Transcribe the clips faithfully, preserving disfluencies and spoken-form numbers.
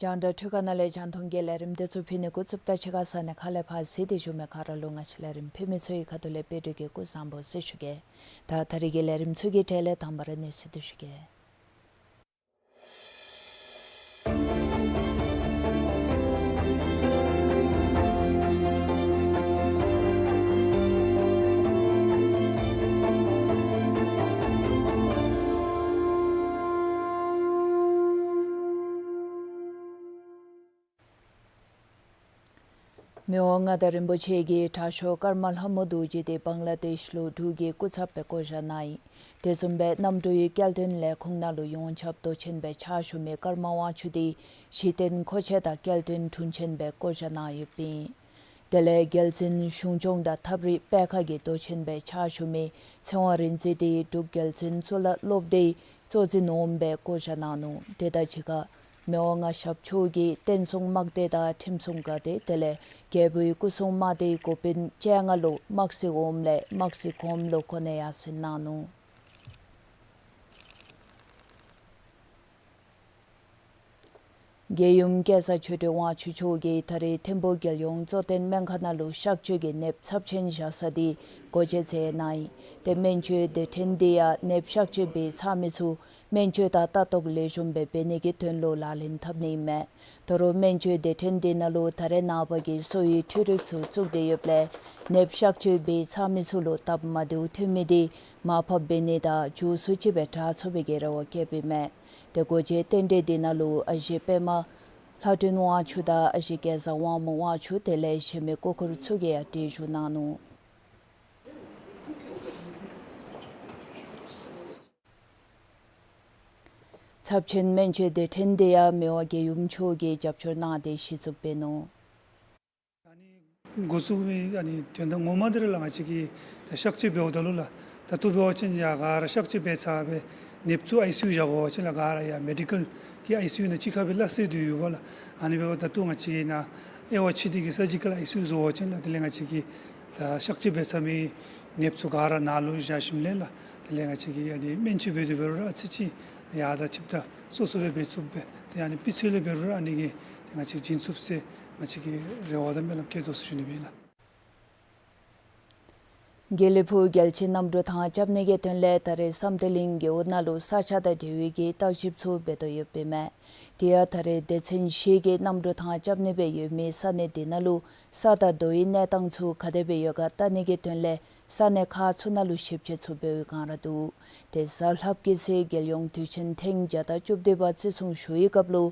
རྒྱང་བསྒྲགས་འཕྲུལ་ཁང་ནང་ལས་རྒྱང་མཐོང་གི་ལས་རིམ་དེ་ཚུ་ཕུལ་ནི་འགོ་བཙུགསཔ་ད་ཕྱི་ཁ་ས་གནས་ཁག་ལས་ཕར་གཟིགས་ཏེ་བཞུགས་མི་ག་ར་ལུ་ང་བཅས་ལས་རིམ་ཕུལ་མི་ཚུ་གི་ཁ་ཐུག་ལས་དཔལ་སྒྲོན་གྱིས་སྐུ་གཟུགས་བཟང་པོ་ཟེར་ཞུ་གེ། ད་ད་རིས་ཀྱི་ལས་རིམ་ཚུ་གི་གྲས་ལས་དང་པ་ར་གནས་ཚུལ་དེ་ཞུ་གེ། མི་དབང་མངའ་བདག་རིན་པོ་ཆེ་གིས་དྲག་ཤོས་ཀརྨ་ལྷ་མོ་རྡོ་རྗེ་དེ་བང་ལ་དེཤ་ལུ་འབྲུག་གི་སྐུ་ཚབ་སྦེ་བསྐོ་བཞག་གནང་ཡི། དེ་བཟུམ་སྦེ་གནམ་གྲུའི་སྐྱེལ་འདྲེན་ལས་ཁུངས་ནང་ལུ་ཡོངས་ཁྱབ་མདོ་ཆེན་སྦེ་ཕྱག་ཞུ་མི་ཀརྨ་དབང་ཕྱུག་དེ་གཞི་རྟེན་མཁོ་ཆས་དང་སྐྱེལ་འདྲེན་དྲུང་ཆེན་སྦེ་བསྐོ་བཞག་གནང་ཡོདཔ་ཨིན། དེ་ལས་རྒྱལ་བཙུན་གཞུང་སྐྱོང་དང་ཐབས་རིག་པད་དཀར་གྱི་མདོ་ཆེན་སྦེ་ཕྱག་ཞུ་མི་ཚེ་དབང་རིག་འཛིན་དེ་འབྲུག་རྒྱལ་བཙུན་གཙུག་ལག་སློབ་སྡེའི་གཙོ་འཛིན་འོགམ་སྦེ་བསྐོ་བཞག་གནང་ནུག། དེ་དང་གཅིག་ཁར་མི་དབང་མངའ་ཞབས་མཆོག་གིས་བསྟན་སྲུང་དམག་སྡེ་དང་ཁྲིམས་སྲུང་འགག་སྡེ་དེ་ལས་རྒྱལ་པོའི་སྐུ་སྲུང་དམག་སྡེའི་འགོ་དཔོན་བཅོ་ལྔ་ལུ་དམག་སྲིད་འོགམ་ལས་དམག་སྲིད་གོངམ་ལུ་གོ་གནས་ཡར་སེང་གནང་ནུག། རྒྱལ་ཡུམ་སྐལ་བཟང་ཆོས་སྒྲོན་དབང་ཕྱུག་མཆོག་གིས་ད་རིས་ཐིམ་ཕུག་རྒྱལ་ཡོངས་གཙོ་བསྟེན་སྨན་ཁང་ནང་ལུ་གཤག་བཅོས་ཀྱི་ནདཔ་ཚབས་ཆེན་བཞག་ས་དེ་སྒོ་འབྱེད་མཛད་གནང་ཡི། ཏེ་སྨན་བཅོས་སྡེ་ཕྲན་དེ་ཡང་ནདཔ་གཤག་བཅོས་འབད་ཚར་མི་ཚུ་སྨན་བཅོས་དང་ལྟ་རྟོག་ལེགས་ཤོམ་སྦེ་འབད་ནི་གི་དོན་ལུ་ལག་ལེན་འཐབ་ནི་ཨིན་མས། ད་རུང་སྨན་བཅོས་སྡེ་ཕྲན་དེ་ནང་ལུ་ད་རེས་ནངས་པ་གི་གསོ་བའི་འཕྲུལ་རིག་ཚུ་བཙུགས་ཏེ་ཡོདཔ་ལས་ནདཔ་གཤག་བཅོས་འབད་ཚར་མི་ཚུ་ལུ་སྟབས་མ་བདེཝ་ཐོན་མི་དེ་མར་ཕབ་འབད་ནི་དང་མགྱོགས་སུ་ཅིག་སྦེ་དྲག་ཚུགས་པའི་གི་རེ་བ་བསྐྱེདཔ་ཨིན་མས། ཏེ་སྒོ་འབྱེད་རྟེན་འབྲེལ་འདི་ནང་ལུ་ཨ་ཞེ་པདྨ་ལྷ་སྒྲོན་དབང་ཕྱུག་དང་ཨ་ཞེ་སྐལ་བཟང་དབང་མོ་དབང་ཕྱུག་དེ་ལས་གཞན་མི་སྐུ་འཁོར་ཚུ་གིས་ཡང་གྲལ་བཞུགས་གནང་ནུག། ཚབས་ཆེན་སྨན་བཅོས་སྡེ་ཕྲན་དེ་ཡང་མི་དབང་རྒྱལ་ཡུམ་མཆོག་གིས་རྒྱབ་སྐྱོར་གནང་སྟེ་གཞི་བཙུགས་འབད་ནུག། ད་ནི་འགོ་བཙུགས་མི་ཨ་ནི་དོན་དག་ངོ་མ་འདི་ར་ལགས་ང་བཅས་ཀྱིས་ད་གཤག་བཅོས་འབདཝ་ད་ལུ་ལགས། ད་ལྟོ་འབད་བ་ཅིན་ཡར་ག་ར་གཤག་བཅོས་འབད་ཚར་སྦེ་ནདཔ་ཚུ་ཨའི་སི་ཡུ་བཞག་དགོ་པ་ཅིན་ལགས་ག་ར་ཡར་མེ་ཌི་ཀཱལ་གྱི་ཨའི་སི་ཡུ་ནང་གཅིག་ཁར་སྦེ་སླ་བསྲེ་སྡོད་ཡོདཔ་ལགས། ཨ་ནི་འབདཝ་ད་ལྟོ་ང་བཅས་ཀྱིས་ནཱ་དབྱེ་བ་ཕྱེ་སྟེ་གི་སར་ཇི་ཀཱལ་ཨའི་སི་ཡུ་བཟོ་བ་ཅིན་ལགས། དེ་ལས་ང་བཅས་ཀྱིས་ད་གཤག་བཅོས་འབད་ཚར་མི་ནདཔ་ཚུ་ག་ར་ནཱ་ལུ་བཞག་ཞིནམ་ལས་ལགས། དེ་ལས་ང་བཅས་ཀྱིས་ཨ་ནི་སྨན་བཅོས་འབད་དེ་འབད་རུང་ར་ཨ་ཙི་ཅིག་ཡར་དང་ཆིབས་རྟ་སོ་སོ་སྦེ་འབད་ཚུགསཔ་སྦེ་ཏེ་ཨ་ནི་སྤུས་ཚད་ལས་འབད་རུང་ར་ཨ་ནི་གི་ཏེ་ང་བཅས་བྱིན་ཚུགསཔ་ཟེར་ང་བཅས་ཀྱི་རེ་བ་དང་སྨོན་ལམ་བསྐྱེད་དོ་ཟེར་ཞུ་ནི་སྦེ་ལགས། དགེ་ལེགས་ཕུག་རྒྱལ་སྤྱིའི་གནམ་གྲུ་ཐང་རྐྱབ་ནི་གི་དོན་ལས་ད་རེས་བསམ་གཏན་གླིང་རྒེད་འོག་ནང་ལུ་ས་ཆ་དང་འབྲེལ་བའི་གི་བརྟག་ཞིབ་ཚུ་འབད་དོ་ཡོདཔ་ཨིན་མས། དེ་ཡང་ད་རེས་སྡེ་ཚན་བཞི་གི་གནམ་གྲུ་ཐང་རྐྱབ་ནི་སྦེ་ཡོད་མི་ས་གནས་དེ་ནང་ལུ་ས་དང་རྡོའི་གནས་སྟངས་ཚུ་ག་དེ་སྦེ་ཡོད་ག་བལྟ་ནི་གི་དོན་ལས་ས་གནས་ཁག་ཚུ་ནང་ལུ་ཞིབ་དཔྱད་ཚུ་འབད་བའི་བསྒང་ར་འདུག། ཏེ་གཟའ་ལྷགཔ་གི་ཚེ་རྒྱལ་ཡོངས་དུས་ཆེན་ཐེངས་བརྒྱ་དང་བཅུ་བདུན་པ་བརྩི་སྲུང་ཞུ་བའི་སྐབས་ལུ་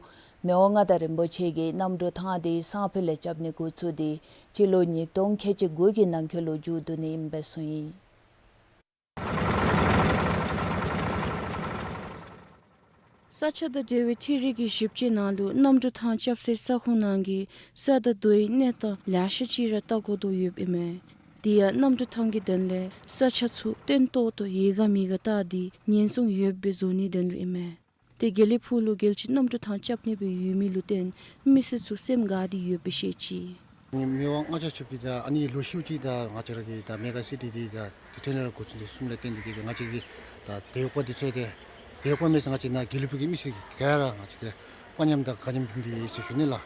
མི་དབང་མངའ་བདག་རིན་པོ་ཆེ་གིས་གནམ་གྲུ་ཐང་དེ་སང་ཕོད་ལས་རྐྱབ་ནི་འགོ་བཙུགས་ཏེ་སྤྱི་ལོ་ཉིས་སྟོང་ཁལ་གཅིག་དགུ་གི་ནང་འཁོད་ལུ་མཇུག་བསྡུ་ནི་ཨིནམ་སྦེ་གསུངས་ཡི། ས་ཆ་དང་འབྲེལ་བའི་འཕྲུལ་རིག་གི་ཞིབ་དཔྱད་ནང་ལུ་གནམ་གྲུ་ཐང་རྐྱབ་སའི་ས་ཁོངས་ནང་གི་ས་དང་རྡོའི་གནས་སྟངས་ལེ་ཤ་ཅིག་ར་བལྟ་དགོ་དོ་ཡོདཔ་ཨིན་མས། དེ་ཡང་གནམ་གྲུ་ཐང་གི་དོན་ལས་ས་ཆ་ཚུ་བརྟན་ཏོག་ཏོ་ཡོད་ག་མེད་ག་བལྟ་སྟེ་ཉེན་སྲུང་ཡོདཔ་སྦེ་བཟོ་ནིའི་དོན་ལུ་ཨིན་མས། ཏེ་དགེ་ལེགས་ཕུག་ལུ་རྒྱལ་སྤྱི་གནམ་གྲུ་ཐང་རྐྱབ་ནི་སྦེ་ཡོད་མི་ལུ་བརྟེན་མི་སེར་ཚུ་སེམས་དགའ་སྟེ་ཡོདཔ་སྦེ་བཤད་ཅི། མི་དབང་མངའ་བདག་ཆིབས་ཀྱིས་ད་ཨ་ནི་ལོ་ཤུལ་ཅིག་ད་ང་བཅས་ར་གི་ད་མེ་ག་སི་ཊི་འདི་ད་ཏེ་ཐོན་ལས་ར་འགོ་བཙུགས་ནི་གསུངམ་ལས་བརྟེན་ཏེ་གིས་ང་བཅས་ཀྱི་ད་དེ་ཡོད་པ་འདི་ཚུ་ཏེ་དེ་ཡོད་པ་མེད་ཟེར་ང་བཅས་ནཱ་དགེ་ལེགས་ཕུག་གི་མི་སེར་ག་ར་ང་བཅས་ཏེ་དཔའ་ཉམས་དང་དགའ་ཉམས་བྱུང་སྟེ་ཡོད་ཟེར་ཞུ་ནི་ལགས།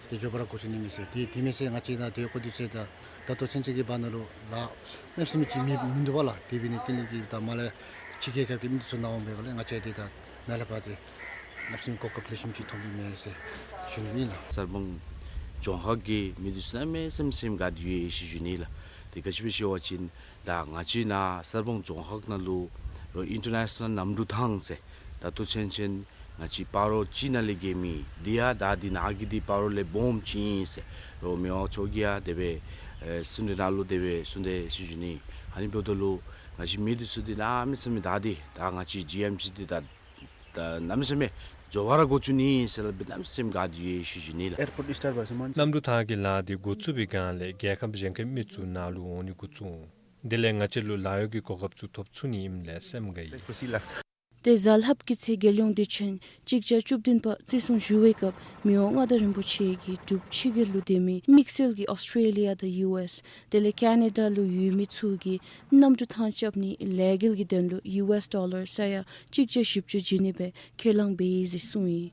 ཏེ་མགྱོགས་པ་ར་འགོ་བཙུགས་ནི་མས་ཟེར། ཏེ་དེ་མེན་ཟེར་ང་བཅས་ནཱ་དེ་ཡོད་པ་འདི་ཚུ་ད་ད་ལྟོ་ཚུན་ཚོད་ཀྱི་བར་ན་ལུ་ལཱ་གནམ་མེད་ས་མེད་ཅིག་མེད་མིན་འདུག་པ་ལགས། དེ་འབད་ནི་བརྟེན་ཏེ་གིས་ད་མར་ལས་ཕྱི་རྒྱལ་ཁབ་ཀྱི་མི་འདི་ཚུ་ནཱ་འོང་པའི་སྒང་ལས་ང་བཅས་འདི་ད་ནཱ་ལས་ཕར་ཏེ་གནམ་མེད་ས་མེད་གོ་སྐབས་ལེགས་ཤོམ་ཅིག་ཐོབ་ནི་མས་ཟེར་ཞུ་ནི་ཨིན་ལགས། གསར་སྤང་ལྗོངས་ཁག་གི་མི་འདི་ཚུ་གནམ་མེད་ས་མེད་སེམས་དགའ་སྟེ་ཡོད་ཟེར་ཞུ་ནི་ལགས། ཏེ་ག་ཅི་སྦེ་ཟེར་བ་ཅིན་ད་ང་བཅས་ནཱ་གསར་སྤང་ལྗོངས་ཁག་ནང་ལུ་རོགས་ཨིན་ཊར་ནེ་ཤ་ནལ་གནམ་གྲུ་ཐང་ཟེར་ད་ལྟོ་ཚུན་ཚོད་ང་བཅས་སྤ་རོ་གཅིག་ནང་ལས་བརྒལ་མེད། དེ་ཡང་ད་འདི་ནཱ་གི་འདི་སྤ་རོ་ལས་སྦོམ་ཅིག་ཨིན་ཟེར་རོགས་མི་དབང་མཆོག་གིས་ཡང་དེ་སྦེ་ཨེ་གསུང་གྲོས་ནང་ལུ་དེ་སྦེ་གསུངས་དེས་ཟེར་ཞུ་ནི། ཨ་ནི་འབདཝ་ད་ལུ་ང་བཅས་མི་འདི་ཚུ་འདི་གནམ་མེད་ས་མེད་ད་འདི་ད་ང་བཅས་ཇི་ཨེམ་སི་འདི་ད་ད་གནམ་མེད་ས་མེད་མགྱོགས་པ་ར་འགོ་བཙུགས་ནི་ཟེར་སླབ་སྦེ་གནམ་མེད་ས་མེད་དགའ་སྟེ་ཡོད་ཟེར་ཞུ་ནི་ལགས། ཨེར་པོརཊ་སི་ཊར་བར་སི་མན། གནམ་གྲུ་ཐང་གི་ལཱ་འདི་འགོ་བཙུགས་པའི་སྒང་ལས་རྒྱལ་ཁབ་གཞན་ཁའི་མི་ཚུ་ནཱ་ལུ་འོང་ནི་འགོ་བཙུགས་འོང་། དེ་ལས་ང་བཅས་ལུ་ལཱ་གཡོག་གི་གོ་སྐབས་ཚུ་ཐོབ་ཚུགས་ནི་ཨིནམ་ལས་སེམས་དགའ་ཡི། ཏེ་གཟའ་ལྷགཔ་གི་ཚེ་རྒྱལ་ཡོངས་དུས་ཆེན་གཅིག་བརྒྱ་བཅུ་བདུན་པ་བརྩི་སྲུང་ཞུ་བའི་སྐབས་མི་དབང་མངའ་བདག་རིན་པོ་ཆེ་གིས་འབྲུག་ཕྱི་རྒྱལ་ལུ་སྡོད་མི་དམིགས་བསལ་གྱི་ཨོསི་ཊྲེ་ལི་ཡ་དང་ཡུ་ཨེསི་དེ་ལས་ཀེ་ན་ཌ་ལུ་ཡོད་མི་ཚུ་གིས་གནམ་གྲུ་ཐང་རྐྱབ་ནིའི་ལས་འགུལ་གྱི་དོན་ལུ་ཡུ་ཨེསི་ཌོ་ལར་ས་ཡ་གཅིག་བརྒྱ་བཞི་བཅུ་བྱིན་ནི་སྦེ་ཁས་བླངས་འབད་ཡི་ཟེར་གསུངས་ཡི།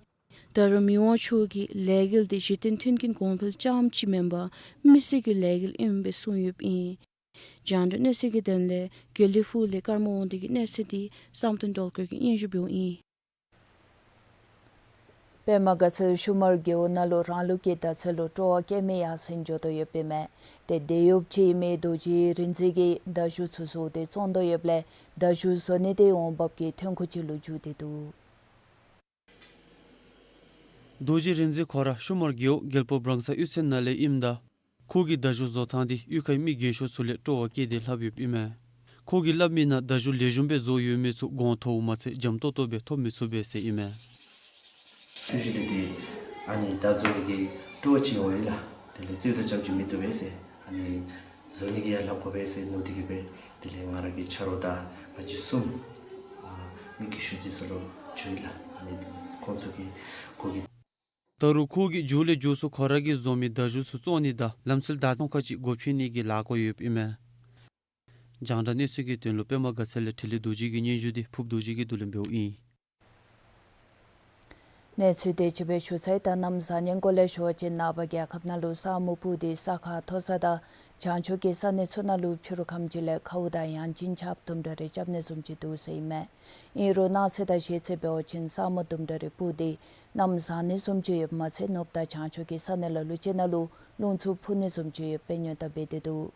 ད་རུང་མི་དབང་མཆོག་གིས་ལས་འགུལ་འདི་གཞི་རྟེན་མཐུན་རྐྱེན་གོང་འཕེལ་རྐྱངམ་ཅིག་མེན་པར་མི་སེར་གྱི་ལས་འགུལ་ཨིནམ་སྦེ་གསུངས་ཡོདཔ་ཨིན། རྒྱང་བསྒྲགས་གནས་ཚུལ་གྱི་དོན་ལས་དགེ་ལེགས་ཕུག་ལས་ཀརྨ་དབང་འདུས་ཀྱི་གནས་ཚུལ་འདི་བསམ་གཏན་སྒྲོལ་དཀར་གྱིས་སྙན་ཞུ་འབདཝ་ཨིན། པདྨ་དགའ་ཚལ་ཤུ་མར་རྒེད་འོག་ནང་ལུ་རང་ལུགས་ཀྱི་མདའ་རྩེད་ལུ་སྤྲོ་བ་བསྐྱེད་མི་ཡར་སེང་འགྱོ་དོ་ཡོདཔ་ཨིན་མས། ཏེ་དེ་ཡོདཔ་ཅིག་མི་རྡོ་རྗེ་རིག་འཛིན་གྱིས་མདའ་གཞུ་ཚུ་བཟོ་སྟེ་བཙོང་དོ་ཡོདཔ་ལས་མདའ་གཞུ་བཟོ་ནི་དེ་འོང་འབབ་ཀྱི་ཐོན་ཁུངས་ཅིག་ལུ་འགྱུར་ཏེ་འདུག། རྡོ་རྗེ་རིག་འཛིན་ཁོ་ར་ཤུ་མར་རྒེད་འོག་རྒྱལ་པོ་བྲང་ས་གཡུས་ཚན་ནང་ལས་ཨིནམ་ད་ཁོ་གིས་མདའ་གཞུ་བཟོ་ཐངས་འདི་གཡུས་ཁའི་མི་རྒས་ཤོས་ཚུ་ལས་སྤྲོ་བ་བསྐྱེད་དེ་ལྷབ་ཡོདཔ་ཨིན་མས། ཁོ་གིས་སླབ་མིའི་ནང་མདའ་གཞུ་ལེགས་ཤོམ་སྦེ་བཟོ་ཡོད་མི་ཚུ་གོང་མཐོཝ་མ་ཚད་འཇམ་ཏོག་ཏོ་སྦེ་ཐོབ་མི་ཚུགས་པས་ཟེར་ཨིན་མས། ཆུ་ཞིང་འདི་ཏེ་ཨ་ནི་མདའ་བཟོ་ནི་གི་སྤྲོ་བ་ཅིག་འོང་ཡི་ལགས། དེ་ལས་རྩེདམོ་རྐྱངམ་ཅིག་མི་བཏུབ་པས་ཟེར་ཨ་ནི་བཟོ་ནི་གི་ཡང་ལྷབ་དགོ་པས་ཟེར་མནོ་སྟེ་གིས་སྦེ་དེ་ལས་ང་ར་གི་ཆ་རོགས་དང་ང་བཅས་གསུམ་ཨ་མི་རྒས་ཤོས་འདི་ཚུ་ལུ་བྱིན་ཡི་ལགས། ཨ་ནི་ཁོང་ཚུ་གིས་ཁོ་གིས། ད་རུང་ཁོ་གིས་མཇུག་ལས་མཇུག་སུ་ཁོ་ར་གིས་བཟོ་མི་མདའ་གཞུ་ཚུ་བཙོང་ནི་དང་ལམ་སྲོལ་བདག་སྐྱོང་ཁ་ཅིག་སྒོ་ཕྱེ་ནི་གི་ལཱ་བཀོད་ཡོདཔ་ཨིན་མས། རྒྱང་བསྒྲགས་གནས་ཚུལ་གྱི་དོན་ལུ་པདྨ་དགའ་ཚལ་ལས་འཕྲིན་ལས་རྡོ་རྗེ་གི་སྙན་ཞུ་འདི་ཕུབ་རྡོ་རྗེ་གིས་བསྡུ་ལེན་འབདཝ་ཨིན། གནས་ཚུལ་དེ་ཅིག་སྦེ་ཞུ་ཚར་ཡི། ད་གནམ་གཤིས་ཉེན་ཁ་སྐོར་ལས་ཞུ་བ་ཅིན་ནངས་པ་རྒྱལ་ཁབ་ནང་ལུ་ས་སྨུག་སྤུབས་ཏེ་ས་ཁ་མཐོ་ས་དང་བྱང་ཕྱོགས་ཀྱི་ས་གནས་ཚུ་ནང་ལུ་ཕྱི་རུ་ཁམས་ཅིག་ལས་ཁཝ་དང་ཡང་ཅིན་ཆརཔ་དུམ་གྲ་རེ་རྐྱབ་ནི་བཟུམ་ཅིག་འདུག་ཟེར་ཨིན་མས། ཨིན་རུང་གནངས་ཚེ་དང་གཞེས་ཚེ་འབད་བ་ཅིན་ས་སྨུག་དུམ་གྲ་རེ་སྤུབས་ཏེ་གནམ་བཟང་ནི་བཟུམ་ཅིག་ཡོདཔ་མ་ཚད་ནུབ་དང་བྱང་ཕྱོགས་ཀྱི་ས་གནས་ལ་ལུ་ཅིག་ནང་ལུ་རླུང་འཚུབ་འཕུ་ནི་བཟུམ་ཅིག་ཡོདཔ་སྦེ་སྔོན་བརྡ་འབད་དེ་འདུག།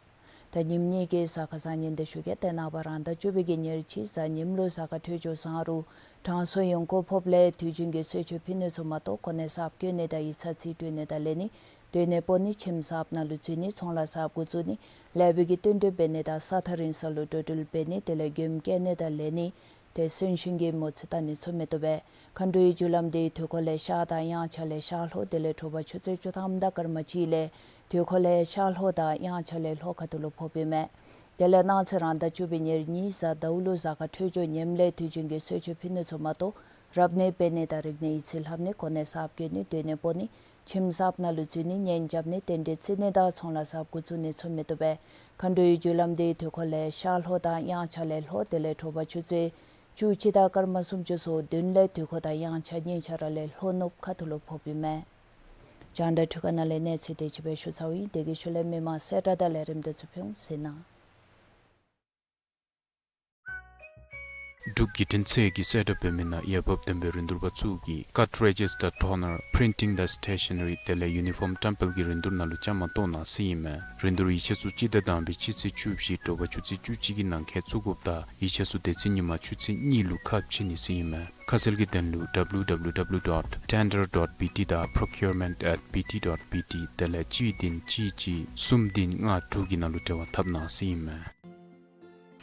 ད་ཉིནམ་གཉིས་ཀྱི་གཟའ་སྐར་བཟང་ངན་འདི་ཞུ་གེ། ཏེ་ནངས་པ་རང་ཟླ་བཅུ་པའི་གི་ཉེར་གཅིག་གཟའ་ཉིམ་ལུ་གཟའ་སྐར་འཕྲོད་སྦྱོར་བཟང་རུང་དྲང་སྲོང་ཡོན་ཁོག་ཕོགཔ་ལས་དུས་རྒྱུན་གྱི་གསོལ་མཆོད་ཕུལ་ནི་ཚུ་མ་གཏོགས་གོ་གནས་གསརཔ་བསྐོ་ནི་དང་ཡིག་ཚང་རྩིས་སྤྲོད་ནི་དང་ལེན་ནི་སྡོད་གནས་སྤོ་ནི་ཁྱིམ་གསརཔ་ནང་ལུ་འཛུལ་ནི་ཚོང་ལཱ་གསརཔ་འགོ་བཙུགས་ནི་ལས་བྱེད་ཀྱི་བསྟུན་གྲོས་འབད་ནི་དང་ས་ཐག་རིང་ས་ལུ་འགྲོ་འགྲུལ་འབད་ནི་དེ་ལས་མགྱོནམ་བསྐྱལ་ནི་དང་ལེན་ནི་ཏེ་གསོན་གཤིན་གྱི་མོ་རྩིས་བལྟ་ནི་ཚུ་མི་བཏུབ་པས། མཁའ་འགྲོའི་རྒྱུ་ལམ་འདི་དུས་འཁོར་ལས་ཤར་དང་དབྱངས་འཆར་ལས་ཤར་ལྷོ་དེ་ལས་དྲོ་པ་ཆུ་ཚོད་བཅུ་ཐམ་དང་སྐར་མ་གཅིག་ལས་དུས་འཁོར་ལས་ཤར་ལྷོ་དང་དབྱངས་འཆར་ལས་ལྷོ་ཁ་ཐུག་ལུ་ཕོགཔ་ཨིན་མས། དེ་ལས་གནངས་ཚེ་རང་ཟླ་བཅུ་པའི་ཉེར་གཉིས་གཟའ་ཟླཝ་ལུ་གཟའ་སྐར་འཕྲོད་སྦྱོར་ངནམ་ལས་དུས་རྒྱུན་གྱི་གསོལ་མཆོད་ཕུལ་ནི་ཚུ་མ་གཏོགས་རབ་གནས་འབད་ནི་དང་རིག་གནས་ཡིག་རྩིས་ལྷབ་ནི་གོ་གནས་གསརཔ་བསྐོ་ནི་སྡོད་གནས་སྤོ་ནི་ཁྱིམ་གསརཔ་ནང་ལུ་འཛུལ་ནི་གཉེན་རྐྱབ་ནི་རྟེན་འབྲེལ་བརྩི་ནི་དང་ཚོང་ལཱ་གསརཔ་འགོ་བཙུགས་ནི་ཚུ་མི་བཏུབ་པས། མཁའ་འགྲོའི་རྒྱུ་ལམ་འདི་དུས་འཁོར་ལས་ཤར་ལྷོ་དང་དབྱངས་འཆར་ལས་ལྷོ་དེ་ལས་དྲོ་པ་ཆུ་ཚོད་བཅུ་གཅིག་དང་སྐར་མ་སུམ་ཅུ་སོ་བདུན་ལས་དུས་འཁོར་དང་དབྱངས་འཆར་གཉིས་ཆ་ར་ལས་ལྷོ་ནུབ་ཁ་ཐུག་ལུ་ཕོགཔ་ཨིན་མས། རྒྱང་བསྒྲགས་འཕྲུལ་ཁང་ནང་ལས་གནས་ཚུལ་དེ་ཅིག་སྦེ་ཞུ་ཚརཝ་ཨིན། དེ་གི་ཤུལ་ལས་མི་མང་གསལ་བསྒྲགས་དང་ལས་རིམ་དེ་ཚུ་ཕུལ་འོང་ཟེར་ན། འབྲུག་བརྒྱུད་འཕྲིན་ཚད་ཀྱི་གསལ་བསྒྲགས་འབད་མི་ནང་འོས་འབབ་ལྡན་པའི་རིན་བསྡུར་པ་ཚུ་གིས་ཀཊ་རེ་ཇི་སི་ཊར་ཊོ་ནར་པི་རིན་ཊིང་དང་སི་ཊེ་ཤ་ན་རི་དེ་ལས་ཡུ་ནི་ཕོམ་བཀྲམ་སྤེལ་གྱི་རིན་བསྡུར་ནང་ལུ་བཅའ་མར་གཏོགས་གནང་ཟེར་ཨིན་མས། རིན་བསྡུར་ཡིག་ཆ་ཚུ་སྤྱི་ཟླ་དང་པའི་སྤྱི་ཚེས་བཅུ་བཞི་དྲོ་པ་ཆུ་ཚོད་བཅུ་གཅིག་གི་ནང་འཁོད་བཙུགས་དགོཔ་དང་ཡིག་ཆ་ཚུ་དེ་ཚེ་ཉིན་མ་ཆུ་ཚོད་གཉིས་ལུ་ཁ་ཕྱེ་ནི་ཟེར་ཨིན་མས། ཁ་གསལ་གྱི་དོན་ལུ་ཌབ་ལུ་ཌབ་ལུ་ཌབ་ལུ་ཌོཊ་ཊེན་ཌར་ཌོཊ་བི་ཊི་དང་པྲོ་ཀིའུར་མེནཊ་ཨེཊ་བི་ཊི་ཌོཊ་བི་ཊི་དེ་ལས་གཅིག་བདུན་གཅིག་གཅིག་གསུམ་བདུན་ལྔ་དྲུག་གི་ནང་ལུ་འབྲེལ་བ་འཐབ་གནང་ཟེར་ཨིན་མས།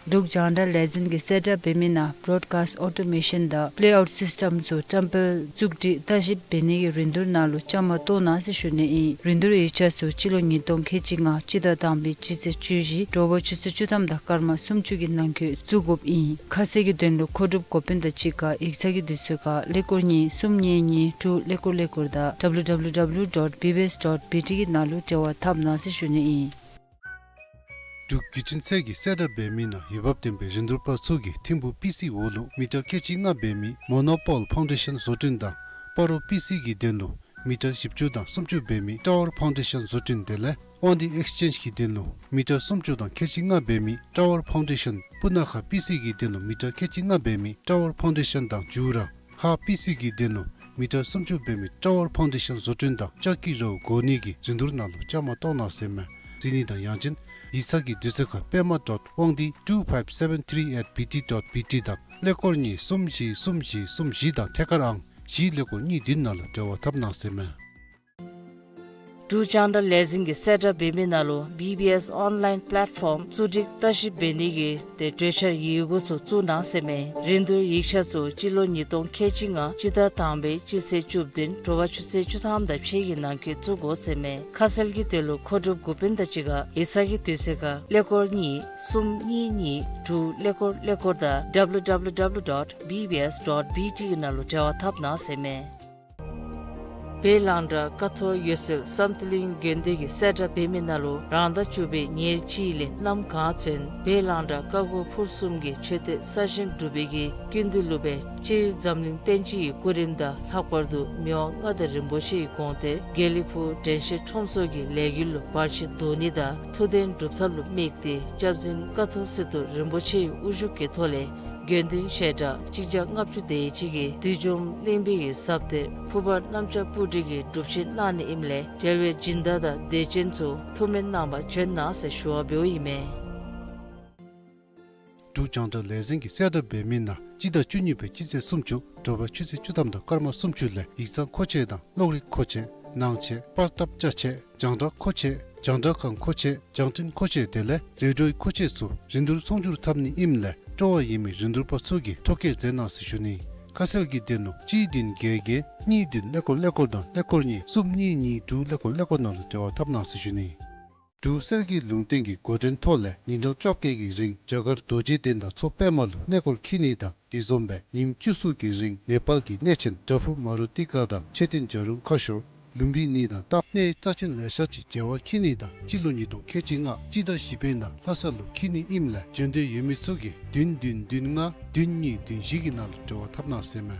འབྲུག་རྒྱང་བསྒྲགས་ལས་འཛིན་གྱིས་གསལ་བསྒྲགས་འབད་མི་ནང་བྲོཌ་ཀཱསཊ་ཨོ་ཊོ་མེ་ཤཱན་དང་པེ་ལེ་ཨའུཊ་སིསི་ཊེམ་ཚུ་བཀྲམ་སྤེལ་བཙུགས་སྒྲིག་བརྟག་ཞིབ་འབད་ནི་གི་རིན་བསྡུར་ནང་ལུ་བཅའ་མར་གཏོགས་གནང་ཟེར་ཞུ་ནི་ཨིན། རིན་བསྡུར་ཡིག་ཆ་ཚུ་སྤྱི་ལོ་ཉིས་སྟོང་ཁལ་གཅིག་ལྔ་སྤྱི་ཟླ་དང་པའི་སྤྱི་ཚེས་བཅུ་བཞི་དྲོ་པ་ཆུ་ཚོད་བཅུ་ཐམ་དང་སྐར་མ་སུམ་ཅུ་གི་ནང་འཁོད་བཙུགས་དགོཔ་ཨིན། ཁ་གསལ་གྱི་དོན་ལུ་མཁོ་སྒྲུབ་འགོ་དཔོན་དང་གཅིག་ཁར་ཡིག་ཚང་གི་དུས་ཚོད་ཁར་ཀླད་ཀོར་གཉིས་གསུམ་གཉིས་གཉིས་དྲུག་ཀླད་ཀོར་ཀླད་ཀོར་དང་W W W dot B B S dot B T གི་ནང་ལུ་འབྲེལ་བ་འཐབ་གནང་ཟེར་ཞུ་ནི་ཨིན། འབྲུག་བརྒྱུད་འཕྲིན་ཚད་ཀྱིས་གསལ་བསྒྲགས་འབད་མི་ནང་འོས་འབབ་ལྡན་པའི་རིན་བསྡུར་པ་ཚུ་གིས་ཐིམ་ཕུག་པི་སི་འོག་ལུ་མི་ཊར་ཁལ་གཅིག་ལྔ་འབད་མི་མོ་ནོ་པོལ་ཕའུན་ཌེ་ཤཱན་བཟོ་སྐྲུན་དང་སྤ་རོ་པི་སི་གི་དོན་ལུ་མི་ཊར་བཞི་བཅུ་དང་སུམ་ཅུ་འབད་མི་ཊ་ཝར་ཕའུན་ཌེ་ཤཱན་བཟོ་སྐྲུན་དེ་ལས་དབང་འདུས་ཨེགསི་ཅེནཇ་གི་དོན་ལུ་མི་ཊར་སུམ་ཅུ་དང་ཁལ་གཅིག་ལྔ་འབད་མི་ཊ་ཝར་ཕའུན་ཌེ་ཤཱན། སྤུ་ན་ཁ་པི་སི་གི་དོན་ལུ་མི་ཊར་ཁལ་གཅིག་ལྔ་འབད་མི་ཊ་ཝར་ཕའུན་ཌེ་ཤཱན་དང་ཇུ་ར་ཧཱ་པི་སི་གི་དོན་ལུ་མི་ཊར་སུམ་ཅུ་འབད་མི་ཊ་ཝར་ཕའུན་ཌེ་ཤཱན་བཟོ་སྐྲུན་དང་ལྕགས་ཀྱི་རོ་བསྒོར་ནི་གི་རིན་བསྡུར་ནང་ལུ་བཅའ་མར་གཏོགས་གནང་ཟེར་མས། གཟིགས་ནི་དང་ཡང་ཅིན་ཡིག་ཚང་གི་དུས་ཚོད་ཁར་པདྨ་dot དབང་འདུས two five seven three at B T dot B T དང་ཀླད་ཀོར་གཉིས་གསུམ་བཞི་གསུམ་བཞི་གསུམ་བཞི་དང་ཐད་ཀར་ཨང་བཞི་ཀླད་ཀོར་གཉིས་བདུན་ནང་ལུ་འབྲེལ་བ་འཐབ་གནང་ཟེར་མས། འབྲུག་རྒྱང་བསྒྲགས་ལས་འཛིན་གྱིས་གསལ་བསྒྲགས་འབད་མི་ནང་ལུ་བི་བི་ཨེསི་ཨོན་ལཱའིན་པེ་ལེཊ་ཕོམ་བཙུགས་སྒྲིག་བརྟག་ཞིབ་འབད་ནི་གི་ཏེ་གྲོས་འཆར་ཡི་གུ་ཚུ་བཙུགས་གནང་ཟེར་མས། རིན་བསྡུར་ཡིག་ཆ་ཚུ་སྤྱི་ལོ་ཉིས་སྟོང་ཁལ་གཅིག་ལྔ་སྤྱི་ཟླ་དང་པའི་སྤྱི་ཚེས་བཅུ་བདུན་དྲོ་པ་ཆུ་ཚོད་བཅུ་ཐམ་དང་ཕྱེད་ཀྱི་ནང་འཁོད་བཙུགས་དགོ་ཟེར་མས། ཁ་གསལ་གྱི་དོན་ལུ་མཁོ་སྒྲུབ་འགོ་དཔོན་དང་གཅིག་ཁར་ཡིག་ཚང་གི་དུས་ཚོད་ཁར་ཀླད་ཀོར་གཉིས་གསུམ་གཉིས་གཉིས་དྲུག་ཀླད་ཀོར་ཀླད་ཀོར་དང་W W W dot B B S dot B T གི་ནང་ལུ་འབྲེལ་བ་འཐབ་གནང་ཟེར་མས། བོད་རླངས་འདྲ་ཀ་ཐོག་ཡོད་སའི་བསམ་གཏན་གླིང་དགོན་སྡེ་གིས་གསལ་བསྒྲགས་འབད་མི་ནང་ལུ་རང་ཟླ་བཅུ་པའི་ཉེར་གཅིག་ལས་གནམ་གང་ཚུན་བོད་རླངས་འདྲ་ཀ་སྒོ་ཕུར་གསུམ་གྱི་མཆོད་རྟེན་གསར་བཞེངས་གྲུབ་པའི་གི་ཀུན་འདུས་ལུ་སྦེ་སྤྱིར་འཛམ་གླིང་བསྟན་སྤྱི་གི་སྐུ་རིམ་དང་ལྷག་པར་དུ་མི་དབང་མངའ་བདག་རིན་པོ་ཆེའི་དགོངས་གཏེར་དགེ་ལེགས་ཕུག་དྲན་ཤེས་ཁྲོམ་ཚོགས་ཀྱི་ལས་འགུལ་ལུ་བར་ཆད་བཟློག་ནི་དང་ཐུགས་དོན་སྒྲུབ་ཐབས་ལུ་དམིགས་ཏེ་སྐྱབས་རྗེ་ཀ་ཐོག་སི་ཏུ་རིན་པོ་ཆེའི་དབུ་བཞུགས་ཀྱི་ཐོག་ལས་དགེ་འདུན་ཞལ་གྲངས་གཅིག་བརྒྱ་ལྔ་བཅུ་དེ་ཅིག་གིས་བདུད་འཇོམས་གླིང་པའི་གི་ཟབ་གཏེར་ཕུར་པ་གནམ་ལྕགས་སྤུ་གྲི་གི་སྒྲུབ་ཆེན་གནང་ནི་ཨིནམ་ལས་འབྲེལ་བའི་སྦྱིན་བདག་དང་དད་ཅན་ཚུ་ཐུགས་སྨོན་གནང་བར་བྱོན་གནང་ཟེར་ཞུ་བ་འབདཝ་ཨིན་མས། འབྲུག་རྒྱང་བསྒྲགས་ལས་འཛིན་གྱིས་གསལ་བསྒྲགས་འབད་མི་ནང་སྤྱི་ཟླ་བཅུ་གཉིས་པའི་སྤྱི་ཚེས་སུམ་ཅུ་དྲོ་པ་ཆུ་ཚོད་བཅུ་ཐམ་དང་སྐར་མ་སུམ་ཅུ་ལས་ཡིག་ཚང་མཁོ་ཆས་དང་གློག་རིག་མཁོ་ཆས་ནང་ཆས་པར་བཏབ་ཅ་ཆས་རྒྱང་བསྒྲགས་མཁོ་ཆས་རྒྱང་བསྒྲགས་ཁང་མཁོ་ཆས་རྒྱང་འཕྲིན་མཁོ་ཆས་དེ་ལས་ལས་འགྲོའི་མཁོ་ཆས་ཚུ་རིན་བསྡུར་ཚོང་སྒྱུར་འཐབ་ནི་ཨིནམ་ལས་སྤྲོ་བ་ཡོད་མི་རིན་བསྡུར་པ་ཚུ་གིས་ཐོ་བཀོད་མཛད་གནང་ཟེར་ཞུ་ནི། ཁ་གསལ་གྱི་དོན་ལུ་གཅིག་བདུན་བརྒྱད་བརྒྱད་གཉིས་བདུན་ཀླད་ཀོར་ཀླད་ཀོར་དང་ཀླད་ཀོར་གཉིས་གསུམ་གཉིས་གཉིས་དྲུག་ཀླད་ཀོར་ཀླད་ཀོར་ནང་ལུ་འབྲེལ་བ་འཐབ་གནང་ཟེར་ཞུ་ནི། འབྲུག་གསེར་གྱི་ལུང་བསྟན་གྱི་འགོ་འདྲེན་ཐོག་ལས་ཉིན་གྲངས་བཅོ་བརྒྱད་ཀྱི་རིང་རྒྱ་གར་རྡོ་རྗེ་གདན་དང་མཚོ་པདྨ་ལུ་གནས་སྐོར་འཁྱིད་ནི་དང་དེ་བཟུམ་སྦེ་ཉིནམ་བཅུ་གསུམ་གྱི་རིང་ནེ་པཱལ་གྱི་གནས་ཆེན་བྲག་ཕུག་མ་རུ་ཏི་ཀ་དང་མཆོད་རྟེན་བྱ་རུང་ཁ་ཤོར་ལུམ་བི་ནི་དང་སྟག་གནས་རྩ་ཆེན་ལེ་ཤ་ཅིག་མཇལ་བར་འཁྱིད་ནི་དང་སྤྱི་ལོ་ཉིས་སྟོང་ཁལ་གཅིག་ལྔ་སྤྱི་ཟླ་བཞི་པའི་ནང་ལྷ་ས་ལུ་འཁྱིད་ནི་ཨིནམ་ལས་འབྱོན་འདོད་ཡོད་མི་ཚུ་གིས་བདུན་བདུན་བདུན་ལྔ་བདུན་གཉིས་བདུན་བཞི་གི་ནང་ལུ་འབྲེལ་བ་འཐབ་གནང་ཟེར་མས།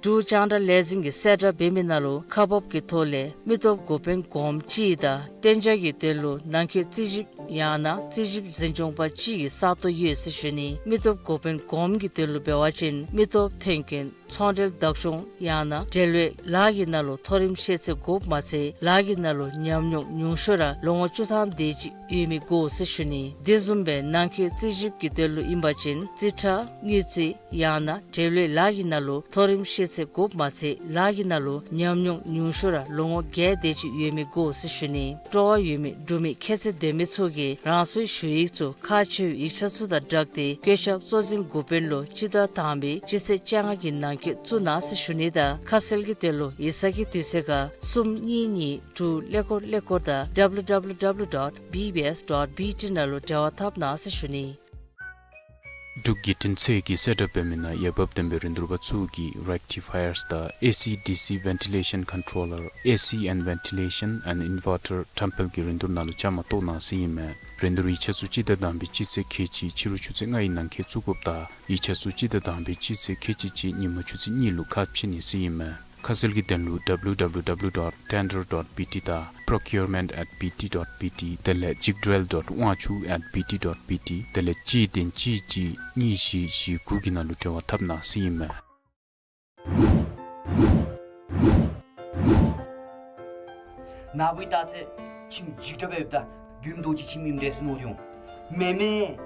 འབྲུག་རྒྱང་བསྒྲགས་ལས་འཛིན་གྱིས་གསལ་བསྒྲགས་འབད་མི་ནང་ལུ་ཁག་འབག་གི་ཐོག་ལས་མི་སྟོབས་འགོ་དཔོན་གོངམ་གཅིག་དང་གཏན་འཇགས་ཀྱི་དོན་ལུ་ནང་འཁོད་རྩིས་ཞིབ་ཡང་ན་རྩིས་ཞིབ་འཛིན་སྐྱོང་པ་གཅིག་གི་ས་སྟོང་ཡོད་ཟེར་ཞུ་ནི། མི་སྟོབས་འགོ་དཔོན་གོངམ་གྱི་དོན་ལུ་འབད་བ་ཅིན་མི་སྟོབས་ཐོན་སྐྱེད་ཚོང་འབྲེལ་བདག་སྐྱོང་ཡང་ན་འབྲེལ་བའི་ལཱ་གི་ནང་ལུ་མཐོ་རིམ་ཤེས་ཚད་དགོཔ་མ་ཚད་ལཱ་གི་ནང་ལུ་ཉམས་མྱོང་ཉུང་ཤོས་ར་ལོ་ངོ་བཅུ་ཐམ་དེ་ཅིག་ཡོད་མི་དགོ་ཟེར་ཞུ་ནི། དེ་བཟུམ་སྦེ་ནང་འཁོད་རྩིས་ཞིབ་ཀྱི་དོན་ལུ་ཨིན་པ་ཅིན་རྩིས་ཁྲ་དངུལ་རྩིས་ཡང་ན་འབྲེལ་བའི་ལཱ་གི་ནང་ལུ་མཐོ་རིམ་ཤེས་ཚད་དགོཔ་མ་ཚད་ལཱ་གི་ནང་ལུ་ཉམས་མྱོང་ཉུང་ཤོས་ར་ལོ་ངོ་བརྒྱད་དེ་ཅིག་ཡོད་མི་དགོ་ཟེར་ཞུ་ནི། སྤྲོ་བ་ཡོད་མི་འབྲུག་མི་ཁྱད་ཚད་ལྡན་མི་ཚུ་གིས་རང་སོའི་ཞུ་ཡིག་ཚུ་ཁག་ཆེ་བའི་ཡིག་ཆ་ཚུ་དང་སྦྲགས་ཏེ་བཀོད་ཁྱབ་གཙོ་འཛིན་འགོ་དཔོན་ལུ་སྤྱི་ཟླ་དང་པའི་སྤྱི་ཚེས་བཅོ་ལྔ་གི་ནང་འཁོད་བཙུགས་གནང་ཟེར་ཞུ་ནི་དང་ཁ་གསལ་གྱི་དོན་ལུ་ཡིག་ཚང་གི་དུས་ཚོད་ཁར་གསུམ་གཉིས་གཉིས་དྲུག་ཀླད་ཀོར་ཀླད་ཀོར་དང་W W W dot B B S dot B T ནང་ལུ་འབྲེལ་བ་འཐབ་གནང་ཟེར་ཞུ་ནི། འབྲུག་བརྒྱུད་འཕྲིན་ཚད་ཀྱིས་གསལ་བསྒྲགས་འབད་མི་ནང་འོས་འབབ་ལྡན་པའི་རིན་བསྡུར་པ་ཚུ་གིས་རེག་ཊི་ཕ་ཡརསི་དང་ཨེ་སི་ཌི་སི་ཝེན་ཊི་ལེ་ཤཱན་ཀོན་ཊོ་ལར་ཨེ་སི་ཨེནཌ་ཝེན་ཊི་ལེ་ཤཱན་ཨེནཌ་ཨིན་ཝར་ཊར་བཀྲམ་སྤེལ་གྱི་རིན་བསྡུར་ནང་ལུ་བཅའ་མར་གཏོགས་གནང་ཟེར་ཨིན་མས། རིན་བསྡུར་ཡིག་ཆ་ཚུ་སྤྱི་ཟླ་དང་པའི་སྤྱི་ཚེས་ཁལ་གཅིག་ཕྱི་རུ་ཆུ་ཚོད་ལྔ་ཡི་ནང་འཁོད་བཙུགས་དགོཔ་དང་ཡིག་ཆ་ཚུ་སྤྱི་ཟླ་དང་པའི་སྤྱི་ཚེས་ཁལ་གཅིག་གཅིག་ཉིན་མ་ཆུ་ཚོད་གཉིས་ལུ་ཁ་ཕྱེ་ནི་ཟེར་ཨིན་མས། ཁ་གསལ་གྱི་དོན་ལུ་W W W dot tender dot B T དང་procurement at B T dot B T དེ་ལས་ཅིག་ཌེལ་ཌོཊ་ཝང་ཆུ་at B T dot B T དེ་ལས་གཅིག་བདུན་གཅིག་གཅིག་གཉིས་བཞི་བཞི་དགུ་གི་ནང་ལུ་འབྲེལ་བ་འཐབ་གནང་ཟེར་ཨིན་མས། ནཱ་བུའི་རྟགས་ཚེ་ཁྱིམ་འཇིགས་སྐྲག་འབདཝ་ད་མགྱོནམ་རྡོ་རྗེ་ཁྱིམ་ཨིནམ་འདྲས་སུ་མནོ་འོང་། མེན་མེན།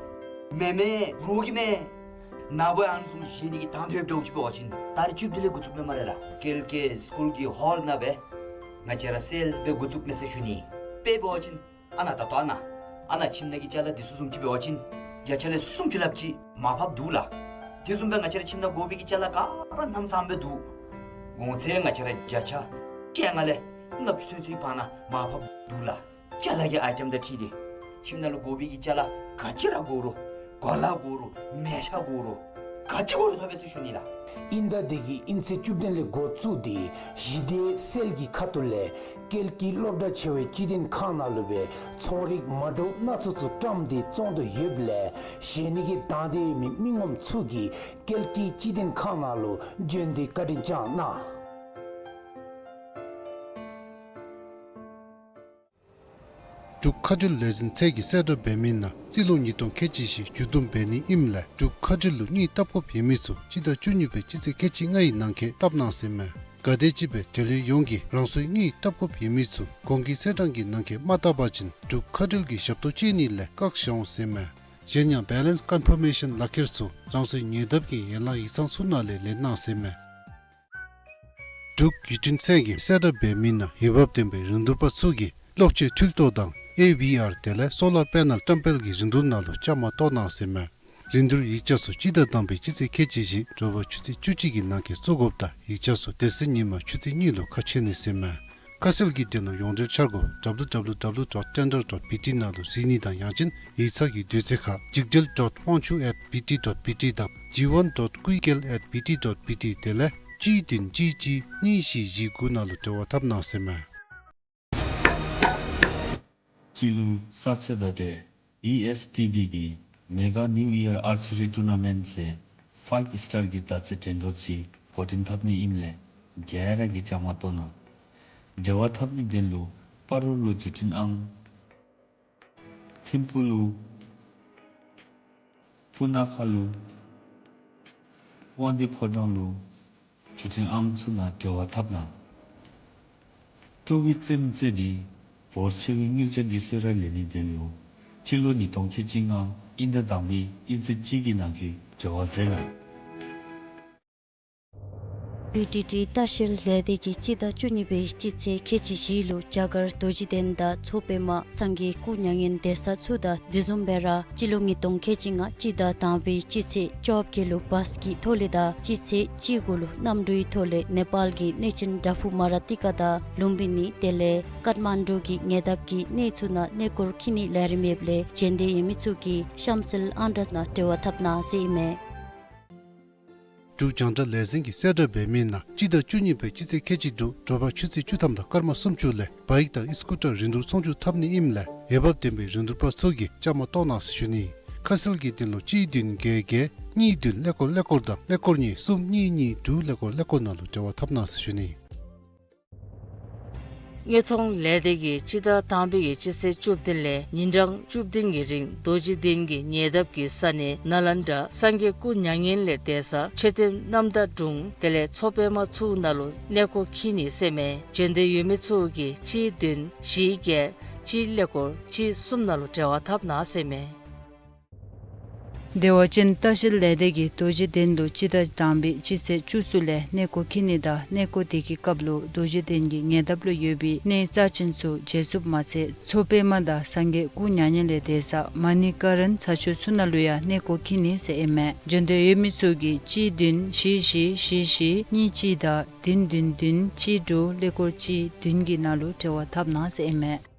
མེན་མེན། རོགས་ཀྱིས་མེན། ནཱ་བུ་ཨ་ནི་བཟུམ་བཞེས་ནི་གི་དང་འདོད་འདྲཝ་ཅིག་འབད་བ་ཅིན་ད་རེས་ཕྱི་རུ་ལས་འགོ་བཙུགསཔ་མས་སྨ་རེ་ལགས། ཀེལ་ཀེ་སི་ཀུལ་གྱི་ཧོལ་ནང་སྦེ་ང་བཅས་ར་སེལ་སྦེ་འགོ་བཙུགསཔ་མས་ཟེར་ཞུ་ནི། དཔེ་འབད་བ་ཅིན་ཨ་ནཱ་ད་ལྟོ་ཨ་ནཱ་ཨ་ནཱ་ཁྱིམ་ནང་གི་ཅ་ལ་འདི་ཚུ་བཟུམ་ཅིག་འབད་བ་ཅིན་ བརྒྱ་ཆ་ལས་སུམ་ཅུ་ལྷགཔ་ཅིག་མར་ཕབ་འདུག་ལགས། དེ་བཟུམ་སྦེ་ང་བཅས་ར་ཁྱིམ་ནང་དགོ་པའི་གི་ཅ་ལ་ག་ར་གནམ་མེད་ས་མེད་འདུག། གོང་ཚད་ང་བཅས་ར་བརྒྱ་ཆ་བཅོ་ལྔ་ལས་ལྔ་བཅུ་ཚུན་ཚོད་བར་ན་མར་ཕབ་འདུག་ལགས། ཅ་ལ་གི་ཨའི་ཊམ་དང་འཁྲིལ་ཏེ་ཁྱིམ་ནང་ལུ་དགོ་པའི་གི་ཅ་ལ་ག་ཅི་ར་དགོ་རུང་གོ་ལ་དགོ་རུང་མལ་ཆ་དགོ་རུང་ག་ཅི་དགོ་རུང་ཐོབ་པས་ཟེར་ཞུ་ནི་ལགས། ཨིན་ཟླ་འདི་གི་ཨིན་ཚེས་བཅུ་བདུན་ལས་འགོ་བཙུགས་ཏེ་ཞི་བདེ་གསལ་གྱི་ཁ་ཐུག་ལས་ཀལ་ཀི་སློབ་གྲྭ་ཆེ་བའི་སྤྱི་བདེ་ཁང་ནང་ལུ་སྦེ་ཚོང་རིགས་མ་འདྲཝ་སྣ་ཚོགས་ཚུ་བཀྲམ་སྟེ་བཙོང་དོ་ཡོདཔ་ལས་བཞེས་ནི་གི་དང་འདོད་ཡོད་མི་མི་ངོམ་ཚུ་གིས་ཀལ་ཀི་སྤྱི་བདེ་ཁང་ནང་ལུ་བྱོན་ཏེ་བཀའ་དྲིན་བསྐྱང་གནང་། འབྲུག་མཁའ་འགྲུལ་ལས་འཛིན་ཚད་ཀྱིས་གསལ་བསྒྲགས་འབད་མི་ནང་རྩིས་ལོ་ཉིས་སྟོང་ཁལ་གཅིག་བཞི་མཇུག་བསྡོམས་འབད་ནི་ཨིནམ་ལས་འབྲུག་མཁའ་འགྲུལ་ལུ་དངུལ་བཏབ་དགོཔ་ཡོད་མི་ཚུ་སྤྱི་ཟླ་བཅུ་གཉིས་པའི་སྤྱི་ཚེས་ཁལ་གཅིག་ལྔ་ཡི་ནང་འཁོད་བཏབ་གནང་ཟེར་མས། ག་དེམ་ཅིག་སྦེ་འབྲེལ་ཡོད་ཡོངས་ཀྱིས་རང་སོའི་དངུལ་བཏབ་དགོཔ་ཡོད་མི་ཚུ་གོང་གི་གསལ་བསྒྲགས་ཀྱི་ནང་འཁོད་མ་བཏབ་པ་ཅིན་འབྲུག་མཁའ་འགྲུལ་གྱི་ཞབས་ཏོག་སྤྱོད་ནི་ལས་བཀག་བཞག་འོང་ཟེར་མས། གཞན་ཡང་བེ་ལེནསི་ཀོན་ཕར་མེ་ཤཱན་ལག་ཁྱེར་ཚུ་རང་སོའི་ཉེ་འདབས་ཀྱི་ཡན་ལག་ཡིག་ཚང་ཚུ་ནང་ལས་ལེན་གནང་ཟེར་མས། འབྲུག་ཡུས་ཀྲིན་ཚད་ཀྱིས་གསལ་བསྒྲགས་འབད་མི་ནང་འོས་འབབ་ལྡན་པའི་རིན་བསྡུར་པ་ཚུ་གིས་གློག་ཆས་འཕྲུལ་གཏོར་དང་ཨེ་ཝི་ཨར་དེ་ལས་སོ་ལར་པེ་ནལ་བཀྲམ་སྤེལ་གྱི་རིན་བསྡུར་ནང་ལུ་བཅའ་མར་གཏོགས་གནང་ཟེར་མས། རིན་བསྡུར་ཡིག་ཆ་ཚུ་སྤྱི་ཟླ་དང་པའི་སྤྱི་ཚེས་ཁལ་གཅིག་བཞི་དྲོ་པ་ཆུ་ཚོད་བཅུ་གཅིག་གི་ནང་འཁོད་བཙུགས་དགོཔ་དང་ཡིག་ཆ་ཚུ་དེ་ཚེ་ཉིན་མ་ཆུ་ཚོད་གཉིས་ལུ་ཁ་ཕྱེ་ནི་ཟེར་མས། ཁ་གསལ་གྱི་དོན་ལུ་ཡོངས་འབྲེལ་འཆར་སྒོ་ཌབ་ལུ་ཌབ་ལུ་ཌབ་ལུ་ཌོཊ་ཊེན་ཌར་ཌོཊ་བི་ཊི་ནང་ལུ་གཟིགས་ནི་དང་ཡང་ཅིན་ཡིག་ཚང་གི་དུས་ཚོད་ཁར་ཇིག་སྒྲིལ་ཌོཊ་ཝང་ཆུ་ཨེཊ་བི་ཊི་ཌོཊ་བི་ཊི་དང་ཇི་ཝོན་ཌོཊ་ཀུའི་ཀེལ་ཨེཊ་བི་ཊི་ཌོཊ་བི་ཊི་དེ་ལས་གཅིག་བདུན་གཅིག་གཅིག་གཉིས་བཞི་བཞི་དགུ་ནང་ལུ་འབྲེལ་བ་འཐབ་གནང་ཟེར་མས། སྤྱི་ལོ་གསར་ཚེས་དང་འབྲེལ་ཨི་ཨེསི་ཊི་བི་གི་མེ་ག་ནིའུ་ཡར་ཨར་ཅི་རི་ཊུར་ན་མེནཊ་ཟེར་ཕའིབ་སི་ཊར་གྱི་མདའ་རྩེད་འགྲན་བསྡུར་ཅིག་འགོ་འདྲེན་འཐབ་ནི་ཨིནམ་ལས་ག་ར་གིས་བཅའ་མར་གཏོགས་གནང་། འབྲེལ་བ་འཐབ་ནིའི་དོན་ལུ་སྤ་རོ་ལུ་བརྒྱུད་འཕྲིན་ཨང་། ཐིམ་ཕུག་ལུ་སྤུ་ན་ཁ་ལུ་དབང་འདུས་ཕོ་བྲང་ལུ་བརྒྱུད་འཕྲིན་ཨང་ཚུ་ནང་འབྲེལ་བ་འཐབ་གནང་། སྤྲོ་བའི་རྩེདམོ་རྩེ་སྟེ་འབོར་ཆེ་བའི་དངུལ་ཅན་གྱི་གསོལ་རས་ལེན་ནིའི་དོན་ལུ་སྤྱི་ལོ་ཉིས་སྟོང་ཁལ་གཅིག་ལྔ་ཨིན་ཟླ་དང་པའི་ཨིན་ཚེས་གཅིག་གི་ནང་འཁོད་འབྲེལ་བ་མཛད་གནང་། བི་ཊི་ཊི་ལྟ་བཤལ་ལས་སྡེ་གིས་སྤྱི་ཟླ་བཅུ་གཉིས་པའི་སྤྱི་ཚེས་ཁལ་གཅིག་བཞི་ལུ་རྒྱ་གར་རྡོ་རྗེ་གདན་དང་མཚོ་པདྨ་སངས་རྒྱས་སྐུ་མྱ་ངན་འདས་ས་ཚུ་དང་དེ་བཟུམ་སྦེ་ར་སྤྱི་ལོ་ཉིས་སྟོང་ཁལ་གཅིག་ལྔ་སྤྱི་ཟླ་དང་པའི་སྤྱི་ཚེས་བཅོ་བརྒྱད་ལུ་བཱས་ཀྱི་ཐོག་ལས་དང་སྤྱི་ཚེས་བཅུ་དགུ་ལུ་གནམ་གྲུའི་ཐོག་ལས་ནེ་པཱལ་གྱི་གནས་ཆེན་དྲག་ཕུག་མ་ར་ཏི་ཀ་དང་ལུམ་བི་ནི་དེ་ལས་ཀཏ་མན་ཌུ་གི་ཉེ་འདབས་ཀྱི་གནས་ཚུ་ནང་གནས་སྐོར་འཁྱིད་ནིའི་ལས་རིམ་ཡོདཔ་ལས་བྱོན་འདོད་ཡོད་མི་ཚུ་གིས་གཤམ་གསལ་ཨང་གྲངས་ནང་འབྲེལ་བ་འཐབ་གནང་ཟེར་ཨིན་མས། འབྲུག་རྒྱང་བསྒྲགས་ལས་འཛིན་གྱིས་གསལ་བསྒྲགས་འབད་མི་ནང་སྤྱི་ཟླ་བཅུ་གཉིས་པའི་སྤྱི་ཚེས་ཁལ་གཅིག་དྲུག་དྲོ་པ་ཆུ་ཚོད་བཅུ་ཐམ་དང་སྐར་མ་སུམ་ཅུ་ལས་བཱའིཀ་དང་ཨི་སི་ཀུ་ཊར་རིན་བསྡུར་ཚོང་བསྒྱུར་འཐབ་ནི་ཨིནམ་ལས་འོས་འབབ་ལྡན་པའི་རིན་བསྡུར་པ་ཚུ་གིས་བཅའ་མར་གཏོགས་གནང་ཟེར་ཞུ་ནི། ཁ་གསལ་གྱི་དོན་ལུ་གཅིག་བདུན་བརྒྱད་བརྒྱད་གཉིས་བདུན་ཀླད་ཀོར་ཀླད་ཀོར་དང་ཀླད་ཀོར་གཉིས་གསུམ་གཉིས་གཉིས་དྲུག་ཀླད་ཀོར་ཀླད་ཀོར་ནང་ལུ་འབྲེལ་བ་འཐབ་གནང་ཟེར་ཞུ་ནི། དངོས་མཐོང་ལས་སྡེ་གིས་སྤྱི་ཟླ་དང་པའི་སྤྱི་ཚེས་བཅུ་བདུན་ལས་ཉིན་གྲངས་བཅུ་བདུན་གྱི་རིང་རྡོ་རྗེ་གདན་གྱི་ཉེ་འདབས་ཀྱི་ས་གནས་ནཱ་ལེནྡྲ་སངས་རྒྱས་སྐུ་མྱ་ངན་ལས་འདས་ས་མཆོད་རྟེན་རྣམ་དག་སྒྲུང་དེ་ལས་མཚོ་པདྨ་ཚུ་ནང་ལུ་གནས་སྐོར་འཁྱིད་ནི་ཟེར་མས། བྱོན་འདོད་ཡོད་མི་ཚུ་གིས་གཅིག་བདུན་བཞི་བརྒྱད་གཅིག་ཀླད་ཀོར་གཅིག་གསུམ་ནང་ལུ་འབྲེལ་བ་འཐབ་གནང་ཟེར་མས། བདེ་བ་ཅན་ལྟ་བཤལ་ལས་སྡེ་གིས་རྡོ་རྗེ་གདན་ལུ་སྤྱི་ཟླ་དང་པའི་སྤྱི་ཚེས་བཅུ་གསུམ་ལས་གནས་སྐོར་འཁྱིད་ནི་དང་གནས་སྐོར་དེ་གི་སྐབས་ལུ་རྡོ་རྗེ་གདན་གྱི་ཉེ་འདབས་ལུ་ཡོད་པའི་གནས་རྩ་ཆེན་ཚུ་མཇལ་ཚུགསཔ་མ་ཚད་མཚོ་པདྨ་དང་སངས་རྒྱས་སྐུ་མྱ་ངན་ལས་འདས་ས་མ་ཎི་ཀ་རན་ས་ཆུ་ཚུ་ནང་ལུ་ཡང་གནས་སྐོར་འཁྱིད་ནི་ཟེར་ཨིན་མས། བྱོན་འདོད་ཡོད་མི་ཚུ་གིས་གཅིག་བདུན་བཞི་བཞི་བཞི་བཞི་གཉིས་གཅིག་དང་བདུན་བདུན་བདུན་གཅིག་དྲུག་ཀླད་ཀོར་གཅིག་བདུན་གྱི་ནང་ལུ་འབྲེལ་བ་འཐབ་གནང་ཟེར་ཨིན་མས།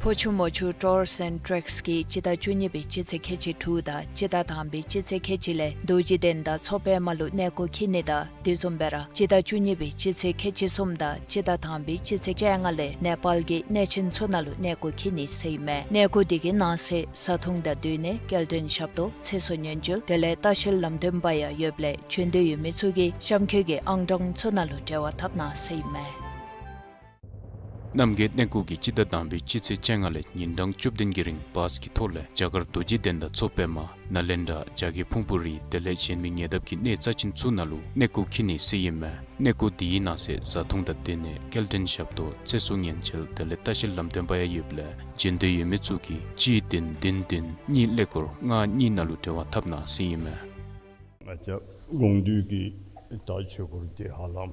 ཕོ་ཆུ་མོ་ཆུ་ཊུརསི་ཨེནཌ་ཊེགསི་གིས་སྤྱི་ཟླ་བཅུ་གཉིས་པའི་སྤྱི་ཚེས་ཁལ་གཅིག་དྲུག་དང་སྤྱི་ཟླ་དང་པའི་སྤྱི་ཚེས་ཁལ་གཅིག་ལས་རྡོ་རྗེ་གདན་དང་མཚོ་པདྨ་ལུ་གནས་སྐོར་འཁྱིད་ནི་དང་དེ་བཟུམ་སྦེ་ར་སྤྱི་ཟླ་བཅུ་གཉིས་པའི་སྤྱི་ཚེས་ཁལ་གཅིག་གསུམ་དང་སྤྱི་ཟླ་དང་པའི་སྤྱི་ཚེས་བཅོ་ལྔ་ལས་ནེ་པཱལ་གྱི་གནས་ཆེན་ཚུ་ནང་ལུ་གནས་སྐོར་འཁྱིད་ནི་ཟེར་ཨིན་མས། གནས་སྐོར་དེ་གི་ནང་གསེས་བཟའ་འཐུང་དང་སྡོད་གནས་སྐྱེལ་འདྲེན་ཞབས་ཏོག་ཚེ་སྲོག་ཉེན་བཅོལ་དེ་ལས་ལྟ་བཤལ་ལམ་སྟོན་པ་ཡང་ཡོདཔ་ལས་བྱོན་འདོད་ཡོད་མི་ཚུ་གིས་གཤམ་འཁོད་ཀྱི་ཨང་གྲངས་ཚུ་ནང་ལུ་འབྲེལ་བ་འཐབ་གནང་ཟེར་ཨིན་མས། རྣམ་རྒྱལ་གནས་སྐོར་གྱིས་སྤྱི་ཟླ་དང་པའི་སྤྱི་ཚེས་བཅོ་ལྔ་ལས་ཉིན་གྲངས་བཅུ་བདུན་གྱི་རིང་བཱས་ཀྱི་ཐོག་ལས་རྒྱ་གར་རྡོ་རྗེ་གདན་དང་མཚོ་པདྨ་ནཱ་ལེནྡྲ་རྒྱ་རྒྱལ་ཕུང་པོ་རི་དེ་ལས་གཞན་མི་ཉེ་འདབས་ཀྱི་གནས་རྩ་ཆེན་ཚུ་ནང་ལུ་གནས་སྐོར་འཁྱིད་ནི་ཟེར་ཨིན་མས། གནས་སྐོར་དེའི་ནང་གསེས་བཟའ་འཐུང་དང་སྡོད་གནས་སྐྱེལ་འདྲེན་ཞབས་ཏོག་ཚེ་སྲོག་ཉེན་བཅོལ་དེ་ལས་ལྟ་བཤལ་ལམ་སྟོན་པ་ཡང་ཡོདཔ་ལས་བྱོན་འདོད་ཡོད་མི་ཚུ་གིས་གཅིག་བདུན་བདུན་བདུན་གཉིས་ཀླད་ཀོར་ལྔ་གཉིས་ནང་ལུ་འབྲེལ་བ་འཐབ་གནང་ཟེར་ཨིན་མས། ང་བཅས་དགོངས་འདུས་ཀྱི་ད་ཆོས་སྐོར་དེ་ཧ་ལམ་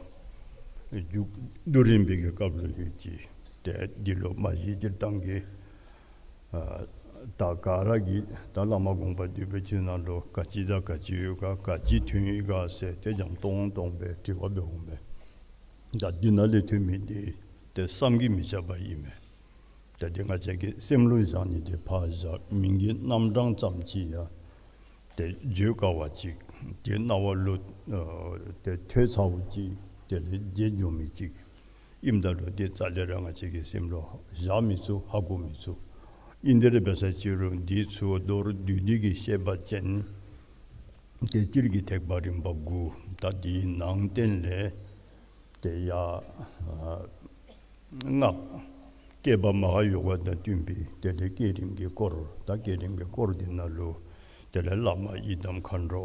མཇུག་བསྡུ་རན་པའི་གི་སྐབས་ལུ་ཡོད་ཅི། ཏེ་འདི་ལུ་མ་གཞི་སྤྱིར་བཏང་གི་ཨ་ ད་ག་ར་གིས་ད་བླ་མ་དགོངས་པ་འདུས་པའི་ཕྱི་ནང་ལུ་ག་ཅི་དང་ག་ཅི་ཡོད་ག་ག་ཅི་ཐོན་ཡི་ག་ཟེར་ཏེ་འཇམ་ཏོང་ཏོ་སྦེ་དྲི་བ་འབད་འོང་པས། ད་འདི་ནང་ལས་ཐོན་མི་འདི་ཏེ་བསམ་གྱིས་མི་ཁྱབ་པ་ཨིན་མས། ད་འདི་ང་བཅས་ཀྱི་སེམས་ལུ་བཞག་ནི་འདི་ཕར་བཞག། མིང་གི་རྣམ་གྲངས་ཙམ་ཅིག་ཡང་ཏེ་བརྗོད་དཀའ་བ་ཅིག། ཏེ་རྣ་བ་ལུ་ཨ་ཏེ་ཐོས་ཚརཝ་ཅིག། དེ་ལས་བརྗེད་འགྱོ་མི་ཅིག་ཨིནམ་ད་ལུ་ཏེ་རྩ་ལས་ར་ང་བཅས་ཀྱི་སེམས་ལུ་བཞག་མི་ཚུགས། ཧ་གོ་མི་ཚུགས། ཨིན་དེ་ར་འབད་ས་ཅིག་རུང་འདི་ཚུ་མདོར་བསྡུས་ཏེ་གིས་བཤད་པ་ཅིན་ཏེ་སྤྱིར་གྱི་ཐེག་པ་རིམ་པ་དགུ། ད་འདིའི་ནང་བསྟན་ལས་ཏེ་ཡ་ཨ་སྔགས་བསྐྱེད་པ་མ་ཧཱ་ཡོ་ག་དང་བསྟུན་པའི་དེ་ལས་བསྐྱེད་རིམ་གྱི་སྐོར། ད་བསྐྱེད་རིམ་གྱི་སྐོར་འདི་ནང་ལུ་དེ་ལས་བླ་མ་ཡི་དམ་མཁའ་འགྲོ་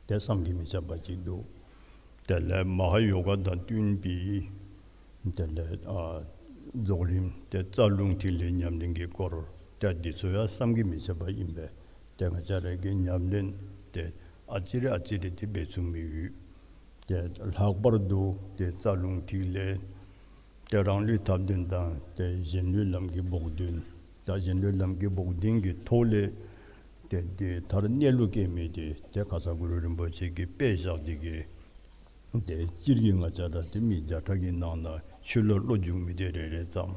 ཏེ་བསམ་གྱིས་མི་ཁྱབ་པ་ཅིག་འདུག། དེ་ལས་མ་ཧཱ་ཡོ་ག་དང་བསྟུན་པའི་དེ་ལས་ཨ་རྫོགས་རིམ་ཏེ་རྩ་རླུང་ཐིག་ལེ་ཉམས་ལེན་གྱི་སྐོར། ཏེ་འདི་ཚུ་ཡང་བསམ་གྱིས་མི་ཁྱབ་པ་ཨིན་པས། ཏེ་ང་བཅས་ར་གིས་ཉམས་ལེན་ཏེ་ཨ་ཙི་རེ་ཨ་ཙི་རེ་ཏེ་འབད་ཚུགས་མི་ཡོད། ཏེ་ལྷག་པར་དུ་ཏེ་རྩ་རླུང་ཐིག་ལེ་ཏེ་རང་ལུས་ཐབས་ལྡན་དང་ཏེ་གཞན་ལུས་ལམ་གྱི་བོགས་འདོན། ད་གཞན་ལུས་ལམ་གྱི་བོགས་འདོན་གྱི་ཐོག་ལས་ཏེ་ཏེ་མཐར་གནས་ལུགས་སྐྱེ་མི་འདི་ཏེ་ཁ་ཙ་གུ་རུ་རིན་པོ་ཆེ་གིས་དཔེ་བཞག་སྟེ་གིས་ཏེ་སྤྱིར་གྱིས་ང་བཅས་ར་ཏེ་མི་བརྒྱ་ཕྲག་གི་ནང་ན་ཆོས་ལུ་བློ་འཇུག་མི་འདི་རེ་རེ་ཙམ།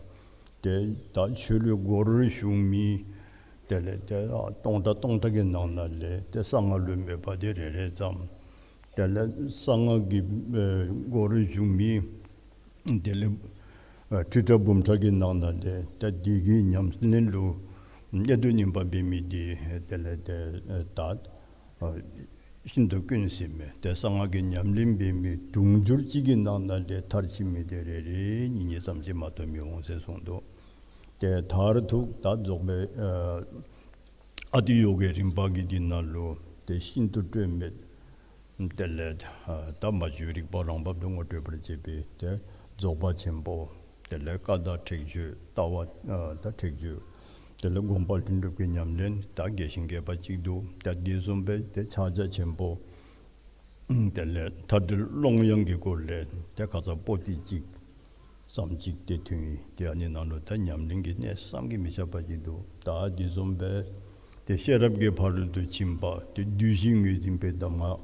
ཏེ་ད་ཆོས་ལུ་སྒོར་ཞུགས་མི་དེ་ལས་ཏེ་ཨ་སྟོང་ཕྲག་སྟོང་ཕྲག་གི་ནང་ན་ལས་ཏེ་གསང་སྔགས་ལུ་མོས་པ་འདི་རེ་རེ་ཙམ། དེ་ལས་གསང་སྔགས་ཀྱི་ཨེ་སྒོར་ཞུགས་མི་དེ་ལས་ཨ་ཁྲི་ཕྲག་འབུམ་ཕྲག་གི་ནང་ན་ལས་ཏེ་འདི་གི་ཉམས་ལེན་ལུ་གནད་དུ་སྨིན་པ་འབད་མི་འདི་དེ་ལས་ཏེ་ཨེ་ད་ཨ་ཤིན་ཏུ་དཀོན་ཟེར་མས། ཏེ་གསང་སྔགས་ཀྱི་ཉམས་ལེན་འབད་མི་དུང་ཕྱུར་གཅིག་གི་ནང་ན་ལས་མཐར་ཕྱིན་མི་དེ་རེ་རེ་གཉིས་གཉིས་ཙམ་ཅིག་མ་གཏོགས་མི་འོང་ཟེར་གསུངས་འདུག། ཏེ་མཐར་ཐུག་ད་རྫོགས་པའི་ཨ་ཨ་ཏི་ཡོ་གའི་རིམ་པ་གི་འདི་ནང་ལུ་ཏེ་ཤིན་ཏུ་སྤྲོས་མེད། དེ་ལས་ཨ་ད་མ་བཅོས་རིག་པ་རང་བབས་སུ་ངོ་སྤྲོད་པར་བྱེད་པའི་ཏེ་རྫོགས་པ་ཆེན་པོ། དེ་ལས་བཀའ་དང་ཁྲེགས་ཆོད་ལྟ་བ་ཨ་ད་ཁྲེགས་ཆོད། དེ་ལས་སྒོམ་པ་ལྷུན་གྲུབ་ཀྱི་ཉམས་ལེན་ད་རྒྱས་ཤིང་རྒྱས་པ་ཅིག་འདུག། ད་འདི་བཟུམ་སྦེ་ཏེ་ཕྱག་རྒྱ་ཆེན་པོ། དེ་ལས་མཐའ་བྲལ་ཀློང་ཡངས་ཀྱི་སྐོར་ལས་ཏེ་ཁ་ཙ་པོ་ཏི་གཅིག་ཙམ་ཅིག་ཏེ་ཐོན་ཡི། ཏེ་ཨ་ནི་ནང་ལུ་ད་ཉམས་ལེན་གྱི་གནད་བསམ་གྱིས་མི་ཁྱབ་པ་ཅིག་འདུག། ད་འདི་བཟུམ་སྦེ་ཏེ་ཤེས་རབ་ཀྱི་ཕ་རོལ་ཏུ་ཕྱིན་པ་ཏེ་བདུད་བཞི་ངོས་འཛིན་པའི་གདམས་ངག་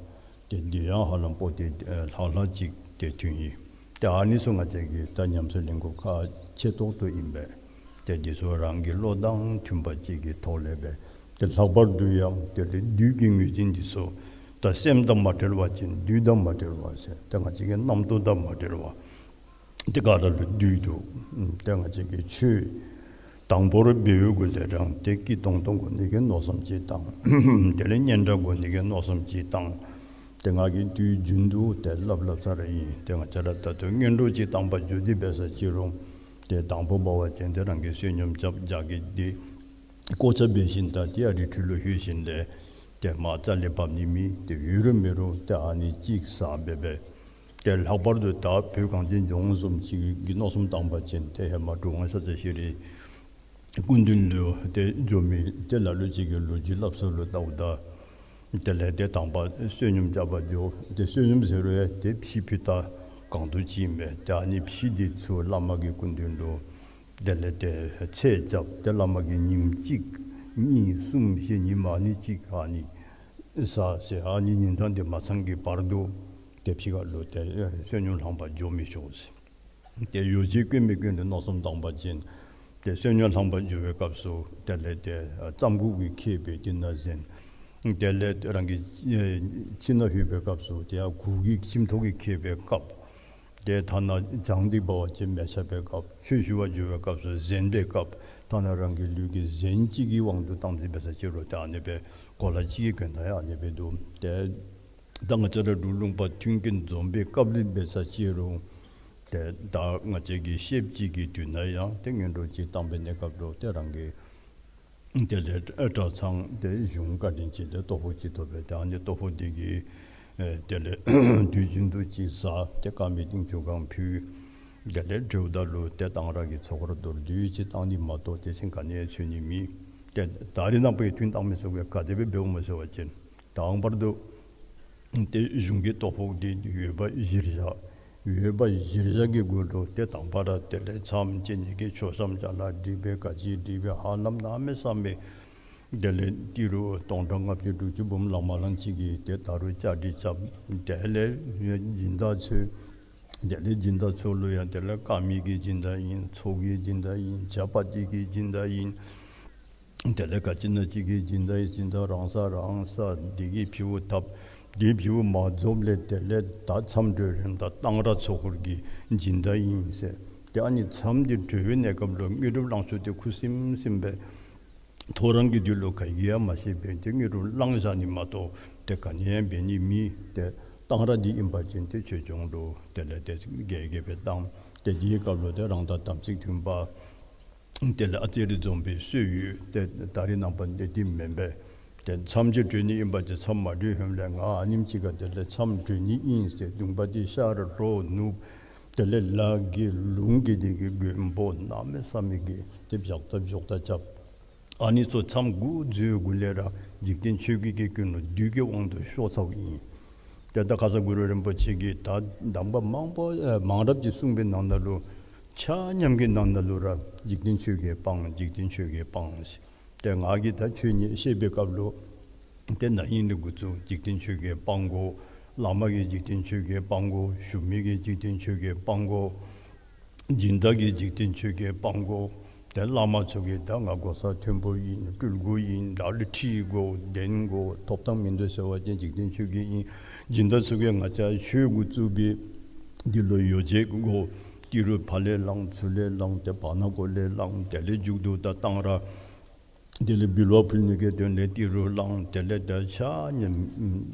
ཏེ་འདི་ཡང་ཧ་ལམ་པོ་ཏི་ཨེ་ལྷག་ལྷག་ཅིག་ཏེ་ཐོན་ཡི། ཏེ་ཨ་ནི་ཚུ་ང་བཅས་ཀྱིས་ད་ཉམས་སུ་ལེན་དགོཔ་ཁག་ཆེ་ཏོག་ཏོ་ཨིན་པས། ཏེ་འདི་ཚུ་རང་གི་བློ་དང་མཐུན་པ་ཅིག་གི་ཐོག་ལས་སྦེ་ཏེ་ལྷག་པར་དུ་ཡང་ཏེ་བདུད་ཀྱི་ངོས་འཛིན་འདི་ཚུ་ད་སེམས་དང་མ་བྲལ་བ་ཅིན་བདུད་དང་མ་བྲལ་བ་ཟེར། ཏེ་ང་བཅས་ཀྱི་རྣམ་རྟོག་དང་མ་བྲལ་བ། ཏེ་ག་ར་ལུ་བདུད་འདུག། ཏེ་ང་བཅས་ཀྱིས་ཆོས་དང་པོར་འབད་བའི་གུ་ལས་ར་ཏེ་སྐྱིད་ཏོང་ཏོ་དགོ་ནི་གི་མནོ་བསམ་ཅིག་བཏང་། དེ་ལས་སྙན་གྲགས་དགོ་ནི་གི་མནོ་བསམ་ཅིག་བཏང་། ཏེ་ང་གིས་དུས་རྒྱུན་དུ་ཏེ་སླབ་སླབ་ས་ར་ཨིན། ཏེ་ང་བཅས་ར་ད་ལྟོ་སྔོན་འགྲོ་ཅིག་བཏང་པར་འགྱོ་སྟེ་འབད་ས་ཅིག་རུང་ཏེ་དང་པོ་འབད་བ་ཅིན་ཏེ་རང་གིས་བསོད་སྙོམས་རྐྱབ་རྒྱགས་ཀྱི་ཏེ་བཀོ་ཆ་འབད་ཞིནམ་ད་ཏེ་ཨ་རི་ཁྲོད་ལུ་ལྷོད་ཞིནམ་ལས་ཏེ་མར་རྩ་ལས་འབབ་ནི་མེད། ཏེ་ཡོད་རུང་མེད་རུང་ཏེ་ཨ་ནི་ཅིག་ཟ་འབད་འབད། ཏེ་ལྷག་པར་དུ་ད་བོད་གངས་ཅན་ལྗོངས་བཟུམ་ཅིག་གི་མནོ་བསམ་བཏང་པ་ཅིན་ཏེ་ཧེ་མ་གྲུབ་དབང་ཤཱཀྱ་ཤྲཱི་སྐུ་མདུན་ལུ་ཏེ་འགྱོ་མི་ཏེ་ལ་ལུ་ཅིག་གིས་ལོ་རྒྱུས་སླབ་ས་ལུ་བལྟཝ་ད་དེ་ལས་ཏེ་དང་པ་བསོད་སྙོམས་རྐྱབ་པར་འགྱོ། ཏེ་བསོད་སྙོམས་ཟེར་རུང་ཡང་ཏེ་ཕྱེ་ཕུད་ད་གང་དུ་ཅིག་མས། ཏེ་ཨ་ནི་ཕྱེ་འདི་ཚུ་བླ་མ་གི་སྐུ་མདུན་ལུ་དེ་ལས་ཏེ་ཚད་རྐྱབ། ཏེ་བླ་མ་གིས་ཉིནམ་གཅིག་གཉིས་གསུམ་བཞི་ཉིནམ་ཨ་ནི་གཅིག་ཨ་ནི་ཟ་ཟེར། ཨ་ནི་ཉིན་གྲངས་འདི་མ་ཚང་གི་བར་དུ་ཏེ་ཕྱི་ཁ་ལུ་ཏེ་ཨེ་བསོད་སྙོམས་ལྷང་པར་འགྱོ་མི་ཆོག་ཟེར། ཏེ་ཡོ་བྱད་གོན་མི་གོན་ལུ་མནོ་བསམ་བཏང་པ་ཅིན་ཏེ་བསོད་སྙོམས་ལྷང་པར་འགྱོ་བའི་སྐབས་སུ་དེ་ལས་ཏེ་ཨ་རྩམ་ཁུག་གིས་ཁེབས་སྦེ་དེ་ནང་གཟན། དེ་ལས་རང་གི་ཨེ་ཁྱིམ་ནང་ལྷོད་པའི་སྐབས་སུ་ཏེ་ཡར་གུར་གྱིས་ཁྱིམ་ཐོག་གིས་ཁེབས་པའི་བཀབ། ཏེ་ཐ་ན་གྱང་འདི་འབད་བ་ཅིན་མལ་ཆ་སྦེ་བཀབ། ཆོས་ཞུ་བར་འགྱོ་བའི་སྐབས་སུ་གཟན་སྦེ་བཀབ། ཐ་ན་རང་གི་ལུས་ཀྱི་གཟན་གཅིག་གི་དབང་དུ་བཏང་སྟེ་འབད་ས་ཅིག་རུང་ཏེ་ཨ་ནི་སྦེ་གོ་ལ་གཅིག་གི་གྱོན་ཐངས་ཡང་ཨ་ནི་སྦེ་འདུག། ཏེ་ད་ང་བཅས་ར་འབྲུག་ལུང་པ་མཐུན་རྐྱེན་འཛོམས་པའི་སྐབས་ལུ་འབད་ས་ཅིག་རུང་ཏེ་ད་ང་བཅས་ཀྱིས་ཤེསཔ་ཅིག་གི་དུས་ན་ཡང་ཏེ་སྔོན་འགྲོ་ཅིག་བཏང་པའི་གནས་སྐབས་ལུ་ཏེ་རང་གི་དེ་ལས་གྲྭ་ཚང་ཏེ་གཞུང་བཀའ་དྲིན་ཅན་ཏེ་ལྟོ་ཕོགས་ཅིག་ཐོབ་པས། ཏེ་ཨ་ནི་ལྟོ་ཕོགས་འདི་གིས་ཨེ་དེ་ལས་དུས་རྒྱུན་དུ་ཅིག་ཟ། ཏེ་དཀར་མེ་ཏིང་ཆུ་གང་ཕུལ། དེ་ལས་སྒྲུབ་ད་ལུ་ཏེ་གཏང་རག་གི་ཚོགས་འཁོར་མདོར་བསྡུས་ཅིག་བཏང་ནི་མ་གཏོགས་དེ་བཞིན་ག་ནི་ཡང་འཚོལ་ནི་མེད། ཏེ་ད་རེས་ནངས་པ་ཡང་ཐུན་བཏང་མི་ཚུགས་པས། ག་དེ་སྦེ་འབདཝ་སྨོ་ཟེར་བ་ཅིན་དང་པར་དུ་ཏེ་གཞུང་གི་ལྟོ་ཕོགས་འདི་ཡོད་པ་གཞིར་བཞག། ཡོད་པ་གཞིར་བཞག་གི་སྒོ་ལུ་ཏེ་དང་པ་ར་དེ་ལས་མཚམས་བཅད་ནི་གི་ཆོས་མཚམས་ཅ་ལ་སྒྲིག་སྦེ་ག་ཅི་སྒྲིག་སྦེ་ཧ་ལམ་གནམ་མེད་ས་མེད་དེ་ལས་ཏི་རུ་སྟོང་ཕྲག་ལྔ་བཅུ་དྲུག་ཅུ་འབུམ་ལང་མ་ལང་ཅིག་གི་ཏེ་ད་རུང་བཅའ་སྒྲིག་རྐྱབ། དེ་ལས་སྦྱིན་བདག་ཚུ་དེ་ལས་སྦྱིན་བདག་ཚུ་ལུ་ཡང་དེ་ལས་དཀར་མེ་གི་སྦྱིན་བདག་ཨིན། ཚོགས་ཀྱི་སྦྱིན་བདག་ཨིན། ཇ་པ་ཏི་གི་སྦྱིན་བདག་ཨིན། དེ་ལས་ག་ཅི་ན་ཅིག་གི་སྦྱིན་བདག་ཨིན། སྦྱིན་བདག་རང་ས་རང་ས་དེ་གི་ཕྱི་བོ་ཐབ། དེ་ཕྱི་བོ་མ་རྫོགས་ལས་དེ་ལས་ད་མཚམས་གྲོལ་རནམ་ད་གཏང་རག་ཚོགས་འཁོར་གྱི་སྦྱིན་བདག་ཨིན་ཟེར། ཏེ་ཨ་ནི་མཚམས་དེ་གྲོལ་བའི་གནས་སྐབས་ལུ་དངོས་གྲུབ་བླང་ཆོག་དེ་ཁུ་སིམ་སིམ་སྦེ་ཐོ་རངས་ཀྱི་དུས་ལུ་ག་གིས་ཡང་མ་ཤེས་པས། ཏེ་དངོས་གྲུབ་བླང་བཞག་ནི་མ་གཏོགས་ཏེ་ག་ནི་ཡང་འབད་ནི་མེད། ཏེ་གཏང་རག་འདི་ཨིན་པ་ཅིན་ཏེ་ཆོས་སྐྱོང་ལུ་དེ་ལས་ཏེ་རྒྱས་རྒྱས་སྦེ་གཏང་། ཏེ་དེའི་སྐབས་ལུ་ཏེ་རང་དང་དམ་ཚིག་མཐུན་པ་དེ་ལས་ཨ་ཙི་རེ་འཛོམས་པའི་སྲོལ་ཡོད། ཏེ་ད་རེས་ནངས་པ་འདི་འདི་མེན་པས། ཏེ་མཚམས་ཅིག་གྲོལ་ནི་ཨིན་པ་ཅིན་མཚམས་མ་གྲོལ་ཧེ་མ་ལས་ང་ཨ་ནེམ་ཅིག་ཁར་དེ་ལས་མཚམས་གྲོལ་ནི་ཨིན་ཟེར་གདུང་པ་འདི་ཤར་ལྷོ་ནུབ་དེ་ལས་ལ་གི་ལུང་གི་དེ་གི་མགོན་པོ་གནམ་མེད་ས་མེད་ཀྱི་ཏེ་བཞག་ད་བཞག་ད་རྐྱབ། ཨ་ནི་ཚུ་མཚམས་འགོ་བཙུགས་འགོ་ལས་ར་འཇིག་རྟེན་ཆོས་བརྒྱད་ཀྱི་ཀུན་སློང་བདུད་ཀྱི་དབང་དུ་ཤོར་ཚརཝ་ཨིན། ཏེ་ད་ཁ་ཙ་གུ་རུ་རིན་པོ་ཆེ་གིས་ད་གདམས་པ་མང་པོ་ཨེ་མང་རབས་ཅིག་གསུངས་པའི་ནང་ན་ལུ་ཆ་མཉམ་གྱི་ནང་ན་ལུ་ར་འཇིག་རྟེན་ཆོས་བརྒྱད་སྤང་། འཇིག་རྟེན་ཆོས་བརྒྱད་སྤང་ཟེར། ཏེ་ང་གིས་ད་ཆོས་ཉིད་བཤད་པའི་སྐབས་ལུ་ཏེ་ན་ཧིང་ལས་འགོ་བཙུགས་འཇིག་རྟེན་ཆོས་བརྒྱད་སྤང་དགོ། བླ་མ་གིས་འཇིག་རྟེན་ཆོས་བརྒྱད་སྤང་དགོ། ཞུ་མི་གིས་འཇིག་རྟེན་ཆོས་བརྒྱད་སྤང་དགོ། སྦྱིན་བདག་གིས་འཇིག་རྟེན་ཆོས་བརྒྱད་སྤང་དགོ། ཏེ་བླ་མ་ཚུ་གིས་ད་ང་གོ་ས་མཐོན་པོ་ཨིན། སྤྲུལ་སྐུ་ཨིན། ད་ལུ་ཁྲི་དགོ། གདན་དགོ། ཐོབ་ཐང་མིན་འདུག་ཟེར་བ་ཅིན་འཇིག་རྟེན་ཆོས་བརྒྱད་ཨིན། སྦྱིན་བདག་ཚུ་གིས་ང་བཅས་ཆོས་འགོ་བཙུགས་པའི་འདི་ལུ་ཡོ་བྱད་དགོ། ཏི་རུ་ཕར་ལས་བླངས་ཚུར་ལས་བླངས་ཏེ་བར་ན་གོ་ལས་བླངས་དེ་ལས་མཇུག་ཏུ་ད་གཏང་རག་དེ་ལས་འབུལ་བ་ཕུལ་ནི་གི་དོན་ལས་ཏི་རུ་བླངས། དེ་ལས་ད་ཆ་མཉམ་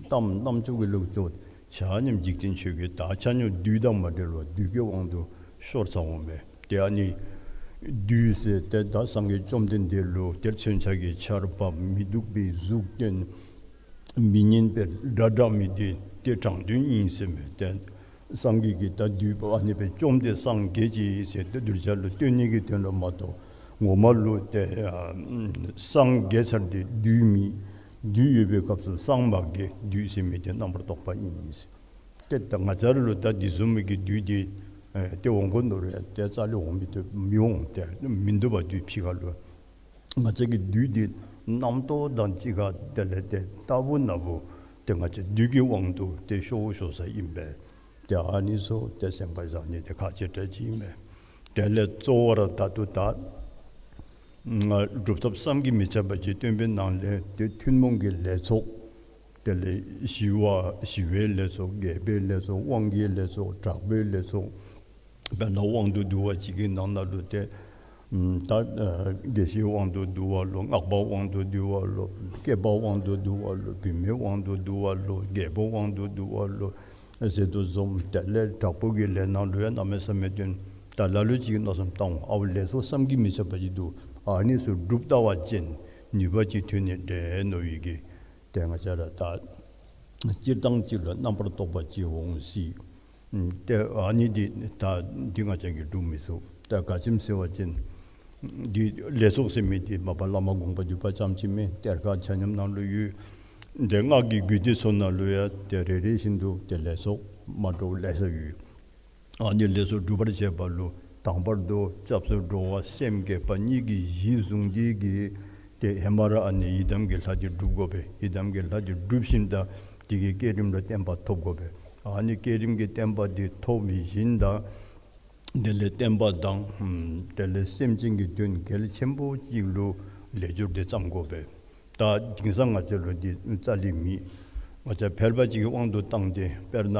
གཏམ་རྣམ་ཅོ་གི་ལོག་ཅོག་ཆ་མཉམ་འཇིག་རྟེན་ཆོས་བརྒྱད། ད་ཆ་མཉམ་བདུད་དང་མ་བྲལ་བར་བདུད་ཀྱི་དབང་དུ་ཤོར་ཚརཝ་མས། ཏེ་ཨ་ནི་བདུད་ཟེར་ཏེ་ད་སངས་རྒྱས་བཅོམ་ལྡན་འདས་ལུ་ཏེ་མཚོན་ཆ་གི་ཆརཔ། མི་སྡུག་པའི་གཟུགས་སྟོན། མི་སྙན་པའི་སྒྲ་བསྒྲགས་མི་འདི་ཏེ་དྲང་དོན་ཨིན་ཟེར་མས། ཏེ་སངས་རྒྱས་ཀྱིས་ད་བདུད་པོ་ཨ་ནི་སྦེ་བཅོམ་སྟེ་སངས་རྒྱས་ཅི་ཟེར་ཏེ་གདུལ་བྱ་ལུ་སྟོན་ནི་གི་དོན་ལུ་མ་གཏོགས་ངོ་མ་ལུ་ཏེ་ཨ་སངས་རྒྱས་ཚར་ཏེ་བདུད་མེད། བདུད་ཡོད་པའི་སྐབས་སུ་སངས་མ་རྒྱས། བདུད་ཟེར་མི་འདི་རྣམ་པར་རྟོག་པ་ཨིན་ཟེར། ཏེ་ད་ང་བཅས་ར་ལུ་ད་འདི་བཟུམ་མའི་གི་བདུད་འདི་ཨེ་ཏེ་འོང་དགོ་མནོ་རུང་ཏེ་རྩ་ལས་འོང་མི་ཐུབ་མི་འོང་། ཏེ་མིན་འདུག་པ་བདུད་ཕྱི་ཁ་ལུ། ང་བཅས་ཀྱི་བདུད་འདི་རྣམ་རྟོག་དང་གཅིག་ཁར་དེ་ལས་ཏེ་རྟག་བུ་ན་བུ་ཏེ་ང་བཅས་བདུད་ཀྱི་དབང་དུ་ཏེ་ཤོར་ཤོར་ས་ཨིན་པས། ཏེ་ཨ་ནི་ཚུ་ཏེ་སེམས་པ་བཟང་ནི་ཏེ་ཁག་ཆེ་དྲགས་ཅིག་ཨིན་པས། དེ་ལས་གཙོ་བོ་ར་ད་ལྟོ་ད་ང་སྒྲུབ་ཐབས་བསམ་གྱིས་མི་ཁྱབ་པ་ཅིག་སྟོན་པའི་ནང་ལས་ཏེ་ཐུན་མོང་གི་ལས་ཚོགས། དེ་ལས་ཞི་བ་ཞི་བའི་ལས་ཚོགས། རྒྱས་པའི་ལས་ཚོགས། དབང་གི་ལས་ཚོགས། དྲག་པོའི་ལས་ཚོགས། དཔེར་ན་དབང་དུ་བསྡུ་བ་ཅིག་གི་ནང་ན་ལུ་ཏེ་ཨམ་ད་ཨ་དགེ་བཤེས་དབང་དུ་བསྡུ་བ་ལོ། སྔགས་པ་དབང་དུ་བསྡུ་བ་ལོ། སྐྱེས་པ་དབང་དུ་བསྡུ་བ་ལོ། བུད་མེད་དབང་དུ་བསྡུ་བ་ལོ། རྒྱལ་པོ་དབང་དུ་བསྡུ་བ་ལོ་ཟེར་དོ་བཟུམ། དེ་ལས་དྲག་པོ་གི་ལས་ནང་ལུ་ཡང་གནམ་མེད་ས་མེད་སྟོན། ད་ལ་ལུ་ཅིག་གིས་མནོ་བསམ་བཏང་འོང་། ཨའུ་ལས་ཚོགས་བསམ་གྱིས་མི་ཁྱབ་པ་ཅིག་འདུག། ཨ་ནི་ཚུ་སྒྲུབ་ལྟ་བ་ཅིན་ནུས་པ་ཅིག་ཐོན་ནི་འདྲས་མནོ་བའི་གི་ཏེ་ང་བཅས་ར་ད་སྤྱིར་བཏང་ཅིག་ལུ་རྣམ་པར་རྟོག་པ་ཅིག་འོང་སྲིད། ཨམ་ཏེ་ཨ་ནི་འདི་ད་འདི་ང་བཅས་ཀྱིས་སྒྲུབ་མི་ཚུགས། ད་ག་ཅི་སྨོ་ཟེར་བ་ཅིན་འདི་ལས་ཚོགས་ཟེར་མི་འདི་མ་པ་བླ་མ་དགོངས་པ་འདུས་པ་ཙམ་ཅིག་མེན། གཏེར་ཁ་ཆ་མཉམ་ནང་ལུ་ཡོད། ཏེ་སྔགས་ཀྱི་རྒྱུད་སྡེ་ཚུ་ནང་ལུ་ཡང་ཏེ་རེ་རེ་བཞིན་དུ་ཏེ་ལས་ཚོགས་མ་འདྲཝ་ལེ་ཤ་ཡོད། ཨ་ནི་ལས་ཚོགས་སྒྲུབ་པར་བྱེད་པ་ལུ་དང་པར་དུ་སྐྱབས་སུ་འགྲོ་བ་སེམས་བསྐྱེད་པ་གཉིས་ཀྱི་གཞི་བཟུང་སྟེ་གིས་ཏེ་ཧེ་མ་ར་ཨ་ནི་ཡི་དམ་གྱི་ལྷ་འདི་སྒྲུབ་དགོ་པས། ཡི་དམ་གྱི་ལྷ་འདི་སྒྲུབ་ཞིནམ་ད་དེ་གི་བསྐྱེད་རིམ་ལུ་བརྟན་པ་ཐོབ་དགོ་པས། ཨ་ནི་བསྐྱེད་རིམ་གྱི་བརྟན་པ་འདི་ཐོབ་ཞིནམ་ད་དེ་ལས་བསྟན་པ་དང་ཨམ་དེ་ལས་སེམས་ཅན་གྱི་དོན་གལ་ཆེན་པོ་ཅིག་ལུ་ལས་སྦྱོར་འདི་བརྩམ་དགོ་པས། ད་དེང་སང་ང་བཅས་ལུ་འདི་རྩ་ལས་མེད། ང་བཅས་ཕལ་པ་ཅིག་གི་དབང་དུ་བཏང་སྟེ་དཔེར་ན་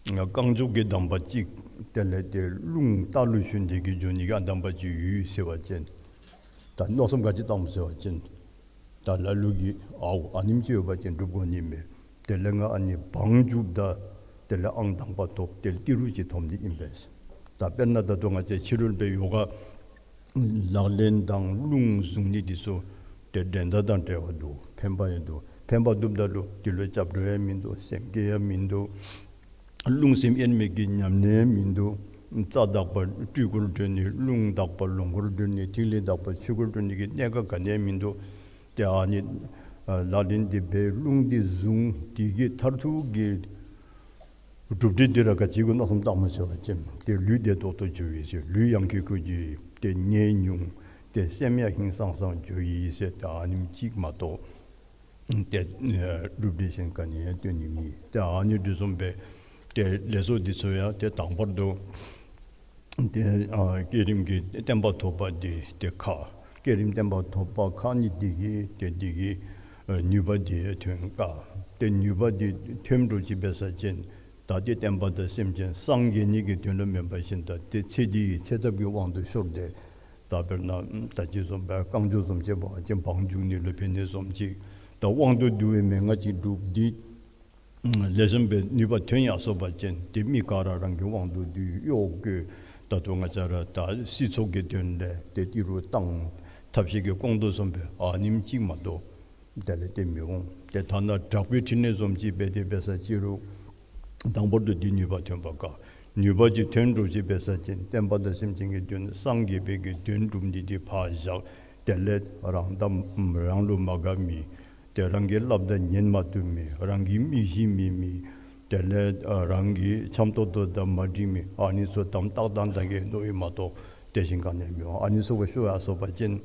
རྐང་མགྱོགས་ཀྱི་གདམས་པ་ཅིག་དེ་ལས་ཏེ་རླུང་རྟ་ལུ་ཞོན་ཏེ་གིས་འགྱོ་ནི་གི་ཨ་གདམས་པ་ཅིག་ཡོད་ཟེར་བ་ཅིན་ད་མནོ་བསམ་ག་ཅི་བཏངམ་ཟེར་བ་ཅིན་ད་ལ་ལུ་གིས་ཨའུ་ཨ་ནེམ་ཅིག་ཡོད་པ་ཅིན་སྒྲུབ་དགོ་ནི་མས། དེ་ལས་ང་ཨ་ནི་བང་རྒྱུགཔ་ད་དེ་ལས་ཨང་དང་པ་ཐོབ། དེ་ལས་ཏི་རུ་ཅིག་ཐོབ་ནི་ཨིན་པས། ད་དཔེར་ན་ད་ལྟོ་ང་བཅས་ཕྱི་རོལ་པའི་ཡོ་ག་ལག་ལེན་དང་རླུང་བཟུང་ནི་འདི་ཚུ་ཏེ་འགྲན་ཟླ་དང་བྲལ་བ་འདུག། ཕན་པ་ཡང་འདུག། ཕན་པ་འདུགཔ་ད་ལུ་འདི་ལུ་སྐྱབས་འགྲོ་ཡང་མིན་འདུག། སེམས་བསྐྱེད་ཡང་མིན་འདུག། རླུང་སེམས་དབྱེར་མེད་ཀྱི་ཉམས་ལེན་ཡང་མིན་འདུག། རྩ་དག་པ་སྤྲུལ་སྐུར་འགྲོ་ནི། རླུང་དག་པ་ལོངས་སྐུར་འགྲོ་ནི། ཐིག་ལེ་དག་པ་ཆོས་སྐུར་འགྲོ་ནི་གི་གནད་ཀ་ག་ནི་ཡང་མིན་འདུག། ཏེ་ཨ་ནི་ཨ་ལག་ལེན་འདི་འབད་རླུང་འདི་བཟུང་། དེ་གི་མཐར་ཐུག་གི་ གྲུབ་འབྲས་འདི་ར་ག་ཅི་གུ་མནོ་བསམ་བཏངམ་ཟེར་བ་ཅིན་ཏེ་ལུས་བདེ་ཏོག་ཏོ་འགྱོཝ་ཨིན་ཟེར། ལུས་ཡང་ཁེ་ཁེ་འགྱོཝ་ཨིན། ཏེ་ནད་ཉུང་། ཏེ་སེམས་ཡང་ཧིང་སངས་སངས་འགྱོཝ་ཨིན་ཟེར། ཏེ་ཨ་ནེམ་ཅིག་མ་གཏོགས་ཏེ་ཨེ་གྲུབ་འབྲས་གཞན་ག་ནི་ཡང་སྟོན་ནི་མེད། ཏེ་ཨ་ནི་འདི་བཟུམ་སྦེ་ཏེ་ལས་ཚོགས་འདི་ཚུ་ཡང་ཏེ་དང་པར་དུ་ཏེ་ཨ་བསྐྱེད་རིམ་གྱི་བརྟན་པ་ཐོབ་པ་འདི་ཏེ་ཁག། བསྐྱེད་རིམ་བརྟན་པ་ཐོབ་པ་ཁག་ནི་འདི་གིས་ཏེ་འདི་གི་ཨེ་ནུས་པ་འདི་ཐོན་དཀའ། ཏེ་ནུས་པ་འདི་ཐོན་འགྱོ་ཅི་འབད་ས་ཅིན་ད་ཏེ་བསྟན་པ་དང་སེམས་ཅན་སངས་རྒྱས་ནི་གི་དོན་ལུ་མེན་པར་ཞིནམ་ད་ཏེ་ཚེ་འདི་གི་ཚེ་ཐབས་ཀྱི་དབང་དུ་ཤོར་ཏེ། ད་དཔེར་ན་ད་ཅི་བཟུམ་སྦེ་རྐང་མགྱོགས་བཟུམ་ཅིག་འབད་བ་ཅིན་བང་རྒྱུག་ནི་ལུ་ཕན་ནི་བཟུམ་ཅིག། ད་དབང་དུ་བསྡུ་བའི་མན་ངག་ཅིག་སྒྲུབ་སྟེ་ལེགས་ཤོམ་སྦེ་ནུས་པ་ཐོན་ཡར་སོང་པ་ཅིན་ཏེ་མི་ག་ར་རང་གི་དབང་དུ་བསྡུ་གཡོག་བཀོལ། ད་ལྟོ་ང་བཅས་ར་ད་སྲིད་ཚོགས་ཀྱི་དོན་ལས་ཏེ་ཏི་རུ་བཏང་། ཐབས་ཤེས་ཀྱིས་སྐོང་དོ་བཟུམ་སྦེ་ཨ་ནེམ་ཅིག་མ་གཏོགས་དེ་ལས་ཏེ་མི་འོང་། ཏེ་ཐ་ན་དྲག་པོའི་ཕྲིན་ལས་བཟུམ་ཅིག་འབད་དེ་འབད་ས་ཅི་རུང་དང་པོ་དུ་འདི་ནུས་པ་ཐོན་པ་དཀའ། ནུས་པ་ཅིག་ཐོན་འགྱོ་ཅི་འབད་ས་ཅིན་བསྟན་པ་དང་སེམས་ཅན་གྱི་དོན་སངས་རྒྱས་པའི་གི་དོན་སྒྲུབ་ནི་འདི་ཕར་བཞག། དེ་ལས་རང་དང་རང་ལུ་མ་དགའ་མི། ཏེ་རང་གི་སླབ་ད་ཉན་མ་བཏུབ་མི། རང་གི་མི་ཤེས་མི་མི། དེ་ལས་ཨ་རང་གི་འཆམ་ཏོག་ཏོ་དང་མ་འགྲིག་མི། ཨ་ནི་ཚུ་དམ་ཏག་ཏག་ད་གི་མནོ་ཡི་མ་གཏོགས་ཏེ་གཞན་ག་ནི་མི་འོང་། ཨ་ནི་ཚུ་གུ་ཤོར་ཡར་སོང་པ་ཅིན་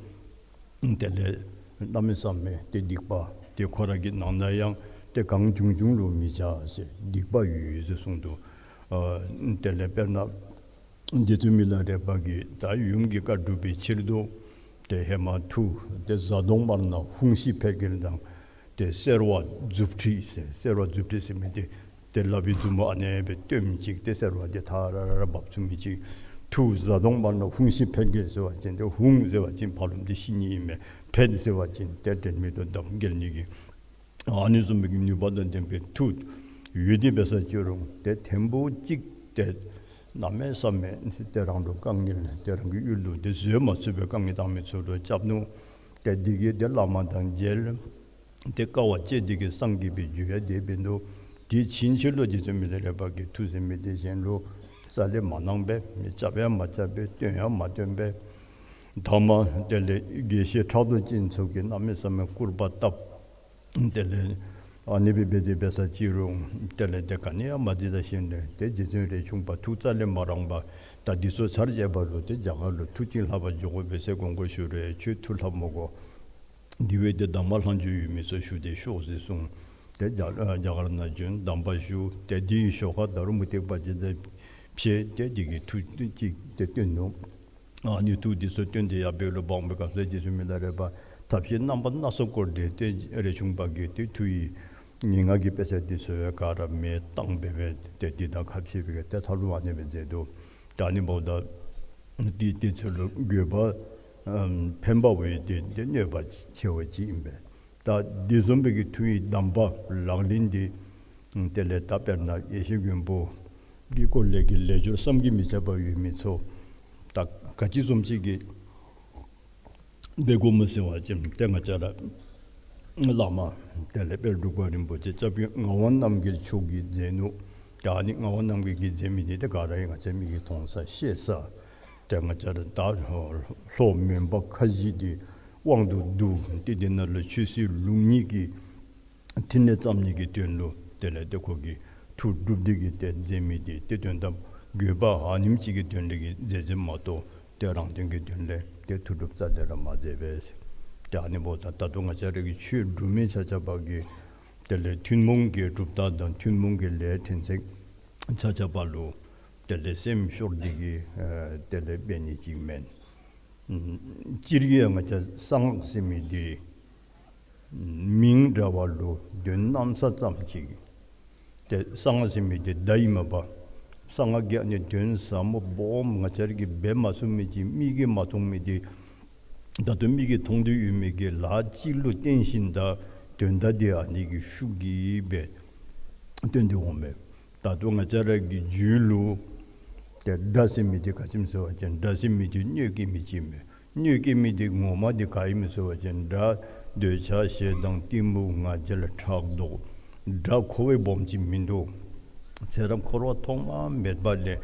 དེ་ལས་གནམ་མེད་ས་མེད་ཏེ་སྡིག་པ་ཏེ་ཁོ་ར་གི་ནང་ན་ཡང་ཏེ་གང་བྱུང་བྱུང་ལུ་མི་བྱ་ཟེར་སྡིག་པ་ཡོད་ཡོད་ཟེར་གསུངས་འདུག། ཨ་དེ་ལས་དཔེར་ན་རྗེ་བཙུན་མི་ལ་རས་པ་གིས་ད་ཡུམ་གྱི་བཀའ་སྒྲུབ་པའི་ཕྱིར་དུ་ཏེ་ཧེ་མ་མཐུ་ཏེ་གཟའ་གདོང་དམར་ནག་ཧཱུྃ་ཤི་ཕཊ་འགྱེལ་དང་ཏེ་སེར་བ་མཛུབ་ཁྲིད་ཟེར། སེར་བ་མཛུབ་ཁྲིད་ཟེར་མི་འདི་ཏེ་ལག་པའི་མཛུབ་མོ་ཨ་ནེ་སྦེ་སྟོནམ་ཅིག་ཏེ་སེར་བ་འདི་ཐ་ར་ར་ར་འབབ་ཚུགས་མི་ཅིག། མཐུ་གཟའ་གདོང་དམར་ནག་ཧཱུྃ་ཤི་ཕཊ་འགྱེལ་ཟེར་བ་ཅིན་ཏེ་ཧཱུྃ་ཟེར་བ་ཅིན་ཕར་ལུ་འདི་ཤི་ནི་ཨིན་མས། ཕཊ་ཟེར་བ་ཅིན་ཏེ་དྲན་མེད་དུ་བརྡབ་འགྱེལ་ནི་གི། ཨ་ནི་བཟུམ་མའི་གི་ནུས་པ་དང་ལྡན་པའི་མཐུ་ཡོད་དེ་འབད་ས་ཅི་རུང་ཏེ་ཐེངས་པོ་གཅིག་ཏེ་གནམ་མེད་ས་མེད་ཏེ་རང་ལུ་དཀའ་ངལ་ཏེ་རང་གི་ཡུལ་ལུ་ཏེ་བཟོད་མ་ཚུགས་པའི་དཀའ་ངལ་བཏང་མི་ཚུ་ལུ་སྐྱབས་ནུག། ཏེ་འདི་གིས་ཏེ་བླ་མ་དང་མཇལ། ཏེ་དཀའ་བ་སྤྱད་དེ་གིས་སངས་རྒྱས་པའི་རྒྱུ་ཡང་དེ་འབད་ནུག། དེ་ཕྱིན་ཆད་ལུ་རྗེ་བཙུན་མི་ལ་རས་པ་གིས་མཐུ་ཟེར་མི་འདི་གཞན་ལུ་རྩ་ལས་མ་གནང་པས། མི་རྐྱབ་ཡང་མ་རྐྱབ་པས། སྟོན་ཡང་མ་སྟོན་པས། ཐ་མ་དེ་ལས་དགེ་བཤེས་ཕྲག་དོག་ཅན་ཚུ་གིས་གནམ་མེད་ས་མེད་སྐུར་པ་བཏབ། དེ་ལས་ཨ་ནི་སྦེ་འབད་དེ་འབད་ས་ཅི་རུང་དེ་ལས་ཏེ་ག་ནི་ཡང་མ་འདི་ད་ཞིནམ་ལས་ཏེ་རྗེ་བཙུན་རས་ཆུང་པ་ཐུགས་རྩ་ལས་མ་རངས་པར་ད་འདི་ཚུ་ཚར་བཅད་པ་ལུ་ཏེ་རྒྱ་གར་ལུ་མཐུ་ཅིག་ལྷབ་པར་འགྱོ་དགོ་པས་ཟེར་དགོངས་སྐོར་ཞུ་རུང་ཁྱོད་མཐུ་ལྷབ་མི་དགོ། འདི་བས་ཏེ་གདམས་པ་ལྷག་འཇུག་ཡོད་མི་ཚུ་ཞུ་སྟེ་ཤོག་ཟེར་གསུངས། ཏེ་རྒྱ་རྒྱ་གར་ནང་བྱོན་གདམས་པ་ཞུ། ཏེ་དེའི་ཞོར་ཁར་ད་རུང་མུ་སྟེགས་པ་ཅིག་དང་ཕྱད་དེ་དེ་གིས་མཐུ་ཅིག་ཏེ་སྟོན་ནུག། ཨ་ནི་མཐུ་འདི་ཚུ་སྟོན་ཏེ་ཡར་འབད་རུང་འབག་པའི་སྐབས་སུ་རྗེ་བཙུན་མི་ལ་རས་པ་ཐབས་ཤེས་རྣམ་པ་སྣ་ཚོགས་བསྐོར་ཏེ་ཏེ་རས་ཆུང་པ་གིས་ཏེ་མཐུ་ཡི་ངན་སྔགས་ཀྱི་དཔེ་ཆ་འདི་ཚུ་ག་ར་མེ་བཏང་འབད་སྦེ་ཏེ་འདི་དང་ཁ་ཕྱེ་སྦེ་ཏེ་མཐའ་ལུ་ཨ་ནེ་སྦེ་མཛད་འདུག། ད་ཨ་ནི་འབདཝ་ད་འདི་དེ་ཚུ་ལུ་དགོས་པ་ཨམ་ཕན་པ་བས་ཏེ་ཏེ་གནོད་པ་ཆེ་བ་ཅིག་ཨིན་པས། ད་འདི་བཟུམ་སྦེ་གི་མཐུ་ཡི་གདམས་པ་ལག་ལེན་འདི་དེ་ལས་ད་དཔེར་ན་ཡེ་ཤེས་མགོན་པོ་གི་སྐོར་ལས་ཀྱི་ལས་སྦྱོར་བསམ་གྱིས་མི་ཁྱབ་པ་ཡོད་མི་ཚུ་ད་ག་ཅི་བཟུམ་ཅིག་གི་འབད་དགོཔ་སྨོ་ཟེར་བ་ཅིན་ཏེ་ང་བཅས་ར་བླ་མ་དེ་ལས་དཔལ་འབྲུག་པ་རིན་པོ་ཆེ་སྐྱབས་རྗེ་ངག་དབང་རྣམ་རྒྱལ་མཆོག་གིས་མཛད་ནུག། ད་ཨ་ནི་ངག་དབང་རྣམ་རྒྱལ་གྱིས་མཛད་མི་འདི་ཏེ་ག་ར་ཡང་ང་བཅས་མིག་གིས་མཐོང་ས་ཤེས་ས། ཏེ་ང་བཅས་ར་ད་ལྷོ་མོན་པ་ཁ་བཞི་འདི་དབང་དུ་བསྡུ་སྟེ་འདི་ནང་ལུ་ཆོས་སྲིད་ལུགས་གཉིས་ཀྱི་ཕྲིན་ལས་བརྩམ་ནི་གི་དོན་ལུ་དེ་ལས་ཏེ་ཁོ་གིས་མཐུ་སྒྲུབ་སྟེ་གིས་ཏེ་མཛད་མི་འདི་ཏེ་དོན་དམ་དགོས་པ་ཨ་ནེམ་ཅིག་གི་དོན་ལས་ཀྱི་མཛད་མཛདཔ་མ་གཏོགས་ཏེ་རང་དོན་གྱི་དོན་ལས་ཏེ་མཐུ་སྒྲུབ་རྩ་ལས་ར་མ་མཛད་པས། ཏེ་ཨ་ནི་འབདཝ་ད་ད་ལྟོ་ང་བཅས་ར་གི་ཆོས་སྒྲུབ་མི་ཆ་ཁྱབ་ཀྱིས་དེ་ལས་ཐུན་མོང་གི་གྲུབ་རྟགས་དང་ཐུན་མོང་གི་ལས་ཕྲན་ཚེགས་ཆ་ཁྱབ་ལུ་དེ་ལས་སེམས་ཤོར་ཏེ་གིས་ཨ་དེ་ལས་འབད་ནི་ཅིག་མེན། ཨམ་སྤྱིར་གྱིས་ཡང་ང་བཅས་གསང་སྔགས་ཟེར་མི་འདི་མིང་འདྲ་བ་ལུ་དོན་གནམ་ས་ཙམ་ཅིག། ཏེ་གསང་སྔགས་ཟེར་མི་འདི་བརྡ་ཨིན་མས་པ། གསང་སྔགས་ཀྱི་ཨ་ནི་དོན་ཟབ་མོ་སྦོམ་ང་བཅས་ར་གིས་འབད་མ་ཚུགས་མི་ཅིག་མིག་གིས་མ་མཐོང་མི་འདི་ད་ལྟོ་མིག་གིས་མཐོང་སྟེ་ཡོད་མི་གི་ལཱ་ཅིག་ལུ་བརྟེན་ཞིནམ་ད་དོན་དག་འདི་ཨ་ནི་གི་ཤུགས་ཀྱིས་སྦེ་སྟོན་ཏེ་འོང་མས། ད་ལྟོ་ང་བཅས་ར་གི་རྒྱུད་ལུ་ཏེ་དགྲ་ཟེར་མི་འདི་ག་ཅི་སྨོ་ཟེར་བ་ཅིན་དགྲ་ཟེར་མི་འདི་གནོད་བསྐྱལ་མི་ཅིག་མས། གནོད་བསྐྱལ་མི་འདི་ངོ་མ་འདི་ག་ཨིན་མས་ཟེར་བ་ཅིན་དགྲ་འདོད་ཆགས་ཞེ་སྡང་གཏི་མུག་ང་རྒྱལ་ཕྲག་དོག། དགྲ་ཁོ་བ་སྦོམ་ཅིག་མིན་འདུག། ཚེ་རབས་འཁོར་བ་ཐོག་མ་མེད་པ་ལས་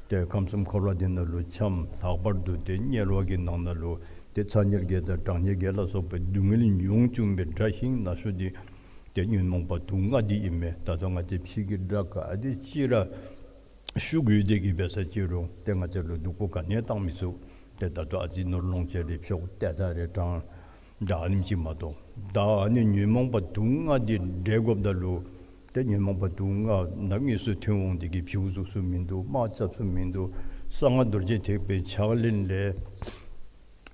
ཏེ་ཁམས་གསུམ་འཁོར་བ་འདི་ནང་ལུ་འཁྱམས། ལྷག་པར་དུ་ཏེ་དམྱལ་བ་གི་ནང་ན་ལུ་ཏེ་ཚ་དམྱལ་བརྒྱད་དང་གྲང་དམྱལ་བརྒྱད་ལ་སོགས་པའི་སྡུག་བསྔལ་མྱོང་བཅུག་པའི་དགྲ་ཞིང་ན་ཤོས་འདི་ ཏེ་ཉོན་མོངས་པ་དུག་ལྔ་འདི་ཨིན་མས། ད་ལྟོ་ང་བཅས་ཕྱི་གི་དགྲ་ག་དེ་ཅིག་ར་ཤུགས་ཡོད་དེ་གིས་འབད་ས་ཅིག་རུང་ཏེ་ང་བཅས་ལུ་སྡུག་པོ་ག་ནི་ཡང་བཏང་མི་ཚུགས། ཏེ་ད་ལྟོ་ཨ་ཙི་ནོར་ལོངས་སྤྱོད་རེ་འཕྱོག་ཏེ་ད་རེ་དྲང་ད་ཨ་ནེམ་ཅིག་མ་གཏོགས། ད་ཨ་ནི་ཉོན་མོངས་པ་དུག་ལྔ་འདི་འབྲལ་དགོཔ་ད་ལུ་ཏེ་ཉོན་མོངས་པ་དུག་ལྔ་ནང་དངོས་སུ་ཐོན་འོང་དེ་གིས་བྱིའུ་བཙུགས་ས་མིན་འདུག། དམག་རྐྱབ་ས་མིན་འདུག། གསང་སྔགས་རྡོ་རྗེ་ཐེག་པའི་ཕྱག་ལེན་ལས་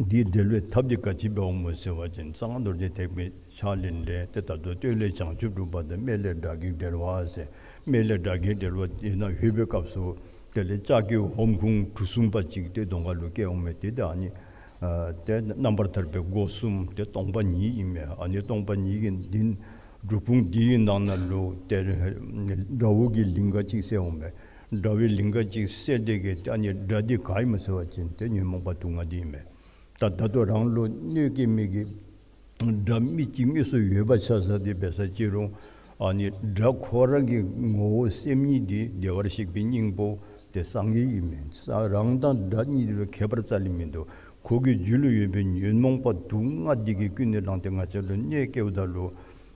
འདི་འབྲལ་བའི་ཐབས་འདི་ག་ཅི་འབདཝ་སྨོ་ཟེར་བ་ཅིན་གསང་སྔགས་རྡོ་རྗེ་ཐེག་པའི་ཕྱག་ལེན་ལས་ཏེ་ད་ལྟོ་སྟོད་ལས་བྱང་ཆུབ་སྒྲུབ་པ་དང་སྨད་ལས་དགྲ་བགེགས་བསྒྲལ་བ་ཟེར། སྨད་ལས་དགྲ་བགེགས་བསྒྲལ་བ་ཨིན་ན་ལྷོད་པའི་སྐབས་སུ་དེ་ལས་ལྕགས་ཀྱི་ཧོམ་ཁུང་གྲུ་གསུམ་པ་ཅིག་ཏེ་གདོང་ཁ་ལུ་བཀལ་འོང་མས། ཏེ་ད་ཨ་ནི་ཨ་ཏེ་རྣམ་པར་ཐར་པའི་སྒོ་གསུམ་ཏེ་སྟོང་པ་ཉིད་ཨིན་མས། ཨ་ནི་སྟོང་པ་ཉིད་ཀྱི་འདི་སྒྲུབ་ཁུང་འདི་གི་ནང་ན་ལུ་ཏེ་དགྲ་བོ་གི་ལིང་ག་ཅིག་གསལ་འོང་མས། དགྲ་བོའི་ལིང་ག་ཅིག་གསལ་དེ་གིས་ཏེ་ཨ་ནི་དགྲ་འདི་ག་ཨིན་མས་ཟེར་བ་ཅིན་ཏེ་ཉོན་མོངས་པ་དུག་ལྔ་འདི་ཨིན་མས། ད་ད་ལྟོ་རང་ལུ་གནོད་སྐྱེལ་མི་གི་དགྲ་མི་ཅིག་དངོས་སུ་ཡོད་པ་ཆ་བཞག་སྟེ་འབད་ས་ཅིག་རུང་ཨ་ནི་དགྲ་ཁོ་ར་གི་ངོ་བོ་སེམས་ཉིད་འདི་བདེ་བར་གཤེགས་པའི་སྙིང་པོ་ཏེ་སངས་རྒྱས་ཨིན་མས། ས་རང་དང་དགྲ་གཉིས་ལུ་ཁྱད་པར་རྩ་ལས་མིན་འདུག། ཁོ་གི་རྒྱུད་ལུ་ཡོད་པའི་ཉོན་མོངས་པ་དུག་ལྔ་འདི་གིས་ཀུན་ནས་བསླངས་ཏེ་ང་བཅས་ལུ་གནོད་སྐྱེལཝ་ད་ལུ་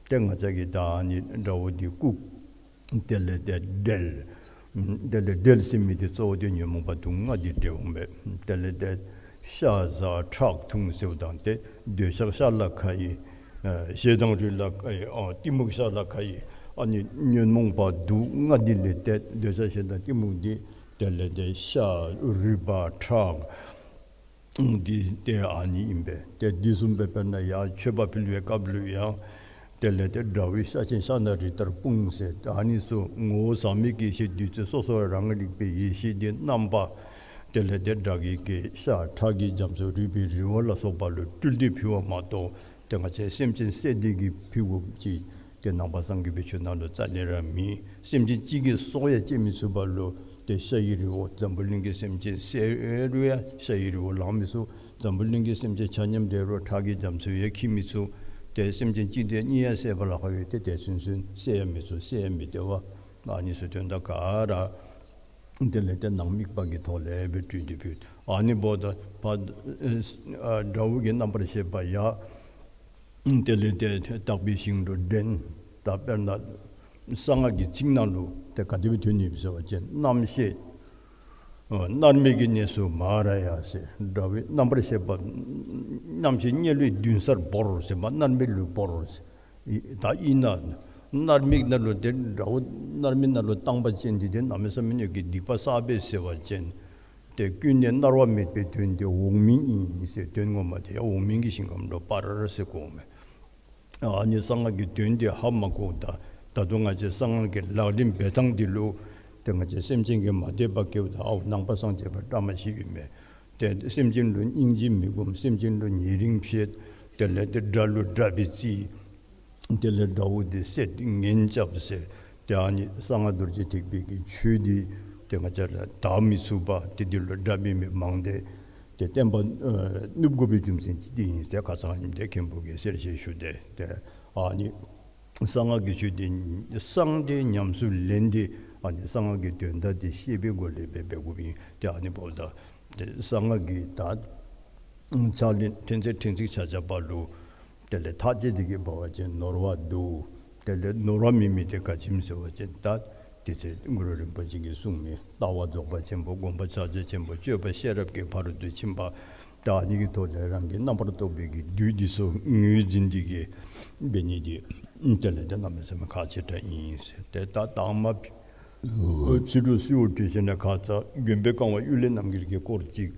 ཏེ་ང་བཅས་ཀྱིས་ད་ཨ་ནི་དགྲ་བོ་འདི་བཀུག། དེ་ལས་ཏེ་བསྒྲལ། དེ་ལས་བསྒྲལ་ཟེར་མི་འདི་གཙོ་བོ་ཏེ་ཉོན་མོངས་པ་དུག་ལྔ་འདི་བསྒྲལ་འོང་མས། དེ་ལས་ཏེ་ཤ་ཟ་ཁྲག་འཐུང་ཟེརཝ་ད་ཏེ་འདོད་ཆགས་ཤ་ལ་ཁ་ཡི། ཨ་ཞེ་སྡང་རུས་ལ་ཁ་ཡི། ཨ་གཏི་མུག་ཤ་ལ་ཁ་ཡི། ཨ་ནི་ཉོན་མོངས་པ་དུག་ལྔ་འདི་ལས་ཏེ་འདོད་ཆགས་ཞེ་སྡང་གཏི་མུག་འདི་དེ་ལས་ཏེ་ཤ་རུས་པ་ཁྲག་འདི་ཏེ་ཨ་ནི་ཨིན་པས། ཏེ་འདི་བཟུམ་སྦེ་དཔེར་ན་ཡང་མཆོད་པ་ཕུལ་བའི་སྐབས་ལུ་ཡང་དེ་ལས་ཏེ་དགྲ་བོའི་ཤ་ཆེན་ཤ་ནག་རི་ལྟར་སྤུངས་ཟེར། ཨ་ནི་ཚུ་ངོ་བོ་ཟག་མེད་ཀྱི་ཡེ་ཤེས་བདུད་རྩི་སོ་སོ་རང་རིག་པའི་ཡེ་ཤེས་འདི་རྣམ་པ་དེ་ལས་ཏེ་དགྲ་བགེགས་ཀྱི་ཤ་ཁྲག་གི་རྒྱ་མཚོ་རུས་པའི་རི་བོ་ལ་སོགས་པ་ལུ་སྤྲུལ་ཏེ་ཕུལ་བ་མ་གཏོགས་ཏེ་ང་བཅས་སེམས་ཅན་བསད་དེ་གིས་ཕུལ་དགོཔ་ཅིག་ཏེ་ནང་པ་སངས་རྒྱས་པའི་ཆོས་ནང་ལུ་རྩ་ལས་ར་མེད། སེམས་ཅན་གཅིག་གི་སྲོག་ཡང་བཅད་མི་ཚུགས་པ་ལུ་ཏེ་ཤ་ཡི་རི་བོ་འཛམ་བུ་གླིང་གི་སེམས་ཅན་བསད་རུང་ཡང་ཤ་ཡི་རི་བོ་ལང་མི་ཚུགས། འཛམ་བུ་གླིང་གི་སེམས་ཅན་ཆ་མཉམ་བསད་རུང་ཁྲག་གི་རྒྱ་མཚོ་ཡང་འཁྱིལ་མི་ཚུགས། ཏེ་སེམས་ཅན་གཅིག་དང་གཉིས་ཡང་བསད་པ་ལཱ་ཁག་ཡོད། ཏེ་དེ་ཚུན་ཚོད་བསད་ཡང་མི་ཚུགས། བསད་ཡང་མི་བདེ་བ། ཨ་ནི་ཚུ་དོན་དག་ག་ར་དེ་ལས་ཏེ་ནང་དམིགས་པ་གི་ཐོག་ལས་སྦེ་སྤྲུལ་ཏེ་ཕུལ། ཨ་ནི་འབདཝ་ད་ཕར་ཨ་དགྲ་བོ་གི་རྣམ་པར་ཤེས་པ་ཡང་དེ་ལས་ཏེ་དག་པའི་ཞིང་དུ་འདྲེན། ད་དཔེར་ན་གསང་སྔགས་ཀྱི་ཚིག་ནང་ལུ་ཏེ་ག་དེ་སྦེ་ཐོན་ནུག་ཟེར་བ་ཅིན་རྣམ་ཤེས་ཨ་མནར་མེད་ཀྱི་གནས་སུ་མ་ར་ཡ་ཟེར། དགྲ་བོའི་རྣམ་པར་ཤེས་པ་རྣམ་ཤེས་དམྱལ་བའི་མདུན་སར་བོར་ཟེར་མ་མནར་མེད་ལུ་བོར་ཟེར། ད་ཨིན་ན་མནར་མེད་ནང་ལུ་ཏེ་དགྲ་བོ་མནར་མེད་ནང་ལུ་བཏང་པ་ཅིན་འདི་ཏེ་གནམ་མེད་ས་མེད་ཀྱི་སྡིག་པ་བསགས་པས་ཟེར་བ་ཅིན་ཏེ་ཀུན་ནས་མནར་བ་མེད་པའི་དོན་དེ་འོག་མིན་ཨིན་ཟེར། དོན་ངོ་མ་དེ་ཡང་འོག་མིན་གྱི་ཞིང་ཁམས་ལུ་སྤར་ཟེར་གོཝ་མས། ཨ་ནི་གསང་སྔགས་ཀྱི་དོན་དེ་ཧ་མ་གོཝ་ད་ད་ལྟོ་ང་བཅས་གསང་སྔགས་ཀྱི་ལག་ལེན་འབད་ཐངས་འདི་ལུ་ཏེ་ང་བཅས་སེམས་ཅན་གྱིས་མ་དད་པ་སྐྱེཝ་ད་ཨའོ་ནང་པ་སངས་རྒྱས་པ་བཀྲ་མ་ཤིས་ཨིན་མས། ཏེ་སེམས་ཅན་ལུ་སྙིང་རྗེ་མི་སྒོམ། སེམས་ཅན་ལུ་ཉེ་རིང་ཕྱེད། དེ་ལས་ཏེ་དགྲ་ལུ་དགྲ་སྦེ་རྩི། དེ་ལས་དགྲ་བོ་འདི་བསད་ངན་རྐྱབ་ཟེར། ཏེ་ཨ་ནི་གསང་སྔགས་རྡོ་རྗེ་ཐེག་པའི་གི་ཆོས་འདི་ཏེ་ང་བཅས་ལུ་དག་མི་ཚུགས་པ་ཏེ་འདི་ལུ་དགྲ་འབད་མི་མང་སྟེ་ཏེ་བསྟན་པ་ཨ་ནུབ་དགོ་པའི་རྒྱུ་མཚན་ཅིག་འདི་ཨིན་ཟེར་ཁ་ཙ་ཨ་ནི་འདི་མཁན་པོ་གིས་གསལ་བཤད་ཞུ་སྟེ། ཏེ་ཨ་ནི་གསང་སྔགས་ཀྱི་ཆོས་འདི་གསང་སྟེ་ཉམས་སུ་ལེན་ཏེ་ཨ་ནི་གསང་སྔགས་ཀྱི་དོན་དག་འདི་ཤེས་པའི་སྒོ་ལས་འབད་འབད་དགོཔ་ཨིན། ཏེ་ཨ་ནི་འབདཝ་ད་ཏེ་གསང་སྔགས་ཀྱི་ད་ཕྱག་ལེན་ཕྲན་ཚེགས་ཕྲན་ཚེགས་ཆ་ཁྱབ་པ་ལུ་དེ་ལས་ཐག་བཅད་དེ་གིས་འབད་བ་ཅིན་ནོར་བ་འདུག། དེ་ལས་ནོར་བ་མེད་མི་དེ་ག་ཅི་སྨོ་ཟེར་བ་ཅིན་ད་དེ་ཚེ་གུ་རུ་རིན་པོ་ཆེ་གིས་གསུངས་མི་ལྟ་བ་རྫོགས་པ་ཆེན་པོ། སྒོམ་པ་ཕྱག་རྒྱ་ཆེན་པོ། སྤྱོད་པ་ཤེས་རབ་ཀྱི་ཕ་རོལ་ཏུ་ཕྱིན་པ། ད་ཨ་ནི་གི་ཐོག་ལས་རང་གི་རྣམ་པར་རྟོག་པའི་གི་བདུད་འདི་ཚུ་ངོས་འཛིན་དེ་གིས་འབད་ནི་འདི་དེ་ལས་ཏེ་གནམ་མེད་ས་མེད་ཁག་ཆེ་དྲགས་ཨིན་ཟེར། ཏེ་ད་དང་མ་ཕྱི་རུ་སུ་འོ་དྲི་ཞིནམ་ལས་ཁ་ཙ་མགོན་པོའི་བཀའ་དབང་གཡུལ་ལས་རྣམ་རྒྱལ་གྱི་སྐོར་ཅིག་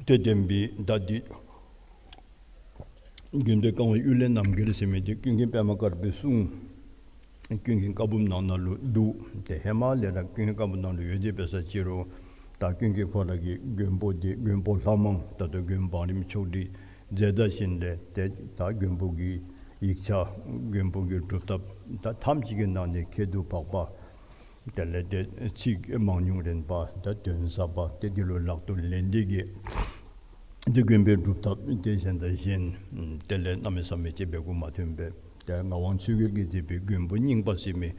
ཏེ་བསྟན་པའི་ད་འདི་མགོན་པོའི་བཀའ་དབང་གཡུལ་ལས་རྣམ་རྒྱལ་ཟེར་མི་འདི་ཀུན་མཁྱེན་པདྨ་དཀར་པོའི་གསུང་ཀུན་མཁྱེན་བཀའ་འབུམ་ནང་ན་ལུ་འདུག། ཏེ་ཧེ་མ་ལས་ར་ཀུན་མཁྱེན་བཀའ་འབུམ་ནང་ལུ་ཡོད་དེ་འབད་ས་ཅིག་རུང་ད་ཀུན་མཁྱེན་ཁོ་ར་གིས་མགོན་པོ་འདི་མགོན་པོ་ལྷ་མང་ད་ལྟོ་མགོན་བང་རིམ་ཆོག་སྒྲིག་མཛད་ད་ཞིནམ་ལས་ཏེ་ད་མགོན་པོ་གི་ཡིག་ཆ་མགོན་པོ་གི་སྒྲུབ་ཐབས་ད་ཐམས་ཅད་ཀྱི་ནང་ནས་ཁྱད་དུ་འཕགས་པ། དེ་ལས་ཏེ་ཚིག་མང་ཉུང་རན་པ་ད་དོན་ཟབ་པ་ཏེ་འདི་ལུ་ལག་ཏུ་ལེན་ཏེ་གིས་ཏེ་མགོན་པོའི་སྒྲུབ་ཐབས་ཏེ་གཞན་དང་གཞན་དེ་ལས་གནམ་མེད་ས་མེད་ཅིག་འབད་དགོཔ་མ་ཐོན་པས། ཏེ་ངག་དབང་ཆོས་རྒྱལ་གྱིས་མཛད་པའི་མགོན་པོ་རྙིང་པ་ཟེར་མི་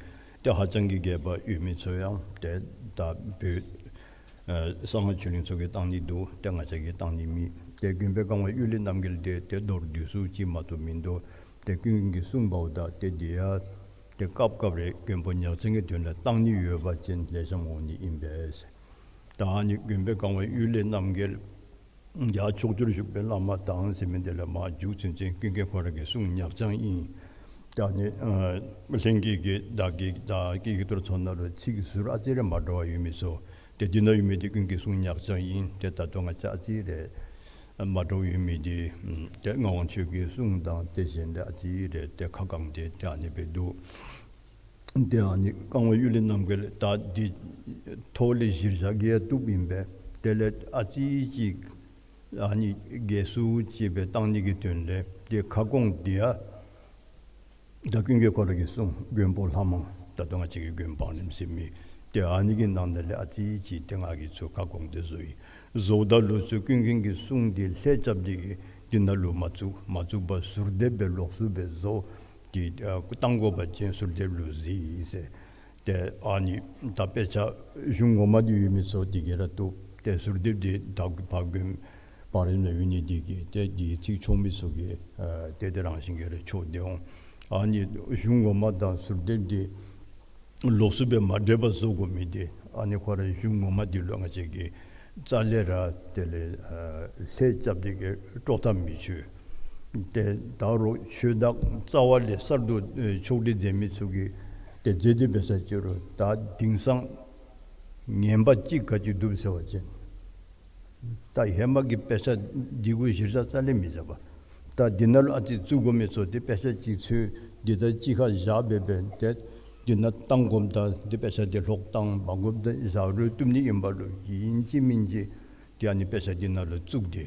ཏེ་ཧ་ཅང་གི་རྒྱས་པ་ཡོད་མི་ཚུ་ཡང་ཏེ་ད་བོད་ཨ་གསང་སྔགས་ཆོས་གླིང་ཚུ་གིས་བཏང་ནི་འདུག། ཏེ་ང་བཅས་ཀྱིས་བཏང་ནི་མེད། ཏེ་མགོན་པོའི་བཀའ་དབང་གཡུལ་ལས་རྣམ་རྒྱལ་འདི་ཏེ་མདོར་བསྡུས་སུ་ཅིག་མ་གཏོགས་མིན་འདུག། ཏེ་ཀུན་མཁྱེན་གྱིས་གསུངས་པ་ད་ཏེ་འདི་ཡང་ཏེ་སྐབས་སྐབས་རེ་མགོན་པོ་ཉག་རྐྱང་གི་དོན་ལུ་བཏང་ནི་ཡོད་པ་ཅིན་ལེགས་ཤོམ་འོང་ནི་ཨིན་པས། ད་ཨ་ནི་མགོན་པོ་གང་བ་གཡུལ་ལས་རྣམ་རྒྱལ་ཡང་ཕྱོགས་བཅུར་བཞུགས་པའི་བླ་མ་དང་ཟེར་མི་འདི་ལས་མར་མཇུག་ཚུན་ཚོད་ཀུན་མཁྱེན་ཁོ་ར་གི་གསུང་ཉག་རྐྱང་ཨིན། ད་ཨ་ནི་ལྷན་རྒྱས་ཀྱིས་བདག་གི་ད་ཀི་ཀི་ཐུར་ཚོ་ནང་ལུ་ཚིག་ཟུར་ཨ་ཙི་རེ་མ་འདྲཝ་ཡོད་མི་ཚུ་ཏེ་འདི་ནང་ཡོད་མི་འདི་ཀུན་མཁྱེན་གསུང་ཉག་རྐྱང་ཨིན། ཏེ་ད་ལྟོ་ང་བཅས་ཨ་ཙི་རེ་མ་འདྲཝ་ཡོད་མི་འདི་ཏེ་ངག་དབང་ཆོས་ཀྱི་གསུང་དང་ཏེ་གཞན་ལས་ཨ་ཙི་རེ་ཏེ་ཁ་བསྐངས་ཏེ་ཏེ་ཨ་ནི་སྦེ་འདུག། ཏེ་ཨ་ནི་གང་བ་གཡུལ་ལས་རྣམ་རྒྱལ་ད་འདི་ཐོག་ལས་གཞིར་བཞག་གི་ཡང་བཏུབ་ཨིན་པས། དེ་ལས་ཨ་ཙི་ཅིག་ཨ་ནི་རྒྱས་སུ་ཅིག་སྦེ་བཏང་ནི་གི་དོན་ལས་ཏེ་ཁ་སྐོང་འདི་ཡང་ད་ཀུན་མཁྱེན་ཁོ་ར་གིས་གསུངས། མགོན་པོ་ལྷ་མང་ད་ལྟོ་ང་བཅས་ཀྱི་མགོན་པོ་བང་རིམ་ཟེར་མི་ཏེ་ཨ་ནི་གི་ནང་ན་ལས་ཨ་ཙི་ཅིག་ཏེ་ང་གིས་ཚུར་ཁ་སྐོང་སྟེ་བཟོ་ཡི། བཟོཝ་ད་ལུ་ཚུར་ཀུན་མཁྱེན་གྱི་གསུང་འདི་ལྷད་རྐྱབ་སྟེ་གིས་འདི་ནང་ལུ་མ་བཙུགས། མ་བཙུགས་པར་ཟུར་འདེབས་སྦེ་ལོགས་སུ་སྦེ་བཟོ་སྟེ་ཨ་བཏང་དགོ་པ་ཅིན་ཟུར་འདེབས་ལུ་གཟིགས་ཟེར། ཏེ་ཨ་ནི་ད་དཔེ་ཆ་གཞུང་ངོ་མ་འདི་ཡོད་མི་ཚུ་འདི་གིས་ར་བཏུབ། ཏེ་ཟུར་འདེབས་འདི་ད་ཕར་མགོན་པོ་བང་རིམ་ལུ་ཡོད་ནི་འདི་གིས་ཏེ་འདི་ཚིག་ཆོག་མི་ཚུ་གིས་ཨ་ཏེ་དེ་རང་བཞིན་གྱིས་ར་ཆོག་སྟེ་འོང་། ཨ་ནི་གཞུང་ངོ་མ་དང་ཟུར་འདེབས་འདི་ལོགས་སུ་སྦེ་མ་འདྲེས་པར་བཟོ་དགོ་མི་འདི་ཨ་ནི་ཁོ་ར་གཞུང་ངོ་མ་འདི་ལུ་ང་བཅས་ཀྱིས་རྩ་ལས་ར་དེ་ལས་ཨ་ལྷད་རྐྱབ་སྟེ་གིས་དཀྲོག་ཐབས་མི་ཆོག། ཏེ་ད་རུང་ཆོས་བདག་རྩ་བ་ལས་གསར་དུ་ཨེ་ཕྱོགས་སྒྲིག་མཛད་མི་ཚུ་གིས་ཏེ་མཛད་དེ་འབད་ས་ཅིག་རུང་ད་དེང་སང་ངན་པ་ཅིག་ག་ཅི་འདུག་ཟེར་བ་ཅིན་ད་ཧེ་མ་གི་དཔེ་ཆ་འདི་གུ་གཞིར་བཞག་རྩ་ལས་མི་བཞག་པས། ད་འདི་ནང་ལུ་ཨ་ཙི་བཙུགས་དགོ་མི་ཚུ་འདི་དཔེ་ཆ་ཅིག་འཚོལ་འདི་ད་གཅིག་ཁར་བཞག་སྦེ་འབད་དེ་འདི་ནང་བཏང་དགོཔ་ད་འདི་དཔེ་ཆ་འདི་ལྷོག་བཏང་མ་དགོཔ་ད་བཞག་རུང་བཏུབ་ནི་ཨིན་པ་ལུ་ཨིན་ཅི་མིན་ཅི་ཏེ་ཨ་ནི་དཔེ་ཆ་འདི་ནང་ལུ་བཙུགས་ཏེ་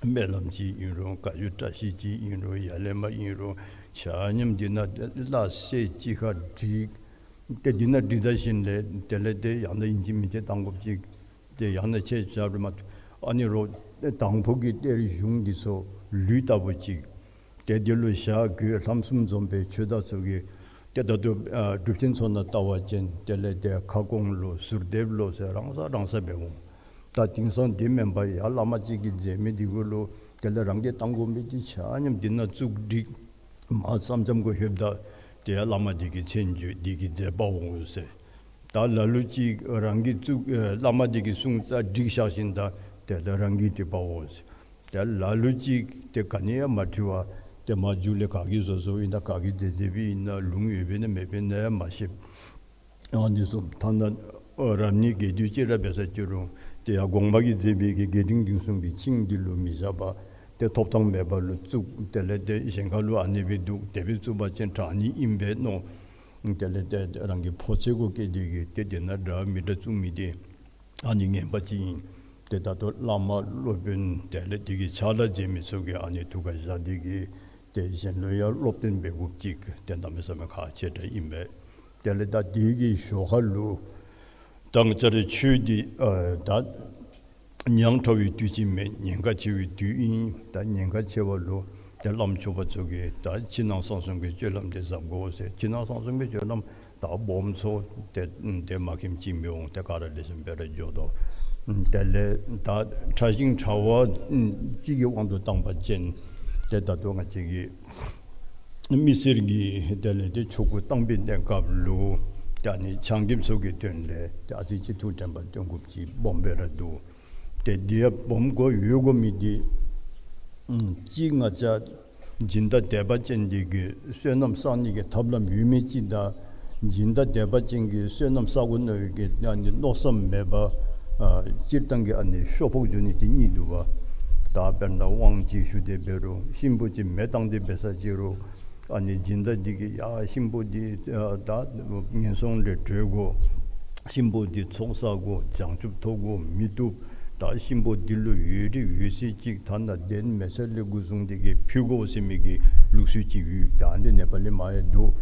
སྨོན་ལམ་ཅིག་ཨིན་རུང་བཀའ་བརྒྱུད་བཀྲ་ཤིས་ཅིག་ཨིན་རུང་ཡ་ལས་མ་ཨིན་རུང་ཆ་མཉམ་འདི་ནང་ལ་གསལ་གཅིག་ཁར་བསྒྲིགས། ཏེ་འདི་ནང་བསྒྲིགས་ད་ཞིནམ་ལས་དེ་ལས་ཏེ་ཡང་ན་ཨིན་ཅི་མིན་ཅི་བཏང་དགོཔ་ཅིག་ཏེ་ཡང་ན་ཆེ་ཆ་རུང་མ་ཨ་ནི་རོགས་དང་ཕུ་གི་གཏེར་གཞུང་འདི་ཚུ་ལུད་ལྟ་བུ་ཅིག་ཏེ་འདི་ལུ་ཞྭ་གོས་ལྷམ་གསུམ་འཛོམས་པའི་ཆོས་བདག་ཚུ་གིས་ཏེ་ད་ལྟོ་ཨ་སྒྲུབ་ཆེན་ཚུ་ནང་ལྟ་བ་ཅིན་དེ་ལས་ཏེ་ཁ་སྐོང་ལོ་ཟུར་འདེབས་ལོ་ཟེར་རང་ས་རང་ས་འབད་འོང་། ད་དེང་སང་འདི་མེན་པར་ཡར་བླ་མ་ཅིག་གིས་མཛད་མི་འདི་གུ་ལུ་དེ་ལས་རང་གིས་བཏང་དགོ་མི་འདི་ཆ་མཉམ་འདི་ནང་བཙུགས་བསྒྲིགས། མར་སེམས་ཙམ་གུ་ལྷོདཔ་ད་ཏེ་ཡར་བླ་མ་འདི་གི་མཚན་བརྗོད་འདི་གི་མཛད་པ་འོང་ཟེར། ད་ལ་ལུ་ཅིག་རང་གིས་བཙུགས་ཨེ་བླ་མ་འདི་གི་གསུང་རྩ་བསྒྲིགས་བཞག་ཞིནམ་ད་དེ་ལས་རང་གིས་བྲིས་པ་འོང་ཟེར། ཏེ་ལ་ལུ་ཅིག་ཏེ་ག་ནི་ཡང་མ་བྲི་བར་ཏེ་མར་མཇུག་ལས་ག་གིས་བཟོ་བཟོཝ་ཨིན་ན་ག་གིས་མཛད་མཛདཔ་ཨིན་ན་ལུང་ཡོདཔ་ཨིན་ན་མེདཔ་ཨིན་ན་ཡང་མ་ཤེས། ཨ་ནི་གསུངས། ཐ་ན་ཨ་རབ་གནས་དགེ་འདུན་ཅིག་ར་འབད་ས་ཅིག་རུང་ཏེ་ཡར་དགོངས་པ་གིས་མཛད་པའི་གི་དགེ་འདུན་འདུས་གསུམ་གྱི་ཆིངས་འདི་ལུ་མི་བཞག་པར་ཏེ་ཐོབ་ཐངས་མེད་པ་ལུ་བཙུགས། དེ་ལས་ཏེ་གཞན་ཁ་ལུ་ཨ་ནི་སྦེ་འདུག། དེ་སྦེ་བཙུགས་པ་ཅིན་དྲག་ནི་ཨིན་པས་མནོ། དེ་ལས་ཏེ་རང་གི་ཕོ་ཚོད་གུ་བཀལ་ཏེ་གིས་ཏེ་དེ་ནང་འདྲ་མི་འདྲ་བཙུགས་མི་འདི་ཨ་ནི་ངན་པ་ཅིག་ཨིན། ཏེ་ད་ལྟོ་བླ་མ་སློབ་དཔོན་དེ་ལས་དེ་གི་ཕྱག་ལཱ་མཛད་མི་ཚུ་གིས་ཨ་ནི་ཐུགས་ཁར་བཞག་སྟེ་གིས་ཏེ་གཞན་ལུ་ཡང་སློབ་སྟོན་འབད་དགོཔ་ཅིག་ཏེ་གནམ་མེད་ས་མེད་ཁག་ཆེ་དྲགས་ཨིན་པས། དེ་ལས་ད་དེ་གི་ཞོར་ཁ་ལུ་ད་ང་བཅས་རའི་ཆོས་འདི་ཨ་ད་ཉག་ཕྲ་བའི་དུས་ཅིག་མེན། ཉེན་ཁ་ཆེ་བའི་དུས་ཨིན། ད་ཉེན་ཁ་ཆེ་བ་ལུ་ཏེ་བླམ་ཆོསཔ་ཚུ་གིས་ད་ཕྱི་ནང་གསང་གསུམ་གྱི་སྤྱོད་ལམ་འདི་གཟབ་དགོ་ཟེར། ཕྱི་ནང་གསང་གསུམ་གྱི་སྤྱོད་ལམ་ད་སྦོམ་ཚུ་ཏེ་ཏེ་མ་མཁྱེནམ་ཅིག་མི་འོང་། ཏེ་ག་ར་ལེགས་ཤོམ་སྦེ་ར་འགྱོ་དོ། དེ་ལས་ད་ཕྲ་ཞིང་ཕྲ་བ་ཅིག་གི་དབང་དུ་བཏང་པ་ཅིན་ཏེ་ད་ལྟོ་ང་བཅས་ཀྱི་མི་སེར་གྱི་དེ་ལས་ཏེ་ཆོ་ག་བཏང་པའི་གནས་སྐབས་ལུ་ཏེ་ཨ་ནི་ཆང་རྐྱབ་ཚུ་གི་དོན་ལས་ཏེ་ཨ་ཙི་ཅིག་ཐུགས་དྲན་པ་བཏོན་དགོཔ་ཅིག་སྦོམ་སྦེ་ར་འདུག། ཏེ་འདི་ཡང་སྦོམ་དགོ་ཡོད་དགོ་མི་འདི་ཨམ་གཅིག་ང་བཅས་སྦྱིན་བདག་དད་པ་ཅན་འདི་གིས་བསོད་ནམས་བསག་ནི་གི་ཐབས་ལམ་ཡོད་མི་ཅིག་དང་སྦྱིན་བདག་དད་པ་ཅན་གྱིས་བསོད་ནམས་བསག་དགོ་མནོ་བའི་གི་ཨ་ནི་མནོ་བསམ་མེད་པར་ཨ་སྤྱིར་བཏང་གི་ཨ་ནི་ཤོ་ཕོག་འགྱོ་ནི་ཅིག་གཉིས་འདུག་པ། ད་དཔེར་ན་དབང་ཅིག་ཞུ་སྟེ་འབད་རུང་གཤིན་པོ་ཅིག་མེ་བཏང་སྟེ་འབད་ས་ཅིག་རུང་ཨ་ནི་སྦྱིན་བདག་འདི་གིས་ཡ་གཤིན་པོ་འདི་ཨ་ད་ངན་སོང་ལས་གྲོལ་དགོ། གཤིན་པོ་འདི་ཚོགས་བསགས་དགོ། བྱང་ཆུབ་ཐོབ་དགོ་མི་བཏུབ། ད་གཤིན་པོ་འདི་ལུ་འོས་རིགས་འོས་ཚད་ཅིག་ཐ་ན་གདན་མེ་སྲེག་ལས་འགོ་བཟུང་སྟེ་གིས་ཕུལ་དགོ་ཟེར་མི་གི་ལུགས་སྲོལ་ཅིག་ཡོད། ད་འདི་ནེ་པ་ལི་མ་ཡང་འདུག།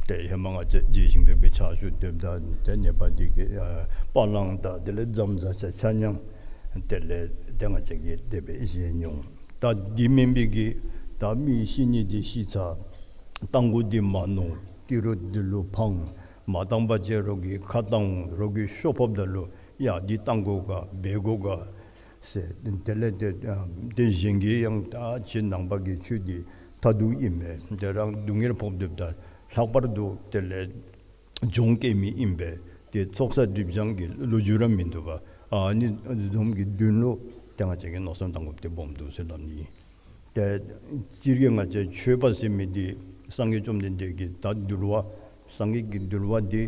ཏེ་ཧེ་མ་ང་བཅས་རྗེ་ཞིང་སྦས་པའི་ཕྱག་ཞུ་སྡོདཔ་ད་ཏེ་ནེ་པ་འདི་གི་ཨ་པ་ལང་དང་དེ་ལས་ཛམ་བཟའ་བྱ་ཆ་མཉམ་དེ་ལས་ཏེ་ང་བཅས་ཀྱིས་དེ་སྦེ་བཞེས་མྱོང་། ད་འདི་མེན་པའི་གི་ད་མི་ཤི་ནི་འདི་ཤི་ཚར། བཏང་དགོ་འདི་མ་མནོ། ཏི་རུ་འདི་ལུ་ཕངས། མ་བཏང་པ་ཅིན་རོགས་ཀྱིས་ཁ་བཏང་འོང་། རོགས་ཀྱིས་ཤོ་ཕོགཔ་ད་ལུ་ཡ་འདི་བཏང་དགོ་ག་འབད་དགོ་ག་ཟེར། དེ་ལས་ཏེ་ཏེ་གཞན་གྱིས་ཡང་ད་ཁྱེད་ནང་པ་གི་ཆོས་འདི་ ཁ་ཐུག་ཨིན་པས། ཏེ་རང་སྡུག་བསྔལ་ཕོག་སྡོདཔ་ད་ལྷག་པར་དུ་དེ་ལས་གྱོང་བཀལ་མི་ཨིན་པས། ཏེ་ཚོགས་བསགས་སྒྲིབ་སྦྱང་གི་ལོ་རྒྱུས་ར་མིན་འདུག་པ། ཨ་ནི་འཛོམས་ཀྱི་དོན་ལུ་ཏེ་ང་བཅས་ཀྱིས་མནོ་བསམ་བཏང་དགོཔ་དེ་སྦོམ་འདུག་ཟེར་སླབ་ནི། ཏེ་སྤྱིར་གྱིས་ང་བཅས་ཆོས་པ་ཟེར་མི་འདི་སངས་རྒྱས་བཅོམ་ལྡན་འདས་ཀྱི་ད་འདུལ་བ་སངས་རྒྱས་ཀྱི་འདུལ་བ་འདི་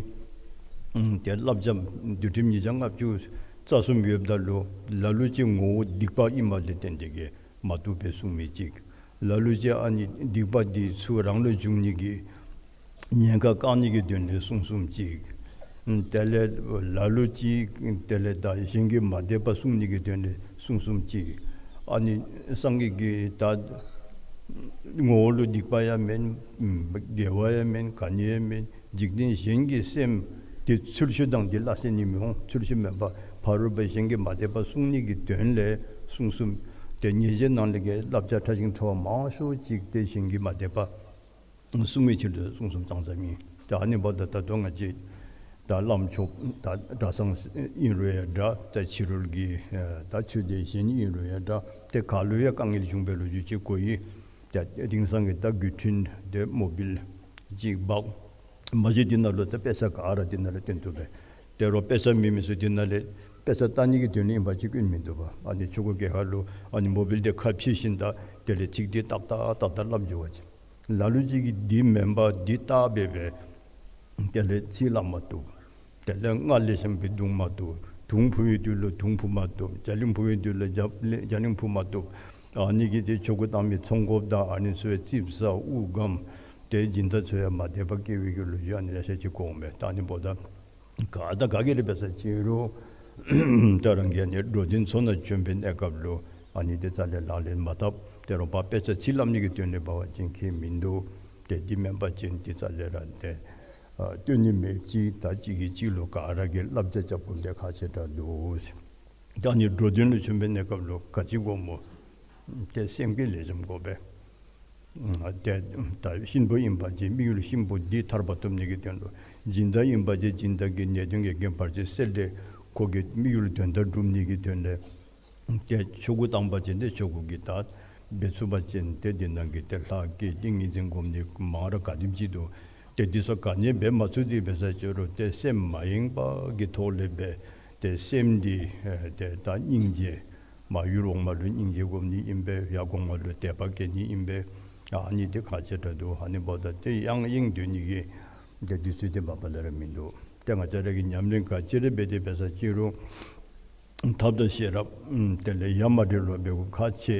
ཏེ་བསླབ་བྱ་འདུལ་ཁྲིམས་ཉིས་བརྒྱ་ལྔ་བཅུ་རྩ་གསུམ་ཡོདཔ་ད་ལུ་ལ་ལུ་ཅིག་ངོ་བོ་སྡིག་པ་ཨིནམ་ལས་བརྟེན་ཏེ་གིས་མ་བཏུབ་པའི་གསུང་མི་ཅིག། ལ་ལུ་ཅིག་ཨ་ནི་སྡིག་པ་འདི་ཚུ་རང་ལུ་འབྱུང་ནི་གི་ཉེན་ཁ་བཀག་ནི་གི་དོན་ལས་གསུང་གསུངམ་ཅིག། དེ་ལས་ལ་ལུ་ཅིག་དེ་ལས་ད་གཞན་གྱི་མ་དད་པ་བསྲུང་ནི་གི་དོན་ལས་གསུང་གསུངམ་ཅིག། ཨ་ནི་སངས་རྒྱས་ཀྱི་ད་ངོ་བོ་ལུ་སྡིག་པ་ཡང་མེན། དགེ་བ་ཡང་མེན། ག་ནི་ཡང་མེན། འཇིག་རྟེན་གཞན་གྱི་སེམས་དེ་ཚུལ་འཆོས་དང་དེ་སླ་བསྲེ་ནི་མི་འོང་། ཚུལ་འཆོས་མེན་པར་ཕ་རོལ་པོ་གཞན་གྱི་མ་དད་པ་བསྲུང་ནི་གི་དོན་ལས་གསུང་གསུངམ། ཏེ་ཉེས་བྱས་ནང་ལས་ཀྱི་བསླབ་བྱ་ཕྲ་ཞིང་ཕྲ་བ་མང་ཤོས་ཅིག་ཏེ་གཞན་གྱི་མ་དད་པ་བསྲུང་བའི་ཕྱིར་དུ་གསུང་གསུངམ་ཙང་ཙ་ཨིན། ཏེ་ཨ་ནི་འབདཝ་ད་ད་ལྟོ་ང་བཅས་ད་བླམ་ཆོསཔ་ད་གྲྭ་ཚང་ཨིན་རུང་ཡང་འདྲ། ད་ཕྱི་རོལ་གྱི་ད་ཆོས་སྡེ་གཞན་ཨིན་རུང་ཡང་འདྲ། ཏེ་ག་ལུ་ཡང་དཀའ་ངལ་བྱུང་བའི་ལོ་རྒྱུས་ཅིག་གོ་ཡི། ཏེ་དེང་སང་གི་ད་བརྒྱུད་འཕྲིན་དེ་མོ་བཱའིལ་ཅིག་འབག་མ་གཞི་དེ་ནང་ལུ་ད་དཔེ་ཆ་ག་ར་དེ་ནང་ལུ་སྟོན་བཏུབ་པས། དེ་རུང་དཔེ་ཆ་མེད་མི་ཚུ་དེ་ནང་ལས་དཔེ་ཆ་ལྟ་ནི་གི་དོན་ལས་ཨིན་པ་ཅིན་སྐྱོན་མིན་འདུག་པ། ཨ་ནི་ཆོ་ག་གི་ཁར་ལུ་ཨ་ནི་མོ་བཱའིལ་དེ་ཁ་ཕྱེ་ཞིནམ་ད་དེ་ལས་ཚིག་དེ་ཏག་ཏག་ཏག་ཏག་སླབ་འགྱོ་བ་ཅིན། ལ་ལུ་ཅིག་གིས་འདི་མེན་པར་འདི་བལྟ་སྦེ་སྦེ་དེ་ལས་ཚིག་སླབ་མ་བཏུབ། དེ་ལས་སྔགས་ལེགས་ཤོམ་སྦེ་བརྡུང་མ་བཏུབ། དུང་ཕུ་བའི་དུས་ལུ་དུང་ཕུ་མ་བཏུབ། རྒྱ་གླིང་ཕུ་བའི་དུས་ལུ་རྒྱ་གླིང་ཕུ་མ་བཏུབ། ཨ་ནི་གིས་ཏེ་ཆོ་ག་བཏང་མི་ཚོང་དཔོན་དང་ཨ་ནི་ཚུ་ཡང་ཙིགཔ་ཟ་དབུགས་སྒམ། ཏེ་སྦྱིན་བདག་ཚུ་ཡང་མ་དད་པ་སྐྱེ་བའི་གི་ལོ་རྒྱུས་ཨ་ནི་ལེ་ཤ་ཅིག་གོཝ་མས། ད་ཨ་ནི་འབདཝ་ད་ག་དང་ག་གིས་ར་འབད་ས་ཅིན་རུང་ད་རང་གིས་ཨ་ནི་འགྲོ་དོན་ཚོགས་ནང་བྱོན་པའི་གནས་སྐབས་ལུ་ཨ་ནི་དེ་རྩ་ལས་ལག་ལེན་མ་འཐབ། དེ་རུང་པ་དཔེ་ཆ་ཚིག་སླབ་ནི་གི་དོན་ལས་འབད་བ་ཅིན་ཁྱད་མིན་འདུག། ཏེ་འདི་མེན་པ་ཅིན་དེ་རྩ་ལས་ར་ཏེ་ཨ་སྟོན་ནི་མེདཔ་ཅིག། ད་གཅིག་གིས་གཅིག་ལུ་ག་ར་གིས་བསླབ་བྱ་རྐྱབ་དགོཔ་དེ་ཁག་ཆེ་དྲགས་འདུག་ཟེར། ད་ཨ་ནི་འགྲོ་དོན་ལུ་བྱོན་པའི་གནས་སྐབས་ལུ་ག་ཅི་དགོཔ་སྨོ། ཏེ་སེམས་བསྐྱེད་ལེགས་ཤོམ་དགོ་པས། ཨ་ཏེ་ད་གཤིན་པོ་ཨིན་པ་ཅིན་དམིགས་ཡུལ་གཤིན་པོ་འདི་ཐར་པ་ཐོབ་ནི་གི་དོན་ལུ། སྦྱིན་བདག་ཨིན་པ་ཅིན་སྦྱིན་བདག་གི་ནད་གདོན་གྱི་རྐྱེན་བར་ཆད་སེལ་ཏེ་ཁོ་གི་དམིགས་ཡུལ་དོན་དག་སྒྲུབ་ནི་གི་དོན་ལས། ཏེ་ཆོ་ག་བཏང་པ་ཅིན་ཏེ་ཆོ་ག་གི་ད་འབད་ཚུགས་པ་ཅིན་ཏེ་འདི་ནང་གི་ཏེ་ལྷ་བསྐྱེད་ཏིང་ངེ་འཛིན་སྒོམ་ནི་མང་ར་ག་དེམ་ཅིག་འདུག། ཏེ་འདི་ཚུ་ག་ནི་འབད་མ་ཚུགས་ཏེ་འབད་ས་ཅིན་རུང་ཏེ་སེམས་མ་ཡེངས་པ་གི་ཐོག་ལས་འབད་དེ་སེམས་འདི་ཨེ་ཏེ་ད་སྙིང་རྗེ་མ་ཡུལ་འོག་མ་ལུ་སྙིང་རྗེ་སྒོམ་ནི་ཨིན་པས། ཡར་གོང་མ་ལུ་དད་པ་བསྐྱེད་ནི་ཨིན་པས། ཨ་ནི་འདི་ཁག་ཆེ་དྲགས་འདུག། ཨ་ནི་འབདཝ་ད་ཏེ་ཡང་ཡེངས་སྡོད་ནི་གི་ཏེ་དུས་ཚོད་འདི་མ་པ་ལས་ར་མིན་འདུག། ཏེ་ང་བཅས་ར་གིས་ཉམས་ལེན་ག་ཅི་ར་འབད་དེ་འབད་ས་ཅིན་རུང་ཐབས་དང་ཤེས་རབ་ཨམ་དེ་ལས་ཡ་མ་བྲལ་བར་འབད་དགོཔ་ཁག་ཆེ།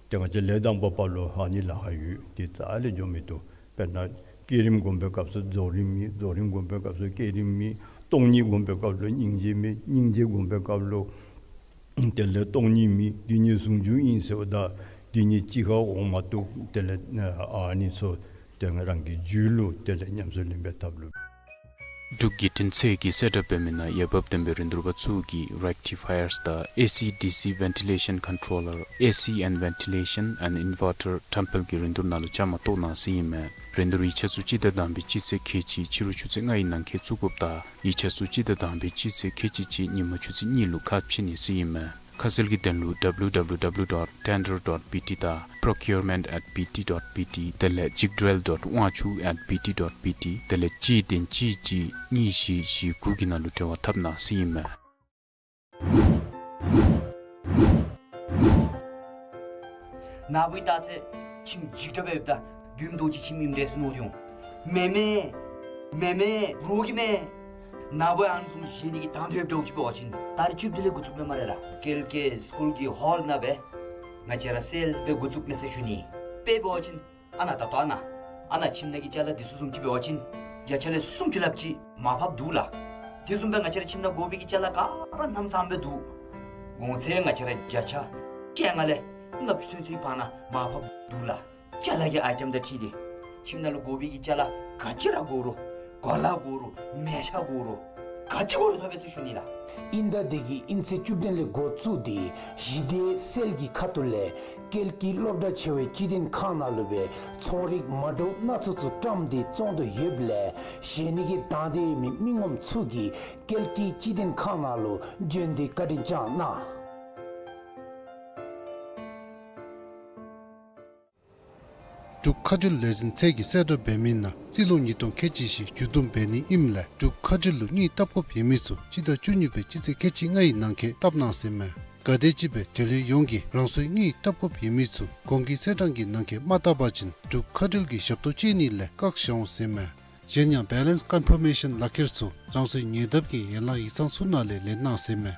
ཏེ་ང་བཅས་ལས་དང་པོ་པ་ལུ་ཨ་ནི་ལཱ་ཁག་ཡོད། དེ་རྩ་ལས་འགྱོ་མི་བཏུབ། དཔེར་ན་བསྐྱེད་རིམ་སྒོམ་པའི་སྐབས་སུ་རྫོགས་རིམ་མེད། རྫོགས་རིམ་སྒོམ་པའི་སྐབས་སུ་བསྐྱེད་རིམ་མེད། སྟོང་ཉིད་སྒོམ་པའི་སྐབས་ལུ་སྙིང་རྗེ་མེད། སྙིང་རྗེ་སྒོམ་པའི་སྐབས་ལུ་དེ་ལས་སྟོང་ཉིད་མེད། འདི་ཉིད་ཟུང་འཇུག་ཨིན་ཟེརཝ་ད་འདི་ཉིད་གཅིག་ཁར་འོང་མ་བཏུབ། དེ་ལས་ཨ་ནི་ཚུ་དེ་ང་རང་གི་རྒྱུད་ལུ་དེ་ལས་ཉམས་སུ་ལེན་པའི་ཐབས་ལུ། འབྲུག་རྒྱལ་ཕྲན་ཚད་ཀྱིས་གསལ་བསྒྲགས་འབད་མི་ནང་འོས་འབབ་ལྡན་པའི་རིན་བསྡུར་པ་ཚུ་གིས་rectifiers དང་ཨེ་སི་ཌི་སི་ventilation controller, A C and ventilation and inverter ཐམ་འབུལ་གྱི་རིན་བསྡུར་ནང་ལུ་བཅའ་མར་གཏོགས་གནང་ཟེར་ཨིན་མས། རིན་བསྡུར་ཡིག་ཆ་ཚུ་སྤྱི་ཟླ་དང་པའི་སྤྱི་ཚེས་ཁལ་གཅིག་ཕྱི་རུ་ཆུ་ཚོད་ལྔའི་ནང་འཁོད་བཙུགས་དགོཔ་དང་ཡིག་ཆ་ཚུ་སྤྱི་ཟླ་དང་པའི་སྤྱི་ཚེས་ཁལ་གཅིག་གཅིག་ཉིན་མ་ཆུ་ཚོད་གཉིས་ལུ་ཁ་ཕྱེ་ནི་ཟེར་ཨིན་མས། ཁ་གསལ་གྱི་དོན་ལུ་W W W dot tender dot B T དང་procurement at B T dot B T དེ་ལས་ཅིག་སྒྲིལ་dot ཝང་ཆུ་at B T dot B T དེ་ལས་གཅིག་བདུན་གཅིག་གཅིག་གཉིས་བཞི་བཞི་དགུ་གི་ནང་ལུ་འབྲེལ་བ་འཐབ་གནང་ཟེར་ཨིན་མས། ན་བུ་ཡི་ད་ཚེ་ཁྱིམ་འཇིག་དྲགས་སྦེ་ཡོདཔ་ད་མགྱོནམ་རྡོག་གཅིག་ཁྱིམ་ཨིནམ་འདྲས་ཟེར་མནོ་སྟེ་འོང་། མེན་མས། མེན་མས། རོགས་ཀྱིས་མས། ན་བུ་ཨ་ནི་བཟུམ་བཞེས་ནི་གི་དང་འདོད་འདྲཝ་ཅིག་འབད་བ་ཅིན་ད་རེས་བཅུ་བདུན་ལས་འགོ་བཙུགས་མས་སྨ་རེ་ལགས། ཀལ་ཀེ་སི་ཀུལ་གྱི་ཧོལ་ནང་སྦེ་ང་བཅས་ར་སེལ་སྦེ་འགོ་བཙུགས་མས་ཟེར་ཞུ་ནི། དཔེ་འབད་བ་ཅིན་ཨ་ནཱ་ད་ལྟོ་ཨ་ནཱ་ཨ་ནཱ་ཁྱིམ་ནང་གི་ཅ་ལ་འདི་ཚུ་བཟུམ་ཅིག་འབད་བ་ཅིན་བརྒྱ་ཆ་ལས་སུམ་ཅུ་ལྷགཔ་ཅིག་མར་ཕབ་འདུག་ལགས། དེ་བཟུམ་སྦེ་ང་བཅས་ར་ཁྱིམ་ནང་དགོ་པའི་གི་ཅ་ལ་ག་ར་སྣུམ་ཚངམ་སྦེ་འདུག། གོང་ཚད་ང་བཅས་ར་བརྒྱ་ཆ་བཅོ་ལྔ་ལས་ལྔ་བཅུ་ཚུན་ཚོད་བར་ན་མར་ཕབ་འདུག་ལགས། ཅ་ལ་གི་ཨའི་ཊེམ་དང་འཁྲིལ་ཏེ་ཁྱིམ་ནང་ལུ་དགོ་པའི་གི་ཅ་ལ་ག་ཅི་ར་དགོ་རུང་གོ་ལ་དགོ་རུང་མལ་ཆ་དགོ་རུང་ག་ཅི་དགོ་རུང་ཐོབ་པས་ཟེར་ཞུ་ནི་ལགས། དབྱིན་ཟླ་འདི་གི་དབྱིན་ཚེས་བཅུ་བདུན་ལས་འགོ་བཙུགས་ཏེ་གཞི་སྡེ་སེལ་གྱི་ཁ་ཐུག་ལས་ཀལ་ཀི་སློབ་གྲྭ་ཆེ་བའི་སྤྱི་དོན་ཁང་ནང་ལུ་སྦེ་ཚོང་རིགས་མ་འདྲཝ་སྣ་ཚོགས་ཚུ་བཀྲམ་སྟེ་བཙོང་དོ་ཡོདཔ་ལས་བཞེས་ནི་གི་དང་འདོད་མི་མི་ངོམ་ཚུ་གིས་ཀལ་ཀི་སྤྱི་དོན་ཁང་ནང་ལུ་བྱོན་ཏེ་བཀའ་དྲིན་བསྐྱང་གནང་། འབྲུག་མཁའ་འགྲུལ་ལས་འཛིན་ཚད་ཀྱིས་གསལ་བསྒྲགས་འབད་མི་ནང་རྩིས་ལོ་ཉིས་སྟོང་ཁལ་གཅིག་བཞི་མཇུག་བསྡོམས་འབད་ནི་ཨིནམ་ལས་འབྲུག་མཁའ་འགྲུལ་ལུ་དངུལ་བཏབ་དགོཔ་ཡོད་མི་ཚུ་སྤྱི་ཟླ་བཅུ་གཉིས་པའི་སྤྱི་ཚེས་ཁལ་གཅིག་ལྔའི་ནང་འཁོད་བཏབ་གནང་ཟེར་མས། ག་དེམ་ཅིག་སྦེ་འབྲེལ་ཡོད་ཡོངས་ཀྱིས་རང་སོའི་དངུལ་བཏབ་དགོཔ་ཡོད་མི་ཚུ་གོང་གི་ཚེས་གྲངས་ཀྱི་ནང་འཁོད་མ་བཏབ་པ་ཅིན་འབྲུག་མཁའ་འགྲུལ་གྱི་ཞབས་ཏོག་སྤྱོད་ནི་ལས་བཀག་བཞག་འོང་ཟེར་མས། གཞན་ཡང་balance confirmation ལག་ཁྱེར་ཚུ་རང་སོའི་ཉེ་འདབས་ཀྱི་ཡན་ལག་ཡིག་ཚང་ཚུ་ནང་ལས་ལེན་གནང་ཟེར་མས།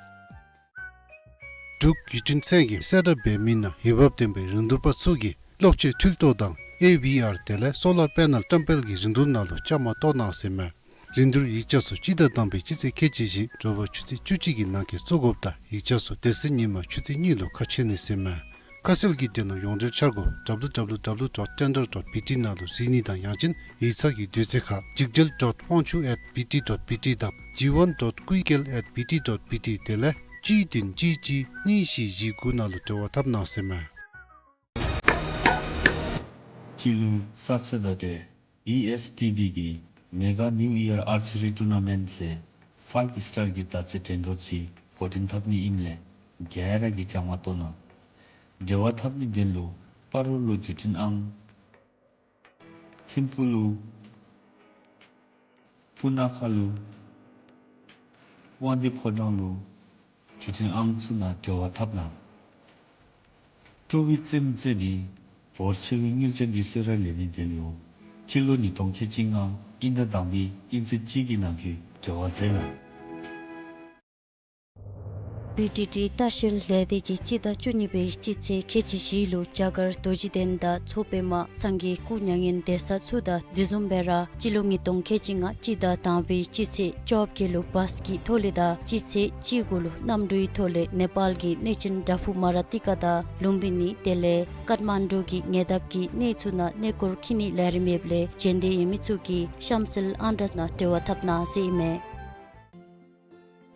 འབྲུག་ཡུས་ཀྲིན་ཚད་ཀྱིས་གསལ་བསྒྲགས་འབད་མི་ནང་འོས་འབབ་ལྡན་པའི་རིན་བསྡུར་པ་ཚུ་གིས་གློག་ཆས་འཕྲུལ་ཐོག་དང་ཨེ་ཝི་ཨར་དེ་ལས་སོ་ལར་པེ་ནལ་བཀྲམ་སྤེལ་གྱི་རིན་བསྡུར་ནང་ལུ་བཅའ་མར་གཏོགས་གནང་ཟེར་མས། རིན་བསྡུར་ཡིག་ཆ་ཚུ་སྤྱི་ཟླ་དང་པའི་སྤྱི་ཚེས་ཁལ་གཅིག་བཞི་དྲོ་པ་ཆུ་ཚོད་བཅུ་གཅིག་གི་ནང་འཁོད་བཙུགས་དགོཔ་དང་ཡིག་ཆ་ཚུ་དེ་ཚེ་ཉིན་མ་ཆུ་ཚོད་གཉིས་ལུ་ཁ་ཕྱེ་ནི་ཟེར་མས། ཁ་གསལ་གྱི་དོན་ལུ་ཡོངས་འབྲེལ་འཆར་སྒོ་www dot tender dot bt ནང་ལུ་གཟིགས་ནི་དང་ཡང་ཅིན་ཡིག་ཚང་གི་དུས་ཚོད་ཁར་ཇིག་སྒྲིལ་dot huangchu at bt dot bt དང་jiwon dot kuikgel at bt dot bt དེ་ལས་གཅིག་བདུན་གཅིག་གཅིག་གཉིས་བཞི་བཞི་དགུ་ནང་ལུ་འབྲེལ་བ་འཐབ་གནང་ཟེར་མས། སྤྱི་ལོ་གསར་ཚེས་དང་འབྲེལ་ཨི་ཨེསི་ཊི་བི་གི་Mega New Year Archery Tournament ཟེར་ཕའིབ་སི་ཊར་གྱི་མདའ་རྩེད་འགྲན་བསྡུར་ཅིག་འགོ་འདྲེན་འཐབ་ནི་ཨིནམ་ལས་ག་ར་གིས་བཅའ་མར་གཏོགས་གནང་། འབྲེལ་བ་འཐབ་ནི་དོན་ལུ་སྤ་རོ་ལུ་བརྒྱུད་འཕྲིན་ཨང་། ཐིམ་ཕུ་ལུ། སྤུ་ན་ཁ་ལུ། དབང་འདུས་ཕོ་བྲང་ལུ་བརྒྱུད་འཕྲིན་ཨང་ཚུ་ནང་འབྲེལ་བ་འཐབ་གནང་། སྤྲོ་བའི་རྩེདམོ་རྩེ་སྟེ་བོར་ཆེ་བའི་དངུལ་ཅན་གྱི་གསོལ་རས་ལེན་ནི་དོན་ལུ་སྤྱི་ལོ་ཉིས་སྟོང་ཁལ་གཅིག་ལྔ་དབྱིན་ཟླ་དང་པའི་དབྱིན་ཚེས་གཅིག་གི་ནང་འཁོད་འབྲེལ་བ་མཛད་གནང་། བི་ཊི་ཊི་ལྟ་བཤལ་ལས་སྡེ་གིས་སྤྱི་ཟླ་བཅུ་གཉིས་པའི་སྤྱི་ཚེས་ཁལ་གཅིག་བཞི་ལུ་རྒྱ་གར་རྡོ་རྗེ་གདན་དང་མཚོ་པདྨ་སངས་རྒྱས་སྐུ་མྱ་ངན་འདས་ས་ཚུ་དང་དེ་བཟུམ་སྦེ་ར་སྤྱི་ལོ་ཉིས་སྟོང་ཁལ་གཅིག་ལྔ་སྤྱི་ཟླ་དང་པའི་སྤྱི་ཚེས་བཅོ་བརྒྱད་ལུ་བཱས་ཀྱི་ཐོག་ལས་དང་སྤྱི་ཚེས་བཅུ་དགུ་ལུ་གནམ་གྲུའི་ཐོག་ལས་ནེ་པཱལ་གྱི་གནས་ཆེན་དྲ་ཕུག་མ་ར་ཏི་ཀ་དང་ལུམ་བི་ནི་དེ་ལས་ཀཏ་མན་ཌུ་གི་ཉེ་འདབས་ཀྱི་གནས་ཚུ་ནང་གནས་སྐོར་འཁྱིད་ནི་ལས་རིམ་ཡོདཔ་ལས་འབྱོན་འདོད་ཡོད་མི་ཚུ་གིས་གཤམ་གསལ་ཨང་གྲངས་ནང་འབྲེལ་བ་འཐབ་གནང་ཟེར་ཨིན་མས།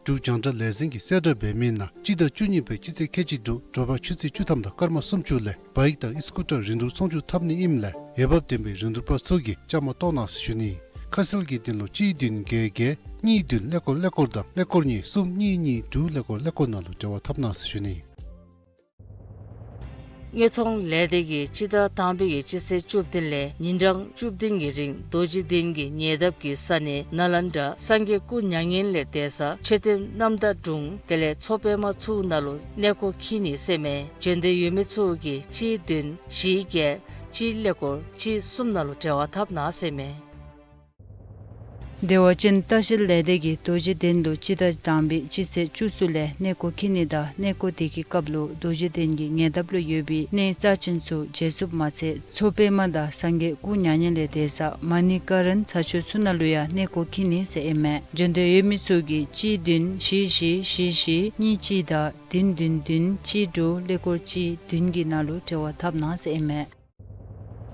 འབྲུག་རྒྱང་བསྒྲགས་ལས་འཛིན་གྱིས་གསལ་བསྒྲགས་འབད་མི་ནང་སྤྱི་ཟླ་བཅུ་གཉིས་པའི་སྤྱི་ཚེས་ཁལ་གཅིག་དྲུག་དྲོ་པ་ཆུ་ཚོད་བཅུ་ཐམ་དང་སྐར་མ་སུམ་ཅུ་ལས་བཱའིཀ་དང་ཨི་སི་ཀུ་ཊར་རིན་བསྡུར་ཚོང་བསྒྱུར་འཐབ་ནི་ཨིནམ་ལས་འོས་འབབ་ལྡན་པའི་རིན་བསྡུར་པ་ཚུ་གིས་བཅའ་མར་གཏོགས་གནང་ཟེར་ཞུ་ནི། ཁ་གསལ་གྱི་དོན་ལུ་གཅིག་བདུན་བརྒྱད་བརྒྱད་གཉིས་བདུན་ཀླད་ཀོར་ཀླད་ཀོར་དང་ཀླད་ཀོར་གཉིས་གསུམ་གཉིས་གཉིས་དྲུག་ཀླད་ཀོར་ཀླད་ཀོར་ནང་ལུ་འབྲེལ་བ་འཐབ་གནང་ཟེར་ཞུ་ནི། དངོས་མཐོང་ལས་སྡེ་གིས་སྤྱི་ཟླ་དང་པའི་སྤྱི་ཚེས་བཅུ་བདུན་ལས་ཉིན་གྲངས་བཅུ་བདུན་གྱི་རིང་རྡོ་རྗེ་གདན་གྱི་ཉེ་འདབས་ཀྱི་ས་གནས་ནཱ་ལེནྡྲ་སངས་རྒྱས་སྐུ་མྱ་ངན་ལས་འདས་ས་མཆོད་རྟེན་རྣམ་དག་དྲུང་དེ་ལས་མཚོ་པདྨ་ཚུ་ནང་ལུ་གནས་སྐོར་འཁྱིད་ནི་ཟེར་མས། འབྱོན་འདོད་ཡོད་མི་ཚུ་གིས་གཅིག་བདུན་བཞི་བརྒྱད་གཅིག་ཀླད་ཀོར་གཅིག་གསུམ་ནང་ལུ་འབྲེལ་བ་འཐབ་གནང་ཟེར་མས། བདེ་བ་ཅན་ལྟ་བཤལ་ལས་སྡེ་གིས་རྡོ་རྗེ་གདན་ལུ་སྤྱི་ཟླ་དང་པའི་སྤྱི་ཚེས་བཅུ་གསུམ་ལས་གནས་སྐོར་འཁྱིད་ནི་དང་གནས་སྐོར་དེ་གི་སྐབས་ལུ་རྡོ་རྗེ་གདན་གྱི་ཉེ་འདབས་ལུ་ཡོད་པའི་གནས་རྩ་ཆེན་ཚུ་མཇལ་ཚུགསཔ་མ་ཚད་མཚོ་པདྨ་དང་སངས་རྒྱས་སྐུ་མྱ་ངན་ལས་འདས་ས་མ་ཎི་ཀ་རན་ས་ཆུ་ཚུ་ནང་ལུ་ཡང་གནས་སྐོར་འཁྱིད་ནི་ཟེར་ཨིན་མས། འབྱོན་འདོད་ཡོད་མི་ཚུ་གིས་གཅིག་བདུན་བཞི་བཞི་བཞི་བཞི་གཉིས་གཅིག་དང་བདུན་བདུན་བདུན་གཅིག་དྲུག་ཀླད་ཀོར་གཅིག་བདུན་གྱི་ནང་ལུ་འབྲེལ་བ་འཐབ་གནང་ཟེར་ཨིན་མས།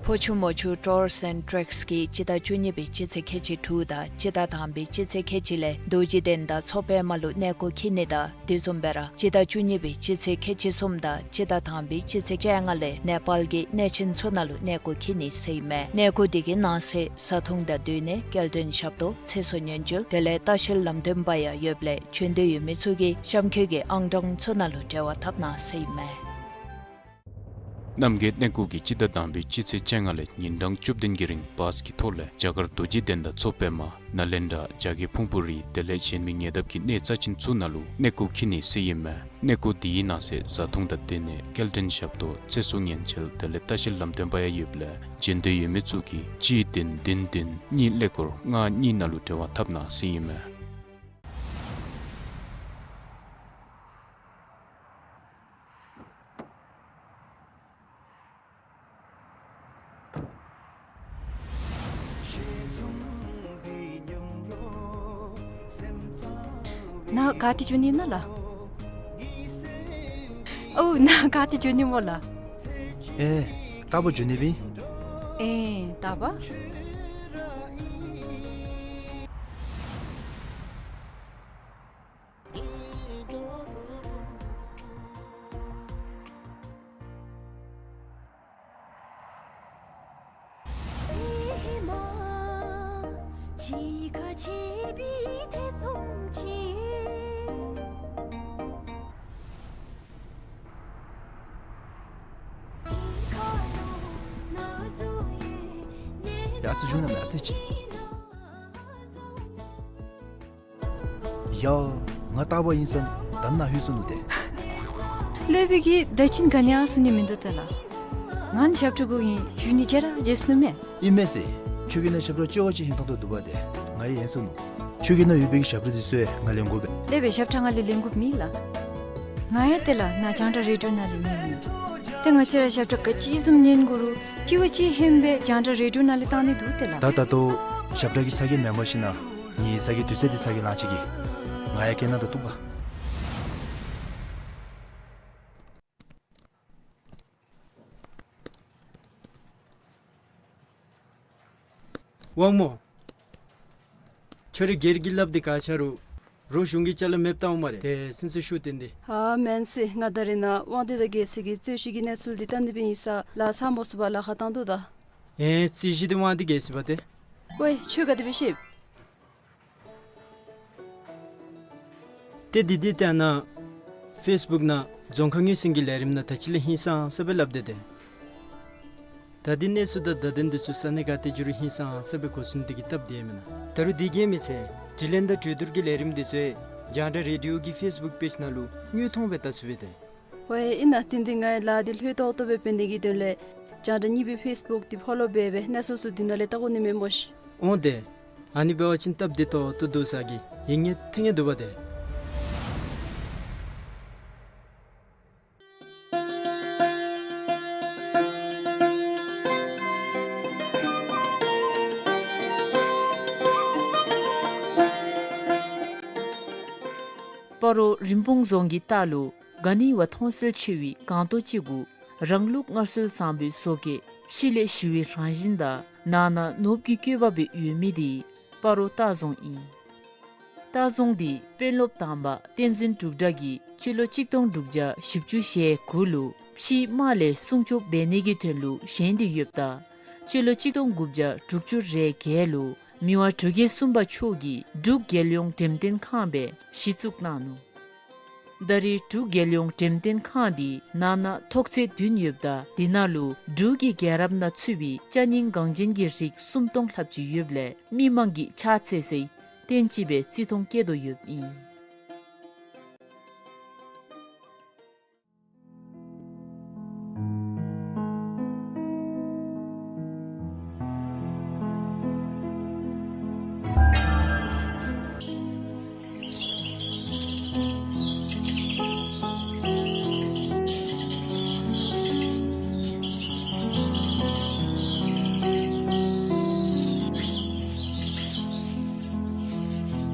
ཕོ་ཆུ་མོ་ཆུ་ཊུརསི་ཨེནཌ་ཊེགསི་གིས་སྤྱི་ཟླ་བཅུ་གཉིས་པའི་སྤྱི་ཚེས་ཁལ་གཅིག་དྲུག་དང་སྤྱི་ཟླ་དང་པའི་སྤྱི་ཚེས་ཁལ་གཅིག་ལས་རྡོ་རྗེ་གདན་དང་མཚོ་པདྨ་ལུ་གནས་སྐོར་འཁྱིད་ནི་དང་དེ་བཟུམ་སྦེ་ར་སྤྱི་ཟླ་བཅུ་གཉིས་པའི་སྤྱི་ཚེས་ཁལ་གཅིག་གསུམ་དང་སྤྱི་ཟླ་དང་པའི་སྤྱི་ཚེས་བཅོ་ལྔ་ལས་ནེ་པཱལ་གྱི་གནས་ཆེན་ཚུ་ནང་ལུ་གནས་སྐོར་འཁྱིད་ནི་ཟེར་ཨིན་མས། གནས་སྐོར་དེ་གི་ནང་གསེས་བཟའ་འཐུང་དང་སྡོད་གནས་སྐྱེལ་འདྲེན་ཞབས་ཏོག་ཚེ་སྲོག་ཉེན་བཅོལ་དེ་ལས་ལྟ་བཤལ་ལམ་སྟོན་པ་ཡང་ཡོདཔ་ལས་འབྱོན་འདོད་ཡོད་མི་ཚུ་གིས་གཤམ་འཁོད་ཀྱི་ཨང་གྲངས་ཚུ་ནང་ལུ་འབྲེལ་བ་འཐབ་གནང་ཟེར་ཨིན་མས། རྣམ་རྒྱལ་གནས་སྐོར་གྱིས་སྤྱི་ཟླ་དང་པའི་སྤྱི་ཚེས་བཅོ་ལྔ་ལས་ཉིན་གྲངས་བཅུ་བདུན་གྱི་རིང་བཱས་ཀྱི་ཐོག་ལས་རྒྱ་གར་རྡོ་རྗེ་གདན་དང་མཚོ་པདྨ་ནཱ་ལེནྡྲ་རྒྱ་བསྐྱེད་ཕུང་པོ་རི་དེ་ལས་གཞན་མི་ཉེ་འདབས་ཀྱི་གནས་རྩ་ཆེན་ཚུ་ནང་ལུ་གནས་སྐོར་འཁྱིད་ནི་ཟེར་ཨིན་མས། གནས་སྐོར་དེའི་ནང་གསེས་བཟའ་འཐུང་དང་སྡོད་གནས་སྐྱེལ་འདྲེན་ཞབས་ཏོག་ཚེ་སྲོག་ཉེན་བཅོལ་དེ་ལས་ལྟ་བཤལ་ལམ་སྟོན་པ་ཡང་ཡོདཔ་ལས་འབྱོན་འདོད་ཡོད་མི་ཚུ་གིས་གཅིག་བདུན་བདུན་བདུན་གཉིས་ཀླད་ཀོར་ལྔ་གཉིས་ནང་ལུ་འབྲེལ་བ་འཐབ་གནང་ཟེར་ཨིན་མས། ནཱ་ག་ཏེ་འགྱོ་ནི་ཨིན་ན་ལགས། ཨོ་ནཱ་ག་ཏེ་འགྱོ་ནི་སྨོ་ལགས། ཨེ་རྟག་བུ་འགྱོ་ནི་སྦེ་ཨིན། ཨེ་རྟག་བུ། ཡ་ཨ་ཙི་བྱུང་ན་མེད་ཨ་ཙི་ཅིག། ཡ་ང་རྟག་པར་ཨིན་ས་ད་ནཱ་ལྷོད་སོ་ནུག་ཏེ། ལྷོད་པའི་གི་ད་ཅི་ག་ནི་ཡང་གསུང་ནི་མིན་འདུག་ཏེ་ལགས། ང་ནི་ཞབས་ཁྲ་དགོ་ཨིན་ཞུ་ནི་བརྗེད་ར་བརྗེད་སོ་ནུག་མས། ཨིན་མས་ཟེར། ཁྱོད་ཀྱི་ནང་ཞབས་ཁྲ་ཅོག་ཅིག་ཧིང་ཐོང་ཐོང་འདུག་པ་ཏེ། ང་ཡང་ཡེངས་སོ་ནུག། ཁྱོད་ཀྱི་ནང་ཡོད་པའི་གི་ཞབས་ཁྲ་འདི་ཚུ་ང་ལེན་དགོ་པས། ལེགས་པའི་ཞབས་ཁྲ་ང་ལས་ལེན་དགོཔ་མེད་ལགས། ང་ཡང་ཏེ་ལགས་ནཱ་རྒྱང་བསྒྲགས་རེ་ཌི་ཡོ་ནང་ལས་ཉན་ནི། ཏེ་ང་བཅས་ར་ཞབས་ཁྲ་ག་ཅི་བཟུམ་ཉན་དགོ་རུང་ཅི་བ་ཅིན་ཧེ་མ་སྦེ་རྒྱང་བསྒྲགས་རེ་ཌི་ཡོ་ནང་ལས་བཏང་ནི་འདུག་ཏེ་ལགས། ད་ད་ལྟོ་ཞབས་ཁྲ་གི་ཚ་གྱང་མེན་པར་ཞིན་ན་ངེའི་ཚ་གྱང་དུས་ཚོད་འདི་ཚ་གྱང་ལང་ཅི་གི། ང་ཡང་སྐད་ནང་ད་གཏུག་པ། དབང་མོ། ཁྱོད་རའི་སྒེར་གྱི་ལགཔ་འདི་ག་ཆ་རུང་རོགས་གཞུང་གི་ཅ་ལ་མེདཔ་བཏང་འོང་སྨ་རེ། ཏེ་སེམས་ཚེགས་ཤོར་ཏེ་འདི། ཨ་མེན་ཟེར། ང་ད་རེས་ནཱ་དབང་འདུས་དང་རྒྱལ་སྲས་ཀྱི་རྩོད་གཞི་གི་གནས་ཚུལ་འདི་བལྟ་ནི་སྦེ་ཨིན་ས་ལགས། ཚང་པོ་ཚུ་བ་ལཱ་ཁག་བཏང་འདུག་ད། ཨེ་རྩོད་གཞི་འདི་དབང་འདུས་རྒྱལ་སྲས་པ་ཏེ། ཝའེ་ཁྱོད་ག་དེ་སྦེ་ཤེས། ཏེ་འདི་འདི་ཏེ་ཨ་ནཱ་ཕེསི་བུཀ་ནང་རྫོང་ཁ་ངོས་ཟིན་གྱི་ལས་རིམ་ནང་ད་ཅི་ལས་ཧིང་སངས་ས་སྦེ་སླབ་སྟེ་ཏེ། ད་འདི་གནས་ཚུལ་དང་བརྡ་དོན་འདི་ཚུ་ས་གནས་ག་ཏེ་འགྱོ་རུང་ཧིང་སངས་ས་སྦེ་གོ་ཚུགས་ནི་དེ་གིས་སྟབས་བདེ་མེན་ན། ད་རུང་འདི་གིས་མི་ཚད་དྲི་ལན་དང་གྲོས་བསྡུར་གྱི་ལས་རིམ་འདི་ཚུ་རྒྱང་བསྒྲགས་རེ་ཌི་ཡོ་གི་ཕེསི་བུཀ་པེཇ་ནང་ལུ་དངོས་མཐོང་སྦེ་བལྟ་ཚུགས་པས་ཏེ། ཝའེ་ཨིན་ན། དེ་འདི་ང་ཡང་ལཱ་འདི་ལྷོད་ཏོག་ཏོ་སྦེ་འབད་ནི་གི་དོན་ལས་རྒྱང་བསྒྲགས་གཉིས་པའི་ཕེསི་བུཀ་འདི་ཕོ་ལོ་འབད་སྦེ་གནས་ཚུལ་ཚུ་འདི་ནང་ལས་བལྟ་དགོ་ནི་མས་སྨོ་ཤིག། འོང་ཏེ། ཨ་ནི་འབད་བ་ཅིན་སྟབས་བདེ་ཏོག་ཏོ་འདུག་ས་གི་ཡིད་ངེས་ཐེ་ངེས་འདུག་པ་ཏེ། སྤ་རོ་རིན་སྤུངས་རྫོང་གི་ལྟག་ལུ་ག་ནི་བ་མཐོང་གསལ་ཆེ་བའི་སྒང་ཏོག་ཅིག་གུ་རང་ལུགས་སྔར་སྲོལ་བཟང་པོའི་བཟོ་བཀོད་ཕྱི་ལས་ཞི་བའི་རང་བཞིན་དང་ནང་ན་ནོར་བུ་གི་བཀོད་པ་སྦེ་ཡོད་མི་འདི་སྤ་རོ་ལྟ་རྫོང་ཨིན། ལྟ་རྫོང་འདི་དཔོན་སློབ་དང་པ་བསྟན་འཛིན་འབྲུག་གྲགས་ཀྱིས་སྤྱི་ལོ་གཅིག་སྟོང་དྲུག་བརྒྱ་བཞི་བཅུ་ཞེ་དགུ་ལུ་ཕྱིའི་དམག་ལས་སྲུང་སྐྱོབ་འབད་ནི་གི་དོན་ལུ་བཞེངས་ཏེ་ཡོདཔ་ད་སྤྱི་ལོ་གཅིག་སྟོང་དགུ་བརྒྱ་དྲུག་ཅུ་རེ་བརྒྱད་ལུ་མི་དབང་འབྲུག་རྒྱལ་གསུམ་པ་མཆོག་གིས་འབྲུག་རྒྱལ་ཡོངས་འགྲེམས་སྟོན་ཁང་སྦེ་གཞི་བཙུགས་གནང་ནུག། ད་རེས་འབྲུག་རྒྱལ་ཡོངས་འགྲེམས་སྟོན་ཁང་འདི་ནང་ན་ཐོག་ཚད་བདུན་ཡོདཔ་ད་འདི་ནང་ལུ་འབྲུག་གི་རྒྱལ་རབས་ནང་ཚུད་པའི་ཅ་རྙིང་འགངས་ཅན་གྱི་རིགས་སུམ་སྟོང་ལྷགཔ་ཅིག་ཡོདཔ་ལས་མི་མང་གིས་ཕྱག་འཚལ་སའི་རྟེན་ཅིག་སྦེ་བརྩི་མཐོང་བསྐྱེད་དོ་ཡོདཔ་ཨིན།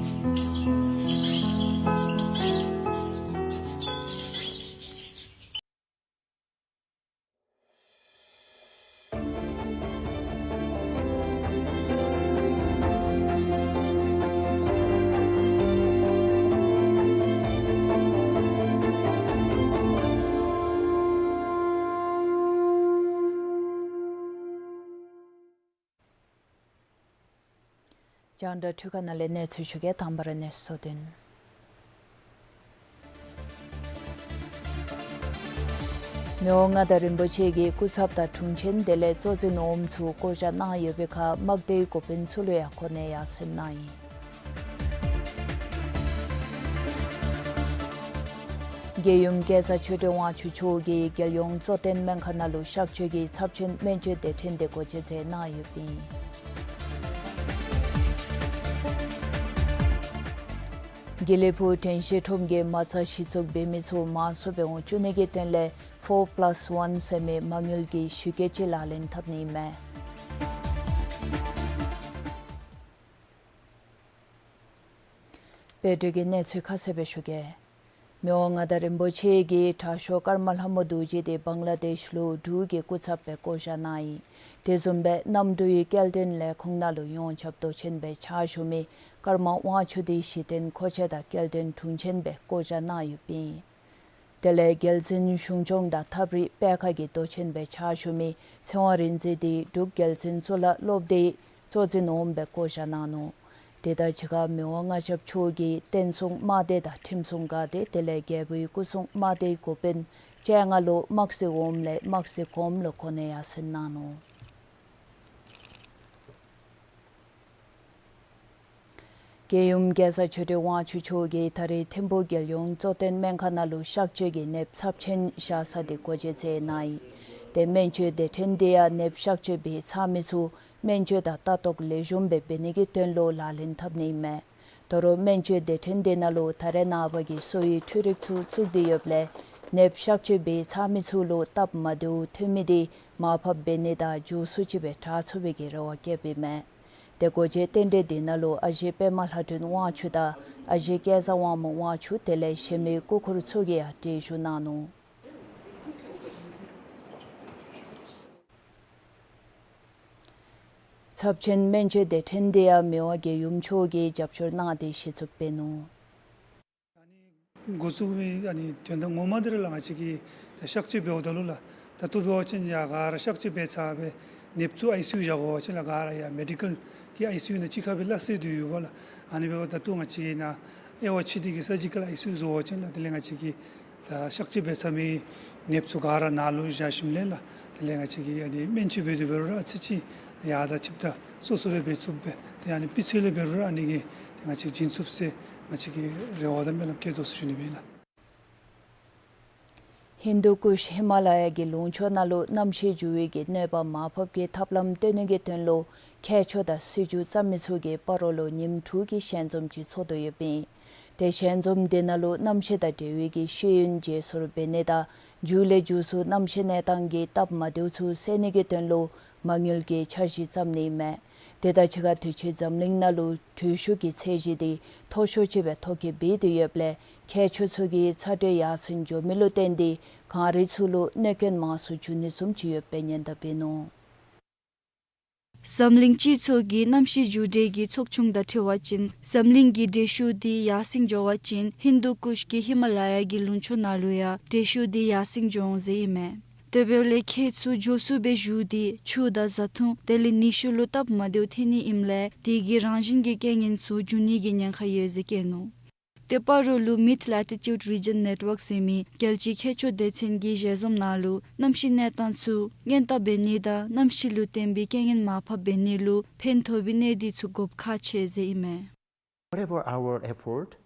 རྒྱང་བསྒྲགས་འཕྲུལ་ཁང་ནང་ལས་གནས་ཚུལ་ཞུ་གེ། དང་པ་ར་གནས་ཚུལ་དོན། མི་དབང་མངའ་བདག་རིན་པོ་ཆེ་གི་སྐུ་ཚབ་དང་དྲུང་ཆེན་དེ་ལས་གཙོ་འཛིན་འོགམ་ཚུ་བསྐོ་བཞག་གནང་ཡོད་པའི་ཁར་དམག་སྡེའི་འགོ་དཔོན་ཚུ་ལུ་ཡང་གོ་གནས་ཡར་སེང་གནང་ཡི། རྒྱལ་ཡུམ་སྐལ་བཟང་ཆོས་སྒྲོན་དབང་ཕྱུག་མཆོག་གིས་རྒྱལ་ཡོངས་གཙོ་བསྟེན་སྨན་ཁང་ནང་ལུ་གཤག་བཅོས་ཀྱི་ཚབས་ཆེན་སྨན་བཅོས་སྡེ་ཕྲན་དེ་སྒོ་འབྱེད་མཛད་གནང་ཡོདཔ་ཨིན། དགེ་ལེགས་ཕུག་དྲན་ཤེས་ཁྲོམ་གྱི་མ་རྩ་གཞི་བཙུགས་འབད་མི་ཚུ་མང་སུ་སྦེ་འོང་བཅུག་ནི་གི་དོན་ལས་ཕོར་པ་ལཱས་ཝན་ཟེར་མི་མ་དངུལ་གྱི་གཞི་བཀོད་ཅིག་ལག་ལེན་འཐབ་ནི་མས། དཔལ་འབྲུག་གི་གནས་ཚུལ་ཁ་གསལ་སྦེ་ཞུ་གེ། མི་དབང་མངའ་བདག་རིན་པོ་ཆེ་གིས་དྲག་ཤོས་ཀརྨ་ལྷ་མོ་རྡོ་རྗེ་དེ་བང་ལ་དེཤ་ལུ་འབྲུག་གི་སྐུ་ཚབ་སྦེ་བསྐོ་བཞག་གནང་ཡི། དེ་བཟུམ་སྦེ་གནམ་གྲུའི་སྐྱེལ་འདྲེན་ལས་ཁུངས་ནང་ལུ་ཡོངས་ཁྱབ་མདོ་ཆེན་སྦེ་ཕྱག་ཞུ་མི་ཀརྨ་དབང་ཕྱུག་དེ་གཞི་རྟེན་མཁོ་ཆས་དང་སྐྱེལ་འདྲེན་དྲུང་ཆེན་སྦེ་བསྐོ་བཞག་གནང་ཡོདཔ་ཨིན། དེ་ལས་རྒྱལ་བཙུན་གཞུང་སྐྱོང་དང་ཐབས་རིག་པད་ཁ་གི་མདོ་ཆེན་སྦེ་ཕྱག་ཞུ་མི་ཚེ་དབང་རིག་འཛིན་དེ་འབྲུག་རྒྱལ་བཙུན་གཙུག་ལག་སློབ་སྡེའི་གཙོ་འཛིན་འོགམ་སྦེ་བསྐོ་བཞག་གནང་ནུག། དེ་དང་གཅིག་ཁར་མི་དབང་མངའ་ཞབས་མཆོག་གིས་བསྟན་སྲུང་དམག་སྡེ་དང་ཁྲིམས་སྲུང་འགག་སྡེ་དེ་ལས་རྒྱལ་པོའི་སྐུ་སྲུང་དམག་སྡེའི་འགོ་དཔོན་བཅོ་ལྔ་ལུ་དམག་སྲིད་འོགམ་ལས་དམག་སྲིད་གོངམ་ལུ་གོ་གནས་ཡར་སེང་གནང་ནུག། རྒྱལ་ཡུམ་རྒྱལ་བཟང་ཆོས་སྒྲོན་དབང་ཕྱུག་མཆོག་གིས་ད་རིས་ཐིམ་ཕུག་རྒྱལ་ཡོངས་གཙོ་བསྟེན་སྨན་ཁང་ནང་ལུ་གཤག་བཅོས་ཀྱི་ནདཔ་ཚབས་ཆེན་བཞག་ས་དེ་སྒོ་འབྱེད་མཛད་གནང་ཡི། ཏེ་སྨན་བཅོས་སྡེ་ཕྲན་དེ་ཡང་ནདཔ་གཤག་བཅོས་འབད་ཚར་མི་ཚུ་སྨན་བཅོས་དང་ལྟ་རྟོག་ལེགས་ཤོམ་སྦེ་འབད་ནི་གི་དོན་ལུ་ལག་ལེན་འཐབ་ནི་ཨིན་མས། ད་རུང་སྨན་བཅོས་སྡེ་ཕྲན་དེ་ནང་ལུ་ད་རེས་ནངས་པ་གི་གསོ་བའི་འཕྲུལ་རིག་ཚུ་བཙུགས་ཏེ་ཡོདཔ་ལས་ནདཔ་གཤག་བཅོས་འབད་ཚར་མི་ཚུ་ལུ་སྟབས་མ་བདེཝ་ཐོན་མི་དེ་མར་ཕབ་འབད་ནི་དང་མགྱོགས་སུ་ཅིག་སྦེ་དྲག་ཚུགས་པའི་གི་རེ་བ་བསྐྱེདཔ་ཨིན་མས། ཏེ་སྒོ་འབྱེད་རྟེན་འབྲེལ་དེ་ནང་ལུ་ཨ་ཞེ་པདྨ་ལྷ་སྒྲོན་དབང་ཕྱུག་དང་ཨ་ཞེ་སྐལ་བཟང་དབང་མོ་དབང་ཕྱུག་དེ་ལས་གཞན་མི་སྐུ་འཁོར་ཚུ་གིས་ཡང་གྲལ་བཞུགས་གནང་ནུག། ཚབས་ཆེན་སྨན་བཅོས་སྡེ་ཕྲན་དེ་ཡང་མི་དབང་རྒྱལ་ཡུམ་མཆོག་གིས་རྒྱབ་སྐྱོར་གནང་སྟེ་གཞི་བཙུགས་འབད་ནུག། ཨ་ནི་འགོ་བཙུགས་མི་ཨ་ནི་དོན་དག་ངོ་མ་འདི་ར་ལགས་ང་བཅས་ཀྱིས་ད་གཤག་བཅོས་འབདཝ་ད་ལུ་ལགས་ད་ལྟོ་འབད་བ་ཅིན་ཡར་ག་ར་གཤག་བཅོས་འབད་ཚར་སྦེ་ནདཔ་ཚུ་ཨའི་སི་ཡུ་བཞག་དགོ་པ་ཅིན་ལགས་ག་ར་ཡར་མེ་ཌི་ཀལ་གྱི་ཨའི་སི་ཡུ་ནང་གཅིག་ཁར་སྦེ་སླ་བསྲེ་སྡོད་ཡོདཔ་ལགས། ཨ་ནི་འབདཝ་ད་ལྟོ་ང་བཅས་ཀྱིས་ནཱ་དབྱེ་བ་ཕྱེ་སྟེ་གི་སར་ཇི་ཀལ་ཨའི་སི་ཡུ་བཟོ་བ་ཅིན་ལགས་དེ་ལས་ང་བཅས་ཀྱིས་ད་གཤག་བཅོས་འབད་ཚར་མི་ནདཔ་ཚུ་ག་ར་ནཱ་ལུ་བཞག་ཞིནམ་ལས་ལགས་དེ་ལས་ང་བཅས་ཀྱིས་ཨ་ནི་སྨན་བཅོས་འབད་དེ་འབད་རུང་ར་ཨ་ཙི་ཅིག་ཡར་དང་ཆིབས་དང་སོ་སོ་སྦེ་འབད་ཚུགསཔ་སྦེ་ཏེ་ཨ་ནི་སྤུས་ཚད་ལས་འབད་རུང་ར་ཨ་ནི་གི་ཏེ་ང་བཅས་བྱིན་ཚུགས་ཟེར་ང་བཅས་ཀྱིས་རེ་བ་དང་སྨོན་ལམ་བསྐྱེད་དོ་ཟེར་ཞུ་ནི་སྦེ་ཨིན་ལགས། ཧིན་དུ་ཀུཤ་ཧི་མ་ལ་ཡ་གི་ལུང་ཕྱོགས་ནང་ལུ་གནམ་གཤིས་འགྱུར་བའི་གི་གནོད་པ་མར་ཕབ་ཀྱི་ཐབས་ལམ་སྟོན་ནི་གི་དོན་ལུ་མཁས་མཆོག་དང་སྲིད་བྱུས་བརྩམ་མི་ཚུ་གིས་སྤ་རོ་ལུ་ཉིནམ་དྲུག་གི་ཞལ་འཛོམས་ཅིག་ཚོགས་དོ་ཡོདཔ་ཨིན། ཏེ་ཞལ་འཛོམས་དེ་ནང་ལུ་གནམ་གཤིས་དང་འབྲེལ་བའི་གི་ཤེས་ཡོན་བརྗེ་སོར་འབད་ནི་དང་མགྱོགས་ལས་མགྱོགས་སུ་གནམ་གཤིས་གནས་སྟངས་ཀྱི་སྟབས་མ་བདེཝ་ཚུ་སེལ་ནི་གི་དོན་ལུ་མ་དངུལ་གྱི་འཆར་གཞི་བརྩམ་ནི་ཨིན་མས། དེ་དང་གཅིག་ཁར་དུས་ཅི་འཛམ་གླིང་ནང་ལུ་དྲོད་ཤུགས་ཀྱི་ཚད་གཞི་དེ་མཐོ་ཤོས་ཅིག་སྦེ་མཐོ་སྐྱེད་འབད་དེ་ཡོདཔ་ལས་མཁས་མཆོག་ཚུ་གིས་ཚ་དྲོད་ཡར་སེང་འགྱོ་མི་ལུ་བརྟེན་ཏེ་གངས་རི་ཚུ་ལུ་གནོད་སྐྱོན་མང་སུ་འགྱོ་ནི་བཟུམ་ཅིག་ཡོདཔ་སྦེ་ཉེན་བརྡ་འབད་ནུག། འཛམ་གླིང་སྤྱི་ཚོགས་ཀྱི་གནམ་གཤིས་འགྱུར་འགྲོས་ཀྱི་ཚོགས་ཆུང་དང་འཁྲིལ་བ་ཅིན་འཛམ་གླིང་གི་དྲོད་ཤུགས་དེ་ཡར་སེང་འགྱོ་བ་ཅིན་ཧིན་དུ་ཀུཤ་གི་ཧི་མ་ལ་ཡ་གི་ལུང་ཕྱོགས་ནང་ལུ་ཡང་དྲོད་ཤུགས་དེ་ཡར་སེང་འགྱོ་འོང་ཟེར་ཨིན་མས། དེ་འབདཝ་ལས་ཁྱེད་ཚུ་མགྱོགས་སུ་སྦེ་བཞུགས་ཏེ་ཆུ་དང་བཟའ་འཐུང་དེ་ལས་ནུས་ཤུགས་ལུ་སྟབས་མ་བདེཝ་ཐོན་ནི་ཨིནམ་ལས་དེ་གི་རང་བཞིན་གྱི་རྐྱེན་ངན་ཚུ་འབྱུང་ནི་གི་ཉེན་ཁ་ཡོད་ཟེར་བཀོད་ནུག། ཏེ་སྤ་རོ་ལུ་Mid Latitude Region Network ཟེར་མི་རྒྱལ་སྤྱིའི་མཁས་མཆོག་སྡེ་ཚན་གྱི་ཞལ་འཛོམས་ནང་ལུ་གནམ་གཤིས་གནས་སྟངས་ཚུ་སྔོན་བརྟག་འབད་ནི་དང་གནམ་གཤིས་ལུ་བརྟེན་པའི་རྐྱེན་ངན་མར་ཕབ་འབད་ནི་ལུ་ཕན་ཐོགས་པའི་གནད་དོན་ཚུ་དགོཔ་ཁག་ཆེ་ཟེར་ཨིན་མས། Whatever our effort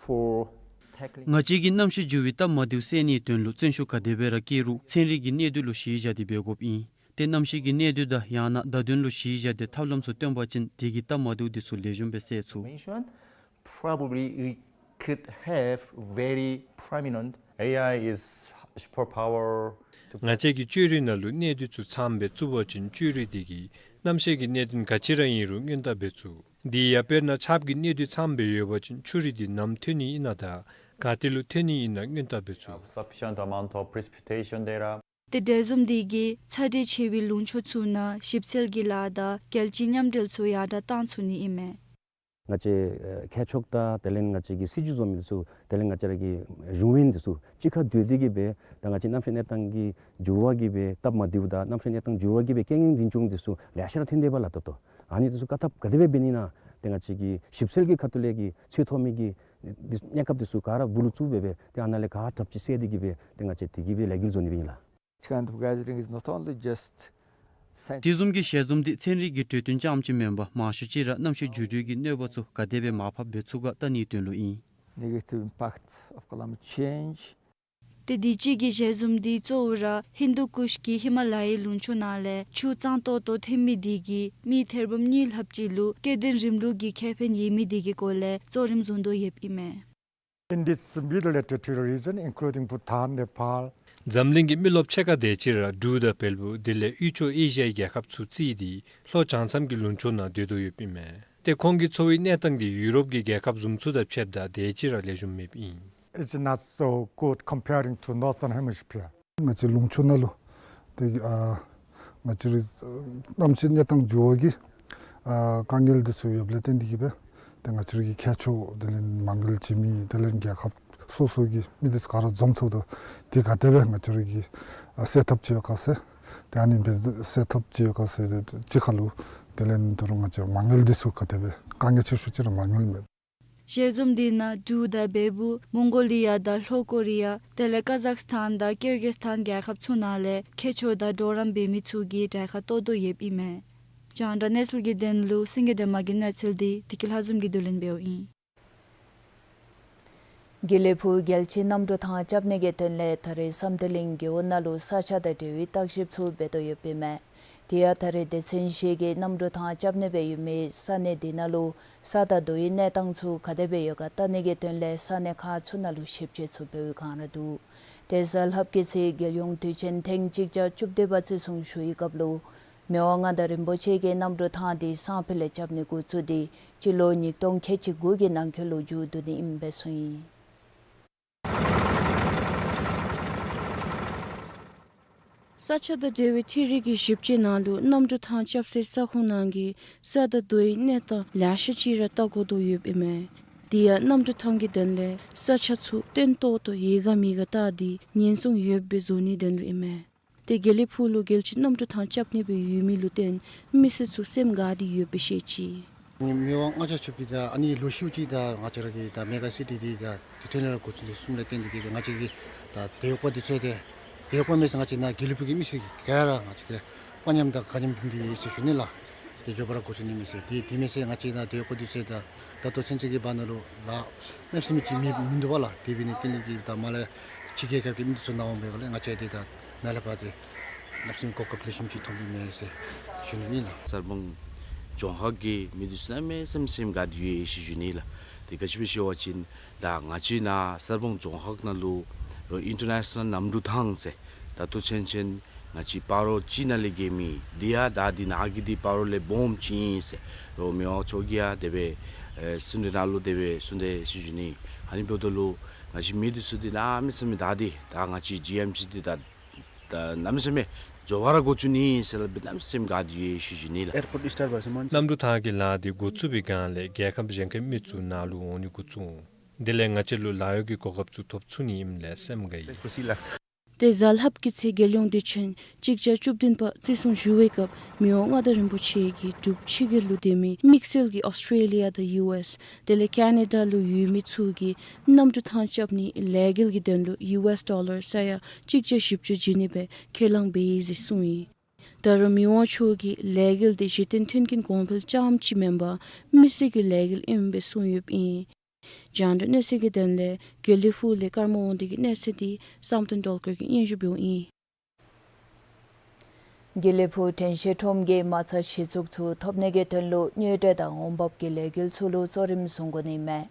for tackling ང་བཅས་ཀྱིས་གནམ་གཤིས་འགྱུར་བའི་སྟབས་མ་བདེཝ་སེལ་ནིའི་དོན་ལུ་བརྩོན་ཤུགས་ག་དེ་སྦེ་ར་བསྐྱེད་རུང་ཚན་རིག་གི་གནད་དོན་ལུ་གཞི་བཞག་སྟེ་འབད་དགོཔ་ཨིན། ཏེ་གནམ་གཤིས་ཀྱི་གནད་དོན་དང་ཡང་ན་བརྡ་དོན་ལུ་གཞི་བཞག་སྟེ་ཐབས་ལམ་ཚུ་སྟོན་པ་ཅིན་དེ་གི་སྟབས་མ་བདེཝ་དེ་ཚུ་ལེགས་ཤོམ་སྦེ་སེལ་ཚུགས། Mentioned, probably we could have very prominent A I is superpower to ང་བཅས་ཀྱིས་བཅོས་རིག་ནང་ལུ་གནད་དོན་ཚུ་ཚངམ་སྦེ་བཙུགས་པ་ཅིན་བཅོས་རིག་དེ་གིས་གནམ་གཤིས་ཀྱི་གནད་དོན་ག་ཅི་ར་ཨིན་རུང་སྔོན་བརྟག་འབད་ཚུགས། དེ་ཡང་དཔེར་ན་ཆརཔ་གི་གནད་དོན་ཚངམ་སྦེ་ཡོད་པ་ཅིན་ཆུ་རུད་དེ་ནམ་ཐོན་ནི་ཨིན་ན་དང་ག་ཏེ་ལུ་ཐོན་ནི་ཨིན་ན་སྔོན་བརྟག་འབད་ཚུགས། Sufficient amount of precipitation data. ཏེ་གྲལ་འཛོམས་དེ་གིས་ཚ་དྲོད་ཆེ་བའི་ལུང་ཕྱོགས་ཚུ་ནང་ཞིབ་འཚོལ་གྱི་ལཱ་དང་རྒྱལ་སྤྱིའི་མཉམ་འབྲེལ་ཚུ་ཡར་དྲག་གཏང་ཚུགས་ནི་ཨིན་མས། ང་བཅས་ཨེ་མཁས་མཆོག་དང་དེ་ལས་ང་བཅས་ཀྱི་སྲིད་བྱུས་བཟོ་མི་འདི་ཚུ་དེ་ལས་ང་བཅས་ར་གི་གཞུང་འབྲེལ་འདི་ཚུ་གཅིག་ཁར་སྡོད་དེ་གི་སྦེ་ད་ང་བཅས་གནམ་གཤིས་གནས་སྟངས་ཀྱི་འགྱུར་བ་གི་སྦེ་སྟབས་མ་བདེཝ་དང་གནམ་གཤིས་གནས་སྟངས་འགྱུར་བ་གི་སྦེ་རྐྱེན་ངན་འཛིན་སྐྱོང་འདི་ཚུ་ལེ་ཤ་ར་ཐོན་དེས་པ་ལགས། ད་ལྟོ་ཨ་ནི་འདི་ཚུ་བཀག་ཐབས་ག་དེ་སྦེ་འབད་ནི་ཨིན་ན་ཏེ་ང་བཅས་ཀྱིས་ཞིབ་འཚོལ་གྱི་ཁ་ཐུག་ལས་ཀྱི་འཚོལ་ཐོབ་མི་གི་འདི་གནས་སྐབས་འདི་ཚུ་ག་ར་སྦུག་ལུ་བཙུགས་སྦེ་སྦེ་ཏེ་ཨ་ནཱ་ལས་ག་དྲགཔ་ཅིག་སེལ་ཏེ་གི་སྦེ་ཏེ་ང་བཅས་དེ་གི་སྦེ་ལས་འགུལ་བཟོ་ནི་སྦེ་ཨིན་ལགས། This kind of gathering is not only just science དེ་བཟུམ་གྱི་ཞལ་འཛོམས་འདི་ཚན་རིག་གི་གྲོས་བསྟུན་རྐྱངམ་ཅིག་མེན་པར་མང་ཤོས་ཅིག་ར་གནམ་གཤིས་འགྱུར་འགྲོས་ཀྱི་གནོད་པ་ཚུ་ག་དེ་སྦེ་མར་ཕབ་འབད་ཚུགས་ག་བལྟ་ནིའི་དོན་ལུ་ཨིན། Negative impact of climate change. ཏེ་དུས་ཅི་གི་ཞལ་འཛོམས་འདི་གཙོ་བོ་ར་ཧིན་དུ་ཀུཤ་གི་ཧི་མ་ལ་ཡའི་ལུང་ཕྱོགས་ནང་ལས་ཆུ་གཙང་ཏོག་ཏོ་ཐོན་མི་དེ་གིས་མི་ཐེར་འབུམ་གཉིས་ལྷགཔ་ཅིག་ལུ་སྐྱེ་ལྡན་རིམ་ལུགས་ཀྱི་ཁེ་ཕན་ཡོད་མི་དེ་གི་སྐོར་ལས་གཙོ་རིམ་བཟུང་དོ་ཡོདཔ་ཨིན་མས། In this middle latitude region, including Bhutan, Nepal, འཛམ་གླིང་གི་མི་རློབས་ཕྱེད་ཀ་དེ་ཅིག་ར་འབྲུག་དང་བལ་པོ་དེ་ལས་དབུས་ཕྱོགས་ཨེ་ཤི་ཡའི་རྒྱལ་ཁབ་ཚུ་བརྩིས་ཏེ་ལྷོ་བྱང་མཚམས་ཀྱི་ལུང་ཕྱོགས་ནང་སྡོད་དོ་ཡོདཔ་ཨིན་མས། ཏེ་ཁོང་གི་འཚོ་བའི་གནས་སྟངས་དེ་ཡུ་རོབ་ཀྱི་རྒྱལ་ཁབ་བཟུམ་ཚུ་དང་ཕྱདཔ་ད་དེ་ཅིག་ར་ལེགས་ཤོམ་མེདཔ་ཨིན། It's not so good comparing to Northern Hemisphere. ང་བཅས་ལུང་ཕྱོགས་ནང་ལུ་ཏེ་ཨ་ང་བཅས་རའི་གནམ་གཤིས་གནས་སྟངས་འགྱུར་བ་གི་ཨ་དཀའ་ངལ་འདི་ཚུ་ཡོདཔ་ལས་བརྟེན་ཏེ་གི་སྦེ་ཏེ་ང་བཅས་རའི་མཁས་མཆོག་དེ་ལས་མ་དངུལ་བྱིན་མི་དེ་ལས་རྒྱལ་ཁབ་སོ་སོ་གི་མི་འདི་ཚུ་ག་ར་འཛོམས་ཚུགས་དོ། དེ་ག་དེ་སྦེ་ང་བཅས་རའི་གི་ཨ་སེལ་ཐབས་ཅིག་ཡོད་ག་ཟེར། ཏེ་ཨ་ནི་སྦེ་སེལ་ཐབས་ཅིག་ཡོད་ག་ཟེར་ཅིག་ཁར་ལུ་དེ་ལས་ད་རུང་ང་བཅས་མ་དངུལ་འདི་ཚུ་ག་དེ་སྦེ་དཀའ་ངལ་ཆེ་ཤོས་ཅིག་ར་མ་དངུལ་མས། ཞལ་འཛོམས་འདི་ནང་འབྲུག་དང་བལ་པོ་མོང་གོ་ལི་ཡ་དང་ལྷོ་ཀོ་རི་ཡ་དེ་ལས་ཀ་ཟག་སི་ཐན་དང་ཀིར་གི་སི་ཐན་རྒྱལ་ཁབ་ཚུ་ནང་ལས་མཁས་མཆོག་དང་གྲོགས་རམ་འབད་མི་ཚུ་གིས་གྲལ་ཁར་གཏོགས་དོ་ཡོདཔ་ཨིན་མས། རྒྱང་བསྒྲགས་གནས་ཚུལ་གྱི་དོན་ལུ་སེང་གེ་སྒྲོལ་མ་གི་གནས་ཚུལ་འདི་བདེ་སྐྱིད་ལྷ་འཛོམས་ཀྱིས་བསྡུ་ལེན་འབདཝ་ཨིན། དགེ་ལེགས་ཕུག་རྒྱལ་སྤྱིའི་གནམ་གྲུ་ཐང་རྐྱབ་ནི་གི་དོན་ལས་ད་རེས་བསམ་གཏན་གླིང་རྒེད་འོག་ནང་ལུ་ས་ཆ་དང་འབྲེལ་བའི་བརྟག་ཞིབ་ཚུ་འབད་དོ་ཡོདཔ་ཨིན་མས། དེ་ཡང་ད་རེས་སྡེ་ཚན་བཞི་གིས་གནམ་གྲུ་ཐང་རྐྱབ་ནི་སྦེ་ཡོད་མི་ས་གནས་འདི་ནང་ལུ་ས་དང་རྡོའི་གནས་སྟངས་ཚུ་ག་དེ་སྦེ་ཡོད་ག་བལྟ་ནི་གི་དོན་ལས་ས་གནས་ཁག་ཚུ་ནང་ལུ་ཞིབ་དཔྱད་ཚུ་འབད་བའི་བསྒང་ར་འདུག། དེ་གཟའ་ལྷགཔ་གི་ཚེས་རྒྱལ་ཡོངས་དུས་ཆེན་ཐེངས་གཅིག་བརྒྱ་བཅུ་བདུན་པ་བརྩི་སྲུང་ཞུ་བའི་སྐབས་ལུ་མི་དབང་མངའ་བདག་རིན་པོ་ཆེ་གིས་གནམ་གྲུ་ཐང་འདི་སང་ཕོད་ལས་རྐྱབ་ནི་འགོ་བཙུགས་ཏེ་སྤྱི་ལོ་ཉིས་སྟོང་ཁལ་གཅིག་དགུ་གི་ནང་འཁོད་ལུ་མཇུག་བསྡུ་ནི་ཨིནམ་སྦེ་གསུངས་ཡི། ས་ཆ་དང་འབྲེལ་བའི་འཕྲུལ་རིག་གི་ཞིབ་དཔྱད་ནང་ལུ་གནམ་གྲུ་ཐང་རྐྱབ་སའི་ས་ཁོངས་ནང་གི་ས་དང་རྡོའི་གནས་སྟངས་ལེ་ཤ་ཅིག་ར་བལྟ་དགོ་དོ་ཡོདཔ་ཨིན་མས། དེ་ཡང་གནམ་གྲུ་ཐང་གི་དོན་ལས་ས་ཆ་ཚུ་བརྟན་ཏོག་ཏོ་ཡོད་ག་མེད་ག་བལྟ་སྟེ་ཉེན་སྲུང་ཡོདཔ་སྦེ་བཟོ་ནིའི་དོན་ལུ་ཨིན་མས། དེ་དགེ་ལེགས་ཕུག་ལུ་རྒྱལ་སྤྱིའི་གནམ་གྲུ་ཐང་རྐྱབ་ནི་སྦེ་ཡོད་མི་ལུ་བརྟེན་མི་སེར་ཚུ་སེམས་དགའ་སྟེ་ཡོདཔ་སྦེ་བཤད་ཅི། མི་དབང་མངའ་བདག་ཆེན་པོ་གིས་ད་ཨ་ནི་ལོ་ཤུལ་ཅིག་ད་ང་བཅས་ར་གི་ད་མེ་ག་སི་ཊི་འདི་ད་དུས་ཐོག་ལས་ར་འགོ་བཙུགས་ནི་གསུངམ་ལས་བརྟེན་ཏེ་གིས་ང་བཅས་ཀྱི་ད་དེད་དཔོན་འདི་ཚུ་ཏེ་དེད་དཔོན་མེན་ཟེར་ང་བཅས་ནཱ་དགེ་ལེགས་ཕུག་གི་མི་སེར་ག་ར་ང་བཅས་ཏེ་དཔའ་ཉམས་དང་དགའ་ཉམས་འདི་ཡོད་ཟེར་ཞུ་ནི་ལགས། ཏེ་མགྱོགས་པ་ར་འགོ་བཙུགས་ནི་མས་ཟེར། ཏེ་དེ་མེན་ཟེར་ང་བཅས་ནཱ་དེད་དཔོན་འདི་ཚུ་ད་ད་ལྟོ་ཚུན་ཚོད་ཀྱི་བར་ན་ལུ་ལཱ་གནམ་མེད་ས་མེད་ཅིག་མི་མིན་འདུག་པ་ལགས། དེ་འབད་ནི་བརྟེན་ཏེ་གིས་ད་མར་ལས་ཕྱི་རྒྱལ་ཁབ་ཀྱི་མི་འདི་ཚུ་ནཱ་འོང་པའི་སྒང་ལས་ང་བཅས་ཏེ་ད་ནཱ་ལས་ཕར་ཏེ་གནམ་མེད་ས་མེད་གོ་སྐབས་ལེགས་ཤོམ་ཅིག་ཐོབ་ནི་མས་ཟེར་ཞུ་ནི་ཨིན་ལགས། གསར་སྤང་ལྗོངས་མཁར་གྱི་མི་འདི་ཚུ་གནམ་མེད་ས་མེད་སེམས་དགའ་སྟེ་ཡོད་ཟེར་ཞུ་ནི་ལགས། ཏེ་ག་ཅི་སྦེ་ཟེར་བ་ཅིན་ད་ང་བཅས་ནཱ་གསར་སྤང་ལྗོངས་མཁར་ནང་ལུ་ཨིན་ཊར་ནེ་ཤ་ནལ་གནམ་གྲུ་ཐང་ཟེར་ད་ལྟོ་ཚུན་ཚོད་ང་བཅས་སྤ་རོ་གཅིག་ནང་ལས་རྐྱབ་མི་འདི་ཡང་ད་འདི་ནང་གི་འདི་སྤ་རོ་ལས་སྦོམ་ཅིག་ཨིན་ཟེར་རོགས་མི་དབང་མཆོག་གིས་ཡང་དེ་སྦེ་ཨེ་གསུང་གྲོས་ནང་ལུ་དེ་སྦེ་གསུངས་ཏེ་ཟེར་ཞུ་ནི། ཨ་ནི་འབདཝ་ད་ལུ་ང་བཅས་མི་འདི་ཚུ་འདི་གནམ་མེད་ས་མེད་ད་འདི་ད་ང་བཅས་ཇི་ཨེམ་སི་འདི་ད་ད་གནམ་མེད་ས་མེད་མགྱོགས་པ་ར་འགོ་བཙུགས་ནི་ཟེར་སླབ་སྦེ་གནམ་མེད་ས་མེད་དགའ་སྟེ་ཡོད་ཟེར་ཞུ་ནི་ལགས། ཨེར་པོརཊ་སི་ཊཱརཊ་འབད་ཟེར་མ་གནམ་གྲུ་ཐང་གི་ལཱ་འདི་འགོ་བཙུགས་པའི་སྒང་ལས་རྒྱལ་ཁབ་གཞན་ཁའི་མི་ཚུ་ནཱ་ལུ་འོང་ནི་འགོ་བཙུགས་འོང་། དེ་ལས་ང་བཅས་ལུ་ལཱ་གཡོག་གི་གོ་སྐབས་ཚུ་ཐོབ་ཚུགས་ནི་ཨིནམ་ལས་སེམས་དགའ་ཡི། ཏེ་གཟའ་ལྷགཔ་གི་ཚེས་རྒྱལ་ཡོངས་དུས་ཆེན་གཅིག་བརྒྱ་བཅུ་བདུན་པ་བརྩི་སྲུང་ཞུ་བའི་སྐབས་མི་དབང་མངའ་བདག་རིན་པོ་ཆེ་གིས་འབྲུག་ཕྱི་རྒྱལ་ལུ་སྡོད་མི་དམིགས་བསལ་གྱི་ཨོསི་ཊྲེ་ལི་ཡ་དང་ཡུ་ཨེསི་དེ་ལས་ཁེ་ན་ཌ་ལུ་ཡོད་མི་ཚུ་གིས་གནམ་གྲུ་ཐང་རྐྱབ་ནིའི་ལས་འགུལ་གྱི་དོན་ལུ་ཡུ་ཨེསི་ཌོ་ལར་ས་ཡ་གཅིག་བརྒྱ་བཞི་བཅུ་བྱིན་ནི་སྦེ་ཁས་བླངས་འབད་ཡི་ཟེར་གསུངས་ཡི། ད་རུང་མི་དབང་མཆོག་གིས་ལས་འགུལ་འདི་གཞི་རྟེན་མཐུན་རྐྱེན་གོང་འཕེལ་རྐྱངམ་ཅིག་མེན་པར་མི་སེར་གྱི་ལས་འགུལ་ཨིནམ་སྦེ་གསུངས་ཡོདཔ་ཨིན། རྒྱང་བསྒྲགས་གནས་ཚུལ་གྱི་དོན་ལས་དགེ་ལེགས་ཕུག་ལས་ཀརྨ་དབང་འདུས་ཀྱི་གནས་ཚུལ་འདི་བསམ་གཏན་སྒྲོལ་དཀར་གྱིས་སྙན་ཞུ་འབདཝ་ཨིན། དགེ་ལེགས་ཕུག་དྲན་ཤེས་ཁྲོམ་གྱིས་མ་རྩ་གཞི་བཙུགས་ཚུ་ཐོབ་ནི་གི་དོན་ལུ་དངུལ་འབྲེལ་དང་འོང་འབབ་ཀྱི་ལས་འགུལ་ཚུ་ལུ་གཙོ་རིམ་བཟུང་དགོ་ནི་མས།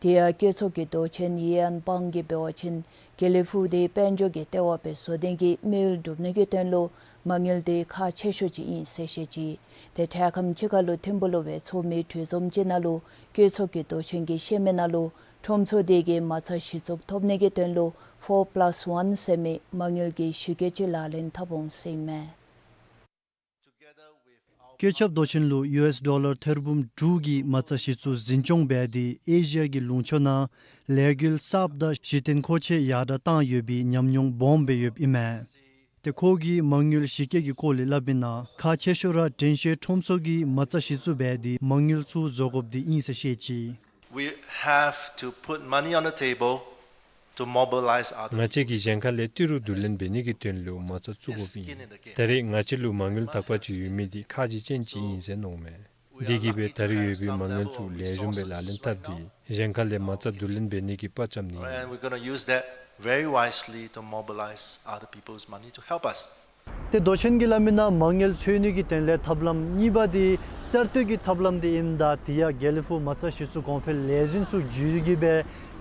དེ་ཡང་སྐྱོབ་ཚོགས་ཀྱི་མདོ་ཆེན་ཡེ་ཨན་པང་གིས་འབད་བ་ཅིན་དགེ་ལེགས་ཕུག་འདི་དཔལ་འབྱོར་གྱི་ལྟེ་བ་སྦེ་བཟོ་ནི་གི་དམིགས་ཡུལ་འགྲུབ་ནི་གི་དོན་ལུ་མ་དངུལ་འདི་ཁག་ཆེ་ཤོས་ཅིག་ཨིན་ཟེར་བཤད་ཅི། ཏེ་འཕྲལ་ཁམས་ཅིག་ཁར་ལུ་ཐིམ་ཕུག་ལུ་སྦེ་ཚོགས་མི་གྲོས་འཛོམས་ཅིག་ནང་ལུ་སྐྱོབ་ཚོགས་ཀྱི་མདོ་ཆེན་གྱིས་བཤད་མི་ནང་ལུ་ཁྲོམ་ཚོགས་འདི་གིས་མ་རྩ་གཞི་བཙུགས་ཐོབ་ནི་གི་དོན་ལུ་ཕོར་པ་ལཱས་ཝཱན་ཟེར་མི་མ་དངུལ་གྱི་གཞི་བཀོད་ཅིག་ལག་ལེན་འཐབ་འོང་ཟེར་ཨིན་མས། སྐྱོབ་ཚོགས་མདོ་ཆེན་ལུ་ཡུ་ཨེསི་ཌོ་ལར་ཐེར་འབུམ་དྲུག་གི་མ་རྩ་གཞི་བཙུགས་འཛིན་སྐྱོང་འབད་དེ་ཨེ་ཤི་ཡ་གི་ལུང་ཕྱོགས་ནང་ལས་འགུལ་གསརཔ་དང་གཞི་རྟེན་མཁོ་ཆས་ཡར་དྲགས་བཏང་ཡོད་པའི་ཉམས་མྱོང་སྦོམ་སྦེ་ཡོདཔ་ཨིན་མས། ཏེ་ཁོ་གིས་མ་དངུལ་གཞི་བཀོད་ཀྱི་སྐོར་ལས་སླབ་མི་ནང་ཁག་ཆེ་ཤོས་ར་དྲན་ཤེས་ཁྲོམ་ཚོགས་ཀྱིས་མ་རྩ་གཞི་བཙུགས་འབད་དེ་མ་དངུལ་ཚུ་བཟོ་དགོཔ་འདི་ཨིན་ཟེར་བཤད་ཅི། We have to put money on the table to mobilize other people. ང་བཅས་ཀྱིས་གཞན་ཁ་ལས་ཏི་རུ་བསྡུ་ལེན་འབད་ནི་གི་དོན་ལུ་མ་རྩ་བཙུགས་དགོཔ་ཨིན། ད་རེས་ང་བཅས་ལུ་མ་དངུལ་དག་པ་ཅིག་ཡོད་མི་འདི་ཁག་ཆེ་ཅན་ཅིག་ཨིན་ཟེར་མནོཝ་མས། དེ་གིས་སྦེ་ད་རེས་ཡོད་པའི་མ་དངུལ་ཚུ་ལེགས་ཤོམ་སྦེ་ལག་ལེན་འཐབ་སྟེ་གཞན་ཁ་ལས་མ་རྩ་བསྡུ་ལེན་འབད་ནི་གི་དཔའ་བཅམ་ནི། And we're gonna use that very wisely to mobilize other people's money to help us. ཏེ་མདོ་ཆེན་གྱིས་སླབ་མི་ནང་མ་དངུལ་འཚོལ་ནི་གི་དོན་ལས་ཐབས་ལམ་གཉིས་པ་འདི་གསར་གཏོད་ཀྱི་ཐབས་ལམ་འདི་ཨིནམ་ད་དེ་ཡང་དགེ་ལེགས་ཕུག་མ་རྩ་གཞི་བཙུགས་གོང་འཕེལ་ལས་འཛིན་ཚུ་བརྒྱུད་དེ་གིས་སྦེ་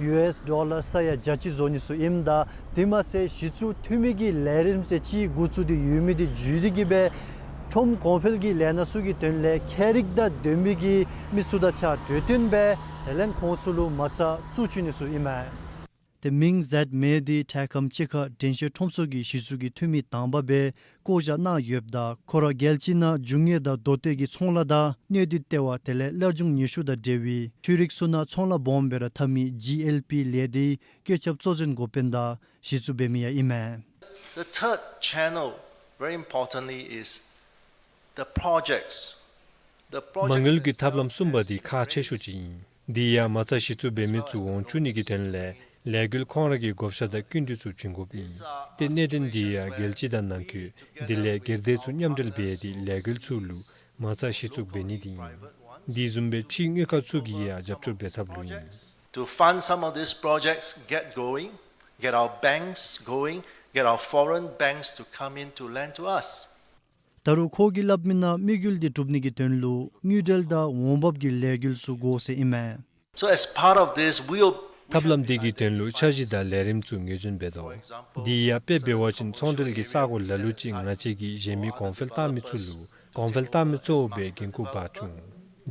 ཡུ་ཨེསི་ཌོ་ལར་ས་ཡ་བརྒྱ་ཅིག་བཟོ་ནི་ཚུ་ཨིནམ་ད་དེ་མ་ཚད་གཞི་བཙུགས་འཐུས་མི་གི་ལས་རིམ་ཚུ་ཅིག་འགོ་བཙུགས་ཏེ་ཡོད་མི་འདི་བརྒྱུད་དེ་གིས་སྦེ་ཁྲོམ་གོང་འཕེལ་གྱི་ལས་སྣ་ཚུ་གི་དོན་ལས་ཁྱད་རིག་དང་ལྡན་མི་གི་མི་ཚུ་དང་གཅིག་ཁར་གྲོས་བསྟུན་འབད་དེ་ལས་ཁོང་ཚུ་ལུ་མ་རྩ་བཙུགས་བཅུག་ནི་ཚུ་ཨིན་མས། ཏེ་མིང་ཛེཌ་མེ་འདི་འཕྲལ་ཁམས་ཅིག་ཁར་དྲན་ཤེས་ཁྲོམ་ཚོགས་ཀྱི་གཞི་བཙུགས་ཀྱི་འཐུས་མི་དང་པ་སྦེ་བསྐོ་བཞག་གནང་ཡོདཔ་ད་ཁོ་ར་རྒྱལ་སྤྱི་ནང་རྒྱུ་དངོས་དང་མདོ་སྟོད་ཀྱི་ཚོང་ལཱ་དང་སྣོད་འདུས་ལྟེ་བ་དེ་ལས་སླར་འབྱུང་ཉི་ཤུ་དང་འབྲེལ་བའི་འཕྲུལ་རིག་ཚུ་ནང་ཚོང་ལཱ་སྦོམ་སྦེ་ར་འཐབ་མི་ཇི་ཨེལ་པི་ལས་སྡེའི་བཀོད་ཁྱབ་གཙོ་འཛིན་འགོ་དཔོན་དང་གཞི་བཙུགས་འབད་མི་ཡང་ཨིན་མས། The third channel, very importantly, is the projects. The projects མ་དངུལ་གྱི་ཐབས་ལམ་གསུམ་པ་འདི་ཁག་ཆེ་ཤོས་ཅིག་ཨིན། འདི་ཡང་མ་རྩ་གཞི་བཙུགས་འབད་མི་ཚུ་འོང་བཅུག་ནི་གི་དོན་ལས་ལས་འགུལ་ཁོང་ར་གི་བགོ་བཤའ་དང་སྐྱིན་འགྲུལ་ཚུ་བྱིན་དགོཔ་ཨིན། ཏེ་གནད་དོན་འདི་ཡང་རྒྱལ་སྤྱི་དང་ནང་འཁོད་དེ་ལས་སྒེར་སྡེ་ཚུ་མཉམ་འབྲེལ་འབད་དེ་ལས་འགུལ་ཚུ་ལུ་ མ་རྩ་གཞི་བཙུགས་འབད་ནི་འདི་ཨིན། འདི་བཟུམ་སྦེ་ཕྱིའི་དངུལ་ཁང་ཚུ་གིས་ཡང་རྒྱབ་སྐྱོར་འབད་ཐབས་ལུ་ཨིན། To fund some of these projects, get going, get our banks going, get our foreign banks to come in to lend to us. ད་རུང་ཁོ་གིས་སླབ་མི་ནང་དམིགས་ཡུལ་འདི་གྲུབ་ནི་གི་དོན་ལུ་དངུལ་འབྲེལ་དང་འོང་འབབ་ཀྱི་ལས་འགུལ་ཚུ་དགོ་ཟེར་ཨིན་མས། So as part of this, we'll ཐབས་ལམ་འདི་གི་དོན་ལུ་འཆར་གཞི་དང་ལས་རིམ་ཚུ་ངོས་འཛིན་འབད་དོ། འདི་ཡང་དཔེ་འབད་བ་ཅིན་ཚོང་འབྲེལ་གྱི་ས་གོ་ལ་ལུ་ཅིག་ང་བཅས་ཀྱིས་གཞན་མི་གོང་འཕེལ་བཏང་མི་ཚུ་ལུ་གོང་འཕེལ་བཏང་མི་གཙོ་བོ་སྦེ་འགན་ཁུར་འབག་བྱུང་།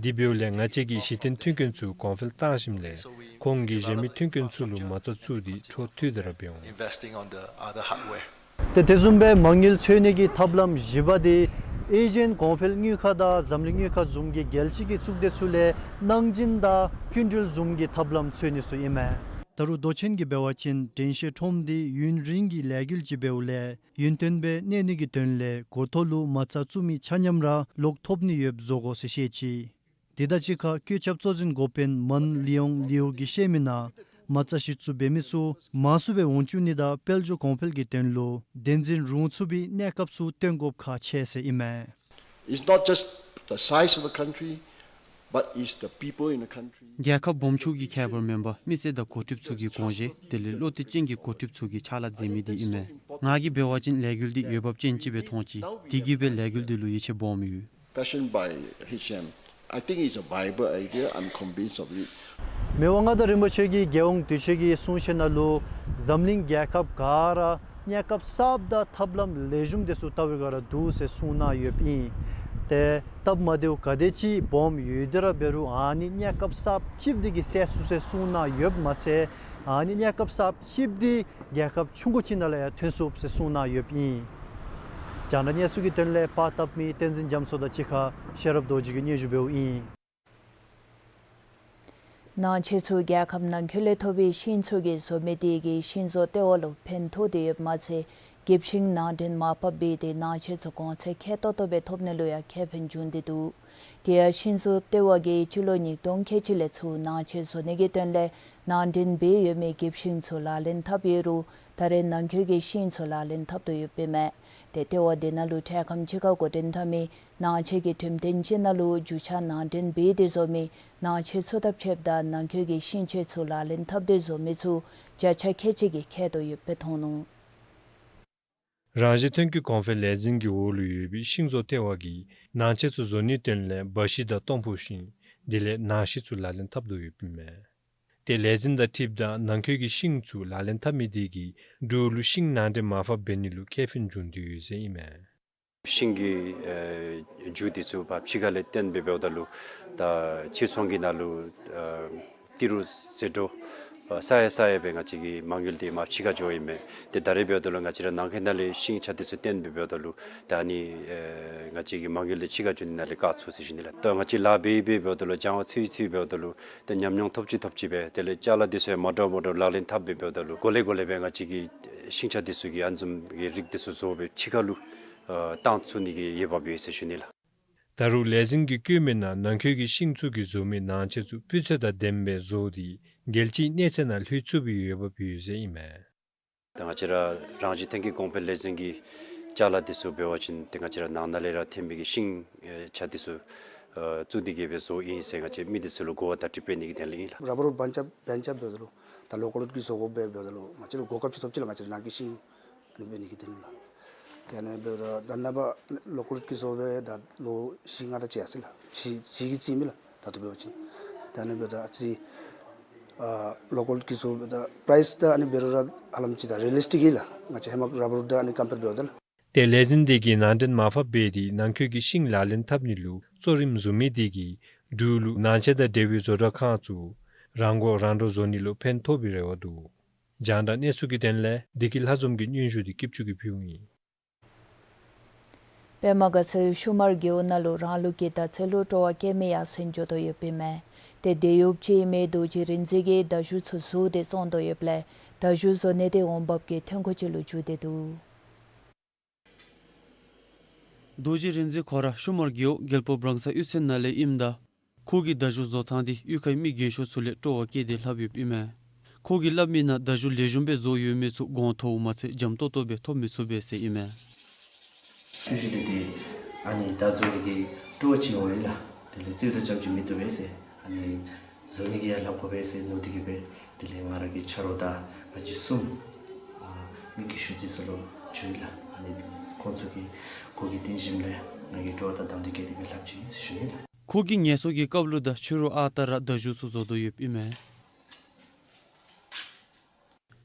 འདི་འབདཝ་ལས་ང་བཅས་ཀྱིས་གཞི་རྟེན་མཐུན་རྐྱེན་ཚུ་གོང་འཕེལ་བཏང་ཞིནམ་ལས་ཁོང་གིས་གཞན་མི་མཐུན་རྐྱེན་ཚུ་ལུ་མ་རྩ་བཙུགས་ཏེ་འཕྲོ་མཐུད་དེ་ར་འབད་འོང་། Investing on the other hardware. ཏེ་དེ་བཟུམ་སྦེ་མ་དངུལ་འཚོལ་ནི་གི་ཐབས་ལམ་བཞི་པ་འདི་ཨེ་ཤི་ཡན་གོང་འཕེལ་དངུལ་ཁང་དང་འཛམ་གླིང་དངུལ་ཁང་བཟུམ་གྱི་རྒྱལ་སྤྱི་གི་གཙུག་སྡེ་ཚུ་ལས་གནང་སྦྱིན་དང་སྐྱིན་འགྲུལ་བཟུམ་གྱི་ཐབས་ལམ་འཚོལ་ནི་ཚུ་ཨིན་མས། ད་རུང་མདོ་ཆེན་གྱིས་འབད་བ་ཅིན་དྲན་ཤེས་ཁྲོམ་འདི་ཡུན་རིང་གི་ལས་འགུལ་ཅིག་འབདཝ་ལས་ཡུན་བརྟན་སྦེ་གནས་ནི་གི་དོན་ལས་འགོ་ཐོག་ལུ་མ་རྩ་བཙུགས་མི་ཆ་མཉམ་ར་ལོག་ཐོབ་ནི་ཡོདཔ་བཟོ་དགོ་ཟེར་བཤད་ཅི། དེ་དང་གཅིག་ཁར་བཀོད་ཁྱབ་གཙོ་འཛིན་འགོ་དཔོན་མཱན་ལི་ཡོང་ལིའུ་གིས་བཤད་མི་ནང་མ་རྩ་གཞི་བཙུགས་འབད་མི་ཚུ་མང་སུ་སྦེ་འོང་བཅུག་ནི་དང་དཔལ་འབྱོར་གོང་འཕེལ་གྱི་དོན་ལུ་བདེན་འཛིན་རུང་ཚུགས་པའི་གནས་སྐབས་ཚུ་སྟོན་དགོཔ་ཁག་ཆེ་ཟེར་ཨིན་མས། It's not just the size of the country, but it's the people in the country. རྒྱལ་ཁབ་སྦོམ་ཆུང་གི་ཁྱད་པར་མེན་པར་མི་སེར་དང་འགོ་ཁྲིདཔ་ཚུ་གི་དགོངས་བཞེད་དེ་ལས་བློ་གཏད་ཅན་གྱི་འགོ་ཁྲིདཔ་ཚུ་གིས་ཕྱག་ལཱ་མཛད་མི་འདི་ཨིན་མས། ང་གིས་འབད་བ་ཅིན་ལས་འགུལ་འདི་འོས་འབབ་ཅན་ཅིག་སྦེ་མཐོང་ཅི། དེ་གིས་སྦེ་ལས་འགུལ་འདི་ལུ་ཡིད་ཆེས་སྦོམ་ཡོད། Fashioned by H M. I think it's a viable idea. I'm convinced of it. མི་དབང་མངའ་བདག་རིན་པོ་ཆེ་གིས་རྒྱལ་ཡོངས་དུས་ཆེན་གྱི་གསུང་བཤད་ནང་ལུ་འཛམ་གླིང་རྒྱལ་ཁབ་ག་ར་གནས་སྐབས་གསརཔ་དང་ཐབས་ལམ་ལེགས་ཤོམ་དེ་ཚུ་བལྟ་བའི་སྒང་ར་འདུག་ཟེར་གསུངས་གནང་ཡོདཔ་ཨིན། ཏེ་སྟབས་མ་བདེཝ་ག་དེ་ཅིག་སྦོམ་ཡོད་དེ་ར་འབད་རུང་ཨ་ནི་གནས་སྐབས་གསརཔ་ཅིག་འདི་གིས་སེལ་ཚུགས་ཟེར་གསུངས་གནང་ཡོདཔ་མ་ཚད་ཨ་ནི་གནས་སྐབས་གསརཔ་ཅིག་འདི་རྒྱལ་ཁབ་ཆུང་ཀུ་ཅིག་ནང་ལུ་ཡང་ཐོན་ཚུགས་ཟེར་གསུངས་གནང་ཡོདཔ་ཨིན། རྒྱང་བསྒྲགས་གནས་ཚུལ་གྱི་དོན་ལས་པར་བཏབ་མི་བསྟན་འཛིན་རྒྱ་མཚོ་དང་གཅིག་ཁར་ཤེས་རབ་རྡོ་རྗེ་གིས་སྙན་ཞུ་འབདཝ་ཨིན། ནང་ཆས་ཚུ་རྒྱལ་ཁབ་ནང་འཁོད་ལས་ཐོབ་པའི་ཤིང་ཚུ་གིས་བཟོ་མི་དེ་གིས་ཤིང་བཟོ་ལྟེ་བ་ལུ་ཕན་ཐོགས་ཏེ་ཡོདཔ་མ་ཚད་འགྱིབ་ཤིང་ནང་འདྲེན་མར་ཕབ་འབད་དེ་ནང་ཆས་ཚུ་གོང་ཚད་ཁེ་ཏོག་ཏོ་སྦེ་ཐོབ་ནི་ལུ་ཡང་ཁེ་ཕན་འབྱུང་སྟེ་འདུག། དེ་ཡང་ཤིང་བཟོ་ལྟེ་བ་གིས་སྤྱི་ལོ་ཉིས་སྟོང་ཁལ་གཅིག་ལས་ཚུར་ནང་ཆས་བཟོ་ནི་གི་དོན་ལས་ནང་འདྲེན་འབད་ཡོད་མི་འགྱིབ་ཤིང་ཚུ་ལག་ལེན་འཐབ་ཡོད་རུང་ད་རེས་ནང་འཁོད་ཀྱི་ཤིང་ཚུ་ལག་ལེན་འཐབ་དོ་ཡོདཔ་ཨིན་མས། ཏེ་ལྟེ་བ་དེ་ནང་ལུ་འཕྲལ་ཁམས་ཅིག་ཁར་འགོ་འདྲེན་འཐབ་མི་ནང་ཆས་ཀྱི་གྲུམ་སྟོན་ཅིག་ནང་ལུ་རྒྱུ་ཆ་ནང་འདྲེན་འབད་དེ་བཟོ་མི་ནང་ཆས་ཚུ་དང་ཕྱདཔ་ད་ནང་འཁོད་ཀྱི་ཤིང་ཆས་ཚུ་ལག་ལེན་འཐབ་སྟེ་བཟོ་མི་ཚུ་བརྒྱ་ཆ་ཁལ་གཅིག་གིས་ཁེ་ཏོག་ཡོདཔ་སྦེ་མཐོང་ནུག། རང་བཞིན་ཐོན་སྐྱེད་གོང་འཕེལ་ལས་འཛིན་གྱི་འོག་ལུ་ཡོད་པའི་ཤིང་བཟོ་ལྟེ་བ་གིས་ནང་ཆས་ཚུ་བཟོ་ནིའི་དོན་ལས་འབའ་ཤིང་དང་སྟོང་ཕུ་ཤིང་དེ་ལས་ནང་ཤིང་ཚུ་ལག་ལེན་འཐབ་དོ་ཡོདཔ་ཨིན་མས། ཏེ་ལས་འཛིན་དང་འཁྲིལཝ་ད་ནང་འཁོད་ཀྱི་ཤིང་ཚུ་ལག་ལེན་འཐབ་མི་དེ་གིས་འབྲུག་ལུ་ཤིང་ནང་འདྲེན་མར་ཕབ་འབད་ནི་ལུ་ཁེ་ཕན་འབྱུང་སྟེ་ཡོད་ཟེར་ཨིན་མས། ཤིང་གི་ཨེ་རྒྱུ་དེ་ཚུ་ཕར་ཕྱི་ཁ་ལས་བཏོན་སྦེ་འབདཝ་ད་ལུ་ད་ཕྱིར་ཚོང་གི་ནང་ལུ་ཨེ་ཏི་རུ་ཟད་འགྲོ་ཨེ་ས་ཡ་ས་ཡ་སྦེ་ང་བཅས་ཀྱི་མ་དངུལ་དེ་མར་ཕྱི་ཁར་འགྱོཝ་ཨིན་མས། ཏེ་ད་རེས་འབདཝ་ད་ལུ་ང་བཅས་ར་ནང་འཁོད་ནང་ལས་ཤིང་ཆ་དེ་ཚུ་བཏོན་སྦེ་འབདཝ་ད་ལུ་ད་ཨ་ནི་ཨེ་ང་བཅས་ཀྱི་མ་དངུལ་དེ་ཕྱི་ཁར་འགྱོ་ནི་ནང་ལས་བཀག་ཚུགས་ཟེར་ཞུ་ནི་ལགས། ད་ང་བཅས་ལཱ་འབད་འབད་འབདཝ་ད་ལུ་སྦྱང་བ་ཚུ་ཚུ་འབདཝ་ད་ལུ་ཏེ་ཉམས་མྱོང་ཐོབ་ཅི་ཐོབ་ཅི་སྦེ་དེ་ལས་ཅ་ལ་དེ་ཚུ་ཡང་མ་འདྲཝ་མ་འདྲཝ་ལག་ལེན་འཐབ་སྦེ་འབདཝ་ད་ལུ་གོ་ལེ་གོ་ལེ་སྦེ་ང་བཅས་ཀྱི་ཤིང་ཆ་དེ་ཚུ་གི་ཨ་ནི་བཟུམ་གྱི་རིགས་དེ་ཚུ་བཟོ་སྦེ་ཕྱི་ཁ་ལུ་ཨེ་བཏང་ཚུགས་ནི་གི་འོས་འབབ་ཡོད་ཟེར་ཞུ་ནི་ལགས། ད་རུང་ལས་འཛིན་གྱིས་བཀོད་མི་ནང་ནང་འཁོད་ཀྱི་ཤིང་ཚུ་གིས་བཟོ་མི་ནང་ཆས་ཚུ་སྤུས་ཚད་དང་ལྡནམ་སྦེ་བཟོ་སྟེ་རྒྱལ་སྤྱིའི་གནས་ཚད་ནང་ལྷོད་ཚུགས་པའི་འོས་འབབ་ཡོད་ཟེར་ཨིན་མས། ད་ང་བཅས་ར་རང་བཞིན་ཐོན་སྐྱེད་གོང་འཕེལ་ལས་འཛིན་གྱི་ཅ་ལ་དེ་ཚུ་འབད་བ་ཅིན་ཏེ་ང་བཅས་ར་ནང་ན་ལས་ར་ཐོན་མི་གི་ཤིང་ཨེ་ཆ་དེ་ཚུ་ཨེ་བཙུགས་ཏེ་གིས་སྦེ་བཟོཝ་ཨིན་ཟེར་ང་བཅས་མི་དེ་ཚུ་ལུ་གོ་བ་བརྡ་སྤྲོད་འབད་ནི་གི་དོན་ལས་ཨིན་ལགས། ར་བར་བན་ཅ་བན་ཅ་འབདཝ་ད་ལུ་ད་ལོ་ཀཱལ་གྱི་བཟོ་དགོཔ་སྦེ་འབདཝ་ད་ལུ་ང་བཅས་ལུ་གོ་སྐབས་ཅིག་ཐོབ་ཅི་ལགས། ང་བཅས་ར་ནང་གི་ཤིང་ཨ་ནི་འབད་ནི་གི་དོན་ལུ་ལགས། ཏེ་ཨ་ནི་འབདཝ་ད་ད་ནངས་པ་ལོ་ཀཱལ་གྱི་བཟོ་སྦེ་ད་ལོ་བཞི་ལྔ་དེ་ཅིག་ཡར་སོ་ཡི་ལགས། བཞི་བཞི་གི་རྩིས་མས་ལགས། ད་ལྟོ་འབད་བ་ཅིན་ད་ཨ་ནི་འབདཝ་ད་ཨ་ཙི་ཨ་ལོ་ཀཱལ་གྱི་བཟོ་སྦེ་ད་པ་རའིསི་ད་ཨ་ནི་འབད་རུང་ར་ཧ་ལམ་ཅིག་ད་རི་ཡ་ལི་སི་ཊིཀ་ཨིན་ལགས། ང་བཅས་ཧེ་མ་ར་བར་ད་ཨ་ནི་ཀམ་པེར་འབདཝ་ད་ལགས། ཏེ་ལས་འཛིན་དེ་གིས་ནང་འདྲེན་མར་ཕབ་འབད་དེ་ནང་འཁོད་ཀྱི་ཤིང་ལག་ལེན་འཐབ་ནི་ལུ་གཙོ་རིམ་བཟུང་མི་དེ་གིས་འབྲུག་ལུ་ནང་ཆས་དང་འབྲེལ་བའི་བཟོ་གྲྭ་ཁང་ཚུ་རང་མགོ་རང་འདྲོངས་བཟོ་ནི་ལུ་ཕན་ཐོགས་པའི་རེ་བ་འདུག། རྒྱང་བསྒྲགས་གནས་ཚུལ་གྱི་དོན་ལས་བདེ་སྐྱིད་ལྷ་འཛོམས་ཀྱི་སྙན་ཞུ་དེ་སྐྱིད་ཆུ་གིས་ཕུལཝ་ཨིན། པདྨ་དགའ་ཚལ་ཤུ་མར་རྒེད་འོག་ནང་ལུ་རང་ལུགས་ཀྱི་དར་ཚོན་ལུ་སྤྲོ་བ་བསྐྱེད་མི་ཡར་སེང་འགྱོ་དོ་ཡོདཔ་ཨིན་མས། ཏེ་དེད་གཡོགཔ་ཅིག་ཨིན་མི་རྡོ་རྗེ་རིག་འཛིན་གྱིས་དར་ཆུ་ཚུ་བཟོ་སྟེ་བཙོང་དོ་ཡོདཔ་ལས་དར་ཆུ་བཟོ་ནི་དེ་འོང་འབབ་ཀྱི་ཐོན་ཁུངས་ཅིག་ལུ་འགྱུར་ཏེ་འདུག། རྡོ་རྗེ་རིག་འཛིན་ཁོ་ར་ཤུ་མར་རྒེད་འོག་རྒྱལ་པོ་སྦྲང་ས་གཡུས་ཚན་ནང་ལས་ཨིནམ་ད་ཁོ་གིས་དར་ཆུ་བཟོ་ཐངས་འདི་གཡུས་ཁའི་མི་རྒན་ཤོས་ཚུ་ལས་སྤྲོ་བ་བསྐྱེད་དེ་ལྷབ་ཡོདཔ་ཨིན་མས། ཁོ་གིས་སླབ་མི་ནང་དར་ཆུ་ལེགས་ཤོམ་སྦེ་བཟོ་ཡོད་མི་ཚུ་གོང་མཐོཝ་མ་ཚད་འཇམ་ཏོག་ཏོ་སྦེ་ཐོབ་མི་ཚུགས་པས་ཟེར་ཨིན་མས། ཆུ་ཤིང་འདི་ཏེ་ཨ་ནི་ད་བཟོ་ནི་གི་ སྤྲོ་བ་ཅིག་འོང་ཡི་ལགས། དེ་ལས་རྩེདམོ་རྐྱངམ་ཅིག་མི་བཏུབ་པས་ཟེར། ཨ་ནི་བཟོ་ནི་གི་ཡང་ལགཔ་དགོ་པས་ཟེར་མནོ་སྟེ་གིས་སྦེ་དེ་ལས་ང་ར་གི་ཆ་རོགས་དང་ང་བཅས་གསུམ་ཨ་མི་གི་ཤུལ་འདི་ཚུ་ལུ་འགྱོ་ཡི་ལགས། ཨ་ནི་ཁོང་ཚུ་གིས་གུ་གི་བརྟེན་ཞིནམ་ལས་ང་གིས་སྤྲོ་བ་དང་དང་འདོད་བསྐྱེད་དེ་སྦེ་ལྷབ་ཅི་ཟེར་ཞུ་ནི་ལགས། ཁོ་གིས་ངལ་གསོ་གི་སྐབས་ལུ་ད་ཕྱི་རུ་ཨ་རྟག་ར་མདའ་གཞུ་ཚུ་བཟོ་དོ་ཡོདཔ་ཨིན་མས།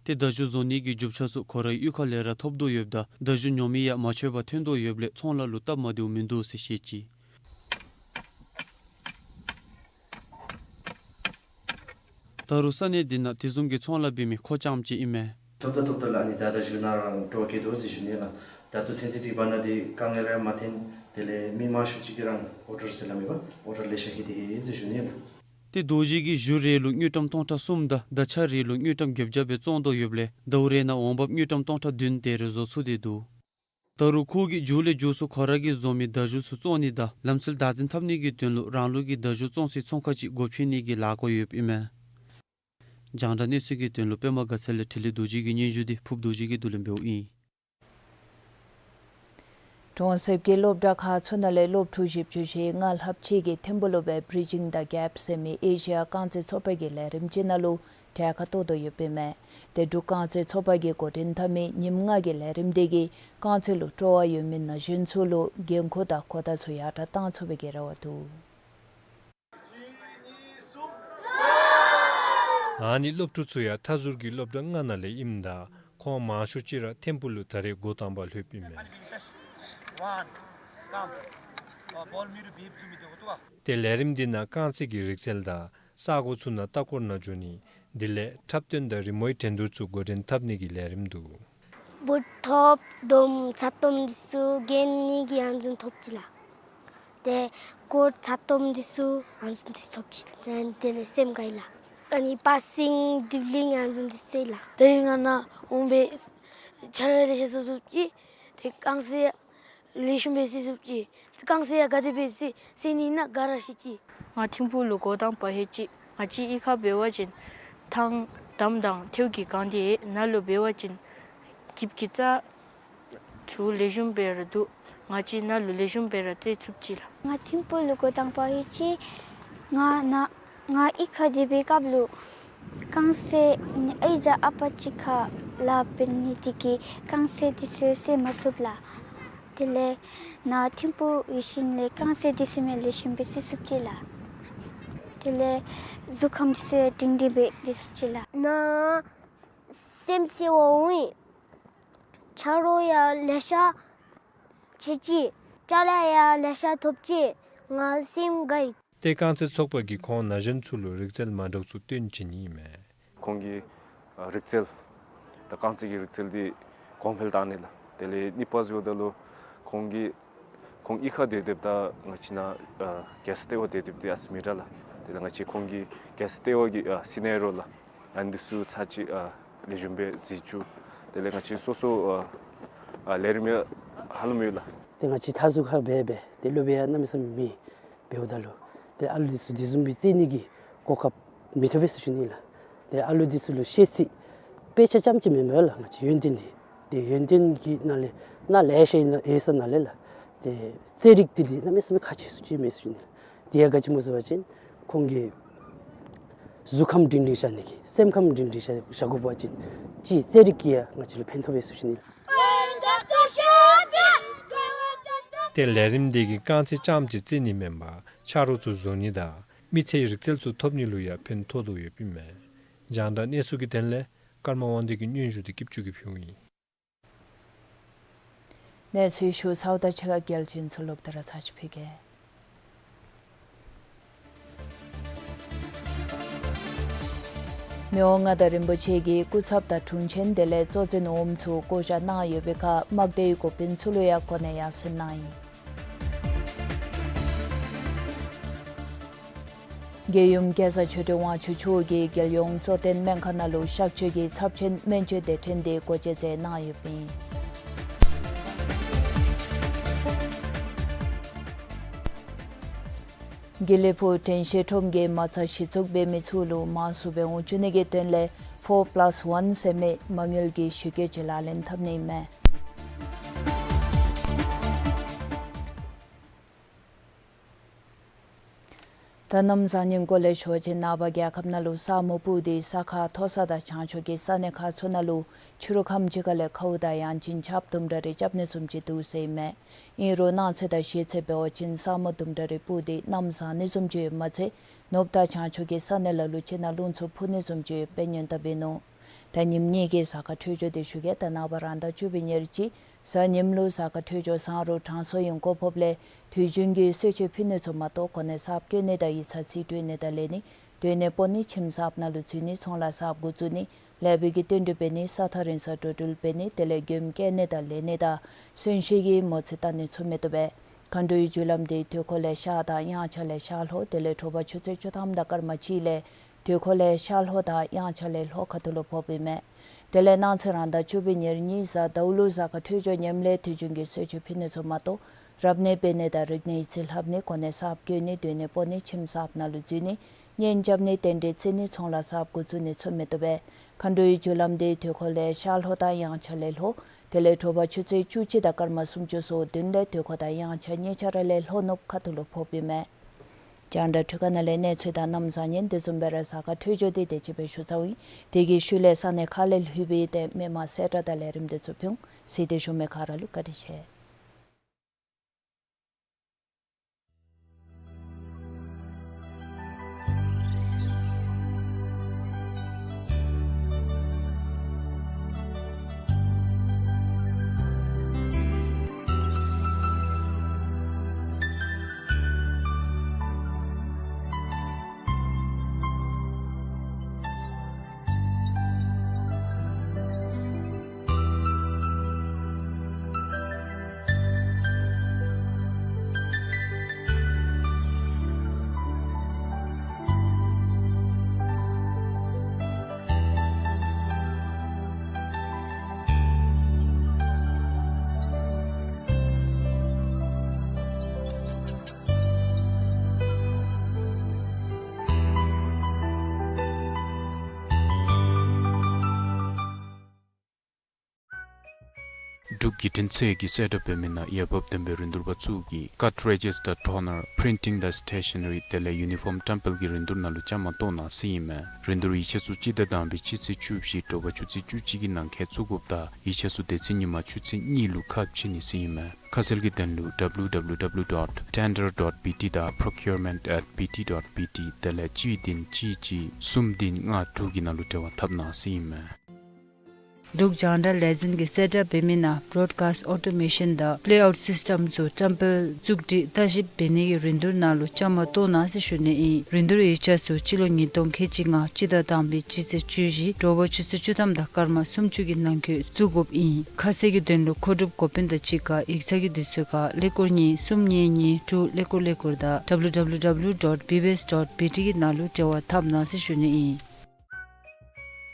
ཏེ་མདའ་གཞུ་བཟོ་ནི་གི་རྒྱུ་ཆ་ཚུ་ཁོ་རའི་གཡུས་ཁ་ལས་ར་ཐོབ་དོ་ཡོདཔ་ད་མདའ་གཞུ་ཉོ་མི་ཡང་མ་ཆོདཔ་ཐོན་དོ་ཡོདཔ་ལས་ཚོང་ལཱ་ལུ་སྟབས་མ་བདེཝ་མིན་འདུག་ཟེར་བཤད་ཅི། ད་རུང་ས་གནས་འདི་ནང་དེ་བཟུམ་གྱི་ཚོང་ལཱ་འབད་མི་ཁོ་རྐྱངམ་ཅིག་ཨིན་མས། ཐོབ་ད་ཐོབ་ད་ལགས། ཨ་ནི་ད་ད་གཞུ་ནང་ར་སྤྲོ་བ་བསྐྱེད་དོ་ཟེར་ཞུ་ནི་ལགས། ད་ལྟོ་ཚུན་ཚོད་འདི་བར་ན་འདི་དཀའ་ངལ་ར་མ་ཐོན། དེ་ལས་མི་མང་ཤོས་ཅིག་གིས་རང་ཨོ་ཌར་ཟེར་སླབ་མས་པ། ཨོ་ཌར་ལེ་ཤ་ལྷོད་དེ་ཡོད་ཟེར་ཞུ་ནི་ལགས། ཏེ་རྡོ་རྗེ་གིས་གཞུ་རེ་ལུ་དངུལ་ཀྲམ་སྟོང་ཕྲག་གསུམ་དང་མདའ་ཆ་རེ་ལུ་དངུལ་ཀྲམ་བརྒྱད་བརྒྱ་སྦེ་བཙོང་དོ་ཡོདཔ་ལས་ཟླཝ་རེ་ནང་འོང་འབབ་དངུལ་ཀྲམ་སྟོང་ཕྲག་བདུན་དེ་རེ་བཟོ་ཚུགས་ཏེ་འདུག། ད་རུང་ཁོ་གིས་མཇུག་ལས་མཇུག་སུ་ཁོ་ར་གིས་བཟོ་མི་མདའ་གཞུ་ཚུ་བཙོང་ནི་དང་ལམ་སྲོལ་བདག་འཛིན་འཐབ་ནི་གི་དོན་ལུ་རང་ལུགས་ཀྱི་མདའ་གཞུ་བཙོང་སའི་ཚོང་ཁང་ཅིག་སྒོ་ཕྱེ་ནི་གི་ལཱ་འགོ་ཡོདཔ་ཨིན་མས། རྒྱང་བསྒྲགས་གནས་ཚུལ་གྱི་དོན་ལུ་པདྨ་དགའ་ཚལ་ལས་འཕྲིན་ལས་རྡོ་རྗེ་གི་སྙན་ཞུ་འདི་ཕུབ་རྡོ་རྗེ་གིས་བསྡུ་ལེན་འབདཝ་ཨིན། གྲོང་གསེབ་ཀྱི་སློབ་གྲྭ་ཁག་ཚུ་ནང་ལས་སློབ་ཕྲུག་བཞི་བཅུ་ཞེ་ལྔ་ལྷགཔ་ཅིག་གིས་ཐིམ་ཕུག་ལུ་སྦེ་Bridging the Gap ཟེར་མི་ཨེ་ཤི་ཡ་རྐང་རྩེད་ཚོགས་པ་གི་ལས་རིམ་ཅིག་ནང་ལུ་གྲལ་ཁར་གཏོགས་དོ་ཡོདཔ་ཨིན་མས། ཏེ་འབྲུག་རྐང་རྩེད་ཚོགས་པ་གིས་འགོ་འདྲེན་འཐབ་མི་ཉིནམ་ལྔ་གི་ལས་རིམ་འདི་གིས་རྐང་རྩེད་ལུ་སྤྲོ་བ་ཡོད་མི་ན་གཞོན་ཚུ་ལུ་འགན་ཁུར་དང་གོ་བརྡ་ཚུ་ཡར་དྲག་བཏང་ཚུགས་པའི་གི་རེ་བ་འདུག། ཨ་ནི་སློབ་ཕྲུག་ཚུ་ཡང་མཐའ་ཟུར་གྱི་སློབ་གྲྭ་ལྔ་ནང་ལས་ཨིནམ་ད་ཁོང་མང་ཤོས་ཅིག་ར་ཐིམ་ཕུག་ལུ་ད་རེས་འགོ་དང་པ་ལྷོདཔ་ཨིན་མས། ཏེ་ལས་རིམ་འདི་ནང་རྐང་རྩེད་ཀྱི་རིག་རྩལ་དང་ས་གོ་ཚུ་ནང་ལྟ་སྐོར་ནང་འགྱོ་ནི་དེ་ལས་འཁྲབ་སྟོན་དང་རི་མོའི་འགྲན་བསྡུར་ཚུ་འགོ་འདྲེན་འཐབ་ནི་གི་ལས་རིམ་འདུག། འབུར་ཐོབ་དོམ་ཚ་དོམ་འདི་ཚུ་གྱོན་ནི་གི་ཨ་ནི་བཟུམ་ཐོབ་ཅི་ལགས། ཏེ་སྐོར་ཚ་དོམ་འདི་ཚུ་ཨ་ནི་བཟུམ་འདི་ཐོབ་ཅི་ལགས། དེ་ལས་སེམས་དགའ་ཡི་ལགས། ཨ་ནི་པ་སིང་དིབ་ལིང་ཨ་ནི་བཟུམ་འདི་ཚུ་ལགས། ད་རིས་ང་ནཱ་འོང་སྦེ་ཆ་རོགས་ལེ་ཤ་བཟོ་ཚུགས་ཅི། ཏེ་རྐང་རྩེད་ལེགས་ཤོམ་སྦེ་རྩེད་ཚུགས་ཅི། རྐང་རྩེད་ཡང་ག་དེ་སྦེ་རྩེད་རྩེད་ནི་ཨིན་ན་ག་ར་ཤེས་ཅི། ང་ཐིམ་ཕུག་ལུ་འགོ་དང་པ་ལྷོད་ཅི། ང་བཅས་གཡུས་ཁར་འབད་བ་ཅིན་ཐང་དམ་དང་ཐེའུ་གི་སྒང་འདི་ནཱ་ལུ་འབད་བ་ཅིན་གིབ་ཀྱི་རྩ་ཚུ་ལེགས་ཤོམ་སྦེ་ར་འདུག། ང་བཅས་ནཱ་ལུ་ལེགས་ཤོམ་སྦེ་ར་རྩེད་ཚུགས་ཅི་ལགས། ང་ཐིམ་ཕུག་ལུ་འགོ་དང་པ་ལྷོད་ཅི། ང་ནཱ་ང་གཡུས་ཁར་སྡོད་པའི་སྐབས་ལུ་རྐང་རྩེད་ཨའི་དང་ཨ་པ་གཅིག་ཁར་ལཱ་འབད་ནི་དེ་གིས་རྐང་རྩེད་འདི་ཚུ་རྩེད་མ་ཚུགས་ལགས། དེ་ལས་ནཱ་ཐིམ་ཕུག་ལྷོད་ཞིནམ་ལས་རྐང་རྩེད་འདི་ཚུ་མེན་ལེགས་ཤོམ་སྦེ་རྩེད་ཚུགས་ཅི་ལགས། དེ་ལས་གཟུགས་ཁམས་འདི་ཚུ་ཡང་སྒྲིང་སྒྲིང་སྦེ་སྡོད་ཚུགས་ཅི་ལགས། ནཱ་སེམས་གསོ་བ་འོང་ཡི། ཆ་རོགས་ཡང་ལེ་ཤ་ཕྱད་ཅི། ཅ་ལ་ཡང་ལེ་ཤ་ཐོབ་ཅི། ང་སེམས་དགའ་ཡི། ཏེ་རྐང་རྩེད་ཚོགས་པ་གིས་ཁོང་ན་གཞོན་ཚུ་ལུ་རིག་རྩལ་མ་འདྲཝ་ཚུ་སྟོན་བྱིན་ནི་ཨིན་མས། ཁོང་གི་ཨ་རིག་རྩལ་དང་རྐང་རྩེད་ཀྱི་རིག་རྩལ་འདི་གོང་འཕེལ་བཏང་ནི་ལགས། དེ་ལས་གཉིས་པ་ཟེརཝ་ད་ལུ་ཁོང་གིས་ཁོང་གཡུས་ཁར་སྡོད་སྡོདཔ་ད་ང་བཅས་ནཱ་ཨ་རྒྱལ་ས་ལྟེ་བ་སྡོད་སྡོདཔ་འདི་ཨ་ཙི་མི་འདྲ་ལགས། དེ་ལས་ང་བཅས་ཁོང་གི་རྒྱལ་ས་ལྟེ་བ་གི་ཨ་སི་ནེ་རོ་ལགས། ཨ་ནི་འདི་ཚུ་ཚར་གཅིག་ཨ་ལེགས་ཤོམ་སྦེ་གཟིགས་བཅུག། དེ་ལས་ང་བཅས་སོ་སོ་ཨ་ཨ་ལས་རིམ་ཡང་ཧ་ལམ་ཡོད་ལགས། ཏེ་ང་བཅས་མཐའ་ཟུར་ཁར་འབད་འབད་ཏེ་སློབ་དཔོན་ཡང་གནམ་མེད་ས་མེད་མེད། འབདཝ་ད་ལུ་ཏེ་ཨ་ལུ་འདི་ཚུ་དེ་བཟུམ་སྦེ་རྩེད་ནི་གི་གོ་སྐབས་མི་ཐོབ་པས་ཟེར་ཞུ་ནི་ལགས། ཏེ་ཨ་ལུ་འདི་ཚུ་ལུ་ཤེས་ཚད་དཔེ་ཆ་རྐྱངམ་ཅིག་མེན་པར་ལགས། ང་བཅས་ཡོན་ཏན་འདི་ཏེ་ཡོན་ཏན་གྱི་ནང་ལས་ནང་ལེ་ཤ་ཨིན་ན་ཡོད་ས་ནང་ལས་ལགས། ཏེ་རྩེད་རིགས་འདི་ལུ་གནམ་མེད་ས་མེད་ཁག་ཆེ་སུ་ཅིག་མས་ཟེར་ཞུ་ནི་ལགས། དེ་ཡང་ག་ཅི་སྨོ་ཟེར་བ་ཅིན་ཁོང་གི་གཟུགས་ཁམས་སྒྲིང་སྒྲིང་བཞག་ནི་གི་སེམས་ཁམས་སྒྲིང་སྒྲིང་བཞག་བཞག་དགོ་པ་ཅིན་ཅིག་རྩེད་རིགས་ཀྱིས་ཡང་ང་བཅས་ལུ་ཕན་ཐོགས་པས་ཟེར་ཞུ་ནི་ལགས། ཏེ་ལས་རིམ་འདི་གིས་རྐང་རྩེད་རྐྱངམ་ཅིག་རྩེད་ནི་མེན་པར་ཆ་རོགས་ཚུ་བཟོ་ནི་དང་མི་ཚེའི་རིག་རྩལ་ཚུ་ཐོབ་ནི་ལུ་ཡང་ཕན་ཐོགས་དོ་ཡོདཔ་ཨིན་མས། རྒྱང་བསྒྲགས་གནས་ཚུལ་གྱི་དོན་ལས་ཀརྨ་དབང་འདུས་ཀྱི་སྙན་ཞུ་འདི་སྐྱིད་ཆུ་གིས་ཕུལཝ་ཨིན། གནས་ཚུལ་ཞུ་ཚརཝ་དང་གཅིག་ཁར་རྒྱལ་སྤྱིའི་གནས་ཚུལ་ལོག་སྟེ་ར་ཚར་གཅིག་ཕུལ་གེ། མི་དབང་མངའ་བདག་རིན་པོ་ཆེ་གིས་སྐུ་ཚབ་དང་དྲུང་ཆེན་དེ་ལས་གཙོ་འཛིན་འོགམ་ཚུ་བསྐོ་བཞག་གནང་ཡོད་པའི་ཁར་དམག་སྡེའི་འགོ་དཔོན་ཚུ་ལུ་ཡང་གོ་གནས་ཡར་སེང་གནང་ཡི། རྒྱལ་ཡུམ་རྒྱལ་བཟང་ཆོས་སྒྲོན་དབང་ཕྱུག་མཆོག་གིས་རྒྱལ་ཡོངས་གཙོ་བསྟེན་སྨན་ཁང་ནང་ལུ་གཤག་བཅོས་ཀྱི་ཚབས་ཆེན་སྨན་བཅོས་སྡེ་ཕྲན་འདི་སྒོ་འབྱེད་མཛད་གནང་ཡོདཔ་ཨིན། དགེ་ལེགས་ཕུག་དྲན་ཤེས་ཁྲོམ་གྱི་མ་རྩ་གཞི་བཙུགས་འབད་མི་ཚུ་ལུ་མང་སུ་སྦེ་འོང་བཅུག་ནི་གི་དོན་ལས་ཕོར་པ་ལཱས་ཝཱན་ཟེར་མི་མ་དངུལ་གྱི་ཞི་རྒོལ་ཅིག་ལག་ལེན་འཐབ་ནི་ཨིན་མས། ད་གནམ་བཟང་ངན་སྐོར་ལས་ཞུ་བ་ཅིན་ནངས་པ་རྒྱལ་ཁབ་ནང་ལུ་ས་སྨུག་སྤུབས་ཏེ་ས་ཁ་མཐོ་ས་དང་བྱང་ཕྱོགས་ཀྱི་ས་གནས་ཁག་ཚུ་ནང་ལུ་ཕྱི་རུ་ཁམས་ཅིག་ཁ་ལས་ཁཝ་དང་ཡང་ཅིན་ཆརཔ་དུམ་གྲ་རེ་རྐྱབ་ནི་བཟུམ་ཅིག་འདུག་ཟེར་ཨིན་མས། ཨིན་རུང་གནངས་ཚེ་དང་གཞེས་ཚེ་འབད་བ་ཅིན་ས་སྨུག་དུམ་གྲ་རེ་སྤུབས་ཏེ་གནམ་བཟང་ནི་བཟུམ་ཅིག་ཡོདཔ་མ་ཚད་ནུབ་དང་བྱང་ཕྱོགས་ཀྱི་ས་གནས་ལ་ལུ་ཅིག་ནང་རླུང་འཚུབ་འཕུ་ནི་བཟུམ་ཅིག་ཡོདཔ་སྦེ་ཉེན་བརྡ་འབད་ནུག། ད་ཉིནམ་གཉིས་ཀྱི་གཟའ་སྐར་འཕྲོད་སྦྱོར་དེ་ཞུ་གེ། ད་ནངས་པ་རང་ཟླ་བཅུ་པའི་ཉེར་གཅིག་གཟའ་ཉིམ་ལུ་གཟའ་སྐར་འཕྲོད་སྦྱོར་བཟང་རུང་གྲང་སོང་ཡོང་གོ་ཕོགཔ་ལས་དུས་རྒྱུན་གྱི་གསོལ་མཆོད་ཕུལ་ནི་ཚུ་མ་གཏོགས་གོ་གནས་གསརཔ་བསྐོ་ནི་དང་ཡིག་ཚང་རྩིས་སྤྲོད་ནི་དང་ལེན་ནི་སྡོད་གནས་སྤོ་ནི་ཁྱིམ་གསརཔ་ནང་ལུ་འཛུལ་ནི་ཚོང་ལཱ་གསརཔ་འགོ་བཙུགས་ནི་ལེགས་པའི་གི་རྟེན་འབྲེལ་འབད་ནི་ས་ཐག་རིང་སར་འགྲོ་འགྲུལ་འབད་ནི་དེ་ལས་མགྱོནམ་བསྐྱལ་ནི་དང་ལེན་ནི་དང་གསོན་གཤིན་གྱི་མོ་རྩིས་བལྟ་ནི་ཚུ་མི་བཏུབ་པས། མཁའ་འགྲོའི་རྒྱུ་ལམ་དེ་དུས་འཁོར་ལས་ཤར་དང་དབྱངས་འཆར་ལས་ཤར་ལྷོ་དེ་ལས་དྲོ་པ་ཆུ་ཚོད་བཅུ་ཐམ་དང་སྐར་མ་གཅིག་ལས་དུས་འཁོར་ལས་ཤར་ལྷོ་དང་དབྱངས་འཆར་ལས་ལྷོ་ཁ་ཐུག་ལུ་ཕོགཔ་ཨིན་མས། དེ་ལས་གནངས་ཚེ་རང་ཟླ་བཅུ་པའི་ཉེར་གཉིས་གཟའ་ཟླཝ་ལུ་གཟའ་སྐར་འཕྲོད་སྦྱོར་ངནམ་ལས་དུས་རྒྱུན་གྱི་གསོལ་མཆོད་ཕུལ་ནི་ཚུ་མ་གཏོགས་རབ་གནས་འབད་ནི་དང་རིག་གནས་ཡིག་རྩིས་ལྷབ་ནི་གོ་གནས་གསརཔ་བསྐོ་ནི་སྡོད་གནས་སྤོ་ནི་ཁྱིམ་གསརཔ་ནང་ལུ་འཛུལ་ནི་གཉེན་རྐྱབ་ནི་རྟེན་འབྲེལ་བརྩི་ནི་ཚོང་ལཱ་གསརཔ་འགོ་བཙུགས་ནི་ཚུ་མི་བཏུབ་པས། མཁའ་འགྲོའི་རྒྱུ་ལམ་དེ་དུས་འཁོར་ལས་ཤར་ལྷོ་དང་དབྱངས་འཆར་ལས་ལྷོ་དེ་ལས་དྲོ་པ་ཆུ་ཚོད་བཅུ་གཅིག་དང་སྐར་མ་སུམ་ཅུ་སོ་བདུན་ལས་དུས་འཁོར་དང་དབྱངས་འཆར་གཉིས་ཆ་ར་ལས་ལྷོ་ནུབ་ཁ་ཐུག་ལུ་ཕོགཔ་ཨིན་མས། རྒྱང་བསྒྲགས་འཕྲུལ་ཁང་ནང་ལས་གནས་ཚུལ་དང་གནམ་བཟང་ངན་དེ་བཟུམ་སྦེ་ར་གཟའ་སྐར་འཕྲོད་སྦྱོར་དེ་དེ་ཅིག་སྦེ་ཞུ་ཚརཝ་ཨིན། དེ་གི་ཤུལ་ལས་ས་གནས་ཁག་ལས་ལྷོད་པའི་ཏེ་མི་མང་གསལ་བསྒྲགས་དང་ལས་རིམ་དེ་ཚུ་ཕུལ་འོང་། གཟིགས་ཏེ་བཞུགས་མི་ག་ར་ལུ་བཀའ་དྲིན་ཆེ། འབྲུག་བརྒྱུད་འཕྲིན་ཚད་ཀྱིས་གསལ་བསྒྲགས་འབད་མི་ནང་འོས་འབབ་ལྡན་པའི་རིན་བསྡུར་པ་ཚུ་གིས་ཀཊ་རེ་ཇི་སི་ཊར་ཊོ་ནར་པི་རིན་ཊིང་དང་སི་ཊེ་ཤ་ན་རི་དེ་ལས་ཡུ་ནི་ཕོརམ་བཀྲམ་སྤེལ་གྱི་རིན་བསྡུར་ནང་ལུ་བཅའ་མར་གཏོགས་གནང་ཟེར་ཨིན་མས། རིན་བསྡུར་ཡིག་ཆ་ཚུ་སྤྱི་ཟླ་དང་པའི་སྤྱི་ཚེས་བཅུ་བཞི་དྲོ་པ་ཆུ་ཚོད་བཅུ་གཅིག་གི་ནང་འཁོད་བཙུགས་དགོཔ་དང་ཡིག་ཆ་ཚུ་དེ་ཚེ་ཉིན་མ་ཆུ་ཚོད་གཉིས་ལུ་ཁ་ཕྱེ་ནི་ཟེར་ཨིན་མས། ཁ་གསལ་གྱི་དོན་ལུ་W W W dot tender dot B T དང་procurement at B T dot B T དེ་ལས་གཅིག་བདུན་གཅིག་གཅིག་གསུམ་བདུན་ལྔ་དྲུག་གི་ནང་ལུ་འབྲེལ་བ་འཐབ་གནང་ཟེར་ཨིན་མས། འབྲུག་རྒྱང་བསྒྲགས་ལས་འཛིན་གྱིས་གསལ་བསྒྲགས་འབད་མི་ནང་བོརོཌ་ཀཱསཊ་ཨོ་ཊོ་མེ་ཤཱན་དང་པི་ལེ་ཨའུཊ་སིསི་ཊམ་ཚུ་བཀྲམ་སྤེལ་བཙུགས་སྒྲིག་ལྟ་ཞིབ་འབད་ནི་གི་རིན་བསྡུར་ནང་ལུ་བཅའ་མར་གཏོགས་གནང་ཟེར་ཞུ་ནི་ཨིན། རིན་བསྡུར་ཡིག་ཆ་ཚུ་སྤྱི་ལོ་ཉིས་སྟོང་ཁལ་གཅིག་ལྔ་སྤྱི་ཟླ་དང་པའི་སྤྱི་ཚེས་བཅུ་བཞི་དྲོ་པ་ཆུ་ཚོད་བཅུ་ཐམ་དང་སྐར་མ་སུམ་ཅུ་གི་ནང་འཁོད་བཙུགས་དགོཔ་ཨིན། ཁ་གསལ་གྱི་དོན་ལུ་མཁོ་སྒྲུབ་འགོ་དཔོན་དང་གཅིག་ཁར་ཡིག་ཚང་གི་དུས་ཚོད་ཁར་ཀླད་ཀོར་གཉིས་གསུམ་གཉིས་གཉིས་དྲུག་ཀླད་ཀོར་ཀླད་ཀོར་དང་W W W dot B B S dot B T གི་ནང་ལུ་འབྲེལ་བ་འཐབ་གནང་ཟེར་ཞུ་ནི་ཨིན།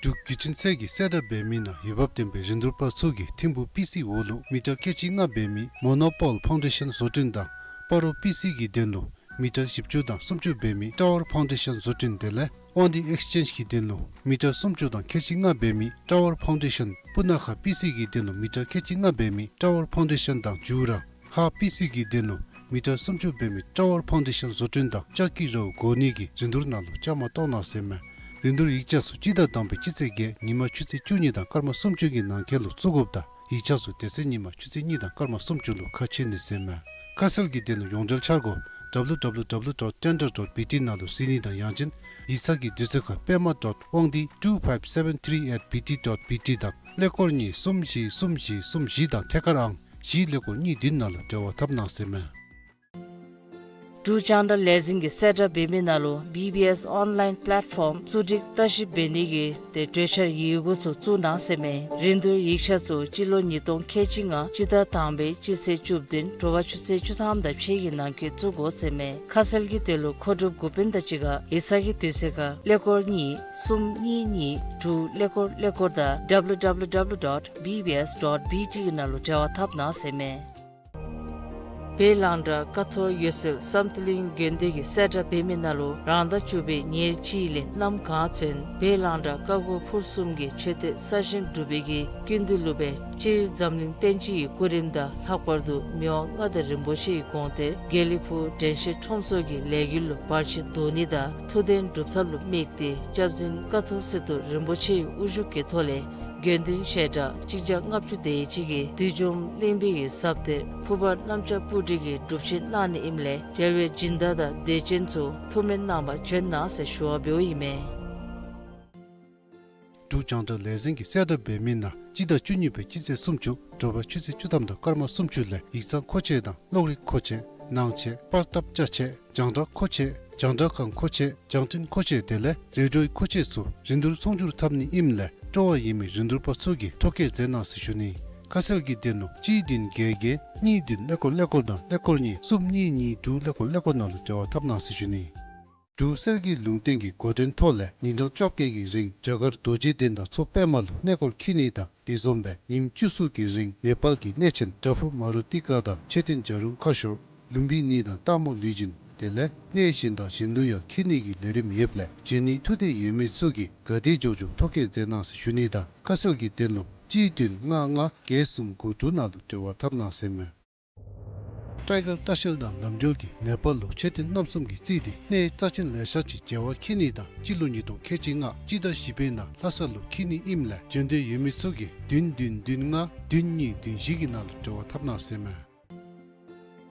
འབྲུག་བརྒྱུད་འཕྲིན་ཚད་ཀྱིས་གསལ་བསྒྲགས་འབད་མི་ནང་འོས་འབབ་ལྡན་པའི་རིན་བསྡུར་པ་ཚུ་གིས་ཐིམ་ཕུག་པི་སི་འོག་ལུ་མི་ཊར་ཁལ་གཅིག་ལྔ་འབད་མི་མོ་ནོ་པོལ་ཕའུན་ཌེ་ཤཱན་བཟོ་སྐྲུན་དང་སྤ་རོ་པི་སི་གི་དོན་ལུ་མི་ཊར་བཞི་བཅུ་དང་སུམ་ཅུ་འབད་མི་ཊ་ཝར་ཕའུན་ཌེ་ཤཱན་བཟོ་སྐྲུན་དེ་ལས་དབང་འདུས་ཨེགསི་ཅེནཇ་གི་དོན་ལུ་མི་ཊར་སུམ་ཅུ་དང་ཁལ་གཅིག་ལྔ་འབད་མི་ཊ་ཝར་ཕའུན་ཌེ་ཤཱན། སྤུ་ན་ཁ་པི་སི་གི་དོན་ལུ་མི་ཊར་ཁལ་གཅིག་ལྔ་འབད་མི་ཊ་ཝར་ཕའུན་ཌེ་ཤཱན་དང་ཇུ་ར། ཧཱ་པི་སི་གི་དོན་ལུ་མི་ཊར་སུམ་ཅུ་འབད་མི་ཊ་ཝར་ཕའུན་ཌེ་ཤཱན་བཟོ་སྐྲུན་དང་ལྕགས་ཀྱི་རཝ་བགོ་ནི་གི་རིན་བསྡུར་ནང་ལུ་བཅའ་མར་གཏོགས་གནང་ཟེར་མས། རིན་བསྡུར་ཡིག་ཆ་ཚུ་སྤྱི་ཟླ་དང་པའི་སྤྱི་ཚེས་བརྒྱད་ཉིན་མ་ཆུ་ཚོད་བཅུ་གཉིས་དང་སྐར་མ་སུམ་ཅུ་གི་ནང་འཁོད་ལུ་བཙུགས་དགོཔ་དང་ཡིག་ཆ་ཚུ་དེ་ཚེ་ཉིན་མ་ཆུ་ཚོད་གཉིས་དང་སྐར་མ་སུམ་ཅུ་ལུ་ཁ་ཕྱེ་ནི་ཟེར་མས། ཁ་གསལ་གྱི་དོན་ལུ་ཡོངས་འབྲེལ་འཆར་སྒོ་W W W dot tender dot B T ནང་ལུ་གཟིགས་ནི་དང་ཡང་ཅིན་ཡིག་ཚང་གི་དུས་ཚོད་ཁར་པདྨ་dot དབང་འདུས་two five seven three at B T dot B T དང་ཀླད་ཀོར་གཉིས་གསུམ་བཞི་གསུམ་བཞི་གསུམ་བཞི་དང་ཐད་ཀར་ཨང་བཞི་ཀླད་ཀོར་གཉིས་བདུན་ནང་ལུ་འབྲེལ་བ་འཐབ་གནང་ཟེར་མས། འབྲུག་རྒྱང་བསྒྲགས་ལས་འཛིན་གྱིས་གསལ་བསྒྲགས་འབད་མི་ནང་ལུ་བི་བི་ཨེསི་ཨོན་ལཱའིན་པ་ལེཊ་ཕོརམ་བཙུགས་སྒྲིག་ལྟ་ཞིབ་འབད་ནི་གི་ཏེ་གྲོས་འཆར་ཡི་གུ་ཚུ་བཙུགས་གནང་ཟེར་མས། རིན་བསྡུར་ཡིག་ཆ་ཚུ་སྤྱི་ལོ་ཉིས་སྟོང་ཁལ་གཅིག་ལྔ་སྤྱི་ཟླ་དང་པའི་སྤྱི་ཚེས་བཅུ་བདུན་དྲོ་པ་ཆུ་ཚོད་བཅུ་ཐམ་དང་ཕྱེད་ཀྱི་ནང་འཁོད་བཙུགས་དགོ་ཟེར་མས། ཁ་གསལ་གྱི་དོན་ལུ་མཁོ་སྒྲུབ་འགོ་དཔོན་དང་གཅིག་ཁར་ཡིག་ཚང་གི་དུས་ཚོད་ཁར་ཀླད་ཀོར་གཉིས་གསུམ་གཉིས་གཉིས་དྲུག་ཀླད་ཀོར་ཀླད་ཀོར་དང་W W W dot B B S dot B T གི་ནང་ལུ་འབྲེལ་བ་འཐབ་གནང་ཟེར་མས། བོད་ལང་གྲྭ་ཀ་ཐོག་ཡོད་སའི་བསམ་གཏན་གླིང་དགོན་སྡེ་གི་གསལ་བསྒྲགས་འབད་མི་ནང་ལུ་རང་ཟླ་བཅུ་པའི་ཉེར་གཅིག་ལས་གནམ་གང་ཚུན་བོད་ལང་གྲྭ་ཀ་དགུ་ཕུར་གསུམ་གྱི་མཆོད་རྟེན་གསར་བཞེངས་གྲུབ་པའི་གི་ཀུན་འདུས་སློབ་དཔོན་སྤྱིར་འཛམ་གླིང་བསྟན་སྤྱི་གི་སྐུ་རིམ་དང་ལྷག་པར་དུ་མི་དབང་མངའ་བདག་རིན་པོ་ཆེའི་དགོངས་གཏེར་དགེ་ལེགས་ཕུག་དྲན་ཤེས་ཁྲོམ་ཚོགས་ཀྱི་ལས་འགུལ་ལུ་བར་ཆད་བཟློག་ནི་དང་ཐུགས་འདུན་སྒྲུབ་ཐབས་ལུ་དམིགས་ཏེ་སྐྱབས་རྗེ་ཀ་ཐོག་སི་ཏུ་རིན་པོ་ཆེའི་དབུ་བཞུགས་ཀྱི་ཐོག་ལས་དགེ་འདུན་ཞལ་གྲངས་གཅིག་བརྒྱ་ལྔ་བཅུ་དེ་ཅིག་གིས་བདུད་འཇོམས་གླིང་པའི་གི་ཟབ་གཏེར་ཕུར་པ་གནམ་ལྕགས་སྤུ་གྲི་གི་སྒྲུབ་ཆེན་གནང་ནི་ཨིནམ་ལས་འབྲེལ་བའི་སྦྱིན་བདག་དང་དད་ཅན་ཚུ་ཐུགས་སྨོན་གནང་བར་བྱོན་གནང་ཟེར་ཞུ་བ་འབདཝ་ཨིན་མས། འབྲུག་རྒྱང་བསྒྲགས་ལས་འཛིན་གྱི་གསལ་བསྒྲགས་འབད་མི་ནང་སྤྱི་ཟླ་བཅུ་གཉིས་པའི་སྤྱི་ཚེས་སུམ་ཅུ་དྲོ་པ་ཆུ་ཚོད་བཅུ་ཐམ་དང་སྐར་མ་སུམ་ཅུ་ལས་ཡིག་ཚང་མཁོ་ཆས་དང་གློག་རིག་མཁོ་ཆས་ནང་ཆས་པར་ཐབ་ཅ་ཆས་རྒྱང་བསྒྲགས་མཁོ་ཆས་རྒྱང་བསྒྲགས་ཁང་མཁོ་ཆས་རྒྱང་འཕྲིན་མཁོ་ཆས་དེ་ལས་རེ་ཌིའོའི་མཁོ་ཆས་ཚུ་རིན་བསྡུར་ཚོང་སྒྱུར་འཐབ་ནི་ཨིནམ་ལས་སྤྲོ་བ་ཡོད་མི་རིན་བསྡུར་པ་ཚུ་གིས་ཐོ་བཀོད་མཛད་གནང་ཟེར་ཞུ་ནི། ཁ་གསལ་གྱི་དོན་ལུ་གཅིག་བདུན་བརྒྱད་བརྒྱད་གཉིས་བདུན་ཀླད་ཀོར་ཀླད་ཀོར་དང་ཀླད་ཀོར་གཉིས་གསུམ་གཉིས་གཉིས་དྲུག་ཀླད་ཀོར་ཀླད་ཀོར་ནང་ལུ་འབྲེལ་བ་འཐབ་གནང་ཟེར་ཞུ་ནི། འབྲུག་གསེར་གྱི་ལུང་བསྟན་གྱི་འགོ་འདྲེན་ཐོག་ལས་ཉིན་གྲངས་བཅོ་བརྒྱད་ཀྱི་རིང་རྒྱ་གར་རྡོ་རྗེ་གདན་དང་མཚོ་པདྨ་ལུ་གནས་སྐོར་འཁྱིད་ནི་དང་དེ་བཟུམ་སྦེ་ཉིནམ་བཅུ་གསུམ་གྱི་རིང་ནེ་པཱལ་གྱི་གནས་ཆེན་བྲག་ཕུག་མ་རུ་ཏི་ཀ་དང་མཆོད་རྟེན་བྱ་རུང་ཁ་ཤོར་ལུམ་བི་ནི་དང་སྟག་མོ་ལུས་སྦྱིན་དེ་ལས་གནས་གཞན་དང་གཞན་ལུ་ཡང་འཁྱིད་ནི་གི་ལས་རིམ་ཡོདཔ་ལས་འབྱོན་ནི་ཐུགས་འདོད་ཡོད་མི་ཚུ་གིས་ག་དེ་མགྱོགས་མགྱོགས་ཐོ་བཀོད་མཛད་གནང་ཟེར་ཞུ་ནི་དང་ཁ་གསལ་གྱི་དོན་ལུ་གཅིག་བདུན་ལྔ་ལྔ་བརྒྱད་གསུམ་དགུ་དྲུག་ནང་ལུ་འབྲེལ་བ་འཐབ་གནང་ཟེར་མས། ཊའི་གར་ལྟ་བཤལ་དང་ལམ་འགྲུལ་གྱིས་ནེ་པཱལ་ལུ་མཆོད་རྟེན་རྣམ་གསུམ་གྱིས་རྩིས་ཏེ་གནས་རྩ་ཆེན་ལེ་ཤ་ཅིག་མཇལ་བར་འཁྱིད་ནི་དང་སྤྱི་ལོ་ཉིས་སྟོང་ཁལ་གཅིག་ལྔ་སྤྱི་ཟླ་བཞི་པའི་ནང་ལྷ་ས་ལུ་འཁྱིད་ནི་ཨིནམ་ལས་འབྱོན་འདོད་ཡོད་མི་ཚུ་གིས་བདུན་བདུན་བདུན་ལྔ་བདུན་གཉིས་བདུན་བཞི་གི་ནང་ལུ་འབྲེལ་བ་འཐབ་གནང་ཟེར་མས།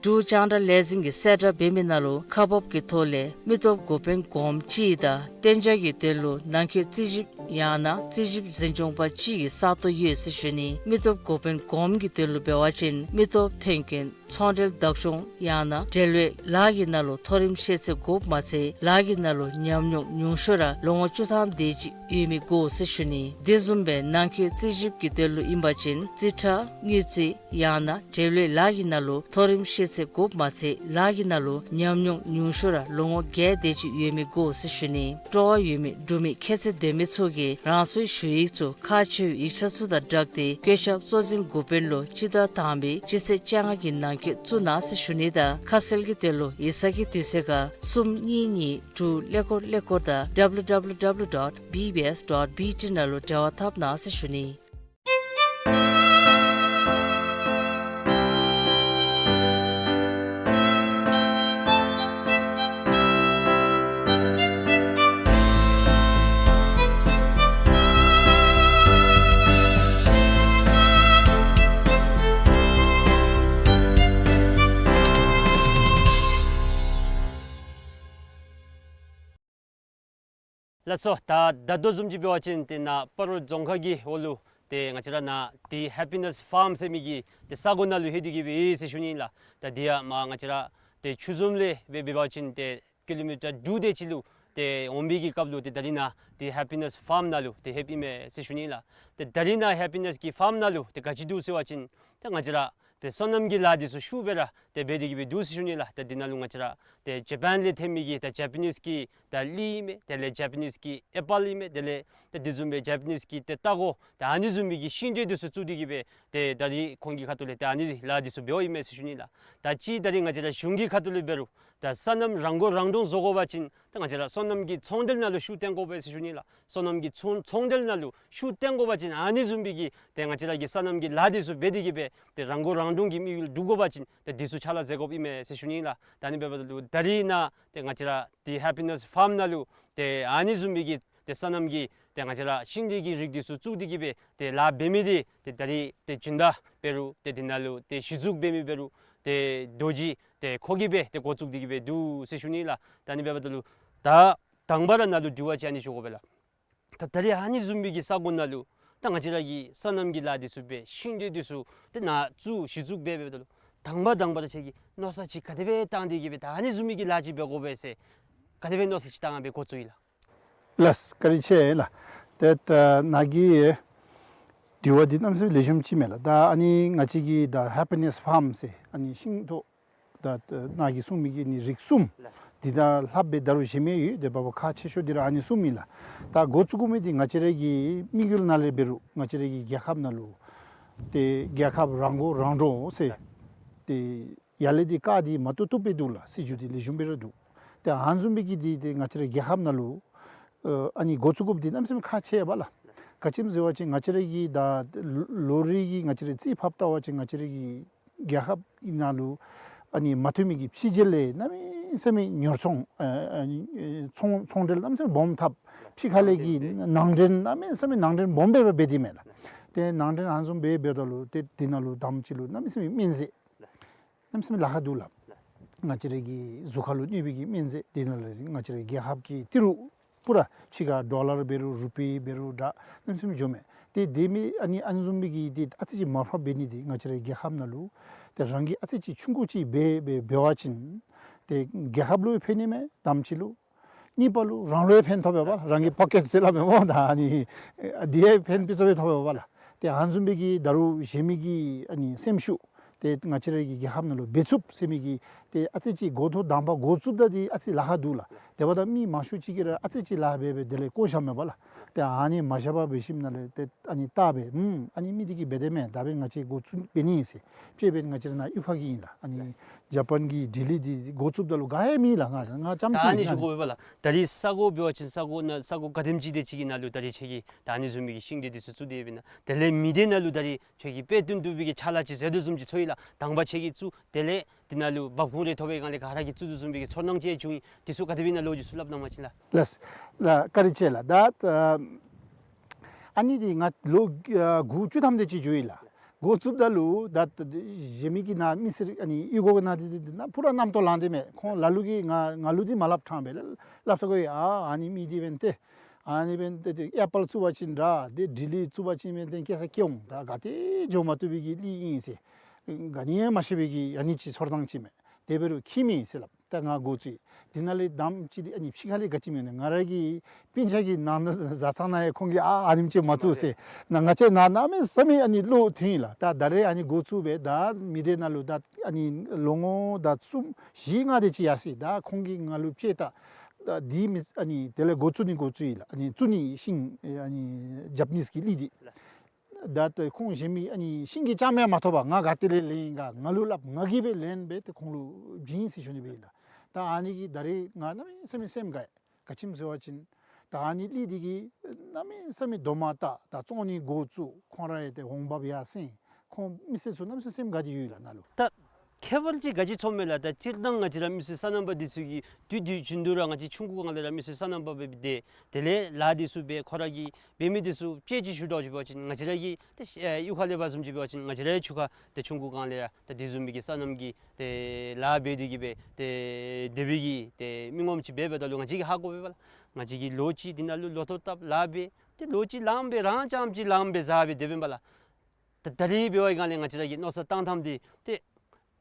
འབྲུག་རྒྱང་བསྒྲགས་ལས་འཛིན་གྱི་གསལ་བསྒྲགས་འབད་མི་ནང་ལུ་ཁག་འབག་གི་ཐོག་ལས་མི་སྟོབས་འགོ་དཔོན་གོངམ་གཅིག་དང་གཏན་འཇགས་ཀྱི་དོན་ལུ་ནང་འཁོད་རྩིས་ཞིབ་ཡང་ན་རྩིས་ཞིབ་འཛིན་སྐྱོང་པ་གཅིག་གི་ས་སྟོང་ཡོད་ཟེར་ཞུ་ནི། མི་སྟོབས་འགོ་དཔོན་གོངམ་གྱི་དོན་ལུ་འབད་བ་ཅིན་མི་སྟོབས་ཐོན་སྐྱེད་ཚོང་འབྲེལ་བདག་སྐྱོང་ཡང་ན་འབྲེལ་བའི་ལཱ་གི་ནང་ལུ་མཐོ་རིམ་ཤེས་ཚད་དགོཔ་མ་ཚད་ལཱ་གི་ནང་ལུ་ཉམས་མྱོང་ཉུང་ཤོས་ར་ལོ་ངོ་བཅུ་ཐམ་དེ་ཅིག་ཡོད་མི་དགོ་ཟེར་ཞུ་ནི། དེ་བཟུམ་སྦེ་ནང་འཁོད་རྩིས་ཞིབ་ཀྱི་དོན་ལུ་ཨིན་པ་ཅིན་རྩིས་ཁྲ་དངུལ་རྩིས་ཡང་ན་འབྲེལ་བའི་ལཱ་གི་ནང་ལུ་མཐོ་རིམ་ཤེས་ཚད་དགོཔ་མ་ཚད་ལཱ་གི་ནང་ལུ་ཉམས་མྱོང་ཉུང་ཤོས་ར་ལོ་ངོ་བརྒྱད་དེ་ཅིག་ཡོད་མི་དགོ་ཟེར་ཞུ་ནི། སྤྲོ་བ་ཡོད་མི་འབྲུག་མི་ཁྱད་ཚད་ལྡན་མི་ཚུ་གིས་རང་སོའི་ཞུ་ཡིག་ཚུ་ཁག་ཆེ་བའི་ཡིག་ཆ་ཚུ་དང་སྦྲགས་ཏེ་བཀོད་ཁྱབ་གཙོ་འཛིན་འགོ་དཔོན་ལུ་སྤྱི་ཟླ་དང་པའི་སྤྱི་ཚེས་བཅོ་ལྔ་གི་ནང་འཁོད་བཙུགས་གནང་ཟེར་ཞུ་ནི་དང་ཁ་གསལ་གྱི་དོན་ལུ་ཡིག་ཚང་གི་དུས་ཚོད་ཁར་གསུམ་གཉིས་གཉིས་དྲུག་ཀླད་ཀོར་ཀླད་ཀོར་དང་W W W dot B B S dot B T ནང་ལུ་འབྲེལ་བ་འཐབ་གནང་ཟེར་ཞུ་ནི། ལགས་སོ། ད་ད་ལྟོ་བཟུམ་ཅིག་འབད་བ་ཅིན་ཏེ་ནཱ་སྤ་རོ་རྫོང་ཁག་གི་འོག་ལུ་ཏེ་ང་བཅས་ར་ནཱ་ཏེ་ཧེ་པི་ནེས་ཕཱརམ་ཟེར་མི་གི་ཏེ་ས་གོ་ནང་ལུ་ལྷོད་དེ་གི་སྦེ་ཡོད་ཟེར་ཞུ་ནི་ལགས། ད་འདི་ཡང་མར་ང་བཅས་ར་ཏེ་ཆུ་འཛོམས་ལས་སྦེ་འབད་བ་ཅིན་ཏེ་ཀི་ལོ་མི་ཊར་དྲུག་དེ་ཅིག་ལུ་ཏེ་འོང་བའི་གི་སྐབས་ལུ་ཏེ་ད་རིས་ནཱ་ཏེ་ཧེ་པི་ནེས་ཕཱརམ་ནང་ལུ་ཏེ་ལྷོདཔ་ཨིན་མས་ཟེར་ཞུ་ནི་ལགས། ཏེ་ད་རིས་ནཱ་ཧེ་པི་ནེས་ཀྱི་ཕཱརམ་ནང་ལུ་ཏེ་ག་ཅི་འདུག་ཟེར་བ་ཅིན་ཏེ་ང་བཅས་ར་ཏེ་སོ་ནམ་གྱི་ལཱ་འདི་ཚུ་ཤུགས་སྦེ་ར་ཏེ་འབད་དེ་གི་སྦེ་འདུག་ཟེར་ཞུ་ནི་ལགས། ཏེ་འདི་ནང་ལུ་ང་བཅས་ར་ཏེ་ཇ་པཱན་ལས་ཐོན་མི་གི་ཏེ་ཇ་པ་ནིས་ཀྱི་ད་གླི་ཨིན་མས། དེ་ལས་ཇ་པ་ནིས་ཀྱི་ཨེ་པཱལ་ཨིན་མས། དེ་ལས་ཏེ་དེ་བཟུམ་སྦེ་ཇ་པ་ནིས་ཀྱི་ཏེ་རྟ་མགོ་ད་ཨ་ནི་བཟུམ་མའི་གི་ཤིང་འབྲས་འདི་ཚུ་བཙུགས་ཏེ་གི་སྦེ་ཏེ་ད་རིས་ཁོང་གི་ཁ་ཐུག་ལས་ཏེ་ཨ་ནི་ལཱ་འདི་ཚུ་འབདཝ་ཨིན་མས་ཟེར་ཞུ་ནི་ལགས། ད་ཅི་ད་རིས་ང་བཅས་ར་གཞུང་གི་ཁ་ཐུག་ལས་འབད་རུང་ད་སོ་ནམ་རང་མགོ་རང་འདྲོངས་བཟོ་དགོ་པ་ཅིན་ད་ང་བཅས་ར་སོ་ནམ་གྱི་ཚོང་འབྲེལ་ནང་ལུ་ཤུགས་བཏོན་དགོ་པས་ཟེར་ཞུ་ནི་ལགས། སོ་ནམ་གྱི་ཚོང་ཚོང་འབྲེལ་ནང་ལུ་ཤུགས་བཏོན་དགོ་པ་ཅིན་ཨ་ནི་བཟུམ་མའི་གི་ཏེ་ང་བཅས་ར་གི་སོ་ནམ་གྱི་ལཱ་འདི་ཚུ་འབད་དེ་གི་སྦེ་ཏེ་རང་མགོ་རང་འདྲོངས་ཀྱི་དམིགས་ཡུལ་འགྲུབ་དགོ་པ་ཅིན་ཏེ་འདི་ཚུ་ཕྱག་ལཱ་མཛད་དགོཔ་ཨིན་མས་ཟེར་ཞུ་ནི་ལགས། ད་ཨ་ནི་འབདཝ་ད་ལུ་ད་རིས་ནཱ་ཏེ་ང་བཅས་ར་ཏེ་ཧེ་པི་ནེས་ཕཱརམ་ནང་ལུ་ཏེ་ཨ་ནི་བཟུམ་མའི་གི་ཏེ་སོ་ནམ་གྱི་ཏེ་ང་བཅས་ར་ཤིང་འབྲས་ཀྱི་རིགས་འདི་ཚུ་བཙུགས་ཏེ་གི་སྦེ་ཏེ་ལཱ་འབད་མི་འདི་ཏེ་ད་རིས་ཏེ་སྦྱིན་བདག་འབད་རུང་ཏེ་འདི་ནང་ལུ་ཏེ་གཞི་བཙུགས་འབད་མི་འབད་རུང་ཏེ་རྡོ་རྗེ་ཏེ་ཁོ་གིས་སྦེ་ཏེ་འགོ་བཙུགས་ཏེ་གི་སྦེ་འདུག་ཟེར་ཞུ་ནི་ལགས། ད་ཨ་ནི་འབདཝ་ད་ལུ་ད་དང་པ་ར་ནཱ་ལུ་དྲི་བ་ཅིག་ཨ་ནི་ཞུ་དགོ་པས་ལགས། ད་ད་རིས་ཨ་ནི་བཟུམ་མའི་གི་ས་གོ་ནང་ལུ་ད་ང་བཅས་ར་གིས་སོ་ནམ་གྱི་ལཱ་འདི་ཚུ་འབད་ཤིང་འབྲས་འདི་ཚུ་ཏེ་ནཱ་བཙུགས་གཞི་བཙུགས་འབད་འབདཝ་ད་ལུ་དང་པ་དང་པ་ར་ཁྱེད་ཀྱིས་མནོ་བསམ་ཅིག་ག་དེ་སྦེ་བཏང་སྟེ་གི་སྦེ་ད་ཨ་ནི་བཟུམ་མའི་གི་ལཱ་ཅིག་འབད་དགོ་པས་ཟེར་ག་དེ་སྦེ་མནོ་བསམ་ཅིག་བཏང་སྦེ་འགོ་བཙུགས་ཡི་ལགས། ལགས་བཀའ་དྲིན་ཆེ་ལགས། ཏེ་ད་ནཱ་གི་དྲི་བ་འདི་གནམ་མེད་ས་མེད་ལེགས་ཤོམ་ཅིག་མས་ལགས། ད་ཨ་ནི་ང་བཅས་ཀྱི་ད་ཧེ་པི་ནེས་ཕཱརམ་ཟེར་ཨ་ནི་ཤིང་ཐོག་ད་ནཱ་གིས་གསུངས་མི་གི་ནི་རིགས་གསུམ་འདི་ད་ལྷག་སྦེ་ད་རུང་གཞན་མི་ཡོད། ཏེ་འབད་བ་ཁག་ཆེ་ཤོས་འདི་ར་ཨ་ནི་གསུམ་ཨིན་ལགས། ད་འགོ་བཙུགས་དགོ་མི་འདི་ང་བཅས་ར་གི་དམིགས་ཡུལ་ནང་ལས་འབད་རུང་ང་བཅས་ར་གི་རྒྱལ་ཁབ་ནང་ལུ་ཏེ་རྒྱལ་ཁབ་རང་མགོ་རང་འདྲོངས་ཟེར་ཏེ་ ཡར་ལས་འདི་བཀག་སྟེ་མ་བཏུབ་བཏུབ་སྦེ་འདུག་ལགས། སྲིད་བྱུས་འདི་ལེགས་ཤོམ་སྦེ་ར་འདུག། ཏེ་ཨ་ནི་བཟུམ་སྦེ་གི་འདི་ཏེ་ང་བཅས་རའི་རྒྱལ་ཁབ་ནང་ལུ་ཨ་ནི་འགོ་བཙུགས་དགོཔ་འདི་གནམ་མེད་ས་མེད་ཁག་ཆེ་བས་ལགས། ག་ཅི་སྨོ་ཟེར་བ་ཅིན་ང་བཅས་རའི་གི་ད་ལོ་རེ་གི་ང་བཅས་རའི་རྩིས་ཕབ་བལྟ་བ་ཅིན་ང་བཅས་རའི་གི་རྒྱལ་ཁབ་ཀྱི་ནང་ལུ་ཨ་ནི་མ་ཐོན་མི་གི་ཕྱི་རྒྱལ་ལས་གནམ་མེད་ས་མེད་ཉོ་ཚོང་ཨ་ཨ་ནི་ཚོང་ཚོང་འབྲེལ་གནམ་མེད་ས་མེད་སྦོམ་འཐབ། ཕྱི་ཁ་ལས་ཀྱི་ནང་འདྲེན་གནམ་མེད་ས་མེད་ནང་འདྲེན་སྦོམ་སྦེ་འབད་དེ་མས་ལགས། ཏེ་ནང་འདྲེན་ཨ་ནི་བཟུམ་སྦེ་འབདཝ་ད་ལུ་ཏེ་འདི་ནང་ལུ་དང་པ་ཅིག་ལུ་གནམ་མེད་ས་མེད་སྨན་རྫས་གནམ་མེད་ས་མེད་ལཱ་ཁག་འདུག་ལགས། ང་བཅས་རའི་གི་གཟུགས་ཁར་ལུ་གནོད་པའི་གི་སྨན་རྫས་འདི་ནང་ལུ་ང་བཅས་རའི་རྒྱལ་ཁབ་ཀྱི་ཏི་རུ་པུ་ར་ཕྱི་ཁར་ཌོ་ལར་འབད་རུང་རུ་པི་འབད་རུང་ད་གནམ་མེད་ས་མེད་འགྱོཝ་མས། ཏེ་དེ་མི་ཨ་ནི་ཨ་ནི་བཟུམ་སྦེ་གི་འདི་ཨ་ཙི་ཅིག་མར་ཕབ་འབད་ནི་འདི་ང་བཅས་རའི་རྒྱལ་ཁབ་ནང་ལུ་ཏེ་རང་གིས་ཨ་ཙི་ཅིག་ཆུང་ཀུ་ཅིག་འབད་འབད་འབད་བ་ཅིན་ཏེ་རྒྱལ་ཁབ་ལུ་ཕན་ནི་མས། དང་པ་ཅིག་ལུ། གཉིས་པ་ལུ་རང་ལུ་ཡང་ཕན་ཐོགས་པས་པ་ལགས། རང་གི་པོ་ཀེཊ་ཟེར་སླབ་མས་སྨོ། ད་ཨ་ནི་འདི་ཡང་ཕན་པི་ཚུ་ཡང་ཐོགས་པས་པ་ལགས། ཏེ་ཨ་ནི་བཟུམ་སྦེ་གི་ད་རུང་གཞན་མི་གི་ཨ་ནི་སེམས་ཤུགས་ཏེ་ང་བཅས་རའི་གི་རྒྱལ་ཁབ་ནང་ལུ་འབད་ཚུགསཔ་ཟེར་མི་གི་ཏེ་ཨ་ཙི་ཅིག་འགོ་ཐོག་དང་པ་འགོ་བཙུགསཔ་ད་འདི་ཨ་ཙི་ལཱ་ཁག་འདུག་ལགས། དེ་འབདཝ་ད་མི་མང་ཤོས་ཅིག་གིས་ར་ཨ་ཙི་ཅིག་ལཱ་འབད་འབད་དེ་ལས་བཀོ་བཞགཔ་མས་པ་ལགས། ཏེ་ཨ་ནི་མ་བཞག་པར་འབད་ཞིནམ་ལས་ཏེ་ཨ་ནི་བལྟ་སྦེ་ཨུམ་ཨ་ནི་མི་འདི་གིས་འབད་དེ་མས། ད་འབདན་ང་བཅས་འགོ་བཙུགས་འབད་ནི་ཨིན་ཟེར་ཅིག་འབད་ང་བཅས་ར་ནཱ་གཡུས་ཁ་གི་ཨིན་ལགས། ཨ་ནི་ཇ་པཱན་གྱི་ལྡི་ལི་འདི་འགོ་བཙུགསཔ་ད་ལུ་ག་ཡང་མེད་ལགས། ང་ང་རྐྱངམ་ཅིག་ཨ་ནི་ཨིན་ལགས། ཞུ་དགོ་པས་པ་ལགས། ད་རིས་ས་གོ་འབད་བ་ཅིན་ས་གོ་ནང་ས་གོ་ག་དེམ་ཅིག་དེ་ཅིག་གི་ནང་ལུ་ད་རིས་ཁྱེད་ཀྱིས་ད་ཨ་ནི་བཟུམ་མའི་གི་ཤིང་འབྲས་འདི་ཚུ་བཙུགས་ཏེ་འབད་ན་དེ་ལས་མི་སྡེ་ནང་ལུ་ད་རིས་ཁྱེད་ཀྱིས་དཔེ་སྟོན་བཏུབ་པའི་གི་ཕྱག་ལཱ་ཅིག་མཛད་དོ་བཟུམ་ཅིག་ཚོར་ཡི་ལགས། དང་པ་ཁྱེད་ཀྱིས་བཙུགས། དེ་ལས་འདི་ནང་ལུ་འབབ་ཁུངས་རེ་ཐོབ་པའི་སྒང་ལས་ག་ར་གིས་བཙུགས་དོ་བཟུམ་མའི་གི་ཚོར་སྣང་ཅིག་བྱུང་ཡི། འདི་ཚུ་ག་དེ་སྦེ་ཨིན་ན་ལོ་རྒྱུས་ཚུ་སླབ་གནང་བ་ཅིན་ལགས། ལགས་ལགས། བཀའ་དྲིན་ཆེ་ལགས། ད་ཨ་ནི་འདི་ང་ལོ་ཨ་དགུ་བཅུ་ཐམ་དེ་ཅིག་འགྱོ་ཡི་ལགས། འགོ་བཙུགསཔ་ད་ལུ་ད་ད་གཞན་མི་གི་ནཱ་མི་སེར་ཨ་ནི་གཡུས་སྒོ་གི་ནང་འདི་འདི་ནཱ་པུ་ར་རྣམ་རྟོག་ལངས་ཏེ་མས། ཁོང་ལ་ལུ་གིས་ང་ང་ལུ་འདི་མ་སླབ་ཕྲང་པས་ལགས། སླབ་ས་གོ་ཡི། ཨ་ཨ་ནི་མི་འདི་འབདན་ཏེ་ཨ་ནི་འབདན་ཏེ་ཏེ་ཨེ་པཱལ་བཙུགས་པ་ཅིན་འདྲ། ཏེ་ཌི་ལི་བཙུགས་པ་ཅིན་འབདན་ཏེ་སྐྱེ་ས་སྐྱེ་འོང་། ད་ག་ཏེ་འགྱོ་མ་བཏུབ་པའི་གི་གླིང་ཨིན་ཟེར་ག་ནི་ཡང་མ་ཤེས་པའི་གི་ཨ་ནི་ཅིག་ཚོར་སྣང་ཅིག་མས། དེ་འབད་རུང་ཁྱད་མེད་ཟེར་སླབ། ད་ང་འགོ་བཙུགས་ཡི། དེ་ནང་ལས་དང་པ་ཅིག་འདི་ཨ་ནི་ཕྱི་ཁ་ལས་ག་ཅི་མེད་ན་ང་ར་གི་སྤུན་ཆ་གི་ནང་ན་བཟའ་ཚང་ནང་ཡང་ཁོང་གིས་ཨ་ཨ་ནེམ་ཅིག་མ་བཙུགས་ཟེར། ན་ང་བཅས་ནཱ་གནམ་མེད་ས་མེད་ཨ་ནི་བློ་ཐོན་ཡི་ལགས། ད་ད་རེས་ཨ་ནི་འགོ་བཙུགས་སྦེ་ད་མི་སྡེ་ནང་ལུ་ད་ཨ་ནི་ལོ་ངོ་ད་གསུམ་བཞི་ལྔ་དེ་ཅིག་ཡར་སོ་ཡི། ད་ཁོང་གིས་ང་ལུ་དཔྱད་ད་ད་འདི་མི་ཨ་ནི་དེ་ལས་འགོ་བཙུགས་ནི་འགོ་བཙུགས་ཡི་ལགས། ཨ་ནི་བཙུགས་ནི་ཤིང་ཨ་ནི་ཇ་པ་ནིས་ཀྱི་གླིང་འདི། ད་ལྟོ་ཁོང་གཞན་མི་ཨ་ནི་ཤིང་གི་རྐྱངམ་ཡང་མ་ཐོབ་པར་ང་ག་ཏེ་ལས་ལེན་ཨིན་ག་ང་ལུ་སླབ། ང་གིས་སྦེ་ལེན་སྦེ་ཏེ་ཁོང་ལུ་བྱིན་ཟེར་ཞུ་ནི་སྦེ་ཨིན་ལགས། ད་ཨ་ནི་གིས་ད་རེས་ང་གནམ་མེད་ས་མེད་སེམས་དགའ་ཡི། ག་ཅི་སྨོ་ཟེར་བ་ཅིན་ད་ཨ་ནི་གླིང་འདི་གིས་གནམ་མེད་ས་མེད་དོ་མ་ད་ད་བཙོང་ནི་འགོ་བཙུགས། ཁོང་ར་ཡང་ཏེ་འོང་འབབ་ཡར་སེང་། ཁོང་མི་སེར་ཚུ་གནམ་མེད་ས་མེད་སེམས་དགའ་སྟེ་ཡོད་ལགས་ནཱ་ལུ། ད་ཁྱད་པར་ཅིག་ག་ཅི་ཚོརཝ་མས་ལགས། ད་སྤྱིར་བཏང་ང་བཅས་ར་མི་སེར་སོ་ནམ་པ་འདི་ཚུ་གིས་དུས་དུས་རྒྱུན་དུ་ར་ང་བཅས་ཆུང་ཀུ་སྒང་ལས་ར་མི་སེར་སོ་ནམ་པ་སྦེ་སྡོད། དེ་ལས་ལཱ་འདི་ཚུ་འབད། ཁོང་ར་གིས་འབད་མི་འདི་ཚུ་དཔྱེ་ཅིག་ཞུ་དོ་ཅིག་འབད་བ་ཅིན་ང་བཅས་ར་གི་ཏེ་ཨེ་གཡུས་ཁ་ལས་འབད་བཟུམ་ཅིག་འབད་བ་ཅིན་ང་བཅས་ར་ཡང་ཆུང་ཁ་ཏེ་ཆུང་ཀུ་སྒང་ལས་ར་ད་དེ་བཟུམ་མའི་གི་སོ་ནམ་གྱི་ཏེ་ལཱ་འབད་དེ་གི་སྦེ་ཏེ་དེ་སྦེ་གི་ཏེ་མི་ངོམ་ཅིག་འབད་འབདཝ་ད་ལུ་ང་བཅས་ཀྱིས་ཧ་གོ་བས་པ་ལགས། ང་བཅས་ཀྱིས་ལོ་གཅིག་འདི་ནང་ལུ་ལོ་ཐོག་བཏབ་ལཱ་འབད། ཏེ་ལོ་གཅིག་ལངམ་སྦེ་རང་རྐྱངམ་ཅིག་ལངམ་སྦེ་བཟའ་སྦེ་སྡོད་པས་པ་ལགས། ད་ད་རིས་འབད་བའི་སྒང་ལས་ང་བཅས་ར་གི་མནོ་བསམ་བཏང་ཐངས་འདི་ཏེ་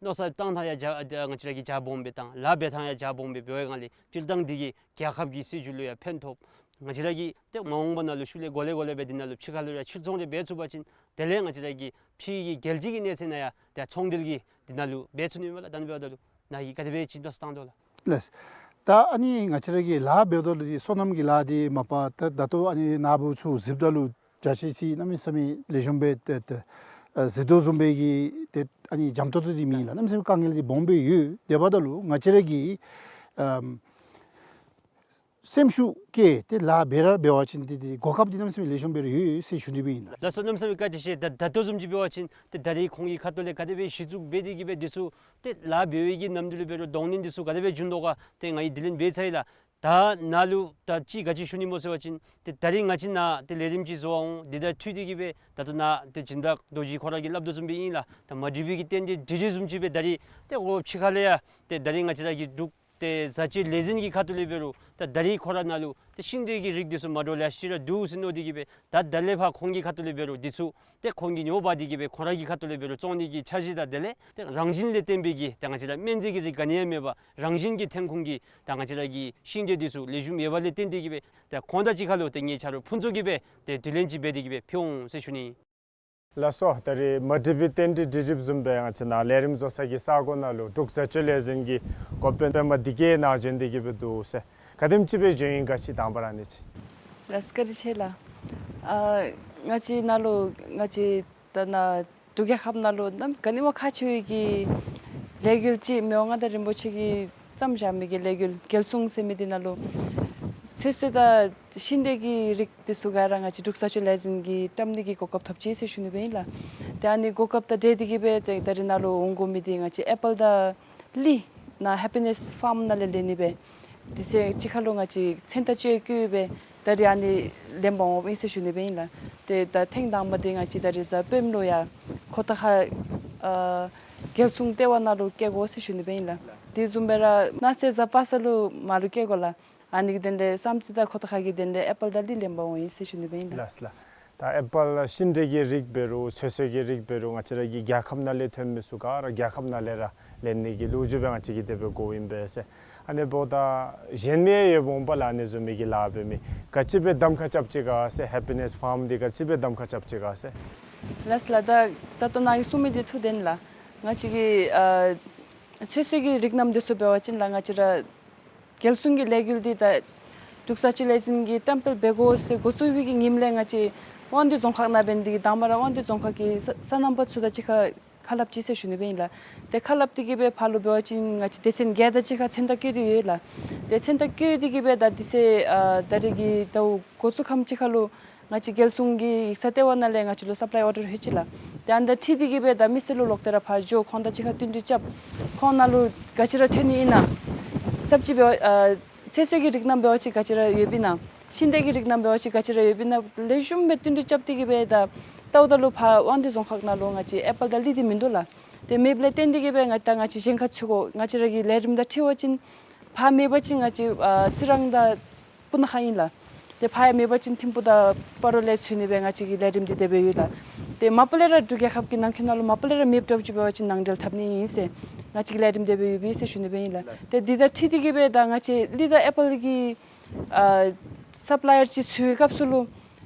མནོ་བསམ་བཏང་ཐངས་ཡང་རྒྱ་ང་བཅས་ར་གིས་རྒྱ་སྦོམ་སྦེ་བཏང་། ལཱ་འབད་ཐངས་ཡང་རྒྱ་སྦོམ་སྦེ་འབད་བའི་སྒང་ལས་སྤྱིར་བཏང་འདི་གིས་རྒྱལ་ཁབ་ཀྱི་སྲིད་བྱུས་ལུ་ཡང་ཕན་ཐོགས། ང་བཅས་ར་གིས་ཏེ་མ་འོངས་པ་ནང་ལུ་ཤུལ་ལས་གོ་ལེ་གོ་ལེ་སྦེ་འདི་ནང་ལུ་ཕྱི་ཁ་ལུ་ཡང་ཕྱིར་ཚོང་རེ་འབད་ཚུགས་པ་ཅིན་དེ་ལས་ང་བཅས་ར་གི་ཕྱི་གི་རྒྱལ་སྤྱི་གི་གནས་ཚད་ནང་ཡང་ཏེ་ཚོང་འབྲེལ་གྱི་འདི་ནང་ལུ་འབད་ཚུགས་ནི་མས་ལགས། ད་ཨ་ནི་འབདཝ་ད་ལུ་ནཱ་གིས་ག་དེ་སྦེ་ཅིག་མནོ་བསམ་བཏང་དོ་ལགས། ལགས། ད་ཨ་ནི་ང་བཅས་ར་གི་ལཱ་འབདཝ་ད་ལུ་འདི་སོ་ནམ་གྱི་ལཱ་འདི་མ་པ་ད་ད་ལྟོ་ཨ་ནི་ནཱ་བུ་ཚུ་གཟིགསཔ་ད་ལུ་བྱ་བྱེད་ཅིག་གནམ་མེད་ས་མེད་ལེགས་ཤོམ་སྦེ་ཏེ་ཏེ་ཨ་གཟིགས་དོ་བཟུམ་སྦེ་གི་ཏེ་ཨ་ནི་འཇམ་ཏོང་ཏོ་འདི་མེད་ལགས། གནམ་མེད་ས་མེད་དཀའ་ངལ་འདི་སྦོམ་སྦེ་ཡོད། དེ་འབདཝ་ད་ལུ་ང་བཅས་ར་གི་ཨམ་སེམས་ཤུགས་བསྐྱེད་དེ་ལཱ་འབད་ར་འབད་བ་ཅིན་ཏེ་ཏེ་གོ་སྐབས་འདི་གནམ་མེད་ས་མེད་ལེགས་ཤོམ་སྦེ་ར་ཡོད་ཟེར་ཞུ་ནི་སྦེ་ཨིན་ལགས། ལགས་སོ། གནམ་མེད་ས་མེད་བཀའ་དྲིན་ཆེ། ད་ད་ལྟོ་བཟུམ་ཅིག་འབད་བ་ཅིན་ཏེ་ད་རིས་ཁོང་གི་ཁ་ཐུག་ལས་ག་དེ་སྦེ་གཞི་བཙུགས་འབད་དེ་གི་སྦེ་འདི་ཚུ་ཏེ་ལཱ་འབད་བའི་གི་ནམ་དུས་ལུ་འབད་རུང་གདོང་ལེན་འདི་ཚུ་ག་དེ་སྦེ་བྱུང་དོ་ག་ཏེ་ང་གིས་དྲི་ལན་འབད་ཚར་ཡི་ལགས། ད་ནཱ་ལུ་ད་ཅི་ག་ཅི་ཞུ་ནི་སྨོ་ཟེར་བ་ཅིན་ཏེ་ད་རིས་ང་བཅས་ནཱ་ཏེ་ལས་རིམ་ཅིག་བཟོ་བར་འོང་། འདི་དང་འཁྲིལ་ཏེ་གི་སྦེ་ད་ལྟོ་ནཱ་ཏེ་སྦྱིན་བདག་རྡོ་རྗེ་ཁོ་ར་གིས་སླབ་དོ་བཟུམ་སྦེ་ཨིན་ལགས། ད་མ་འགྲིག་པའི་གི་རྟེན་འབྲེལ་འགྲིག་འགྲིག་བཟུམ་ཅིག་སྦེ་ད་རིས་ཏེ་འོ་ཕྱི་ཁ་ལས་ཡང་ཏེ་ད་རིས་ང་བཅས་ར་གི་འབྲུག་ཏེ་བཟའ་སྤྱོད་ལས་འཛིན་གྱི་ཁ་ཐུག་ལས་འབད་རུང་ད་ད་རིས་ཁོ་ར་ནཱ་ལུ་ཏེ་ཤིང་འབྲས་ཀྱི་རིགས་འདི་ཚུ་མ་འདྲཝ་ལེ་ཤ་ཅིག་ར་འདུག་ཟེར་མནོ་སྟེ་གི་སྦེ་ད་ད་ལས་ཕར་ཁོང་གི་ཁ་ཐུག་ལས་འབད་རུང་འདི་ཚུ་ཏེ་ཁོང་གིས་ཉོ་འབག་སྟེ་གི་སྦེ་ཁོང་ར་གི་ཁ་ཐུག་ལས་འབད་རུང་བཙོང་ནི་གི་འཆར་གཞི་དང་དེ་ལས་ཏེ་རང་བཞིན་ལས་བརྟེན་པའི་གི་ད་ང་བཅས་ར་སྨན་རྫས་ཀྱི་རིགས་ག་ནི་ཡང་མེད་པར་རང་བཞིན་གྱི་ཐོན་ཁུངས་ཀྱི་ད་ང་བཅས་ར་གི་ཤིང་འབྲས་འདི་ཚུ་ལེགས་ཤོམ་ཡོད་པ་ལས་བརྟེན་ཏེ་གི་སྦེ་ད་ཁོང་དང་གཅིག་ཁར་ལུ་ཏེ་ངེའི་ཆ་རོགས་ཕུན་ཚོགས་ཀྱིས་སྦེ་ཏེ་དྲི་ལན་ཅིག་འབད་དེ་གི་སྦེ་ཕུལ་འོང་ཟེར་ཞུ་ནི་ཨིན། ལགས་སོ། ད་རིས་མ་འགྲིག་པའི་རྟེན་འབྲེལ་འགྲིག་འགྲིགཔ་བཟུམ་སྦེ་ང་བཅས་ནཱ་ལས་རིམ་བཟོ་ས་གི་ས་གོ་ནང་ལུ་འབྲུག་བཟའ་སྤྱོད་ལས་འཛིན་གྱི་འགོ་དཔོན་པདྨ་བདེ་སྐྱིད་ནཱ་བྱོན་ཏེ་གི་སྦེ་འདུག་ཟེར། ག་དེམ་ཅིག་སྦེ་བྱོན་ཡི་ག་ཅིག་དང་པ་ར་ཨ་ནི་ཅིག། ལགས་བཀའ་དྲིན་ཆེ་ལགས། ཨ་ང་བཅས་ནཱ་ལུ་ང་བཅས་ད་ནཱ་འབྲུག་རྒྱལ་ཁབ་ནང་ལུ་གནམ་ག་ནི་བ་ཁག་ཆེ་བའི་གི་ ལས་འགུལ་ཅིག་མི་དབང་མངའ་བདག་རིན་པོ་ཆེ་གིས་བརྩམས་བཞག་མི་གི་ལས་འགུལ་རྒྱལ་སྲུང་ཟེར་མི་འདི་ནང་ལུ་ཚོད་བསྲེ་དང་ཤིང་འབྲས་ཀྱི་རིགས་འདི་ཚུ་ག་ར་ང་བཅས་འབྲུག་ས་ཆ་ལས་འཛིན་གྱིས་བཀྲམ་ནི་གི་གོ་སྐབས་ཐོབ་ཅི་ཟེར་ཞུ་ནི་སྦེ་ཨིན་ལགས། ཏེ་ཨ་ནི་གོ་སྐབས་དང་འབྲེལ་ཏེ་གིས་སྦེ་ཏེ་ད་རིས་ནཱ་ལུ་འོང་དགོ་མི་འདི་ང་བཅས་ཨེ་པཱལ་དང་གླི་ནཱ་ཧེ་པི་ནེས་ཕཱརམ་ནང་ལས་ལེན་ནི་སྦེ་དུས་ཚོད་ཅིག་ཁར་ལུ་ང་བཅས་མཚན་རྟགས་ཅིག་བཀོད་སྦེ་ད་རིས་ཨ་ནི་ལེན་པར་འོངམ་ཨིན་ཟེར་ཞུ་ནི་སྦེ་ཨིན་ལགས། ཏེ་ད་ཐེངས་དང་པ་འདི་ང་བཅས་ད་རིས་གཟའ་སྤེནམ་ལུ་ཡར་ཁོ་ཐང་ཁ་ཨ་རྒྱལ་སྲུང་ལྟེ་བ་ནང་ལུ་བསྐྱལ་དགོ་ཟེར་ཞུ་ནི་སྦེ་ཨིན་ལགས། དེ་བཟུམ་སྦེ་ར་གནངས་ཚེ་གཟའ་པ་སངས་ལུ་མར་ལུ་བསྐྱལ་དགོ་ལགས། ཨ་ནི་གི་དོན་ལས་བསམ་རྩེ་དང་ཁོ་ཐང་ཁ་གི་དོན་ལས་ཨེ་པཱལ་དང་གླི་ལེན་པར་འོང་ཡི་ཟེར་ཞུ་ནི་སྦེ་ཨིན་ལགས། ལགས་ལགས། ད་ཨེ་པཱལ་ཤིང་འབྲས་ཀྱི་རིགས་འབད་རུང་ཚོད་བསྲེ་གི་རིགས་འབད་རུང་ང་བཅས་ར་གི་རྒྱལ་ཁབ་ནང་ལས་ཐོན་མི་ཚུ་ག་ར་རྒྱལ་ཁབ་ནང་ལས་ར་ལེན་ནི་གི་ལོ་རྒྱུས་སྦེ་ང་བཅས་ཀྱིས་དེ་སྦེ་གོཝ་ཨིན་པས་ཟེར། ཨ་ནི་འབདཝ་ད་གཞན་མི་ཡང་ཡོདཔ་འོང་པ་ལགས། ཨ་ནི་བཟུམ་མའི་གི་ལཱ་འབད་མི་ག་ཅི་སྦེ་གདམ་ཁ་རྐྱབ་ཅི་ག་ཟེར། ཧེ་པི་ནེས་ཕཱརམ་འདི་ག་ཅི་སྦེ་གདམ་ཁ་རྐྱབ་ཅི་ག་ཟེར། ལགས་ལགས། ད་ད་ལྟོ་ནཱ་གིས་གསུངས་མི་འདི་ཐུགས་བདེན་ལགས། ང་བཅས་ཀྱིས་ཨ་ཚོད་བསྲེ་གི་རིགས་རྣམས་འདི་ཚུ་འབད་བ་ཅིན་ལགས་ང་བཅས་ར་རྒྱལ་སྲུང་གི་ལས་འགུལ་འདི་ད་འབྲུག་ས་ཆ་ལས་འཛིན་གྱིས་བཀྲམ་སྤེལ་འབད་དགོ་ཟེར་འགོ་བཙུགས་པའི་གི་ཉིནམ་ལས་ང་བཅས་དབང་འདུས་རྫོང་ཁག་ནང་འབད་ནི་འདི་གིས་དང་པ་ར་དབང་འདུས་རྫོང་ཁག་གི་ས་སོ་ནམ་པ་ཚུ་དང་གཅིག་ཁར་ཁ་སླབ་ཅི་ཟེར་ཞུ་ནི་སྦེ་ཨིན་ལགས། ཏེ་ཁ་སླབ་སྟེ་གིས་སྦེ་ཕར་ལུ་འབད་བ་ཅིན་ང་བཅས་སྡེ་ཚན་བརྒྱད་དང་གཅིག་ཁར་མཚན་རྟགས་བཀོད་དེ་ཡོད་ལགས། ཏེ་མཚན་རྟགས་བཀོད་དེ་གིས་སྦེ་ད་དུས་ཚོད་ཨ་ད་རིས་ཀྱི་ཟླཝ་འགོ་བཙུགས་ཁམས་ཅིག་ཁར་ལུ་ང་བཅས་རྒྱལ་སྲུང་གི་ཡིག་ཚང་ལྟེ་བ་ནང་ལས་ང་བཅས་ལུ་སབ་ལའི་ཨོར་ཌར་ལྷོད་ཅི་ལགས། ཏེ་ཨ་ནི་དང་འཁྲིལ་ཏེ་གིས་སྦེ་ད་མི་སེར་ལུ་ལོག་སྟེ་ར་ཕར་འགྱོ་ཁོང་དང་གཅིག་ཁར་བསྟུན་གྲོས་རྐྱབ། ཁོང་ནང་ལུ་ག་ཅི་ར་ཐོན་ནི་ཨིན་ན། སབ་ཅི་འབད་བ་ཨ་ཚོད་བསྲེ་གི་རིགས་རྣམས་འབད་བ་ཅིན་ག་ཅི་ར་ཡོདཔ་ཨིན་ན། ཤིང་འབྲས་ཀྱི་རིགས་རྣམས་འབད་བ་ཅིན་ག་ཅི་ར་ཡོདཔ་ཨིན་ན། ལེགས་ཤོམ་སྦེ་བསྟུན་གྲོས་རྐྱབ་སྟེ་གིས་སྦེ་ད་ལྟཝ་ད་ལུ་ཕར་དབང་འདུས་རྫོང་ཁག་ནང་ལུ་ང་བཅས་ཨེ་པཱལ་དང་གླི་འདི་མིན་འདུག་ལགས། ཏེ་མེདཔ་ལས་བརྟེན་ཏེ་གིས་སྦེ་ང་ད་ང་བཅས་གཞན་ཁར་ཚུད་དགོ། ང་བཅས་ར་གི་ལས་རིམ་དང་འཁྲིལ་བ་ཅིན་ཕར་མེད་པ་ཅིན་ང་བཅས་ཨ་རྩི་རང་དང་སྤུ་ན་ཁ་ཨིན་ལགས། ཏེ་ཕར་ཡང་མེད་པ་ཅིན་ཐིམ་ཕུག་དང་སྤ་རོ་ལས་ཚུད་ནི་སྦེ་ང་བཅས་ཀྱི་ལས་རིམ་འདི་དེ་སྦེ་ཡོད་ལགས། ཏེ་མ་པ་ལས་ར་འབྲུག་རྒྱལ་ཁབ་ཀྱི་ནང་འཁོད་ནང་ལུ་མ་པ་ལས་ར་མེདཔ་འགྱོ་ཅི་འབད་བ་ཅིན་ནང་འབྲེལ་འཐབ་ནི་ཨིན་ཟེར་ང་བཅས་ཀྱི་ལས་རིམ་དེ་སྦེ་ཡོད་པས་ཟེར་ཞུ་ནི་སྦེ་ཨིན་ལགས། ཏེ་འདི་དང་འཁྲིལ་ཏེ་གིས་སྦེ་ད་ང་བཅས་གླི་དང་ཨེ་པཱལ་གྱི་ཨ་སབ་ལའི་ཡར་ཅིག་འཚོལ་བའི་སྐབས་སུ་ལུ་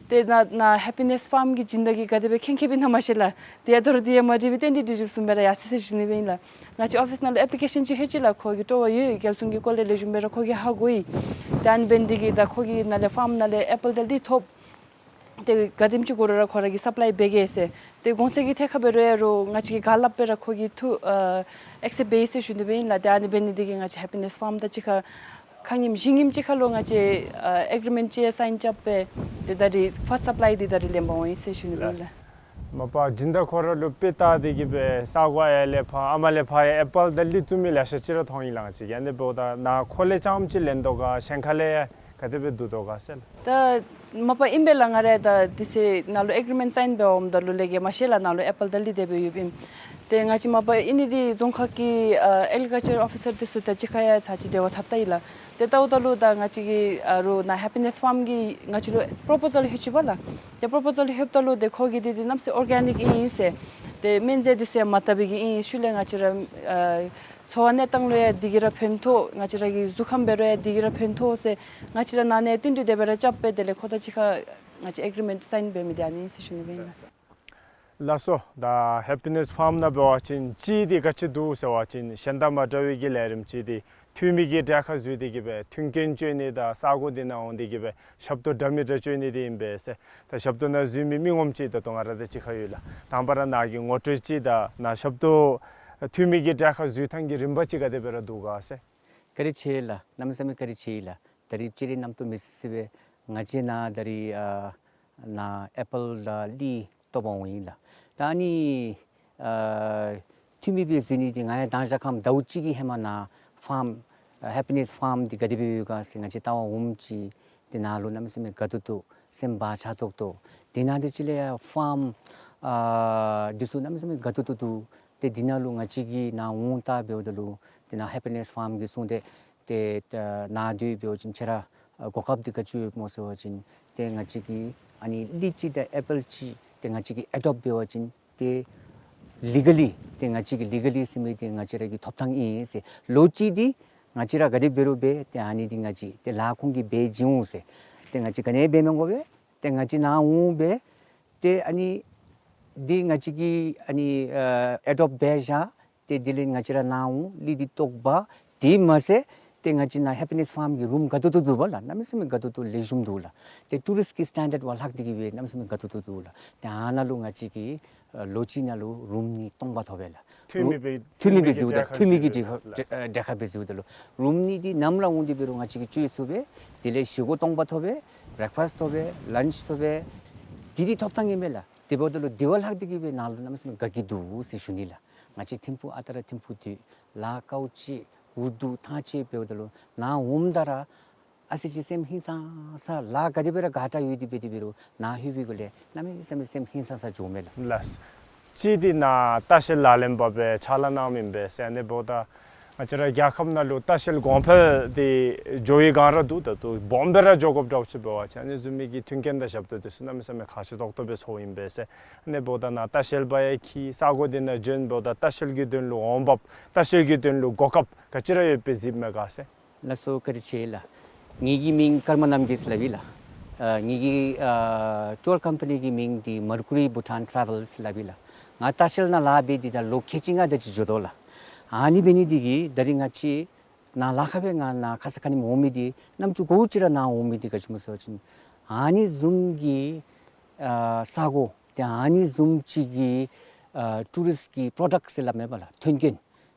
ཏེ་ནཱ་ནཱ་ཧེ་པི་ནེས་ཕཱརམ་གྱི་སྦྱིན་བདག་གིས་ག་དེ་སྦེ་མཁྱེན་མཁྱེནཔ་ཨིན་ན་མ་ཤེས་ལགས། ཏེ་ཡ་དོ་རུང་འདི་ཡང་མ་དྲིས་པར་ཏན་ཏིག་དྲི་ཞིབ་བཟུམ་སྦེ་ར་ཡར་སོ་ཡི་ཟེར་ཞུ་ནི་སྦེ་ཨིན་ལགས། ང་བཅས་ཨོ་ཕིས་ནང་ལུ་ཨེཔ་ལི་ཀེ་ཤཱན་ཅིག་ལྷོད་ཅི་ལགས། ཁོ་གིས་སྤྲོ་བ་ཡོད། རྒྱལ་སྲུང་གི་སྐོར་ལས་ལེགས་ཤོམ་སྦེ་ར་ཁོ་གིས་ཧ་གོ་ཡི། ད་ཨ་ནི་འབད་ནི་འདི་གིས་ད་ཁོ་གི་ནང་ལས་ཕཱརམ་ནང་ལས་ཨེ་པཱལ་དང་གླི་ཐོབ། ཏེ་ག་དེམ་ཅིག་དགོ་རུང་ར་ཁོ་ར་གིས་སབ་ལའི་འབད་གེ་ཟེར། ཏེ་གོང་ཚད་ཀྱི་ཐད་ཁར་འབད་རུང་ཡང་རུང་ང་བཅས་ཀྱིས་ག་སླབ་སྦེ་ར་ཁོ་གིས་ཐུགས་ཨ་ཨེག་སེབཊ་འབད་ཡི་ཟེར་ཞུ་ནི་སྦེ་ཨིན་ལགས། ཏེ་ཨ་ནི་འབད་ནི་འདི་གིས་ང་བཅས་ཧེ་པི་ནེས་ཕཱརམ་དང་གཅིག་ཁར་ཁ་ཉིནམ་བཞི་ཉིནམ་ཅིག་ཁར་ལུ་ང་བཅས་ཨ་ཨེག་རི་མེནཊ་ཅིག་ཡང་སའིན་རྐྱབ་སྦེ་ཏེ་ད་རིས་ཕཱསཊ་སབ་ལའི་འདི་ད་རིས་ལེན་པར་འོང་ཡི་ཟེར་ཞུ་ནི་སྦེ་ཨིན་ལགས། མ་པ་སྦྱིན་བདག་ཁོ་ར་ལུ་དཔེ་བལྟ་སྟེ་གིས་སྦེ་ས་གོ་ཡར་ལས་ཕར་ཨ་མ་ལས་ཕར་ཡང་ཨེ་པཱལ་དང་གླི་བཙུགས་མི་ལེ་ཤ་ཅིག་ར་མཐོང་ཡི་ལགས། ང་བཅས་ཀྱིས་ཨ་ནི་འབདཝ་ད་ནཱ་ཁོ་ལས་རྐྱངམ་ཅིག་ལེན་དོ་ག་གཞན་ཁ་ལས་ཡང་ག་དེ་སྦེ་བསྡུ་དོ་ག་ཟེར་ལགས། ད་མ་པ་ཨིན་པས་ལགས། ང་ར་ད་དུས་ཚོད་ནཱ་ལུ་ཨེག་རི་མེནཊ་སའིན་འབད་འོངམ་ད་ལུ་ལས་ཀྱི་མ་ཤེས་ལགས། ནཱ་ལུ་ཨེ་པཱལ་དང་གླི་དེ་སྦེ་ཡོདཔ་ཨིན། ཏེ་ང་བཅས་མ་པ་ཨིན་ནི་འདི་རྫོང་ཁག་གི་ཨ་ཨེག་རི་ཀལ་ཅར་ཨོ་ཕི་སར་འདི་ཚུ་དང་གཅིག་ཁར་ཡང་ཚར་ཅིག་འབྲེལ་བ་འཐབ་ད་ཡི་ལགས། ཏེ་ལྟཝ་ད་ལུ་ད་ང་བཅས་ཀྱིས་ཨ་རུང་ནཱ་ཧེ་པི་ནེས་ཕཱརམ་གྱིས་ང་བཅས་ལུ་པོརོ་པོ་ཟཱལ་ལྷོད་ཅི་པ་ལགས། ཏེ་པོརོ་པོ་ཟཱལ་ལྷོདཔ་ད་ལུ་ཏེ་ཁོ་གིས་འདི་འདི་གནམ་མེད་ས་མེད་ཨོར་གེ་ནིཀ་ཨིན་ཟེར། ཏེ་སྨན་རྫས་འདི་ཚུ་ཡང་མ་བཏབ་པའི་གི་ཨིན། ཤུལ་ལས་ང་བཅས་ར་ཨ་འཚོ་བ་གནས་སྟངས་ལུ་ཡང་འདི་གིས་ར་ཕན་ཐོགས། ང་བཅས་ར་གི་གཟུགས་ཁམས་འབད་རུང་ཡང་འདི་གིས་ར་ཕན་ཐོགས་ཟེར་ང་བཅས་ར་ནཱ་ནས་བསྟུན་གྲོས་དེ་སྦེ་ར་རྐྱབ་སྦེ་དེ་ལས་ཁོ་དང་གཅིག་ཁར་ང་བཅས་ཨེག་རི་མེནཊ་སའིན་འབད་མི་འདི་ཨ་ནི་ཨིན་ཟེར་ཞུ་ནི་སྦེ་ཨིན་ལགས། ལགས་སོ། ད་ཧེ་པི་ནེས་ཕཱརམ་ནང་འབད་བ་ཅིན་གཅིག་འདི་ག་ཅི་འདུག་ཟེར་བ་ཅིན་གཞན་དང་མ་འདྲ་བའི་གི་ལས་རིམ་ཅིག་འདི་འཐུས་མི་གི་གྲལ་ཁར་འཛུལ་ཏེ་གིས་སྦེ་མཐུན་རྐྱེན་སྤྱོད་ནི་དང་ས་གོ་འདི་ནང་འོང་སྟེ་གིས་སྦེ་ཞབས་ཏོག་འདྲ་མི་འདྲ་སྤྱོད་ནི་འདི་ཨིན་པས་ཟེར། ད་ཞབས་ཏོག་ནང་འཛུལ་མི་མི་ངོམ་ཅིག་ད་ལྟོ་ང་ར་དང་གཅིག་ཁར་ཡོད་ལགས། དང་པ་ར་ནཱ་གི་ངོ་སྤྲོད་ཅིག་དང་ནཱ་ཞབས་ཏོག་འཐུས་མི་གི་གྲལ་ཁར་འཛུལ་ཐངས་ཀྱི་རིམ་པ་ཅིག་ག་དེ་སྦེ་ར་འདུག་ག་ཟེར། བཀའ་དྲིན་ཆེ་ལགས། གནམ་མེད་ས་མེད་བཀའ་དྲིན་ཆེ་ལགས། ད་རིས་སྤྱིར་ར་རྣམ་རྟོག་མེད་ས་མེད་སྦེ་ང་བཅས་ནཱ་ད་རིས་ཨ་ནཱ་ཨེ་པཱལ་དང་གླི་བཏོག་པར་འོང་ཡི་ལགས། ད་ཨ་ནི་ཨ་འཐུས་མི་སྦེ་འཛུལ་ནི་འདི་ང་ཡང་མདང་ཞག་ཁམས་ཟླཝ་གཅིག་གི་ཧེ་མ་ནཱ་ཕཱརམ་ཨ་ཧེ་པི་ནེས་ཕཱརམ་འདི་ག་དེ་སྦེ་ཡོད་ག་ཟེར་ང་བཅས་བལྟ་བར་འོངམ་ཅིག་ཏེ་ནཱ་ལུ་གནམ་མེད་ས་མེད་དགའ་ཏོག་ཏོ་སེམས་བག་ཆགས་ཏོག་ཏོ། དེ་ནང་འདི་ཅིག་ལས་ཡང་ཕཱརམ་ཨ་འདི་ཚུ་གནམ་མེད་ས་མེད་དགའ་ཏོག་ཏོ་འདུག། ཏེ་འདི་ནང་ལུ་ང་བཅས་ཀྱིས་ནཱ་འོང་ལྟ་འབདཝ་ད་ལུ་ཏེ་ནཱ་ཧེ་པི་ནེས་ཕཱརམ་གྱིས་གསུངས་ཏེ་ཏེ་ད་ནཱ་འདི་འབད་བ་ཅིན་ཁྱེད་ར་ཨ་གོ་སྐབས་འདི་ག་ཅི་ཡོདཔ་སྨོ་ཟེར་བ་ཅིན་ཏེ་ང་བཅས་ཀྱིས་ཨ་ནི་གླི་ཅིག་དང་ཨེ་པཱལ་ཅིག་ཏེ་ང་བཅས་ཀྱིས་ཨེ་ཌོབ་འབད་བ་ཅིན་ཏེ་ལི་ག་ལི་ཏེ་ང་བཅས་ཀྱིས་ལི་ག་ལི་ཟེར་མི་འདི་ང་བཅས་ར་གི་ཐོབ་ཐངས་ཨིན་ཟེར། ལོ་གཅིག་འདི་ང་བཅས་ར་ག་དེ་འབད་རུང་འབད་ཏེ་ཨ་ནི་འདི་ང་བཅས་ཏེ་ལཱ་ཁོང་གིས་འབད་བྱིན་འོང་ཟེར། ཏེ་ང་བཅས་ག་ནི་འབད་མི་དགོ་པས། ཏེ་ང་བཅས་ནཱ་འོང་སྦེ་ཏེ་ཨ་ནི་འདི་ང་བཅས་ཀྱིས་ཨ་ནི་ཨ་ཨེ་ཌོབ་འབད་བཞག། ཏེ་དེ་ལས་ང་བཅས་ར་ནཱ་འོང་གླི་འདི་བཏོག་པ། དེ་མ་ཚད་ ཏེ་ང་བཅས་ནཱ་ཧེ་པི་ནེསི་ཕཱམ་གྱི་རུམ་དགའ་ཏོག་ཏོ་འདུག་པ་ལགས། གནམ་མེད་ས་མེད་དགའ་ཏོག་ཏོ་ལེགས་ཤོམ་འདུག་ལགས། ཏེ་ཊུ་རིསཊ་ཀྱི་སི་ཊེན་ཌརཌ་བ་ལྷག་སྟེ་གི་སྦེ་གནམ་མེད་ས་མེད་དགའ་ཏོག་ཏོ་འདུག་ལགས། ཏེ་ཨ་ནཱ་ལུ་ང་བཅས་ཀྱིས་ཨ་ལོ་གཅིག་ནང་ལུ་རུམ་གཉིས་སྟོང་པ་ཐོབ་པས་ལགས། འཐུས་མི་སྦེ་འཐུས་མི་སྦེ་འཛུལཝ་ད་འཐུས་མི་གི་གྲལ་ཁར་འཛུལཝ་ད་ལུ་རུམ་གཉིས་འདི་ནམ་ར་འོང་སྟེ་འབད་རུང་ང་བཅས་ཀྱིས་བཅོལ་ཚུགས་པས། དེ་ལས་བཞེས་སྒོ་སྟོང་པ་ཐོབ་པས། བེ་རེག་ཕཱསཊ་ཐོབ་པས། ལཱནཆ་ཐོབ་པས། དེ་འདི་ཐོབ་ཐངས་ཨིན་མས་ལགས། དེ་འབདཝ་ད་ལུ་དེ་བ་ལྷག་སྟེ་གི་སྦེ་ནཱ་ལུ་གནམ་མེད་ས་མེད་དགའ་སྐྱིད་འདུག་ཟེར་ཞུ་ནི་ལགས། ང་བཅས་ཐིམ་ཕུག་ཨ་རྟག་ར་ཐིམ་ཕུག་འདི་ལཱ་དཀའཝ་སྤྱད་འུ་སྡུག་ཐང་ཆད་འབདཝ་ད་ལུ་ནཱ་འོངམ་ད་ར་ཨ་ཙི་ཅིག་སེམས་ཧིང་སངས་ས་ལཱ་ག་དེ་སྦེ་ར་དགའ་དྲགས་ཡོད་དེ་འབད་དེ་འབད་རུང་ནཱ་ལྷོད་པའི་སྒང་ལས་གནམ་མེད་ས་མེད་སེམས་ཧིང་སངས་ས་འགྱོཝ་མས་ལགས། ལགས། གཅིག་འདི་ནཱ་ལྟ་བཤལ་ལག་ལེན་པ་སྦེ་ཕྱག་ལཱ་གནངམ་ཨིན་པས་ཟེར། ཨ་ནི་འབདཝ་ད་ང་བཅས་ར་རྒྱལ་ཁབ་ནང་ལུ་ལྟ་བཤལ་གོང་འཕེལ་འདི་འགྱོ་བའི་སྒང་ར་འདུག། ད་ལྟོ་སྦོམ་སྦེ་ར་འགྱོ་དགོཔ་འདྲཝ་ཅིག་འབད་བ་ཅིན་ཨ་ནི་བཟུམ་མའི་གི་མཐུན་རྐྱེན་དང་ཞབས་ཏོག་འདི་ཚུ་གནམ་མེད་ས་མེད་ཁག་ཆེ་ཏོག་ཏོ་སྦེ་ཚོརཝ་ཨིན་པས་ཟེར། ཨ་ནི་འབདཝ་ད་ནཱ་ལྟ་བཤལ་པ་ཡང་འཁྱིད་ས་གོ་འདི་ནང་འབྱོན་འབདཝ་ད་ལྟ་བཤལ་གྱི་དོན་ལུ་འོང་འབབ་ལྟ་བཤལ་གྱི་དོན་ལུ་གོ་སྐབས་ག་ཅི་ར་ཡོདཔ་སྦེ་གཟིགསཔ་མས་ག་ཟེར། ལགས་སོ། བཀའ་དྲིན་ཆེ་ལགས། ངེ་གི་མིང་ཀརྨ་རྣམ་རྒྱལ་ཟེར་སླབ་ཨིན་ལགས། ཨ་ངེ་གི་ཨ་ཊུར་ཀམ་པ་ནི་གི་མིང་འདི་Mercury Bhutan Travel ཟེར་སླབ་ཨིན་ལགས། ང་ལྟ་བཤལ་ནང་ལཱ་འབད་དེ་ད་ལོ་ཁལ་གཅིག་ལྔ་དེ་ཅིག་འགྱོ་དོ་ལགས། ཨ་ནི་འབད་ནི་འདི་གིས་ད་རིས་ང་བཅས་ནཱ་ལཱ་ཁག་སྦེ་ང་ནཱ་ཁ་ཙ་ཁ་ཉིནམ་འོང་མི་འདི་རྣམ་ཅོ་གུ་ཅིག་ར་ནཱ་འོང་མི་འདི་ག་ཅི་སྨོ་ཟེར་བ་ཅིན་ཨ་ནི་བཟུམ་གྱི་ཨ་ས་གོ་ཏེ་ཨ་ནི་བཟུམ་ཅིག་གི་ཨ་ཊུ་རིསཊ་ཀྱི་པྲོ་ཌཀཊ་ཟེར་སླབ་མས་པ་ལགས། མཐུན་རྐྱེན་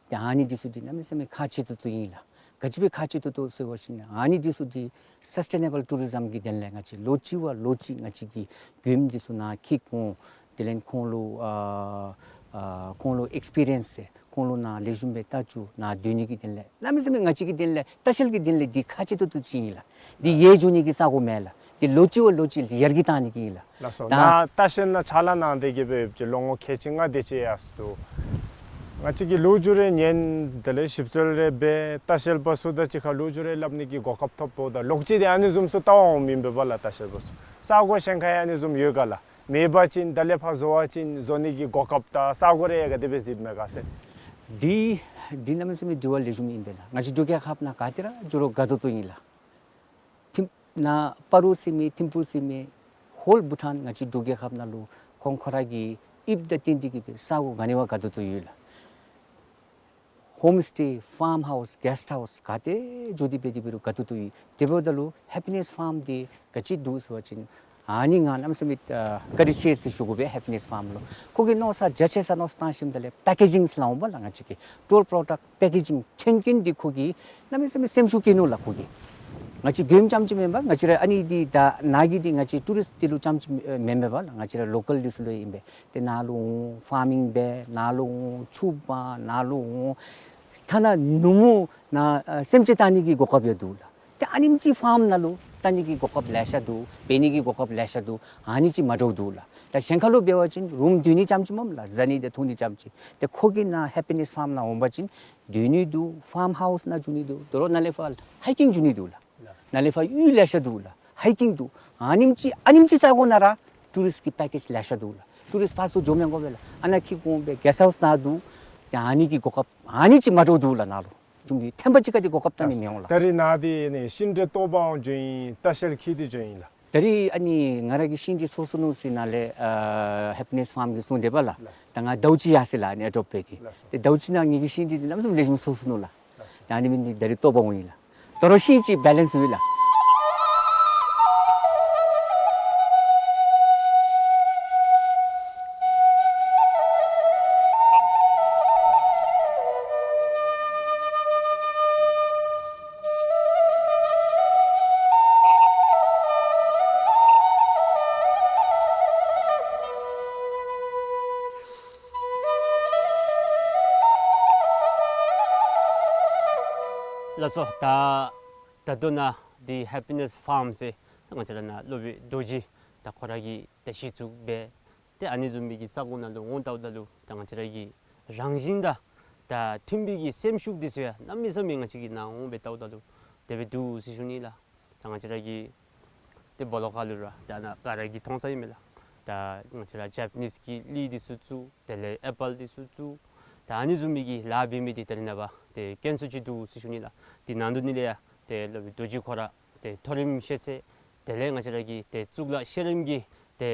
ཏེ་ཨ་ནི་འདི་ཚུ་འདི་གནམ་མེད་ས་མེད་ཁག་ཆེ་ཏོག་ཏོ་ཨིན་ལགས། ག་ཅི་སྦེ་ཁག་ཆེ་ཏོག་ཏོ་ཟེར་བ་ཅིན་ཨ་ནི་འདི་ཚུ་འདི་སཱསི་ཊེ་ནེ་བཱལ་ཊུ་རི་ཛམ་གྱི་དོན་ལས་ང་བཅས་ལོ་གཅིག་བ་ལོ་གཅིག་ང་བཅས་ཀྱིས་མགྱོནམ་འདི་ཚུ་ནཱ་འཁྱིད་འོང་། དེ་ལས་ཁོང་ལུ་ཨ་ཨ་ཁོང་ལུ་ཨེགསི་པི་རི་ཡནསི་ཟེར་ཁོང་ལུ་ནཱ་ལེགས་ཤོམ་སྦེ་ལྟ་བཅུག། ནཱ་སྡོད་ནི་གི་དོན་ལས་གནམ་མེད་ས་མེད་ང་བཅས་ཀྱི་དོན་ལས་ལྟ་བཤལ་གྱི་དོན་ལས་འདི་ཁག་ཆེ་ཏོག་ཏོ་ཅིག་ཨིན་ལགས། འདི་ཡལ་འགྱོ་ནི་གི་ས་གོ་མེན་ལགས། འདི་ལོ་གཅིག་བ་ལོ་གཅིག་ཡར་རྒྱས་བཏང་ནི་གི་ཨིན་ལགས། ལགས་སོ། ད་ནཱ་ལྟ་བཤལ་ནང་ཕྱག་ལཱ་གནང་སྟེ་གི་སྦེ་ལོ་ངོ་ཁལ་གཅིག་ལྔ་དེ་ཅིག་ཡར་སོང་འདུག། ང་བཅས་ཀྱིས་ལོ་རྒྱུས་རེ་ཉན། དེ་ལས་ཞིབ་འཚོལ་རེ་འབད། ལྟ་བཤལ་པ་ཚུ་དང་གཅིག་ཁར་ལོ་རྒྱུས་རེ་སླབ་ནི་གི་གོ་སྐབས་ཐོབ་འབདཝ་ད་ལོག་སྟེ་ཨ་ནི་བཟུམ་ཚུ་བལྟ་བར་འོངམ་ཨིན་པས་པ་ལགས། ལྟ་བཤལ་པ་ཚུ་ས་གོ་གཞན་ཁར་ཡང་ཨ་ནི་བཟུམ་ཡོད་ག་ལགས། མེད་པ་ཅིན་ད་ལས་ཕར་བཟོ་བ་ཅིན་བཟོ་ནི་གི་གོ་སྐབས་དང་ས་གོ་རེ་ཡང་ག་དེ་སྦེ་གཟིགསཔ་མས་ག་ཟེར། འདི་འདི་གནམ་མེད་ས་མེད་དྲི་བ་ལེགས་ཤོམ་ཨིན་པས་ལགས། ང་བཅས་འབྲུག་རྒྱལ་ཁབ་ནང་ག་ཏེ་ར་འགྱོ་རུང་དགའ་ཏོག་ཏོ་ཨིན་ལགས། ཐིམ་ནཱ་སྤ་རོ་ཟེར་མི་ཐིམ་ཕུག་ཟེར་མི་ཧོལ་བྷུ་ཊཱན་ང་བཅས་འབྲུག་རྒྱལ་ཁབ་ནང་ལུ་ཁོང་ཁོ་ར་གི་དབྱིབས་དང་བསྟུན་ཏེ་གི་སྦེ་ས་གོ་ག་ནི་བ་དགའ་ཏོག་ཏོ་ཡོད་ལགས། ཧོམ་སི་ཊེ་ཕཱརམ་ཧའུསི་གེསཊ་ཧའུསི་ག་ཏེ་འགྱོ་སྟེ་འབད་དེ་འབད་རུང་དགའ་ཏོག་ཏོ་ཡོད། དེ་འབདཝ་ད་ལུ་ཧེ་པི་ནེསི་ཕཱརམ་འདི་ག་ཅི་འདུག་ཟེར་བ་ཅིན་ཨ་ནི་ང་གནམ་མེད་ས་མེད་ཨ་བཀའ་དྲིན་ཆེ་ཟེར་ཞུ་དགོ་པས། ཧེ་པི་ནེསི་ཕཱརམ་ལུ་ཁོ་གིས་མནོ་བསམ་རྒྱ་ཆེ་ས་མནོ་བསམ་བཏང་ཞིནམ་ད་ལས་པེ་ཀེ་ཇིང་ཟེར་སླབ་འོང་པ་ལགས། ང་བཅས་ཀྱི་ཊུར་པྲོ་ཌཀཊ་པེ་ཀེ་ཇིང་མཐུན་རྐྱེན་འདི་ཁོ་གིས་གནམ་མེད་ས་མེད་སེམས་ཤུགས་བསྐྱེད་ནུག་ལགས། ཁོ་གིས་ང་བཅས་མགྱོནམ་རྐྱངམ་ཅིག་མེན་པར་ང་བཅས་ར་ཨ་ནི་འདི་ད་ནཱ་གི་འདི་ང་བཅས་ཊུ་རིསཊ་འདི་ལུ་རྐྱངམ་ཅིག་མེན་པས་པ་ལགས། ང་བཅས་ར་ལོ་ཀཱལ་འདི་ཚུ་ལུ་ཨིན་པས། ཏེ་ནཱ་ལུ་འོང་ཕཱར་མིང་འབད། ནཱ་ལུ་འོང་ཕྱུགཔ་འབག། ནཱ་ལུ་འོང་ཐ་ན་ནུབ་མོ་ནཱ་ཨ་སེམས་ཅན་བལྟ་ནི་གི་གོ་སྐབས་ཡང་འདུག་ལགས། ཏེ་ཨ་ནེམ་ཅིག་ཕཱརམ་ནང་ལུ་བལྟ་ནི་གི་གོ་སྐབས་ལེ་ཤ་འདུག། འབད་ནི་གི་གོ་སྐབས་ལེ་ཤ་འདུག། ཨ་ནི་ཅིག་མ་འདྲཝ་འདུག་ལགས། ད་གཞན་ཁ་ལུ་འབད་བ་ཅིན་རུམ་སྡོད་ནི་རྐྱངམ་ཅིག་མེན་ལགས། བཟའ་ནི་དང་འཐུང་ནི་རྐྱངམ་ཅིག། ཏེ་ཁོ་གིས་ནཱ་ཧེ་པི་ནེསི་ཕཱརམ་ནང་འོང་པ་ཅིན་སྡོད་ནི་འདུག། ཕཱརམ་ཧའུསི་ནང་འགྱོ་ནི་འདུག། དོ་རུང་ནཱ་ལས་ཕར་ཧའི་ཀིང་འགྱོ་ནི་འདུག་ལགས། ནཱ་ལས་ཕར་གཡུས་ལེ་ཤ་འདུག་ལགས། ཧའི་ཀིང་འདུག། ཨ་ནེམ་ཅིག་ཨ་ནེམ་ཅིག་ས་གོ་ནང་ར་ཊུ་རིསཊ་ཀྱི་པེ་ཀེཇ་ལེ་ཤ་འདུག་ལགས། ཊུ་རིསཊ་ཕར་ཚུར་འགྱོ་མི་དགོ་པས་ལགས། ཨ་ནཱ་འཁྱིད་འོང་སྦེ་གེསཊ་ཧའུསི་ནང་འདུག། ཏེ་ཨ་ནི་གི་གོ་སྐབས་ཨ་ནི་ཅིག་མ་འདྲཝ་འདུག་ལགས། ནཱ་ལུ་ཅུང་ཅིག་ཐེམ་པ་ཅིག་ཁར་འདི་གོ་སྐབས་བཏང་ནི་མི་འོང་ལགས། ད་རིས་ནཱ་འདི་ནི་ཤིང་འབྲས་བཏོག་པར་འགྱོཝ་ཨིན། ལྟ་བཤལ་འཁྱིད་དེ་འགྱོཝ་ཨིན་ལགས། ད་རིས་ཨ་ནི་ང་ར་གིས་ཤིང་འབྲས་སོ་སོ་ནུག་ཟེར་ནཱ་ལས་ཨ་ཧེ་པི་ནེསི་ཕཱརམ་གྱིས་གསུངས་དེས་པ་ལགས། ལགས། ད་ང་ཟླཝ་གཅིག་ཡར་སོ་ཡི་ལགས། ཨ་ནི་ཨེ་ཌོབ་འབད་དེ། ལགས་སོ། ཏེ་ཟླཝ་གཅིག་ནང་ངེ་གི་ཤིང་འབྲས་འདི་གནམ་མེད་ས་མེད་ལེགས་ཤོམ་སོ་སོ་ནུག་ལགས། ལགས་སོ། ད་ཨ་ནི་འབད་ནི་འདི་ད་རིས་བཏོག་པར་འོང་ཡི་ལགས། དོ་རུང་ཤིང་ཅིག་བེ་ལེནསི་འོང་ཡི་ལགས། ལགས་སོ། ད་ད་ལྟོ་ནཱ་འདི་ཧེ་པི་ནེསི་ཕཱརམ་ཟེར་ད་ང་བཅས་ར་ནཱ་སློབ་དཔོན་རྡོ་རྗེ་ད་ཁོ་ར་གིས་ད་གཞི་བཙུགས་འབད། ཏེ་ཨ་ནི་བཟུམ་མའི་གི་ས་གོ་ནང་ལུ་འོང་བལྟཝ་ད་ལུ་ད་ང་བཅས་ར་གི་རང་བཞིན་དང་ད་མཐུན་པའི་གི་སེམས་ཤུགས་འདི་ཚུ་ཡང་གནམ་མེད་ས་མེད་ང་བཅས་ཀྱིས་ནཱ་འོང་སྦེ་བལྟཝ་ད་ལུ་དེ་སྦེ་འདུག་ཟེར་ཞུ་ནི་ལགས། ད་ང་བཅས་ར་གི་ཏེ་སྦོ་ལོགས་ཁ་ལུ་ར་ད་ནཱ་ག་ར་གིས་མཐོང་ས་ཨིན་མས་ལགས། ད་ང་བཅས་ར་ཇ་པ་ནིསི་གི་ལི་འདི་ཚུ་བཙུགས། དེ་ལས་ཨེ་པཱལ་འདི་ཚུ་བཙུགས། ད་ཨ་ནི་བཟུམ་མའི་གི་ལཱ་འབད་མི་འདི་ད་རིས་ནངས་པ་ཏེ་དཀོན་སུ་ཅིག་འདུག་ཟེར་ཞུ་ནི་ལགས། འདི་ནང་དོག་ནང་ལས་ཡང་ཏེ་སློབ་དཔོན་རྡོ་རྗེ་ཁོ་ར་ཏེ་མཐོ་རིམ་ཤེས་ཚད་དེ་ལས་ང་བཅས་ར་གི་ཏེ་གཙུག་ལག་ཤེས་རིག་གི་ཏེ་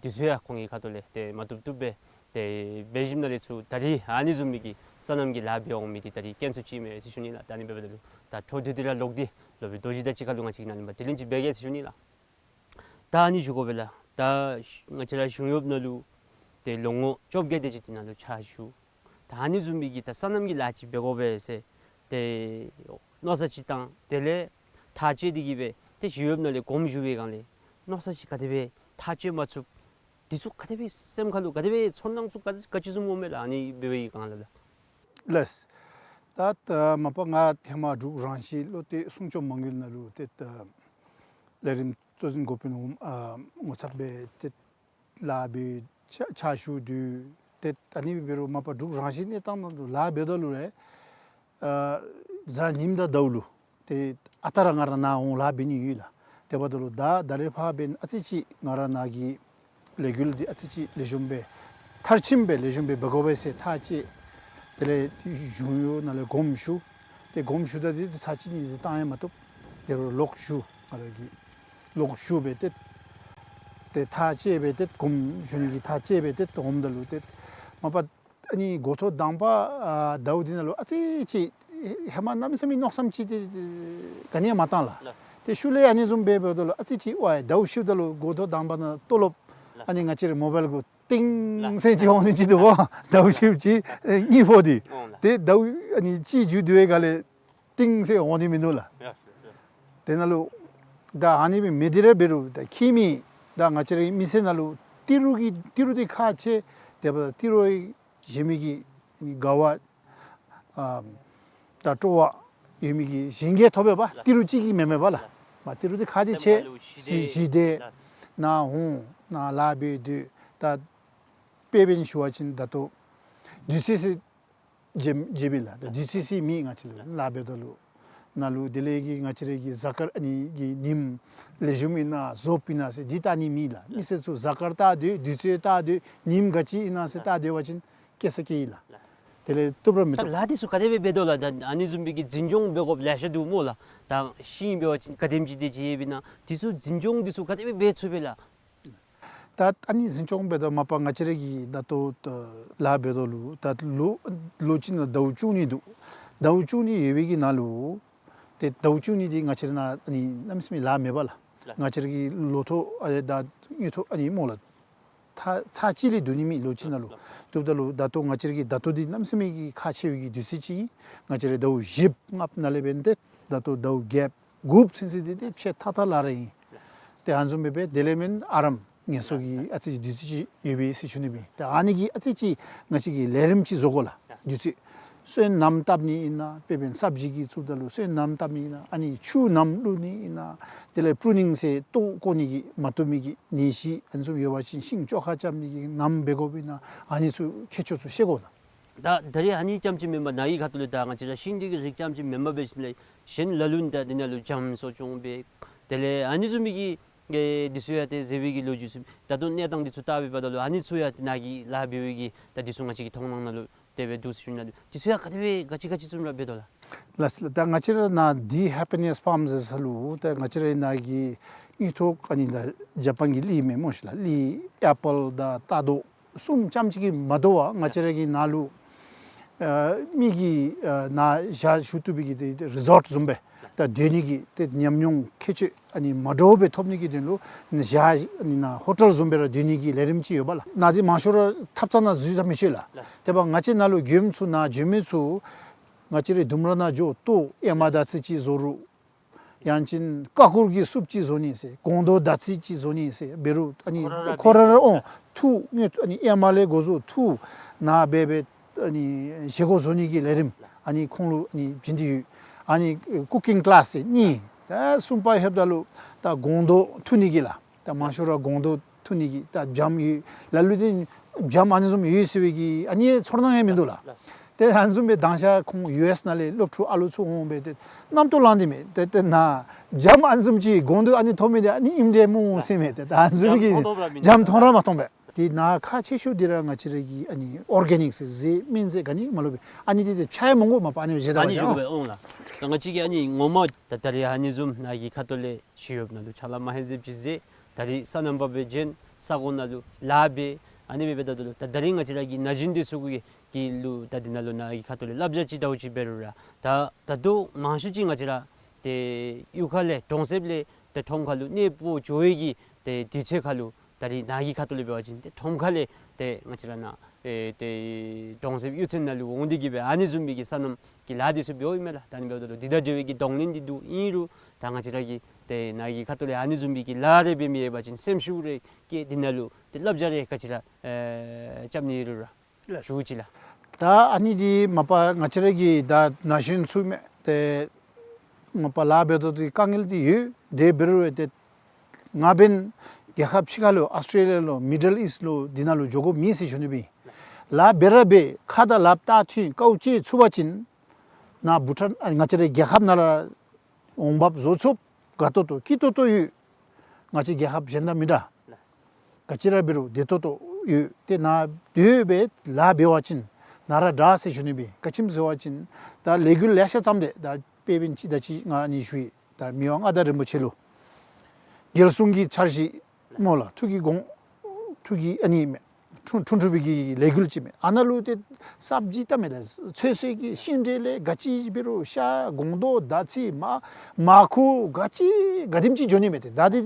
འདི་ཚུ་ཡང་ཁོང་གི་ཁ་ཐུག་ལས་ཏེ་མ་བཏུབ་བཏུབ་སྦེ་ ཏེ་འབད་ཞིནམ་ལས་ཚུར་ད་རིས་ཨ་ནི་བཟུམ་མའི་གི་སོ་ནམ་གྱི་ལཱ་འབད་འོང་མི་འདི་ད་རིས་དཀོན་སུ་ཅིག་མས་ཟེར་ཞུ་ནི་ལགས། ད་ཨ་ནི་འབདཝ་ད་ལུ་ད་འཕྲོ་མཐུད་དེ་ར་ལོག་སྟེ་སློབ་དཔོན་རྡོ་རྗེ་བདག་ཅིག་ཁ་ལུ་ང་བཅས་ཀྱིས་ནཱ་ལུ་མར་དྲི་ལན་ཅིག་འབད་གེ་ཟེར་ཞུ་ནི་ལགས། ད་ཨ་ནི་ཞུ་དགོ་པས་ལགས། ད་ང་བཅས་ར་གཞུང་གཡོགཔ་ནང་ལུ་ཏེ་ལོ་ངོ་བཅོ་བརྒྱད་དེ་ཅིག་དེ་ནང་ལུ་ཕྱག་ཞུ། ད་ཨ་ནི་བཟུམ་མའི་གི་ད་སོ་ནམ་གྱི་ལཱ་ཅིག་འབད་དགོ་པས་ཟེར་ཏེ་མནོ་བསམ་ཅིག་བཏང་། དེ་ལས་ཐག་བཅད་དེ་གིས་སྦེ་ཏེ་གཞུང་གཡོགཔ་ནང་ལས་དགོངསམ་ཞུ་བའི་སྒང་ལས་མནོ་བསམ་ཅིག་ག་དེ་སྦེ་ཐག་བཅད་མ་ཚུགས། འདི་ཚུ་ག་དེ་སྦེ་སེམས་ཁ་ལུ་ག་དེ་སྦེ་ཚོར་སྣང་ཚུ་ག་ག་ཅི་བཟུམ་འོང་མས་ལགས། ཨ་ནི་འབད་བའི་སྒང་ལས་ལགས། ལགས། ད་ད་མ་པ་ང་ཧེ་མ་འབྲུག་རང་བཞིན་བློ་གཏད་སྲུང་སྐྱོབ་མ་དངུལ་ནང་ལུ་ཏེ་ད་ལས་རིམ་གཙོ་འཛིན་འགོ་དཔོན་འོགམ་ཨ་ངོ་ཚབ་སྦེ་ཏེ་ལཱ་འབད་ཕྱག་ཕྱག་ཞུ་དོ། ཏེ་ད་ཨ་ནི་འབད་རུང་མ་པ་འབྲུག་རང་བཞིན་གནས་སྟངས་ནང་ལུ་ལཱ་འབདཝ་ད་ལུ་ར་ཨ་གཟའ་ཉིམ་དང་ཟླཝ་ལུ་ཏེ་ཨ་རྟག་ར་ང་ར་ནཱ་འོང་ལཱ་འབད་ནི་ཡོད་ལགས། དེ་འབདཝ་ད་ལུ་ད་ད་རེས་ཕར་འབདན་ཨ་ཙི་ཅིག་ང་ར་ནཱ་གི་ལས་འགུལ་འདི་ཨ་ཙི་ཅིག་ལེགས་ཤོམ་སྦེ་མཐར་ཕྱིནམ་སྦེ་ལེགས་ཤོམ་སྦེ་འབད་དགོ་པས་ཟེར་ཐག་བཅད། དེ་ལས་གཞུང་གཡོག་ནང་ལས་དགོངསམ་ཞུ། ཏེ་དགོངསམ་ཞུཝ་ད་འདི་ཚར་གཅིག་གཉིས་ཅིག་བཏང་ཡང་མ་བཏུབ། དེ་རུང་ལོག་ཞུ། ང་ར་གིས་ལོག་ཞུ་སྦེ་ཏེ་ཏེ་ཐག་བཅད་སྦེ་ཏེ་དགོངསམ་ཞུ་ནི་གི་ཐག་བཅད་སྦེ་ཏེ་འོངམ་ད་ལུ་ཏེ་མ་པ་ཨ་ནི་འགོ་ཐོག་དང་པ་ཨ་ཟླཝ་འདི་ནང་ལུ་ཨ་ཙི་ཅིག་ཧེ་མ་གནམ་མེད་ས་མེད་མནོ་བསམ་ཅིག་ཏེ་ག་ནི་ཡང་མ་བཏང་ལགས། ཏེ་ཤུལ་ལས་ཨ་ནི་བཟུམ་སྦེ་འབདཝ་ད་ལུ་ཨ་ཙི་ཅིག་ཝའི་ཟླཝ་ཕྱིཝ་ད་ལུ་འགོ་ཐོག་དང་པ་ནང་ལྟོ་ལོབ་ཨ་ནི་ང་བཅས་རའི་མོ་བཱའིལ་གུ་ཏིང་ཟེར་ཅིག་འོང་ནི་ཅིག་འདུག་པ། ཟླཝ་ཕྱིཝ་ཅིག་ཨེ་གཉིས་ཕོག་སྟེ། ཏེ་ཟླཝ་ཨ་ནི་གཅིག་མཇུག་བསྡུ་བའི་སྒང་ལས་ཏིང་ཟེར་འོང་ནི་མིན་འདུག་ལགས། དེ་ནང་ལུ་ད་ཨ་ནི་སྦེ་མི་འདི་ར་འབད་རུང་ད་ཁྱིམ་མི་ད་ང་བཅས་རའི་མི་སེར་ནང་ལུ་ཏི་རུ་གི་ཏི་རུ་འདི་ཁག་ཆེ། དེ་འབདཝ་ད་ཏི་རུ་གཞན་མི་གི་དགའ་བ་ཨ་ད་སྤྲོ་བ་ཡོད་མི་གི་གཞན་གྱིས་ཐོབ་པས་པ། ཏི་རུ་གཅིག་གིས་མེན་མས་པ་ལགས། མ་ཏི་རུ་འདི་ཁག་ཆེ་ཞི་བདེ་ནཱ་འོང་ནཱ་ལཱ་འབད་སྡོད། ད་དཔེ་འབད་ནི་ཞུ་བ་ཅིན་ད་ལྟོ་དུས་ཚོད་ཟེར་བརྗེ་བརྗེ་བས་ལགས། ད་དུས་ཚོད་ཟེར་མེད། ང་བཅས་ལཱ་འབདཝ་ད་ལུ་ནཱ་ལུ་དེ་ལས་ཀྱི་ང་བཅས་རའི་གི་གཟའ་སྐར་ཨ་ནི་གི་ཉིནམ་ལེགས་ཤོམ་ཨིན་ན་རྫོབ་ཨིན་ན་ཟེར་འདི་བལྟ་ནི་མེད་ལགས། མི་སེར་ཚུ་གཟའ་སྐར་བལྟ་སྡོད། དུས་ཚོད་བལྟ་སྡོད། ཉིནམ་ག་ཅི་ཨིན་ན་ཟེར་བལྟ་སྡོད་པ་ཅིན་སྐྱེ་ས་སྐྱེ་ཡི་ལགས། དེ་ལས་བཏུབ་ར་མི་ད་བཏུབ། ལཱ་འདི་ཚུ་ག་དེ་སྦེ་འབད་དོ་ལགས། ད་ཨ་ནི་བཟུམ་མའི་གི་འཛིན་སྐྱོང་འབད་དགོཔ་ལེ་ཤ་འདུག་སྨོ་ལགས། ད་ཤིང་འབད་བ་ཅིན་ག་དེམ་ཅིག་དེ་ཅིག་ཡོདཔ་ཨིན་ན། འདི་ཚུ་འཛིན་སྐྱོང་འདི་ཚུ་ག་དེ་སྦེ་འབད་ཚུགས་པས་ལགས། ད་ཨ་ནི་འཛིན་སྐྱོང་འབདཝ་ད་མ་པ་ང་བཅས་རའི་གི་ད་ལྟོ་ད་ལཱ་འབདཝ་ད་ལུ་ད་ལོ་ལོ་གཅིག་ནང་ཟླཝ་བཅུ་གཉིས་འདུག། ཟླཝ་བཅུ་གཉིས་ཡོད་པའི་གི་ནང་ལུ་ཏེ་ཟླཝ་བཅུ་གཉིས་འདི་ང་བཅས་ར་ནཱ་ཨ་ནི་གནམ་མེད་ས་མེད་ལཱ་མེད་པ་ལགས། ང་བཅས་རའི་གི་ལོ་ཐོག་ཨ་ད་དངུལ་ཐོག་ཨ་ནི་སྨོ་ལགས། ད་ཚར་གཅིག་ལས་བསྡུ་ནི་མེད་ལོ་གཅིག་ནང་ལུ། བསྡུཝ་ད་ལུ་ད་ལྟོ་ང་བཅས་རའི་གི་ད་ལྟོ་འདི་གནམ་མེད་ས་མེད་ཀྱི་ཁག་ཆེ་བའི་གི་དུས་ཚོད་ཅིག་ཨིན། ང་བཅས་ར་ཟླཝ་བཞི་ལྔ་ནང་ལས་འབད་ནི་ཏེ་ད་ལྟོ་ཟླཝ་བརྒྱད་དགུ་ཚུན་ཚོད་འདི་ཏེ་ཕྱེད་ཐག་ཐག་ལཱ་ར་ཨིན། ཏེ་ཨ་ནི་བཟུམ་སྦེ་འབད་དེ་ལས་མེན་ཨ་རམ་ངལ་གསོ་གི་ཨ་ཙི་དུས་ཚོད་ཅིག་ཡོད་པས་ཟེར་ཞུ་ནི་སྦེ། ཏེ་ཨ་ནི་གིས་ཨ་ཙི་ཅིག་ང་བཅས་ཀྱིས་ལས་རིམ་ཅིག་བཟོ་དགོ་ལགས། དུས་ཚོད་སོན་སྣུམ་བཏབ་ནི་ཨིན་ན། དཔེ་འབད་ན་སབ་ཇི་གི་བཙུགསཔ་ད་ལུ་སོན་སྣུམ་བཏབ་ནི་ཨིན་ན། ཨ་ནི་ཆུ་སྣུམ་བླུག་ནི་ཨིན་ན། དེ་ལས་པྲུ་ནིང་ཟེར་བཏོག་བཀོ་ནི་གི་མ་བཏུབ་མི་གི་ནད་གཞི་ཨ་ནི་ཚུ་ཡོད་པ་ཅིན་ཤིང་བཅོ་ཁ་རྐྱབ་ནི་གི་སྣུམ་འབད་དགོཔ་ཨིན་ན། ཨ་ནི་ཚུ་ཁྱད་ཆོས་ཚུ་ཤེས་དགོ་ལགས། ད་ད་རེས་ཨ་ནི་རྐྱངམ་ཅིག་མེན་པར་ནཱ་གི་ཁ་ཐུག་ལས་ད་ང་བཅས་ར་ཤིང་འདི་གི་རིགས་རྐྱངམ་ཅིག་མེན་པར་འབད་ཞིནམ་ལས་གཞན་ལ་ལུ་ད་འདི་ནང་ལུ་རྒྱ་མཚོ་སྐྱོང་འབད། དེ་ལས་ཨ་ནི་བཟུམ་མའི་གི་ཨེ་འདི་ཚུ་ཡང་ཏེ་ཟེར་བའི་གི་ལོ་རྒྱུས་ཚུ་ད་ལྟོ་གནས་སྟངས་འདི་ཚུ་བལྟ་བའི་བར་ན་ལུ་ཨ་ནི་ཚུ་ཡང་ཏེ་ནཱ་གི་ལཱ་འབད་བའི་གི་ད་འདི་ཚུ་ང་བཅས་ཀྱི་མཐོང་སྣང་ནང་ལུ་དེ་སྦེ་འདུག་ཟེར་ཞུ་ནི་ལགས། འདི་ཚུ་ཡང་ག་དེ་སྦེ་ག་ཅི་ག་ཅི་བཟུམ་ར་འབད་དོ་ལགས། ལགས་ལགས། ད་ང་བཅས་ར་ནཱ་འདི་ཧེ་པི་ནེསི་ཕཱརམ་ཟེར་ས་ལུ་ད་ང་བཅས་ར་ནཱ་གི་དངུལ་ཐོག་ཨ་ནི་ད་ཇ་པཱན་གྱི་གླི་མས་སྨོ་ཤིག་ལགས། གླི་ཨེ་པཱལ་དང་རྟ་རྡོག་གསུམ་རྐྱངམ་ཅིག་གིས་མ་དོ་བར་ང་བཅས་ར་གི་ནཱ་ལུ་ཨ་མི་གིས་ཨ་ནཱ་ཞག་བཞུགས་བཏུབ་པའི་གི་ཏེ་རི་ཟོཊ་བཟུམ་སྦེ་ད་སྡོད་ནི་གི་ཏེ་ཉམས་མྱོང་ཁྱད་ཆོས་ཨ་ནི་མ་འདྲཝ་སྦེ་ཐོབ་ནི་གི་དོན་ལུ་ཞག་ཨ་ནི་ནཱ་ཧོ་ཊེལ་བཟུམ་སྦེ་ར་སྡོད་ནི་གི་ལས་རིམ་ཅིག་ཡོད་པ་ལགས། ནཱ་འདི་མང་ཤོས་ར་ཐབ་ཚང་ནང་འཛུལ་ད་མི་ཆོག་ལགས། དེ་འབདཝ་ང་བཅས་ནཱ་ལུ་མགྱོནམ་ཚུ་ནཱ་འགྱོ་མི་ཚུ་ང་བཅས་རའི་ལྡུམ་ར་ནང་འགྱོ་ལྟོ་ཨེ་མ་དར་ཚིལ་ཅིག་བཟོ་རུང་ཡང་ཅིན་ཀ་ཀུར་གྱི་སུབ་ཅིག་བཟོ་ནི་ཟེར། སྒོང་རྡོག་དར་ཚིལ་ཅིག་བཟོ་ནི་ཟེར་འབད་རུང་ཨ་ནི་ཁོ་ར་ར་འབད་ཁོ་ར་ར་འོང་འཐུ་དངོས་ཨ་ནི་ཨེ་མ་ལས་འགོ་བཟུང་འཐུ་ནཱ་འབད་འབད་ཨ་ནི་བཞེས་སྒོ་བཟོ་ནི་གི་ལས་རིམ་ཨ་ནི་ཁོང་ལུ་ཨ་ནི་བྱིན་ཏེ་ཡོད། ཨ་ནི་ཀུ་ཀིང་ཀི་ལཱསི་ཟེར་གཉིས། ད་གསུམ་པ་ལྷོདཔ་ད་ལུ་ད་སྒོང་རྡོག་འཐུ་ནི་གི་ལགས། ད་མང་ཤོས་ར་སྒོང་རྡོག་འཐུ་ནི་གི་ད་སྦྱངམ་ཡོད། ལ་ལུ་འདི་སྦྱངམ་ཨ་ནི་བཟུམ་ཡོད་ཟེར་བའི་གི་ཨ་ནི་ཚོར་སྣང་ཡང་མིན་འདུག་ལགས། ཏེ་ཨ་ནི་བཟུམ་སྦེ་དང་ཤ་ཁོང་ཡུ་ཨེསི་ནང་ལས་སློབ་ཕྲུག་ཨ་ལུ་ཚུ་འོང་སྦེ་ཏེ་རྣམ་རྟོག་ལངས་ཏེ་མས། ཏེ་ཏེ་ནཱ་སྦྱངམ་ཨ་ནི་བཟུམ་ཅིག་སྒོང་རྡོག་ཨ་ནི་ཐོབ་མི་འདི་ཨ་ནི་ཨིནམ་འདྲས་སྨོ་ཟེར་མས། ཏེ་ད་ཨ་ནི་བཟུམ་གྱི་སྦྱངམ་མཐོང་ར་མ་མཐོང་པས། ཏེ་ནཱ་ཁག་ཆེ་ཤོས་འདི་ར་ང་བཅས་ར་གི་ཨ་ནི་ཨོར་གེ་ནིཀ་ཟེར་ཟས་སྨན་རྫས་ག་ནི་མ་ལུ་སྦེ་ཨ་ནི་འདི་ཏེ་ཕྱགས་མང་པོ་མ་པ་ཨ་ནི་བཞེས་ད་ཨ་ནི་བཞེས་དགོ་པས་འོང་ལགས། ད་ང་བཅས་ཀྱིས་ཨ་ནི་ངོ་མ་ད་ད་རེས་ཨ་ནི་བཟུམ་ནཱ་གི་ཁ་ཐུག་ལས་ཞི་གཡོགཔ་ནང་ལུ་ཕྱག་ལཱ་མ་ཧེ་ཟེར་ཅིག་ཟེར། ད་རེས་སོ་ནམ་པ་སྦེ་བྱོན་ས་གོ་ནང་ལུ་ལཱ་འབད། ཨ་ནི་འབདཝ་ད་ལུ་ད་ད་རིས་ང་བཅས་ར་གི་ན་གཞོན་འདི་ཚུ་གི་གི་ལུ་ད་འདི་ནང་ལུ་ནཱ་གི་ཁ་ཐུག་ལས་བསླབ་བྱ་ཅིག་འདྲཝ་ཅིག་འབད་རུང་ར་ད་ད་ལྟོ་མང་ཤོས་ཅིག་ང་བཅས་ར་ཏེ་གཡུས་ཁ་ལས་གྲོང་གསེབ་ལས་ཏེ་ཁྲོམ་ཁ་ལུ་གནས་སྤོ་འགྱོ་བའི་གི་ཏེ་དུས་ཚོད་ཁ་ལུ་ད་རིས་ནཱ་གི་ཁ་ཐུག་ལས་འབད་བ་ཅིན་ཏེ་ཁྲོམ་ཁ་ལས་ཏེ་ང་བཅས་ར་ནཱ་ཨེ་ཏེ་གྲོང་གསེབ་གཡུས་ཚན་ནང་ལུ་འོང་སྟེ་གི་སྦེ་ཨ་ནི་བཟུམ་མའི་གི་སོ་ནམ་གྱི་ལཱ་འདི་ཚུ་འབདཝ་ཨིན་མས་ལགས། ད་ཨ་ནི་འབདཝ་ད་ལུ་འདི་དང་འབྲེལ་བའི་གི་གདོང་ལེན་འདི་འདུག། ཨིན་རུང་ད་ང་བཅས་ར་གི་ཏེ་ནཱ་གི་ཁ་ཐུག་ལས་ཨ་ནི་བཟུམ་མའི་གི་ལཱ་རེ་འབད་མི་ཡོད་པ་ཅིན་སེམས་ཤུགས་རེ་བསྐྱེད་འདི་ནང་ལུ་ཏེ་བསླབ་བྱ་རེ་ག་ཅི་ར་ཨེ་རྐྱབ་ནི་ཡོད་རུང་ར་ལགས། ཞུ་ཅི་ལགས། ད་ཨ་ནི་འདི་མ་པ་ང་བཅས་ར་གི་ད་ན་གཞོན་ཚུ་མས། ཏེ་མ་པ་ལཱ་འབད་དོ་འདི་དཀའ་ངལ་འདི་ཡོད། དེ་འབད་རུང་ཏེ་ང་འབདན་རྒྱལ་ཁབ་ཕྱི་ཁ་ལུ་ཨཱོས་ཊེ་ལི་ཡ་ལུ་མི་ཌལ་ཨིསཊ་ལུ་འདི་ནང་ལུ་འགྱོ་དགོཔ་མེད་ཟེར་ཞུ་ནི་སྦེ་ཨིན། ལཱ་འབད་ར་འབད་ཁ་དང་ལགཔ་བལྟ་ཐོན་དཀའཝ་སྤྱད་ཚུགས་པ་ཅིན་ནཱ་བྷུ་ཊཱན་ཨ་ང་བཅས་རའི་རྒྱལ་ཁབ་ནང་ར་འོང་འབབ་བཟོ་ཚུགསཔ་དགའ་ཏོག་ཏོ་སྐྱིད་ཏོག་ཏོ་ཡོད། ང་བཅས་རྒྱལ་ཁབ་གཞན་དང་མི་འདྲ། ག་ཅི་ར་འབད་རུང་བདེ་ཏོག་ཏོ་ཡོད། ཏེ་ནཱ་སྡོད་སྦེ་ལཱ་འབད་བ་ཅིན་ནཱ་ར་དྲག་ཟེར་ཞུ་ནི་སྦེ་ཨིན། ག་ཅི་སྨོ་ཟེར་བ་ཅིན་ད་ལས་འགུལ་ལེ་ཤ་བརྩམས་ཏེ་ད་དཔེ་འབད་བ་ཅིན་ད་ཅི་ང་ཨ་ནི་ཞུ་ཡི། ད་མི་དབང་མངའ་བདག་རིན་པོ་ཆེ་ལུ་རྒྱལ་སྲུང་གི་འཆར་གཞི་སྨོ་ལགས། ཐུགས་ཀྱི་དགོངས་ཐུགས་ཀྱི་ཨ་ནི་མས། འཁྲུངས་འཁྲུངས་འཁྲུངས་པའི་གི་ལས་འགུལ་ཅིག་མས། ཨ་ནཱ་ལུ་ཏེ་སབ་ཇི་བལྟ་མས་ལགས། ཚོད་བསྲེ་གི་ཤིང་འབྲས་ལས་ག་ཅི་འབད་རུང་ཤ་སྒོང་རྡོག་མདའ་ཚིག་མ་མར་ཁུ་ག་ཅི་ག་དེམ་ཅིག་འགྱོ་ནི་མས། ཏེ་ད་འདི་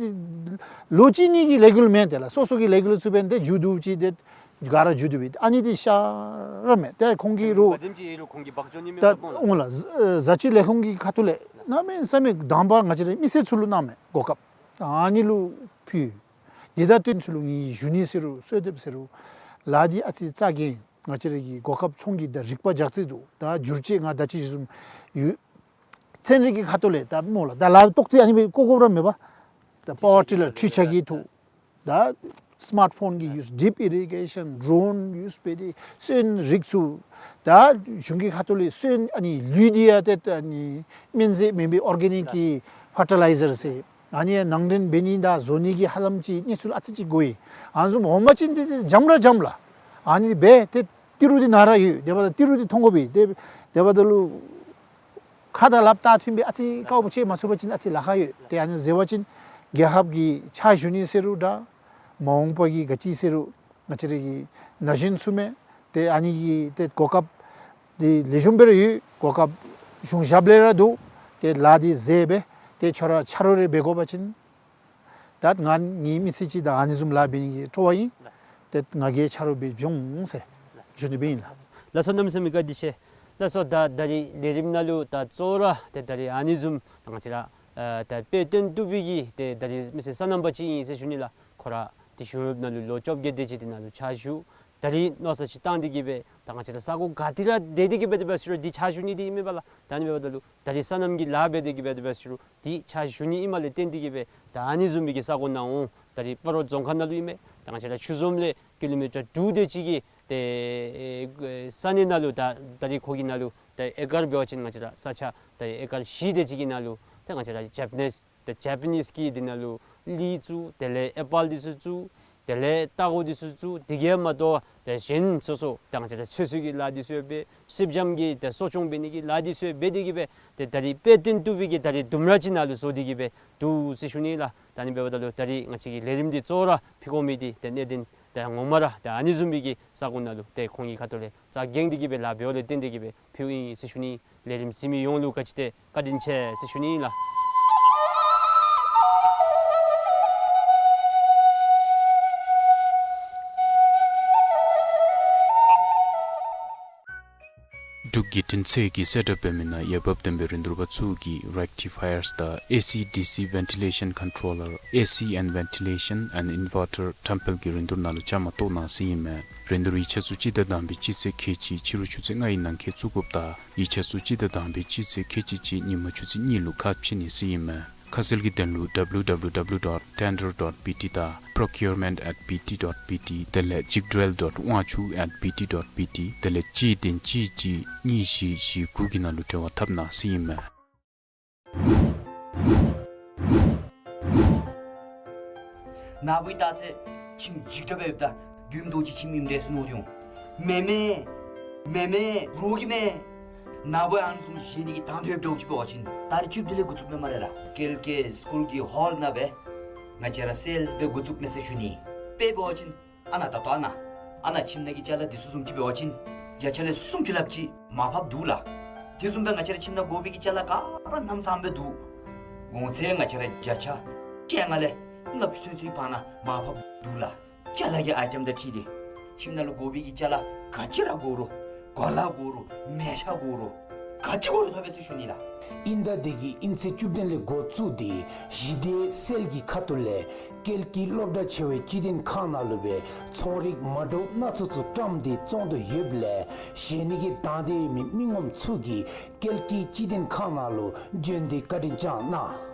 ལོ་གཅིག་གཉིས་ཀྱི་ལས་འགུལ་མེན་ཏེ་ལགས། སོ་སོ་གི་ལས་འགུལ་ཚུ་འབདན་ཏེ་མཇུག་བསྡུ་ཅིག་ཏེ་ག་ར་མཇུག་བསྡུ་བའི་ཨ་ནི་འདི་ཤ་ར་མས། ཏེ་ཁོང་གིས་རུང་ག་དེམ་ཅིག་ཡོད་རུང་ཁོང་གིས་འབག་འགྱོ་ནི་མས་ད་ལགས། འོང་ལགས། བཟའ་སྤྱོད་ལས་ཁུངས་ཀྱི་ཁ་ཐུག་ལས་གནམ་མེད་ས་མེད་དང་པ་ང་བཅས་རའི་མི་སེར་ཚུ་ལུ་གནང་མས་གོ་སྐབས། ཨ་ནི་ལུ་ཕུལ། དེ་དང་བསྟུན་ཚུ་ལུ་ངེའི་ཞུ་ནི་ཟེར་རུང་གསོལ་འདེབས་ཟེར་རུང་ལཱ་འདི་ཨ་ཙི་རྩ་འགེངས། ང་བཅས་ར་གི་གོ་སྐབས་ཚོང་གི་ད་རིག་པ་རྒྱགས་ཚད་འདུག། ད་བསྒྱུར་བཅོས་ང་ད་ཅི་ཞུ་བཟུམ་ཡོད། ཚན་རིག་གི་ཁ་ཐུག་ལས་ད་སྨོ་ལགས། ད་ལཱ་ཏོག་ཙི་ཨ་ནི་སྦེ་བཀོ་བཀོཝ་ར་མེད་པ། ད་པ་ཝར་ཊི་ལར་འཕྲུལ་ཆས་ཀྱི་ཐོག། ད་སི་མཱརཊ་ཕོན་གྱི་ཡུས་ཌིབ་ཨི་རི་གེ་ཤཱན་ཌོ་རོན་ཡུས་འབད་དེ་སོན་རིགས་ཚུ་ད་གཞུང་གི་ཁ་ཐུག་ལས་སོན་ཨ་ནི་ལུད་འདི་ཡང་ཏེ་ཨ་ནི་སྨན་རྫས་མེན་པའི་ཨོར་གེ་ནིག་གི་ཕར་ཊི་ལའི་ཛར་ཟེར་ཨ་ནི་ནང་འདྲེན་འབད་ནི་དང་བཟོ་ནི་གི་ཧ་ལམ་ཅིག་གནས་ཚུལ་ཨ་ཙི་ཅིག་གོ་ཡི། ཨ་ནི་བཟུམ་འོང་པ་ཅིན་ཏེ་ཏེ་འཇམ་ར་འཇམ་ལགས། ཨ་ནི་སྦེ་ཏེ་ཏི་རུ་འདི་ནཱ་ར་ཡོད། དེ་འབདཝ་ད་ཏི་རུ་འདི་མཐོང་དགོ་པས། ཏེ་དེ་འབདཝ་ད་ལུ་ཁ་དང་ལགཔ་བལྟ་ཐོན་སྦེ་ཨ་ཙི་དཀའཝ་སྤྱད་མ་ཚུགས་པ་ཅིན་ཨ་ཙི་ལཱ་ཁག་ཡོད། ཏེ་ཨ་ནི་ཟེར་བ་ཅིན་རྒྱལ་ཁབ་ཀྱི་ཕྱག་ཞུ་ནི་ཟེར་རུང་འདྲ། མ་འོངས་པ་གི་ག་ཅི་ཟེར་རུང་ང་བཅས་ར་གི་ན་གཞོན་ཚུ་མས། ཏེ་ཨ་ནི་གི་ཏེ་གོ་སྐབས་འདི་ལེགས་ཤོམ་སྦེ་ར་ཡོད། གོ་སྐབས་གཞུང་ཞབས་ལས་ར་འདུག། ཏེ་ལཱ་འདི་མཛད་སྦེ་ཏེ་ཁྱོད་ར་ཆ་རོགས་རེ་འབད་དགོ་པ་ཅིན་ད་ང་ངེའི་མི་ཚེ་གཅིག་ད་ཨ་ནི་བཟུམ་ལཱ་འབད་ནི་གི་སྤྲོ་བ་ཨིན། ཏེ་ང་གིས་ཆ་རོགས་འབད་འབྱུང་ཟེར་ཞུ་ནི་སྦེ་ཨིན་ལགས། ལགས་སོ། གནམ་མེད་ས་མེད་བཀའ་དྲིན་ཆེ། ལགས་སོ། ད་ད་རིས་ལས་རིམ་ནང་ལུ་ད་གཙོ་བོ་ར་ཏེ་ད་རིས་ཨ་ནི་བཟུམ་ད་ང་བཅས་ར་ཨ་ད་དཔལ་དོན་གྲུབ་པའི་གི་ཏེ་ད་རིས་མི་སེར་སོ་ནམ་པ་ཅིག་ཨིན་ཟེར་ཞུ་ནི་ལགས། ཁོ་ར་ཏེ་གཞུང་གཡོགཔ་ནང་ལུ་ལོ་བཅོ་བརྒྱད་དེ་ཅིག་འདི་ནང་ལུ་ཕྱག་ཞུ། ད་རིས་མནོ་བསམ་ཅིག་བཏང་སྟེ་གི་སྦེ་ད་ང་བཅས་ར་ས་གོ་ག་ཏེ་ར་སྡོད་དེ་གི་སྦེ་དེ་སྦེ་ཟེར་རུང་འདི་ཕྱག་ཞུ་ནི་འདི་ཨིན་མས་པ་ལགས། ད་ཨ་ནི་འབདཝ་ད་ལུ་ད་རིས་སོ་ནམ་གྱི་ལཱ་འབད་དེ་གི་སྦེ་དེ་སྦེ་ཟེར་རུང་འདི་ཕྱག་ཞུ་ནི་ཨིནམ་ལས་བརྟེན་ཏེ་གི་སྦེ་ད་ཨ་ནི་བཟུམ་མའི་གི་ས་གོ་ནང་འོང་། ད་རིས་སྤ་རོ་རྫོང་ཁག་ནང་ལུ་ཨིན་མས། ད་ང་བཅས་ར་ཆུ་འཛོམས་ལས་ཀི་ལོ་མི་ཊར་དྲུག་དེ་ཅིག་གི་ཏེ་ཨེ་ས་གནས་ནང་ལུ་ད་ད་རིས་ཁོ་གི་ནང་ལུ་ད་ཨེ་ཀར་འབད་བ་ཅིན་ང་བཅས་ར་ས་ཆ་ད་ཨེ་ཀར་བཞི་དེ་ཅིག་གི་ནང་ལུ་ད་ང་བཅས་ར་ཇ་པ་ནིས་ཏེ་ཇ་པ་ནིས་ཀྱི་འདི་ནང་ལུ་ལི་བཙུགས། དེ་ལས་ཨེ་པཱལ་འདི་ཚུ་བཙུགས། དེ་ལས་ཏ་གོ་འདི་ཚུ་བཙུགས། དེ་གིས་མ་དོ་ཏེ་གཞན་སོ་སོ་ད་ང་བཅས་ར་ཚོད་བསྲེ་གི་ལཱ་འདི་ཚུ་ཡང་འབད། སེར་སྦྱངམ་གི་ཏེ་གསོ་སྐྱོང་འབད་ནི་གི་ལཱ་འདི་ཚུ་ཡང་འབད་དེ་གི་སྦེ་ཏེ་ད་རིས་དཔལ་དོན་གྲུབ་པའི་གི་ད་རིས་ལྡུམ་ར་ཅིག་ནང་ལུ་བཟོ་སྟེ་གི་སྦེ་འདུག་ཟེར་ཞུ་ནི་ལགས། ད་ཨ་ནི་འབདཝ་ད་ལུ་ད་རིས་ང་བཅས་ཀྱི་ལས་རིམ་འདི་གཙོ་བོ་ར་ཕུལ་དགོ་མི་འདི་ཏེ་གནད་དོན་ད་ངོ་མ་ར་ད་ཨ་ནི་བཟུམ་མའི་གི་ས་གོ་ནང་ལུ་ཏེ་ཁོང་གི་ཁ་ཐུག་ལས་རྩ་འགེངས་ཏེ་གི་སྦེ་ལཱ་འབདཝ་ལས་བརྟེན་ཏེ་གི་སྦེ་ཕུལཝ་ཨིན་ཟེར་ཞུ་ནི། ལས་རིམ་གཟིགས་མི་ཡོངས་ལུ་ག་ཅི་ཏེ་བཀའ་དྲིན་ཆེ་ཟེར་ཞུ་ནི་ལགས། འབྲུག་བརྒྱུད་འཕྲིན་ཚད་ཀྱི་གསལ་བསྒྲགས་འབད་མི་ནང་འོས་འབབ་ལྡན་པའི་རིན་བསྡུར་པ་ཚུ་གིས་རེག་ཊི་ཕ་ཡརསི་དང་ཨེ་སི་ཌི་སི་ventilation controller, A C and ventilation and inverter ཊམ་ཕལ་གྱི་རིན་བསྡུར་ནང་ལུ་བཅའ་མར་གཏོགས་གནང་ཟེར་ཨིན་མས། རིན་བསྡུར་ཡིག་ཆ་ཚུ་སྤྱི་ཟླ་དང་པའི་སྤྱི་ཚེས་ཁལ་གཅིག་ཕྱི་རུ་ཆུ་ཚོད་ལྔའི་ནང་འཁོད་བཙུགས་དགོཔ་དང་ཡིག་ཆ་ཚུ་སྤྱི་ཟླ་དང་པའི་སྤྱི་ཚེས་ཁལ་གཅིག་གཅིག་ཉིན་མ་ཆུ་ཚོད་གཉིས་ལུ་ཁ་ཕྱེ་ནི་ཟེར་ཨིན་མས། ཁ་གསལ་གྱི་དོན་ལུ་W W W dot tender dot B T དང་procurement at B T dot B T དེ་ལས་ཅིག་སྒྲིལ་dot དབང་ཕྱུག at B T dot B T དེ་ལས་གཅིག་བདུན་གཅིག་གཅིག་གཉིས་བཞི་བཞི་དགུ་གི་ནང་ལུ་འབྲེལ་བ་འཐབ་གནང་ཟེར་ཨིན་མས། ནཱ་བུ་ད་ཚེ་ཁྱིམ་འཇིག་དྲགས་སྦེ་ཡོདཔ་ད་དགུན་དུས་ཅིག་ཁྱིམ་ཨིནམ་འདྲས་སུ་མནོ་སྟེ་འོང་། མེན་མེན། མེན་མེན། རོགས་ཀྱིས་མེན། ནཱ་བུ་ཨ་ནི་བཟུམ་བཞེས་ནི་གི་དང་འདོད་འདྲཝ་ཅིག་འབད་བ་ཅིན་ད་རིས་ཅིག་དེ་ལས་འགོ་བཙུགས་མས་སྨ་རེ་ལགས། ཀེལ་ཀེ་སི་ཀུལ་གྱི་ཧོལ་ནང་སྦེ་ང་བཅས་ར་སེལ་སྦེ་འགོ་བཙུགས་མས་ཟེར་ཞུ་ནི། དཔེ་འབད་བ་ཅིན་ཨ་ནཱ་ད་ལྟོ་ཨ་ནཱ་ ཨ་ནཱ་ཁྱིམ་ནང་གི་ཅ་ལ་འདི་ཚུ་བཟུམ་ཅིག་འབད་བ་ཅིན་བརྒྱ་ཆ་ལས་སུམ་ཅུ་ལྷགཔ་ཅིག་མར་ཕབ་འདུག་ལགས། དེ་བཟུམ་སྦེ་ང་བཅས་ར་ཁྱིམ་ནང་དགོ་པའི་གི་ཅ་ལ་ག་ར་གནམ་མེད་ས་མེད་འདུག། གོང་ཚད་ང་བཅས་ར་བརྒྱ་ཆ་བཅོ་ལྔ་ལས་ལྔ་བཅུ་ཚུན་ཚོད་བར་ན་མར་ཕབ་འདུག་ལགས། ཅ་ལ་གི་ཨའི་ཊེམ་དང་འཁྲིལ་ཏེ་ཁྱིམ་ནང་ལུ་དགོ་པའི་གི་ཅ་ལ་ག་ཅི་ར་དགོ་རུང་གོ་ལ་དགོ་རུང་མལ་ཆ་དགོ་རུང་ག་ཅི་དགོ་རུང་ཐོབ་པས་ཟེར་ཞུ་ནི་ལགས། དབྱིན་ཟླ་འདི་གི་དབྱིན་ཚེས་བཅུ་བདུན་ལས་འགོ་བཙུགས་ཏེ་ཞི་བདེའི་སེལ་གྱི་ཁ་ཐུག་ལས་ཀལ་ཀི་སློབ་གྲྭ་ཆེ་བའི་སྤྱི་བདེ་ཁང་ནང་ལུ་སྦེ་ཚོང་རིག་མ་འདྲཝ་སྣ་ཚོགས་ཚུ་བཀྲམ་སྟེ་བཙོང་དོ་ཡོདཔ་ལས་གཞན་མི་གིས་དང་འདོད་མི་མི་ངོམ་ཚུ་གིས་ཀལ་ཀི་སྤྱི་བདེ་ཁང་ནང་ལུ་བྱོན་ཏེ་བཀའ་དྲིན་བསྐྱང་གནང་།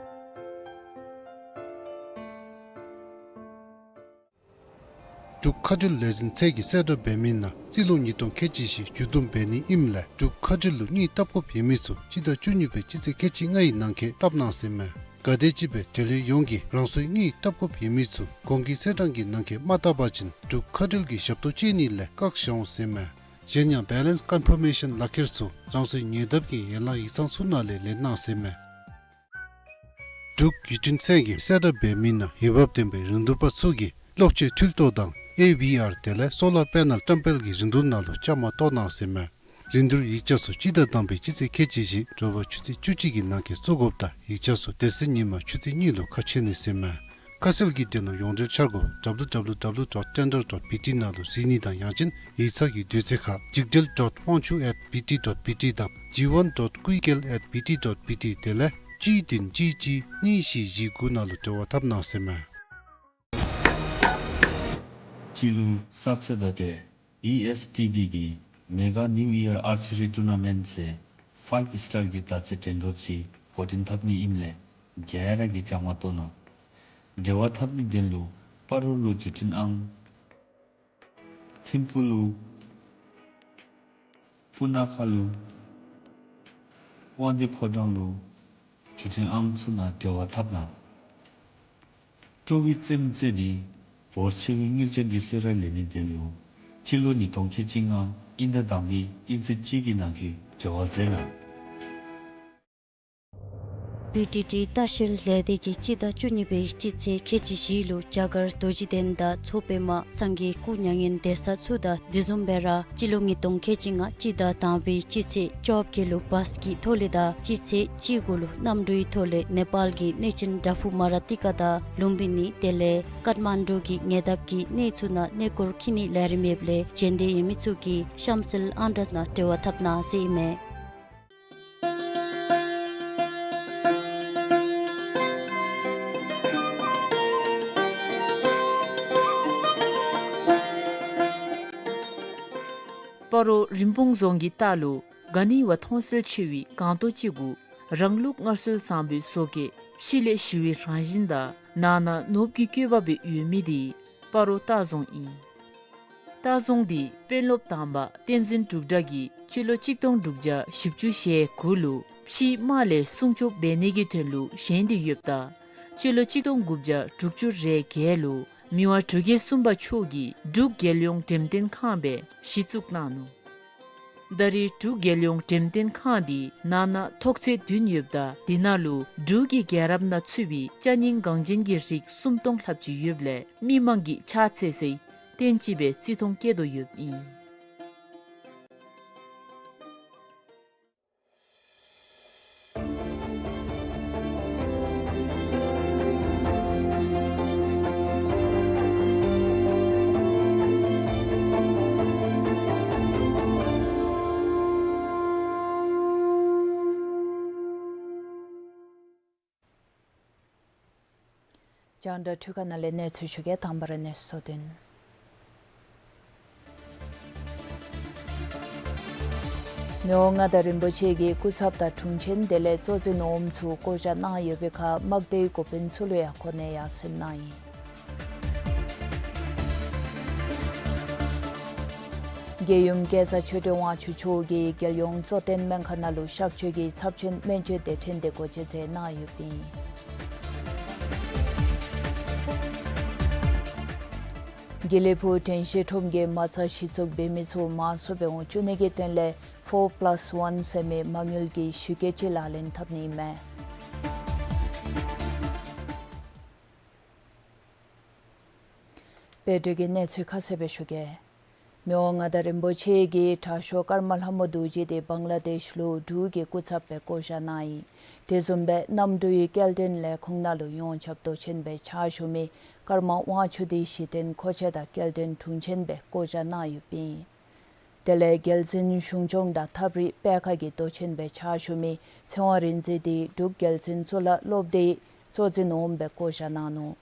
འབྲུག་མཁའ་འགྲུལ་ལས་འཛིན་ཚད་ཀྱིས་གསལ་བསྒྲགས་འབད་མི་ནང་རྩིས་ལོ་ཉིས་སྟོང་ཁལ་གཅིག་བཞི་མཇུག་བསྡོམས་འབད་ནི་ཨིནམ་ལས་འབྲུག་མཁའ་འགྲུལ་ལུ་དངུལ་བཏབ་དགོཔ་ཡོད་མི་ཚུ་སྤྱི་ཟླ་བཅུ་གཉིས་པའི་སྤྱི་ཚེས་ཁལ་གཅིག་ལྔའི་ནང་འཁོད་བཏབ་གནང་ཟེར་མས། ག་དེམ་ཅིག་སྦེ་འབྲེལ་ཡོད་ཡོངས་ཀྱིས་རང་སོའི་དངུལ་བཏབ་དགོཔ་ཡོད་མི་ཚུ་གོང་གི་གསལ་བསྒྲགས་ཀྱི་ནང་འཁོད་མ་བཏབ་པ་ཅིན་འབྲུག་མཁའ་འགྲུལ་གྱི་ཞབས་ཏོག་སྤྱོད་ནི་ལས་བཀག་བཞག་འོང་ཟེར་མས། གཞན་ཡང་བེ་ལེནསི་ཀོན་ཕར་མེ་ཤཱན་ལག་ཁྱེར་ཚུ་རང་སོའི་ཉེ་འདབས་ཀྱི་ཡན་ལག་ཡིག་ཚང་ཚུ་ནང་ལས་ལེན་གནང་ཟེར་མས། འབྲུག་ཡུས་ཀྲིན་ཚད་ཀྱིས་གསལ་བསྒྲགས་འབད་མི་ནང་འོས་འབབ་ལྡན་པའི་རིན་བསྡུར་པ་ཚུ་གིས་གློག་ཆས་འཕྲུལ་གཏོར་དང་ཨེ་ཝི་ཨར་དེ་ལས་སོ་ལར་པེ་ནལ་བཀྲམ་སྤེལ་གྱི་རིན་བསྡུར་ནང་ལུ་བཅའ་མར་གཏོགས་གནང་ཟེར་མས། རིན་བསྡུར་ཡིག་ཆ་ཚུ་སྤྱི་ཟླ་དང་པའི་སྤྱི་ཚེས་ཁལ་གཅིག་བཞི་དྲོ་པ་ཆུ་ཚོད་བཅུ་གཅིག་གི་ནང་འཁོད་བཙུགས་དགོཔ་དང་ཡིག་ཆ་ཚུ་དེ་ཚེ་ཉིན་མ་ཆུ་ཚོད་གཉིས་ལུ་ཁ་ཕྱེ་ནི་ཟེར་མས། ཁ་གསལ་གྱི་དོན་ལུ་ཡོངས་འབྲེལ་འཆར་སྒོ་ཌབ་ལུ་ཌབ་ལུ་ཌབ་ལུ་ཌོཊ་ཊེན་ཌར་ཌོཊ་བི་ཊི་ནང་ལུ་གཟིགས་ནི་དང་ཡང་ཅིན་ཡིག་ཚང་གི་དུས་ཚོད་ཁར་ཇིག་སྒྲིལ་ཌོཊ་ཝང་ཆུ་ཨེཊ་བི་ཊི་ཌོཊ་བི་ཊི་དང་ཇི་ཝན་ཌོཊ་ཀུའི་ཀེལ་ཨེཊ་བི་ཊི་ཌོཊ་བི་ཊི་དེ་ལས་གཅིག་བདུན་གཅིག་གཅིག་གཉིས་བཞི་བཞི་དགུ་ནང་ལུ་འབྲེལ་བ་འཐབ་གནང་ཟེར་མས། སྤྱི་ལོ་གསར་ཚེས་དང་འབྲེལ་བི་ཨེསི་ཊི་བི་གིས་མེ་ག་ནིའུ་ཡར་ཨར་ཆེ་རི་ཊུར་ན་མེནཊ་ཟེར་ཕའིབ་སི་ཊར་གྱི་དར་ཚད་འགྲན་བསྡུར་ཅིག་འགོ་འདྲེན་འཐབ་ནི་ཨིནམ་ལས་ག་ར་གིས་བཅའ་མར་གཏོགས་གནང་། འབྲེལ་བ་འཐབ་ནིའི་དོན་ལུ་སྤ་རོ་ལུ་བརྒྱུད་འཕྲིན་ཨང་། ཐིམ་ཕུག་ལུ། སྤུ་ན་ཁ་ལུ། དབང་འདུས་ཕོ་བྲང་ལུ་བརྒྱུད་འཕྲིན་ཨང་ཚུ་ནང་འབྲེལ་བ་འཐབ་གནང་། སྤྲོ་བའི་རྩེདམོ་རྩེ་སྟེ་འབོར་ཆེ་བའི་དངུལ་ཅན་གྱི་གསོལ་རས་ལེན་ནིའི་དོན་ལུ་སྤྱི་ལོ་ཉིས་སྟོང་ཁལ་གཅིག་ལྔ་དབྱིན་ཟླ་དང་པའི་དབྱིན་ཚེས་གཅིག་གི་ནང་འཁོད་འབྲེལ་བ་མཛད་གནང་། བི་ཊི་ཊི་ལྟ་བཤལ་ལས་སྡེ་གིས་སྤྱི་ཟླ་བཅུ་གཉིས་པའི་སྤྱི་ཚེས་ཁལ་གཅིག་བཞི་ལུ་རྒྱ་གར་རྡོ་རྗེ་གདན་དང་མཚོ་པདྨ་སངས་རྒྱས་སྐུ་མྱ་ངན་འདས་ས་ཚུ་དང་དེ་བཟུམ་སྦེ་ར་སྤྱི་ལོ་ཉིས་སྟོང་ཁལ་གཅིག་ལྔ་སྤྱི་ཟླ་དང་པའི་སྤྱི་ཚེས་བཅོ་བརྒྱད་ལུ་བཱས་ཀྱི་ཐོག་ལས་དང་སྤྱི་ཚེས་བཅུ་དགུ་ལུ་གནམ་གྲུའི་ཐོག་ལས་ནེ་པཱལ་གྱི་གནས་ཆེན་བྲག་ཕུག་མ་ར་ཏི་ཀ་དང་ལུམ་བི་ནི་དེ་ལས་ཀཏ་མན་ཌུ་གི་ཉེ་འདབས་ཀྱི་གནས་ཚུ་ནང་གནས་སྐོར་འཁྱིད་ནིའི་ལས་རིམ་ཡོདཔ་ལས་བྱོན་འདོད་ཡོད་མི་ཚུ་གིས་གཤམ་གསལ་ཨང་གྲངས་ནང་འབྲེལ་བ་འཐབ་གནང་ཟེར་ཨིན་མས། སྤ་རོ་རིན་སྤུངས་རྫོང་གི་ལྟག་ལུ་ག་ནི་བ་མཐོང་གསལ་ཆེ་བའི་སྒང་ཏོག་ཅིག་གུ་རང་ལུགས་སྔར་སྲོལ་བཟང་པོའི་བཟོ་བཀོད་ཕྱི་ལས་ཞི་བའི་རང་བཞིན་དང་ནང་ན་ནོར་བུ་གི་བཀོད་པ་སྦེ་ཡོད་མི་དེ་སྤ་རོ་ལྟ་རྫོང་ཨིན། ལྟ་རྫོང་འདི་དཔོན་སློབ་དང་པ་བསྟན་འཛིན་འབྲུག་གྲགས་ཀྱིས་སྤྱི་ལོ་གཅིག་སྟོང་དྲུག་བརྒྱ་བཞི་བཅུ་ཞེ་དགུ་ལུ་ཕྱིའི་དམག་ལས་སྲུང་སྐྱོབ་འབད་ནི་གི་དོན་ལུ་བཞེངས་ཏེ་ཡོདཔ་ད་སྤྱི་ལོ་གཅིག་སྟོང་དགུ་བརྒྱ་དྲུག་ཅུ་རེ་བརྒྱད་ལུ་མི་དབང་འབྲུག་རྒྱལ་གསུམ་པ་མཆོག་གིས་འབྲུག་རྒྱལ་ཡོངས་འགྲེམས་སྟོན་ཁང་སྦེ་གཞི་བཙུགས་གནང་ནུག། ད་རེས་འབྲུག་རྒྱལ་ཡོངས་འགྲེམས་སྟོན་ཁང་འདི་ནང་ན་ཐོག་ཚད་བདུན་ཡོདཔ་ད་དེ་ནང་ལུ་འབྲུག་གི་རྒྱལ་རབས་ནང་ཚུད་པའི་ཅ་རྙིང་འགངས་ཅན་གྱི་རིགས་སུམ་སྟོང་ལྷགཔ་ཅིག་ཡོདཔ་ལས་མི་མང་གིས་ཕྱག་འཚལ་སའི་རྟེན་ཅིག་སྦེ་བརྩི་མཐོང་བསྐྱེད་དོ་ཡོདཔ་ཨིན། རྒྱང་བསྒྲགས་འཕྲུལ་ཁང་ནང་ལས་གནས་ཚུལ་ཞུ་གེ། དང་པ་ར་གནས་ཚུལ་གཙོ་དོན། མི་དབང་མངའ་བདག་རིན་པོ་ཆེ་གི་སྐུ་ཚབ་དང་དྲུང་ཆེན་དེ་ལས་གཙོ་འཛིན་འོགམ་ཚུ་བསྐོ་བཞག་གནང་ཡོད་པའི་ཁར་དམག་སྡེའི་འགོ་དཔོན་ཚུ་ལུ་ཡང་གོ་གནས་ཡར་སེང་གནང་ཡི། རྒྱལ་ཡུམ་སྐལ་བཟང་ཆོས་སྒྲོན་དབང་ཕྱུག་མཆོག་གིས་རྒྱལ་ཡོངས་གཙོ་བསྟེན་སྨན་ཁང་ནང་ལུ་གཤག་བཅོས་ཀྱི་ཚབས་ཆེན་སྨན་བཅོས་སྡེ་ཕྲན་དེ་སྒོ་འབྱེད་མཛད་གནང་ཡོདཔ་ཨིན། དགེ་ལེགས་ཕུག་དྲན་ཤེས་ཁྲོམ་གྱི་མ་རྩ་གཞི་བཙུགས་འབད་མི་ཚུ་མང་སུ་སྦེ་འོང་བཅུག་ནི་གི་དོན་ལས་ཕོར་པ་ལཱས་ཝན་ཟེར་མི་མ་དངུལ་གྱི་ཞུ་སྐྱེལ་ཅིག་ལག་ལེན་འཐབ་ནི་ཨིན་མས། དཔལ་འབྱོར་གྱི་གནས་ཚུལ་ཁ་གསལ་སྦེ་ཞུ་གེ། མི་དབང་མངའ་བདག་རིན་པོ་ཆེ་གིས་དྲག་ཤོས་ཀརྨ་ལྷ་མོ་རྡོ་རྗེ་དེ་བང་ལ་དེཤ་ལུ་འབྲུག་གི་སྐུ་ཚབ་སྦེ་བསྐོ་བཞག་གནང་ཡི། དེ་བཟུམ་སྦེ་གནམ་གྲུ་ཡི་སྐྱེལ་འདྲེན་ལས་ཁུངས་ནང་ལུ་ཡོངས་ཁྱབ་མདོ་ཆེན་སྦེ་ཕྱག་ཞུ་མི་ཀརྨ་དབང་ཕྱུག་དེ་གཞི་རྟེན་མཁོ་ཆས་དང་སྐྱེལ་འདྲེན་དྲུང་ཆེན་སྦེ་བསྐོ་བཞག་གནང་ཡོདཔ་ཨིན། དེ་ལས་རྒྱལ་བཙུན་གཞུང་སྐྱོང་དང་ཐབས་རིག་པད་དཀར་གྱི་མདོ་ཆེན་སྦེ་ཕྱག་ཞུ་མི་ཚེ་དབང་རིག་འཛིན་དེ་འབྲུག་རྒྱལ་བཙུན་གཙུག་ལག་སློབ་སྡེའི་གཙོ་འཛིན་འོགམ་སྦེ་བསྐོ་བཞག་གནང་ནུག།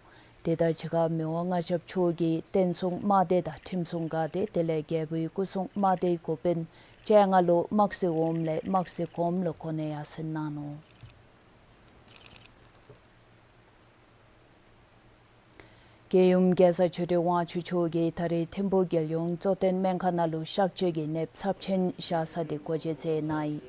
དེ་དང་གཅིག་ཁར་མི་དབང་མངའ་ཞབས་མཆོག་གིས་རྟེན་གསུམ་དམག་སྡེ་དང་ཁྲིམས་སྲུང་འགག་སྡེ་དེ་ལས་རྒྱལ་པོའི་སྐུ་སྲུང་དམག་སྡེའི་འགོ་དཔོན་བཅོ་ལྔ་ལུ་དམག་སྲིད་འོགམ་ལས་དམག་སྲིད་གོངམ་ལུ་གོ་གནས་ཡར་སེང་གནང་ནུག། རྒྱལ་ཡུམ་རྒྱལ་བཟང་ཆོས་སྒྲོན་དབང་ཕྱུག་མཆོག་གིས་ད་རེས་ཐིམ་ཕུག་རྒྱལ་ཡོངས་གཙོ་བསྟེན་སྨན་ཁང་ནང་ལུ་གཤག་བཅོས་ཀྱི་ནདཔ་ཚབས་ཆེན་བཞག་ས་དེ་སྒོ་འབྱེད་མཛད་གནང་ཡི།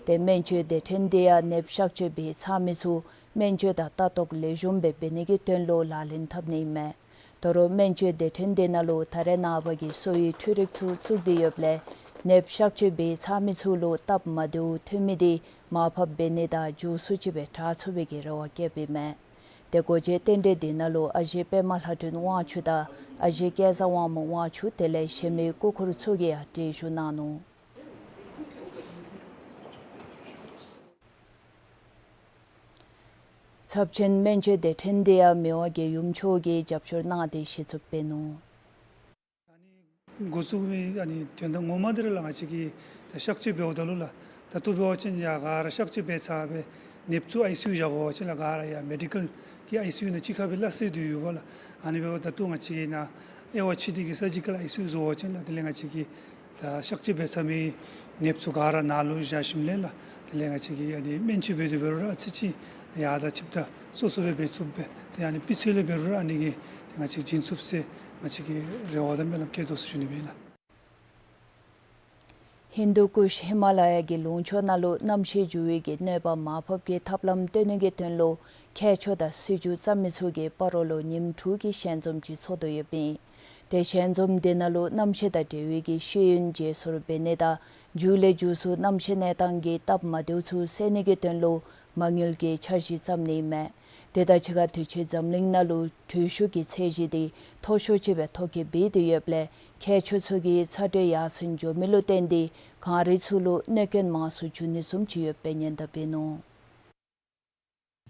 དེ་སྨན་བཅོས་སྡེ་ཕྲན་དེ་ཡང་ནདཔ་གཤག་བཅོས་འབད་ཚར་མི་ཚུ་སྨན་བཅོས་དང་ལྟ་རྟོག་ལེགས་ཤོམ་སྦེ་འབད་ནི་གི་དོན་ལུ་ལག་ལེན་འཐབ་ནི་ཨིན་མས། ད་རུང་སྨན་བཅོས་སྡེ་ཕྲན་དེ་ནང་ལུ་ད་རེས་ནངས་པ་གི་གསོ་བའི་འཕྲུལ་རིག་ཚུ་བཙུགས་ཏེ་ཡོདཔ་ལས་ནདཔ་གཤག་བཅོས་འབད་ཚར་མི་ཚུ་ལུ་སྟབས་མ་བདེཝ་ཐོན་མི་དེ་མར་ཕབ་འབད་ནི་དང་མགྱོགས་སུ་ཅིག་སྦེ་དྲག་ཚུགས་པའི་གི་རེ་བ་བསྐྱེདཔ་ཨིན་མས། དེ་སྒོ་འབྱེད་རྟེན་འབྲེལ་དེ་ནང་ལུ་ཨ་ཞེ་པདྨ་ལྷ་སྒྲོན་དབང་ཕྱུག་དང་ཨ་ཞེ་སྐལ་བཟང་དབང་མོ་དབང་ཕྱུག་དེ་ལས་གཞན་མི་སྐུ་འཁོར་ཚུ་གིས་ཡང་གྲལ་བཞུགས་གནང་ནུག། ཚབས་ཆེན་སྨན་བཅོས་སྡེ་ཕྲན་དེ་ཡང་མི་དབང་རྒྱལ་ཡུམ་མཆོག་གིས་རྒྱབ་སྐྱོར་གནང་སྟེ་གཞི་བཙུགས་འབད་ནུག། ཨ་ནི་འགོ་བཙུགས་མི་ཨ་ནི་དོན་དག་ངོ་མ་འདི་ར་ལགས་ང་བཅས་ཀྱིས་ད་གཤག་བཅོས་འབདཝ་ད་ལུ་ལགས་ད་ལྟོ་འབད་བ་ཅིན་ཡར་ག་ར་གཤག་བཅོས་འབད་ཚར་སྦེ་ནདཔ་ཚུ་ཨའི་སི་ཡུ་བཞག་དགོ་པ་ཅིན་ལགས་ག་ར་ཡར་མེ་ཌི་ཀལ་གྱི་ཨའི་སི་ཡུ་ནང་གཅིག་ཁར་སྦེ་སླ་བསྲེ་སྡོད་ཡོདཔ་ལགས། ཨ་ནི་འབདཝ་ད་ལྟོ་ང་བཅས་ཀྱིས་ནཱ་དབྱེ་བ་ཕྱེ་སྟེ་གི་སར་ཇི་ཀལ་ཨའི་སི་ཡུ་བཟོ་བ་ཅིན་ལགས་དེ་ལས་ང་བཅས་ཀྱིས་ད་གཤག་བཅོས་འབད་ཚར་མི་ནདཔ་ཚུ་ག་ར་ནཱ་ལུ་བཞག་ཞིནམ་ལས་ལགས་དེ་ལས་ང་བཅས་ཀྱིས་ཨ་ནི་སྨན་བཅོས་འབད་དེ་འབད་རུང་ར་ཨ་ཙི་ཅིག་ཡར་དང་ཆིབས་ད་སོ་སོ་སྦེ་འབད་ཚུགསཔ་སྦེ་ཏེ་ཨ་ནི་སྤུས་ཚད་ལས་འབད་རུང་ར་ཨ་ནི་གི་ཏེ་ང་བཅས་བྱིན་ཚུགས་ཟེར་ང་བཅས་ཀྱིས་རེ་བ་དང་སྨོན་ལམ་བསྐྱེད་དོ་ཟེར་ཞུ་ནི་ཨིན་ལགས། ཧིན་དུ་ཀུཤ་ཧི་མ་ལ་ཡ་གི་ལུང་ཕྱོགས་ནང་ལུ་གནམ་གཤིས་འགྱུར་བའི་གི་གནོད་པ་མར་ཕབ་ཀྱི་ཐབས་ལམ་སྟོན་ནི་གི་དོན་ལུ་མཁས་མཆོག་དང་སྲིད་བྱུས་བརྩམ་མི་ཚུ་གིས་སྤ་རོ་ལུ་ཉིནམ་དྲུག་གི་ཞལ་འཛོམས་ཅིག་ཚོགས་དོ་ཡོདཔ་ཨིན། ཏེ་ཞལ་འཛོམས་དེ་ནང་ལུ་གནམ་གཤིས་དང་འབྲེལ་བའི་གི་ཤེས་ཡོན་བརྗེ་སོར་འབད་ནི་དང་མཇུག་ལས་མཇུག་སུ་གནམ་གཤིས་གནས་སྟངས་ཀྱི་སྟབས་མ་བདེཝ་ཚུ་སེལ་ནི་གི་དོན་ལུ་མ་དངུལ་གྱི་འཆར་གཞི་བརྩམ་ནི་ཨིན་མས། དེ་དང་གཅིག་ཁར་དུས་ཅི་འཛམ་གླིང་ནང་ལུ་དྲོད་ཤུགས་ཀྱི་ཚད་གཞི་དེ་མཐོ་ཤོས་ཅིག་སྦེ་མཐོ་རྐྱེན་འབད་དེ་ཡོདཔ་ལས་མཁས་མཆོག་ཚུ་གིས་ཚ་དྲོད་ཡར་སེང་འགྱོ་མི་ལུ་བརྟེན་ཏེ་གངས་རི་ཚུ་ལུ་གནོད་སྐྱོན་མང་སུ་འགྱོ་ནི་བཟུམ་ཅིག་ཡོདཔ་སྦེ་ཉེན་བརྡ་འབད་ནུག།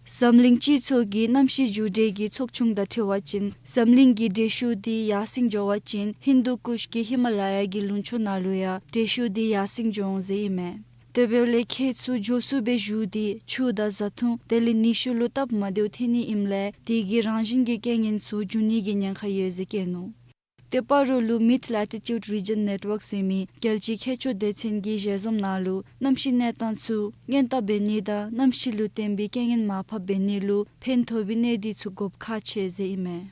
འཛམ་གླིང་སྤྱི་ཚོགས་ཀྱི་གནམ་གཤིས་འགྱུར་འགྲོས་ཀྱི་ཚོགས་ཆུང་དང་འཁྲིལ་བ་ཅིན་འཛམ་གླིང་གི་དྲོད་ཤུགས་དེ་ཡར་སེང་འགྱོ་བ་ཅིན་ཧིན་དུ་ཀུཤ་གི་ཧི་མ་ལ་ཡ་གི་ལུང་ཕྱོགས་ནང་ལུ་ཡང་དྲོད་ཤུགས་དེ་ཡར་སེང་འགྱོ་འོང་ཟེར་ཨིན་མས། དེ་འབདཝ་ལས་ཁྱེད་ཚུ་མགྱོགས་སུ་སྦེ་བཞུགས་ཏེ་ཆུ་དང་བཟའ་འཐུང་དེ་ལས་ནུས་ཤུགས་ལུ་སྟབས་མ་བདེཝ་ཐོན་ནི་ཨིནམ་ལས་དེ་གི་རང་བཞིན་གྱི་རྐྱེན་ངན་ཚུ་འབྱུང་ནི་གི་ཉེན་ཁ་ཡོད་ཟེར་བཀོད་ནུག། ཏེ་སྤ་རོ་ལུ་Mid Latitude Region Network ཟེར་མི་རྒྱལ་སྤྱིའི་མཁས་མཆོག་སྡེ་ཚན་གྱི་ཞལ་འཛོམས་ནང་ལུ་གནམ་གཤིས་གནས་སྟངས་ཚུ་སྔོན་བརྟག་འབད་ནི་དང་གནམ་གཤིས་ལུ་བརྟེན་པའི་རྐྱེན་ངན་མར་ཕབ་འབད་ནི་ལུ་ཕན་ཐོགས་པའི་གནས་སྡུད་ཚུ་དགོཔ་ཁག་ཆེ་ཟེར་ཨིན་མས།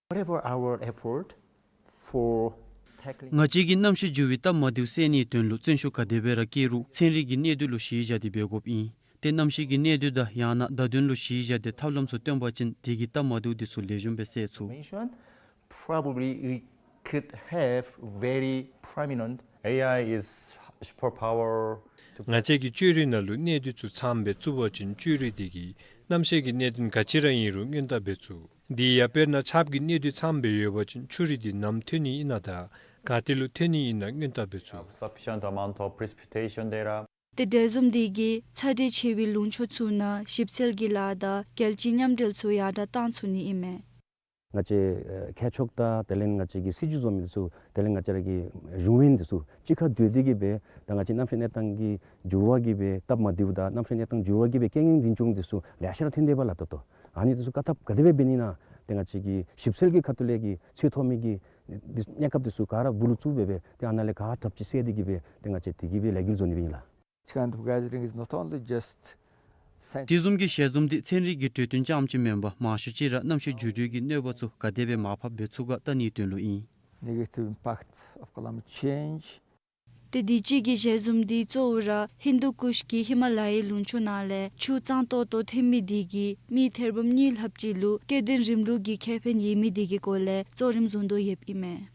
Whatever our effort for tackling ང་བཅས་ཀྱིས་གནམ་གཤིས་འགྱུར་བའི་སྟབས་མ་བདེཝ་སེལ་ནིའི་དོན་ལུ་བརྩོན་ཤུགས་ག་དེ་སྦེ་ར་བསྐྱེད་རུང་ཚན་རིག་གི་གནས་སྡུད་ལུ་གཞི་བཞག་སྟེ་འབད་དགོཔ་ཨིན། ཏེ་གནམ་གཤིས་ཀྱི་གནས་སྡུད་དང་ཡང་ན་བརྡ་དོན་ལུ་གཞི་བཞག་སྟེ་ཐབས་ལམ་ཚུ་སྟོན་པ་ཅིན་དེ་གི་སྟབས་མ་བདེཝ་དེ་ཚུ་ལེགས་ཤོམ་སྦེ་སེལ་ཚུགས། Mention, probably we could have very prominent A I is superpower to ང་བཅས་ཀྱིས་བཅོས་རིག་ནང་ལུ་གནས་སྡུད་ཚུ་ཚངམ་སྦེ་བཙུགས་པ་ཅིན་བཅོས་རིག་དེ་གིས་གནམ་གཤིས་ཀྱི་གནད་དོན་ག་ཅི་ར་ཨིན་རུང་སྔོན་བརྟག་འབད་ཚུགས། དེ་ཡང་དཔེར་ན་ཆརཔ་གི་གནས་སྡུད་ཚངམ་སྦེ་ཡོད་པ་ཅིན་ཆུ་རུད་དེ་ནམ་ཐོན་ནི་ཨིན་ན་དང་ག་ཏེ་ལུ་ཐོན་ནི་ཨིན་ན་སྔོན་བརྟག་འབད་ཚུགས། Sufficient amount of precipitation data. ཏེ་འབྲེལ་འཛོམས་དེ་གིས་ཚ་དྲོད་ཆེ་བའི་ལུང་ཕྱོགས་ཚུ་ནང་ཞིབ་འཚོལ་གྱི་ལཱ་དང་རྒྱལ་སྤྱིའི་མཉམ་འབྲེལ་ཚུ་ཡར་དྲག་བཏང་ཚུགས་ནི་ཨིན་མས། ང་བཅས་ཨེ་མཁས་མཆོག་དང་དེ་ལས་ང་བཅས་ཀྱི་སྲིད་བྱུས་བཟོ་མི་ཚུ་དེ་ལས་ང་བཅས་ར་གི་གཞུང་བའི་འདི་ཚུ་གཅིག་ཁར་སྡོད་དེ་གིས་སྦེ་ད་ང་བཅས་གནམ་གཤིས་གནས་སྟངས་ཀྱི་འགྱུར་བ་གིས་སྦེ་སྟབས་མ་བདེཝ་དང་གནམ་གཤིས་གནས་སྟངས་འགྱུར་བ་གིས་སྦེ་རྐྱེན་ངན་འཛིན་སྐྱོང་འདི་ཚུ་ལེ་ཤ་ར་ཐོན་དེས་པ་ལགས། ད་ལྟོ་ཨ་ནི་འདི་ཚུ་བཀག་ཐབས་ག་དེ་སྦེ་འབད་ནི་ཨིན་ན་ཏེ་ང་བཅས་ཀྱི་ཞིབ་འཚོལ་གྱི་ཁ་ཐུག་ལས་ཀྱི་འཚོལ་ཐོབ་མི་གི་འདི་གནས་སྐབས་འདི་ཚུ་ག་ར་སྦུག་ལུ་བཙུགས་སྦེ་སྦེ་ཏེ་ཨ་ནཱ་ལས་ག་དྲགཔ་ཅིག་སེལ་ཏེ་གིས་སྦེ་ཏེ་ང་བཅས་དེ་གིས་སྦེ་ལས་འགུལ་བཟོ་ནི་སྦེ་ཨིན་ལགས། This kind of gathering is not only just science དེ་བཟུམ་གྱི་ཞལ་འཛོམས་འདི་ཚན་རིག་གི་གྲོས་བསྟུན་རྐྱངམ་ཅིག་མེན་པར་མང་ཤོས་ཅིག་ར་གནམ་གཤིས་འགྱུར་འགྲོས་ཀྱི་གནོད་པ་ཚུ་ག་དེ་སྦེ་མར་ཕབ་འབད་ཚུགས་ག་བལྟ་ནིའི་དོན་ལུ་ཨིན། Negative impact of climate change. ཏེ་དུས་ཅི་གི་ཞལ་འཛོམས་འདི་གཙོ་བོ་ར་ཧིན་དུ་ཀུཤ་གི་ཧི་མ་ལ་ཡའི་ལུང་ཕྱོགས་ནང་ལས་ཆུ་གཙང་ཏོག་ཏོ་ཐོན་མི་དེ་གིས་མི་ཐེར་འབུམ་གཉིས་ལྷགཔ་ཅིག་ལུ་སྐྱེ་ལྡན་རིམ་ལུགས་ཀྱི་ཁེ་ཕན་ཡོད་མི་དེ་གི་སྐོར་ལས་གཙོ་རིམ་བཟུང་དོ་ཡོདཔ་ཨིན་མས།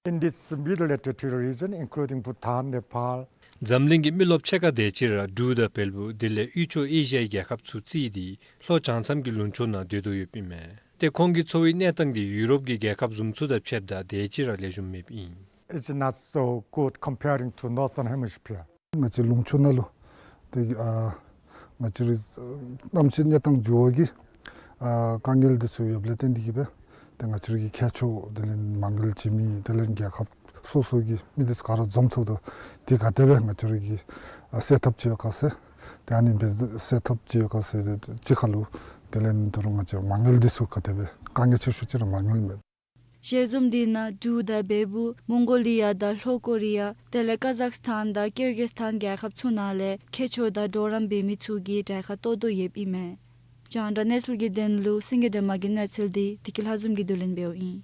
In this middle latitude region, including Bhutan, Nepal, འཛམ་གླིང་གི་མི་རློབས་ཕྱེད་ཀ་དེ་ཅིག་ར་འབྲུག་དང་བལ་པོ་དེ་ལས་དབུས་ཕྱོགས་ཨེ་ཤི་ཡའི་རྒྱལ་ཁབ་ཚུ་བརྩིས་ཏེ་ལྷོ་བྱང་མཚམས་ཀྱི་ལུང་ཕྱོགས་ནང་སྡོད་དོ་ཡོདཔ་ཨིན་མས། ཏེ་ཁོང་གི་འཚོ་བའི་གནས་སྟངས་དེ་ཡུ་རོབ་ཀྱི་རྒྱལ་ཁབ་བཟུམ་ཚུ་དང་ཕྱདཔ་ད་དེ་ཅིག་ར་ལེགས་ཤོམ་མེདཔ་ཨིན། It's not so good comparing to Northern Hemisphere. ང་བཅས་ལུང་ཕྱོགས་ནང་ལུ་ཏེ་ཨ་ང་བཅས་རའི་གནམ་གཤིས་གནས་སྟངས་འགྱུར་བ་གིས་ཨ་དཀའ་ངལ་འདི་ཚུ་ཡོདཔ་ལས་བརྟེན་ཏེ་གིས་སྦེ་ཏེ་ང་བཅས་རའི་མཁས་མཆོག་དེ་ལས་མ་དངུལ་བྱིན་མི་དེ་ལས་རྒྱལ་ཁབ་སོ་སོ་གི་མི་འདི་ཚུ་ག་ར་འཛོམས་ཚརཝ་ད་ཏེ་ག་དེ་སྦེ་ང་བཅས་རའི་གི་ཨ་སེལ་ཐབས་ཅིག་ཡོད་ག་ཟེར། ཏེ་ཨ་ནི་སྦེ་སེལ་ཐབས་ཅིག་ཡོད་ག་ཟེར་ཅིག་ཁར་ལུ་དེ་ལས་ད་རུང་ང་བཅས་མ་དངུལ་འདི་ཚུ་ག་དེ་སྦེ་དཀའ་ངལ་ཆེ་ཤོས་ཅིག་ར་མ་དངུལ་མས། ཞལ་འཛོམས་འདི་ནང་འབྲུག་དང་བལ་པོ་མོང་གོ་ལི་ཡ་དང་ལྷོ་ཀོ་རི་ཡ་དེ་ལས་ཀ་ཟག་སི་ཐན་དང་ཀིར་གི་སི་ཐན་རྒྱལ་ཁབ་ཚུ་ནང་ལས་མཁས་མཆོག་དང་གྲོགས་རམ་འབད་མི་ཚུ་གི་གྲལ་ཁར་གཏོགས་དོ་ཡོདཔ་ཨིན་མས། རྒྱང་བསྒྲགས་གནས་ཚུལ་གྱི་དོན་ལུ་སེང་གེ་སྒྲོལ་མ་གི་གནས་ཚུལ་འདི་བདེ་སྐྱིད་ལྷ་འཛོམས་ཀྱིས་བསྡུ་ལེན་འབདཝ་ཨིན།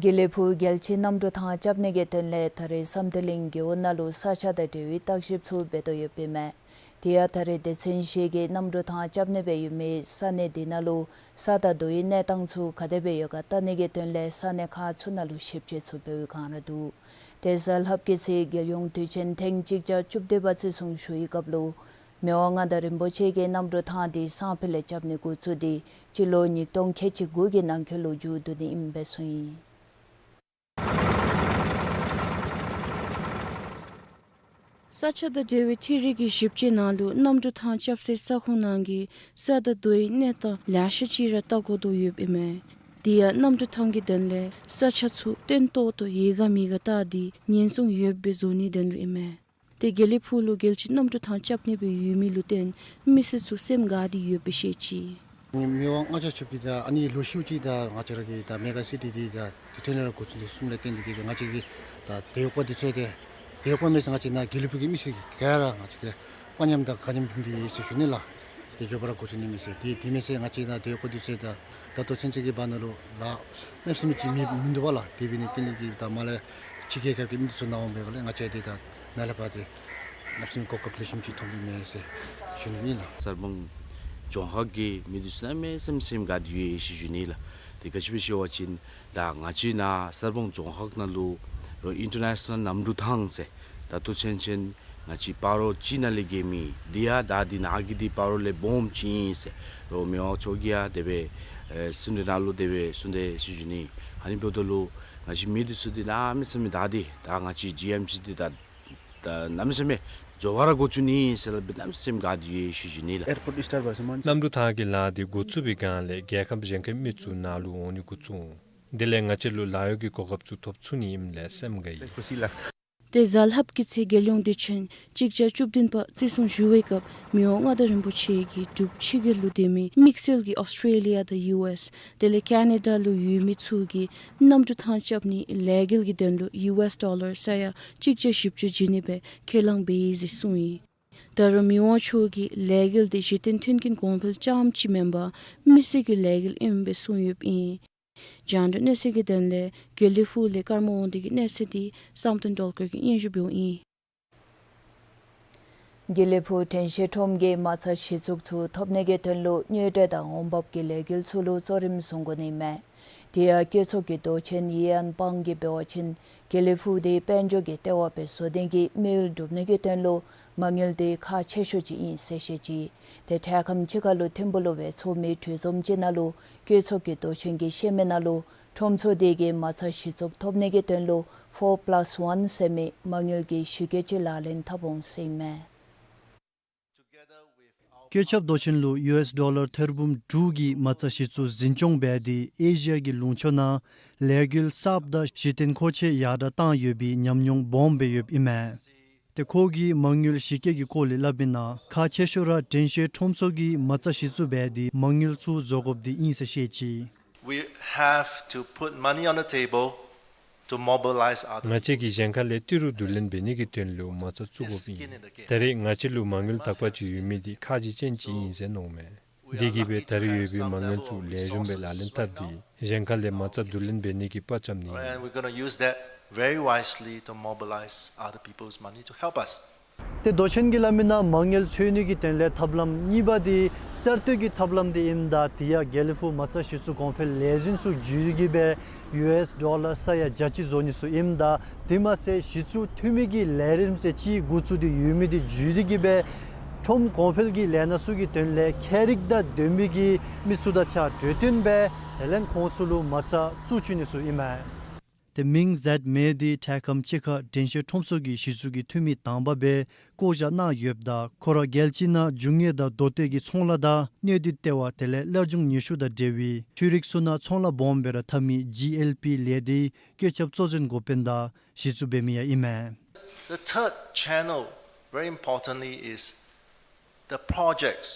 དགེ་ལེགས་ཕུག་རྒྱལ་སྤྱིའི་གནམ་གྲུ་ཐང་རྐྱབ་ནི་གི་དོན་ལས་ད་རེས་བསམ་གཏན་གླིང་རྒེད་འོག་ནང་ལུ་ས་ཆ་དང་འབྲེལ་བའི་བརྟག་ཞིབ་ཚུ་འབད་དོ་ཡོདཔ་ཨིན་མས། དེ་ཡང་ད་རེས་སྡེ་ཚན་བཞི་གི་གནམ་གྲུ་ཐང་རྐྱབ་ནི་སྦེ་ཡོད་མི་ས་གནས་འདི་ནང་ལུ་ས་དང་རྡོའི་གནས་སྟངས་ཚུ་ག་དེ་སྦེ་ཡོད་ག་བལྟ་ནི་གི་དོན་ལས་ས་གནས་ཁག་ཚུ་ནང་ལུ་ཞིབ་དཔྱད་ཚུ་འབད་བའི་བསྒང་ར་འདུག། ཏེ་གཟའ་ལྷགཔ་གི་ཚེ་རྒྱལ་ཡོངས་དུས་ཆེན་ཐེངས་གཅིག་བརྒྱ་བཅུ་བདུན་པ་བརྩི་སྲུང་ཞུ་བའི་སྐབས་ལུ་མི་དབང་མངའ་བདག་རིན་པོ་ཆེ་གིས་གནམ་གྲུ་ཐང་འདི་སང་ཕོད་ལས་རྐྱབ་ནི་འགོ་བཙུགས་ཏེ་སྤྱི་ལོ་ཉིས་སྟོང་ཁལ་གཅིག་དགུ་གི་ནང་འཁོད་ལུ་མཇུག་བསྡུ་ནི་ཨིནམ་སྦེ་གསུངས་ཡི། ས་ཆ་དང་འབྲེལ་བའི་འཕྲུལ་རིག་གི་ཞིབ་དཔྱད་ནང་ལུ་གནམ་གྲུ་ཐང་རྐྱབ་སའི་ས་ཁོངས་ནང་གི་ས་དང་རྡོའི་གནས་སྟངས་ལེ་ཤ་ཅིག་ར་བལྟ་དགོ་དོ་ཡོདཔ་ཨིན་མས། དེ་ཡང་གནམ་གྲུ་ཐང་གི་དོན་ལས་ས་ཆ་ཚུ་བརྟན་ཏོག་ཏོ་ཡོད་ག་མེད་ག་བལྟ་སྟེ་ཉེན་སྲུང་ཡོདཔ་སྦེ་བཟོ་ནིའི་དོན་ལུ་ཨིན་མས། ཏེ་དགེ་ལེགས་ཕུག་ལུ་རྒྱལ་སྤྱིའི་གནམ་གྲུ་ཐང་རྐྱབ་ནི་སྦེ་ཡོད་མི་ལུ་བརྟེན་མི་སེར་ཚུ་སེམས་དགའ་སྟེ་ཡོདཔ་སྦེ་བཤད་ཅི། མི་དབང་མངའ་བདག་ཆེན་པོ་གིས་ད་ཨ་ནི་ལོ་ཤུལ་ཅིག་ད་ང་བཅས་ར་གི་ད་མེ་ག་སི་ཊི་འདི་ད་དེ་ཐོན་ལས་ར་འགོ་བཙུགས་ནི་གསུངམ་ལས་བརྟེན་ཏེ་གིས་ང་བཅས་ཀྱི་ད་དེ་ཡོག་པ་འདི་ཚུ་ཏེ་དེ་ཡོག་པ་མེན་ཟེར་ང་བཅས་ནཱ་དགེ་ལེགས་ཕུག་གི་མི་སེར་ག་ར་ང་བཅས་ཏེ་དཔའ་ཉམས་དང་དགའ་ཉམས་བྱུང་སྟེ་ཡོད་ཟེར་ཞུ་ནི་ལགས། ཏེ་མགྱོགས་པ་ར་འགོ་བཙུགས་ནི་མས་ཟེར། ཏེ་དེ་མེན་ཟེར་ང་བཅས་ནཱ་དེ་ཡོག་པ་འདི་ཚུ་ད་ད་ལྟོ་ཚུན་ཚོད་ཀྱི་བར་ན་ལུ་ལཱ་གནམ་མེད་ས་མེད་ཅིག་མེད་མིན་འདུག་པ་ལགས། དེ་འབད་ནི་དེ་ལས་ཀྱི་ད་མ་ལས་ཕྱི་རྒྱལ་ཁབ་ཀྱི་མི་འདི་ཚུ་ནཱ་འོང་པའི་སྒང་ལས་ང་བཅས་འདི་ད་ནཱ་ལས་ཕར་ཏེ་གནམ་མེད་ས་མེད་གོ་སྐབས་ལེགས་ཤོམ་ཅིག་ཐོབ་ནི་མས་ཟེར་ཞུ་ནི་ཨིན་ལགས། གསར་སྤང་ལྗོངས་ཁག་གི་མི་འདི་ཚུ་གནམ་མེད་ས་མེད་སེམས་དགའ་སྟེ་ཡོད་ཟེར་ཞུ་ནི་ལགས། ཏེ་ག་ཅི་སྦེ་ཟེར་བ་ཅིན་ད་ང་བཅས་ནཱ་གསར་སྤང་ལྗོངས་ཁག་ནང་ལུ་རོགས་ཨིན་ཊར་ནེ་ཤ་ནལ་གནམ་གྲུ་ཐང་ཟེར་ད་ལྟོ་ཚུན་ཚོད་ང་བཅས་སྤ་རོ་གཅིག་ནང་ལས་རྐྱབ་མི་འདི་ཡང་ད་འདི་ནཱ་གི་འདི་སྤ་རོ་ལས་སྦོམ་ཅིག་ཨིན་ཟེར་རོགས་མི་དབང་མཆོག་གིས་ཡང་དེ་སྦེ་ཨེ་གསུང་གྲོས་ནང་ལུ་དེ་སྦེ་གསུངས་ཏེ་ཟེར་ཞུ་ནི། ཨ་ནི་འབདཝ་ད་ལུ་ང་བཅས་མི་འདི་ཚུ་འདི་གནམ་མེད་ས་མེད་ད་འདི་ད་ང་བཅས་ཇི་ཨེམ་སི་འདི་ད་ད་གནམ་མེད་ས་མེད་མགྱོགས་པ་ར་འགོ་བཙུགས་ནི་ཟེར་སླབ་སྦེ་གནམ་མེད་ས་མེད་དགའ་སྟེ་ཡོད་ཟེར་ཞུ་ནི་ལགས། Airport start བ་སྨོ། གནམ་གྲུ་ཐང་གི་ལཱ་འདི་འགོ་བཙུགས་པའི་སྒང་ལས་རྒྱལ་ཁབ་གཞན་ཁའི་མི་ཚུ་ནཱ་ལུ་འོང་ནི་འགོ་བཙུགས་འོང་། དེ་ལས་ང་བཅས་ལུ་ལཱ་གཡོག་གི་གོ་སྐབས་ཚུ་ཐོབ་ཚུགས་ནི་ཨིནམ་ལས་སེམས་དགའ་ཡི། དེ་གཟའ་ལྷགཔ་གི་ཚེ་རྒྱལ་ཡོངས་དུས་ཆེན་གཅིག་བརྒྱ་བཅུ་བདུན་པ་བརྩི་སྲུང་ཞུ་བའི་སྐབས་མི་དབང་མངའ་བདག་རིན་པོ་ཆེ་གིས་འབྲུག་ཕྱི་རྒྱལ་ལུ་སྡོད་མི་དམིགས་བསལ་གྱི་ཨོསི་ཊྲེ་ལི་ཡ་དང་ཡུ་ཨེསི་དེ་ལས་ཁེ་ན་ཌ་ལུ་ཡོད་མི་ཚུ་གིས་གནམ་གྲུ་ཐང་རྐྱབ་ནིའི་ལས་འགུལ་གྱི་དོན་ལུ་ཡུ་ཨེསི་ཌོ་ལར་ས་ཡ་གཅིག་བརྒྱ་བཞི་བཅུ་བྱིན་ནི་སྦེ་ཁས་བླངས་འབད་ཡི་ཟེར་གསུངས་ཡི། ད་རུང་མི་དབང་མཆོག་གིས་ལས་འགུལ་འདི་གཞི་རྟེན་མཐུན་རྐྱེན་གོང་འཕེལ་རྐྱངམ་ཅིག་མེན་པར་མི་སེར་གྱི་ལས་འགུལ་ཨིནམ་སྦེ་གསུངས་ཡོདཔ་ཨིན། རྒྱང་བསྒྲགས་གནས་ཚུལ་གྱི་དོན་ལས་དགེ་ལེགས་ཕུག་ལས་ཀརྨ་དབང་འདུས་ཀྱི་གནས་ཚུལ་འདི་བསམ་གཏན་སྒྲོལ་དཀར་གྱིས་སྙན་ཞུ་འབདཝ་ཨིན། དགེ་ལེགས་ཕུག་དྲན་ཤེས་ཁྲོམ་གྱིས་མ་རྩ་གཞི་བཙུགས་ཚུ་ཐོབ་ནི་གི་དོན་ལུ་དངུལ་འབྲེལ་དང་འོང་འབབ་ཀྱི་ལས་འགུལ་ཚུ་ལུ་གཙོ་རིམ་བཟུང་དགོ་ནི་མས། དེ་ཡང་སྐྱེད་ཚོགས་ཀྱི་མདོ་ཆེན་ཡི་ཡན་པང་གིས་འབད་བ་ཅིན་དགེ་ལེགས་ཕུག་འདི་དཔལ་འབྱོར་གྱི་ལྟེ་བ་སྦེ་བཟོ་ནི་གི་དམིགས་ཡུལ་འགྲུབ་ནི་གི་དོན་ལུ་མ་དངུལ་འདི་ཁག་ཆེ་ཤོས་ཅིག་ཨིན་ཟེར་བཤད་ཅི། ཏེ་འཕྲལ་ཁམས་ཅིག་ཁར་ལུ་ཐིམ་ཕུག་ལུ་སྦེ་ཚོགས་མི་གྲོས་འཛོམས་ཅིག་ནང་ལུ་སྐྱེད་ཚོགས་ཀྱི་མདོ་ཆེན་གྱིས་བཤད་མི་ནང་ལུ་ཁྲོམ་ཚོགས་འདི་གིས་མ་རྩ་གཞི་བཙུགས་ཐོབ་ནི་གི་དོན་ལུ་ཕོར་པ་ལཱསི་ཝན་ཟེར་མི་མ་དངུལ་གྱི་གཞི་བཀོད་ཅིག་ལག་ལེན་འཐབ་འོང་ཟེར་ཨིན་མས། སྐྱེད་ཚོགས་མདོ་ཆེན་ལུ་ཡུ་ཨེསི་ཌོ་ལར་ཐེར་འབུམ་དྲུག་གི་མ་རྩ་གཞི་བཙུགས་འཛིན་སྐྱོང་འབད་དེ་ཨེ་ཤི་ཡ་གི་ལུང་ཕྱོགས་ནང་ལས་འགུལ་གསརཔ་དང་གཞི་རྟེན་མཁོ་ཆས་ཡར་དྲགས་བཏང་ཡོད་པའི་ཉམས་མྱོང་སྦོམ་སྦེ་ཡོདཔ་ཨིན་མས། ཏེ་ཁོ་གིས་མ་དངུལ་གཞི་བཀོད་ཀྱི་སྐོར་ལས་སླབ་མི་ནང་ཁག་ཆེ་ཤོས་ར་དྲན་ཤེས་ཁྲོམ་ཚོགས་ཀྱིས་མ་རྩ་གཞི་བཙུགས་འབད་དེ་མ་དངུལ་ཚུ་བཟོ་དགོཔ་འདི་ཨིན་ཟེར་བཤད་ཅི། We have to put money on the table to mobilize other people. ང་བཅས་ཀྱིས་གཞན་ཁ་ལས་ཏི་རུ་བསྡུ་ལེན་འབད་ནི་གི་དོན་ལུ་མ་རྩ་བཙུགས་དགོཔ་ཨིན། ད་རེས་ང་བཅས་ལུ་མ་དངུལ་དག་པ་ཅིག་ཡོད་མི་འདི་ཁག་ཆེ་ཅན་ཅིག་ཨིན་ཟེར་མནོཝ་མས། དེ་གིས་སྦེ་ད་རེས་ཡོད་པའི་མ་དངུལ་ཚུ་ལེགས་ཤོམ་སྦེ་ལག་ལེན་འཐབ་སྟེ་གཞན་ཁ་ལས་མ་རྩ་བསྡུ་ལེན་འབད་ནི་གི་དཔའ་བཅམ་ནི། And we're gonna use that very wisely to mobilize other people's money to help us. ཏེ་མདོ་ཆེན་གྱིས་སླབ་མི་ནང་མ་དངུལ་འཚོལ་ནི་གི་དོན་ལས་ཐབས་ལམ་གཉིས་པ་འདི་གསར་གཏོད་ཀྱི་ཐབས་ལམ་འདི་ཨིནམ་ད་དེ་ཡང་དགེ་ལེགས་ཕུག་མ་རྩ་གཞི་བཙུགས་གོང་འཕེལ་ལས་འཛིན་ཚུ་བརྒྱུད་དེ་གིས་སྦེ་ཡུ་ཨེསི་ཌོ་ལར་ས་ཡ་བརྒྱ་ཅིག་བཟོ་ནི་ཚུ་ཨིནམ་ད་དེ་མ་ཚད་གཞི་བཙུགས་འཐུས་མི་གི་ལས་རིམ་ཟེར་ཅིག་འགོ་བཙུགས་ཏེ་ཡོད་མི་འདི་བརྒྱུད་དེ་གིས་སྦེ་ཁྲོམ་གོང་འཕེལ་གྱི་ལས་སྣ་ཚུ་གི་དོན་ལས་ཁྱད་རིག་དང་ལྡན་མི་གི་མི་ཚུ་དང་གཅིག་ཁར་གྲོས་བསྟུན་འབད་དེ་ལས་ཁོང་ཚུ་ལུ་མ་རྩ་བཙུགས་བཅུག་ནི་ཚུ་ཨིན་མས། ཏེ་མིང་མཛད་མི་དེ་འཕྲལ་ཁམས་ཅིག་ཁར་དྲན་ཤེས་ཁྲོམ་ཚོགས་ཀྱི་གཞི་བཙུགས་ཀྱི་འཐུས་མི་དང་པ་སྦེ་བསྐོ་བཞག་གནང་ཡོདཔ་ད་ཁོ་ར་རྒྱལ་སྤྱི་ནང་རྒྱུ་དངོས་དང་མདོ་སྟོད་ཀྱི་ཚོང་ལཱ་དང་གནས་སྡུད་ལྟེ་བ་དེ་ལས་སླར་འབྱུང་ནུས་ཤུགས་དང་འབྲེལ་བའི་ཆོས་རིག་ཚུ་ནང་ཚོང་ལཱ་སྦོམ་སྦེ་ར་འཐབ་མི་ཇི་ཨེལ་པི་ལས་སྡེའི་བཀོད་ཁྱབ་གཙོ་འཛིན་འགོ་དཔོན་དང་གཞི་བཙུགས་འབད་མི་ཡང་ཨིན་མས། The third channel, very importantly, is the projects.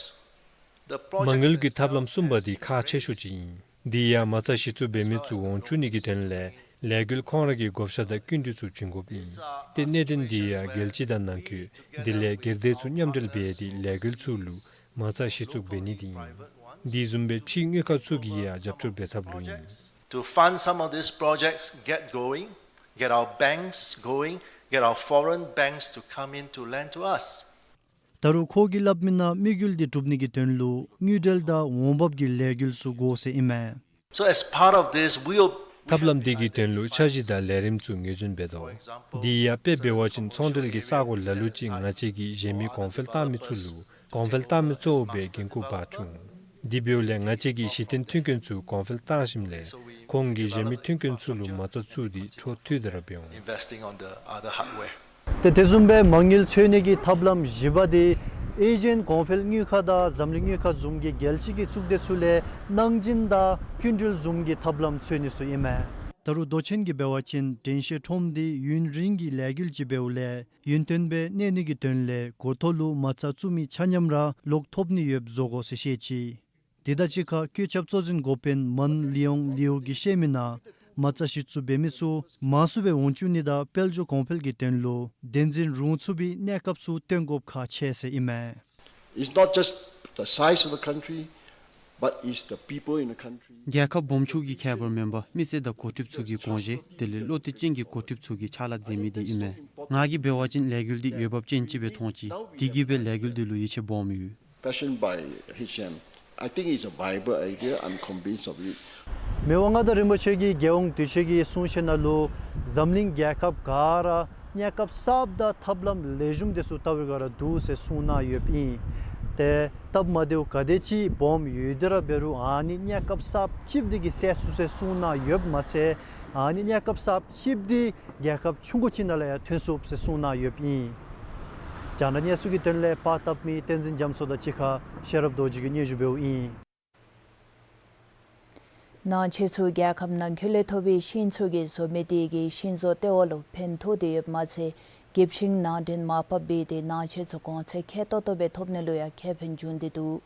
The མ་དངུལ་གྱི་ཐབས་ལམ་གསུམ་པ་འདི་ཁག་ཆེ་ཤོས་ཅིག་ཨིན། འདི་ཡང་མ་རྩ་གཞི་བཙུགས་འབད་མི་ཚུ་འོང་བཅུག་ནི་གི་དོན་ལས་ལས་འགུལ་ཁོང་ར་གི་བགོ་བཤའ་དང་སྐྱིན་འགྲུལ་ཚུ་བྱིན་དགོཔ་ཨིན། ཏེ་གནད་དོན་འདི་ཡང་རྒྱལ་སྤྱི་དང་ནང་འཁོད་དེ་ལས་སྒེར་སྡེ་ཚུ་མཉམ་འབྲེལ་འབད་དེ་ལས་འགུལ་ཚུ་ལུ་མ་རྩ་གཞི་བཙུགས་འབད་ནི་འདི་ཨིན། འདི་བཟུམ་སྦེ་ཕྱིའི་དངུལ་ཁང་ཚུ་གིས་ཡང་རྒྱབ་སྐྱོར་འབད་ཐབས་ལུ་ཨིན། To fund some of these projects, get going, get our banks going, get our foreign banks to come in to lend to us. ད་རུང་ཁོ་གིས་སླབ་མི་ནང་དམིགས་ཡུལ་འདི་འགྲུབ་ནི་གི་དོན་ལུ་དངུལ་འབྲེལ་དང་འོང་འབབ་ཀྱི་ལས་འགུལ་ཚུ་དགོ་ཟེར་ཨིན་མས། So as part of this, we'll ཐབས་ལམ་འདི་གི་དོན་ལུ་འཆར་གཞི་དང་ལས་རིམ་ཚུ་ངོས་འཛིན་འབད་དོ། འདི་ཡང་དཔེ་འབད་བ་ཅིན་ཚོང་འབྲེལ་གྱི་ས་གོ་ལ་ལུ་ཅིག་ང་བཅས་ཀྱིས་གཞན་མི་གོང་འཕེལ་བཏང་མི་ཚུ་ལུ་གོང་འཕེལ་བཏང་མི་གཙོ་བོ་སྦེ་འགན་ཁུར་འབག་བཅུག། འདི་འབདཝ་ལས་ང་བཅས་ཀྱི་གཞི་རྟེན་མཐུན་རྐྱེན་ཚུ་གོང་འཕེལ་བཏང་ཞིནམ་ལས་ཁོང་གིས་གཞན་མི་མཐུན་རྐྱེན་ཚུ་ལུ་མ་རྩ་བཙུགས་ཏེ་འཕྲོ་མཐུད་དེ་ར་འབད་འོང་། Investing on the other hardware. ཏེ་དེ་བཟུམ་སྦེ་མ་དངུལ་འཚོལ་ནི་གི་ཐབས་ལམ་བཞི་པ་དེ་ཨེ་ཤི་ཡན་གོང་འཕེལ་དངུལ་ཁང་དང་འཛམ་གླིང་དངུལ་ཁང་བཟུམ་གྱི་རྒྱལ་སྤྱི་གི་གཙུག་སྡེ་ཚུ་ལས་གནང་སྦྱིན་དང་སྐྱིན་འགྲུལ་བཟུམ་གྱི་ཐབས་ལམ་འཚོལ་ནི་ཚུ་ཨིན་མས། ད་རུང་མདོ་ཆེན་གྱིས་འབད་བ་ཅིན་དྲན་ཤེས་ཁྲོམ་འདི་ཡུན་རིང་གི་ལས་འགུལ་ཅིག་འབདཝ་ལས་ཡུན་བརྟན་སྦེ་གནས་ནི་གི་དོན་ལས་འགོ་ཐོག་ལུ་མ་རྩ་བཙུགས་མི་ཆ་མཉམ་ར་ལོག་ཐོབ་ནི་ཡོདཔ་བཟོ་དགོ་ཟེར་བཤད་ཅི། དེ་དང་གཅིག་ཁར་བཀོད་ཁྱབ་གཙོ་འཛིན་འགོ་དཔོན་མཱན་ལི་ཡོང་ལིའུ་གིས་བཤད་མི་ནང་མ་རྩ་གཞི་བཙུགས་འབད་མི་ཚུ་མང་སུ་སྦེ་འོང་བཅུག་ནི་དང་དཔལ་འབྱོར་གོང་འཕེལ་གྱི་དོན་ལུ་བདེན་འཛིན་རུང་ཚུགས་པའི་གནས་སྐབས་ཚུ་སྟོན་དགོཔ་ཁག་ཆེ་ཟེར་ཨིན་མས། It's not just the size of the country, but it's the people in the country. རྒྱལ་ཁབ་སྦོམ་ཆུང་གི་ཁྱད་པར་མེན་པར་མི་སེར་དང་འགོ་ཁྲིདཔ་ཚུ་གི་དགོངས་བཞེས་དེ་ལས་བློ་གཏད་ཅན་གྱི་འགོ་ཁྲིདཔ་ཚུ་གིས་ཕྱག་ལཱ་མཛད་མི་འདི་ཨིན་མས། ང་གིས་འབད་བ་ཅིན་ལས་འགུལ་འདི་འོས་འབབ་ཅན་ཅིག་སྦེ་མཐོང་ཅི། དེ་གིས་སྦེ་ལས་འགུལ་འདི་ལུ་ཡིད་ཆེས་སྦོམ་ཡོད། Fashion by H and M. I think it's a viable idea. I'm convinced of it. མི་དབང་མངའ་བདག་རིན་པོ་ཆེ་གིས་རྒྱལ་ཡོངས་དུས་ཆེན་གྱི་གསུང་བཤད་ནང་ལུ་འཛམ་གླིང་རྒྱལ་ཁབ་ག་ར་གནས་སྐབས་གསརཔ་དང་ཐབས་ལམ་ལེགས་ཤོམ་དེ་ཚུ་ལྟ་བུ་ག་ར་འདུག་ཟེར་གསུངས་གནང་ཡོདཔ་ཨིན། ཏེ་སྟབས་མ་བདེཝ་ག་དེ་ཅིག་སྦོམ་ཡོད་དེ་ར་འབད་རུང་ཨ་ནི་གནས་སྐབས་གསརཔ་ཅིག་འདི་གིས་སེལ་ཚུགས་ཟེར་གསུངས་གནང་ཡོདཔ་མ་ཚད་ཨ་ནི་གནས་སྐབས་གསརཔ་ཅིག་འདི་རྒྱལ་ཁབ་ཆུང་ཀུ་ཅིག་ནང་ལུ་ཡང་ཐོན་ཚུགས་ཟེར་གསུངས་གནང་ཡོདཔ་ཨིན། རྒྱང་བསྒྲགས་གནས་ཚུལ་གྱི་དོན་ལས་པར་བཏབ་མི་བསྟན་འཛིན་རྒྱ་མཚོ་དང་གཅིག་ཁར་ཤེས་རབ་རྡོ་རྗེ་གིས་སྙན་ཞུ་འབདཝ་ཨིན། ནང་ཆས་ཚུ་རྒྱལ་ཁབ་ནང་འཁོད་ལས་ཐོབ་པའི་ཤིང་ཚུ་གིས་བཟོ་མི་དེ་གིས་ཤིང་བཟོ་ལྟེ་བ་ལུ་ཕན་ཐོགས་ཏེ་ཡོདཔ་མ་ཚད་གྱིབ་ཤིང་ནང་འདྲེན་མར་ཕབ་འབད་དེ་ནང་ཆས་ཚུ་གོང་ཚད་ཁེ་ཏོག་ཏོ་སྦེ་ཐོབ་ནི་ལུ་ཡང་ཁེ་ཕན་འབྱུང་སྟེ་འདུག།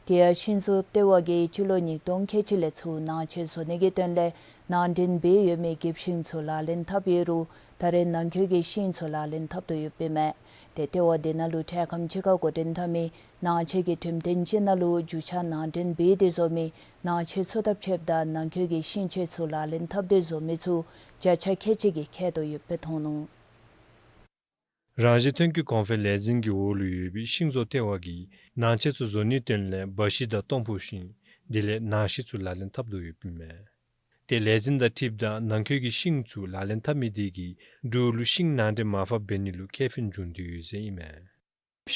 དེ་ཡང་ཤིང་བཟོ་ལྟེ་བ་གིས་སྤྱི་ལོ་ཉིས་སྟོང་ཁལ་གཅིག་ལས་ཚུར་ནང་ཆས་བཟོ་ནི་གི་དོན་ལས་ནང་འདྲེན་འབད་ཡོད་མི་གྱིབ་ཤིང་ཚུ་ལག་ལེན་འཐབ་ཡོད་རུང་ད་རེས་ནང་འཁོད་ཀྱི་ཤིང་ཚུ་ལག་ལེན་འཐབ་དོ་ཡོདཔ་ཨིན་མས། ཏེ་ལྟེ་བ་དེ་ནང་ལུ་འཕྲལ་ཁམས་ཅིག་ཁར་འགོ་འདྲེན་འཐབ་མི་ནང་ཆས་ཀྱི་གྲུམ་སྟོན་ཅིག་ནང་ལུ་རྒྱུ་ཆ་ནང་འདྲེན་འབད་དེ་བཟོ་མི་ནང་ཆས་ཚུ་དང་ཕྱདཔ་ད་ནང་འཁོད་ཀྱི་ཤིང་ཆས་ཚུ་ལག་ལེན་འཐབ་སྟེ་བཟོ་མི་ཚུ་བརྒྱ་ཆ་ཁལ་གཅིག་གིས་ཁེ་ཏོག་ཡོདཔ་སྦེ་མཐོང་ནུག། རང་བཞིན་ཐོན་སྐྱེད་གོང་འཕེལ་ལས་འཛིན་གྱི་འོག་ལུ་ཡོད་པའི་ཤིང་བཟོ་ལྟེ་བ་གིས་ནང་ཆས་ཚུ་བཟོ་ནིའི་དོན་ལས་འབའ་ཤིང་དང་སྟོང་ཕུ་ཤིང་དེ་ལས་ནང་ཤིང་ཚུ་ལག་ལེན་འཐབ་དོ་ཡོདཔ་ཨིན་མས། ཏེ་ལས་འཛིན་དང་འཁྲིལཝ་ད་ནང་འཁོད་ཀྱི་ཤིང་ཚུ་ལག་ལེན་འཐབ་མི་དེ་གིས་འབྲུག་ལུ་ཤིང་ནང་འདྲེན་མར་ཕབ་འབད་ནི་ལུ་ཁེ་ཕན་འབྱུང་དོ་ཡོད་ཟེར་ཨིན་མས།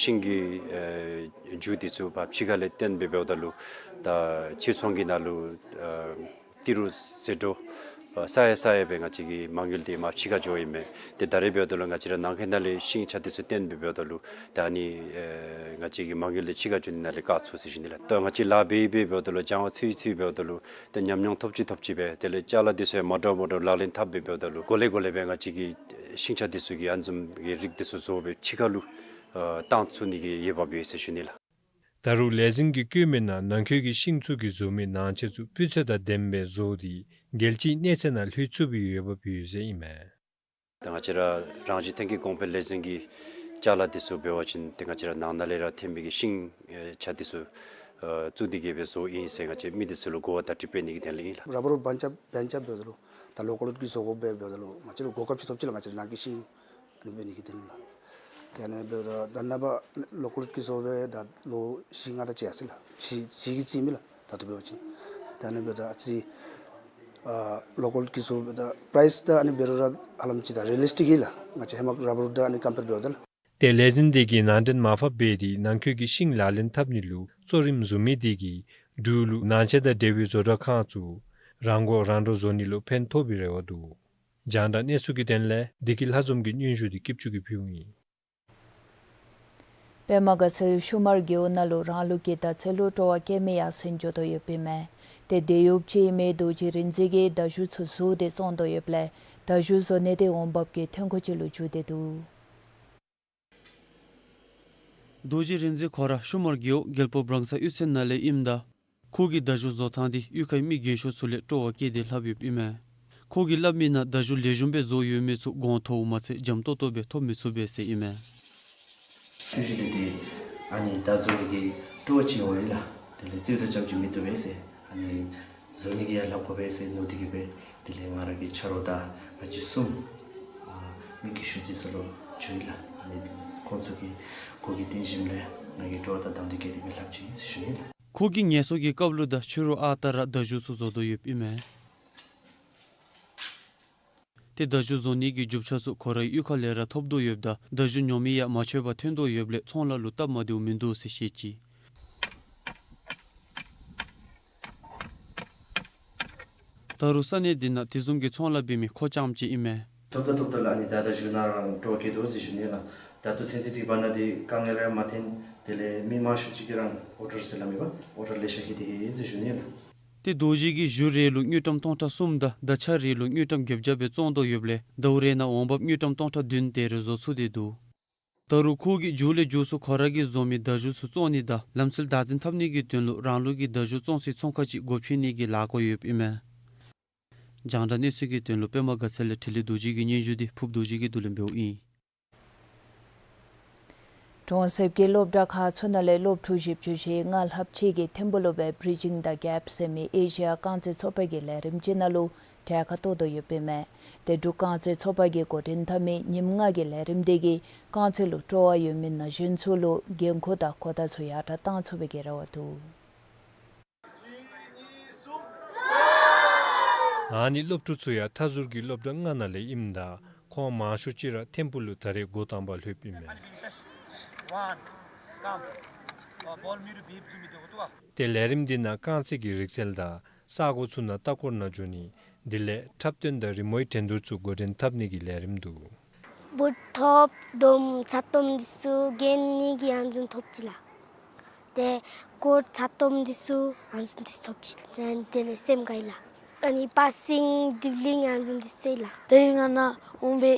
ཤིང་གི་ཨེ་རྒྱུ་དེ་ཚུ་ཕར་ཕྱི་ཁ་ལས་བཏོན་སྦེ་འབདཝ་ད་ལུ་ད་ཕྱིར་ཚོང་གི་ནང་ལུ་ཨེ་ཏི་རུ་ཟད་འགྲོ་ཨེ་ས་ཡ་ས་ཡ་སྦེ་ང་བཅས་ཀྱི་མ་དངུལ་དེ་མར་ཕྱི་ཁར་འགྱོཝ་ཨིན་མས། ཏེ་ད་རེས་འབདཝ་ད་ལུ་ང་བཅས་ར་ནང་འཁོད་ནང་ལས་ཤིང་ཆ་དེ་ཚུ་བཏོན་སྦེ་འབདཝ་ད་ལུ་ད་ཨ་ནི་ཨེ་ང་བཅས་ཀྱི་མ་དངུལ་དེ་ཕྱི་ཁར་འགྱོ་ནི་ནང་ལས་བཀག་ཚུགས་ཟེར་ཞུ་ནི་ལགས། ད་ང་བཅས་ལཱ་འབད་འབད་འབདཝ་ད་ལུ་སྦྱང་བ་ཚུ་ཚུ་འབདཝ་ད་ལུ་ཏེ་ཉམས་མྱོང་ཐོབ་ཅི་ཐོབ་ཅི་སྦེ་དེ་ལས་ཅ་ལ་དེ་ཚུ་ཡང་མ་འདྲཝ་མ་འདྲཝ་ལག་ལེན་འཐབ་སྦེ་འབདཝ་ད་ལུ་གོ་ལེ་གོ་ལེ་སྦེ་ང་བཅས་ཀྱི་ཤིང་ཆ་དེ་ཚུ་གི་ཨ་ནི་བཟུམ་གྱི་རིགས་དེ་ཚུ་བཟོ་སྦེ་ཕྱི་ཁ་ལུ་ཨེ་བཏང་ཚུགས་ནི་གི་འོས་འབབ་ཡོད་ཟེར་ཞུ་ནི་ལགས། ད་རུང་ལས་འཛིན་གྱིས་བཀོད་མི་ནང་ནང་འཁོད་ཀྱི་ཤིང་ཚུ་གིས་བཟོ་མི་ནང་ཆས་ཚུ་སྤུས་ཚད་དང་ལྡནམ་སྦེ་བཟོ་སྟེ་རྒྱལ་སྤྱིའི་གནས་ཚད་ནང་ལྷོད་ཚུགས་པའི་འོས་འབབ་ཡོད་ཟེར་ཨིན་མས། ད་ང་བཅས་ར་རང་བཞིན་ཐོན་སྐྱེད་གོང་འཕེལ་ལས་འཛིན་གྱི་ཅ་ལ་དེ་ཚུ་འབད་བ་ཅིན་ཏེ་ང་བཅས་ར་ནང་ན་ལས་ར་ཐོན་མི་གི་ཤིང་ཨེ་ཆ་དེ་ཚུ་ཨེ་བཙུགས་ཏེ་གིས་སྦེ་བཟོཝ་ཨིན་ཟེར་ང་བཅས་མི་དེ་ཚུ་ལུ་གོ་བ་བརྡ་སྤྲོད་འབད་ནི་གི་དོན་ལས་ཨིན་ལགས། ར་བར་བན་ཆ་བན་ཆ་འབདཝ་ད་ལུ་ད་ལོ་ཀལ་གྱི་བཟོ་དགོཔ་འབད་འབདཝ་ད་ལུ་ང་བཅས་ལུ་གོ་སྐབས་ཅིག་ཐོབ་ཅི་ལགས། ང་བཅས་ར་ནང་གི་ཤིང་ཨ་ནི་འབད་ནི་གི་དོན་ལུ་ལགས། ཏེ་ཨ་ནི་འབདཝ་ད་ད་ནངས་པ་ལོ་ཀལ་གྱི་བཟོ་སྦེ་ད་ལོ་བཞི་ལྔ་དེ་ཅིག་ཡར་སོ་ཡི་ལགས། བཞི་བཞི་གི་རྩིས་མས་ལགས། ད་ལྟོ་འབད་བ་ཅིན་ད་ཨ་ནི་འབདཝ་ད་ཨ་ཙི་ཨ་ལོ་ཀལ་གྱི་བཟོ་སྦེ་ད་པ་རའིསི་ད་ཨ་ནི་འབད་རུང་ར་ཧ་ལམ་ཅིག་ད་རི་ཡ་ལི་སི་ཊིག་ཨིན་ལགས། ང་བཅས་ཧེ་མ་ར་བར་དང་ཨ་ནི་ཀམ་པེར་འབདཝ་ད་ལགས། ཏེ་ལས་འཛིན་དེ་གིས་ནང་འདྲེན་མར་ཕབ་འབད་དེ་ནང་འཁོད་ཀྱི་ཤིང་ལག་ལེན་འཐབ་ནི་ལུ་གཙོ་རིམ་བཟུང་མི་དེ་གིས་འབྲུག་ལུ་ནང་ཆས་དང་འབྲེལ་བའི་བཟོ་གྲྭ་ཁང་ཚུ་རང་མགོ་རང་འདྲོངས་བཟོ་ནི་ལུ་ཕན་ཐོགས་པའི་རེ་བ་འདུག། རྒྱང་བསྒྲགས་གནས་ཚུལ་གྱི་དོན་ལས་བདེ་སྐྱིད་ལྷ་འཛོམས་ཀྱི་སྙན་ཞུ་འདི་སྐྱིད་ཆུ་གིས་ཕུལཝ་ཨིན། པདྨ་དགའ་ཚལ་ཤུ་མར་རྒེད་འོག་ནང་ལུ་རང་ལུགས་ཀྱི་དར་ཚོན་ལུ་སྤྲོ་བ་བསྐྱེད་མི་ཡར་སེང་འགྱོ་དོ་ཡོདཔ་ཨིན་མས། ཏེ་དེད་གཡོགཔ་ཅིག་ཨིན་མི་རྡོ་རྗེ་རིག་འཛིན་གྱིས་དར་ཆུ་ཚུ་བཟོ་སྟེ་བཙོང་དོ་ཡོདཔ་ལས་དར་ཆུ་བཟོ་ནི་དེ་འོང་འབབ་ཀྱི་ཐོན་ཁུངས་ཅིག་ལུ་འགྱུར་ཏེ་འདུག། རྡོ་རྗེ་རིག་འཛིན་ཁོ་ར་ཤུ་མར་རྒེད་འོག་རྒྱལ་པོ་བྲང་ས་གཡུས་ཚན་ནང་ལས་ཨིནམ་ད་ཁོ་གིས་དར་ཆུ་བཟོ་ཐངས་འདི་གཡུས་ཁའི་མི་རྒན་ཤོས་ཚུ་ལས་སྤྲོ་བ་བསྐྱེད་དེ་ལྷབ་ཡོདཔ་ཨིན་མས། ཁོ་གིས་སླབ་མིའི་ནང་དར་ཆུ་ལེགས་ཤོམ་སྦེ་བཟོ་ཡོད་མི་ཚུ་གོང་མཐོཝ་མ་ཚད་འཇམ་ཏོག་ཏོ་སྦེ་ཐོབ་མི་ཚུགས་པས་ཟེར་ཨིན་མས། ཆུ་ཞིང་འདི་ཏེ་ཨ་ནི་དར་བཟོ་ནི་གི་སྤྲོ་བ་ཅིག་འོང་ཡི་ལགས། དེ་ལས་རྩེདམོ་རྐྱངམ་ཅིག་མི་བཏུབ་པས་ཟེར། ཨ་ནི་བཟོ་ནི་གི་ཡང་ལྷབ་དགོ་པས་ཟེར་མནོ་སྟེ་གིས་སྦེ་དེ་ལས་ང་ར་གི་ཆ་རོགས་དང་ང་བཅས་གསུམ་ཨ་མི་རྒན་ཤོས་འདི་ཚུ་ལུ་བྱིན་ཡི་ལགས། ཨ་ནི་ཁོང་ཚུ་གིས་ཁོ་གི་རྟེན་གཞིམ་ལས་ང་གིས་སྤྲོ་བ་དང་དམ་བདེ་བསྐྱེད་དེ་སྦེ་ལྷབ་ཅི་ཟེར་ཞུ་ནི་ལགས། ཁོ་གིས་ངལ་གསོ་གི་སྐབས་ལུ་དང་ཕྱི་རུ་ཨ་རྟག་ར་དར་ཆུ་ཚུ་བཟོ་དོ་ཡོདཔ་ཨིན་མས། ཏེ་དར་ཆུ་བཟོ་ནི་གི་རྒྱུ་ཆ་ཚུ་ཁོ་རའི་གཡུས་ཁ་ལས་ར་ཐོབ་དོ་ཡོདཔ་ད་དར་ཆུ་ཉོ་མི་ཡང་མ་ཆོདཔ་ཐོན་དོ་ཡོདཔ་ལས་ཚོང་ལཱ་ལུ་སྟབས་མ་བདེཝ་མིན་འདུག་ཟེར་བཤད་ཅི། ད་རུང་ས་གནས་འདི་ནང་དེ་བཟུམ་གྱི་ཚོང་ལཱ་འབད་མི་ཁོ་རྐྱངམ་ཅིག་ཨིན་མས། ཐོབ་ད་ཐོབ་ད་ལགས། ཨ་ནི་ད་ད་ཞུ་ན་རང་སྤྲོ་བ་སྐྱེ་དོ་ཟེར་ཞུ་ནི་ལགས། ད་ལྟོ་ཚུན་ཚོད་འདི་བར་ན་འདི་དཀའ་ངལ་ར་མ་ཐོན། དེ་ལས་མི་མང་ཤོས་ཅིག་གིས་རང་ཨོར་ཌར་ཟེར་སླབ་མས་པ། ཨོར་ཌར་ལེ་ཤ་ལྷོད་དེ་ཡི་ཟེར་ཞུ་ནི་ལགས། ཏེ་རྡོ་རྗེ་གིས་གཞུ་རེ་ལུ་དངུལ་ཀྲམ་སྟོང་ཕྲག་གསུམ་དང་ཟླ་ཆ་རེ་ལུ་དངུལ་ཀྲམ་བརྒྱད་བརྒྱ་སྦེ་བཙོང་དོ་ཡོདཔ་ལས་ཟླཝ་རེ་ནང་འོང་འབབ་དངུལ་ཀྲམ་སྟོང་ཕྲག་བདུན་དེ་རེ་བཟོ་ཚུགས་ཏེ་འདུག། ད་རུང་ཁོ་གིས་མཇུག་ལས་མཇུག་སུ་ཁོ་ར་གིས་བཟོ་མི་དར་ཆུ་ཚུ་བཙོང་ནི་དང་ལམ་སྲོལ་བདག་འཛིན་འཐབ་ནི་གི་དོན་ལུ་རང་ལུགས་ཀྱི་དར་ཆུ་བཙོང་སའི་ཚོང་ཁང་ཅིག་སྒོ་ཕྱེ་ནི་གི་ལཱ་འགོ་ཡོདཔ་ཨིན་མས། རྒྱང་བསྒྲགས་གནས་ཚུལ་གྱི་དོན་ལུ་པདྨ་དགའ་ཚལ་ལས་འཕྲིན་ལས་རྡོ་རྗེ་གི་སྙན་ཞུ་འདི་ཕུབ་རྡོ་རྗེ་གིས་བསྡུ་ལེན་འབདཝ་ཨིན། གྲོང་གསེབ་ཀྱི་སློབ་གྲྭ་ཁག་ཚུ་ནང་ལས་སློབ་ཕྲུག་བཞི་བཅུ་ཞེ་ལྔ་ལྷགཔ་ཅིག་གིས་ཐིམ་ཕུག་ལུ་སྦེ་བི་རི་ཇིང་ཛ་གེབ་ཟེར་མི་ཨེ་ཤི་ཡ་རྐང་རྩེད་ཚོགས་པ་གི་ལས་རིམ་ཅིག་ནང་ལུ་གྲལ་ཁར་གཏོགས་དོ་ཡོདཔ་ཨིན་མས། ཏེ་འབྲུག་རྐང་རྩེད་ཚོགས་པ་གིས་འགོ་འདྲེན་འཐབ་མི་ཉིནམ་ལྔ་གི་ལས་རིམ་འདི་གིས་རྐང་རྩེད་ལུ་སྤྲོ་བ་ཡོད་མི་ན་གཞོན་ཚུ་ལུ་འགན་ཁུར་དང་གོ་བརྡ་ཚུ་ཡར་དྲག་བཏང་ཚུགས་པའི་གི་རེ་བ་འདུག། ཨ་ནི་སློབ་ཕྲུག་ཚུ་ཡང་མཐའ་ཟུར་གྱི་སློབ་གྲྭ་ལྔ་ནང་ལས་ཨིནམ་ད་ཁོང་མང་ཤོས་ཅིག་ར་ཐིམ་ཕུག་ལུ་ད་རེས་འགོ་དང་པ་ལྷོདཔ་ཨིན་མས། ཏེ་ལས་རིམ་འདི་ནང་རྐང་རྩེད་ཀྱི་རིག་རྩལ་དང་ས་གོ་ཚུ་ནང་ལྟ་སྐོར་ནང་འགྱོ་ནི་དེ་ལས་འཁྲབ་སྟོན་དང་རི་མོའི་འགྲན་བསྡུར་ཚུ་འགོ་འདྲེན་འཐབ་ནི་གི་ལས་རིམ་འདུག། འབུར་ཐོབ་དོམ་ཚ་དོམ་འདི་ཚུ་གྱོན་ནི་གི་ཨ་ནི་བཟུམ་ཐོབ་ཅི་ལགས། ཏེ་གོ་ཚ་དོམ་འདི་ཚུ་ཨ་ནི་བཟུམ་འདི་ཚུ་ཐོབ་ཅི། ཨ་ནི་དེ་ལས་སེམས་དགའ་ཡི་ལགས། ཨ་ནི་པ་སིང་ཌིབ་ལིང་ཨ་ནི་བཟུམ་འདི་ཚུ་ལགས། ད་རིས་ང་ནཱ་འོང་སྦེ་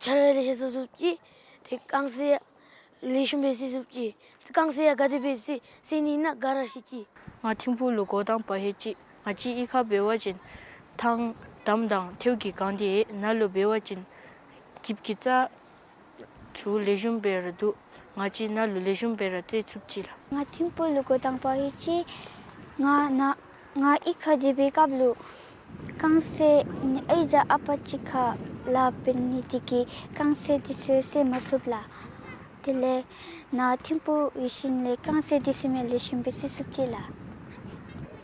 ཆ་རོགས་ལེ་ཤ་ཚུ་ཚུགས་ཅི། ཏེ་རྐང་རྩེད་ལེགས་ཤོམ་སྦེ་རྩེད་ཚུགས་ཅི། རྐང་རྩེད་ཡང་ག་དེ་སྦེ་རྩེ་རྩེ་ནི་ཨིན་ན་ག་ར་ཤེས་ཅི། ང་ཐིམ་ཕུག་ལུ་འགོ་དང་པ་ལྷོད་ཅི། ང་བཅས་གཡུས་ཁར་འབད་བ་ཅིན་ཐང་དམ་དང་ཐེའུ་གི་གངས་ཏེ་ནཱ་ལུ་འབད་བ་ཅིན་གྱིབ་ཀྱི་རྩྭ་ཚུ་ལེགས་ཤོམ་སྦེ་ར་འདུག། ང་བཅས་ནཱ་ལུ་ལེགས་ཤོམ་སྦེ་ར་རྩེད་ཚུགས་ཅི་ལགས། ང་ཐིམ་ཕུག་ལུ་འགོ་དང་པ་ལྷོད་ཅི། ང་ནཱ་ང་གཡུས་ཁར་སྡོད་པའི་སྐབས་ལུ་རྐང་རྩེད་ཨའི་དང་ཨ་པ་གཅིག་ཁར་ལཱ་འབད་ནི་དེ་གིས་རྐང་རྩེད་འདི་ཚུ་རྩེད་མ་ཚུགས་ལགས། དེ་ལས་ནཱ་ཐིམ་ཕུག་ཡོད་ཞིནམ་ལས་རྐང་རྩེད་འདི་ཚུ་མི་ལེགས་ཤོམ་སྦེ་རྩེད་ཚུགས་ཅི་ལགས།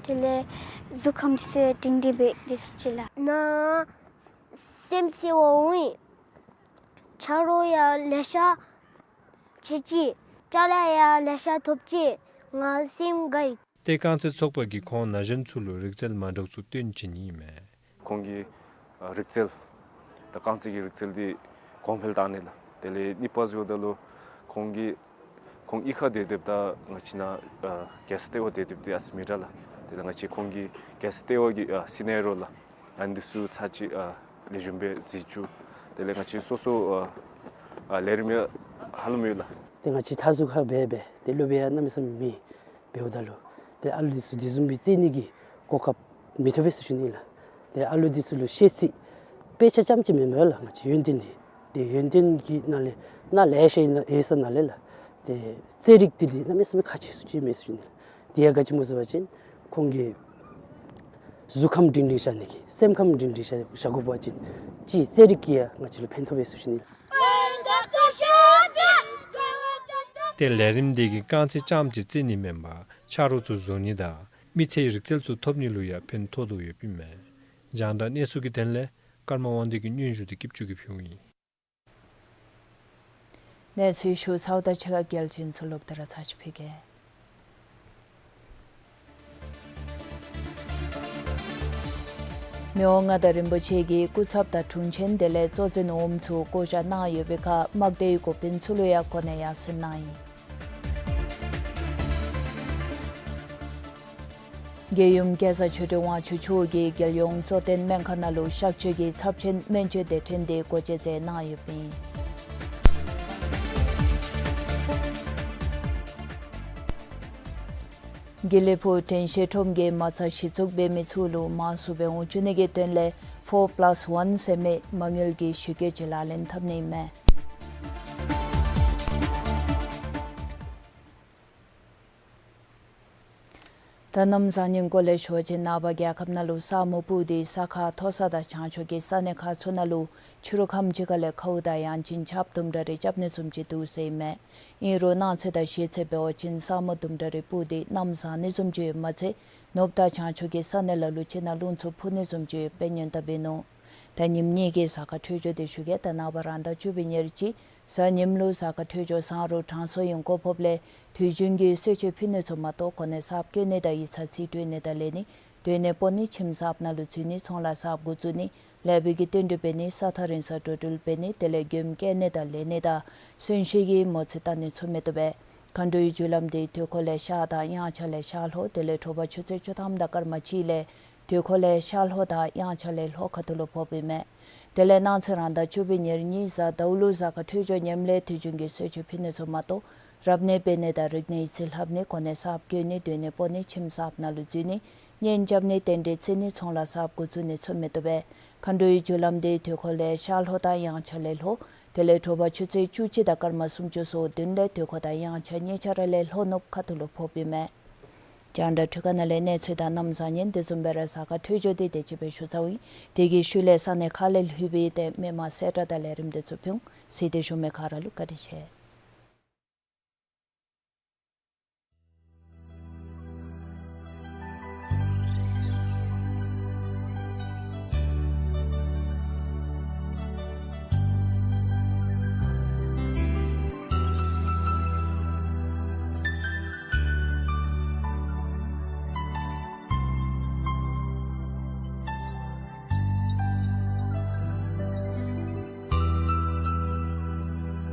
དེ་ལས་གཟུགས་ཁམས་འདི་ཚུ་ཡང་སྒྲིང་སྒྲིང་སྦེ་སྡོད་ཚུགས་ཅི་ལགས། ནཱ་སེམས་གསོ་བར་འོང་ཡི། ཆ་རོགས་ཡང་ལེ་ཤ་ཕྱད་ཅི། ཅ་ལ་ཡང་ལེ་ཤ་ཐོབ་ཅི། ང་སེམས་དགའ་ཡི། ཏེ་རྐང་རྩེད་ཚོགས་པ་གིས་ཁོང་ན་གཞོན་ཚུ་ལུ་རིག་རྩལ་མ་འདྲཝ་ཚུ་སྟོན་བྱིན་ནི་ཨིན་མས། ཁོང་གི་ཨ་རིག་རྩལ་ད་རྐང་རྩེད་ཀྱི་རིག་རྩལ་འདི་གོང་འཕེལ་བཏང་ནི་ལགས། དེ་ལས་གཉིས་པ་ཟེརཝ་ད་ལུ་ཁོང་གིས་ཁོང་གཡུས་ཁར་སྡོད་སྡོདཔ་ད་ང་བཅས་ནཱ་ཨ་རྒྱལ་ས་ལྟེ་བར་སྡོད་སྡོདཔ་འདི་ཨ་ཙི་མི་འདྲ་ལགས། དེ་ལས་ང་བཅས་ཁོང་གི་རྒྱལ་ས་ལྟེ་བ་གི་ཨ་སི་ནེ་རི་ཡོ་ལགས། ཨ་ནི་འདི་ཚུ་ཚར་ཅིག་ཨ་ལེགས་ཤོམ་སྦེ་གཟིགས་བཅུག། དེ་ལས་ང་བཅས་སོ་སོ་ཨ་ཨ་ལས་རིམ་ཡང་ཧ་ལམ་ཡོད་ལགས། ཏེ་ང་བཅས་མཐའ་ཟུར་ཁར་འབད་འབད་ཏེ་སློབ་དཔོན་ཡང་གནམ་མེད་ས་མེད་མེད། འབདཝ་ད་ལུ་ཏེ་ཨ་ལུ་འདི་ཚུ་དེ་བཟུམ་སྦེ་རྩེད་ནི་གི་གོ་སྐབས་མི་ཐོབ་པས་ཟེར་ཞུ་ནི་ལགས། ཏེ་ཨ་ལུ་འདི་ཚུ་ལུ་ཤེས་ཚད་དཔེ་ཆ་རྐྱངམ་ཅིག་མེན་པས་ལགས། ང་བཅས་ཡོན་ཏན་འདི་ཏེ་ཡོན་ཏན་གྱི་ནང་ལས་ནང་ལས་ཤེས་ཡོད་ས་ནང་ལས་ལགས། ཏེ་རྩེད་རིགས་འདི་ཏེ་གནམ་མེད་ས་མེད་ཁག་ཆེ་སུ་ཅིག་མས་ཟེར་ཞུ་ནི་ལགས། དེ་ཡང་ག་ཅི་སྨོ་ཟེར་བ་ཅིན་ཁོང་གི་གཟུགས་ཁམས་སྒྲིང་སྒྲིང་བཞག་ནི་གི་སེམས་ཁམས་སྒྲིང་སྒྲིང་བཞག་བཞག་དགོ་པ་ཅིན་ཅིག་རྩེད་རིགས་ཀྱིས་ཡང་ང་བཅས་ལུ་ཕན་ཐོགས་པས་ཟེར་ཞུ་ནི་ལགས། ཏེ་ལས་རིམ་འདི་གིས་རྐང་རྩེད་རྐྱངམ་ཅིག་རྩེད་ནི་མེན་པར་ཆ་རོགས་ཚུ་བཟོ་ནི་དང་མི་ཚེའི་རིག་རྩལ་ཚུ་ཐོབ་ནི་ལུ་ཡང་ཕན་ཐོགས་དོ་ཡོདཔ་ཨིན་མས། རྒྱང་བསྒྲགས་གནས་ཚུལ་གྱི་དོན་ལས་ཀརྨ་དབང་འདུས་ཀྱི་སྙན་ཞུ་འདི་སྐྱིད་ཆུ་གིས་ཕུལཝ་ཨིན། གནས་ཚུལ་ཞུ་ཚརཝ་ད་ཕྱི་ཁ་གལ་ཆེན་ཚུ་ལོག་སྟེ་ར་ཚར་ཅིག་ཕུལ་གེ། ཡང་མངའ་བདག་རིན་པོ་ཆེ་གིས་སྐུ་ཚབ་དང་དྲུང་ཆེན་དེ་ལས་གཙོ་འཛིན་འོགམ་ཚུ་བསྐོ་བཞག་གནང་ཡོད་པའི་ཁར་དམག་སྡེའི་འགོ་དཔོན་ཚུ་ལུ་ཡང་གོ་གནས་ཡར་སེང་གནང་ཡི། རྒྱལ་ཡུམ་སྐལ་བཟང་ཆོས་སྒྲོན་དབང་ཕྱུག་མཆོག་གིས་རྒྱལ་ཡོངས་གཙོ་བསྟེན་སྨན་ཁང་ནང་ལུ་གཤག་བཅོས་ཀྱི་ཚབས་ཆེན་སྨན་བཅོས་སྡེ་ཕྲན་དེ་སྒོ་འབྱེད་མཛད་གནང་ཡོདཔ་ཨིན། དགེ་ལེགས་ཕུག་དྲན་ཤེས་ཁྲོམ་གྱིས་མ་རྩ་གཞི་བཙུགས་འབད་མི་ཚུ་ལུ་མང་སུ་སྦེ་འོང་བཅུག་ནི་གི་དོན་ལས་ཕོར་པ་ལཱས་ཝཱན་ཟེར་མི་མ་དངུལ་གྱི་ཞི་རྒོལ་ཅིག་ལག་ལེན་འཐབ་ནི་ཨིན་མས། ད་གནམ་བཟང་ངན་སྐོར་ལས་ཞུ་བ་ཅིན་ནངས་པ་རྒྱལ་ཁབ་ནང་ལུ་ས་སྨུག་སྤུབས་ཏེ་ས་ཁ་མཐོ་ས་དང་བྱང་ཕྱོགས་ཀྱི་ས་གནས་ཁག་ཚུ་ནང་ལུ་ཕྱི་རུ་ཁམས་ཅིག་ཁ་ལས་ཁཝ་དང་ཡང་ཅིན་ཆརཔ་དུམ་གྲ་རེ་རྐྱབ་ནི་བཟུམ་ཅིག་འདུག་ཟེར་ཨིན་མས། ཨིན་རུང་གནངས་ཚེ་དང་གཞེས་ཚེ་འབད་བ་ཅིན་ས་སྨུག་དུམ་གྲ་རེ་སྤུབས་ཏེ་གནམ་བཟང་ནི་བཟུམ་ཅིག་ཡོདཔ་མ་ཚད་ནུབ་དང་བྱང་ཕྱོགས་ཀྱི་ས་གནས་ལ་ལུ་ཅིག་ནང་རླུང་འཚུབ་འཕུ་ནི་བཟུམ་ཅིག་ཡོདཔ་སྦེ་ཉེན་བརྡ་འབད་ནུག། ད་ཉིནམ་གཉིས་ཀྱི་གཟའ་སྐར་འཕྲོད་སྦྱོར་དེ་ཞུ་གེ། ད་ནངས་པ་རང་ཟླ་བཅུ་པའི་ཉེར་གཅིག་གཟའ་ཉིམ་ལུ་གཟའ་སྐར་འཕྲོད་སྦྱོར་བཟང་རུང་གྲང་སོང་ཡོང་གོ་ཕོགཔ་ལས་དུས་རྒྱུན་གྱི་གསོལ་མཆོད་ཕུལ་ནི་ཚུ་མ་གཏོགས་གོ་གནས་གསརཔ་བསྐོ་ནི་དང་ཡིག་ཚང་རྩིས་སྤྲོད་ནི་དང་ལེན་ནི་སྡོད་གནས་སྤོ་ནི་ཁྱིམ་གསརཔ་ནང་ལུ་འཛུལ་ནི་ཚོང་ལཱ་གསརཔ་འགོ་བཙུགས་ནི་ལེགས་པའི་གི་རྟེན་འབྲེལ་འབད་ནི་ས་ཐག་རིང་ས་འགྲོ་འགྲུལ་འབད་ནི་དེ་ལས་མགྱོནམ་སྐྱེལ་ནི་དང་ལེན་ནི་དང་གསོན་གཤིན་གྱི་མོ་རྩིས་བལྟ་ནི་ཚུ་མི་བཏུབ་པས། མཁའ་འགྲོའི་རྒྱུ་ལམ་དེ་དུས་འཁོར་ལས་ཤར་དང་དབྱངས་འཆར་ལས་ཤར་ལྷོ་དེ་ལས་དྲོ་པ་ཆུ་ཚོད་བཅུ་ཐམ་དང་སྐར་མ་གཅིག་ལས་དུས་འཁོར་ལས་ཤར་ལྷོ་དང་དབྱངས་འཆར་ལས་ལྷོ་ཁ་ཐུག་ལུ་ཕོགཔ་ཨིན་མས། དེ་ལས་གནངས་ཚེ་རང་ཟླ་བཅུ་པའི་ཉེར་གཉིས་གཟའ་ཟླཝ་ལུ་གཟའ་སྐར་འཕྲོད་སྦྱོར་ངནམ་ལས་དུས་རྒྱུན་གྱི་གསོལ་མཆོད་ཕུལ་ནི་ཚུ་མ་གཏོགས་རབ་གནས་འབད་ནི་དང་རིག་གནས་ཡིག་རྩིས་ལྷབ་ནི་གོ་གནས་གསརཔ་བསྐོ་ནི་སྡོད་གནས་སྤོ་ནི་ཁྱིམ་གསརཔ་ནང་ལུ་འཛུལ་ནི་གཉེན་རྐྱབ་ནི་རྟེན་འབྲེལ་བརྩི་ནི་ཚོང་ལཱ་གསརཔ་འགོ་བཙུགས་ནི་ཚུ་མི་བཏུབ་པས། མཁའ་འགྲོའི་རྒྱུ་ལམ་དེ་དུས་འཁོར་ལས་ཤར་ལྷོ་དང་དབྱངས་འཆར་ལས་ལྷོ་དེ་ལས་དྲོ་པ་ཆུ་ཚོད་བཅུ་གཅིག་དང་སྐར་མ་སུམ་ཅུ་སོ་བདུན་ལས་དུས་འཁོར་དང་དབྱངས་འཆར་གཉིས་ཆ་ར་ལས་ལྷོ་ནུབ་ཁ་ཐུག་ལུ་ཕོགཔ་ཨིན་མས། རྒྱང་བསྒྲགས་འཕྲུལ་ཁང་ནང་ལས་གནས་ཚུལ་དང་གནམ་བཟང་ངན་དེ་བཟུམ་སྦེ་ར་གཟའ་སྐར་འཕྲོད་སྦྱོར་དེ་དེ་ཅིག་སྦེ་ཞུ་ཚརཝ་ཨིན། དེ་གི་ཤུལ་ལས་ས་གནས་ཁག་ལས་ལྷོད་པའི་ཏེ་མི་མང་གསལ་བསྒྲགས་དང་ལས་རིམ་དེ་ཚུ་ཕུལ་འོང་། གཟིགས་ཏེ་བཞུགས་མི་ག་ར་ལུ་བཀའ་དྲིན་ཆེ།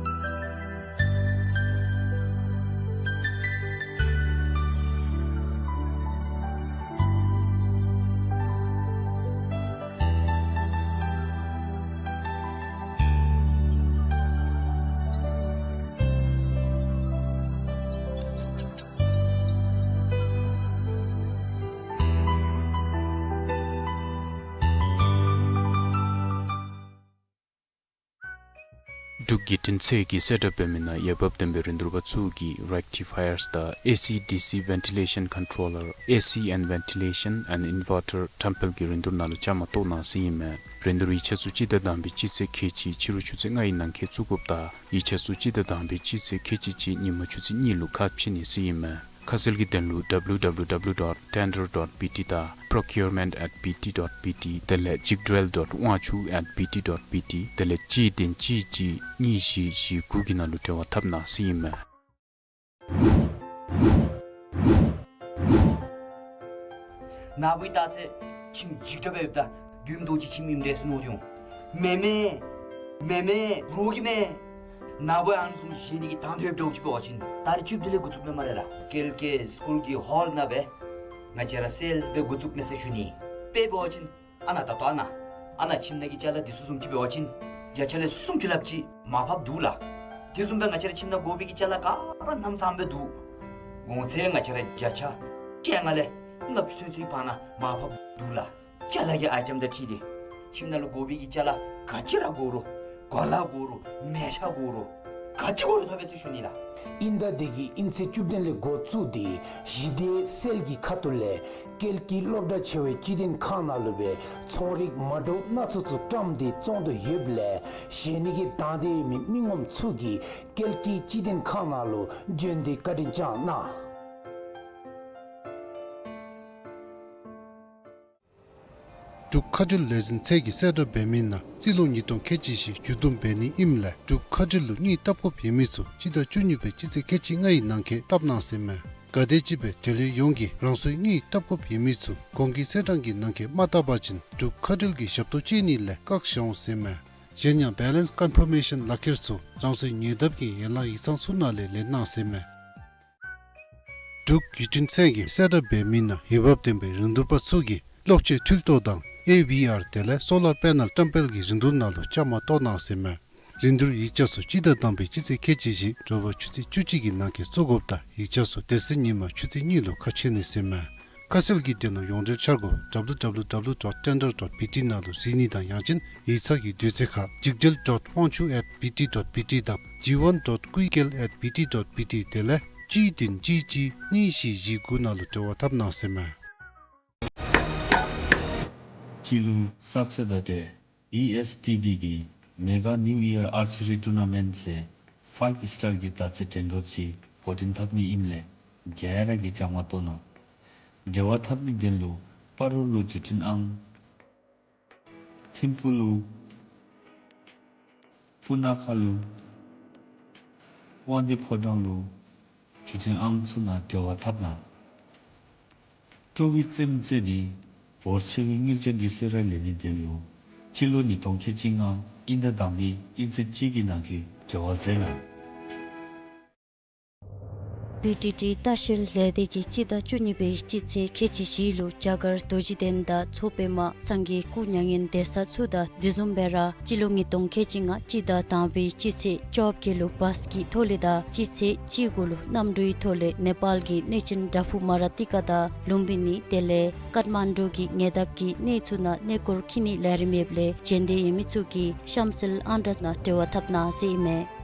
འབྲུག་རྒྱལ་ཕྲན་ཚད་ཀྱིས་གསལ་བསྒྲགས་འབད་མི་ནང་འོས་འབབ་ལྡན་པའི་རིན་བསྡུར་པ་ཚུ་གིས་རེག་ཊི་ཕ་ཡརསི་དང་ཨེ་སི་ཌི་སི་Ventilation Controller, A C and Ventilation and Inverter ཊམ་ཕལ་གྱི་རིན་བསྡུར་ནང་ལུ་བཅའ་མར་གཏོགས་གནང་ཟེར་ཨིན་མས། རིན་བསྡུར་ཡིག་ཆ་ཚུ་སྤྱི་ཟླ་དང་པའི་སྤྱི་ཚེས་ཁལ་གཅིག་ཕྱི་རུ་ཆུ་ཚོད་ལྔའི་ནང་འཁོད་བཙུགས་དགོཔ་དང་ཡིག་ཆ་ཚུ་སྤྱི་ཟླ་དང་པའི་སྤྱི་ཚེས་ཁལ་གཅིག་གཅིག་ཉིན་མ་ཆུ་ཚོད་གཉིས་ལུ་ཁ་ཕྱེ་ནི་ཟེར་ཨིན་མས། ཁ་གསལ་གྱི་དོན་ལུ་W W W dot tender dot B T དང་procurement at B T dot B T དེ་ལས་འཇིགས་བྲལ་dot དབང་ཕྱུག་at B T dot B T དེ་ལས་གཅིག་བདུན་གཅིག་གཅིག་གཉིས་བཞི་བཞི་དགུ་གི་ནང་ལུ་འབྲེལ་བ་འཐབ་གནང་ཟེར་ཨིན་མས། ནཱ་བུ་ད་ཚེ་ཁྱིམ་འཇིགས་སྐྲག་སྦེ་ཡོདཔ་ད་མགྱོནམ་རྡོག་ཅིག་ཁྱིམ་ཨིནམ་འདྲས་ཟེར་མནོ་སྟེ་འོང་། མེན་མས། མེན་མས། འགོར་གྱི་མས། ནཱ་བུ་ཨ་ནི་བཟུམ་བཞེས་ནི་གི་དང་འདོད་འདྲཝ་ཅིག་འབད་བ་ཅིན་ཏ་རིག་བཅུ་བདུན་ལས་འགོ་བཙུགས་མས་སྨ་རེ་ལགས། ཀེལ་ཀེ་སི་ཀུལ་གྱི་ཧོལ་ནང་སྦེ་ང་བཅས་ར་སེལ་སྦེ་འགོ་བཙུགས་མས་ཟེར་ཞུ་ནི། དཔེ་འབད་བ་ཅིན་ཨ་ནཱ་ད་ལྟོ་ཨ་ནཱ་ཨ་ནཱ་ཁྱིམ་ནང་གི་ཅ་ལ་འདི་ཚུ་བཟུམ་ཅིག་འབད་བ་ཅིན་བརྒྱ་ཆ་ལས་སུམ་ཅུ་ལྷགཔ་ཅིག་མར་ཕབ་འདུག་ལགས། དེ་བཟུམ་སྦེ་ང་བཅས་ར་ཁྱིམ་ནང་དགོ་པའི་གི་ཅ་ལ་ག་ར་རྣམ་ཚང་སྦེ་འདུག། གོང་ཚད་ང་བཅས་ར་བརྒྱ་ཆ་བཅོ་ལྔ་ལས་ལྔ་བཅུ་ཚུན་ཚོད་བར་ན་མར་ཕབ་འདུག་ལགས། ཅ་ལ་གི་ཨའི་ཊམ་དང་འཁྲིལ་ཏེ་ཁྱིམ་ནང་ལུ་དགོ་པའི་གི་ཅ་ལ་ག་ཅི་ར་དགོ་རུང་གོ་ལ་དགོ་རུང་མལ་ཆ་དགོ་རུང་ག་ཅི་དགོ་རུང་ཐོབ་པས་ཟེར་ཞུ་ནི་ལགས། དབྱིན་ཟླ་འདི་གི་དབྱིན་ཚེས་བཅུ་བདུན་ལས་འགོ་བཙུགས་ཏེ་གཞི་སྡེ་སེལ་གྱི་ཁ་ཐུག་ལས་ཀེལ་ཀི་སློབ་གྲྭ་ཆེ་བའི་སྤྱི་བདེ་ཁང་ནང་ལུ་སྦེ་ཚོང་རིགས་མ་འདྲཝ་སྣ་ཚོགས་ཚུ་བཀྲམ་སྟེ་བཙོང་དོ་ཡོདཔ་ལས་བཞེས་ནི་གི་དང་འདོད་ཡོད་མི་མི་ངོམ་ཚུ་གིས་ཀེལ་ཀི་སྤྱི་བདེ་ཁང་ནང་ལུ་བྱོན་ཏེ་བཀའ་དྲིན་བསྐྱང་གནང་། འབྲུག་མཁའ་འགྲུལ་ལས་འཛིན་ཚད་ཀྱིས་གསལ་བསྒྲགས་འབད་མི་ནང་རྩིས་ལོ་ཉིས་སྟོང་ཁལ་གཅིག་བཞི་མཇུག་བསྡོམས་འབད་ནི་ཨིནམ་ལས་འབྲུག་མཁའ་འགྲུལ་ལུ་དངུལ་བཏབ་དགོཔ་ཡོད་མི་ཚུ་སྤྱི་ཟླ་བཅུ་གཉིས་པའི་སྤྱི་ཚེས་ཁལ་གཅིག་ལྔའི་ནང་འཁོད་བཏབ་གནང་ཟེར་ཨིན་མས། ག་དེམ་ཅིག་སྦེ་འབྲེལ་ཡོད་ཡོངས་ཀྱིས་རང་སོའི་དངུལ་བཏབ་དགོཔ་ཡོད་མི་ཚུ་གོང་གི་གསལ་བསྒྲགས་ཀྱི་ནང་གི་མ་བཏབ་པ་ཅིན་འབྲུག་ཁ་བྲལ་གྱི་ཞབས་ཏོག་སྤྱོད་ནི་ལས་བཀག་བཞག་འོང་ཟེར་མས། གཞན་ཡང་balance confirmation ལག་ཁྱེར་ཚུ་རང་སོའི་ཉེ་འདབས་ཀྱི་ཡན་ལག་ཡིག་ཚང་ཚུ་ནང་ལས་ལེན་གནང་ཟེར་མས། འབྲུག་ཡུས་ཀྲིན་ཚལ་གྱིས་གསལ་བསྒྲགས་འབད་མི་ནང་འོས་འབབ་ལྡན་པའི་རིན་བསྡུར་པ་ཚུ་གིས་གློག་ཆས་འཕྲུལ་གཏོར་དང་ཨེ་ཝི་ཨར་དེ་ལས་སོ་ལར་པེ་ནལ་བཀྲམ་སྤེལ་གྱི་རིན་བསྡུར་ནང་ལུ་བཅའ་མར་གཏོགས་གནང་ཟེར་མས། རིན་བསྡུར་ཡིག་ཆ་ཚུ་སྤྱི་ཟླ་དང་པའི་སྤྱི་ཚེས་ཁལ་གཅིག་བཞི་དྲོ་པ་ཆུ་ཚོད་བཅུ་གཅིག་གི་ནང་འཁོད་བཙུགས་དགོཔ་དང་ཡིག་ཆ་ཚུ་དེ་ཚེ་ཉིན་མ་ཆུ་ཚོད་གཉིས་ལུ་ཁ་ཕྱེ་ནི་ཟེར་མས། ཁ་གསལ་གྱི་དོན་ལུ་ཡོངས་འབྲེལ་འཆར་སྒོ་W W W dot tender dot B T ནང་ལུ་གཟིགས་ནི་དང་ཡང་ཅིན་ཡིག་ཚང་གི་དུས་ཚོད་ཁར་ཇིག་སྒྲིལ་dot ཝང་ཆུ་at B T dot B T དང་G one dot quikel at B T dot B T དེ་ལས་གཅིག་བདུན་གཅིག་གཅིག་གཉིས་བཞི་བཞི་དགུ་ནང་ལུ་འབྲེལ་བ་འཐབ་གནང་ཟེར་མས། སྤྱི་ལོ་གསར་ཚེས་དང་འབྲེལ་ཨི་ཨེསི་ཊི་བི་གི་Mega New Year Archery Tournament ཟེར་ཕའིབ་སི་ཊར་གྱི་མདའ་རྩེད་འགྲན་བསྡུར་ཅིག་འགོ་འདྲེན་འཐབ་ནི་ཨིནམ་ལས་ག་ར་གིས་བཅའ་མར་གཏོགས་གནང་། འབྲེལ་བ་འཐབ་ནིའི་དོན་ལུ་སྤ་རོ་ལུ་བརྒྱུད་འཕྲིན་ཨང་། ཐིམ་ཕུ་ལུ། སྤུ་ན་ཁ་ལུ། དབང་འདུས་ཕོ་བྲང་ལུ། བརྒྱུད་འཕྲིན་ཨང་ཚུ་ནང་འབྲེལ་བ་འཐབ་གནང་། སྤྲོ་བའི་རྩེདམོ་རྩེ་ནི་འབོར་ཆེ་བའི་དངུལ་ཅན་གྱི་གསོལ་རས་ལེན་ནིའི་དོན་ལུ་སྤྱི་ལོ་ཉིས་སྟོང་ཁལ་གཅིག་ལྔ་དབྱིན་ཟླ་དང་པའི་དབྱིན་ཚེས་གཅིག་གི་ནང་འཁོད་འབྲེལ་བ་མཛད་གནང་། བི་ཊི་ཊི་ལྟ་བཤལ་ལས་སྡེ་གིས་སྤྱི་ཟླ་བཅུ་གཉིས་པའི་སྤྱི་ཚེས་ཁལ་གཅིག་བཞི་ལུ་རྒྱ་གར་རྡོ་རྗེ་གདན་དང་མཚོ་པདྨ་སངས་རྒྱས་སྐུ་མྱ་ངན་འདས་ས་ཚུ་དང་དེ་བཟུམ་སྦེ་ར་སྤྱི་ལོ་ཉིས་སྟོང་ཁལ་གཅིག་ལྔ་སྤྱི་ཟླ་དང་པའི་སྤྱི་ཚེས་བཅོ་བརྒྱད་ལུ་བཱས་ཀྱི་ཐོག་ལས་དང་སྤྱི་ཚེས་བཅུ་དགུ་ལུ་གནམ་གྲུའི་ཐོག་ལས་ནེ་པཱལ་གྱི་གནས་ཆེན་དྲ་ཕུག་མ་ར་ཏི་ཀ་དང་ལུམ་བི་ནི་དེ་ལས་ཀཏ་མན་ཌུ་གི་ཉེ་འདབས་ཀྱི་གནས་ཚུ་ནང་གནས་སྐོར་འཁྱིད་ནིའི་ལས་རིམ་ཡོདཔ་ལས་འབྱོན་འདོད་ཡོད་མི་ཚུ་གིས་གཤམ་གསལ་ཨང་གྲངས་ནང་འབྲེལ་བ་འཐབ་གནང་ཟེར་ཨིན་མས།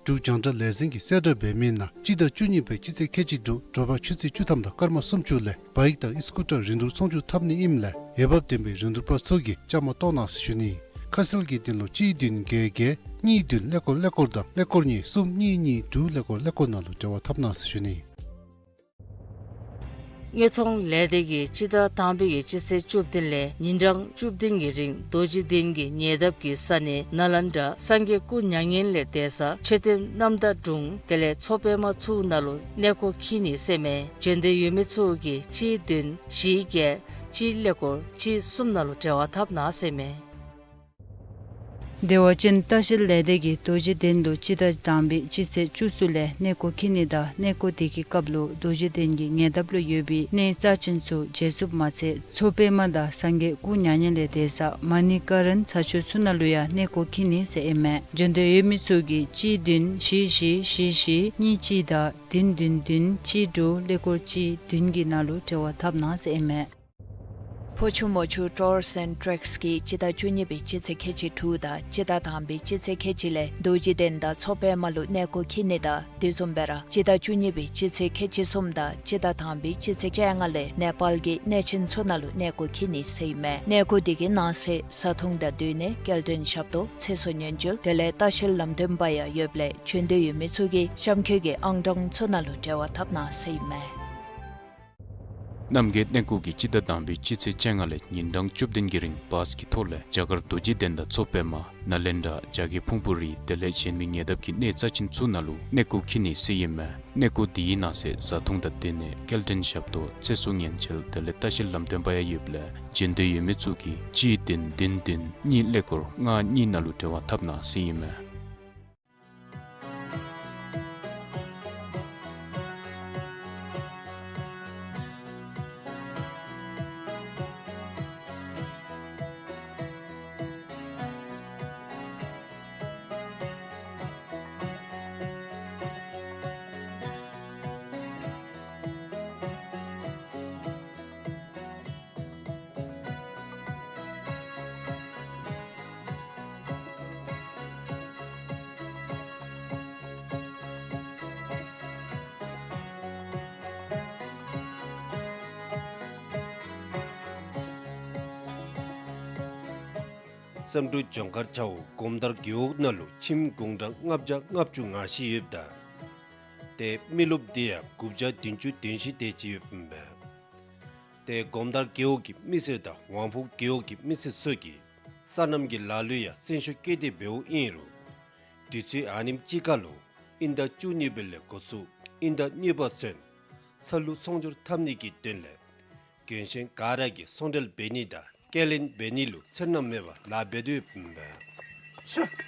འབྲུག་རྒྱང་བསྒྲགས་ལས་འཛིན་གྱིས་གསལ་བསྒྲགས་འབད་མི་ནང་སྤྱི་ཟླ་བཅུ་གཉིས་པའི་སྤྱི་ཚེས་ཁལ་གཅིག་དྲུག་དྲོ་པ་ཆུ་ཚོད་བཅུ་ཐམ་དང་སྐར་མ་སུམ་ཅུ་ལས་བཱའིཀ་དང་ཨི་སི་ཀུ་ཊར་རིན་བསྡུར་ཚོང་བསྒྱུར་འཐབ་ནི་ཨིནམ་ལས་འོས་འབབ་ལྡན་པའི་རིན་བསྡུར་པ་ཚུ་གིས་བཅའ་མར་གཏོགས་གནང་ཟེར་ཞུ་ནི། ཁ་གསལ་གྱི་དོན་ལུ་གཅིག་བདུན་བརྒྱད་བརྒྱད་གཉིས་བདུན་ཀླད་ཀོར་ཀླད་ཀོར་དང་ཀླད་ཀོར་གཉིས་གསུམ་གཉིས་གཉིས་དྲུག་ཀླད་ཀོར་ཀླད་ཀོར་ནང་ལུ་འབྲེལ་བ་འཐབ་གནང་ཟེར་ཞུ་ནི། དངོས་མཐོང་ལས་སྡེ་གིས་སྤྱི་ཟླ་དང་པའི་གི་སྤྱི་ཚེས་བཅུ་བདུན་ལས་ཉིན་གྲངས་བཅུ་བདུན་གྱི་རིང་རྡོ་རྗེ་གདན་གྱི་ཉེ་འདབས་ཀྱི་ས་གནས་ནཱ་ལེནྡྲ་སངས་རྒྱས་སྐུ་མྱ་ངན་ལས་འདས་ས་མཆོད་རྟེན་རྣམ་དག་དྲུང་དེ་ལས་མཚོ་པདྨ་ཚུ་ནང་ལུ་གནས་སྐོར་འཁྱིད་ནི་ཟེར་མས། འབྱོན་འདོད་ཡོད་མི་ཚུ་གིས་གཅིག་བདུན་བཞི་བརྒྱད་གཅིག་ཀླད་ཀོར་གཅིག་གསུམ་ནང་ལུ་འབྲེལ་བ་འཐབ་གནང་ཟེར་མས། བདེ་བ་ཅན་ལྟ་བཤལ་ལས་སྡེ་གིས་རྡོ་རྗེ་གདན་ལུ་སྤྱི་ཟླ་དང་པའི་སྤྱི་ཚེས་བཅུ་གསུམ་ལས་གནས་སྐོར་འཁྱིད་ནི་དང་གནས་སྐོར་དེ་གི་སྐབས་ལུ་རྡོ་རྗེ་གདན་གྱི་ཉེ་འདབས་ལུ་ཡོད་པའི་གནས་རྩ་ཆེན་ཚུ་མཇལ་ཚུགསཔ་མ་ཚད་མཚོ་པདྨ་དང་སངས་རྒྱས་སྐུ་མྱ་ངན་ལས་འདས་ས་མ་ཎི་ཀ་རན་ས་ཆ་ཚུ་ནང་ལུ་ཡང་གནས་སྐོར་འཁྱིད་ནི་ཟེར་ཨིན་མས། འབྱོན་འདོད་ཡོད་མི་ཚུ་གིས་གཅིག་བདུན་བཞི་བཞི་བཞི་བཞི་གཉིས་གཅིག་དང་བདུན་བདུན་བདུན་གཅིག་དྲུག་ཀླད་ཀོར་གཅིག་བདུན་གྱི་ནང་ལུ་འབྲེལ་བ་འཐབ་གནང་ཟེར་ཨིན་མས། ཕོ་ཆུ་མོ་ཆུ་ཊུར་སི་ཨེནཌ་ཊེག་སི་གིས་སྤྱི་ཟླ་བཅུ་གཉིས་པའི་སྤྱི་ཚེས་ཁལ་གཅིག་དྲུག་དང་སྤྱི་ཟླ་དང་པའི་སྤྱི་ཚེས་ཁལ་གཅིག་ལས་རྡོ་རྗེ་གདན་དང་མཚོ་པདྨ་ལུ་གནས་སྐོར་འཁྱིད་ནི་དང་དེ་བཟུམ་སྦེ་ར་སྤྱི་ཟླ་བཅུ་གཉིས་པའི་སྤྱི་ཚེས་ཁལ་གཅིག་གསུམ་དང་སྤྱི་ཟླ་དང་པའི་སྤྱི་ཚེས་བཅོ་ལྔ་ལས་ནེ་པཱལ་གྱི་གནས་ཆེན་ཚུ་ནང་ལུ་གནས་སྐོར་འཁྱིད་ནི་ཟེར་ཨིན་མས། གནས་སྐོར་དེ་གི་ནང་གསེས་བཟའ་འཐུང་དང་སྡོད་གནས་སྐྱེལ་འདྲེན་ཞབས་ཏོག་ཚེ་སྲོག་ཉེན་བཅོལ་དེ་ལས་ལྟ་བཤལ་ལམ་སྟོན་པ་ཡང་ཡོདཔ་ལས་འབྱོན་འདོད་ཡོད་མི་ཚུ་གིས་གཤམ་འཁོད་ཀྱི་ཨང་གྲངས་ཚུ་ནང་ལུ་འབྲེལ་བ་འཐབ་གནང་ཟེར་ཨིན་མས། རྣམ་རྒྱལ་གནས་སྐོར་གྱིས་སྤྱི་ཟླ་དང་པའི་སྤྱི་ཚེས་བཅོ་ལྔ་ལས་ཉིན་གྲངས་བཅུ་བདུན་གྱི་རིང་བཱས་ཀྱི་ཐོག་ལས་རྒྱ་གར་རྡོ་རྗེ་གདན་དང་མཚོ་པདྨ་ནཱ་ལེནྡྲ་རྒྱ་བསྐྱེད་ཕུང་པོ་རི་དེ་ལས་གཞན་མི་ཉེ་འདབས་ཀྱི་གནས་རྩ་ཆེན་ཚུ་ནང་ལུ་གནས་སྐོར་འཁྱིད་ནི་ཟེར་ཨིན་མས། གནས་སྐོར་དེའི་ནང་གསེས་བཟའ་འཐུང་དང་སྡོད་གནས་སྐྱེལ་འདྲེན་ཞབས་ཏོག་ཚེ་སྲོག་ཉེན་བཅོལ་དེ་ལས་ལྟ་བཤལ་ལམ་སྟོན་པ་ཡང་ཡོདཔ་ལས་འབྱོན་འདོད་ཡོད་མི་ཚུ་གིས་གཅིག་བདུན་བདུན་བདུན་གཉིས་ཀླད་ཀོར་ལྔ་གཉིས་ནང་ལུ་འབྲེལ་བ་འཐབ་གནང་ཟེར་ཨིན་མས། བསམ་འགྲུབ་ལྗོངས་མཁར་ཆ་འོག་སྒོམ་དར་རྒེད་འོག་ནང་ལུ་ཁྱིམ་གུང་གྲངས་ལྔ་བརྒྱ་ལྔ་བཅུ་ང་བཞི་ཡོདཔ་ད་ཏེ་མི་རློབས་དེ་ཡང་དགུ་བརྒྱ་བདུན་ཅུ་དོན་བཞི་དེ་ཅིག་ཡོདཔ་ཨིན་པས། ཏེ་སྒོམ་དར་རྒེད་འོག་གི་མི་སེར་དང་ཝང་ཕུ་རྒེད་འོག་གི་མི་སེར་ཚུ་གིས་སོ་ནམ་གྱི་ལཱ་ལུ་ཡང་བརྩོན་ཤུགས་བསྐྱེད་དེ་འབདཝ་ཨིན་རུང་དུས་ཚོད་ཨ་ནེམ་ཅིག་ཁར་ལུ་ དབྱིན་ཟླ་བཅུ་གཉིས་པ་ལས་འགོ་བཙུགས་དབྱིན་ཟླ་གཉིས་པ་ཚུན་ཚ་ལུ་ཚོང་སྒྱུར་འཐབ་ནི་གི་དོན་ལས་རྒན་གཞོན་ག་ར་གིས་ཚོང་འབྲེལ་འབད་ནི་དང་སྐྱེལ་འདྲེན་འབད་ནི་ལུ་འཚེར་སྣང་མེད་པར་ལཱ་འབད་དོ་ཡོདཔ་ཨིན་པས།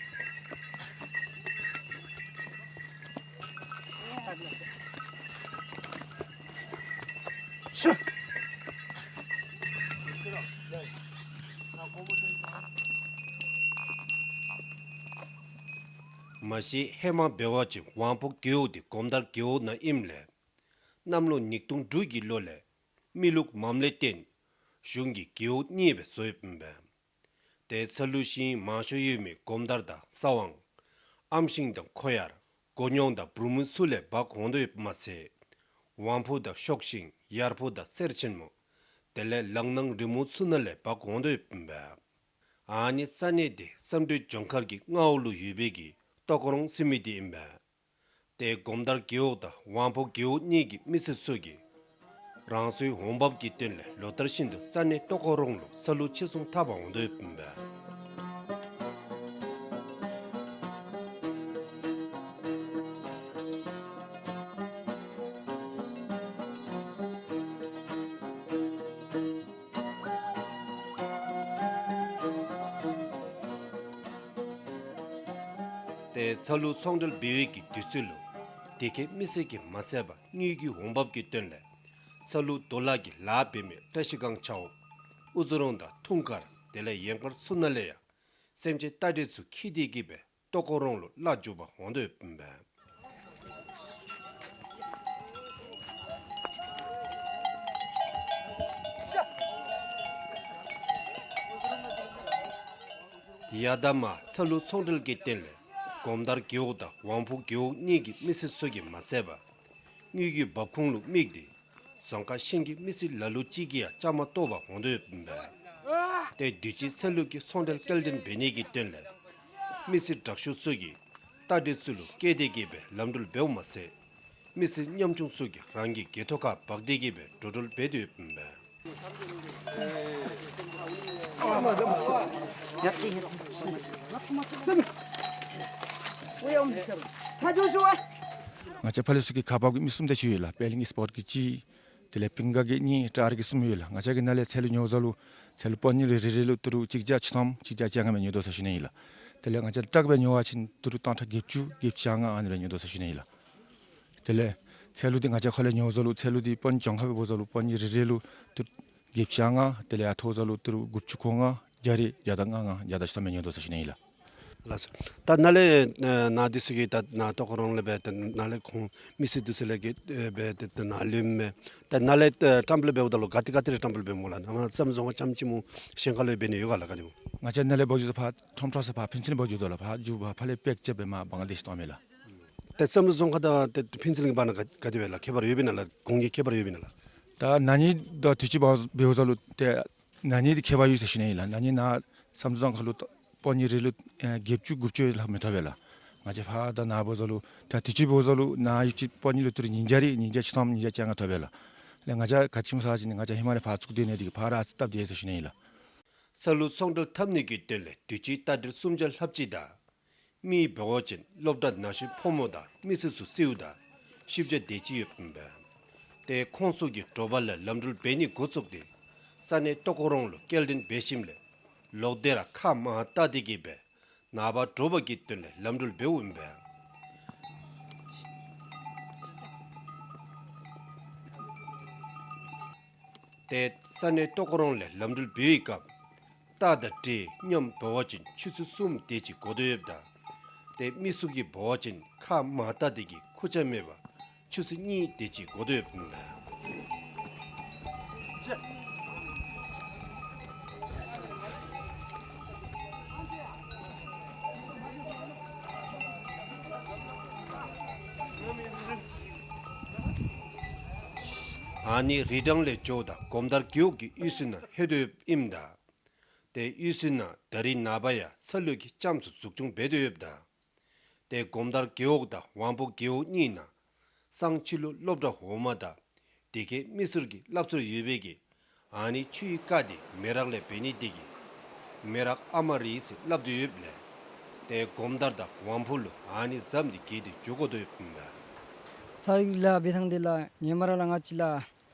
མ་གཞི་ཧེ་མ་འབད་བ་ཅིན་ཝང་ཕུ་རྒེད་འོག་འདི་གོམ་དར་རྒེད་འོག་ནང་ཨིནམ་ལས་གནམ་ལོ་ཉིས་སྟོང་དྲུག་གི་ལོ་ལས་མི་ལུགས་མམ་ལས་བརྟེན་གཞུང་གིས་རྒེད་འོག་གཉིས་སྦེ་བཟོ་ཡོདཔ་ཨིན་པས། ཏེ་ཚ་ལུ་ཤིང་མང་ཤོས་ཡོད་མི་གོམ་དར་དང་ས་དབང་ཨམ་ཤིང་དང་ཁོ་ཡར་སྒོ་ཉོང་དང་འབྲུག་མོ་ཚུ་ལས་འབག་འོང་དོ་ཡོདཔ་མ་ཚད་ཝང་ཕུ་དང་ཤོག་ཤིང་ཡར་ཕུ་དང་གསེར་ཆེན་མོ་དེ་ལས་ལག་ནང་རི་མོ་ཚུ་ནང་ལས་འབག་འོང་དོ་ཡོདཔ་ཨིན་པས། ཨ་ནི་ས་གནས་འདི་བསམ་གྲུབ་ལྗོངས་མཁར་གྱི་མངའ་འོག་ལུ་ཡོད་པའི་གི་ཏོག་རོང་ཟེར་མི་འདི་ཨིན་པས། ཏེ་གོམ་དར་རྒེད་འོག་དང་ཝང་ཕུ་རྒེད་འོག་གཉིས་ཀྱི་མི་སེར་ཚུ་གིས་རང་སོའི་འོང་འབབ་ཀྱི་དོན་ལས་ལོ་ལྟར་བཞིན་དུ་ས་གནས་ཏོག་རོང་ལུ་ཚ་ལུ་ཕྱིར་ཚོང་འཐབ་པར་འོང་དོ་ཡོདཔ་ཨིན་པས། ཏེ་ཚ་ལུ་ཚོང་འབྲེལ་འབད་བའི་གི་དུས་ཚོད་ལུ་དེ་ཁའི་མི་སེར་གྱིས་མ་ཚད་པར་དངུལ་གྱི་འོང་འབབ་ཀྱི་དོན་ལས་ཚ་ལུ་རྡོ་ལ་གི་ལཱ་འབད་མི་བཀྲ་ཤིས་སྒང་ཆ་འོག་ཨུ་ཛོ་རོང་དང་ཐུང་དཀར་དེ་ལས་ཡན་དཀར་ཚུ་ནང་ལས་ཡང་སེམས་ཅན་རྟ་དྲེལ་ཚུ་འཁྱིད་དེ་གིས་སྦེ་ཏོག་རོང་ལུ་གླ་འཇུག་པར་འོང་དོ་ཡོདཔ་ཨིན་པས། ཡ་ད་མ་ཚ་ལུ་ཚོང་འབྲེལ་གྱི་དོན་ལས་གོམ་དར་རྒེད་འོག་དང་ཝང་ཕུ་རྒེད་འོག་གཉིས་ཀྱི་མི་སེར་ཚུ་གིས་མ་ཚད་པར་དངུལ་གྱི་འབབ་ཁུངས་ལུ་དམིགས་ཏེ་རྫོང་ཁག་གཞན་གྱི་མི་སེར་ལ་ལུ་ཅིག་གིས་ཡང་བཅའ་མར་གཏོགས་པར་འོང་དོ་ཡོདཔ་ཨིན་པས། ཏེ་དུས་ཅི་ཚ་ལུ་གི་ཚོང་འབྲེལ་སྐྱེལ་འདྲེན་འབད་ནི་གི་དོན་ལས་མི་སེར་དྲག་ཤོས་ཚུ་གིས་རྟ་དྲེལ་ཚུ་ལུ་བཀལ་ཏེ་གིས་སྦེ་ལམ་འགྲུལ་འབདཝ་མ་ཚད་མི་སེར་ཉམ་ཆུང་ཚུ་གིས་རང་གི་སྒལ་ཏོ་ཁར་འབག་སྟེ་གིས་སྦེ་འགྲོ་འགྲུལ་འབད་དོ་ཡོདཔ་ཨིན་པས། ང་བཅས་ཕར་ལས་ཚུར་གྱི་ཁག་འབག་གི་མི་གསུམ་དེ་ཅིག་ཡོད་ལགས། པེ་ལིང་གི་སི་པོཊ་གི་གཅིག་དེ་ལས་པིང་ག་གི་གཉིས་ཊ་ཡར་གི་གསུམ་ཡོད་ལགས། ང་བཅས་ཀྱི་ནཱ་ལས་ཚལ་ལུ་ཉོ་བཟའ་ལུ་ཚལ་ལུ་པ་ནི་རེ་རེ་རེ་ལུ་ཏི་རུ་གཅིག་བརྒྱ་ཆིག་སྟོང་གཅིག་བརྒྱ་བཅོ་ལྔ་སྦེ་ཉོ་དོ་ཟེར་ཞུ་ནི་ཨིན་ལགས། དེ་ལས་ང་བཅས་ཊག་སྦེ་ཉོ་བ་ཅིན་ཏི་རུ་སྟོང་ཕྲག་བརྒྱད་ཅུ་བརྒྱད་ཅུ་གྱ་ལྔ་ཨ་ནི་སྦེ་ཉོ་དོ་ཟེར་ཞུ་ནི་ཨིན་ལགས། དེ་ལས་ཚལ་ལུ་འདི་ང་བཅས་ཁ་ལས་ཉོ་བཟའ་ལུ་ཚལ་ལུ་འདི་པ་ནི་གྱངས་ཁ་སྦེ་འབོ་བཟའ་ལུ་པ་ནི་རེ་རེ་ལུ་ཏི་རུ་བརྒྱད་ཅུ་གྱ་ལྔ་དེ་ལས་ཡར་ཐོག་བཟའ་ལུ་ཏི་རུ་དགུ་བཅུ་གོ་ལྔ་བརྒྱ་རེ་བརྒྱ་དང་ལྔ་ལྔ་བརྒྱ་དང་བཅུ་ཐམ་སྦེ་ཉོ་དོ་ཟེར་ཞུ་ནི་ཨིན་ལགས། ལགས་སོ། ད་ནཱ་ལས་ནཱ་འདི་ཚུ་གི་ད་ནཱ་ཏོག་རོང་ལས་སྦེ་ད་ནཱ་ལས་ཁོང་མི་སེར་འདི་ཚུ་ལས་ཀྱི་སྦེ་ད་ནཱ་ལུ་མས། ད་ནཱ་ལས་བཀྲམ་སྤེལ་འབདཝ་ད་ལུ་ག་ཏེ་ག་ཏེ་ར་བཀྲམ་སྤེལ་འབད་སྨོ་ལགས། ནཱ་བསམ་གྲུབ་རྫོང་ཁག་རྐྱངམ་ཅིག་སྨོ་གཞན་ཁ་ལུ་འབད་ནི་ཡོད་ག་ལགས་ག་ཏེ་སྨོ། ང་བཅས་ནཱ་ལས་འབག་འགྱོ་ས་ཕར་ཁྲོམ་ཁྲོ་ས་ཕར་ཕུན་ཚོགས་ལུ་འབག་འགྱོ་དོ་ལགས། ཕར་འགྱོ་ཕར་ཕར་ལས་པེག་རྐྱབ་སྦེ་མར་བང་ལ་དེཤ་གཏང་མས་ལགས། ཏེ་བསམ་གྲུབ་རྫོང་ཁག་དང་ཏེ་ཕུན་ཚོགས་གླིང་གི་བར་ན་ག་ག་དེ་སྦེ་ལགས། ཁྱད་པར་ཡོདཔ་ཨིན་ན་ལགས། གོང་གི་ཁྱད་པར་ཡོདཔ་ཨིན་ན་ལགས། ད་ན་ནིང་དང་དུས་ཅི་འབག་འབདཝ་ད་ལུ་ཏེ་ན་ནིང་འདི་ཁྱད་པར་ཡོད་ཟེར་ཞུ་ནི་ཨིན་ལགས། ན་ནིང་ནཱ་བསམ་གྲུབ་རྫོང་ཁག་ལུ་པ་ནི་རེ་ལུ་ཨེ་བརྒྱད་ཅུ་དགུ་བཅུ་ལྷག་མི་ཐོབ་པས་ལགས། ང་བཅས་ཕར་དང་ནཱ་འབག་འགྱོ་ས་ལུ་ད་དུས་ཅི་འབག་འགྱོ་ས་ལུ་ནཱ་ཡོད་ཅི་པ་ནི་ལུ་ཏི་རུ་ཉིས་བརྒྱ་རེ་ཉིས་བརྒྱ་ཆིག་སྟོང་ཉིས་བརྒྱ་བཅོ་ལྔ་ཐོབ་པས་ལགས། ལགས་ང་བཅས་ག་ཅི་སྨོ་ཟེར་བ་ཅིན་ང་བཅས་ཧེ་མ་ལས་ཕར་བཙུགས་སྡོད་ནི་འདི་གིས་ཕར་ར་ཨ་ཙི་སྟབས་བདེ་ཟེར་ཞུ་ནི་ཨིན་ལགས། ཚ་ལུ་ཚོང་འབྲེལ་འཐབ་ནི་གི་དོན་ལས་དུས་ཅི་རྟ་དྲེལ་སུམ་བརྒྱ་ལྷགཔ་ཅིག་དང་མི་འབད་བ་ཅིན་སློབ་གྲྭ་ནང་བཞིན་ཕོ་མོ་དང་མི་སེར་ཚུ་ཚུ་དང་བཞི་བརྒྱ་དེ་ཅིག་ཡོདཔ་ཨིན་པས། ཏེ་ཁོང་ཚུ་གིས་དྲོ་པ་ལས་ལམ་འགྲུལ་འབད་ནི་འགོ་བཙུགས་ཏེ་ས་གནས་ཏོག་རོང་ལུ་སྐྱེལ་འདྲེན་འབད་ཞིནམ་ལས་ལོག་སྟེ་ར་ཁ་མར་བལྟ་སྟེ་གིས་སྦེ་ནངས་པ་དྲོ་པ་གི་དོན་ལས་ལམ་འགྲུལ་འབདཝ་ཨིན་པས། ཏེ་ས་གནས་ཏོག་རོང་ལས་ལམ་འགྲུལ་འབད་བའི་སྐབས་རྟ་དང་དྲེལ་མཉམ་འབད་བ་ཅིན་ཆུ་ཚོད་གསུམ་དེ་ཅིག་འགོར་དོ་ཡོདཔ་ད་ཏེ་མི་གསུམ་གྱིས་འབད་བ་ཅིན་ཁ་མར་བལྟ་སྟེ་གིས་ཁུར་ཆ་མེད་པར་ཆུ་ཚོད་གཉིས་དེ་ཅིག་འགོར་དོ་ཡོདཔ་ཨིན་པས། ཨ་ནི་རི་གྲངས་ལས་འགྱོཝ་ད་གོམ་དར་རྒེད་འོག་གི་གཡུས་ཚན་ནང་ལྷོད་དོ་ཡོདཔ་ཨིནམ་ད་ཏེ་གཡུས་ཚན་ནང་ད་རིས་ནངས་པ་ཡང་ཚ་ལུ་གི་རྐྱངམ་ཚུ་འཛུགས་སྐྱོང་འབད་དོ་ཡོདཔ་ད་ཏེ་གོམ་དར་རྒེད་འོག་དང་ཝང་ཕུ་རྒེད་འོག་གཉིས་ནང་སང་ཕྱི་ལུ་སློབ་གྲྭ་འོག་མ་དང་དེ་ཁའི་མི་སེར་གྱི་སླབ་ཚོར་ཡོད་པའི་གི་ཨ་ནི་ཆུའི་རྐ་དེ་མེ་རག་ལས་འབད་ནི་དེ་གིས་མེ་རག་ཨ་མ་རི་ཟེར་སླབ་དོ་ཡོདཔ་ལས་ ཏེ་སྒོམ་དར་དང་དབང་ཕུག་ལུ་ཨ་ནི་ཟམ་འདི་བརྒལ་ཏེ་འགྱོ་དགོ་དོ་ཡོདཔ་ཨིན་པས། ཚ་ལུ་འབད་ཐངས་འདི་ལགས་ཧེ་མ་ར་ལགས་ང་བཅས་ལགས་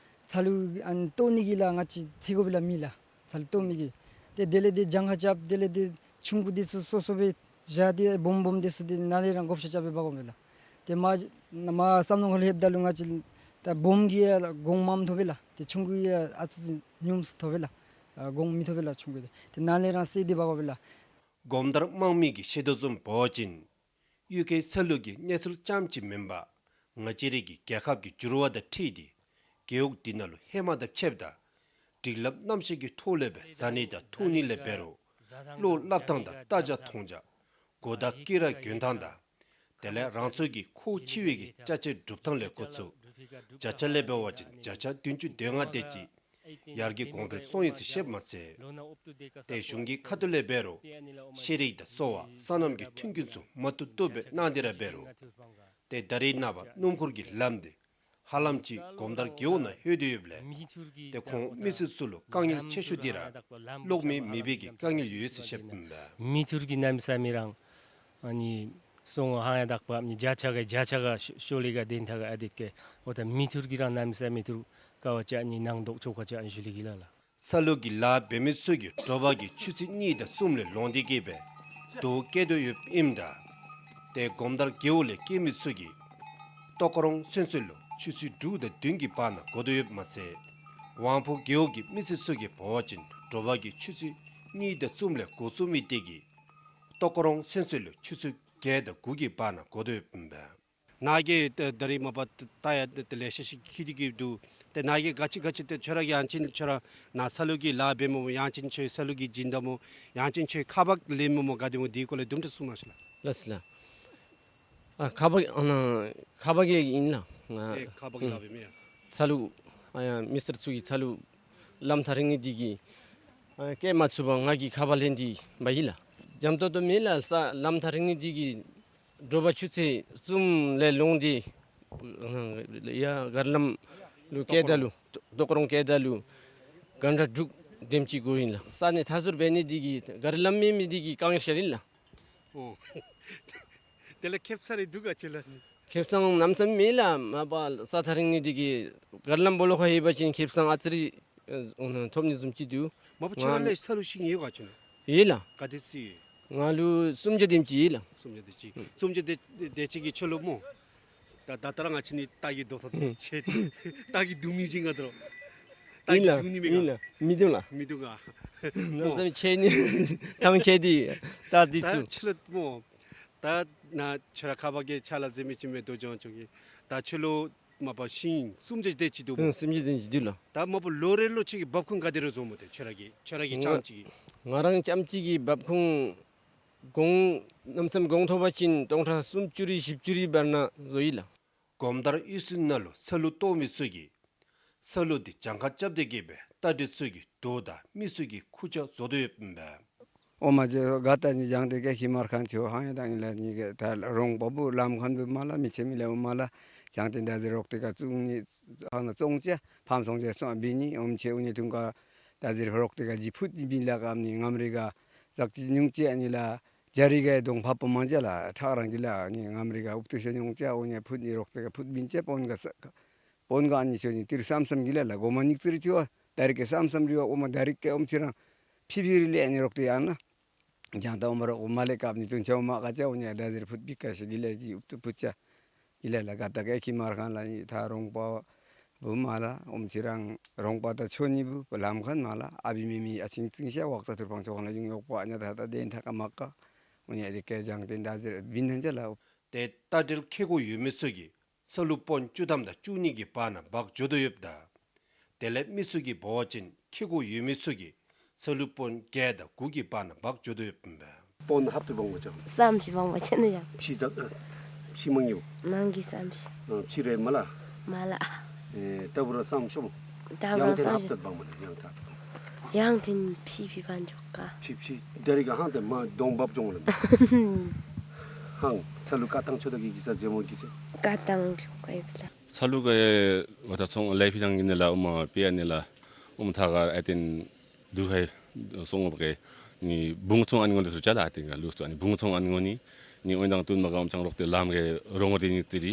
ཚ་ལུ་ཨ་ནི་བཏོག་ནི་གི་ལགས་ང་བཅས་ཚེ་དགོ་པས་ལགས་མི་ལགས། ཚ་ལུ་བཏོག་མི་གི། ཏེ་དེ་ལས་ཏེ་གྱངས་ཁ་རྐྱབ་དེ་ལས་ཏེ་ཆུང་ཀུ་འདི་ཚུ་སོ་སོ་སྦེ་བཞག་སྟེ་སྦོམ་སྦོམ་འདི་ཚུ་ཏེ་ནཱ་ལས་ར་བགོ་བཤའ་རྐྱབ་སྦེ་འབག་དགོ་པས་ལགས། ཏེ་མར་མར་བསམ་བློ་ཁ་ལུ་ལྷོདཔ་ད་ལུ་ང་བཅས་ད་སྦོམ་གྱིས་ཡང་གོང་མངམ་ཐོབ་པས་ལགས། ཏེ་ཆུང་ཀུ་གིས་ཡང་ཨ་ཙི་ཉུངམ་སུ་ཐོབ་པས་ལགས། ཨ་གོང་མི་ཐོབ་པས་ལགས་ཆུང་ཀུ་འདི། ཏེ་ནཱ་ལས་ར་བསལ་ཏེ་འབག་དགོ་པས་ལགས། སྒོམ་དར་དམག་མི་གིས་བཤད་དོ་བཟུམ་འབད་བ་ཅིན་གཡུས་ཁའི་ཚ་ལུ་གི་གནས་ཚུལ་ཙམ་ཅིག་མེན་པར་ང་བཅས་རའི་གི་རྒྱལ་ཁབ་ཀྱི་འགྱུར་བ་དང་འཁྲིལ་ཏེ་རྒེད་འོག་འདི་ནང་ལུ་ཧེ་མ་དང་ཕྱདཔ་ད་སྒྲིག་ལམ་རྣམ་གཞག་གི་ཐོག་ལས་སྦེ་ཟ་ནི་དང་འཐུང་ནི་ལས་འབད་རུང་བློ་སླབ་ཐངས་དང་ལྟ་བྱ་མཐོང་བྱ་གོ་བརྡ་བསྐྱལ་ར་གྱོན་ཐངས་དང་དེ་ལས་རང་ཚུ་གི་ཁོ་ཆེ་བའི་གི་ཅ་ཆས་སྒྲུབ་ཐངས་ལས་འགོ་བཙུགས་བརྒྱ་ཆ་ལས་འབད་བ་ཅིན་བརྒྱ་ཆ་བདུན་ཅུ་དོན་ལྔ་དེ་ཅིག་ཡར་རྒྱས་གོང་འཕེལ་སོང་ཡི་ཟེར་བཤདཔ་མ་ཚད་ཏེ་གཞུང་གི་ཁ་ཐུག་ལས་འབད་རུང་ཤེས་རིག་དང་གསོ་བ་སོ་ནམ་གྱི་མཐུན་རྐྱེན་ཚུ་མ་བཏུབ་བཏུབ་སྦེ་གནང་སྟེ་ར་འབད་རུང་ཏེ་ད་རེས་ནངས་པ་སྣུམ་འཁོར་གྱི་ལམ་འདི་ཧ་ལམ་ཅིག་སྒོམ་དར་རྒེད་འོག་ནང་ལྷོད་དེ་ཡོདཔ་ལས་ཏེ་ཁོང་མི་སེར་ཚུ་ལུ་དཀའ་ངལ་ཆེ་ཤོས་འདི་ར་གློག་མེ་མེད་པའི་གི་དཀའ་ངལ་ཡོད་ཟེར་བཤདཔ་ཨིན་པས། མི་འཐུར་གྱི་གནམ་མེད་ས་མེད་རང་ཨ་ནི་སོང་ཧང་ཡང་དག་པ་ཨ་ནི་བརྒྱ་ཆ་ག་བརྒྱ་ཆ་ག་ཤོ་ལེ་ག་དེ་ཐ་ག་ཨ་དེ་ཀེ་འོ་ད་མི་འཐུར་གྱི་རང་གནམ་མེད་ས་མེད་འཐུར་ཀ་བ་ཅ་ཨ་ནི་ནང་དོག་ཆོ་ཀ་ཅ་ཨ་ནི་ཞུ་ལེ་གི་ལགས་ལགས། ཚ་ལུ་གི་ལཱ་འབད་མི་ཚུ་གིས་དྲོ་པ་གི་ཆུ་ཚོད་གཉིས་དང་གསུམ་ལས་ལོང་སྟེ་གི་སྦེ་དོས་བསྐྱལ་དོ་ཡོདཔ་ཨིནམ་ད་ཏེ་སྒོམ་དར་རྒེད་འོག་ལས་སྐྱེས་མི་ཚུ་གིས་ཏོག་རོང་ཚུན་ཚོད་ལུ་ཆུ་ཚོད་དྲུག་དང་བདུན་གྱི་བར་ན་འགོར་དོ་ཡོདཔ་མ་ཚད་དབང་ཕུག་རྒེད་འོག་གི་མི་སེར་ཚུ་གིས་འབད་བ་ཅིན་དྲོ་པ་གི་ཆུ་ཚོད་གཉིས་དང་གསུམ་ལས་འགོ་བཙུགས་མི་དེ་གིས་ཏོག་རོང་ཚུན་ཚོད་ལུ་ཆུ་ཚོད་བརྒྱད་དང་དགུ་གི་བར་ན་འགོར་དོ་ཡོདཔ་ཨིན་པས། ནཱ་གི་ད་ད་རེས་མ་པ་ད་ཡང་ད་ལེ་ཤ་ཅིག་འཁྱིད་དེ་གི་འདུག། ཏེ་ནཱ་གི་ག་ཅི་ག་ཅི་ཏེ་ཁྱོད་ར་གིས་ཡང་ཅིན་ཁྱོད་ར་ནཱ་ཚ་ལུ་གི་ལཱ་འབད་མི་སྨོ་ཡང་ཅིན་ཁྱོད་ཚ་ལུ་གི་སྦྱིན་བདག་སྨོ་ཡང་ཅིན་ཁྱོད་ཁ་འབག་ལེན་མི་སྨོ་ག་དེ་སྨོ་དེའི་སྐོར་ལས་དུམ་གྲ་གསུང་གནང་ཤིག་ལགས། ལགས་སོ་ལགས། ཨ་ཁ་འབག་ཨ་ནཱ་ཁ་འབག་གི་ཨིན་ལགས། ང་ཨེ་ཁ་འབག་གི་ལཱ་འབད་མི་ཡ། ཚ་ལུ་ཨ་ཡ་མི་སེར་ཚུ་གིས་ཚ་ལུ་ལམ་ཐག་རིང་ནི་དེ་གིས་ཨ་སྐྱེལ་མ་ཚུགས་པར་ང་གིས་ཁ་འབག་ལེན་ཏེ་འབག་ཡི་ལགས། འཇམ་ཏོང་ཏོ་མེད་ལགས། ས་ལམ་ཐག་རིང་ནི་དེ་གིས་དྲོ་པ་ཆུ་ཚོད་གསུམ་ལས་ལོང་སྟེ་ཡར་གར་ལམ་ལུ་སྐྱེལ་ད་ལུ་ཏོག་རོང་སྐྱེལ་ད་ལུ་གྷན་ཊ་དྲུག་དེམ་ཅིག་འགོར་ཡི་ལགས། ས་གནས་མཐའ་ཟུར་འབད་ནི་དེ་གིས་གར་ལམ་མེད་མི་དེ་གིས་དཀའ་ངལ་ཤར་ཡི་ལགས། ཨོ། དེ་ལས་ཁེབ་ས་རེ་འདུག་ག་ཅི་ལགས། ཁེབ་སང་གནམ་མེད་ས་མེད་མེད་ལགས། མ་པ་ས་ཐག་རིང་ནི་དེ་གིས་གར་ལམ་སྦོ་ལོགས་ཁར་ཡོད་པ་ཅིན་ཁེབ་སང་ཨ་ཙི་རེ་ཨ་ཐོབ་ནི་བཟུམ་ཅིག་འདུག། མ་པ་ཁྱོད་ར་ལུ་ས་ལུ་ཤིང་ཡོད་ག་ཅི་ན། ཡོད་ལགས། ག་དེ་ཅིག། ང་ལུ་སུམ་བརྒྱ་དེམ་ཅིག་ཡོད་ལགས། སུམ་བརྒྱ་དེ་ཅིག། སུམ་བརྒྱ་དེ་དེ་ཅིག་གིས་ཁྱོད་ལུ་སྨོ། ད་ད་ལྟོ་ར་ང་བཅས་ནི་རྟ་གི་རྡོག་ས་ཆེ་སྟེ་རྟ་གི་རྡུང་མི་བྱིན་ག་དོ། རྟ་གི་ཨིན་ལགས། རྡུང་ནི་མེད་ག། ཨིན་ལགས། མི་རྡུང་ལགས། མི་རྡུང་ག། ནམ་ཟེར་ཆེ་ནི་ཐང་ཆད་དེ་རྟ་འདི་ད་ཚུ། ཁྱོད་ལུ་སྨོ། ད་ནཱ་ཁྱོད་ར་ཁ་འབག་གི་ཕྱག་ལཱ་མཛད་མི་ཅིག་མས་དོ་ཅོག་ཅོག་གི། ད་ཁྱོད་ལུ་མ་པ་ཤིང་སུམ་བརྒྱ་དེ་ཅིག་འདུག་སྨོ། ཨང་སུམ་བརྒྱ་དེ་ཅིག་འདུག་ལགས། ད་མ་པ་ལོ་རེ་ལུ་ཁྱོད་ཀྱིས་འབབ་ཁུངས་ག་དེ་ར་བཟོ་སྨོ། ཏེ་ཁྱོད་ར་གིས་ཁྱོད་ར་གིས་ང་རྐྱངམ་ཅིག་གིས། ང་རང་རྐྱངམ་ཅིག་གིས་འབབ་ཁུངས་གོང་གནམ་མེད་ས་མེད་གོང་ཐོབ་པ་ཅིན་སྟོང་ཕྲག་སུམ་ཅུ་རེ་བཞི་བཅུ་རེ་བར་ན་བཟོ་ཡི་ལགས། སྒོམ་དར་གཡུས་ཚན་ནང་ལུ་ཚ་ལུ་བཏོག་མི་ཚུ་གིས་ཚ་ལུ་འདི་གྱངས་ཁ་རྐྱབ་སྟེ་གི་སྦེ་རྟ་དྲེལ་ཚུ་གི་རྡོ་དང་མི་ཚུ་གི་ཁུར་ཆ་བཟོ་དོ་ཡོདཔ་ཨིན་པས། ཨོ་མ་ཇེ་ག་ད་ནི་བྱང་སྟེ་ཀེ་ཁི་མར་ཁན་ཆེ་བ་ཧང་ཡང་དང་ཨིན་ལགས། ནི་གི་ད་རོང་པ་བུ་ལམ་ཁན་བུ་མ་ལ་མི་ཆེ་མི་ལེ་བ་མ་ལ་བྱང་སྟེ་ད་ཟེར་རོག་ཏེ་ག་བཙུགས་ནི་ཧང་ན་བཙོང་ཅ་ཕམ་སོང་ཅ་སོང་བི་ནི་ཨོམ་ཆེ་འུ་ནི་ཐུང་ག་ད་ཟེར་རོག་ཏེ་ག་ཇི་ཕུད་ནི་བིན་ལ་གམ་ནི་ངམ་རི་ག་ཟག་ཅི་ཉུང་ཅ་ཨ་ནི་ལ་ཇ་རི་ག་དོང་ཕ་པོ་མ་ཅ་ལ་ཁྲག་རང་གི་ལ་ནི་ངམ་རི་ག་ཨུབ་ཏུ་ཤོ་ཉུང་ཅ་འུ་ནི་ཕུད་ནི་རོག་ཏེ་ག་ཕུད་བིན་ཅ་པོན་ག་ས་པོན་ག་ཨ་ནི་ཤོ་ནི་ཏིར་སམ་སམ་གི་ལ་ལ་གོ་མ་ཉིག་ཙིར་ཅི་བ་ད་རི་ཀེ་སམ་སམ་རི་བ་ཨོ་མ་ད་རི་ཀེ་ཨོམ་ཆི་རང་ཕི་ཕི་རི་ལེ་ཨ་ནི་རོག་ཏེ་ཡང་ན། ཇང་ཏ་ཨོ་མ་རོག་མ་ལེ་ཀབ་ནི་ཏུན་ཆེ་བ་མ་ཀ་ཅ་འུ་ནི་ཨ་ད་ཟེར་ཕུད་པི་ཀ་ཤི་གི་ལེ་ཅི་ཨུབ་ཏུ་ཕུད་ཅ། གི་ལེ་ལ་ག་ད་ཀེ་ཁི་མར་ཁན་ལ་ནི་ད་རོང་པ་བུ་མ་ལ་ཨོམ་ཆི་རང་རོང་པ་ད་ཆོ་ནི་བུ་ལམ་ཁན་མ་ལ་ཨ་བི་མི་མི་ཨ་ཆིང་ཆིང་ཤ་ཝག་ཙ་ཐུར་ཕང་ཆོ་ཁན་ལ་ཡུང་ཡོག་པ་ཨ་ཉ་ད་ད་དེན་ཐ་ཀ་མ་ཀ་འུ་ནི་ཨ་རི་ཀེ་ཇང་ཏེན་ད་ཟེར་བིན་ཐན་ཅ་ལ། ཏེ་རྟ་དྲེལ་ཁེ་ཀོ་ཡོད་མི་ཚུ་གིས་ཚ་ལུ་པོན་བཅུ་ཐམ་དང་བཅུ་གཉིས་ཀྱི་བར་ན་འབག་འགྱོ་དོ་ཡོདཔ་ད། དེ་ལས་མི་ཚུ་གིས་འབད་བ་ཅིན་ཁེ་ཀོ་ཡོད་མི་ཚུ་གིས་ཚ་ལུ་པོན་བརྒྱད་དང་དགུ་གི་བར་ན་འབག་འགྱོ་དོ་ཡོདཔ་ཨིན་པས། པོན་ཧབ་ཏུ་འབག་མ་ཅ། སམ་ཤི་འབག་མ་ཅ་ནི་ཡ། ཕྱི་ཟ་ཨ་ཕྱི་མང་ཉུ། མང་གི་སམ་ཤི། ཨ་ཕྱི་རེ་མ་ལ། མ་ལ། ཨེ་ཏ་བུ་ར་སམ་ཤོམ། ཏ་བུ་ར་ཡང་ཏེན་སམ་ཧབ་ཤོམ། ཏུ་འབག་མ་ནི་ཡང་ཏ། ཡང་ཏེན་ཕྱི་ཕི་བན་ཇོ་ཀ། ཕྱི་ཕྱི་ད་རི་ག་ཧང་ཏེ་མ་གདོང་འབབ་ཇོང་ལ། ཧང་ཚ་ལུ་ཀ་ཏང་ཆོ་ད་གི་གི་ས་ཛེ་མོ་གི་ས། ཀ་ཏང་ཇོ་ཀ་ཡི་བི་ལ། ཚ་ལུ་ག་ཡ་ཝ་ད་ཚོང་ལེ་ཕི་དང་གི་ནི་ལ་ཨུ་མ་པེ་ཡ་ནི་ལ་ཨུ་མ་ཐ་ག་ཨ་ཏེན་དུ་ཁའི་ སོང་བ་གི་ནི་བུང་ཚང་ཨ་ནི་ངོ་ནི་སུ་ཅ་ལ་ཨ་ཏི་ག་ལུས་སུ་ཨ་ནི་བུང་ཚང་ཨ་ནི་ངོ་ནི་ནི་འོན་ཏང་བསྟུན་མ་ག་ཨམ་ཅང་རོག་ཏེ་ལམ་གི་རོང་དེ་ནི་ཙི་རི་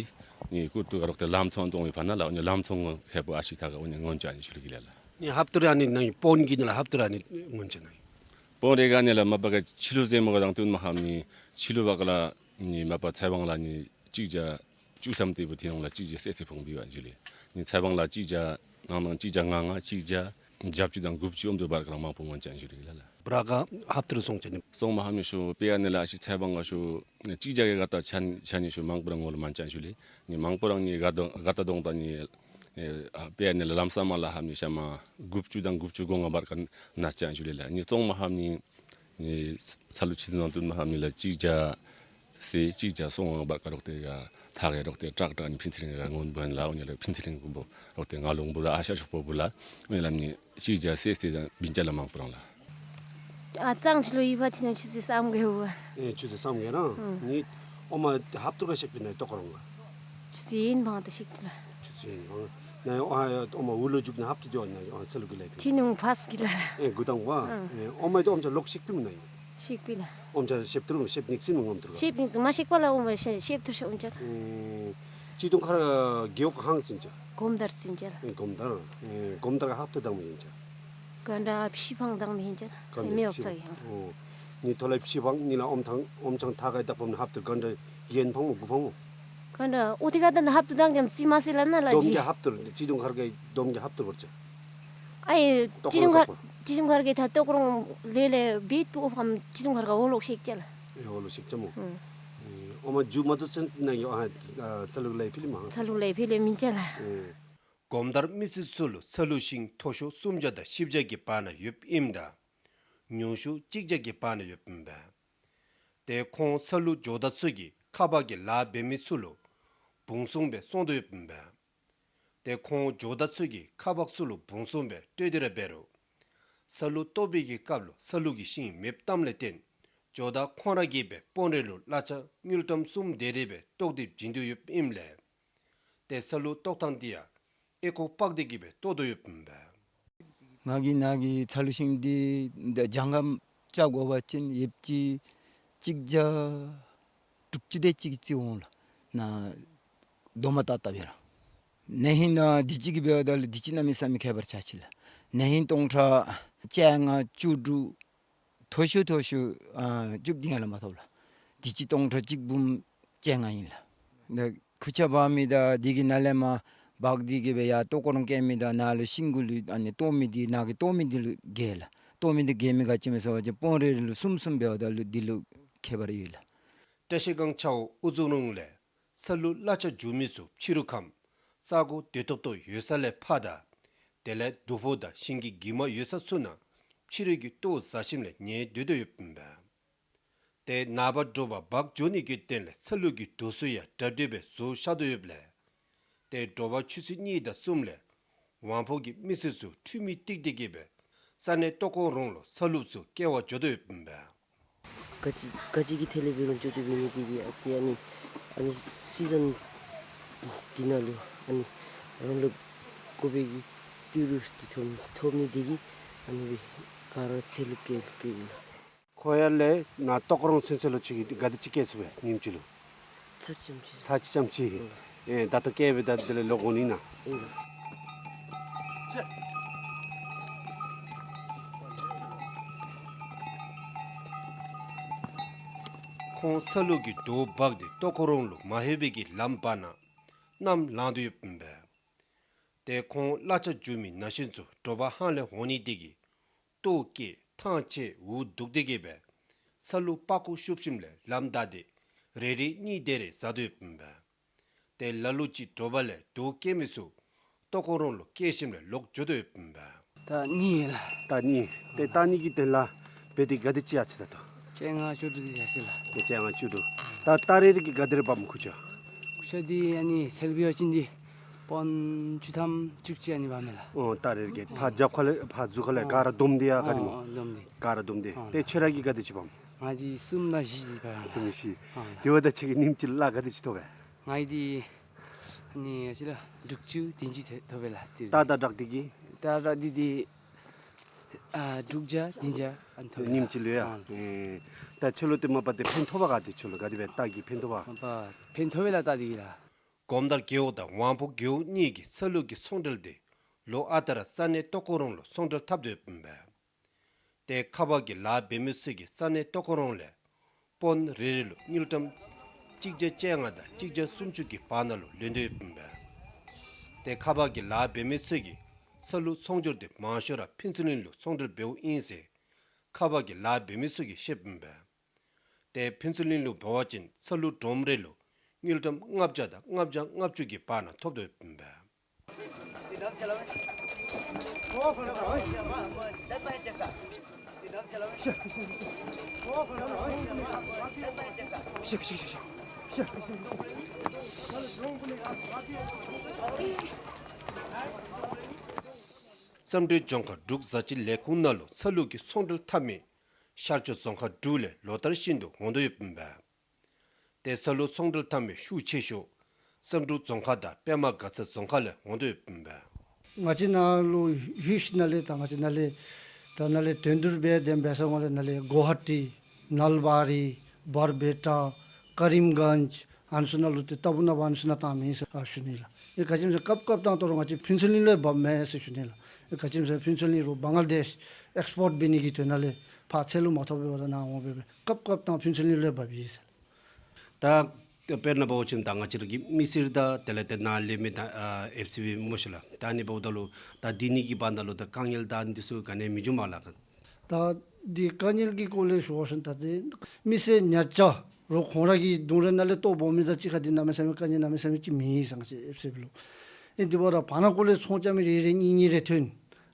ནི་ཀུ་ཏུ་ག་རོག་ཏེ་ལམ་ཚང་ཏོང་བའི་ཕ་ན་ལ་འོ་ནི་ལམ་ཚང་ངོ་ཁེ་པོ་ཨ་ཤི་ཐ་ག་འོ་ནི་ངོན་ཅ་ནི་ཤུལ་གི་ལ་ལ། ནི་ཧབ་ཏུ་ར་ནི་ནི་པོན་གི་ནི་ལ་ཧབ་ཏུ་ར་ནི་ངོན་ཅ་ནི། པོན་རེ་ག་ནི་ལ་མ་པ་ག་ཆི་ལུ་ཟེ་མོ་ག་དང་བསྟུན་མ་ཧམ་ནི་ཆི་ལུ་བ་ག་ལ་ནི་མ་པ་ཚེ་བང་ལ་ནི་གཅིག་བརྒྱ་བཅུ་ཐམ་ཏེ་བུ་ཐི་ནང་ལ་གཅིག་བརྒྱ་སེ་སེ་ཕོང་བི་བ་ཇི་ལེ། ནི་ཚེ་བང་ལ་གཅིག་བརྒྱ་ནང་ནང་གཅིག་བརྒྱ་ང་ང་གཅིག་བརྒྱ་བརྒྱད་ཅུ་དང་དགུ་བཅུ་ཨོམ་དུ་བར་ག་ལ་མང་པོ་ངོན་ཅ་ཇི་ལེ་ལ་ལ། བྲག་ག་ཧབ་ཏུ་རུ་སོང་ཅ་ནི། སོང་མ་ཧམ་ནི་ཤོ་པེ་ཡ་ནི་ལ་ཨ་ཤི་ཚེ་བང་ག་ཤོ་གཅིག་བརྒྱ་གི་ག་ད་ཆ་ནི་ཤོ་མང་པོ་རང་ངོ་ལ་མན་ཅ་ཇི་ལེ། ནི་མང་པོ་རང་ནི་ག་ད་ག་ད་དོང་ད་ནི་ཨེ་ཨ་པེ་ཡ་ནི་ལ་ལམ་ས་མ་ལ་ཧམ་ནི་ཤ་མ་དགུ་བཅུ་དང་དགུ་བཅུ་གོ་ལྔ་བར་ག་ན་ཅ་ཇི་ལེ་ལ། ནི་སོང་མ་ཧམ་ནི་ནི་ཚ་ལུ་ཆི་ནང་དུ་མ་ཧམ་ནི་ལ་གཅིག་བརྒྱ་སེ་གཅིག་བརྒྱ་སོང་བར་ག་རོག་ཏེ་ག་ཐག་གི་རོག་ཏེ་ཏྲག་ཏྲག་ནི་ཕིན་ཚི་རིང་ག་ངོན་བོན་ལ་འོ་ནི་ལ་ཕིན་ཚི་རིང་གུམ་བུ་རོག་ཏེ་ང་ལུང་བུ་ལ་ཨ་ཤ་ཤོག་པོ་བུ་ལ་འོ་ནི་ལ་ནི་གཅིག་བརྒྱ་སེ་སེ་དང་བིན་ཅ་ལ་མང་པོ་རང་ལ། ཨ་ཙང་ཆི་ལུ་ཡི་བ་ཐི་ན་ཆུ་སི་སམ་གེ་བུ། ཨེ་ཆུ་སི་སམ་གེ་རང་ནི་ཨོ་མ་ཧབ་ཏུ་ག་ཤེག་པི་ན་ཏོ་ཀོ་རོང་ག། ཆུ་སི་ཡིན་བང་ད་ཤེག་ཏི་ལ། ཆུ་སི་ཡིན་བང་ན་ཨོ་ཨོ་མ་འུ་ལུ་འཇུག་ན་ཧབ་ཏུ་དེ་བ་ན་ཨོ་ཚ་ལུ་གི་ལེ་པི། ཐི་ནུང་ཕ་སི་གི་ལ་ལ། ཨེ་གུ་དང་བ། ཨེ་ཨོ་མ་ཏོ་ཨོམ་ཆ་ལོག་ཤེག་པི་མ་ན་ཡིན། ཤེག་པི་ལ། ཨོམ་ཆ་ཤེབ་ཏུ་རུང་ཤེབ་ཉིག་སིན་ངོམ་ཏུ་རུང་། ཤེབ་ཉིག་སིན་མ་ཤེག་པ་ལ་ཨོམ་བ་ཤེ་ཤེབ་ཏུ་ཤེ་ཨོམ་ཆ་ལ། ཨེ་ཅི་དུང་ཁར་གེའུ་ཁ་ཧང་སིན་ཆ། གོམ་དར་སིན་ཆ་ལ། ཨེ་གོམ་དར། ཨེ་གོམ་དར་ག་ཧབ་ཏུ་དང་མི་ཡིན་ཆ། ག་འདྲ་ཕྱི་ཕང་དང་མི་ཡིན་ཆ་ལ། ག་འདྲ་མེ་ཨོག་ཕྱི་ཚ་ཡང་། ཨོ་ནི་ཐོ་ལ་ཕྱི་ཕང་ནི་ལ་ཨོམ་ཐང་ཨོམ་ཆང་ཐ་ག་དག་པམ་ན་ཧབ་ཏུ་ག་འདྲ་ཡན་ཕང་མོ་གུ་ཕང་མོ། ག་འདྲ་ཨོ་ཏི་ག་ད་ན་ཧབ་ཏུ་དང་ཅམ་ཙི་མ་སི་ལ་ན་ལ་ཇི། དོམ་གྱི་ཧབ་ཏུ་ཅི་དུང་ཁར་གི་དོམ་གྱི་ཧབ་ཏུ་བར་ཆ། ཨའི་ཏོ་ཅི་ཀོ་རོང་ཁར་ཏོ་ཀོ་རོང་ཅི་ཀོ་རོང་ཁར་གི་ད་ཏོ་ཀོ་རོང་ལེ་ལེ་བིད་པུ་ཨོ་ཕམ་ཅི་ཀོ་རོང་ཁར་ག་ཨོ་ལོག་ཤེག་ཅ་ལ། ཨེ་ཨོ་ལོག་ཤེག་ཅ་མོ། ཨུམ། ཨེ་ཨོ་མ་ཇུ་མ་ཏུ་སེན་ན་ཡོ་ཨ་ཚ་ལུག་ལེ་ཕི་ལི་མ། ཚ་ལུག་ལེ་ཕི་ལི་མིན་ཅ་ལ། ཨེ་གོམ་དར་མི་སི་ཚུ་ལུ་ཚ་ལུ་ཤིང་མཐོ་ཤོས་སུམ་བརྒྱ་དང་བཞི་བརྒྱ་གི་བར་ན་ཡོདཔ་ཨིནམ་ད་ཉུང་ཤོས་གཅིག་བརྒྱ་གི་བར་ན་ཡོདཔ་ཨིན་པས། ཏེ་ཁོང་ཚ་ལུ་ཇོ་བདག་ཚུ་གིས་ཁ་པར་གྱི་ལཱ་འབད་མི་ཚུ་ལུ་བུང་སོང་སྦེ་སོང་དོ་ཡོདཔ་ཨིན་པས། ཏེ་ཁོང་ཇོ་བདག་ཚུ་གིས་ཁ་པར་ཚུ་ལུ་བུང་སོང་སྦེ་སྤྲོད་དེ་ར་འབད་རུང་ཚ་ལུ་བཏོག་པའི་གི་སྐབས་ལུ་ཚ་ལུ་གི་ཤིང་མེདཔ་བཏངམ་ལས་བརྟེན་ཇོ་བདག་ཁོང་ར་གིས་སྦེ་དཔོན་རིགས་ལུ་གླ་ཆ་དངུལ་ཀྲམ་གསུམ་དེ་རེ་སྦེ་བཏོག་སྟེ་བྱིན་དོ་ཡོདཔ་ཨིནམ་ལས་ཏེ་ཚ་ལུ་བཏོག་ཐངས་འདི་ཡང་ཨེ་ཁོག་པག་སྟེ་གི་སྦེ་བཏོག་དོ་ཡོདཔ་ཨིན་པས། ང་གིས་ནཱ་གི་ཚ་ལུ་ཤིང་འདི་ད་གྱངས་ཁ་རྐྱབ་དགོ་པ་ཅིན་ཡོདཔ་ཅིག་གཅིག་བརྒྱ་དྲུག་ཅུ་དེ་ཅིག་རྩིས་འོང་ལགས། ནཱ་རྡོག་མ་བཏགས་བཏགསཔ་ཨིན་ལགས། ན་ཧིང་ནཱ་དུས་ཅི་གི་འབདཝ་ད་ལུ་དུས་ཅི་གནམ་མེད་ས་མེད་ཁྱད་པར་ཆགས་ཅི་ལགས། ན་ཧིང་སྟོང་ཕྲག་བཅོ་ལྔ་བཅུ་དྲུག་མཐོ་ཤོས་མཐོ་ཤོས་ཨ་བཅུ་བདུན་ཡང་ལས་མ་ཐོབ་ལགས། དུས་ཅི་སྟོང་ཕྲག་གཅིག་འབུམ་བཅོ་ལྔ་ཨིན་ལགས། ད་ཁུར་ཆ་འབག་མི་དང་འདི་གི་ནང་ལས་མར་འབག་སྟེ་གི་སྦེ་ཡར་ལྟོ་ཀོ་རོང་བཀལ་མི་དང་ནཱ་ལུ་ཤིང་གུ་ལུ་ཨ་ནི་བཏོག་མི་འདི་ནཱ་གི་བཏོག་མི་འདི་ལུ་རྒལ་ལགས། བཏོག་མི་འདི་རྒལ་མི་ག་ཅི་སྨོ་ཟེར་བ་ཅིན་དཔོན་རེ་རེ་ལུ་གསུམ་གསུམ་འབདཝ་ད་ལུ་འདི་ལུ་ཁྱད་པར་ཡོད་ལགས། བཀྲ་ཤིས་སྒང་ཆའོ་ཨུ་ཛུ་རུང་ལས་ཚ་ལུ་གླ་ཆ་འཇུ་མི་ཚུ་ཕྱི་རུ་ཁམས་ས་གོ་དེ་ཏོག་ཏོ་ཡོད་ས་ལས་ཕར་དང་དེ་ལས་རྡོ་ཕོ་དང་ཞིང་གི་གྱིབ་མ་ཡོད་ས་ཚུ་ནང་ཕྱི་རུ་གི་ལྟོ་བཟའ་ཞིནམ་ལས་ཉལ་སྡོད་དོ་ཡོདཔ་ཨིན་པས། ཏེ་ནངས་པ་དྲོ་པ་འབག་འགྱོ་ནི་གི་དོན་ལས་ཚ་ལུ་གི་རྡོ་སོལ་ཡང་གྲ་སྒྲིག་སྦེ་བཟོ་བཞག་དོ་ཡོདཔ་ལས་ཏེ་དྲོ་པ་ཆུ་ཚོད་གཉིས་དང་གསུམ་ལས་ཝང་ཕོ་གི་མི་སེར་ཚུ་འཕྲུལ་མི་བཏེག་སྟེ་གི་སྦེ་ས་གནས་ལྟོ་ཀོ་རོང་ལུ་ཚ་ལུ་ཚུ་སྐྱེལ་བར་འགྱོ་དོ་ཡོདཔ་ཨིན་པས། ག་ཅི་ག་ཅི་གི་ཐད་ལས་འབད་རུང་ཅོག་ཅོག་འབད་ནི་དེ་གིས་ཨ་ཙི་ཨ་ནི་ཨ་ནི་སི་ཛན་འདི་ནང་ལུ་ཨ་ནི་རང་ལུ་དགོ་པའི་གི་ཏི་རུ་འདི་ཐོབ་ཐོབ་ནི་དེ་གིས་ཨ་ནི་སྦེ་ག་ར་ཚ་ལུ་སྐྱེལ་སྐྱེལཝ་ཨིན་ལགས། ཁོ་ཡར་ལས་ནཱ་ལྟོ་ཀོ་རོང་ཚུན་ཚོད་ལུ་ཅིག་གི་ག་དེ་ཅིག་སྐྱེལ་ཚུགས་པས་ཉིནམ་གཅིག་ལུ། ཚར་ཅམ་ཅིག། ཚར་ཅིག་ཙམ་ཅིག། ཨིན། ཨེ་ད་ལྟོ་སྐྱེལ་སྦེ་ད་དེ་ལས་ལོག་འོང་ནི་ན། ཨིན། ཁོང་ཚ་ལུ་གིས་རྡོ་འབག་སྟེ་ལྟོ་ཀོ་རོང་ལུ་མ་ལྷོད་པའི་གི་ལམ་བར་ན་གནམ་ལངས་དོ་ཡོདཔ་ཨིན་པས། ཏེ་ཁོང་གླ་ཆ་འཇུ་མི་ན་གཞོན་ཚུ་དྲོ་པ་ཧང་ལས་འོང་ནི་དེ་གིས་ལྟོ་བཀལ་ཐང་ཆད་འུ་སྡུག་སྟེ་གི་སྦེ་ཚ་ལུ་པག་ཀོ་ཤུབ་ཞིནམ་ལས་ལམ་བདའ་སྟེ་རེ་རེ་གཉིས་དེ་རེ་བཟའ་དོ་ཡོདཔ་ཨིན་པས། ཏེ་ལ་ལུ་ཅིག་དྲོ་པ་ལས་རྡོ་སྐྱེལ་མི་ཚུ་ལྟོ་ཀོ་རོང་ལུ་སྐྱེལ་ཞིནམ་ལས་ལོག་འགྱོ་དོ་ཡོདཔ་ཨིན་པས། ད་གཉིས་ལགས། ད་གཉིས། ཏེ་ད་གཉིས་ཀྱི་དོན་ལས་འབད་དེ་ག་དེ་ཅིག་ཡར་སོ་ད་ལྟོ། བཅོ་ལྔ་བཅུ་དྲུག་འདི་ཡར་སོ་ལགས། བཅོ་ལྔ་བཅུ་དྲུག། ད་ད་རེས་རེ་གི་ག་དེ་རེ་འབག་མི་ཁུར་ཆ། ཁུར་ཆ་འདི་ཨ་ནི་ཚལ་བི་ཡོ་ཅིན་འདི་པོན་བཅུ་ཐམ་བཅུ་གཅིག་ཨ་ནི་འབག་མས་ལགས། ཨོ་ད་རེས་རེ་གི་ཕར་རྒྱབ་ཁ་ལས་ཕར་མཛུབ་ཁ་ལས་ག་ར་བསྡོམས་ཏེ་ཡ་ག་རེ་ཨོ་མོ། ཨོ་བསྡོམས་ཏེ། ག་ར་བསྡོམས་ཏེ། ཨོ་ཏེ་ཁྱོད་ར་གིས་ག་དེ་ཅིག་འབག་མས། ང་འདི་གསུམ་དང་བཞི་འདི་འབག་ཡ་ལགས། གསུམ་བཞི། ཨོ་ལགས། དེ་འབདཝ་ད་ཁྱོད་ཀྱིས་ཉིནམ་གཅིག་ལུ་ག་དེ་ཅིག་ཐོབ་པས། ང་འདི་ཨ་ནི་ཅིག་ལགས་དྲུག་ཅུ་བདུན་ཅུ་ཐོབ་པས་ལགས། ཏེ་ད་ད་དྲག་འདི་གིས། ད་དྲག་འདི་འདི་ ཨ་དྲུག་བརྒྱ་བདུན་བརྒྱ་ཨ་ནི་ཐོབ་ཨིན་ལགས། ཉིནམ་གཅིག་ལུ་ཡ། ཨ་ཨེ་ད་ཁྱོད་ལུ་ཏེ་མ་པ་ཏེ་ཕན་ཐོགས་པ་ག་ཏེ་ཁྱོད་ལུ་ག་དེ་སྦེ་རྟགས་ཀྱི་ཕན་ཐོགས་པ། མ་པ་ཕན་ཐོགས་པས་ལགས་རྟགས་འདི་གིས་ལགས། གོམ་དར་རྒེད་འོག་དང་ཝང་ཕོ་རྒེད་འོག་གཉིས་ཀྱི་ས་ལུགས་ཀྱི་ཚོང་འབྲེལ་འདི་ལོ་ཨ་རྟག་ར་ས་གནས་ལྟོ་ཀོ་རོང་ལུ་ཚོང་འབྲེལ་འཐབ་དོ་ཡོདཔ་ཨིན་པས། ཏེ་ཁ་པར་གྱི་ལཱ་འབད་མི་ཚུ་གིས་ས་གནས་ལྟོ་ཀོ་རོང་ལས་དཔོན་རེ་རེ་ལུ་དངུལ་ཀྲམ་གཅིག་བརྒྱ་བཅོ་ལྔ་དང་གཅིག་བརྒྱ་སུམ་ཅུ་གི་བར་ན་ལུ་ལེན་དོ་ཡོདཔ་ཨིན་པས། ཏེ་ཁ་པར་གྱི་ལཱ་འབད་མི་ཚུ་གིས་ས་ལུགས་ཚོང་སྒྱུར་འདི་མང་ཤོས་ར་ཕུན་ཚོགས་གླིང་ལུ་ཚོང་འབྲེལ་འབདཝ་ཨིན་ཟེར་ཁ་པར་གྱི་ལཱ་འབད་མི་ཚུ་གིས་བཤདཔ་ཨིན་པས། ཏེ་ཕུན་ཚོགས་གླིང་ལུ་འབད་བ་ཅིན་ས་ལུགས་སྒྲོམ་རེ་ལུ་དངུལ་ཀྲམ་ལྔ་བརྒྱ་དང་ལྔ་བརྒྱ་ལྔ་བཅུ་གི་བར་ན་ཐོབ་དོ་ཡོདཔ་ཨིན་པས། བསམ་གྲུབ་ལྗོངས་མཁར་འབྲུག་བཟའ་སྤྱོད་ལས་ཁུངས་ནང་ལུ་ས་ལུགས་ཀྱི་ཚོང་འབྲེལ་འཐབ་མི་ཤར་ཕྱོགས་རྫོང་ཁག་དྲུག་ལས་ལོ་ལྟར་བཞིན་དུ་འོང་དོ་ཡོདཔ་ཨིན་པས། ཏེ་ས་ལུགས་ཚོང་འབྲེལ་འཐབ་མི་ཤུགས་ཆེ་ཤོས་བསམ་གྲུབ་རྫོང་ཁག་དང་པདྨ་དགའ་ཚལ་རྫོང་ཁག་ལས་འོང་དོ་ཡོདཔ་ཨིན་པས། ང་བཅས་ནཱ་ལུ་ཧུད་ཤི་ནང་ལས་ད་ང་བཅས་ནཱ་ལས་ད་ནཱ་ལས་དོན་བསྡུ་འབད་དེ་འབད་ས་ང་ལས་ནཱ་ལས་གོ་ཧ་ཊི་ནལ་བ་རི་བར་པེ་ཊ་ཀ་རིམ་གཉྫ་ཨ་ནི་ཚུ་ནང་ལུ་ཏེ་ཏ་བུ་ནང་ཨ་ནི་ཚུ་ནང་བཏང་མི་ཨིན་ཟེར་ཨ་ཞུ་ནི་ལགས། ཨེ་ག་ཅི་སྨོ་ཟེར་སྐབས་སྐབས་བཏང་ད་རུང་ང་བཅས་ཕུན་ཚོགས་གླིང་ལུ་འབབ་མས་ཟེར་ཞུ་ནི་ལགས། ཨེ་ག་ཅི་སྨོ་ཟེར་ཕུན་ཚོགས་གླིང་རུང་བང་ལ་དེཤ་ཨེགསི་པོརཊ་འབད་ནི་གི་དོན་ལས་ཕར་ཚད་ལུ་མ་ཐོབ་པར་ནཱ་འོང་འབད་སྐབས་སྐབས་བཏང་ཕུན་ཚོགས་གླིང་ལུ་འབབ་ཡི་ཟེར། ད་དཔེར་ན་འབད་བ་ཅིན་ད་ང་བཅས་ར་གི་མི་སེར་དང་དེ་ལས་ཏེ་ནཱ་ལས་མི་དང་ཨ་ཨེཕ་སི་བི་མོ་ཤིག་ལགས། ད་ཨ་ནི་འབདཝ་ད་ལུ་ད་འདི་གཉིས་ཀྱི་བར་ན་ལུ་ད་དཀའ་ངལ་དང་འདི་ཚུ་ག་ནི་མི་འབྱུང་མས་ལགས། ད་འདི་དཀའ་ངལ་གྱི་སྐོར་ལས་ཞུ་བ་ཅིན་ད་ཏེ་མི་སེར་ཉ་ཅ་རོགས་ཁོང་ར་གི་གདོང་ར་ནང་ལས་ལྟོ་འབོ་མི་དང་གཅིག་ཁར་འདི་གནམ་མེད་ས་མེད་དཀའ་ངལ་གནམ་མེད་ས་མེད་ཅིག་མེད་ཟེར་ང་བཅས་ཨེཕ་སི་བི་ལུ། ཨེ་འདི་འབདཝ་ད་བར་ན་ཀོ་ལས་ཚོང་རྐྱབ་མི་རེ་རེ་གཉིས་གཉིས་རེ་ཐོན།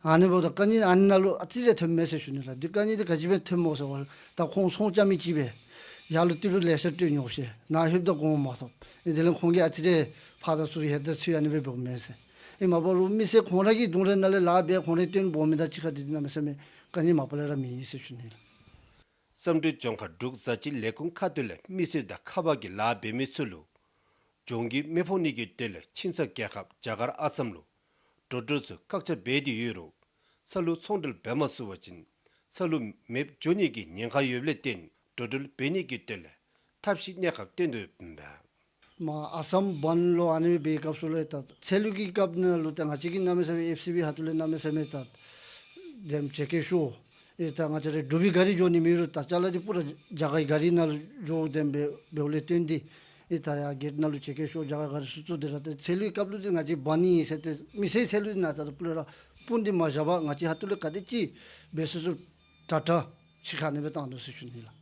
ཨ་ནི་འབདཝ་ད་དཀའ་ངལ་ཨ་ནི་ནང་ལུ་ཨ་ཙི་རེ་ཐོནམ་མས་ཟེར་ཞུ་ནི་ལགས། འདི་དཀའ་ངལ་འདི་ག་ཅི་སྦེ་ཐོནམ་སྨོ་ཟེར་བ་ད་ཁོང་ཚོང་རྐྱབ་མི་ཅིག་སྦེ་ཡར་ལུ་ཏི་རུ་ལེ་ཤ་སྤྲོད་ཉོག་ཤེས་ནཱ་ལྷོདཔ་ད་གོང་མ་ཐོབ། ཨེ་དེ་ལས་ཁོང་གིས་ཨ་ཙི་རེ་ཕར་དང་ཚུར་ཡར་དང་ཚུར་ཨ་ནི་སྦེ་འབདཝ་མས་ཟེར། ཨེ་མ་པ་རུང་མི་སེར་ཁོང་ར་གི་གདོང་ར་ནང་ལས་ལཱ་འབད་ཁོང་རའི་དོན་འབོ་མི་དང་གཅིག་ཁར་འདི་གནམ་མེད་ས་མེད་དཀའ་ངལ་མ་པ་ལས་ར་མེད་ཟེར་ཞུ་ནི་ལགས། བསམ་གྲུབ་ལྗོངས་མཁར་འབྲུག་བཟའ་སྤྱོད་ལས་ཁུངས་ཁ་ཐུག་ལས་མི་སེར་དང་ཁ་པར་གྱི་ལཱ་འབད་མི་ཚུ་ལུ་གྱོང་གུན་མི་ཕོག་ནི་གི་དོན་ལས་ཕྱི་ཚ་རྒྱལ་ཁབ་རྒྱ་གར་ཨ་སམ་ལུ་འགྲོ་འགྲུལ་ཚུ་བཀག་ཆ་འབད་དེ་ཡོད་རུང་ས་ལུགས་ཚོང་འབྲེལ་འབད་མ་ཚུགས་པ་ཅིན་ས་ལུགས་མེདཔ་འགྱོ་ནི་གི་ཉེན་ཁ་ཡོདཔ་ལས་བརྟེན་འགྲོ་འགྲུལ་འབད་ནི་གི་དོན་ལས་ཐབས་ཤེས་གནས་སྐབས་བཏོན་དོ་ཡོདཔ་ཨིན་པས། མར་ཨ་སམ་བཱནཌ་ལུ་ཨ་ནི་སྦེ་སྐབས་སུ་ལུ་ད་ཚལ་ལུ་གི་སྐབས་ནང་ལུ་ད་ང་བཅས་ཀྱིས་གནམ་མེད་ས་མེད་ཨེཕ་སི་བི་ཁ་ཐུག་ལས་གནམ་མེད་ས་མེད་ད་དེམ་ཅེ་ཀེ་ཤོ་ཨེ་ད་ང་བཅས་ར་འབྲུག་པའི་ག་རི་འགྱོ་ནི་མེད་རུང་ད་ཅ་ལ་འདི་པུ་ར་རྒྱ་གར་གྱི་ག་རི་ནང་ལུ་འགྱོ་དེམ་སྦེ་འབདཝ་ལས་བརྟེན་ཏེ་ཨེ་ད་ཡར་གེཊ་ནང་ལུ་ཅེ་ཀེ་ཤོ་རྒྱ་གར་ག་རི་ཚུ་བཙུགས་ཏེ་ར་ད་ཚལ་ལུའི་སྐབས་ལུ་འདི་ང་བཅས་འབག་ནི་ཨིན་ཟེར་ཏེ་མི་སེར་ཚལ་ལུ་ནང་ད་ད་པུ་ར་སྤུངས་ཏེ་མ་བཞག་པར་ང་བཅས་ཁ་ཐུག་ལས་ག་དེ་ཅིག་འབད་ཚུགས་ཚུགས་དྲག་དྲག་ཅིག་ཁར་ཨ་ནི་སྦེ་བཏང་དོ་ཟེར་ཞུ་ནི་ལགས།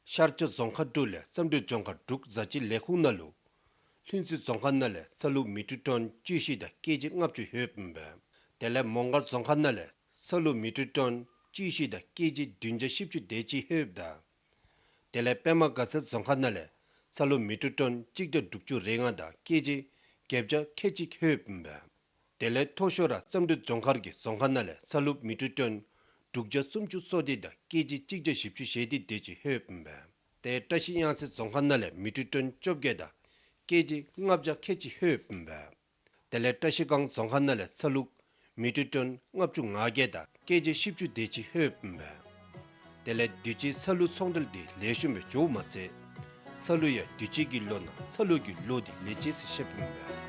ཤར་ཕྱོགས་རྫོང་ཁག་དྲུག་ལས་བསམ་གྲུབ་ལྗོངས་མཁར་འབྲུག་བཟའ་སྤྱོད་ལས་ཁུངས་ནང་ལུ་ལྷུན་རྩེ་རྫོང་ཁག་ནང་ལས་ས་ལུགས་མི་ཊར་ཊོན་བཅུ་བཞི་དང་ཀེ་ཇི་ལྔ་བཅུ་ལྷོདཔ་ཨིན་པས། དེ་ལས་མོང་སྒར་རྫོང་ཁག་ནང་ལས་ས་ལུགས་མི་ཊར་ཊོན་བཅུ་བཞི་དང་ཀེ་ཇི་བདུན་བརྒྱ་བཞི་བཅུ་དེ་ཅིག་ལྷོདཔ་ད། དེ་ལས་པདྨ་དགའ་ཚལ་རྫོང་ཁག་ནང་ལས་ས་ལུགས་མི་ཊར་ཊོན་གཅིག་བརྒྱ་དྲུག་ཅུ་རེ་ལྔ་དང་ཀེ་ཇི་བརྒྱད་བརྒྱ་ཁལ་གཅིག་ལྷོདཔ་ཨིན་པས། དེ་ལས་མཐོ་ཤོས་ར་བསམ་གྲུབ་ལྗོངས་མཁར་གྱི་རྫོང་ཁག་ནང་ལས་ས་ལུགས་མི་ཊར་ཊོན་དྲུག་བརྒྱ་སུམ་ཅུ་སོ་བདུན་དང་ཀེ་ཇི་གཅིག་བརྒྱ་བཞི་བཅུ་ཞེ་བདུན་དེ་ཅིག་ལྷོདཔ་ཨིན་པས། དེ་བཀྲ་ཤིས་གཡང་རྩེ་རྫོང་ཁག་ནང་ལས་མི་ཊར་ཊོན་བཅོ་བརྒྱད་དང་ཀེ་ཇི་ལྔ་བརྒྱ་ཁལ་གཅིག་ལྷོདཔ་ཨིན་པས། དེ་ལས་བཀྲ་ཤིས་སྒང་རྫོང་ཁག་ནང་ལས་ས་ལུགས་མི་ཊར་ཊོན་ལྔ་བཅུ་ང་བརྒྱད་དང་ཀེ་ཇི་བཞི་བཅུ་དེ་ཅིག་ལྷོདཔ་ཨིན་པས། དེ་ལས་དུས་ཅི་ས་ལུགས་ཚོང་འབྲེལ་འདི་ལེགས་ཤོམ་སྦེ་འགྱོཝ་མ་ཚད་ས་ལུགས་ཡང་དུས་ཅི་གི་ལོ་ནང་ས་ལུགས་ཀྱི་ལོ་འདི་ལེགས་ཆེ་ཟེར་བཤདཔ་ཨིན་པས།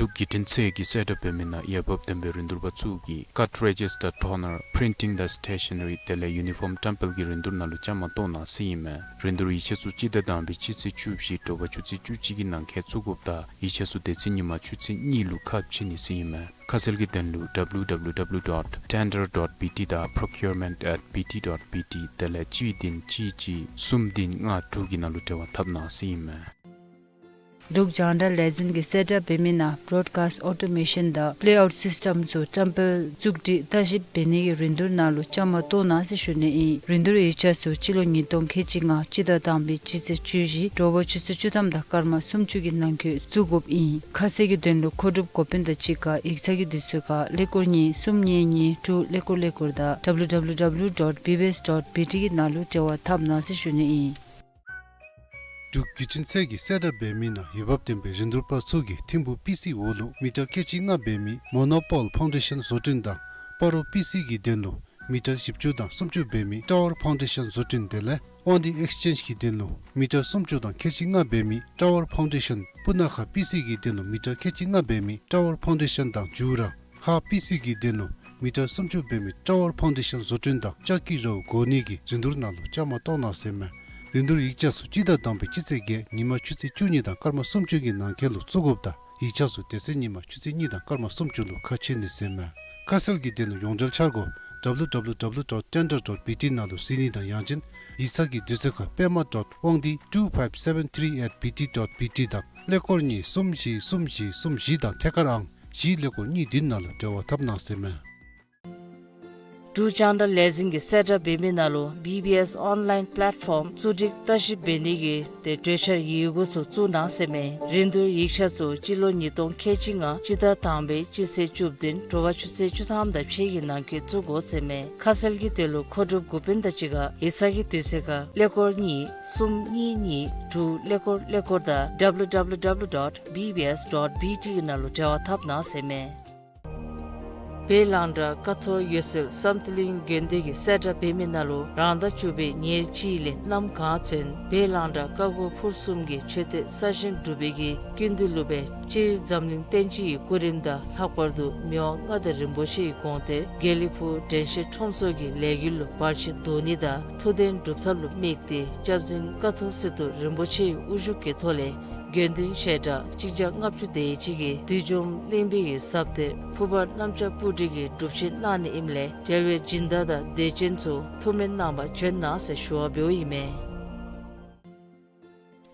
འབྲུག་བརྒྱུད་འཕྲིན་ཚད་ཀྱིས་གསལ་བསྒྲགས་འབད་མི་ནང་འོས་འབབ་ལྡན་པའི་རིན་བསྡུར་པ་ཚུ་གིས་ཀཊ་རེ་ཇིསི་ཊར་ཊོ་ནར་པི་རིན་ཊིང་དང་སི་ཊེ་ཤ་ན་རི་དེ་ལས་ཡུ་ནི་ཕོརམ་བཀྲམ་སྤེལ་གྱི་རིན་བསྡུར་ནང་ལུ་བཅའ་མར་གཏོགས་གནང་ཟེར་ཨིན་མས། རིན་བསྡུར་ཡིག་ཆ་ཚུ་སྤྱི་ཟླ་དང་པའི་སྤྱི་ཚེས་བཅུ་བཞི་དྲོ་པ་ཆུ་ཚོད་བཅུ་གཅིག་གི་ནང་འཁོད་བཙུགས་དགོཔ་དང་ཡིག་ཆ་ཚུ་དེ་ཚེ་ཉིན་མ་ཆུ་ཚོད་གཉིས་ལུ་ཁ་ཕྱེ་ནི་ཟེར་ཨིན་མས། ཁ་གསལ་གྱི་དོན་ལུ་ཌབ་ལིའུ་ཌབ་ལིའུ་ཌབ་ལིའུ་ཌོཊ་ཊེན་ཌར་ཌོཊ་བི་ཊི་དང་པྲོ་ཀིའུར་མེནཊ་ཨེཊ་བི་ཊི་ཌོཊ་བི་ཊི་དེ་ལས་གཅིག་བདུན་གཅིག་གཅིག་གསུམ་བདུན་ལྔ་དྲུག་གི་ནང་ལུ་འབྲེལ་བ་འཐབ་གནང་ཟེར་ཨིན་མས། འབྲུག་རྒྱང་བསྒྲགས་ལས་འཛིན་གྱིས་གསལ་བསྒྲགས་འབད་མི་ནང་བྲོཌ་ཀཱསཊ་ཨོ་ཊོ་མེ་ཤཱན་དང་པེ་ལེ་ཨའུཊ་སིསི་ཊེམ་ཚུ་བཀྲམ་སྤེལ་བཙུགས་སྒྲིག་ལྟ་ཞིབ་འབད་ནི་གི་རིན་བསྡུར་ནང་ལུ་བཅའ་མར་གཏོགས་གནང་ཟེར་ཞུ་ནི་ཨིན། རིན་བསྡུར་ཡིག་ཆ་ཚུ་སྤྱི་ལོ་ཉིས་སྟོང་ཁལ་གཅིག་ལྔ་སྤྱི་ཟླ་དང་པའི་སྤྱི་ཚེས་བཅུ་བཞི་དྲོ་པ་ཆུ་ཚོད་བཅུ་ཐམ་དང་སྐར་མ་སུམ་ཅུ་གི་ནང་འཁོད་བཙུགས་དགོཔ་ཨིན། ཁ་གསལ་གྱི་དོན་ལུ་མཁོ་སྒྲུབ་འགོ་དཔོན་དང་གཅིག་ཁར་ཡིག་ཚང་གི་དུས་ཚོད་ཁར་ཀླད་ཀོར་གཉིས་གསུམ་གཉིས་གཉིས་དྲུག་ཀླད་ཀོར་ཀླད་ཀོར་དང་W W W dot B B S dot B T གི་ནང་ལུ་འབྲེལ་བ་འཐབ་གནང་ཟེར་ཞུ་ནི་ཨིན། འབྲུག་བརྒྱུད་འཕྲིན་ཚད་ཀྱིས་གསལ་བསྒྲགས་འབད་མི་ནང་འོས་འབབ་ལྡན་པའི་རིན་བསྡུར་པ་ཚུ་གིས་ཐིམ་ཕུག་པི་སི་འོག་ལུ་མི་ཊར་ཁལ་གཅིག་ལྔ་འབད་མི་མོ་ནོ་པོལ་ཕའུན་ཌེ་ཤཱན་བཟོ་སྐྲུན་དང་སྤ་རོ་པི་སི་གི་དོན་ལུ་མི་ཊར་བཞི་བཅུ་དང་སུམ་ཅུ་འབད་མི་ཊ་ཝར་ཕའུན་ཌེ་ཤཱན་བཟོ་སྐྲུན་དེ་ལས་དབང་འདུས་ཨེགསི་ཅེནཇ་གི་དོན་ལུ་མི་ཊར་སུམ་ཅུ་དང་ཁལ་གཅིག་ལྔ་འབད་མི་ཊ་ཝར་ཕའུན་ཌེ་ཤཱན། སྤུ་ན་ཁ་པི་སི་གི་དོན་ལུ་མི་ཊར་ཁལ་གཅིག་ལྔ་འབད་མི་ཊ་ཝར་ཕའུན་ཌེ་ཤཱན་དང་ཇུ་ར་ཧ་པི་སི་གི་དོན་ལུ་མི་ཊར་སུམ་ཅུ་འབད་མི་ཊ་ཝར་ཕའུན་ཌེ་ཤཱན་བཟོ་སྐྲུན་དང་ལྕགས་ཀྱི་རོ་བགོ་ནི་གི་རིན་བསྡུར་ནང་ལུ་བཅའ་མར་གཏོགས་གནང་ཟེར་མས། རིན་བསྡུར་ཡིག་ཆ་ཚུ་སྤྱི་ཟླ་དང་པའི་སྤྱི་ཚེས་བརྒྱད་ཉིན་མ་ཆུ་ཚོད་བཅུ་གཉིས་དང་སྐར་མ་སུམ་ཅུ་གི་ནང་འཁོད་ལུ་བཙུགས་དགོཔ་དང་ཡིག་ཆ་ཚུ་དེ་ཚེ་ཉིན་མ་ཆུ་ཚོད་གཉིས་དང་སྐར་མ་སུམ་ཅུ་ལུ་ཁ་ཕྱེ་ནི་ཟེར་མས། ཁ་གསལ་གྱི་དོན་ལུ་ཡོངས་འབྲེལ་འཆར་སྒོ་W W W dot tender dot B T ནང་ལུ་གཟིགས་ནི་དང་ཡང་ཅིན་ཡིག་ཚང་གི་དུས་ཚོད་ཁར་པད་མ་dot དབང་འདུས་two five seven three at B T dot B T དང་ཀླད་ཀོར་གཉིས་གསུམ་བཞི་གསུམ་བཞི་གསུམ་བཞི་དང་ཐད་ཀར་ཨང་བཞི་ཀླད་ཀོར་གཉིས་བདུན་ནང་ལུ་འབྲེལ་བ་འཐབ་གནང་ཟེར་མས། འབྲུག་རྒྱང་བསྒྲགས་ལས་འཛིན་གྱིས་གསལ་བསྒྲགས་འབད་མི་ནང་ལུ་བི་བི་ཨེསི་ཨོན་ལཱའིན་པེ་ལེཊ་ཕོམ་བཙུགས་སྒྲིག་ལྟ་ཞིབ་འབད་ནི་གི་ཏེ་གྲོས་འཆར་ཡི་གུ་ཚུ་བཙུགས་གནང་ཟེར་མས། རིན་བསྡུར་ཡིག་ཆ་ཚུ་སྤྱི་ལོ་ཉིས་སྟོང་ཁལ་གཅིག་ལྔ་སྤྱི་ཟླ་དང་པའི་སྤྱི་ཚེས་བཅུ་བདུན་དྲོ་པ་ཆུ་ཚོད་བཅུ་ཐམ་དང་ཕྱེད་ཀྱི་ནང་འཁོད་བཙུགས་དགོ་ཟེར་མས། ཁ་གསལ་གྱི་དོན་ལུ་མཁོ་སྒྲུབ་འགོ་དཔོན་དང་གཅིག་ཁར་ཡིག་ཚང་གི་དུས་ཚོད་ཁར་ཀླད་ཀོར་གཉིས་གསུམ་གཉིས་གཉིས་དྲུག་ཀླད་ཀོར་ཀླད་ཀོར་དང་W W W dot B B S dot B T གི་ནང་ལུ་འབྲེལ་བ་འཐབ་གནང་ཟེར་མས། བོད་རླངས་འདྲ་ཀ་ཐོག་འོད་གསལ་བསམ་གཏན་གླིང་དགོན་སྡེ་གིས་གསལ་བསྒྲགས་འབད་མི་ནང་ལུ་རང་ཟླ་བཅུ་པའི་ཉེར་གཅིག་ལས་གནམ་གང་ཚུན་བོད་རླངས་འདྲ་ཀ་དགུ་ཕུར་གསུམ་གྱི་མཆོད་རྟེན་གསར་བཞེངས་གྲུབ་པའི་གི་ཀུན་འདུས་གླུ་སྦས་སྤྱིར་འཛམ་གླིང་བསྟན་སྤྱི་ཡི་སྐུ་རིམ་དང་ལྷག་པར་དུ་མི་དབང་མངའ་བདག་རིན་པོ་ཆེ་ཡི་དགོངས་གཏེར་དགེ་ལེགས་ཕུག་དྲན་ཤེས་ཁྲོམ་ཚོགས་ཀྱི་ལས་འགུལ་ལུ་བར་ཆད་བཟློག་ནི་དང་ཐུགས་འདུན་སྒྲུབ་ཐབས་ལུ་དམིགས་ཏེ་སྐྱབས་རྗེ་ཀ་ཐོག་སི་ཏུ་རིན་པོ་ཆེ་ཡི་དབུ་བཞུགས་ཀྱི་ཐོག་ལས་དགེ་འདུན་ཞལ་གྲངས་གཅིག་བརྒྱ་ལྔ་བཅུ་དེ་ཅིག་གིས་བདུད་འཇོམས་གླིང་པའི་གི་ཟབ་གཏེར་ཕུར་པ་གནམ་ལྕགས་སྤུ་གྲི་གི་སྒྲུབ་ཆེན་གནང་ནི་ཨིནམ་ལས་འབྲེལ་བའི་སྦྱིན་བདག་དང་དད་ཅན་ཚུ་ཐུགས་སྨོན་གནང་བར་བྱོན་གནང་ཟེར་ཞུ་བ་འབདཝ་ཨིན་མས།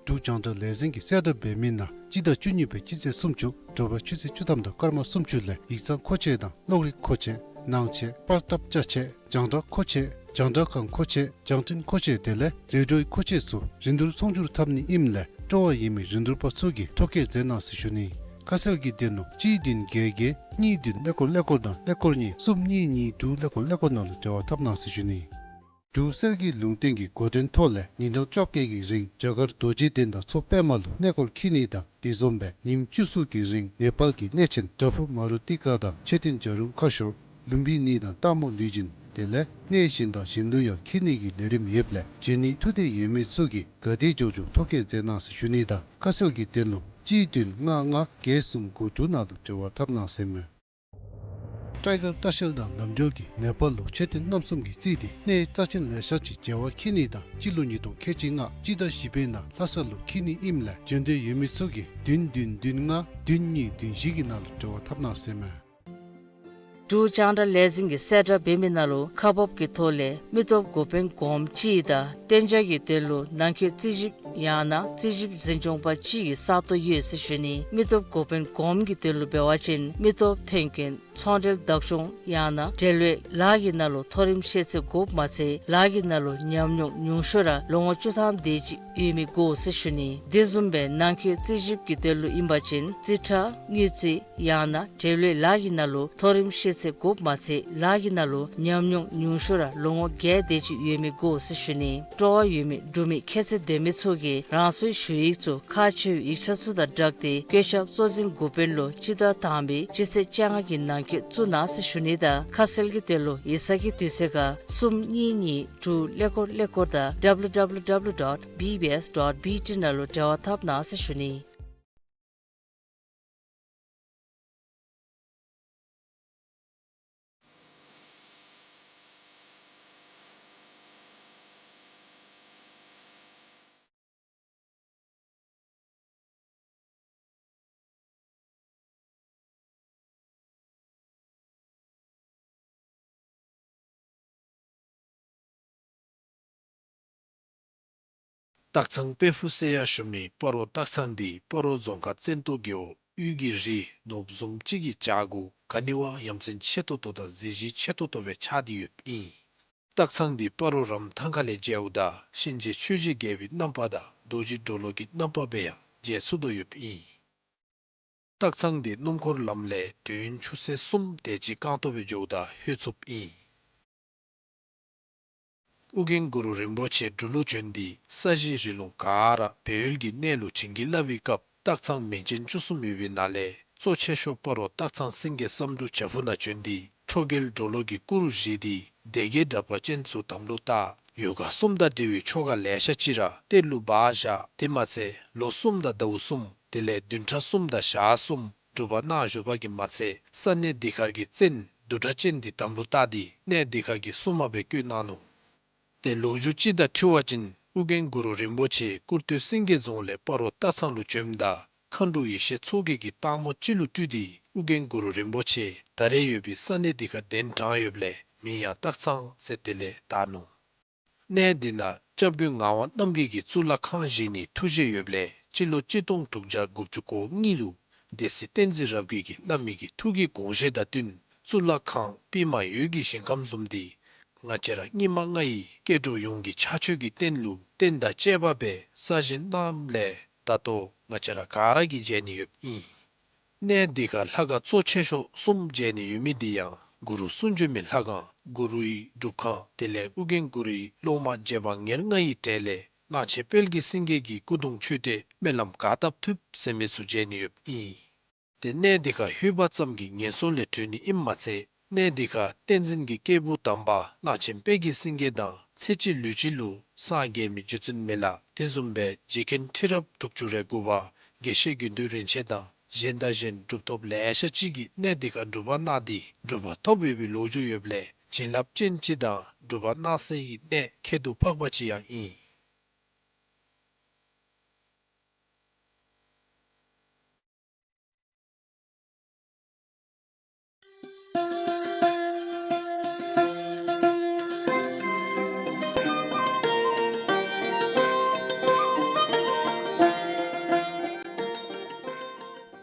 འབྲུག་རྒྱང་བསྒྲགས་ལས་འཛིན་གྱིས་གསལ་བསྒྲགས་འབད་མི་ནང་སྤྱི་ཟླ་བཅུ་གཉིས་པའི་སྤྱི་ཚེས་སུམ་ཅུ་དྲོ་པ་ཆུ་ཚོད་བཅུ་ཐམ་དང་སྐར་མ་སུམ་ཅུ་ལས་ཡིག་ཚང་མཁོ་ཆས་དང་གློག་རིག་མཁོ་ཆས་ནང་ཆས་པར་ཐབ་ཅ་ཆས་རྒྱང་བསྒྲགས་མཁོ་ཆས་རྒྱང་བསྒྲགས་ཁང་མཁོ་ཆས་རྒྱང་འཕྲིན་མཁོ་ཆས་དེ་ལས་རེ་ཌིའོའི་མཁོ་ཆས་ཚུ་རིན་བསྡུར་ཚོང་སྒྱུར་འཐབ་ནི་ཨིནམ་ལས་སྤྲོ་བ་ཡོད་མི་རིན་བསྡུར་པ་ཚུ་གིས་ཐོ་བཀོད་མཛད་གནང་ཟེར་ཞུ་ནི། ཁ་གསལ་གྱི་དོན་ལུ་གཅིག་བདུན་བརྒྱད་བརྒྱད་གཉིས་བདུན་ཀླད་ཀོར་ཀླད་ཀོར་དང་ཀླད་ཀོར་གཉིས་གསུམ་གཉིས་གཉིས་དྲུག་ཀླད་ཀོར་ཀླད་ཀོར་ནང་ལུ་འབྲེལ་བ་འཐབ་གནང་ཟེར་ཞུ་ནི། འབྲུག་གསེར་གྱི་ལུང་བསྟན་གྱི་འགོ་འདྲེན་ཐོག་ལས་ཉིན་གྲངས་བཅོ་བརྒྱད་ཀྱི་རིང་རྒྱ་གར་རྡོ་རྗེ་གདན་དང་མཚོ་པདྨ་ལུ་གནས་སྐོར་འཁྱིད་ནི་དང་དེ་བཟུམ་སྦེ་ཉིནམ་བཅུ་གསུམ་གྱི་རིང་ནེ་པཱལ་གྱི་གནས་ཆེན་བྲག་ཕུག་མ་རུ་ཏི་ཀ་དང་མཆོད་རྟེན་བྱ་རུང་ཁ་ཤོར་ལུམ་བི་ནི་དང་སྟག་མོ་ལུས་སྦྱིན་དེ་ལས་གནས་གཞན་དང་གཞན་ལུ་ཡང་འཁྱིད་ནི་གི་ལས་རིམ་ཡོདཔ་ལས་འབྱོན་ནི་ཐུགས་འདོད་ཡོད་མི་ཚུ་གིས་ག་དེ་མགྱོགས་མགྱོགས་ཐོ་བཀོད་མཛད་གནང་ཟེར་ཞུ་ནི་དང་ཁ་གསལ་གྱི་དོན་ལུ་གཅིག་བདུན་ལྔ་ལྔ་བརྒྱད་གསུམ་དགུ་དྲུག་ནང་ལུ་འབྲེལ་བ་འཐབ་གནང་ཟེར་མས། ཊའི་གར་ལྟ་བཤལ་དང་ལམ་འགྲུལ་གྱིས་ནེ་པཱལ་ལུ་མཆོད་རྟེན་རྣམ་གསུམ་གྱིས་བརྩིས་ཏེ་གནས་རྩ་ཆེན་ལེ་ཤ་ཅིག་མཇལ་བར་འཁྱིད་ནི་དང་སྤྱི་ལོ་ཉིས་སྟོང་ཁལ་གཅིག་ལྔ་སྤྱི་ཟླ་བཞི་པའི་ནང་ལྷ་ས་ལུ་འཁྱིད་ནི་ཨིནམ་ལས་འབྱོན་འདོད་ཡོད་མི་ཚུ་གིས་བདུན་བདུན་བདུན་ལྔ་བདུན་གཉིས་བདུན་བཞི་གི་ནང་ལུ་འབྲེལ་བ་འཐབ་གནང་ཟེར་མས། འབྲུག་རྒྱང་བསྒྲགས་ལས་འཛིན་གྱིས་གསལ་བསྒྲགས་འབད་མི་ནང་ལུ་ཁག་འབག་གི་ཐོག་ལས་མི་སྟོབས་འགོ་དཔོན་གོངམ་གཅིག་དང་གཏན་འཇགས་ཀྱི་དོན་ལུ་ནང་འཁོད་རྩིས་ཞིབ་ཡང་ན་རྩིས་ཞིབ་འཛིན་སྐྱོང་པ་གཅིག་གི་ས་སྟོང་ཡོད་ཟེར་ཞུ་ནི། མི་སྟོབས་འགོ་དཔོན་གོངམ་གྱི་དོན་ལུ་འབད་བ་ཅིན་མི་སྟོབས་ཐོན་སྐྱེད་ཚོང་འབྲེལ་བདག་སྐྱོང་ཡང་ན་འབྲེལ་ཡོད་ལཱ་གི་ནང་ལུ་མཐོ་རིམ་ཤེས་ཚད་དགོཔ་མ་ཚད་ལཱ་གི་ནང་ལུ་ཉམས་མྱོང་ཉུང་ཤོས་ར་ལོ་ངོ་བཅུ་ཐམ་དེ་ཅིག་ཡོད་མི་དགོ་ཟེར་ཞུ་ནི། དེ་བཟུམ་སྦེ་ནང་འཁོད་རྩིས་ཞིབ་ཀྱི་དོན་ལུ་ཨིན་པ་ཅིན་རྩིས་ཁྲ་དངུལ་རྩིས་ཡང་ན་འབྲེལ་ཡོད་ལཱ་གི་ནང་ལུ་མཐོ་རིམ་ཤེས་ཚད་དགོཔ་མ་ཚད་ལཱ་གི་ནང་ལུ་ཉམས་མྱོང་ཉུང་ཤོས་ར་ལོ་ངོ་བརྒྱད་དེ་ཅིག་ཡོད་མི་དགོ་ཟེར་ཞུ་ནི། སྤྲོ་བ་ཡོད་མི་འབྲུག་མི་ཁྱད་ཚད་ལྡན་མི་ཚུ་གིས་རང་སོའི་ཞུ་ཡིག་ཚུ་ཁག་ཆེ་བའི་ཡིག་ཆ་ཚུ་དང་སྦྲགས་ཏེ་བཀོད་ཁྱབ་གཙོ་འཛིན་འགོ་དཔོན་ལུ་སྤྱི་ཟླ་དང་པའི་སྤྱི་ཚེས་བཅོ་ལྔ་གི་ནང་འཁོད་བཙུགས་གནང་ཟེར་ཞུ་ནི་དང་ཁ་གསལ་གྱི་དོན་ལུ་ཡིག་ཚང་གི་དུས་ཚོད་ཁར་གསུམ་གཉིས་གཉིས་དྲུག་ཀླད་ཀོར་ཀླད་ཀོར་དང་W W W dot B B S dot B T ནང་ལུ་འབྲེལ་བ་འཐབ་གནང་ཟེར་ཞུ་ནི། ད་ སྟག་ཚང་དཔལ་ཕུག་ཟེར་ཡང་ཞུ་མི་སྤ་རོ་སྟག་ཚང་འདི་སྤ་རོ་རྫོང་ཁག་བཙན་ཏོ་རྒེད་འོག་དབུས་ཀྱི་རི་ནོར་བུ་བཟུམ་ཅིག་གི་བྱག་གུ་ག་ནི་བ་ཡ་མཚན་ཆེ་ཏོག་ཏོ་དང་གཟི་བརྗིད་ཆེ་ཏོག་ཏོ་སྦེ་ཆགས་ཏེ་ཡོདཔ་ཨིན། སྟག་ཚང་འདི་སྤ་རོ་རམ་ཐང་ཁ་ལས་མཇལཝ་ད་གཤིན་རྗེ་ཆོས་ཀྱི་རྒྱལ་པོའི་རྣམ་པ་དང་རྡོ་རྗེ་གྲོ་ལོད་ཀྱི་རྣམ་པ་སྦེ་ཡང་མཇལ་ཚུགས་དོ་ཡོདཔ་ཨིན། སྟག་ཚང་འདི་སྣུམ་འཁོར་ལམ་ལས་དུས་ཡུན་ཆུ་ཚོད་གསུམ་དེ་ཅིག་རྐང་སྟོང་སྦེ་འགྱོཝ་ད་ལྷོད་ཚུགསཔ་ཨིན། ཨོ་རྒྱན་གུ་རུ་རིན་པོ་ཆེ་འབྲུག་ལུ་བྱོན་ཏེ་ས་གཞི་རི་ལུང་ག་ར་སྦས་ཡུལ་གྱི་གནས་ལུ་བྱིན་གྱིས་བརླབས་པའི་སྐབས་སྟག་ཚང་མིང་ཅན་བཅུ་གསུམ་ཡོད་པའི་ནང་ལས་གཙོ་ཆེ་ཤོས་སྤ་རོ་སྟག་ཚང་སེང་གེ་བསམ་འགྲུབ་བྱག་ཕུག་ནང་བྱོན་ཏེ་ཁྲོ་རྒྱལ་གྲོ་ལོད་ཀྱི་སྐུ་རུ་བཞེངས་ཏེ་སྡེ་བརྒྱད་དྲེགས་པ་ཅན་ཚུ་དམ་ལུ་བཏགས། ཡོ་ག་གསུམ་དང་འབྲེལ་བའི་ཆོ་ག་ལེ་ཤ་ཅིག་ར་གཏེར་ལུ་སྦ་བཞག། དེ་མ་ཚད་ལོ་གསུམ་དང་ཟླཝ་གསུམ་དེ་ལས་བདུན་ཕྲག་གསུམ་དང་ཞག་གསུམ་སྒྲུབ་པ་གནང་བཞུགས་པ་གིས་མ་ཚད་ས་གནས་འདི་ཁར་གྱི་བཙན་བདུད་དྲེགས་ཅན་འདི་དམ་ལུ་བཏགས་ཏེ་གནས་འདི་ཁར་གྱི་སྲུང་མ་སྦེ་བསྐོས་གནང་ནུག། ཏེ་ལོ་རྒྱུས་ཅིག་དང་འཁྲིལ་བ་ཅིན་ཨོ་རྒྱན་གུ་རུ་རིན་པོ་ཆེ་སྐུར་སྟོད་སེང་གེ་རྫོང་ལས་སྤ་རོ་སྟག་ཚང་ལུ་བྱོནམ་ད་མཁའ་འགྲོ་ཡེ་ཤེས་མཚོ་རྒྱལ་གྱིས་སྟག་མོ་ཅིག་ལུ་སྤྲུལ་ཏེ་ཨོ་རྒྱན་གུ་རུ་རིན་པོ་ཆེ་ད་རེས་ཡོད་པའི་ས་གནས་འདི་ཁར་གདན་དྲངས་ཡོདཔ་ལས་མིང་ཡང་སྟག་ཚང་ཟེར་དེ་ལས་བཏགས་ནུག། གནས་འདི་ནང་སྐྱབས་མགོན་ངག་དབང་རྣམ་རྒྱལ་གྱིས་གཙུག་ལག་ཁང་བཞེངས་ནིའི་ཐུགས་བཞེད་ཡོདཔ་ལས་སྤྱི་ལོ་གཅིག་སྟོང་དྲུག་བརྒྱ་དགུ་བཅུ་གོ་གཉིས་ལུ་སྡེ་སྲིད་བསྟན་འཛིན་རབ་རྒྱས་ཀྱིས་གནང་མི་གི་ཐུགས་ཀྱི་དགོངས་བཞེད་དང་བསྟུན་གཙུག་ལག་ཁང་པདྨ་འོད་ཀྱི་ཞིང་ཁམས་བཟུམ་འདི་ང་བཅས་ར་སྙིགས་མ་ལྔ་ཡི་སྐྱེ་འགྲོ་ཡོངས་ཀྱི་ཕྱག་མཆོད་ཀྱི་རྟེན་ལུ་རྟེན་དང་བཅས་པ་སྦེ་གསར་བཞེངས་གནངམ་ལས་ད་ལྟོ་ང་བཅས་ར་ག་ར་གིས་མཇལ་ནི་ཡོདཔ་ཨིན། གནས་འདི་ཁར་ལྷ་ཁང་གཙོ་ཆེ་ཤོས་གསུམ་མཇལ་ནི་ཡོད་མི་འདི་ཡང་གུ་རུ་གསུང་བྱོན་མའི་ལྷ་ཁང་གུ་རུའི་སྒྲུབ་ཁང་དེ་ལས་ཨོ་རྒྱན་གུ་རུའི་སློབ་མ་རྗེ་འབངས་ཉེར་ལྔ་ཡི་གྲས་ལས་གླང་ཆེན་དཔལ་གྱི་སེང་གེ་གི་སྐུ་གདུང་མཆོད་རྟེན་སྨོན་ལམ་ག་བཏབ་ཐུབ་ཟེར་མི་ཚུ་མཇལ་ནི་ཡོདཔ་ཨིན། ཏེ་གནས་འདི་ཁར་ལྷོད་པ་ཙམ་གྱིས་ངན་སོང་ལས་གྲོལ་ནི་ཨིནམ་མ་ཚད་གནས་འདི་ཁར་བསྟན་འཛིན་གྱི་སྐྱེས་བུ་དམ་པ་གླང་ཆེན་དཔལ་གྱི་སེང་གེ་དང་ཚེ་གཅིག་ལུས་གཅིག་ལུ་སངས་རྒྱས་མི་རྗེ་བཙུན་མི་ལ་དེ་བཟུམ་སྦེ་རྗེ་མཁན་ཁྲི་རབས་དྲུག་ཅུ་རེ་དགུ་པ་དགེ་བཤེས་དགེ་འདུན་རིན་ཆེན་དང་གཞན་དང་གཞན་གྲུབ་ཐོབ་ལེ་ཤ་ཅིག་གིས་གནས་འདི་ཁར་སྒྲུབ་པ་གནང་སྟེ་གྲུབ་པ་ཐོབ་ཡོད་པའི་ལོ་རྒྱུས་ཡོདཔ་ལས་བྱིན་རླབས་ཅན་ཅིག་དང་སྒྲུབ་པ་གནང་སའི་གནས་ཁྱད་དུ་འཕགས་པ་ཅིག་ཡང་ཨིན།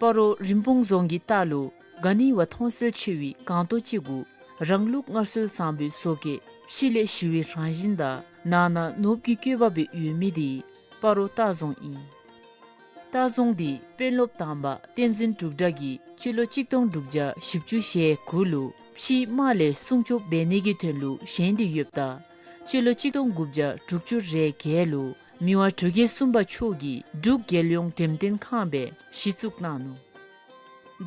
སྤ་རོ་རིན་སྤུངས་རྫོང་གི་ལྟག་ལུ་ག་ནི་བ་མཐོང་གསལ་ཆེ་བའི་སྒང་ཏོག་ཅིག་གུ་རང་ལུགས་སྔར་སྲོལ་བཟང་པོའི་བཟོ་བཀོད་ཕྱི་ལས་ཞི་བའི་རང་བཞིན་དང་ནང་ན་ནོར་བུ་གི་བཀོད་པ་སྦེ་ཡོད་མི་འདི་སྤ་རོ་སྟག་རྫོང་ཨིན། སྟག་རྫོང་འདི་དཔོན་སློབ་དམ་པ་བསྟན་འཛིན་འབྲུག་གྲགས་ཀྱིས་སྤྱི་ལོ་གཅིག་སྟོང་དྲུག་བརྒྱ་བཞི་བཅུ་ཞེ་དགུ་ལུ་ཕྱིའི་དམག་ལས་སྲུང་སྐྱོབ་འབད་ནི་གི་དོན་ལུ་བཞེངས་ཏེ་ཡོདཔ་ད་སྤྱི་ལོ་གཅིག་སྟོང་དགུ་བརྒྱ་དྲུག་ཅུ་རེ་བརྒྱད་ལུ་མི་དབང་འབྲུག་རྒྱལ་གསུམ་པ་མཆོག་གིས་འབྲུག་རྒྱལ་ཡོངས་འགྲེམས་སྟོན་ཁང་སྦེ་གཞི་བཙུགས་གནང་ནུག།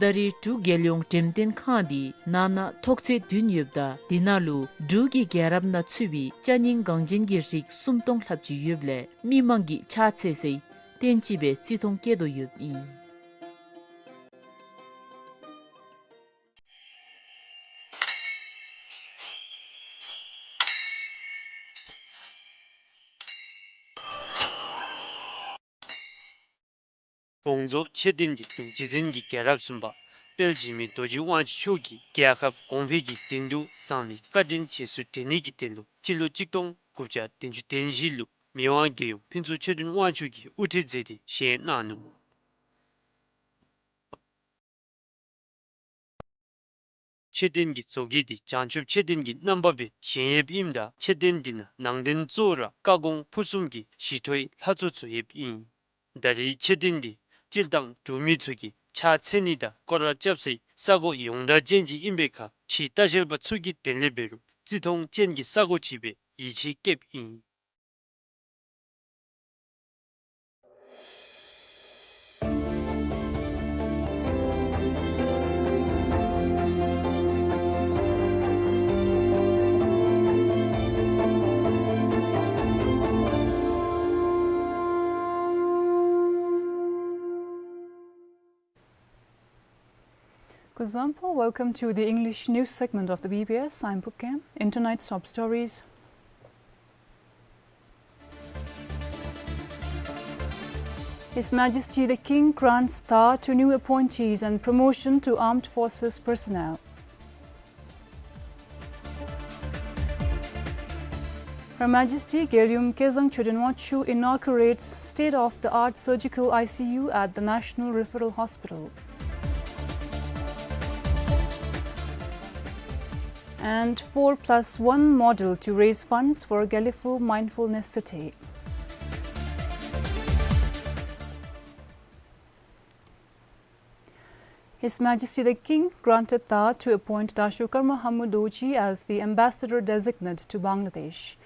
ད་རེས་འབྲུག་རྒྱལ་ཡོངས་འགྲེམས་སྟོན་ཁང་འདི་ནང་ན་ཐོག་ཚད་བདུན་ཡོདཔ་ད་འདི་ནང་ལུ་འབྲུག་གི་རྒྱལ་རབས་ནང་ཚུད་པའི་ཅ་རྙིང་འགངས་ཅན་གྱི་རིགས་སུམ་སྟོང་ལྷགཔ་ཅིག་ཡོདཔ་ལས་མི་མང་གིས་ཕྱག་འཚལ་སའི་རྟེན་ཅིག་སྦེ་བརྩི་མཐོང་བསྐྱེད་དོ་ཡོདཔ་ཨིན། བོང་རྫོང་མཆོད་རྟེན་འདི་འབྲུག་རྗེ་བཙུན་གྱི་རྒྱལ་རབས་གསུམ་པ་དཔལ་འཇིགས་མེད་རྡོ་རྗེ་དབང་ཕྱུག་མཆོག་གིས་རྒྱལ་ཁབ་གོང་འཕེལ་གྱི་དོན་དུ་བཟང་བའི་བཀའ་དྲིན་རྗེས་སུ་དྲན་ནི་གི་དོན་ལུ་སྤྱི་ལོ་གཅིག་སྟོང་དགུ་བརྒྱ་བདུན་ཅུ་དོན་བཞི་ལུ་མི་དབང་རྒྱལ་ཡོངས་ཕུན་ཚོགས་ཆོས་སྒྲོན་དབང་ཕྱུག་གིས་དབུ་ཁྲིད་མཛད་དེ་བཞེངས་གནང་ནུག། མཆོད་རྟེན་གྱི་བཟོ་བཀོད་འདི་བྱང་ཆུབ་མཆོད་རྟེན་གྱི་རྣམ་པ་སྦེ་བཞེངས་ཡོདཔ་ཨིནམ་ད་མཆོད་རྟེན་འདི་ནང་ནང་རྟེན་གཙོ་བོ་ར་བཀའ་དགོངས་ཕུར་གསུམ་གྱི་ཞི་ཁྲོའི་ལྷ་ཚོགས་ཚུ་ཡོདཔ་ཨིན། ད་རེས་མཆོད་རྟེན་འདི་སྤྱིར་བཏང་འབྲུག་མི་ཚུ་གིས་ཕྱག་འཚལ་ནི་དང་སྐོར་ར་རྐྱབ་སའི་ས་གོ་ཡོངས་གྲགས་ཅན་ཅིག་ཨིན་པའི་ཁར་ཕྱིའི་ལྟ་བཤལ་པ་ཚུ་གིས་དེ་ལས་འབད་རུང་བརྩི་མཐོང་ཅན་གྱི་ས་གོ་ཅིག་སྦེ་ཡིད་ཆེས་བསྐྱེདཔ་ཨིན། Kuzuzangpo, welcome to the English news segment of the B B S. I'm Pukkem. In tonight's top stories, His Majesty the King grants Star to new appointees and promotion to Armed Forces personnel. Her Majesty Gyaliyum Kezang Choden Wangchuk inaugurates state-of-the-art surgical I C U at the National Referral Hospital. And four plus one model to raise funds for Gelephu Mindfulness City. His Majesty the King granted Tagh to appoint Dasho Karma Hamu Dorji as the Ambassador Designate to Bangladesh.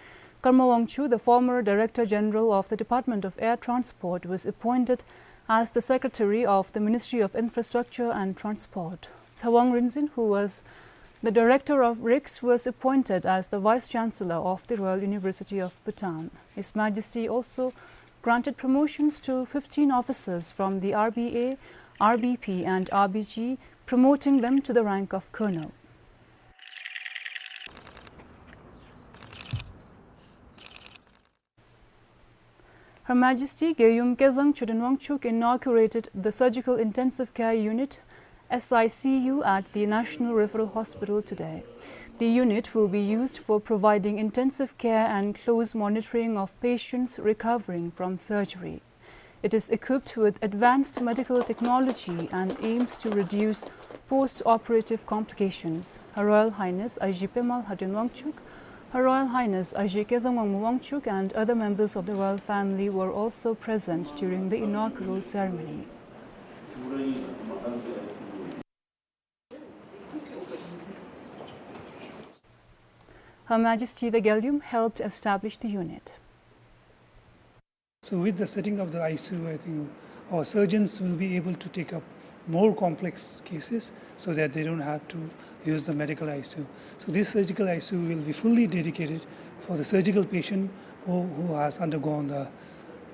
Karma Wangchuk, the former Director General of the Department of Air Transport, was appointed as the Secretary of the Ministry of Infrastructure and Transport. Tsawang Rinzin, who was the Director of RICS, was appointed as the Vice Chancellor of the Royal University of Bhutan. His Majesty also granted promotions to fifteen officers from the R B A, R B P and R B G, promoting them to the rank of Colonel. Her Majesty Gyaliyum Kezang Choden Wangchuk inaugurated the Surgical Intensive Care Unit, S I C U, at the National Referral Hospital today. The unit will be used for providing intensive care and close monitoring of patients recovering from surgery. It is equipped with advanced medical technology and aims to reduce post-operative complications. Her Royal Highness Aji Pemal Haden Wangchuk, Her Royal Highness Aji Kezang Wangmu Wangchuk and other members of the royal family were also present during the inaugural ceremony. Her Majesty the Gyaliyum helped establish the unit. So with the setting of the I C U, I think our surgeons will be able to take up more complex cases so that they don't have to use the medical I C U. So this surgical I C U will be fully dedicated for the surgical patient who, who has undergone the,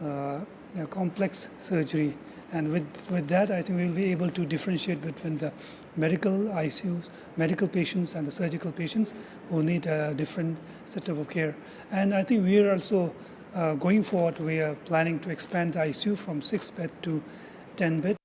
uh, a complex surgery. And with, with that, I think we'll be able to differentiate between the medical I C Us, medical patients, and the surgical patients who need a different setup of care. And I think we are also, uh, going forward, we are planning to expand the I C U from six bed to ten bed.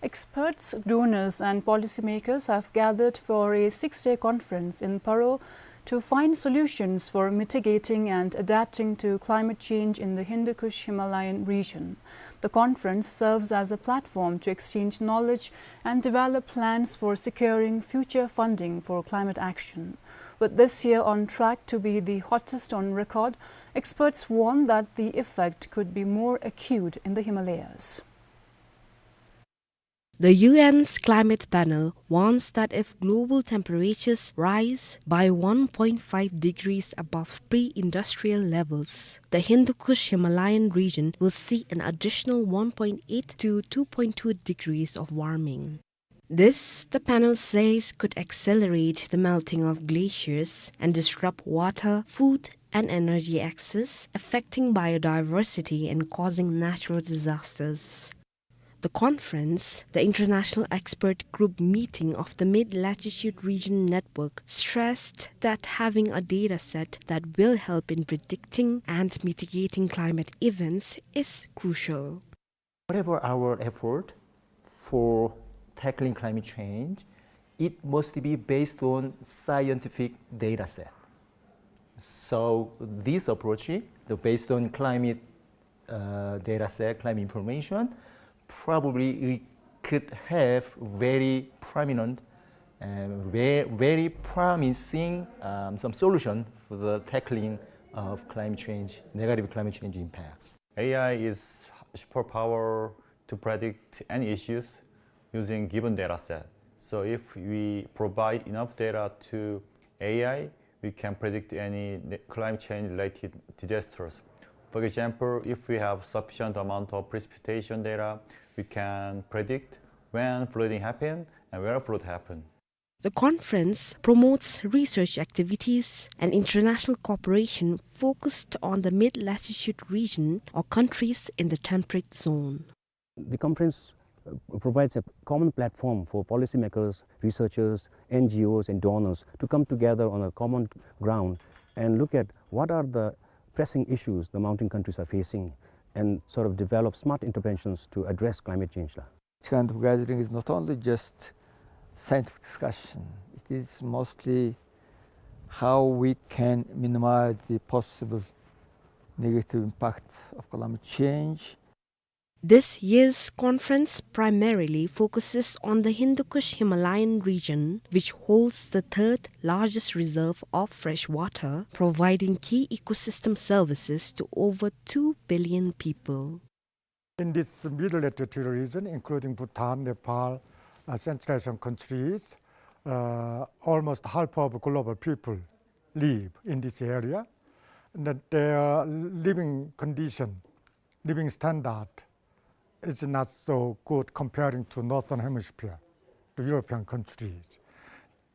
Experts, donors, and policymakers have gathered for a six-day conference in Paro to find solutions for mitigating and adapting to climate change in the Hindu Kush Himalayan region. The conference serves as a platform to exchange knowledge and develop plans for securing future funding for climate action. With this year on track to be the hottest on record, experts warn that the effect could be more acute in the Himalayas. The U N's climate panel warns that if global temperatures rise by one point five degrees above pre-industrial levels, the Hindu Kush Himalayan region will see an additional one point eight to two point two degrees of warming. This, the panel says, could accelerate the melting of glaciers and disrupt water, food, and energy access, affecting biodiversity and causing natural disasters. The conference, the international expert group meeting of the Mid-Latitude Region Network, stressed that having a data set that will help in predicting and mitigating climate events is crucial. Whatever our effort for tackling climate change, it must be based on scientific data set. So this approach, the based on climate, uh, data set, climate information, probably we could have very prominent and very, very promising, um, some solution for the tackling of climate change, negative climate change impacts. A I is superpower to predict any issues using given data set. So if we provide enough data to A I, we can predict any ne-, climate change related disasters. For example, if we have sufficient amount of precipitation data, we can predict when flooding happen and where flood happen. The conference promotes research activities and international cooperation focused on the mid-latitude region or countries in the temperate zone. The conference, uh, provides a common platform for policymakers, researchers, N G Os, and donors to come together on a common ground and look at what are the pressing issues the mountain countries are facing and sort of develop smart interventions to address climate change la. This kind of gathering is not only just scientific discussion, it is mostly How we can minimize the possible negative impact of climate change. This year's conference primarily focuses on the Hindu Kush Himalayan region, which holds the third largest reserve of fresh water, providing key ecosystem services to over two billion people. In this middle latitude region, including Bhutan, Nepal, uh, Central Asian countries, uh, almost half of global people live in this area. And that their living condition, living standard is not so good comparing to Northern Hemisphere, to European countries.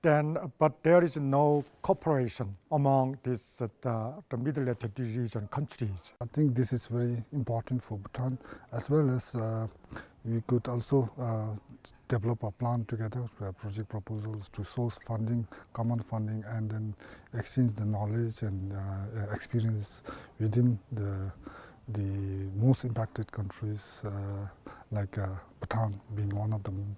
Then, but there is no cooperation among this, uh, the, the middle latitude region countries. I think this is very important for Bhutan, as well as, uh, we could also, uh, develop a plan together, uh, project proposals to source funding, common funding, and then exchange the knowledge and, uh, uh, experience within the, the most impacted countries, uh, like, uh, Bhutan being one of them.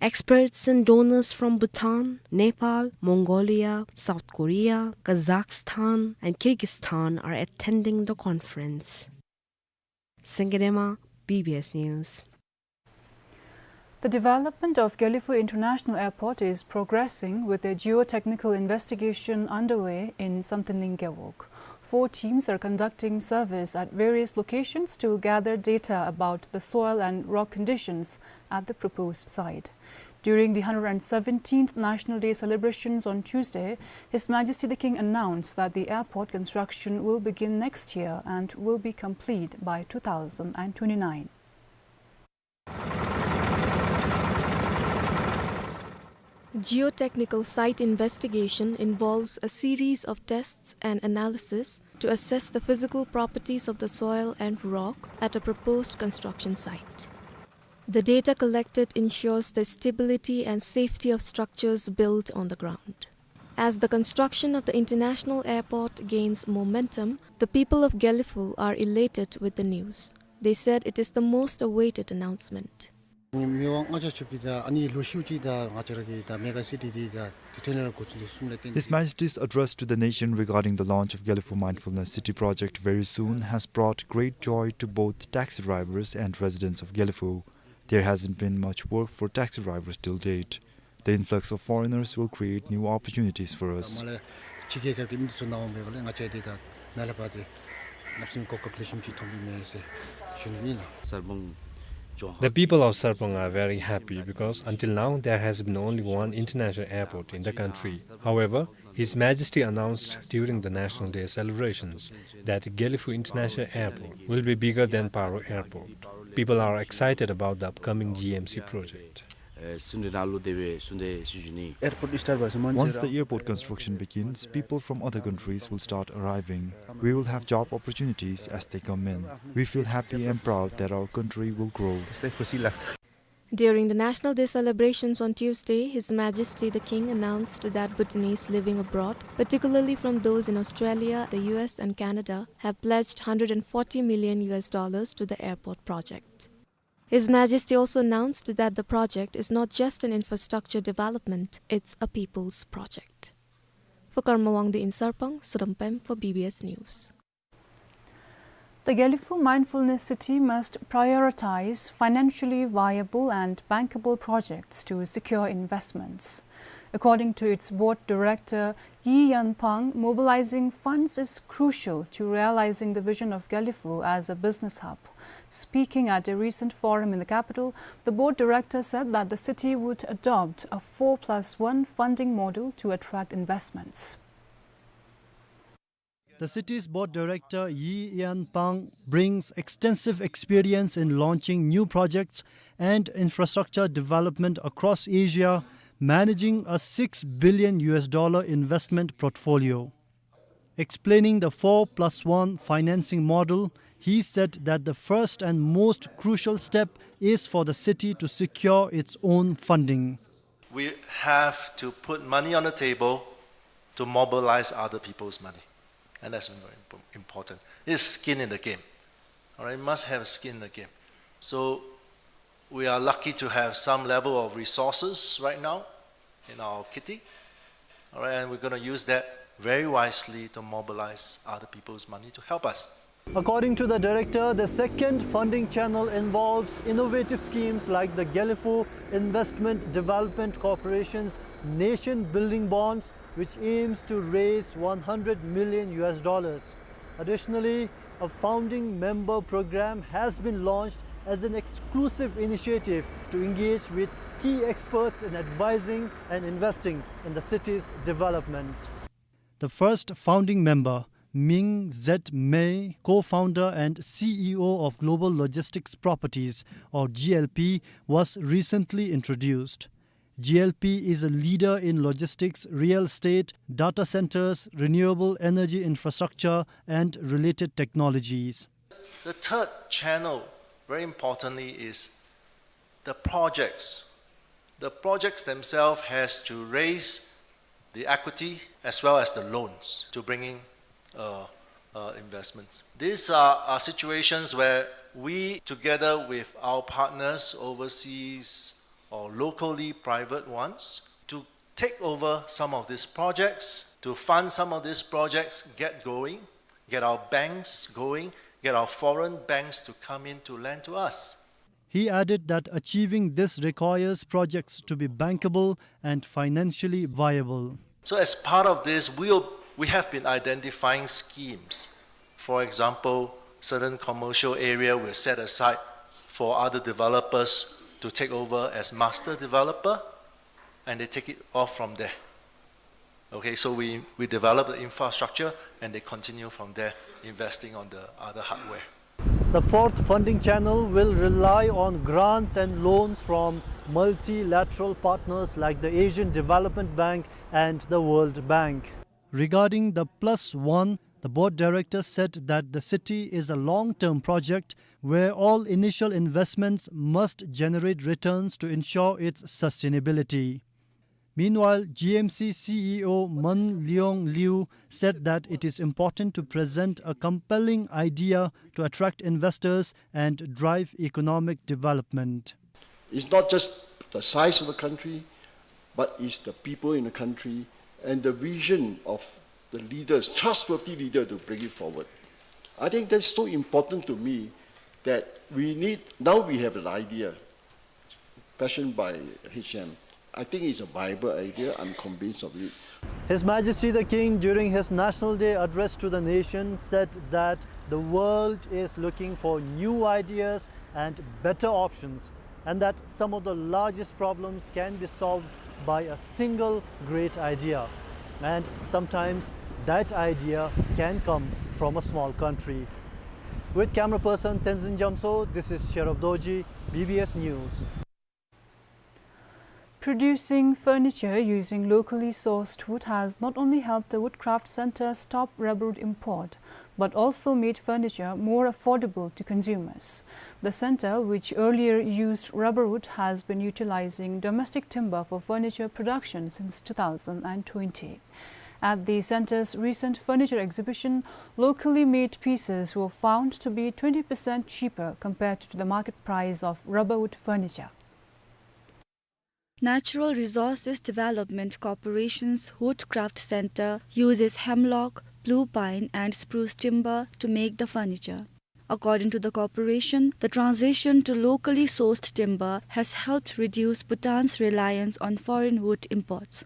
Experts and donors from Bhutan, Nepal, Mongolia, South Korea, Kazakhstan, and Kyrgyzstan are attending the conference. Sangay Dema, B B S News. The development of Gelephu International Airport is progressing, with a geotechnical investigation underway in Samtenling Gewog. Four teams are conducting surveys at various locations to gather data about the soil and rock conditions at the proposed site. During the hundred seventeenth National Day celebrations on Tuesday, His Majesty the King announced that the airport construction will begin next year and will be complete by two thousand and twenty-nine. Geotechnical site investigation involves a series of tests and analysis to assess the physical properties of the soil and rock at a proposed construction site. The data collected ensures the stability and safety of structures built on the ground. As the construction of the international airport gains momentum, the people of Gelephu are elated with the news. They said it is the most awaited announcement. His Majesty's address to the nation regarding the launch of Gelephu Mindfulness City project very soon has brought great joy to both taxi drivers and residents of Gelephu. There hasn't been much work for taxi drivers till date. The influx of foreigners will create new opportunities for us. The people of Sarpang are very happy because until now there has been only one international airport in the country. However, His Majesty announced during the National Day celebrations that Gelephu International Airport will be bigger than Paro Airport. People are excited about the upcoming G M C project. Once the airport construction begins, people from other countries will start arriving. We will have job opportunities as they come in. We feel happy and proud that our country will grow. During the National Day celebrations on Tuesday, His Majesty the King announced that Bhutanese living abroad, particularly from those in Australia, the U S and Canada, have pledged hundred and forty million U S dollars to the airport project. His Majesty also announced that the project is not just an infrastructure development, it's a people's project. For Karma Wangdi in Sarpang, Sadam Pem for B B S News. The Gelephu Mindfulness City must prioritize financially viable and bankable projects to secure investments. According to its board director, Yi Yanpang, mobilizing funds is crucial to realizing the vision of Gelephu as a business hub. Speaking at a recent forum in the capital, the board director said that the city would adopt a four plus one funding model to attract investments. The city's board director, Yi Yanpang, brings extensive experience in launching new projects and infrastructure development across Asia, managing a six billion U S dollar investment portfolio. Explaining the four plus one financing model, he said that the first and most crucial step is for the city to secure its own funding. We have to put money on the table to mobilize other people's money. And that's very impo-, important. It's skin in the game. All right, you must have skin in the game. So we are lucky to have some level of resources right now in our kitty. All right, and we're gonna use that very wisely to mobilize other people's money to help us. According to the director, the second funding channel involves innovative schemes like the Gelephu Investment Development Corporation's Nation Building Bonds, which aims to raise one hundred million U S dollars. Additionally, a founding member program has been launched as an exclusive initiative to engage with key experts in advising and investing in the city's development. The first founding member, Ming Z Mei, co-founder and C E O of Global Logistics Properties, or G L P, was recently introduced. G L P is a leader in logistics, real estate, data centers, renewable energy infrastructure, and related technologies. The third channel, very importantly, is the projects. The projects themselves has to raise the equity as well as the loans to bring in, uh, uh, investments. These are, are situations where we, together with our partners overseas or locally private ones, to take over some of these projects, to fund some of these projects, get going, get our banks going, get our foreign banks to come in to lend to us. He added that achieving this requires projects to be bankable and financially viable. So as part of this, we'll, we have been identifying schemes. For example, certain commercial area will set aside for other developers to take over as master developer, and they take it off from there. Okay, so we, we develop the infrastructure and they continue from there, investing on the other hardware. The fourth funding channel will rely on grants and loans from multilateral partners like the Asian Development Bank and the World Bank. Regarding the Plus One, the board director said that the city is a long-term project where all initial investments must generate returns to ensure its sustainability. Meanwhile, G M C C E O Mun Leung Liu said that it is important to present a compelling idea to attract investors and drive economic development. It's not just the size of the country, but it's the people in the country and the vision of the leaders, trustworthy leader to bring it forward. I think that's so important to me that we need, now we have an idea fashioned by H M. I think it's a viable idea. I'm convinced of it. His Majesty the King, during his National Day address to the nation, said that the world is looking for new ideas and better options, and that some of the largest problems can be solved by a single great idea. And sometimes that idea can come from a small country. With camera person Tenzin Jamso, this is Sherub Dorji, B B S News. Producing furniture using locally sourced wood has not only helped the Woodcraft Centre stop rubber wood import, but also made furniture more affordable to consumers. The centre, which earlier used rubber wood, has been utilising domestic timber for furniture production since two thousand and twenty. At the centre's recent furniture exhibition, locally made pieces were found to be twenty percent cheaper compared to the market price of rubber wood furniture. Natural Resources Development Corporation's Woodcraft Centre uses hemlock, blue pine and spruce timber to make the furniture. According to the corporation, the transition to locally sourced timber has helped reduce Bhutan's reliance on foreign wood imports.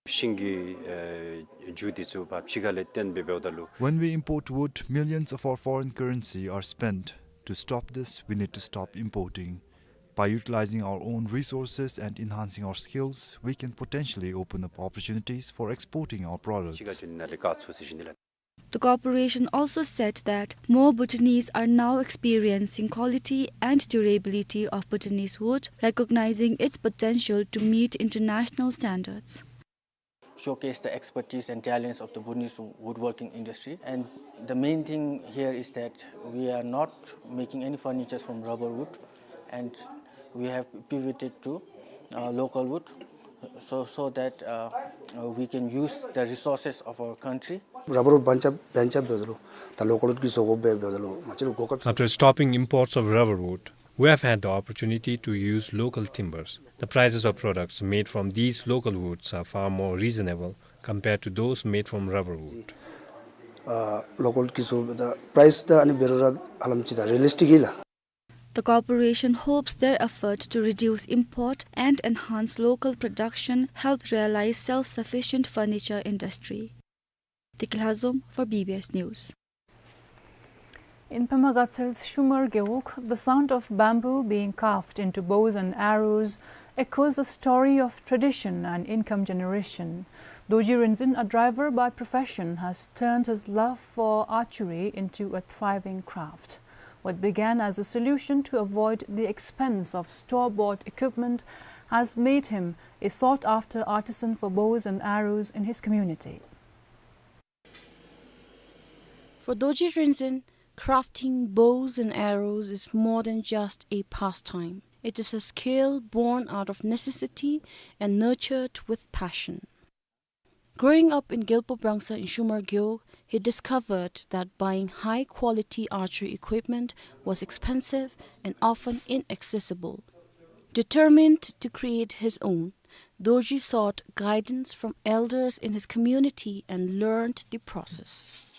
ཤིང་གི་ཨེ་རྒྱུ་འདི་ཚུ་ཕར་ཕྱི་ཁ་ལས་བཏོན་སྦེ་འབདཝ་ད་ལུ། When we import wood, millions of our foreign currency are spent. To stop this, we need to stop importing. By utilizing our own resources and enhancing our skills, we can potentially open up opportunities for exporting our products. ཕྱི་ཁ་རྒྱུ་ནང་ལས་བཀག་ཚུགས་ཟེར་ཞུ་ནི་ལགས། The corporation also said that more Bhutanese are now experiencing quality and durability of Bhutanese wood, recognizing its potential to meet international standards. Showcase the expertise and talents of the Bhutanese woodworking industry. And the main thing here is that we are not making any furnitures from rubber wood, and we have pivoted to uh, local wood, so, so that uh, uh, we can use the resources of our country. Rubber wood བང་ཆ་བང་ཆ་འབདཝ་ད་ལུ་ད་local wood གི་བཟོ་དགོཔ་འབདཝ་ད་ལུ་ང་བཅས་ལུ་གོ་སྐབས། After stopping imports of rubber wood, We have had the opportunity to use local timbers. The prices of products made from these local woods are far more reasonable compared to those made from rubber wood. ཨ་ལོ་ཀཱལ་གྱི་བཟོ་སྦེ་ད་པ་རའིསི་ད་ཨ་ནི་འབད་རུང་ར་ཧ་ལམ་ཅིག་ད་རི་ཡ་ལི་སི་ཊིཀ་ཨིན་ལགས། The corporation hopes their effort to reduce import and enhance local production help realize self-sufficient furniture industry. Tiki Lhazom for B B S News. In Pema Gatsel's Shumar Gewog, the sound of bamboo being carved into bows and arrows echoes a story of tradition and income generation. Dorji Rinzin, a driver by profession, has turned his love for archery into a thriving craft. What began as a solution to avoid the expense of store-bought equipment has made him a sought-after artisan for bows and arrows in his community. For Dorji Rinzin, crafting bows and arrows is more than just a pastime. It is a skill born out of necessity and nurtured with passion. Growing up in Gyalpo Brangsa in Shumar Gewog, he discovered that buying high-quality archery equipment was expensive and often inaccessible. Determined to create his own, Dorji sought guidance from elders in his community and learned the process.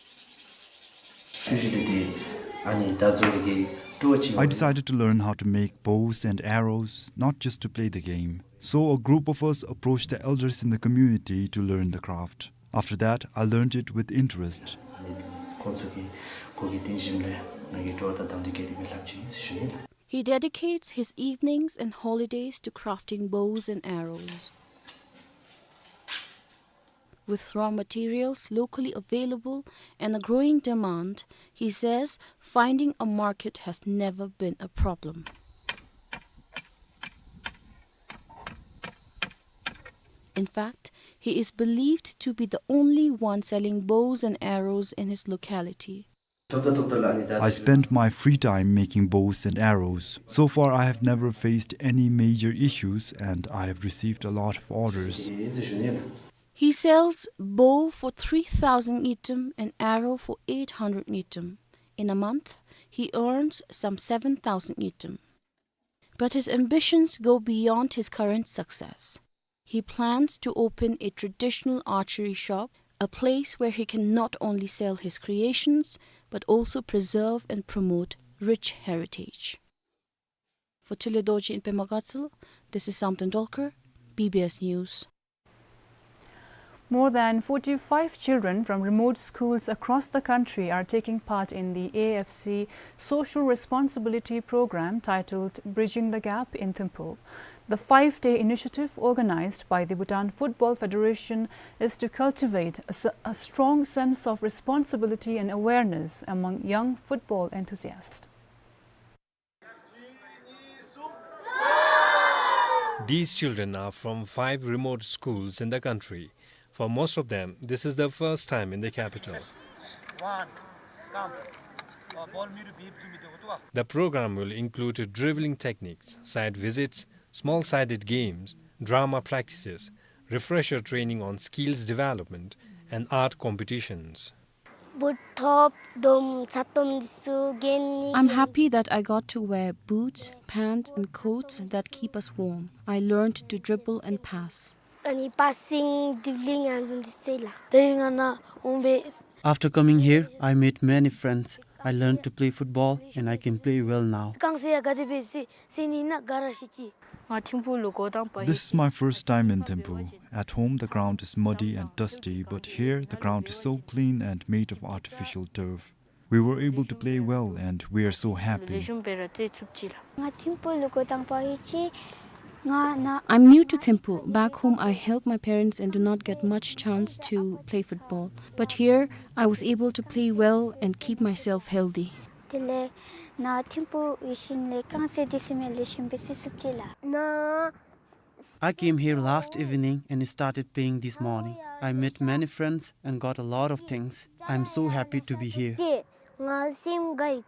I decided to learn how to make bows and arrows, not just to play the game. So a group of us approached the elders in the community to learn the craft. After that, I learned it with interest. He dedicates his evenings and holidays to crafting bows and arrows. With raw materials locally available and a growing demand, he says finding a market has never been a problem. In fact, he is believed to be the only one selling bows and arrows in his locality. I spend my free time making bows and arrows. So far, I have never faced any major issues, and I have received a lot of orders. He sells bow for three thousand ngultrum and arrow for eight hundred ngultrum. In a month, he earns some seven thousand ngultrum. But his ambitions go beyond his current success. He plans to open a traditional archery shop, a place where he can not only sell his creations, but also preserve and promote rich heritage. For Thulay Dorji in Pema Gatsal, this is Samten Dolkar, B B S News. More than forty-five children from remote schools across the country are taking part in the A F C social responsibility program titled Bridging the Gap in Thimphu. The five-day initiative organized by the Bhutan Football Federation is to cultivate a s-, a strong sense of responsibility and awareness among young football enthusiasts. These children are from five remote schools in the country. For most of them, this is their first time in the capital. The program will include dribbling techniques, site visits, small-sided games, drama practices, refresher training on skills development, and art competitions. I'm happy that I got to wear boots, pants, and coats that keep us warm. I learned to dribble and pass. After coming here, I made many friends. I learned to play football and I can play well now. This is my first time in Thimphu. At home, the ground is muddy and dusty, but here, the ground is so clean and made of artificial turf. We were able to play well, and we are so happy. I'm new to Thimphu. Back home, I help my parents and do not get much chance to play football. But here, I was able to play well and keep myself healthy. དེ་ལས་ནཱ་ཐིམ་ཕུག་ཡོད་ཞིནམ་ལས་རྐང་རྩེད་འདི་ཚུ་མི་ལེགས་ཤོམ་སྦེ་རྩེད་ཚུགསཔ་ཅིག་ལགས། I came here last evening and started playing this morning. I met many friends and got a lot of things. I'm so happy to be here.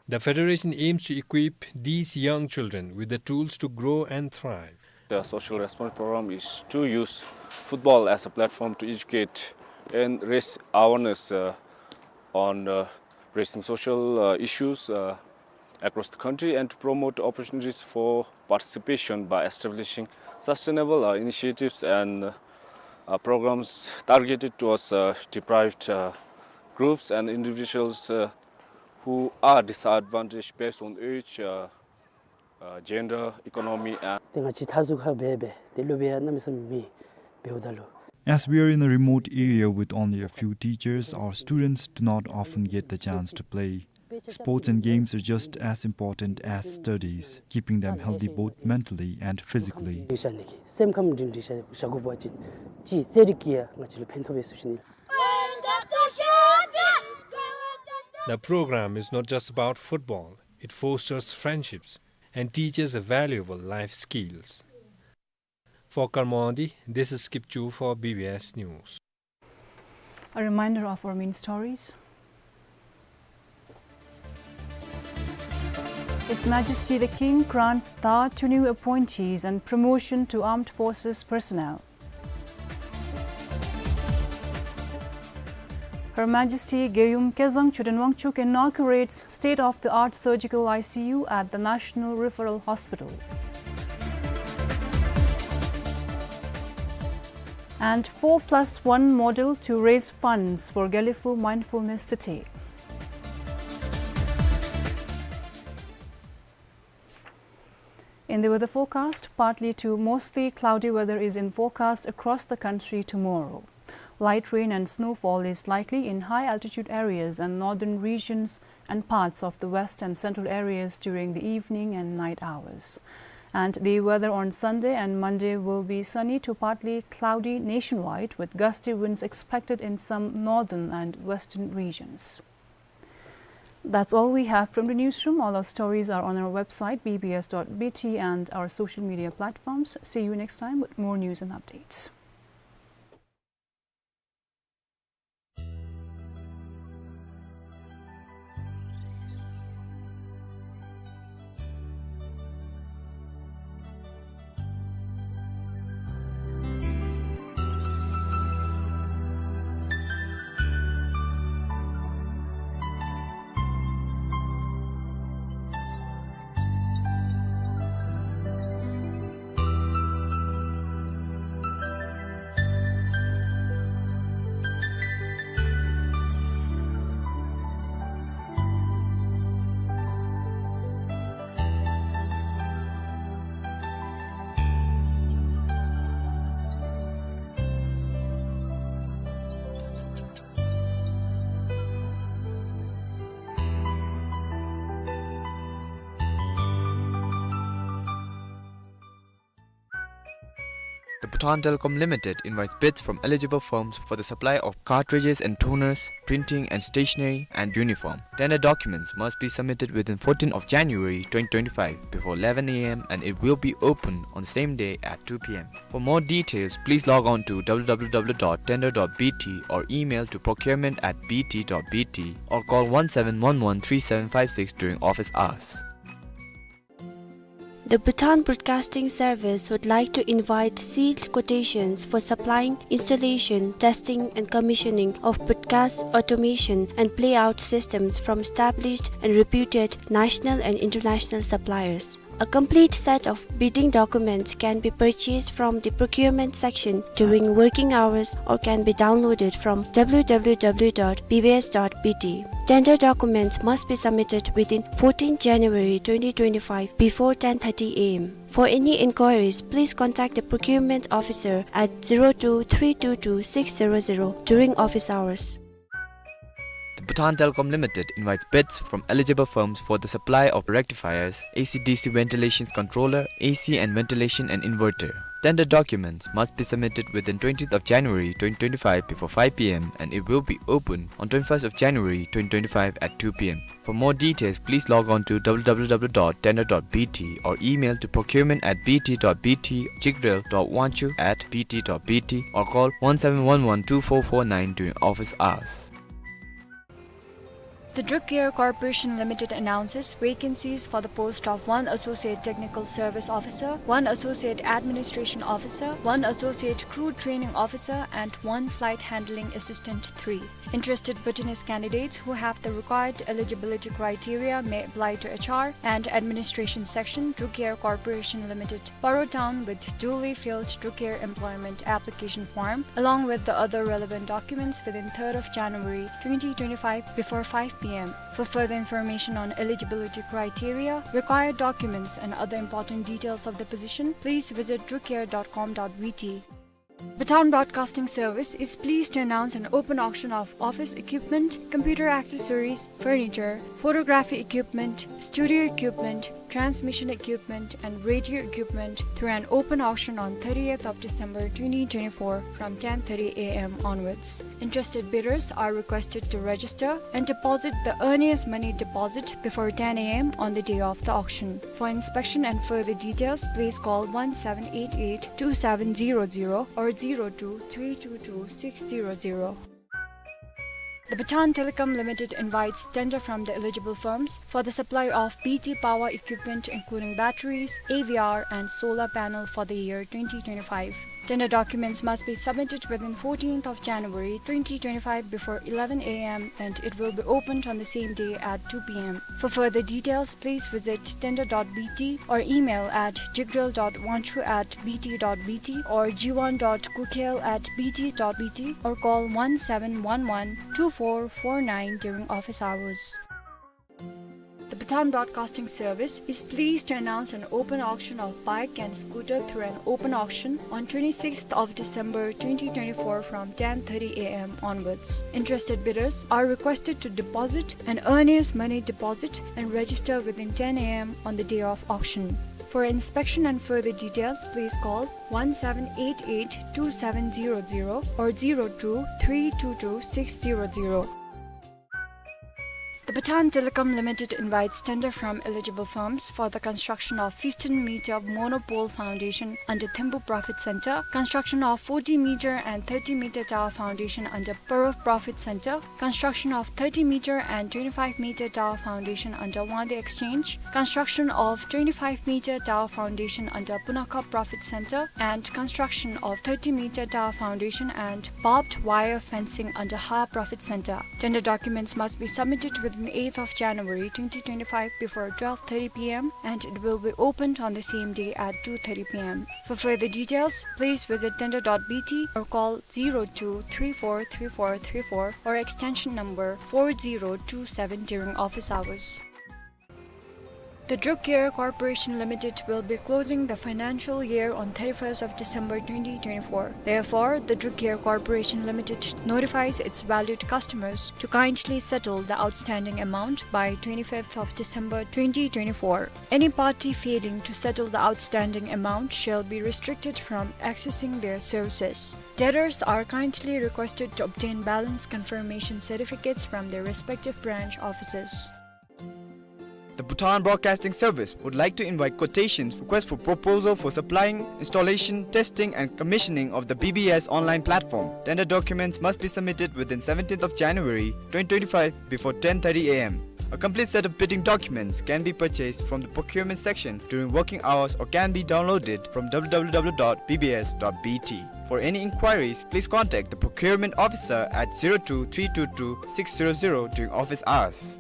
The federation aims to equip these young children with the tools to grow and thrive. The social response program is to use football as a platform to educate and raise awareness, uh, on, uh, raising social, uh, issues, uh, across the country and to promote opportunities for participation by establishing sustainable, uh, initiatives and, uh, programs targeted towards, uh, deprived, uh, groups and individuals, uh, who are disadvantaged based on age, uh, uh, gender, economy, and ཏེ་ང་བཅས་མཐའ་ཟུར་ཁར་འབད་འབད་ཏེ་སློབ་དཔོན་ཡང་གནམ་མེད་ས་མེད་མེད། འབདཝ་ད་ལུ As we are in a remote area with only a few teachers, our students do not often get the chance to play. Sports and games are just as important as studies, keeping them healthy both mentally and physically. སེམས་ཁམས་སྒྲིང་སྒྲིང་བཞག་དགོཔ་ཅིན་ཅིག་རྩེད་རིགས་ཀྱིས་ཡང་ང་བཅས་ལུ་ཕན་ཐོགས་པས་ཟེར་ཞུ་ནི། The program is not just about football, it fosters friendships and teaches valuable life skills. For Karmondi, this is Skip Chu for B B S News. A reminder of our main stories. His Majesty the King grants Dhar to new appointees and promotion to armed forces personnel. Her Majesty Geyum Kezang Choden Wangchuck inaugurates state-of-the-art surgical I C U at the National Referral Hospital. And four plus one model to raise funds for Gelephu Mindfulness City. In the weather forecast, partly to mostly cloudy weather is in forecast across the country tomorrow. Light rain and snowfall is likely in high altitude areas and northern regions and parts of the west and central areas during the evening and night hours. And the weather on Sunday and Monday will be sunny to partly cloudy nationwide, with gusty winds expected in some northern and western regions. That's all we have from the newsroom. All our stories are on our website, B B S dot B T, and our social media platforms. See you next time with more news and updates. The Bhutan Telecom Limited invites bids from eligible firms for the supply of cartridges and toners, printing and stationery, and uniform. Tender documents must be submitted within fourteenth of January twenty twenty-five before eleven A M and it will be open on the same day at two P M. For more details, please log on to W W W dot tender dot B T or email to procurement at B T dot B T or call one seven one one three seven five six during office hours. The Bhutan Broadcasting Service would like to invite sealed quotations for supplying, installation, testing and commissioning of broadcast automation and playout systems from established and reputed national and international suppliers. A complete set of bidding documents can be purchased from the procurement section during working hours or can be downloaded from W W W dot B B S dot B T. Tender documents must be submitted within fourteenth January twenty twenty-five before ten thirty A M. For any inquiries, please contact the procurement officer at zero two three two two six zero zero during office hours. The Bhutan Telecom Limited invites bids from eligible firms for the supply of rectifiers, A C D C ventilation controller, A C and ventilation and inverter. Tender documents must be submitted within twentieth of January twenty twenty-five before five P M and it will be open on twenty-first of January twenty twenty-five at two P M. For more details, please log on to W W W dot tender dot B T or email to procurement at B T dot B T, chigrel dot wanchu at B T dot B T or call one seven one one two four four nine during office hours. The Druk Care Corporation Limited announces vacancies for the post of one Associate Technical Service Officer, one Associate Administration Officer, one Associate Crew Training Officer, and one Flight Handling Assistant three. Interested Bhutanese candidates who have the required eligibility criteria may apply to H R and Administration Section, Druk Care Corporation Limited, Paro Town, with duly filled Druk Care employment application form, along with the other relevant documents, within third of January twenty twenty-five before five P M. For further information on eligibility criteria, required documents, and other important details of the position, please visit drukcare dot com dot B T. Bhutan Broadcasting Service is pleased to announce an open auction of office equipment, computer accessories, furniture, photography equipment, studio equipment, transmission equipment, and radio equipment through an open auction on thirtieth of December twenty twenty-four from ten thirty A M onwards. Interested bidders are requested to register and deposit the earnest money deposit before ten A M on the day of the auction. For inspection and further details, please call one seven eight eight two seven zero zero or zero two three two two six zero zero. The Bhutan Telecom Limited invites tender from the eligible firms for the supply of B T power equipment, including batteries, A V R, and solar panel, for the year twenty twenty-five. Tender documents must be submitted within fourteenth of January twenty twenty-five before eleven A M, and it will be opened on the same day at two P M. For further details, please visit tender dot B T or email at jigdrel dot wangchuk at B T dot B T or G one dot kukhel at B T dot B T or call one seven one one two four four nine during office hours. The Bhutan Broadcasting Service is pleased to announce an open auction of bike and scooter through an open auction on twenty-sixth of December twenty twenty-four from ten thirty A M onwards. Interested bidders are requested to deposit an earnest money deposit and register within ten A M on the day of auction. For inspection and further details, please call one seven eight eight two seven zero zero or zero two three two two six zero zero. The Bhutan Telecom Limited invites tender from eligible firms for the construction of fifteen meter monopole foundation under Thempu Profit Center, construction of forty meter and thirty meter tower foundation under Paro Profit Center, construction of thirty meter and twenty-five meter tower foundation under Wangdue Exchange, construction of twenty-five meter tower foundation under Punakha Profit Center, and construction of thirty meter tower foundation and barbed wire fencing under Ha Profit Center. Tender documents must be submitted within eighth of January twenty twenty-five before twelve thirty P M, and it will be opened on the same day at two thirty P M. For further details, please visit tender dot B T or call zero two three four three four three four or extension number four zero two seven during office hours. The Druk Care Corporation Limited will be closing the financial year on thirty-first of December twenty twenty-four. Therefore, the Druk Care Corporation Limited notifies its valued customers to kindly settle the outstanding amount by twenty-fifth of December twenty twenty-four. Any party failing to settle the outstanding amount shall be restricted from accessing their services. Debtors are kindly requested to obtain balance confirmation certificates from their respective branch offices. The Bhutan Broadcasting Service would like to invite quotations, request for proposal for supplying, installation, testing, and commissioning of the B B S online platform. Tender documents must be submitted within seventeenth of January twenty twenty-five before ten thirty A M. A complete set of bidding documents can be purchased from the procurement section during working hours or can be downloaded from W W W dot B B S dot B T. For any inquiries, please contact the procurement officer at zero two three two two six zero zero during office hours.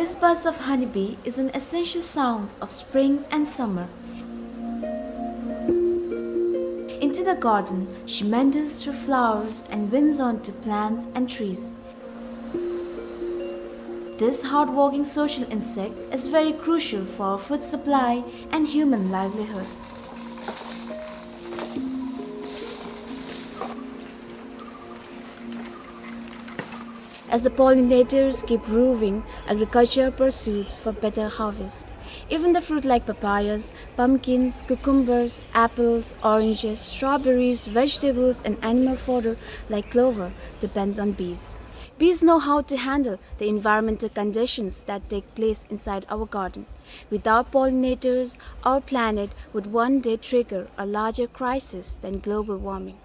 This buzz of honeybee is an essential sound of spring and summer. Into the garden, she meanders through flowers and winds onto plants and trees. This hardworking social insect is very crucial for food supply and human livelihood. As the pollinators keep roving, agriculture pursues for better harvest. Even the fruit like papayas, pumpkins, cucumbers, apples, oranges, strawberries, vegetables, and animal fodder like clover depends on bees. Bees know how to handle the environmental conditions that take place inside our garden. Without pollinators, our planet would one day trigger a larger crisis than global warming.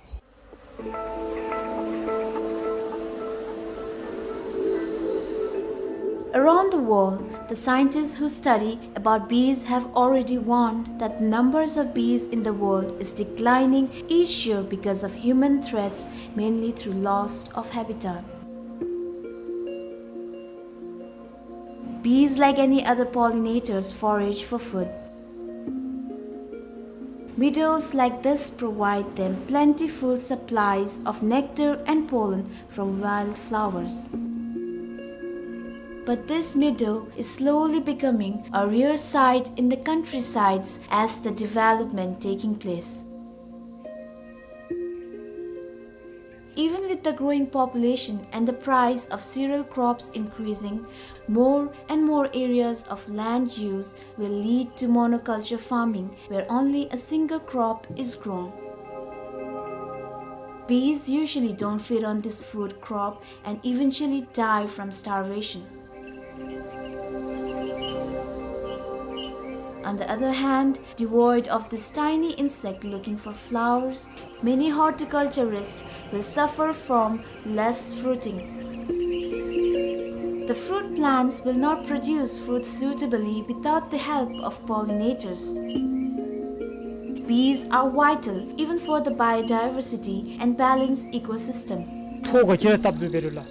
Around the world, the scientists who study about bees have already warned that the numbers of bees in the world is declining each year because of human threats, mainly through loss of habitat. Bees, like any other pollinators, forage for food. Meadows like this provide them plentiful supplies of nectar and pollen from wildflowers. But this meadow is slowly becoming a rare sight in the countrysides as the development taking place. Even with the growing population and the price of cereal crops increasing, more and more areas of land use will lead to monoculture farming, where only a single crop is grown. Bees usually don't feed on this food crop and eventually die from starvation. On the other hand, devoid of this tiny insect looking for flowers, many horticulturists will suffer from less fruiting. The fruit plants will not produce fruit suitably without the help of pollinators. Bees are vital even for the biodiversity and balanced ecosystem. ཐོག་ག་ཅི་ར་སྟབས་བདེ་རུ་ལ།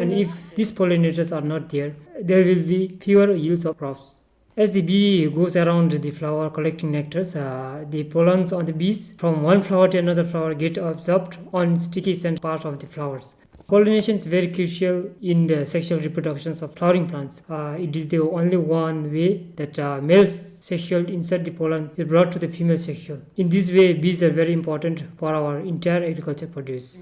And if these pollinators are not there, there will be fewer yields of crops. As the bee goes around the flower collecting nectars, uh, the pollens on the bees from one flower to another flower get absorbed on sticky scent part of the flowers. Pollination is very crucial in the sexual reproductions of flowering plants. Uh, it is the only one way that, uh, male sexual insert, the pollen, is brought to the female sexual. In this way, bees are very important for our entire agriculture produce.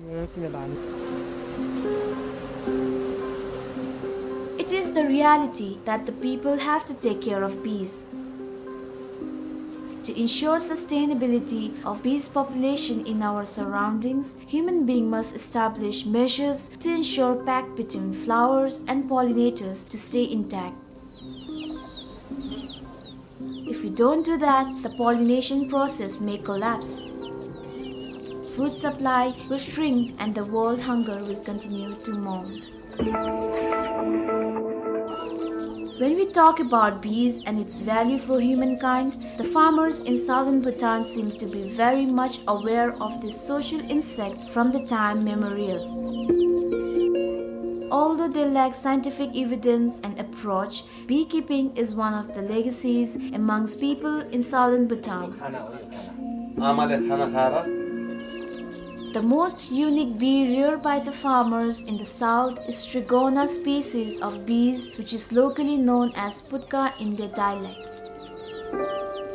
It is the reality that the people have to take care of bees. To ensure sustainability of bees population in our surroundings, human being must establish measures to ensure pact between flowers and pollinators to stay intact. If we don't do that, the pollination process may collapse. Food supply will shrink and the world hunger will continue to mount. When we talk about bees and its value for humankind, the farmers in southern Bhutan seem to be very much aware of this social insect from the time memorial. Although they lack scientific evidence and approach, beekeeping is one of the legacies amongst people in southern Bhutan. The most unique bee reared by the farmers in the south is Trigona species of bees, which is locally known as putka in their dialect.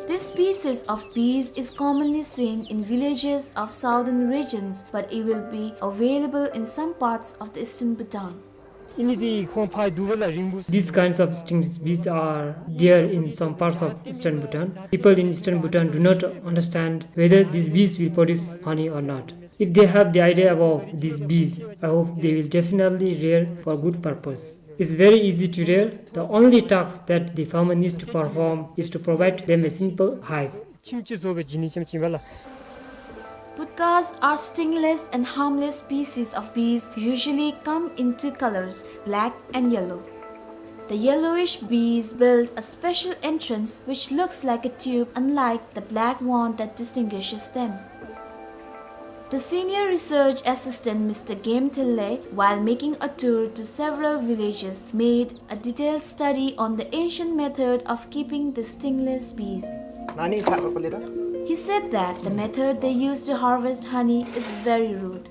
This species of bees is commonly seen in villages of southern regions, but it will be available in some parts of the eastern Bhutan. These kinds of stingless bees are there in some parts of eastern Bhutan. People in eastern Bhutan do not understand whether these bees will produce honey or not. If they have the idea about these bees, I hope they will definitely rear for good purpose. It's very easy to rear. The only task that the farmer needs to perform is to provide them a simple hive. Putkas are stingless and harmless species of bees, usually come in two colors, black and yellow. The yellowish bees build a special entrance which looks like a tube, unlike the black one that distinguishes them. The senior research assistant, Mister Game Thille, while making a tour to several villages, made a detailed study on the ancient method of keeping the stingless bees. He said that the method they used to harvest honey is very rude.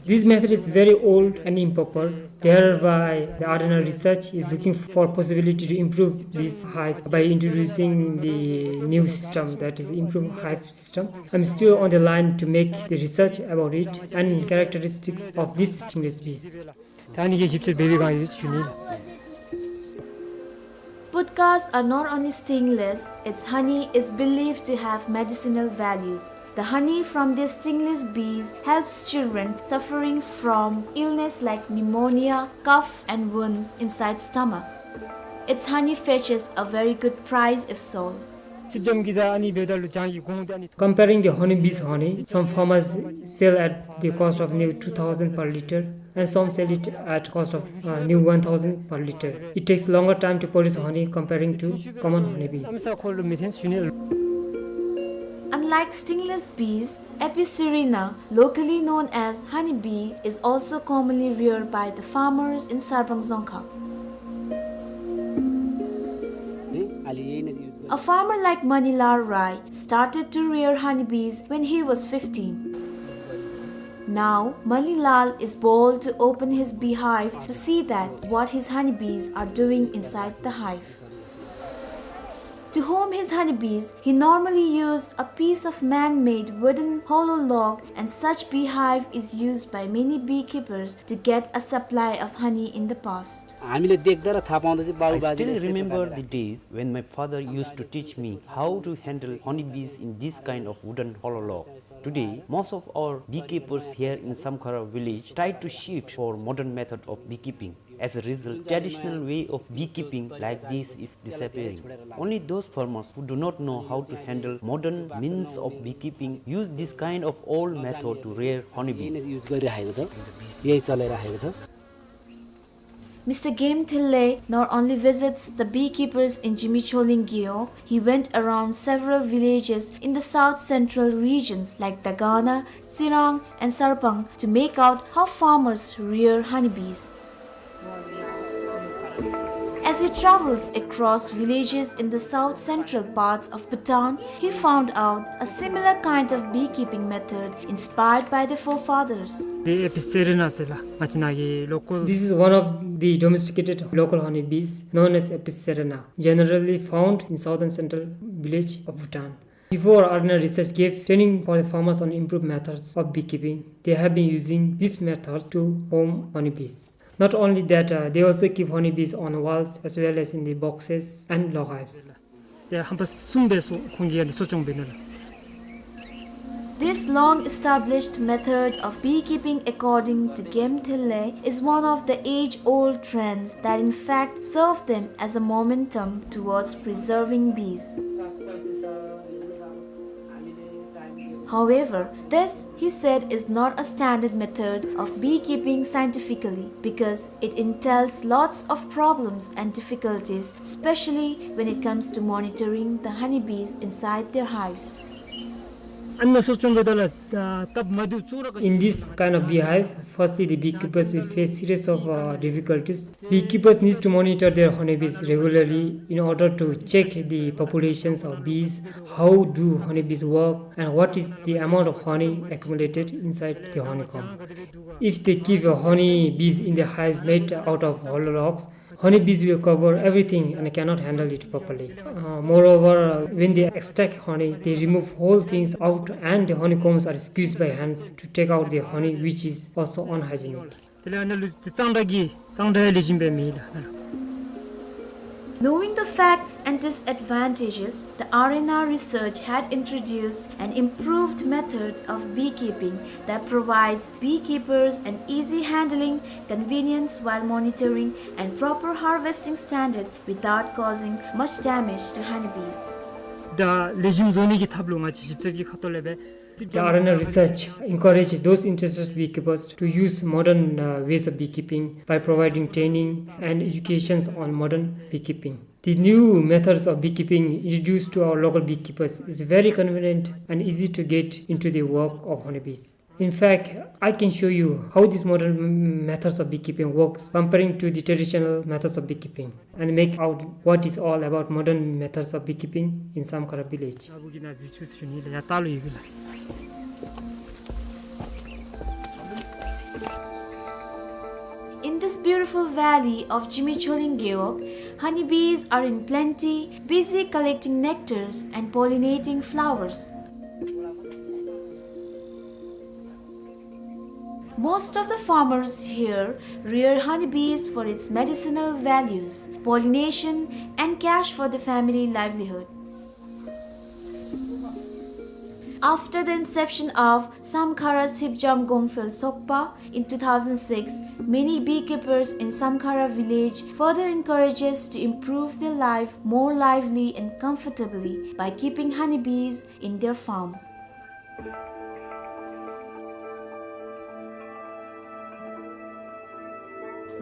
This method is very old and improper. Thereby, the R N R research is looking for possibility to improve this hive by introducing the new system, that is improved hive system. I'm still on the line to make the research about it and characteristics of these stingless bees. Putkas are not only stingless, its honey is believed to have medicinal values. The honey from these stingless bees helps children suffering from illness like pneumonia, cough, and wounds inside stomach. Its honey fetches a very good price if sold. Comparing the honeybees' honey, some farmers sell at the cost of near two thousand per liter, and some sell it at cost of, uh, near one thousand per liter. It takes longer time to produce honey comparing to common honeybees. Unlike stingless bees, Apis cerana, locally known as honeybee, is also commonly reared by the farmers in Sarpang Dzongkha. A farmer like Manilal Rai started to rear honeybees when he was fifteen. Now, Manilal is bold to open his beehive to see that what his honeybees are doing inside the hive. To home his honeybees, he normally used a piece of man-made wooden hollow log, and such beehive is used by many beekeepers to get a supply of honey in the past. I still remember the days when my father used to teach me how to handle honeybees in this kind of wooden hollow log. Today, most of our beekeepers here in Samkhara village try to shift for modern method of beekeeping. As a result, traditional way of beekeeping like this is disappearing. Only those farmers who do not know how to handle modern means of beekeeping use this kind of old method to rear honeybees. Mister Game Thille not only visits the beekeepers in Jimicholing Gewog, he went around several villages in the south central regions like Dagana, Tsirang, and Sarpang to make out how farmers rear honeybees. As he travels across villages in the south central parts of Bhutan, he found out a similar kind of beekeeping method inspired by the forefathers. This is one of the domesticated local honeybees known as Apis cerana, generally found in southern central village of Bhutan. Before, ordinary research gave training for the farmers on improved methods of beekeeping. They have been using this method to home honeybees. Not only that, uh, they also keep honeybees on walls as well as in the boxes and log hives. This long-established method of beekeeping, according to Game Thille, is one of the age-old trends that in fact serve them as a momentum towards preserving bees. However, this, he said, is not a standard method of beekeeping scientifically because it entails lots of problems and difficulties, especially when it comes to monitoring the honeybees inside their hives. In this kind of beehive, firstly, the beekeepers will face series of, uh, difficulties. Beekeepers need to monitor their honeybees regularly in order to check the populations of bees, how do honeybees work, and what is the amount of honey accumulated inside the honeycomb. If they keep honeybees in the hives made out of hollow logs, honeybees will cover everything and cannot handle it properly. Uh, moreover, uh, when they extract honey, they remove whole things out and the honeycombs are squeezed by hands to take out the honey, which is also unhygienic. Knowing the facts and disadvantages, the R N R research had introduced an improved method of beekeeping that provides beekeepers an easy handling, convenience while monitoring, and proper harvesting standard without causing much damage to honeybees. ད་ལེགས་ཤོམ་བཟོ་ནི་གི་ཐབས་ལུ་ང་བཅས་ཞིབ་འཚོལ་གྱི་ཁ་ཐུག་ལས་སྦེ་ The R N R research encourage those interested beekeepers to use modern, uh, ways of beekeeping by providing training and educations on modern beekeeping. The new methods of beekeeping introduced to our local beekeepers is very convenient and easy to get into the work of honeybees. In fact, I can show you how these modern m-, methods of beekeeping works comparing to the traditional methods of beekeeping and make out what is all about modern methods of beekeeping in Samkhara village. In this beautiful valley of Jimi Choling Gewog, honeybees are in plenty, busy collecting nectars and pollinating flowers. Most of the farmers here rear honeybees for its medicinal values, pollination, and cash for the family livelihood. After the inception of Samkhara Sipjam Gongphel Sokpa in two thousand six, many beekeepers in Samkhara village further encourages to improve their life more lively and comfortably by keeping honeybees in their farm.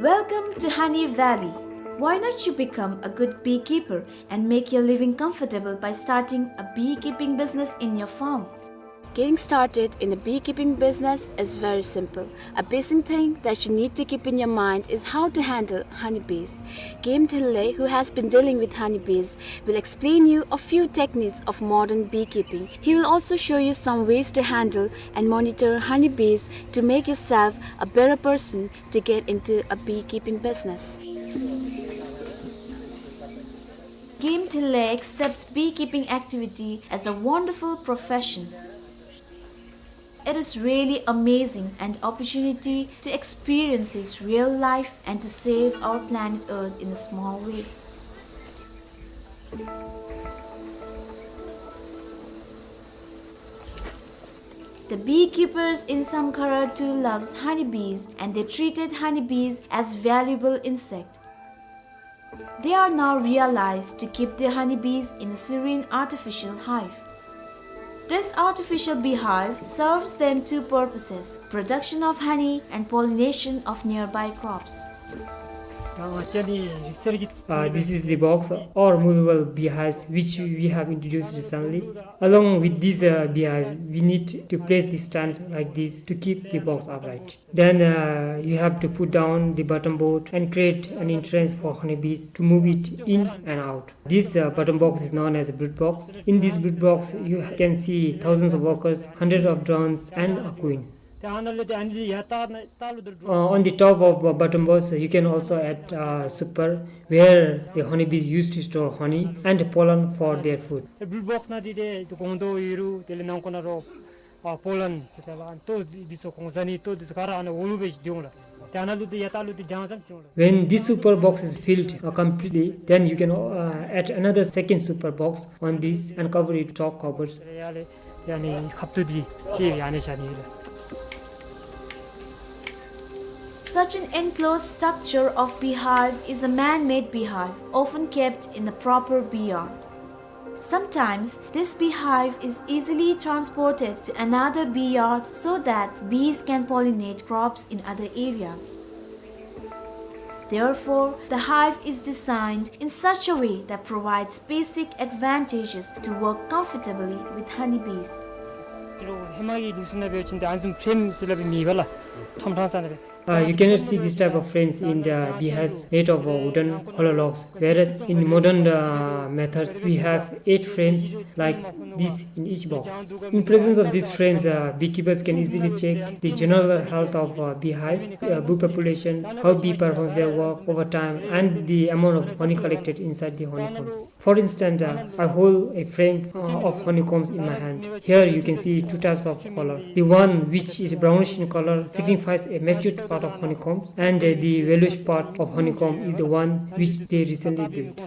Welcome to Honey Valley. Why not you become a good beekeeper and make your living comfortable by starting a beekeeping business in your farm? Getting started in a beekeeping business is very simple. A basic thing that you need to keep in your mind is how to handle honeybees. Game Thille, who has been dealing with honeybees, will explain you a few techniques of modern beekeeping. He will also show you some ways to handle and monitor honeybees to make yourself a better person to get into a beekeeping business. Game Thille accepts beekeeping activity as a wonderful profession. It is really amazing an opportunity to experience his real life and to save our planet Earth in a small way. The beekeepers in Samkhara too loves honeybees, and they treated honeybees as valuable insect. They are now realized to keep their honeybees in a serene artificial hive. This artificial beehive serves them two purposes, production of honey and pollination of nearby crops. Uh, this is the box or movable beehives which we have introduced recently. Along with this, uh, beehive, we need to place the stand like this to keep the box upright. Then, uh, you have to put down the bottom board and create an entrance for honeybees to move it in and out. This, uh, bottom box is known as a brood box. In this brood box, you can see thousands of workers, hundreds of drones, and a queen. Uh, on the top of, uh, bottom box, you can also add, uh, super, where the honeybees used to store honey and pollen for their food. ཨེ་བུལ་བོགས་ནང་འདི་ཏེ་ཏེ་སྒོང་རྡོག་ཡོད་རུང་དེ་ལས་ནང་ཁོག་ནང་རོ་ཨ་པོ་ལན་ཟེར་ཏེ་ལགས། ཨ་ལྟོ་འདི་ཚུ་གོང་ས་ནི་ལྟོ་འདི་ཚུ་ག་ར་ཨ་ནཱ་འོག་ལུ་སྦེ་སྡོད་འོང་ལགས། ཏེ་ཨ་ནཱ་ལུ་ཏེ་ཡར་ལྟག་ལུ་ཏེ་གྱང་ཙམ་སྡོད་འོང་ལགས། When this super box is filled, uh, completely, then you can, uh, add another second super box on this and cover it with top covers. ཡར་ལས་ཡར་ནི་ཁབ་ཏོ་འདི་ཅིག་ཡར་ནི་བཞག་ནི་ལགས། Such an enclosed structure of beehive is a man-made beehive, often kept in a proper bee yard. Sometimes, this beehive is easily transported to another bee yard so that bees can pollinate crops in other areas. Therefore, the hive is designed in such a way that provides basic advantages to work comfortably with honeybees. ཧེ་མ་གི་ལུགས་སྲོལ་ནང་འབད་བ་ཅིན་ཏེ་ཨ་ནི་བཟུམ་ཕྲེམ་ཟེར་སླབ་པའི་མེད་པས་ལགས། ཐོམ་ཕྲང་ས་ནང་སྦེ། Uh, you cannot see this type of frames in the beehives made of, uh, wooden hollow logs, whereas in modern, uh, methods we have eight frames like this in each box. In presence of these frames, uh, beekeepers can easily check the general health of, uh, beehive, uh, bee population, how bee performs their work over time, and the amount of honey collected inside the honeycombs. For instance, uh, I hold a frame, uh, of honeycombs in my hand. Here you can see two types of color. The one which is brownish in color signifies a matured part of honeycombs, and, uh, the yellowish part of honeycomb is the one which they recently built.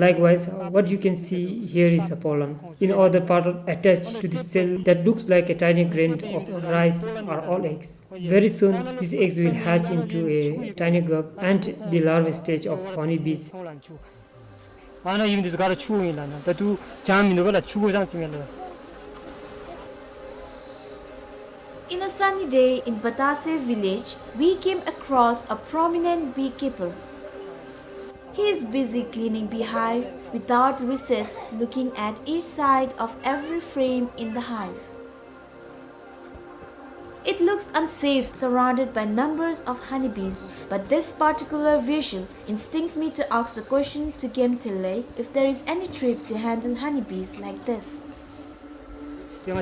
Likewise, uh, what you can see here is a pollen. In other part attached to the cell that looks like a tiny grain of rice are all eggs. Very soon, these eggs will hatch into a tiny grub and the larva stage of honeybees. ཨ་ནཱ་ཡུམ་འདི་ཚུ་ག་ར་ཕྱུ་གུ་ཨིན་ལགས། ཨ་ནཱ་ད་ལྟོ་གྱང་མིན་འདུག་པས་ལགས། ཕྱུ་གུ་ཙམ་ཅིག་ཨིན་ལགས། In a sunny day in Batase village, we came across a prominent beekeeper. He is busy cleaning beehives without recessed, looking at each side of every frame in the hive. It looks unsafe, surrounded by numbers of honeybees, but this particular visual instincts me to ask the question to Gemtele if there is any trick to handle honeybees like this. Uh,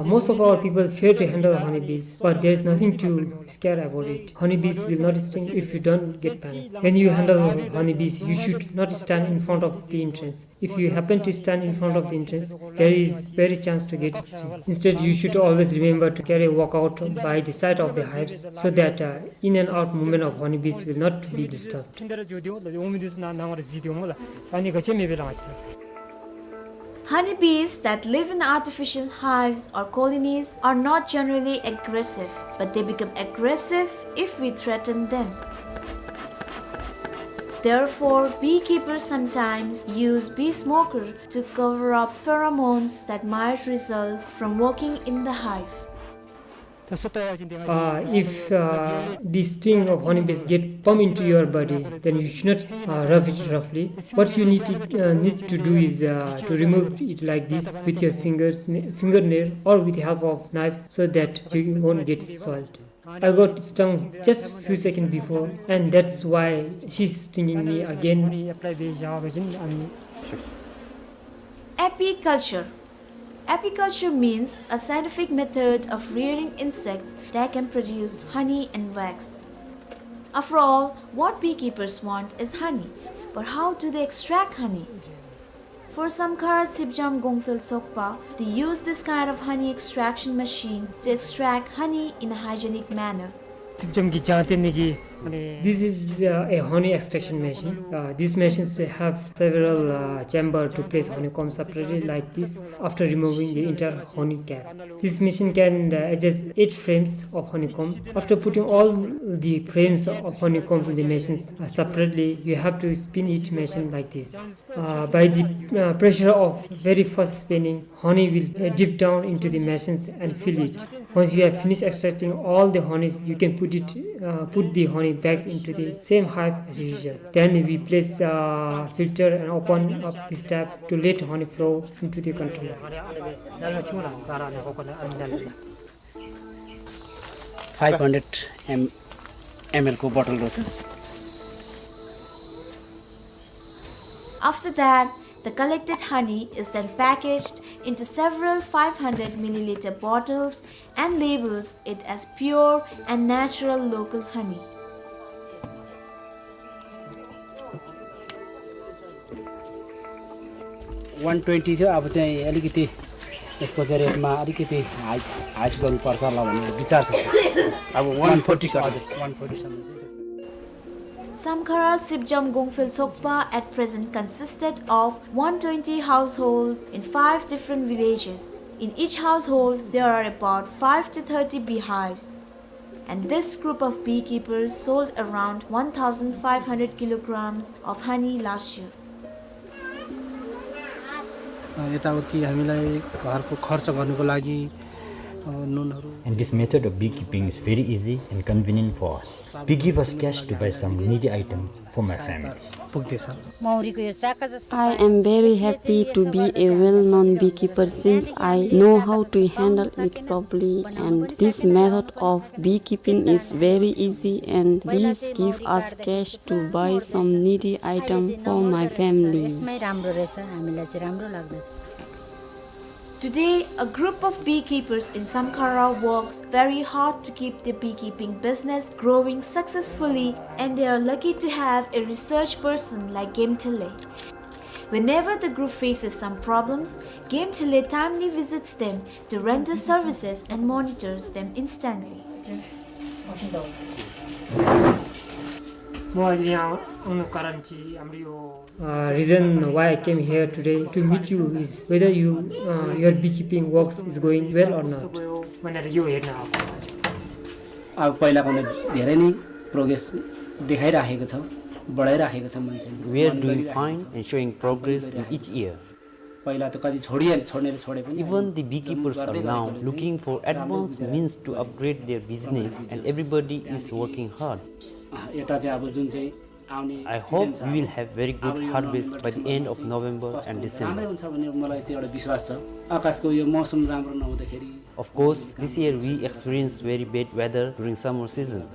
most of our people fear to handle honeybees, but there is nothing to scare about it. Honeybees will not sting if you don't get panic. When you handle honeybees, you should not stand in front of the entrance. If you happen to stand in front of the entrance, there is very chance to get stung. Instead, you should always remember to carry a walkout by the side of the hives so that uh, in and out movement of honeybees will not be disturbed. Honeybees that live in artificial hives or colonies are not generally aggressive, but they become aggressive if we threaten them. Therefore, beekeepers sometimes use bee smoker to cover up pheromones that might result from working in the hive. Uh, if uh, the sting of honeybees get pump into your body, then you should not uh, rub it roughly. What you need to, uh, need to do is uh, to remove it like this with your fingers, fingernail, or with the help of knife, so that you won't get soiled. I got stung just few seconds before, and that's why she's stinging me again. Apiculture. Apiculture means a scientific method of rearing insects that can produce honey and wax. After all, what beekeepers want is honey. But how do they extract honey? For Samkhara Sipjam Gongphel Sokpa, they use this kind of honey extraction machine to extract honey in a hygienic manner. This is uh, a honey extraction machine. Uh, these machines have several uh, chamber to place honeycomb separately like this after removing the entire honey cap. This machine can uh, adjust eight frames of honeycomb. After putting all the frames of honeycomb in the machines uh, separately, you have to spin each machine like this. Uh, by the uh, pressure of very fast spinning, honey will uh, drip down into the machines and fill it. Once you have finished extracting all the honey, you can put it, uh, put the honey back into the same hive as usual. Then we place a filter and open up this tap to let honey flow into the container. Five hundred M L को bottle रहेछ। After that, the collected honey is then packaged into several five hundred milliliter bottles and labels it as pure and natural local honey. One twenty थियो, अब चाहिँ अलिकति यसको चाहिँ rate मा अलिकति high, high गर्नुपर्छ होला भन्ने विचार छ। अब one forty सर। हजुर, one forty सम्म चाहिँ। Samkhara Sipjam Gongphel Sokpa at present consisted of one twenty households in five different villages. In each household, there are about five to thirty beehives. And this group of beekeepers sold around one thousand five hundred kilograms of honey last year. अ, यताउति हामीलाई घरको खर्च गर्नको लागि, अ, नुनहरू। And this method of beekeeping is very easy and convenient for us. We give us cash to buy some needy items for my family. पुग्दैछ। मौरीको यो चाका जस्तो I am very happy to be a well-known beekeeper since I know how to handle it properly, and this method of beekeeping is very easy, and this give us cash to buy some needy item for my family. यसमै राम्रो रहेछ, हामीलाई चाहिँ राम्रो लाग्दछ। Today, a group of beekeepers in Samkhara works very hard to keep the beekeeping business growing successfully, and they are lucky to have a research person like Gemtele. Whenever the group faces some problems, Gemtele timely visits them to render services and monitors them instantly. म अहिले यहाँ आउनु कारण चाहिँ हाम्रो यो Uh, reason why I came here today to meet you is whether you, uh, your beekeeping works is going well or not. अब पहिलाभन्दा धेरै नै progress देखाइराखेको छ, बढाइराखेको छ मान्छेले। We are doing fine and showing progress in each year. पहिला त कति छोडिहाले, छोड्नेले छोडे पनि Even the beekeepers are now looking for advanced means to upgrade their business, and everybody is working hard. अँ, यता चाहिँ अब जुन चाहिँ आउने I hope we will have very good harvest by the end of November and December. राम्रै हुन्छ भन्ने मलाई त्यो एउटा विश्वास छ। आकाशको यो मौसम राम्रो नहुँदाखेरि Of course, this year we experienced very bad weather during summer season.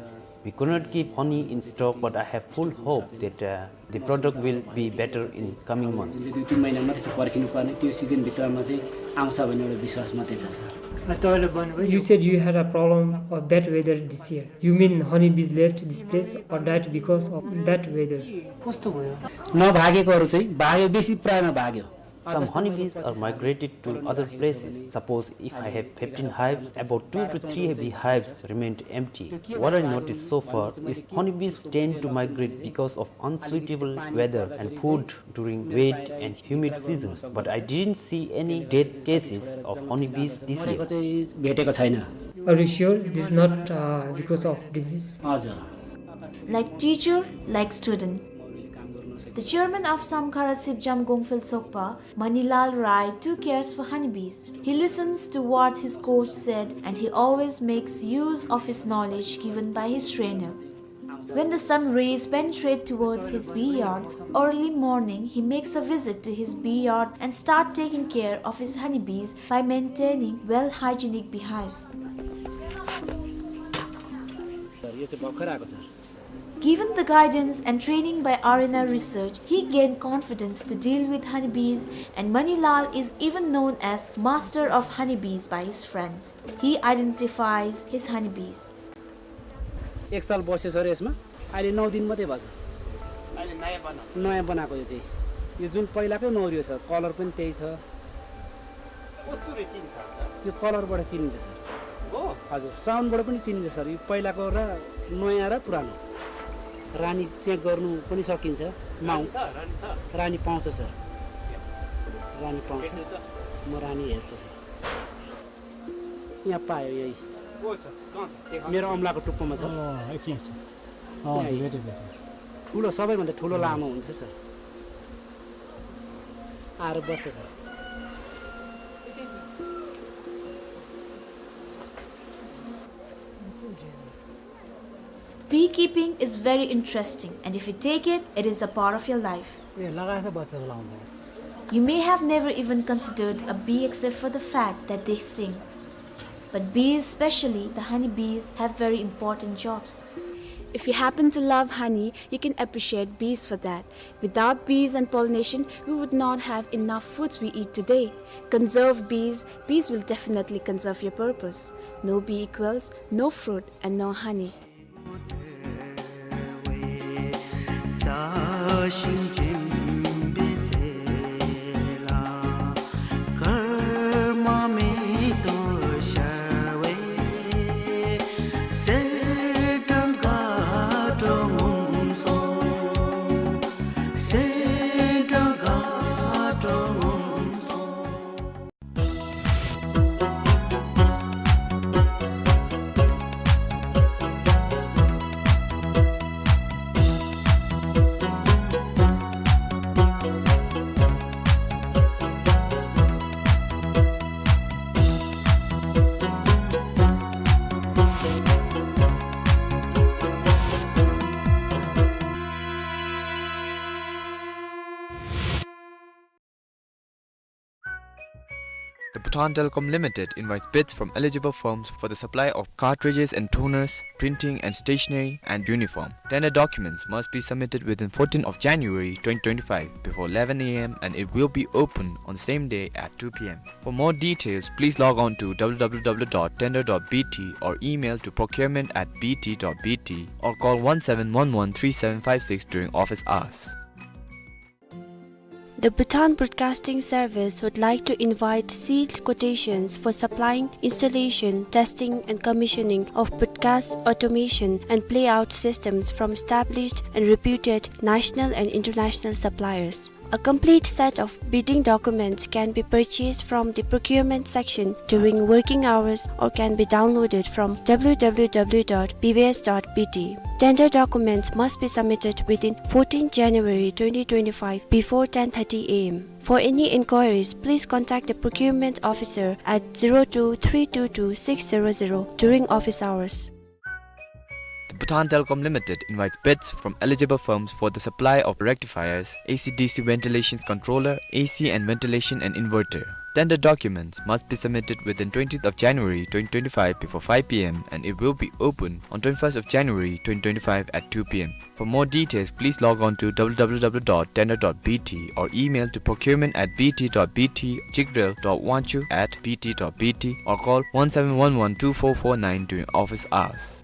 We could not keep honey in stock, but I have full hope that, uh, the product will be better in coming months. जुन चाहिँ दुई तिन महिना मात्रै छ पर्खिनु पर्ने, त्यो सिजनभित्रमा चाहिँ आउँछ भन्ने एउटा विश्वास मात्रै छ, सर। अँ, तपाईँले भन्नुभयो You said you had a problem of bad weather this year. You mean honeybees left this place or died because of bad weather? कस्तो भयो? नभागेकोहरू चाहिँ भाग्यो, बेसी प्रायमा भाग्यो। Some honeybees are migrated to other places. Suppose if I have fifteen hives, about two to three beehives remained empty. What I noticed so far is honeybees tend to migrate because of unsuitable weather and food during wet and humid seasons, but I didn't see any death cases of honeybees this year. मरेको चाहिँ भेटेको छैन। Are you sure this is not, uh, because of disease? हजुर। Like teacher, like student. The chairman of Samkhara Sipjam Gongphel Sokpa, Manilal Rai, too cares for honeybees. He listens to what his coach said and he always makes use of his knowledge given by his trainer. When the sun rays penetrate towards his bee yard, early morning he makes a visit to his bee yard and start taking care of his honeybees by maintaining well hygienic beehives. Sir, यो चाहिँ भर्खर आएको, sir. Given the guidance and training by R N R Research, he gained confidence to deal with honeybees, and Manilal is even known as master of honeybees by his friends. He identifies his honeybees. एक साल बस्यो सर यसमा, अहिले नौ दिन मात्रै भएको छ। अहिले नयाँ बनाएको। नयाँ बनाएको यो चाहिँ। यो जुन पहिलाकै नौरियो छ, कलर पनि त्यही छ। कस्तुरी चिन्छ? यो कलरबाट चिनिन्छ सर। हो? हजुर, साउन्डबाट पनि चिनिन्छ सर। यो पहिलाको र नयाँ र पुरानो। रानी चेक गर्नु पनि सकिन्छ। माउ- रानी छ, रानी छ। रानी पाउँछ सर। रानी पाउँछ। भेट्नु त। म रानी हेर्छु सर। यहाँ पायो यही। को छ? कहाँ छ? देखाउनु। मेरो औँलाको टुप्पोमा छ। अँ, यति छ। अँ, यही। भेटेँ, भेटेँ। ठुलो, सबैभन्दा ठुलो लामो हुन्छ सर। आएर बस्छ sir. Beekeeping is very interesting, and if you take it, it is a part of your life. ए, लगाएर बच्चा लाउँछ। You may have never even considered a bee except for the fact that they sting. But bees especially, the honey bees, have very important jobs. If you happen to love honey, you can appreciate bees for that. Without bees and pollination, we would not have enough foods we eat today. Conserve bees, bees will definitely conserve your purpose. No bee equals no fruit and no honey. The Bhutan Telecom Limited invites bids from eligible firms for the supply of cartridges and toners, printing and stationery, and uniform. Tender documents must be submitted within fourteenth of January twenty twenty-five before eleven A M and it will be open on the same day at two P M. For more details, please log on to W W W dot tender dot B T or email to procurement at B T dot B T or call one seven one one three seven five six during office hours. The Bhutan Broadcasting Service would like to invite sealed quotations for supplying, installation, testing and commissioning of broadcast automation and playout systems from established and reputed national and international suppliers. A complete set of bidding documents can be purchased from the procurement section during working hours or can be downloaded from w w w dot b b s dot b t. Tender documents must be submitted within fourteenth January twenty twenty-five before ten thirty a m. For any inquiries, please contact the procurement officer at zero two three two two six zero zero during office hours. The Bhutan Telecom Limited invites bids from eligible firms for the supply of rectifiers, A C D C ventilation controller, A C and ventilation and inverter. Tender documents must be submitted within twentieth of January twenty twenty-five before five p m and it will be open on twenty-first of January twenty twenty-five at two p m. For more details, please log on to w w w dot tender dot b t or email to procurement at b t dot b t, jigril dot wanchoo at b t dot b t, or call one seven one one two four four nine during office hours.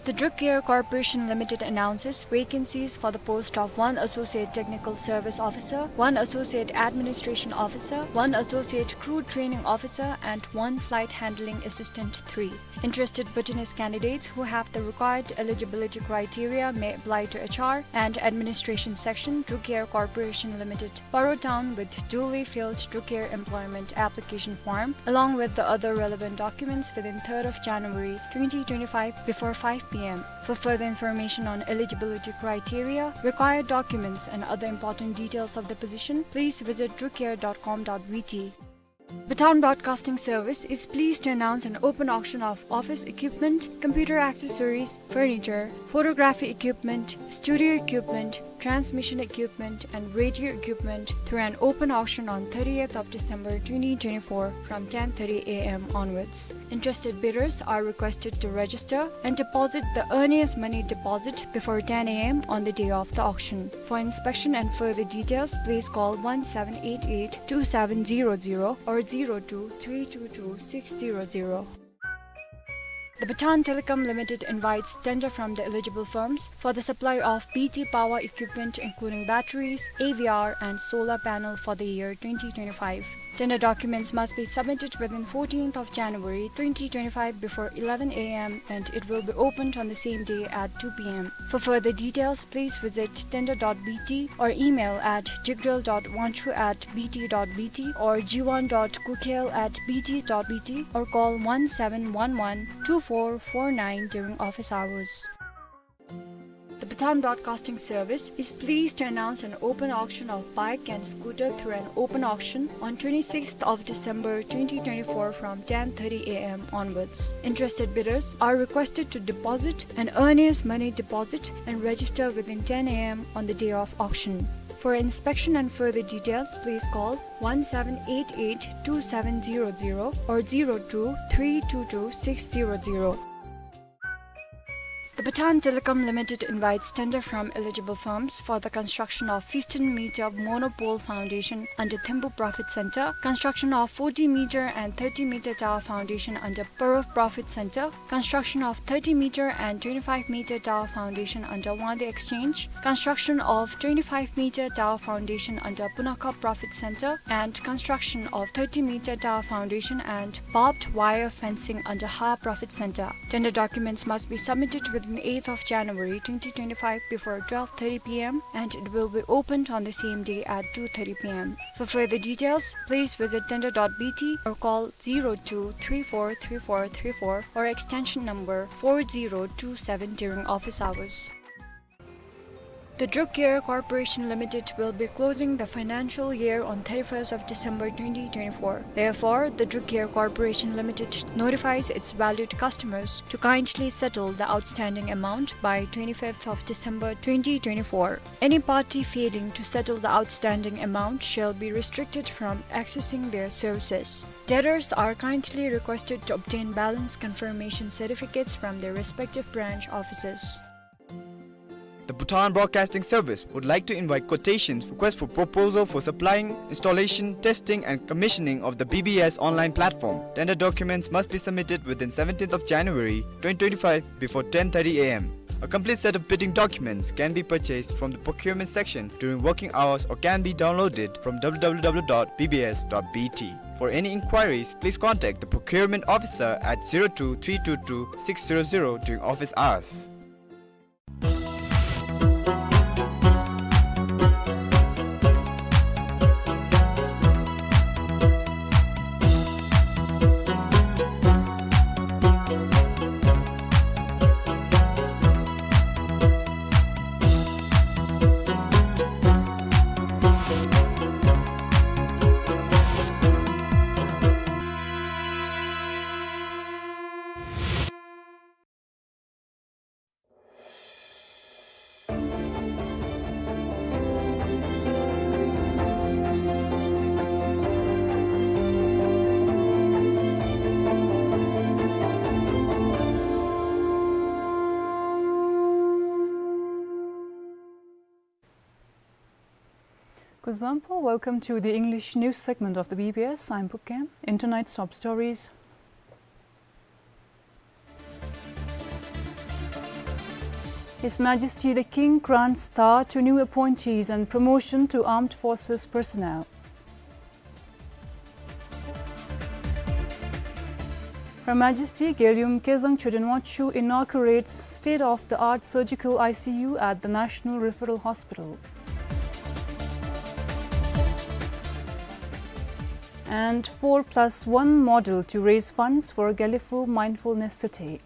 The Druk Air Corporation Limited announces vacancies for the post of one Associate Technical Service Officer, one Associate Administration Officer, one Associate Crew Training Officer, and one Flight Handling Assistant three. Interested Bhutanese candidates who have the required eligibility criteria may apply to H R and Administration Section, Druk Air Corporation Limited, Paro Town, with duly filled Druk Air employment application form, along with the other relevant documents, within third of January twenty twenty-five before five p m. For further information on eligibility criteria, required documents, and other important details of the position, please visit druk air dot com dot b t. Bhutan Broadcasting Service is pleased to announce an open auction of office equipment, computer accessories, furniture, photography equipment, studio equipment, transmission equipment, and radio equipment through an open auction on thirtieth of December twenty twenty-four from ten thirty a m onwards. Interested bidders are requested to register and deposit the earliest money deposit before ten a m on the day of the auction. For inspection and further details, please call one seven eight eight two seven zero zero or zero two three two two six zero zero. The Bhutan Telecom Limited invites tender from the eligible firms for the supply of B T power equipment, including batteries, A V R, and solar panel for the year twenty twenty-five. Tender documents must be submitted within fourteenth of January twenty twenty-five before eleven a m and it will be opened on the same day at two p m. For further details, please visit tender dot B T or email at jigril dot wanchoo at B T dot B T or jiwan dot kukel at B T dot B T or call one seven one one two four four nine during office hours. The Bhutan Broadcasting Service is pleased to announce an open auction of bike and scooter through an open auction on twenty-sixth of December twenty twenty-four from ten thirty a m onwards. Interested bidders are requested to deposit an earliest money deposit and register within ten a m on the day of auction. For inspection and further details, please call one seven eight eight two seven zero zero or zero two three two two six zero zero. The Bhutan Telecom Limited invites tender from eligible firms for the construction of fifteen meter monopole foundation under Thempu Profit Center, construction of forty meter and thirty meter tower foundation under Paro Profit Center, construction of thirty meter and twenty-five meter tower foundation under Wangdue Exchange, construction of twenty-five meter tower foundation under Punakha Profit Center, and construction of thirty meter tower foundation and barbed wire fencing under Ha Profit Center. Tender documents must be submitted within eighth of January twenty twenty-five before twelve thirty p m and it will be opened on the same day at two thirty p m. For further details, please visit tender dot B T or call zero two three four three four three four or extension number four zero two seven during office hours. The Druk Air Corporation Limited will be closing the financial year on thirty-first of December twenty twenty-four. Therefore, the Druk Air Corporation Limited notifies its valued customers to kindly settle the outstanding amount by twenty-fifth of December twenty twenty-four. Any party failing to settle the outstanding amount shall be restricted from accessing their services. Debtors are kindly requested to obtain balance confirmation certificates from their respective branch offices. The Bhutan Broadcasting Service would like to invite quotations, request for proposal for supplying, installation, testing, and commissioning of the B B S online platform. Tender documents must be submitted within seventeenth of January twenty twenty-five before ten thirty a m. A complete set of bidding documents can be purchased from the procurement section during working hours or can be downloaded from w w w dot b b s dot b t. For any inquiries, please contact the procurement officer at zero two three two two six zero zero during office hours. Kuzuzangpo, welcome to the English news segment of the B B S. I'm Phuket. In tonight's top stories: His Majesty the King grants tha to new appointees and promotion to armed forces personnel. Her Majesty Gyaliyum Kezang Choden Wangchuck inaugurates state-of-the-art surgical I C U at the National Referral Hospital. And four plus one model to raise funds for Gelephu Mindfulness City.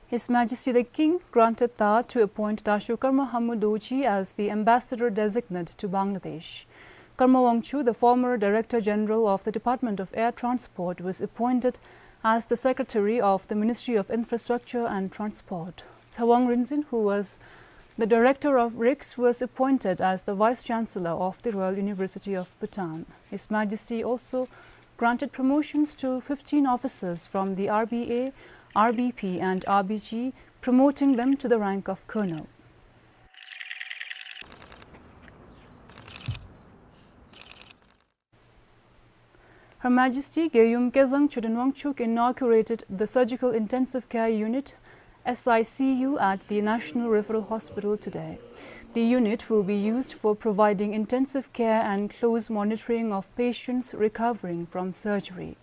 His Majesty the King granted tha to appoint Dasho Karma Hammu Dorji as the Ambassador Designate to Bangladesh. Karma Wangchuck, the former Director General of the Department of Air Transport, was appointed as the Secretary of the Ministry of Infrastructure and Transport. Tsawang Rinzin, who was the Director of RICS, was appointed as the Vice Chancellor of the Royal University of Bhutan. His Majesty also granted promotions to fifteen officers from the R B A, R B P and R B G, promoting them to the rank of Colonel. Her Majesty Gyaliyum Kezang Choden Wangchuck inaugurated the Surgical Intensive Care Unit, S I C U, at the National Referral Hospital today. The unit will be used for providing intensive care and close monitoring of patients recovering from surgery.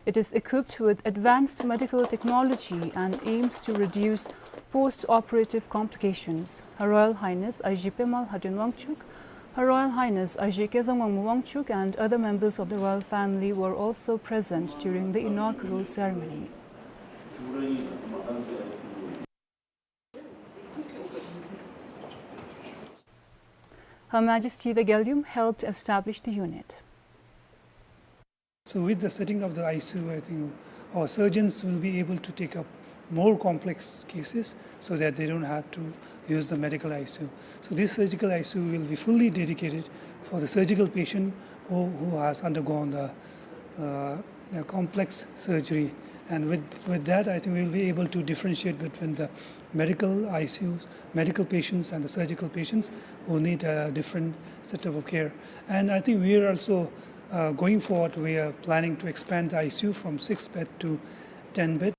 It is equipped with advanced medical technology and aims to reduce post-operative complications. Her Royal Highness Aji Pemal Haden Wangchuck, Her Royal Highness Aji Kezang Wangmu Wangchuck, and other members of the royal family were also present during the inaugural ceremony. Her Majesty the Gyaliyum helped establish the unit. So with the setting of the I C U, I think our surgeons will be able to take up more complex cases so that they don't have to use the medical I C U. So this surgical I C U will be fully dedicated for the surgical patient who, who has undergone the, uh, the complex surgery. And with, with that, I think we will be able to differentiate between the medical I C Us, medical patients, and the surgical patients who need a different setup of care. And I think we are also, uh, going forward, we are planning to expand the I C U from six bed to ten bed.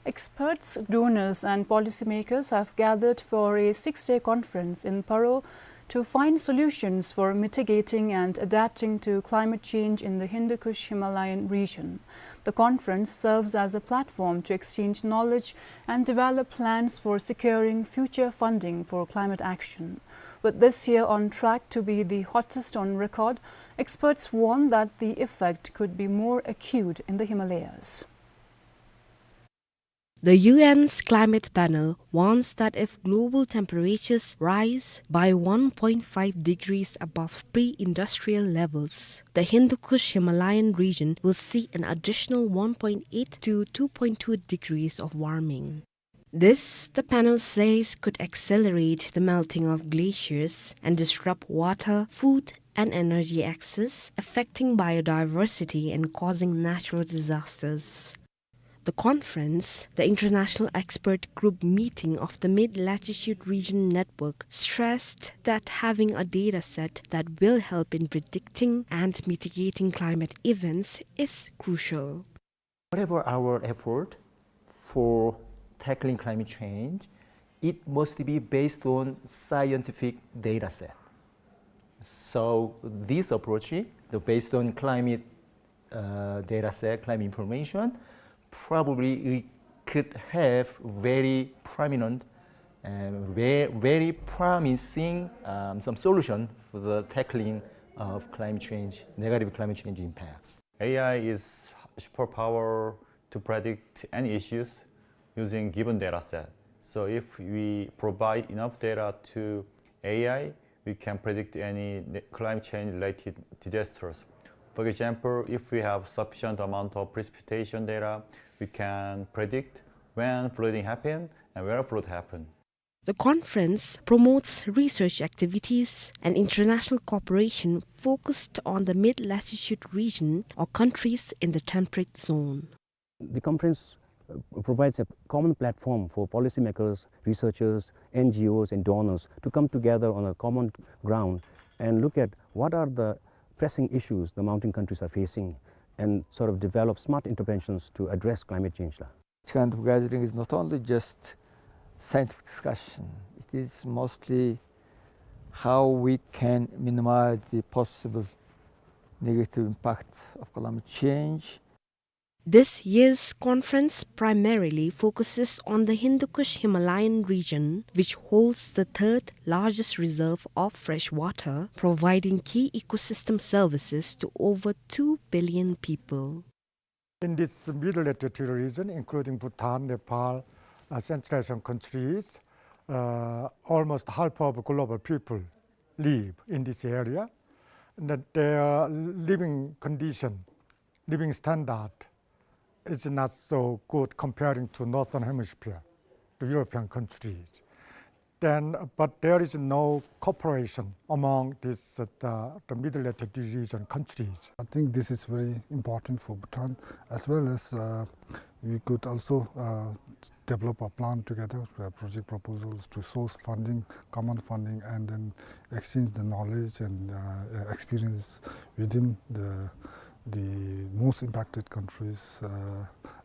Experts, donors, and policymakers have gathered for a six-day conference in Paro to find solutions for mitigating and adapting to climate change in the Hindu Kush Himalayan region. The conference serves as a platform to exchange knowledge and develop plans for securing future funding for climate action. With this year on track to be the hottest on record, experts warn that the effect could be more acute in the Himalayas. The U N's climate panel warns that if global temperatures rise by one point five degrees above pre-industrial levels, the Hindu Kush Himalayan region will see an additional one point eight to two point two degrees of warming. This, the panel says, could accelerate the melting of glaciers and disrupt water, food, and energy access, affecting biodiversity and causing natural disasters. The conference, the international expert group meeting of the Mid-Latitude Region Network, stressed that having a data set that will help in predicting and mitigating climate events is crucial. Whatever our effort for tackling climate change, it must be based on scientific data set. So this approach, the based on climate, uh, data set, climate information, probably we could have very prominent and very, very promising, um, some solution for the tackling of climate change, negative climate change impacts. A I is superpower to predict any issues using given data set. So if we provide enough data to A I, we can predict any ne-, climate change related disasters. For example, if we have sufficient amount of precipitation data, we can predict when flooding happen and where flood happen. The conference promotes research activities and international cooperation focused on the mid-latitude region or countries in the temperate zone. The conference uh, provides a common platform for policymakers, researchers, N G Os, and donors to come together on a common ground and look at what are the pressing issues the mountain countries are facing and sort of develop smart interventions to address climate change la. This kind of gathering is not only just scientific discussion, it is mostly how we can minimize the possible negative impact of climate change. This year's conference primarily focuses on the Hindu Kush Himalayan region, which holds the third largest reserve of fresh water, providing key ecosystem services to over two billion people. In this middle latitude region, including Bhutan, Nepal, uh, Central Asian countries, uh, almost half of global people live in this area. And that their living condition, living standard is not so good comparing to Northern Hemisphere, to European countries. Then, but there is no cooperation among these, uh, the, the middle latitude region countries. I think this is very important for Bhutan, as well as, uh, we could also, uh, develop a plan together, uh, project proposals to source funding, common funding, and then exchange the knowledge and, uh, uh, experience within the, the most impacted countries, uh,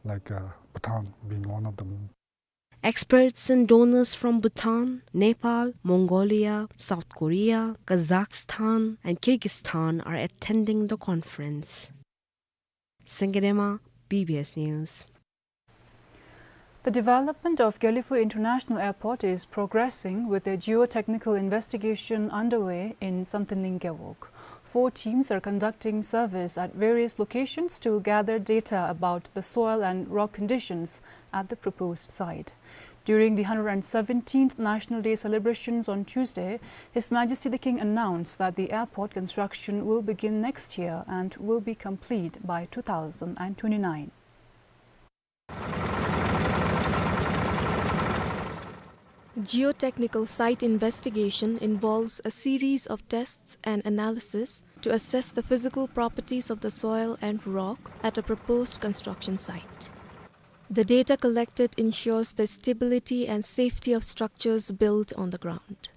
like, uh, Bhutan being one of them. Experts and donors from Bhutan, Nepal, Mongolia, South Korea, Kazakhstan, and Kyrgyzstan are attending the conference. Sangay Dema, B B S News. The development of Gelephu International Airport is progressing, with a geotechnical investigation underway in Samtenling Gewog. Four teams are conducting surveys at various locations to gather data about the soil and rock conditions at the proposed site. During the hundred and seventeenth National Day celebrations on Tuesday, His Majesty the King announced that the airport construction will begin next year and will be complete by two thousand and twenty-nine. Geotechnical site investigation involves a series of tests and analysis to assess the physical properties of the soil and rock at a proposed construction site. The data collected ensures the stability and safety of structures built on the ground.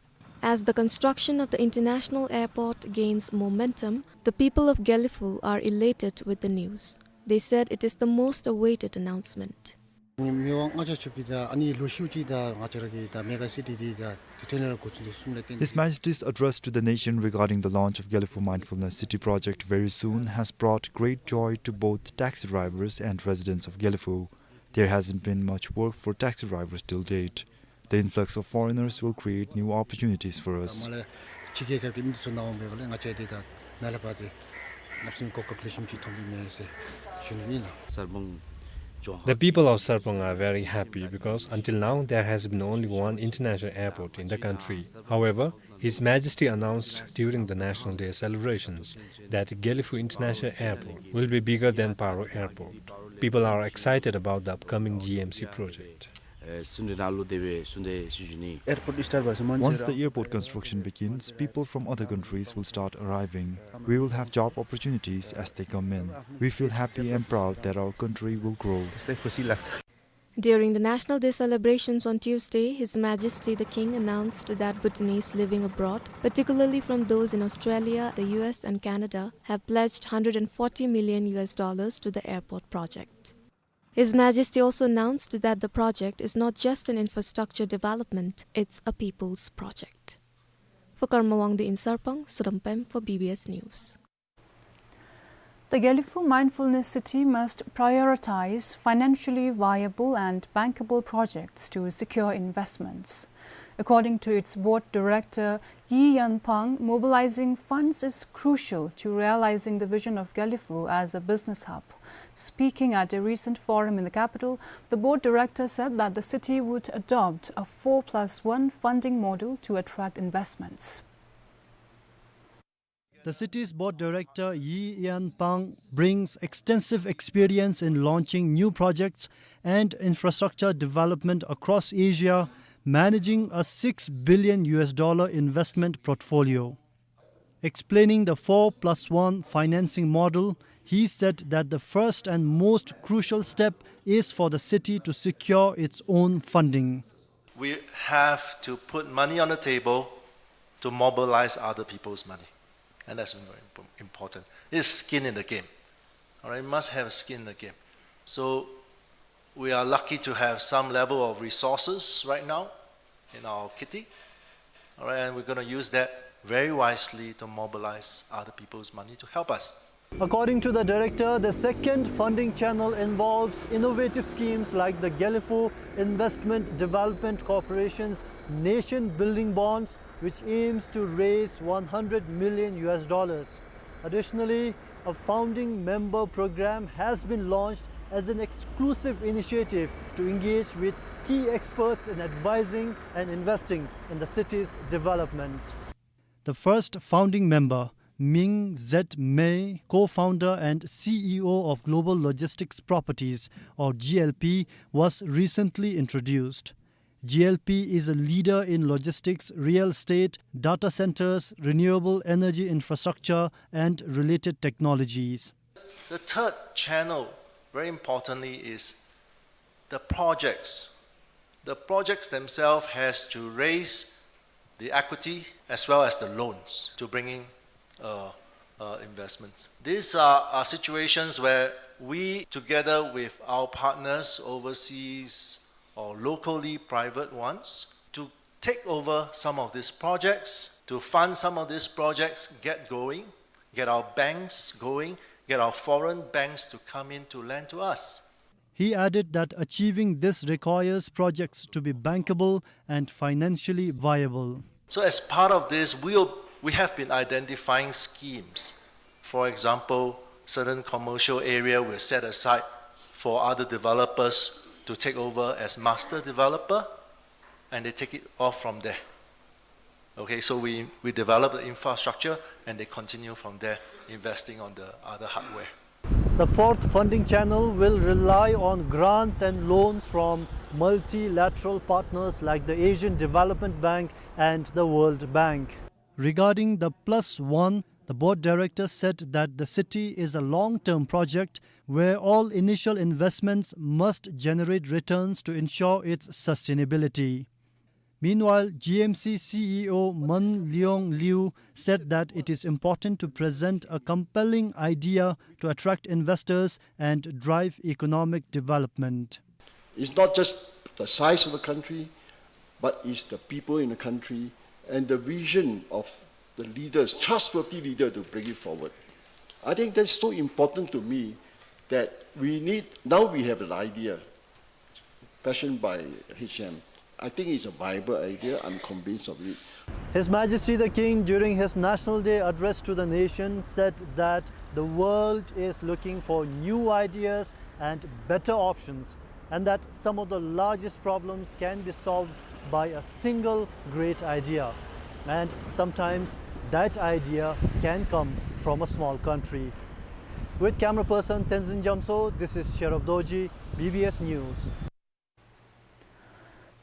As the construction of the international airport gains momentum, the people of Gelephu are elated with the news. They said it is the most awaited announcement. ཨ་ནི་མི་དབང་ལྔ་བརྒྱ་ཆ་གཅིག་དང་ཨ་ནི་ལོ་བཞི་བཅུ་ཅིག་དང་ང་བཅས་ར་གི་ད་མེ་གྷ་སི་ཊི་འདི་ད་དེ་འཕྲོ་ནང་ལུ་འགོ་བཙུགས་ནི་གསུངམ་ལས་བརྟེན། His Majesty's address to the nation regarding the launch of Gelephu Mindfulness City project very soon has brought great joy to both taxi drivers and residents of Gelephu. There hasn't been much work for taxi drivers till date. The influx of foreigners will create new opportunities for us. ད་མར་ལས་ཕྱི་རྒྱལ་ཁབ་ཀྱི་མི་འདི་ཚུ་ནཱ་འོང་པའི་སྒང་ལས་ང་བཅས་འདི་ད་ནཱ་ལས་ཕར་འདི་གནམ་མེད་ས་མེད་གོ་སྐབས་ལེགས་ཤོམ་ཅིག་ཐོབ་ནི་མས་ཟེར་ཞུ་ནི་ཨིན་ལགས། The people of Sarpang are very happy because until now there has been only one international airport in the country. However, His Majesty announced during the National Day celebrations that Gelephu International Airport will be bigger than Paro Airport. People are excited about the upcoming G M C project. Once the airport construction begins, people from other countries will start arriving. We will have job opportunities as they come in. We feel happy and proud that our country will grow. During the National Day celebrations on Tuesday, His Majesty the King announced that Bhutanese living abroad, particularly from those in Australia, the U S and Canada, have pledged hundred and forty million U S dollars to the airport project. His Majesty also announced that the project is not just an infrastructure development, it's a people's project. For Karma Wangdi in Sarpang, Sudam Pem for B B S News. The Gelephu Mindfulness City must prioritize financially viable and bankable projects to secure investments. According to its board director, Yi Yanpang, mobilizing funds is crucial to realizing the vision of Gelephu as a business hub. Speaking at a recent forum in the capital, the board director said that the city would adopt a four plus one funding model to attract investments. The city's board director, Yi Yanpang, brings extensive experience in launching new projects and infrastructure development across Asia, managing a six billion U S dollar investment portfolio. Explaining the four plus one financing model, He said that the first and most crucial step is for the city to secure its own funding. We have to put money on the table to mobilize other people's money. And that's very impo-, important. It's skin in the game. All right, you must have skin in the game. So we are lucky to have some level of resources right now in our kitty. All right, and we're gonna use that very wisely to mobilize other people's money to help us. According to the director, the second funding channel involves innovative schemes like the Gelephu Investment Development Corporation's Nation Building Bonds, which aims to raise one hundred million U S dollars. Additionally, a founding member program has been launched as an exclusive initiative to engage with key experts in advising and investing in the city's development. The first founding member, Ming Z May, co-founder and C E O of Global Logistics Properties, or G L P, was recently introduced. G L P is a leader in logistics, real estate, data centers, renewable energy infrastructure, and related technologies. The third channel, very importantly, is the projects. The projects themselves has to raise the equity as well as the loans to bring in, uh, uh, investments. These are, are situations where we, together with our partners overseas or locally private ones, to take over some of these projects, to fund some of these projects, get going, get our banks going, get our foreign banks to come in to lend to us. He added that achieving this requires projects to be bankable and financially viable. So as part of this, we, we have been identifying schemes. For example, certain commercial area will set aside for other developers to take over as master developer, and they take it off from there. Okay, so we, we develop the infrastructure and they continue from there, investing on the other hardware. The fourth funding channel will rely on grants and loans from multilateral partners like the Asian Development Bank and the World Bank. Regarding the Plus One, the board director said that the city is a long-term project where all initial investments must generate returns to ensure its sustainability. Meanwhile, G M C C E O Mun Leung Liew said that it is important to present a compelling idea to attract investors and drive economic development. It's not just the size of the country, but it's the people in the country and the vision of the leaders, trustworthy leader to bring it forward. I think that's so important to me that we need, now we have an idea fashioned by H M. I think it's a viable idea. I'm convinced of it. His Majesty the King, during his National Day address to the nation, said that the world is looking for new ideas and better options, and that some of the largest problems can be solved by a single great idea. And sometimes that idea can come from a small country. With camera person Tenzin Jamso, this is Sherab Dorji, B B S News.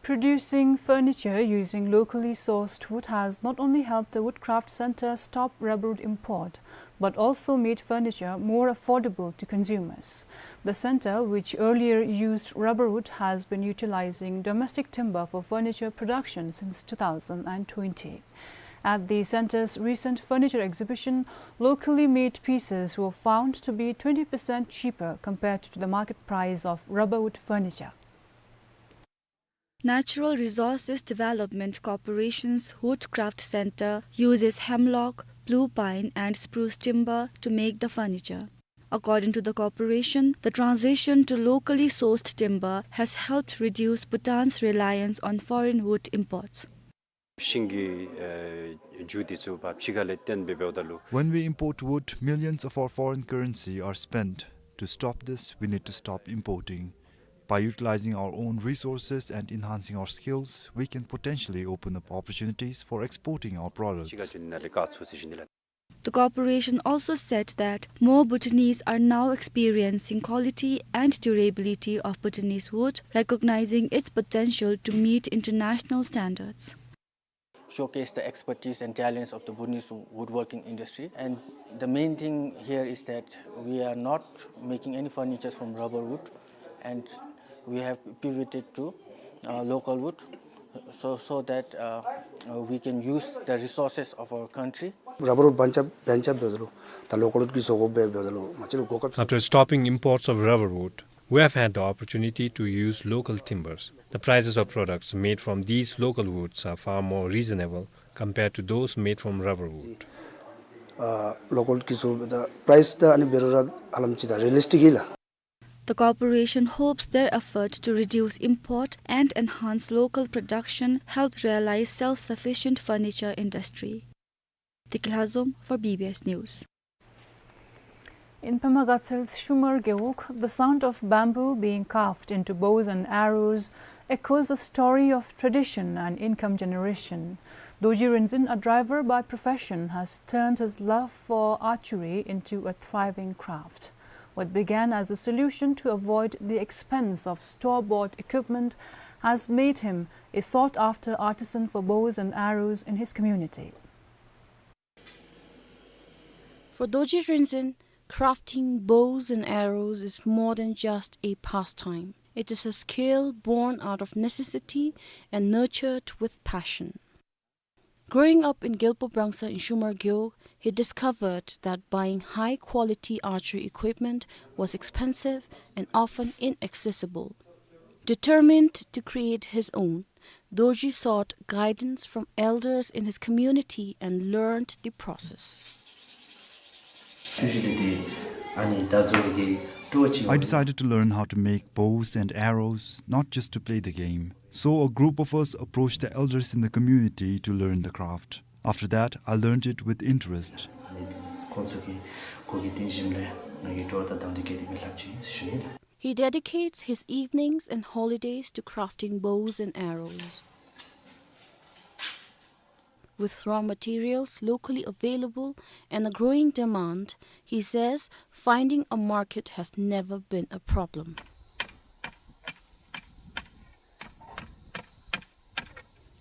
Producing furniture using locally sourced wood has not only helped the Woodcraft Centre stop rubberwood import, but also made furniture more affordable to consumers. The centre, which earlier used rubberwood, has been utilising domestic timber for furniture production since two thousand and twenty. At the centre's recent furniture exhibition, locally made pieces were found to be twenty percent cheaper compared to the market price of rubberwood furniture. Natural Resources Development Corporation's Woodcraft Centre uses hemlock, blue pine and spruce timber to make the furniture. According to the corporation, the transition to locally sourced timber has helped reduce Bhutan's reliance on foreign wood imports. ཤིང་གི་ཨེ་རྒྱུ་འདི་ཚུ་ཕར་ཕྱི་ཁ་ལས་བཏོན་སྦེ་འབདཝ་ད་ལུ། When we import wood, millions of our foreign currency are spent. To stop this, we need to stop importing. By utilizing our own resources and enhancing our skills, we can potentially open up opportunities for exporting our products. ཕྱི་ཁ་རྒྱུ་ནང་ལས་ཀ་ཚུ་ཟེར་ཞིནམ་ལས། The corporation also said that more Bhutanese are now experiencing quality and durability of Bhutanese wood, recognizing its potential to meet international standards. showcase the expertise and talents of the Bhutanese woodworking industry. And the main thing here is that we are not making any furnitures from rubber wood, and we have pivoted to, uh, local wood, so, so that, uh, uh, we can use the resources of our country. Rubber wood bancha, bancha bedolo, the local wood ki sogo be bedolo, machilo gokap. After stopping imports of rubber wood, we have had the opportunity to use local timbers. The prices of products made from these local woods are far more reasonable compared to those made from rubber wood. Uh, local wood ki so the price ta ani berora alam chida realistic ila. The corporation hopes their effort to reduce import and enhance local production help realize self-sufficient furniture industry. Tiki Lhazom for B B S News. In Pema Gatsel's Shumar Gewog, the sound of bamboo being carved into bows and arrows echoes a story of tradition and income generation. Dorji Rinzin, a driver by profession, has turned his love for archery into a thriving craft. What began as a solution to avoid the expense of store-bought equipment has made him a sought-after artisan for bows and arrows in his community. For Dorji Rinzin, crafting bows and arrows is more than just a pastime. It is a skill born out of necessity and nurtured with passion. Growing up in Gyalpo Brangsa in Shumar Gewog, he discovered that buying high-quality archery equipment was expensive and often inaccessible. Determined to create his own, Dorji sought guidance from elders in his community and learned the process. I decided to learn how to make bows and arrows, not just to play the game. So a group of us approached the elders in the community to learn the craft. After that, I learned it with interest. He dedicates his evenings and holidays to crafting bows and arrows. With raw materials locally available and a growing demand, he says finding a market has never been a problem.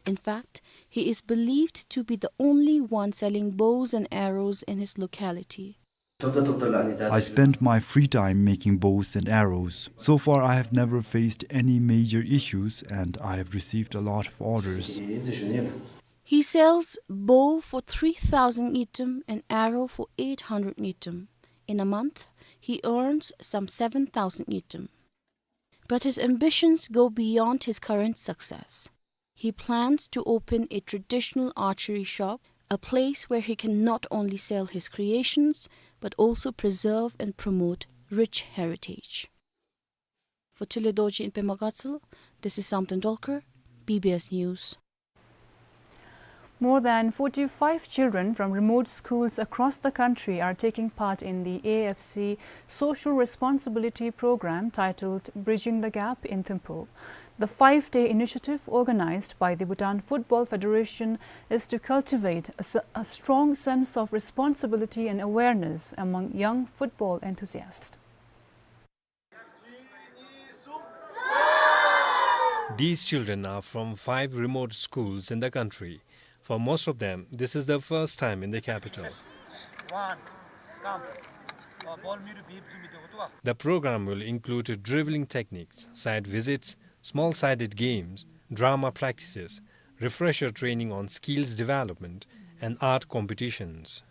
In fact, he is believed to be the only one selling bows and arrows in his locality. I spend my free time making bows and arrows. So far, I have never faced any major issues and I have received a lot of orders. He sells bow for three thousand ngultrum and arrow for eight hundred ngultrum. In a month, he earns some seven thousand ngultrum. But his ambitions go beyond his current success. He plans to open a traditional archery shop, a place where he can not only sell his creations, but also preserve and promote rich heritage. For Thulay Dorji in Pema Gatsal, this is Samten Dolkar, B B S News. More than forty-five children from remote schools across the country are taking part in the A F C social responsibility program titled Bridging the Gap in Thimphu. The five-day initiative, organized by the Bhutan Football Federation, is to cultivate a s-, a strong sense of responsibility and awareness among young football enthusiasts. These children are from five remote schools in the country. For most of them, this is their first time in the capital. The program will include dribbling techniques, site visits, small-sided games, drama practices, refresher training on skills development, and art competitions.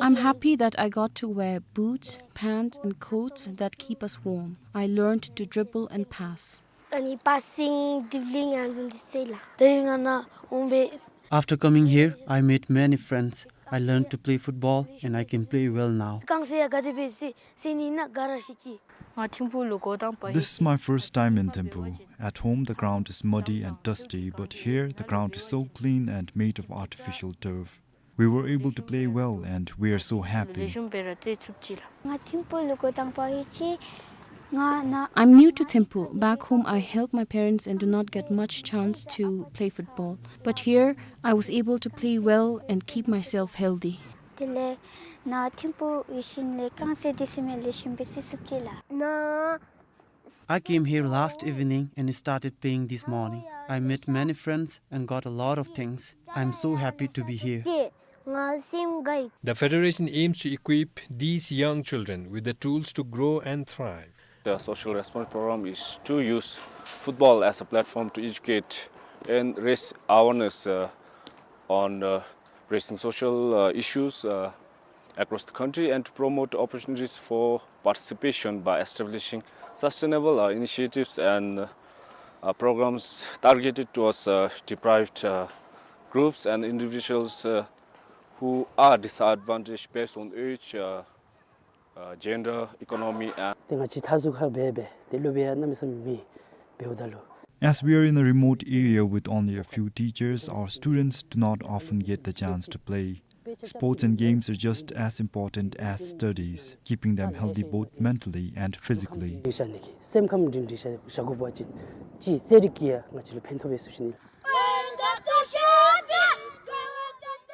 I'm happy that I got to wear boots, pants, and coats that keep us warm. I learned to dribble and pass. After coming here, I made many friends. I learned to play football and I can play well now. This is my first time in Thimphu. At home, the ground is muddy and dusty, but here, the ground is so clean and made of artificial turf. We were able to play well and we are so happy. I'm new to Thimphu. Back home, I help my parents and do not get much chance to play football. But here, I was able to play well and keep myself healthy. དེ་ལས་ནཱ་ཐིམ་ཕུག་ཡིད་བཞིན་ལས་རྐང་རྩེད་འདི་ཟེར་མི་ལེགས་ཤོམ་སྦེ་རྩེད་ཚུགས་ཅི་ལགས། ནཱ་ I came here last evening and started playing this morning. I met many friends and got a lot of things. I'm so happy to be here. The federation aims to equip these young children with the tools to grow and thrive. The social response program is to use football as a platform to educate and raise awareness, uh, on, uh, pressing social, uh, issues, uh, across the country and to promote opportunities for participation by establishing sustainable, uh, initiatives and, uh, programs targeted towards, uh, deprived, uh, groups and individuals, uh, who are disadvantaged based on age, uh, uh, gender, economy, and ཏེ་ང་བཅས་མཐའ་ཟུར་ཁར་འབད་འབད་ཏེ་སློབ་དཔོན་ཡང་གནམ་མེད་ས་མེད་མེད་འབདཝ་ད་ལུ། As we are in a remote area with only a few teachers, our students do not often get the chance to play. Sports and games are just as important as studies, keeping them healthy both mentally and physically. སེམས་ཁམས་སྒྲིང་སྒྲི་བཞག་དགོ་པ་ཅིན་ཅིག་རྩེད་རིགས་ཀྱིས་ཡང་ང་བཅས་ལུ་ཕན་ཐོགས་པས་ཟེར་ཞུ་ནི།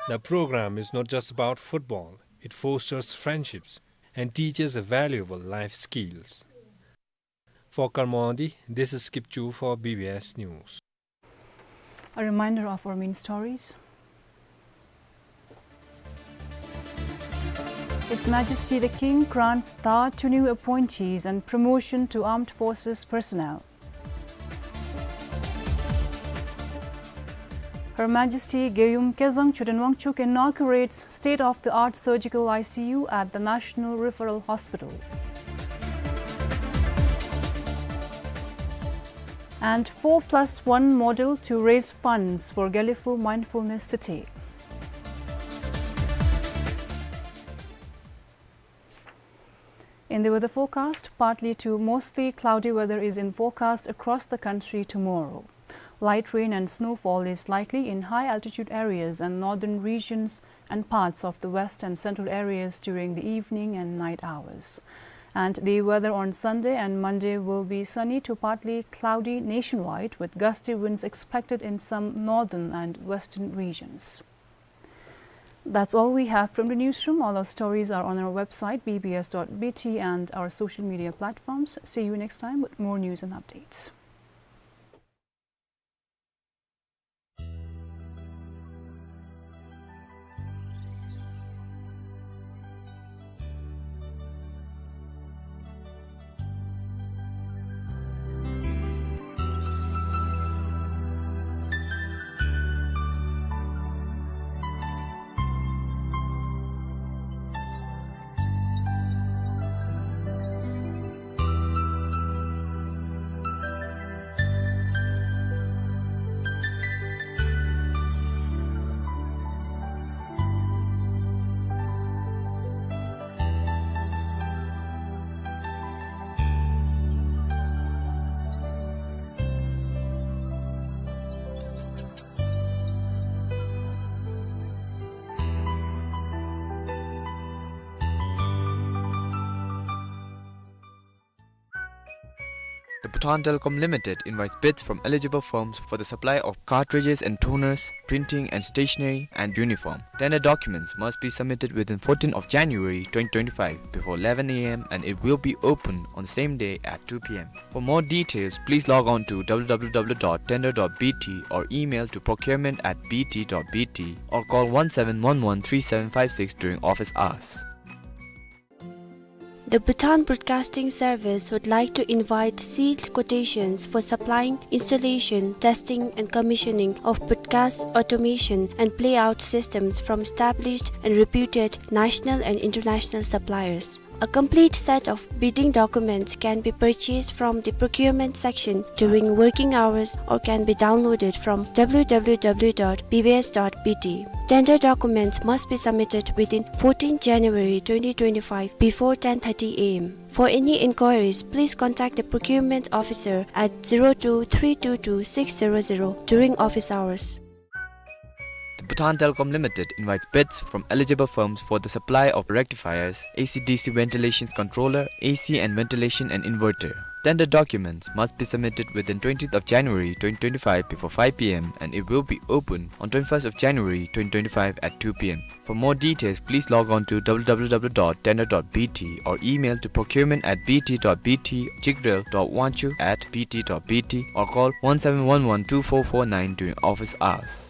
The program is not just about football, it fosters friendships and teaches valuable life skills. For Karmondi, this is Skip Chu for B B S News. A reminder of our main stories. His Majesty the King grants Dhar to new appointees and promotion to armed forces personnel. Her Majesty Geyum Kezang Choden Wangchuck inaugurates state-of-the-art surgical I C U at the National Referral Hospital. And four plus one model to raise funds for Gelephu Mindfulness City. In the weather forecast, partly to mostly cloudy weather is in forecast across the country tomorrow. Light rain and snowfall is likely in high altitude areas and northern regions and parts of the west and central areas during the evening and night hours. And the weather on Sunday and Monday will be sunny to partly cloudy nationwide, with gusty winds expected in some northern and western regions. That's all we have from the newsroom. All our stories are on our website, B B S dot B T, and our social media platforms. See you next time with more news and updates. The Bhutan Telecom Limited invites bids from eligible firms for the supply of cartridges and toners, printing and stationery, and uniform. Tender documents must be submitted within fourteenth of January twenty twenty-five before eleven A M, and it will be open on the same day at two P M. For more details, please log on to W W W dot tender dot B T or email to procurement at B T dot B T or call one seven one one three seven five six during office hours. The Bhutan Broadcasting Service would like to invite sealed quotations for supplying, installation, testing and commissioning of broadcast automation and playout systems from established and reputed national and international suppliers. A complete set of bidding documents can be purchased from the procurement section during working hours or can be downloaded from W W W dot B B S dot B T. Tender documents must be submitted within fourteenth January twenty twenty-five before ten thirty A M. For any inquiries, please contact the procurement officer at zero two three two two six zero zero during office hours. The Bhutan Telecom Limited invites bids from eligible firms for the supply of rectifiers, A C D C ventilation controller, A C and ventilation and inverter. Tender documents must be submitted within twentieth of January twenty twenty-five before five p m and it will be open on twenty-first of January twenty twenty-five at two p m. For more details, please log on to w w w dot tender dot b t or email to procurement at b t dot b t, jigdrel dot wanchoo at b t dot b t, or call one seven one one two four four nine during office hours.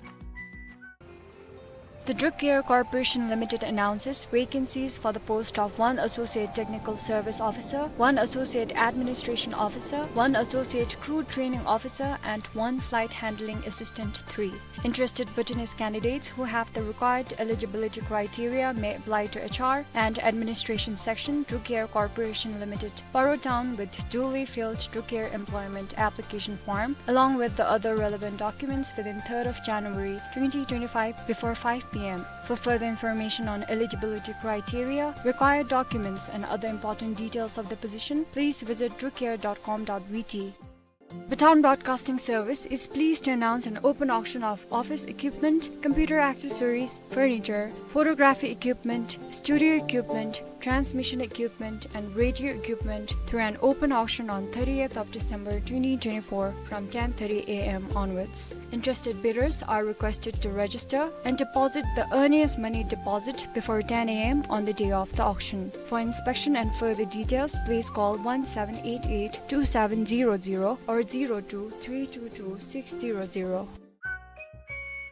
The Druk Care Corporation Limited announces vacancies for the post of one Associate Technical Service Officer, one Associate Administration Officer, one Associate Crew Training Officer, and one Flight Handling Assistant three. Interested Bhutanese candidates who have the required eligibility criteria may apply to H R and Administration Section, Druk Care Corporation Limited, Paro Town, with duly filled Druk Care employment application form, along with the other relevant documents within third of January twenty twenty-five before five p m. For further information on eligibility criteria, required documents, and other important details of the position, please visit drukcare dot com dot b t. Bhutan Broadcasting Service is pleased to announce an open auction of office equipment, computer accessories, furniture, photography equipment, studio equipment, transmission equipment, and radio equipment through an open auction on thirtieth of December twenty twenty-four from ten thirty a m onwards. Interested bidders are requested to register and deposit the earnest money deposit before ten a m on the day of the auction. For inspection and further details, please call one seven eight eight two seven zero zero or zero two three two two six zero zero.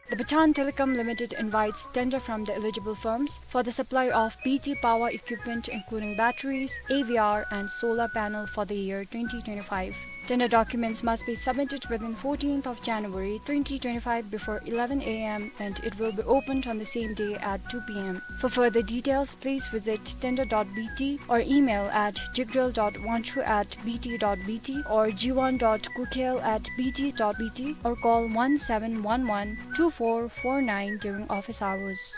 The Bhutan Telecom Limited invites tender from the eligible firms for the supply of B T power equipment, including batteries, A V R, and solar panel for the year twenty twenty-five. Tender documents must be submitted within fourteenth of January twenty twenty-five before eleven a m and it will be opened on the same day at two p m. For further details, please visit tender dot b t or email at jigdrel dot wanchoo at b t dot b t or g one dot kukel at b t dot b t or call one seven one one two four four nine during office hours.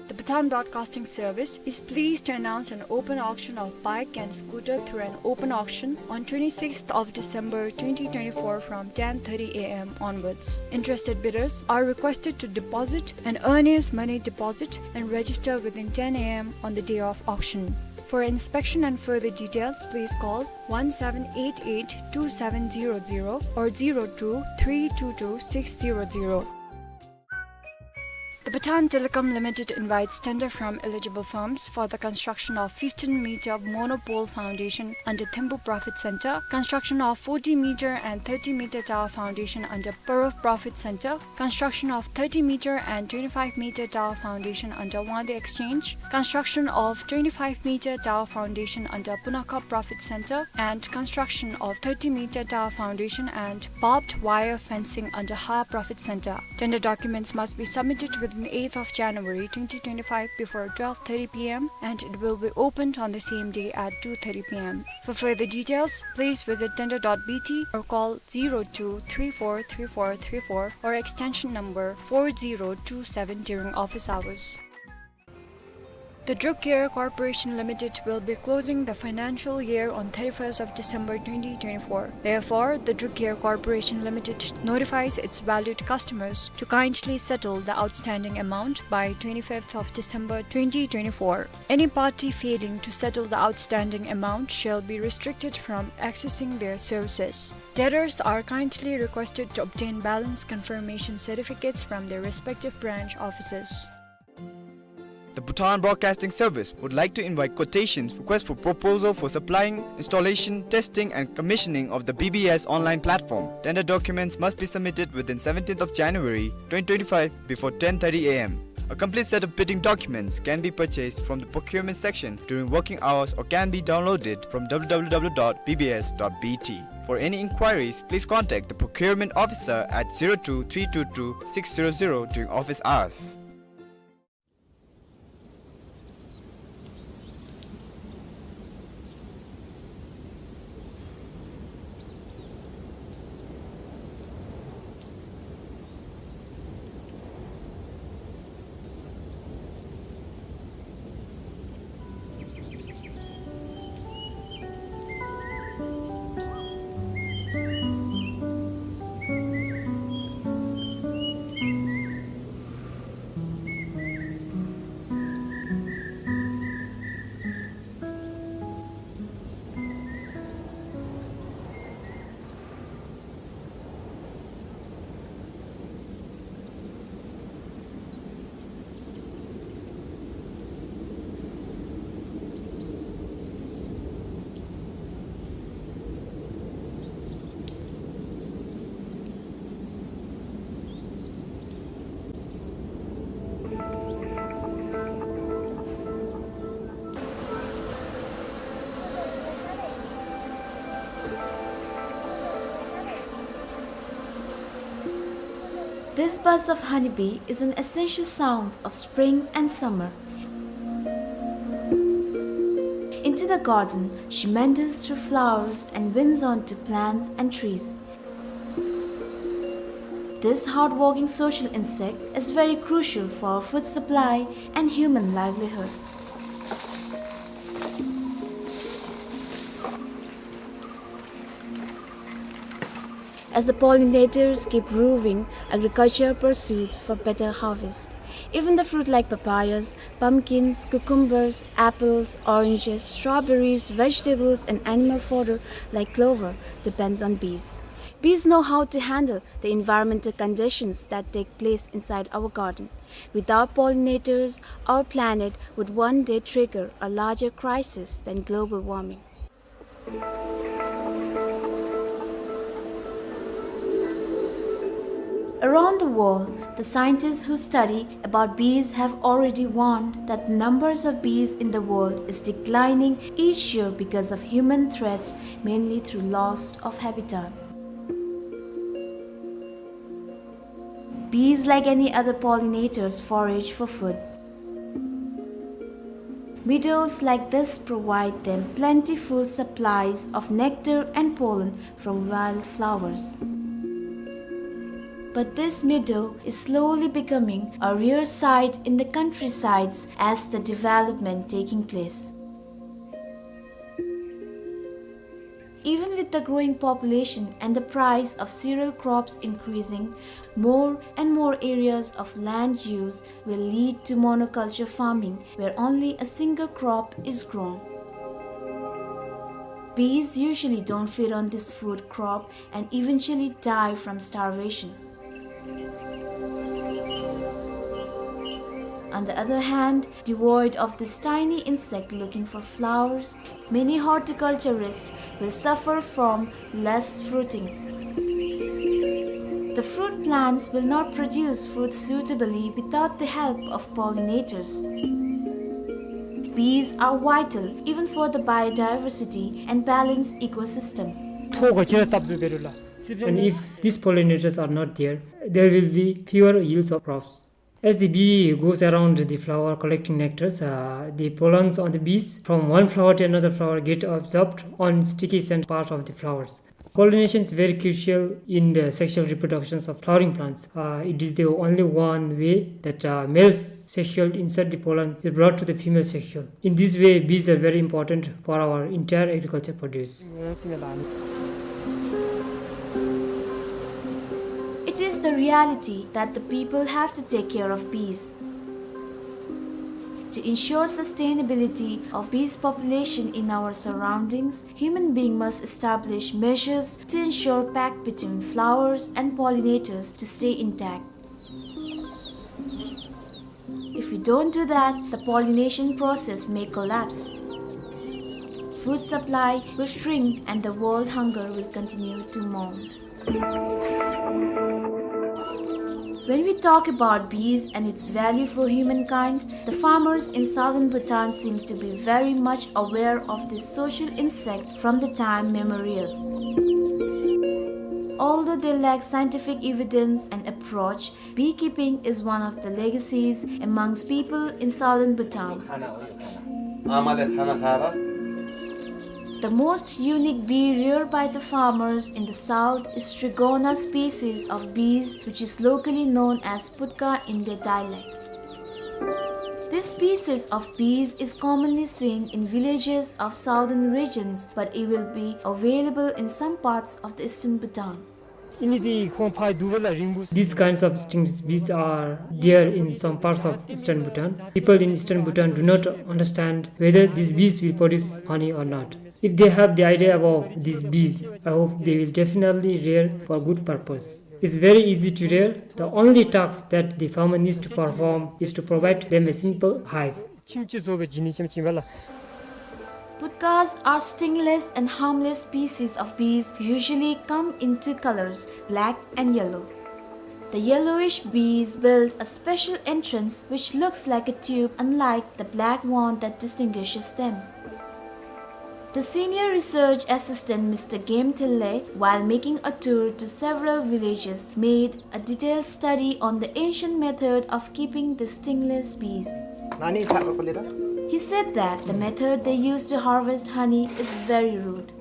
The Bhutan Broadcasting Service is pleased to announce an open auction of bike and scooter through an open auction on twenty-sixth of December twenty twenty-four from ten thirty a m onwards. Interested bidders are requested to deposit an earnest money deposit and register within ten a m on the day of auction. For inspection and further details, please call one seven eight eight two seven zero zero or zero two three two two six zero zero. The Bhutan Telecom Limited invites tender from eligible firms for the construction of fifteen meter monopole foundation under Thempu Profit Center, construction of forty meter and thirty meter tower foundation under Paro Profit Center, construction of thirty meter and twenty-five meter tower foundation under Wangdue Exchange, construction of twenty-five meter tower foundation under Punakha Profit Center, and construction of thirty meter tower foundation and barbed wire fencing under Ha Profit Center. Tender documents must be submitted within eighth of January twenty twenty-five before twelve thirty p m and it will be opened on the same day at two thirty p m. For further details, please visit tender dot b t or call zero two three four three four three four or extension number four zero two seven during office hours. The Druk Care Corporation Limited will be closing the financial year on thirty-first of December twenty twenty-four. Therefore, the Druk Care Corporation Limited notifies its valued customers to kindly settle the outstanding amount by twenty-fifth of December twenty twenty-four. Any party failing to settle the outstanding amount shall be restricted from accessing their services. Debtors are kindly requested to obtain balance confirmation certificates from their respective branch offices. The Bhutan Broadcasting Service would like to invite quotations, request for proposal for supplying, installation, testing and commissioning of the B B S online platform. Tender documents must be submitted within seventeenth of January twenty twenty-five before ten thirty a m. A complete set of bidding documents can be purchased from the procurement section during working hours or can be downloaded from w w w dot b b s dot b t. For any inquiries, please contact the procurement officer at zero two three two two six zero zero during office hours. This buzz of honeybee is an essential sound of spring and summer. Into the garden, she meanders through flowers and winds onto plants and trees. This hardworking social insect is very crucial for food supply and human livelihood. As the pollinators keep roving, agriculture pursues for better harvest. Even the fruit like papayas, pumpkins, cucumbers, apples, oranges, strawberries, vegetables, and animal fodder like clover depends on bees. Bees know how to handle the environmental conditions that take place inside our garden. Without pollinators, our planet would one day trigger a larger crisis than global warming. Around the world, the scientists who study about bees have already warned that the numbers of bees in the world is declining each year because of human threats, mainly through loss of habitat. Bees, like any other pollinators, forage for food. Meadows like this provide them plentiful supplies of nectar and pollen from wildflowers. But this meadow is slowly becoming a rare sight in the countrysides as the development taking place. Even with the growing population and the price of cereal crops increasing, more and more areas of land use will lead to monoculture farming, where only a single crop is grown. Bees usually don't feed on this food crop and eventually die from starvation. On the other hand, devoid of this tiny insect looking for flowers, many horticulturists will suffer from less fruiting. The fruit plants will not produce fruit suitably without the help of pollinators. Bees are vital even for the biodiversity and balanced ecosystem. And if these pollinators are not there, there will be fewer yields of crops. As the bee goes around the flower collecting nectars, uh, the pollens on the bees from one flower to another flower get absorbed on sticky scent part of the flowers. Pollination is very crucial in the sexual reproductions of flowering plants. Uh, it is the only one way that, uh, male sexual insert, the pollen, is brought to the female sexual. In this way, bees are very important for our entire agriculture produce. It is the reality that the people have to take care of bees. To ensure sustainability of bees population in our surroundings, human being must establish measures to ensure pact between flowers and pollinators to stay intact. If we don't do that, the pollination process may collapse. Food supply will shrink and the world hunger will continue to mount. When we talk about bees and its value for humankind, the farmers in southern Bhutan seem to be very much aware of this social insect from the time memorial. Although they lack scientific evidence and approach, beekeeping is one of the legacies amongst people in southern Bhutan. The most unique bee reared by the farmers in the south is Trigona species of bees, which is locally known as putka in their dialect. This species of bees is commonly seen in villages of southern regions, but it will be available in some parts of the eastern Bhutan. These kinds of stinging bees are there in some parts of eastern Bhutan. People in eastern Bhutan do not understand whether these bees will produce honey or not. If they have the idea about these bees, I hope they will definitely rear for good purpose. It's very easy to rear. The only task that the farmer needs to perform is to provide them a simple hive. Putkas are stingless and harmless species of bees, usually come in two colors, black and yellow. The yellowish bees build a special entrance which looks like a tube, unlike the black one that distinguishes them. The senior research assistant, Mister Game Thille, while making a tour to several villages, made a detailed study on the ancient method of keeping the stingless bees. He said that the method they use to harvest honey is very rude.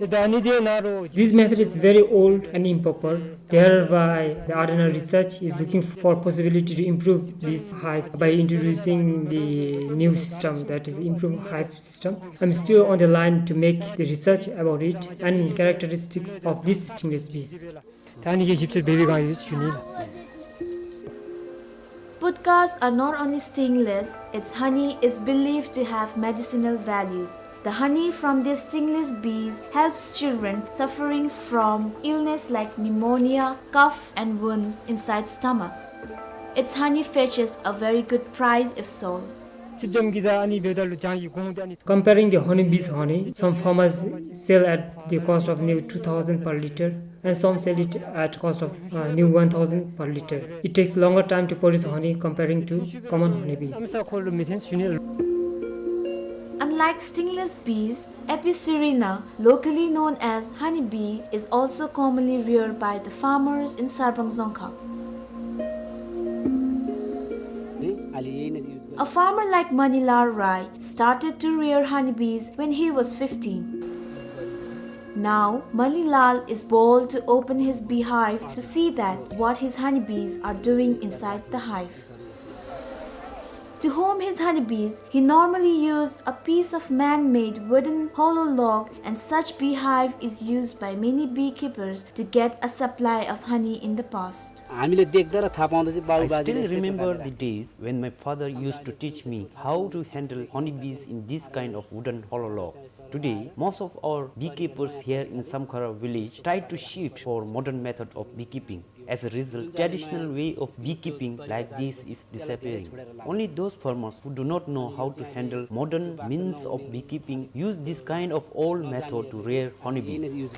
This method is very old and improper. Thereby, the R N R research is looking for possibility to improve this hive by introducing the new system, that is improved hive system. I'm still on the line to make the research about it and characteristics of these stingless bees. Putkas are not only stingless, its honey is believed to have medicinal values. The honey from these stingless bees helps children suffering from illness like pneumonia, cough, and wounds inside stomach. Its honey fetches a very good price if sold. Comparing the honeybees' honey, some farmers sell at the cost of new two thousand per liter, and some sell it at cost of, uh, new one thousand per liter. It takes longer time to produce honey comparing to common honeybees. Unlike stingless bees, Apicerina, locally known as honeybee, is also commonly reared by the farmers in Sarpang Dzongkha. A farmer like Manilal Rai started to rear honeybees when he was fifteen. Now, Manilal is bold to open his beehive to see that what his honeybees are doing inside the hive. To home his honeybees, he normally used a piece of man-made wooden hollow log, and such beehive is used by many beekeepers to get a supply of honey in the past. I still remember the days when my father used to teach me how to handle honeybees in this kind of wooden hollow log. Today, most of our beekeepers here in Samkhara village try to shift for modern method of beekeeping. As a result, traditional way of beekeeping like this is disappearing. Only those farmers who do not know how to handle modern means of beekeeping use this kind of old method to rear honeybees.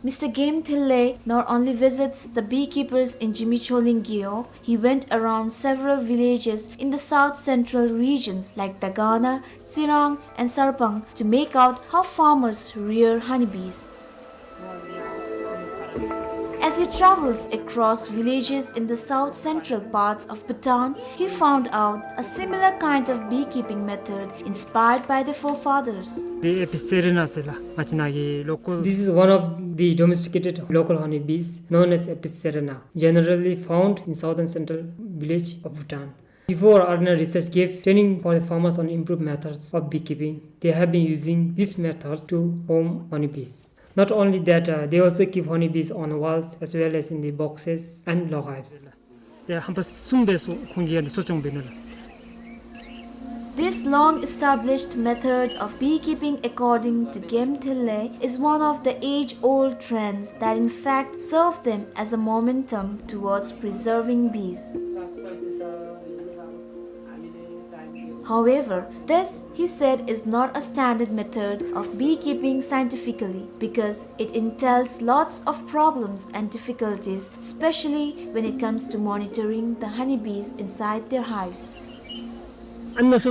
Mister Game Thille not only visits the beekeepers in Jimicholing Geo, he went around several villages in the south central regions like Dagana, Tsirang, and Sarpang to make out how farmers rear honeybees. As he travels across villages in the south central parts of Bhutan, he found out a similar kind of beekeeping method inspired by the forefathers. This is one of the domesticated local honeybees known as Apicerina, generally found in southern central village of Bhutan. Before, R N R research gave training for the farmers on improved methods of beekeeping. They have been using this method to home honeybees. Not only that, uh, they also keep honeybees on walls as well as in the boxes and log hives. This long-established method of beekeeping, according to Game Thille, is one of the age-old trends that in fact serve them as a momentum towards preserving bees. However, this, he said, is not a standard method of beekeeping scientifically because it entails lots of problems and difficulties, especially when it comes to monitoring the honeybees inside their hives. In this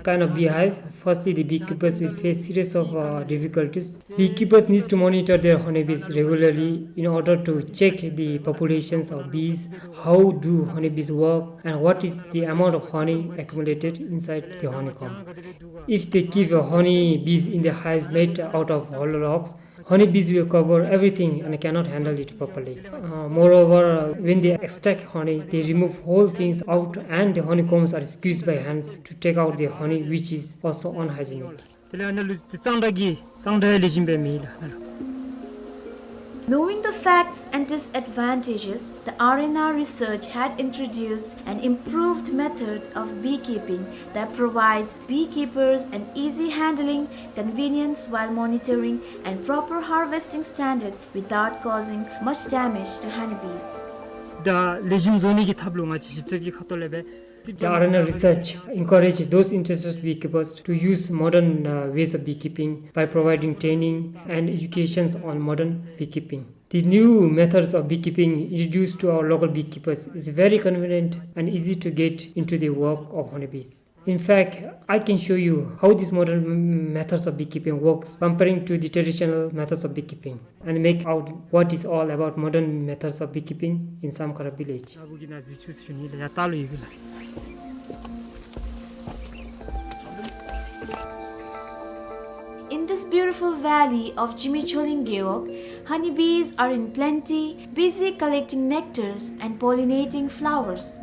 kind of beehive, firstly the beekeepers will face series of, uh, difficulties. Beekeepers need to monitor their honeybees regularly in order to check the populations of bees, how do honeybees work, and what is the amount of honey accumulated inside the honeycomb. If they keep, uh, honeybees in the hives made out of hollow logs, honeybees will cover everything and cannot handle it properly. Uh, moreover, uh, when they extract honey, they remove whole things out and the honeycombs are squeezed by hands to take out the honey, which is also unhygienic. དེ་ལས་ཨ་ནཱ་ལུ་གཙང་སྦྲ་གི་གཙང་སྦྲ་ལེགས་ཤོམ་སྦེ་མེད་ལགས། Knowing the facts and disadvantages, the R N R research had introduced an improved method of beekeeping that provides beekeepers an easy handling, convenience while monitoring, and proper harvesting standard without causing much damage to honeybees. ད་ལེགས་ཤོམ་བཟོ་ནི་གི་ཐབས་ལུ་ང་བཅས་ཞིབ་འཚོལ་གྱི་ཁ་ཐུག་ལས་སྦེ། The R N R research encouraged those interested beekeepers to use modern, uh, ways of beekeeping by providing training and educations on modern beekeeping. The new methods of beekeeping introduced to our local beekeepers is very convenient and easy to get into the work of honeybees. In fact, I can show you how these modern m-, methods of beekeeping works comparing to the traditional methods of beekeeping and make out what is all about modern methods of beekeeping in Samkhara village. In this beautiful valley of Jimi Choling Gewog, honeybees are in plenty, busy collecting nectars and pollinating flowers.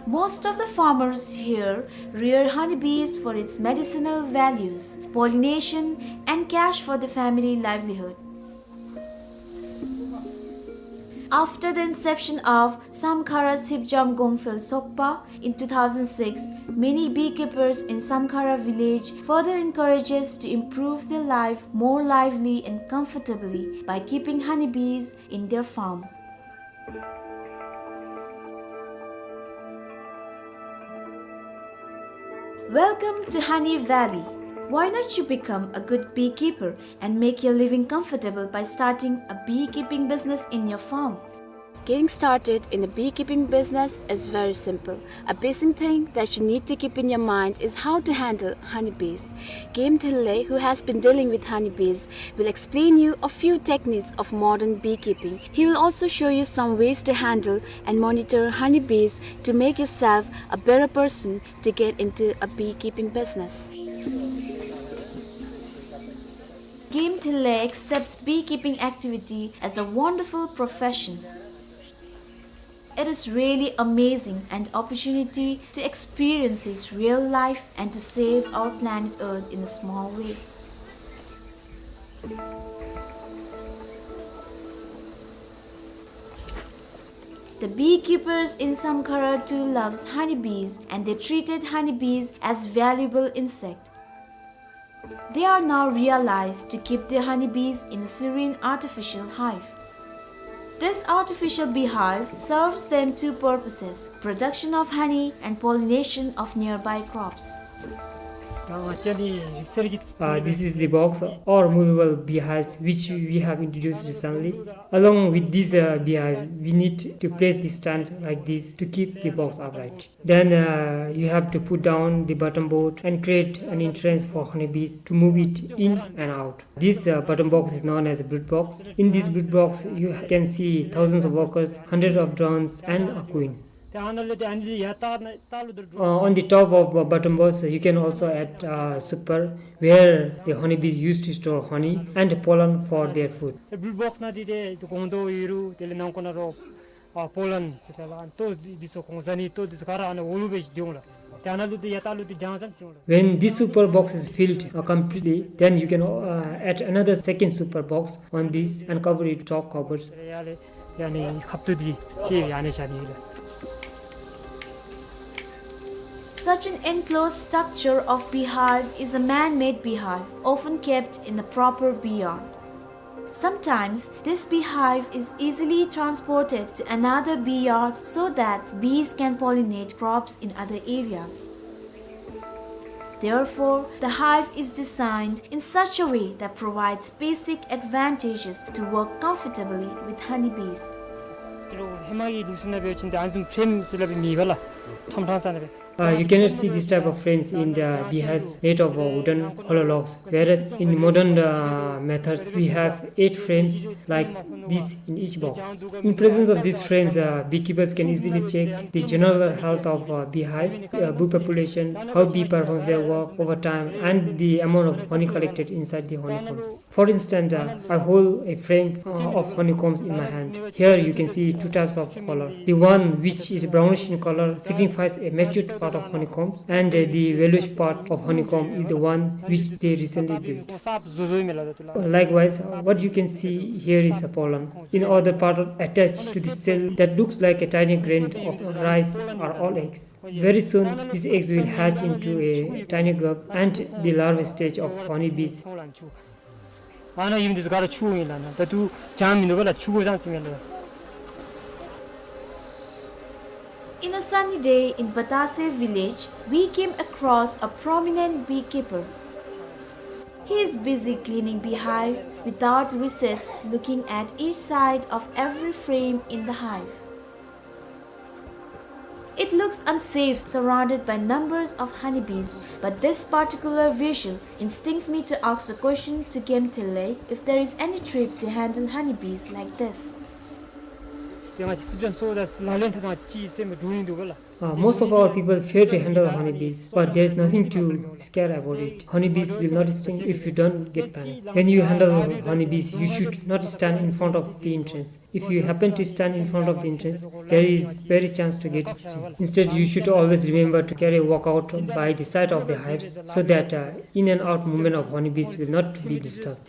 Most of the farmers here rear honeybees for its medicinal values, pollination, and cash for the family livelihood. After the inception of Samkhara Sipjam Gongphel Sokpa in two thousand six, many beekeepers in Samkhara village further encourages to improve their life more lively and comfortably by keeping honeybees in their farm. Welcome to Honey Valley. Why not you become a good beekeeper and make your living comfortable by starting a beekeeping business in your farm? Getting started in a beekeeping business is very simple. A basic thing that you need to keep in your mind is how to handle honeybees. Game Thille, who has been dealing with honeybees, will explain you a few techniques of modern beekeeping. He will also show you some ways to handle and monitor honeybees to make yourself a better person to get into a beekeeping business. Game Thille accepts beekeeping activity as a wonderful profession. It is really amazing an opportunity to experience his real life and to save our planet Earth in a small way. The beekeepers in Samkhara too loves honeybees, and they treated honeybees as valuable insect. They are now realized to keep their honeybees in a serene artificial hive. This artificial beehive serves them two purposes, production of honey and pollination of nearby crops. Uh, this is the box or movable beehives which we have introduced recently. Along with this, uh, beehive, we need to place the stand like this to keep the box upright. Then, uh, you have to put down the bottom board and create an entrance for honeybees to move it in and out. This, uh, bottom box is known as a brood box. In this brood box, you can see thousands of workers, hundreds of drones, and a queen. Uh, on the top of, uh, bottom box, you can also add, uh, super, where the honeybees used to store honey and pollen for their food. Brood box ནང་འདི་ཏེ་ཏེ་སྒོང་རྡོག་ཡོད་རུང་དེ་ལས་ནང་ཁོག་ནང་རོ་ཨ་པོ་ལན་ཟེར་ཏེ་ལགས། ལྟོ་འདི་ཚུ་གོང་ས་ནི་ལྟོ་འདི་ཚུ་ག་ར་ཨ་ནི་འོག་ལུ་སྦེ་སྡོད་འོང་ལགས། ཏེ་ཨ་ནཱ་ལུ་ཏེ་ཡར་ལྟག་ལུ་ཏེ་གྱང་ཙམ་སྡོད་འོང་ལགས། When this super box is filled, uh, completely, then you can, uh, add another second super box on this and cover it top covers. ཡ་ལས་ཡ་ནི་ཁབ་ཏོ་འདི་ཅིག་ཡ་ནི་བཞག་ནི་ལགས། Such an enclosed structure of beehive is a man-made beehive, often kept in a proper bee yard. Sometimes, this beehive is easily transported to another bee yard so that bees can pollinate crops in other areas. Therefore, the hive is designed in such a way that provides basic advantages to work comfortably with honeybees. ཧེ་མ་གི་ལུགས་སྲོལ་ནང་འབད་བ་ཅིན་ཏེ་ཨ་ནི་བཟུམ་ཕྲེམ་ཟེར་སླབ་མེད་པ་ལགས། ཁྲམ་ཁྲང་ས་ནང་སྦེ། Uh, you cannot see this type of frames in the beehives made of, uh, wooden hollow logs, whereas in modern, uh, methods we have eight frames like this in each box. In presence of these frames, uh, beekeepers can easily check the general health of, uh, beehive, uh, bee population, how bee performs their work over time, and the amount of honey collected inside the honeycombs. For instance, uh, I hold a frame, uh, of honeycombs in my hand. Here you can see two types of color. The one which is brownish in color signifies a matured part of honeycombs, and, uh, the yellowish part of honeycomb is the one which they recently built. Likewise, uh, what you can see here is a pollen. In other part attached to the cell that looks like a tiny grain of rice are all eggs. Very soon, these eggs will hatch into a tiny grub and the larval stage of honeybees. ཨ་ནཱ་ཡུམ་འདི་ཚུ་ག་ར་ཕྱུ་གུ་ཨིན་ལགས། ད་ལྟོ་གྱང་མིན་འདུག་པ་ལགས། ཕྱུ་གུ་ཙམ་ཅིག་ཨིན་ལགས། In a sunny day in Batase village, we came across a prominent beekeeper. He is busy cleaning beehives without recess, looking at each side of every frame in the hive. It looks unsafe surrounded by numbers of honeybees, but this particular visual instincts me to ask the question to Gemtele if there is any trick to handle honeybees like this. ཡང་ཅི་སྲིད་ཅན་སོ་ད་ལག་ལེན་ཐད་ཀྱི་སེམས་འདུ་ཡིན་འདུག་ག་ལགས། Uh, most of our people fear to handle honeybees, but there is nothing to scare about it. Honeybees will not sting if you don't get panic. When you handle honeybees, you should not stand in front of the entrance. If you happen to stand in front of the entrance, there is very chance to get stung. Instead, you should always remember to carry a walkout by the side of the hives so that, uh, in and out movement of honeybees will not be disturbed.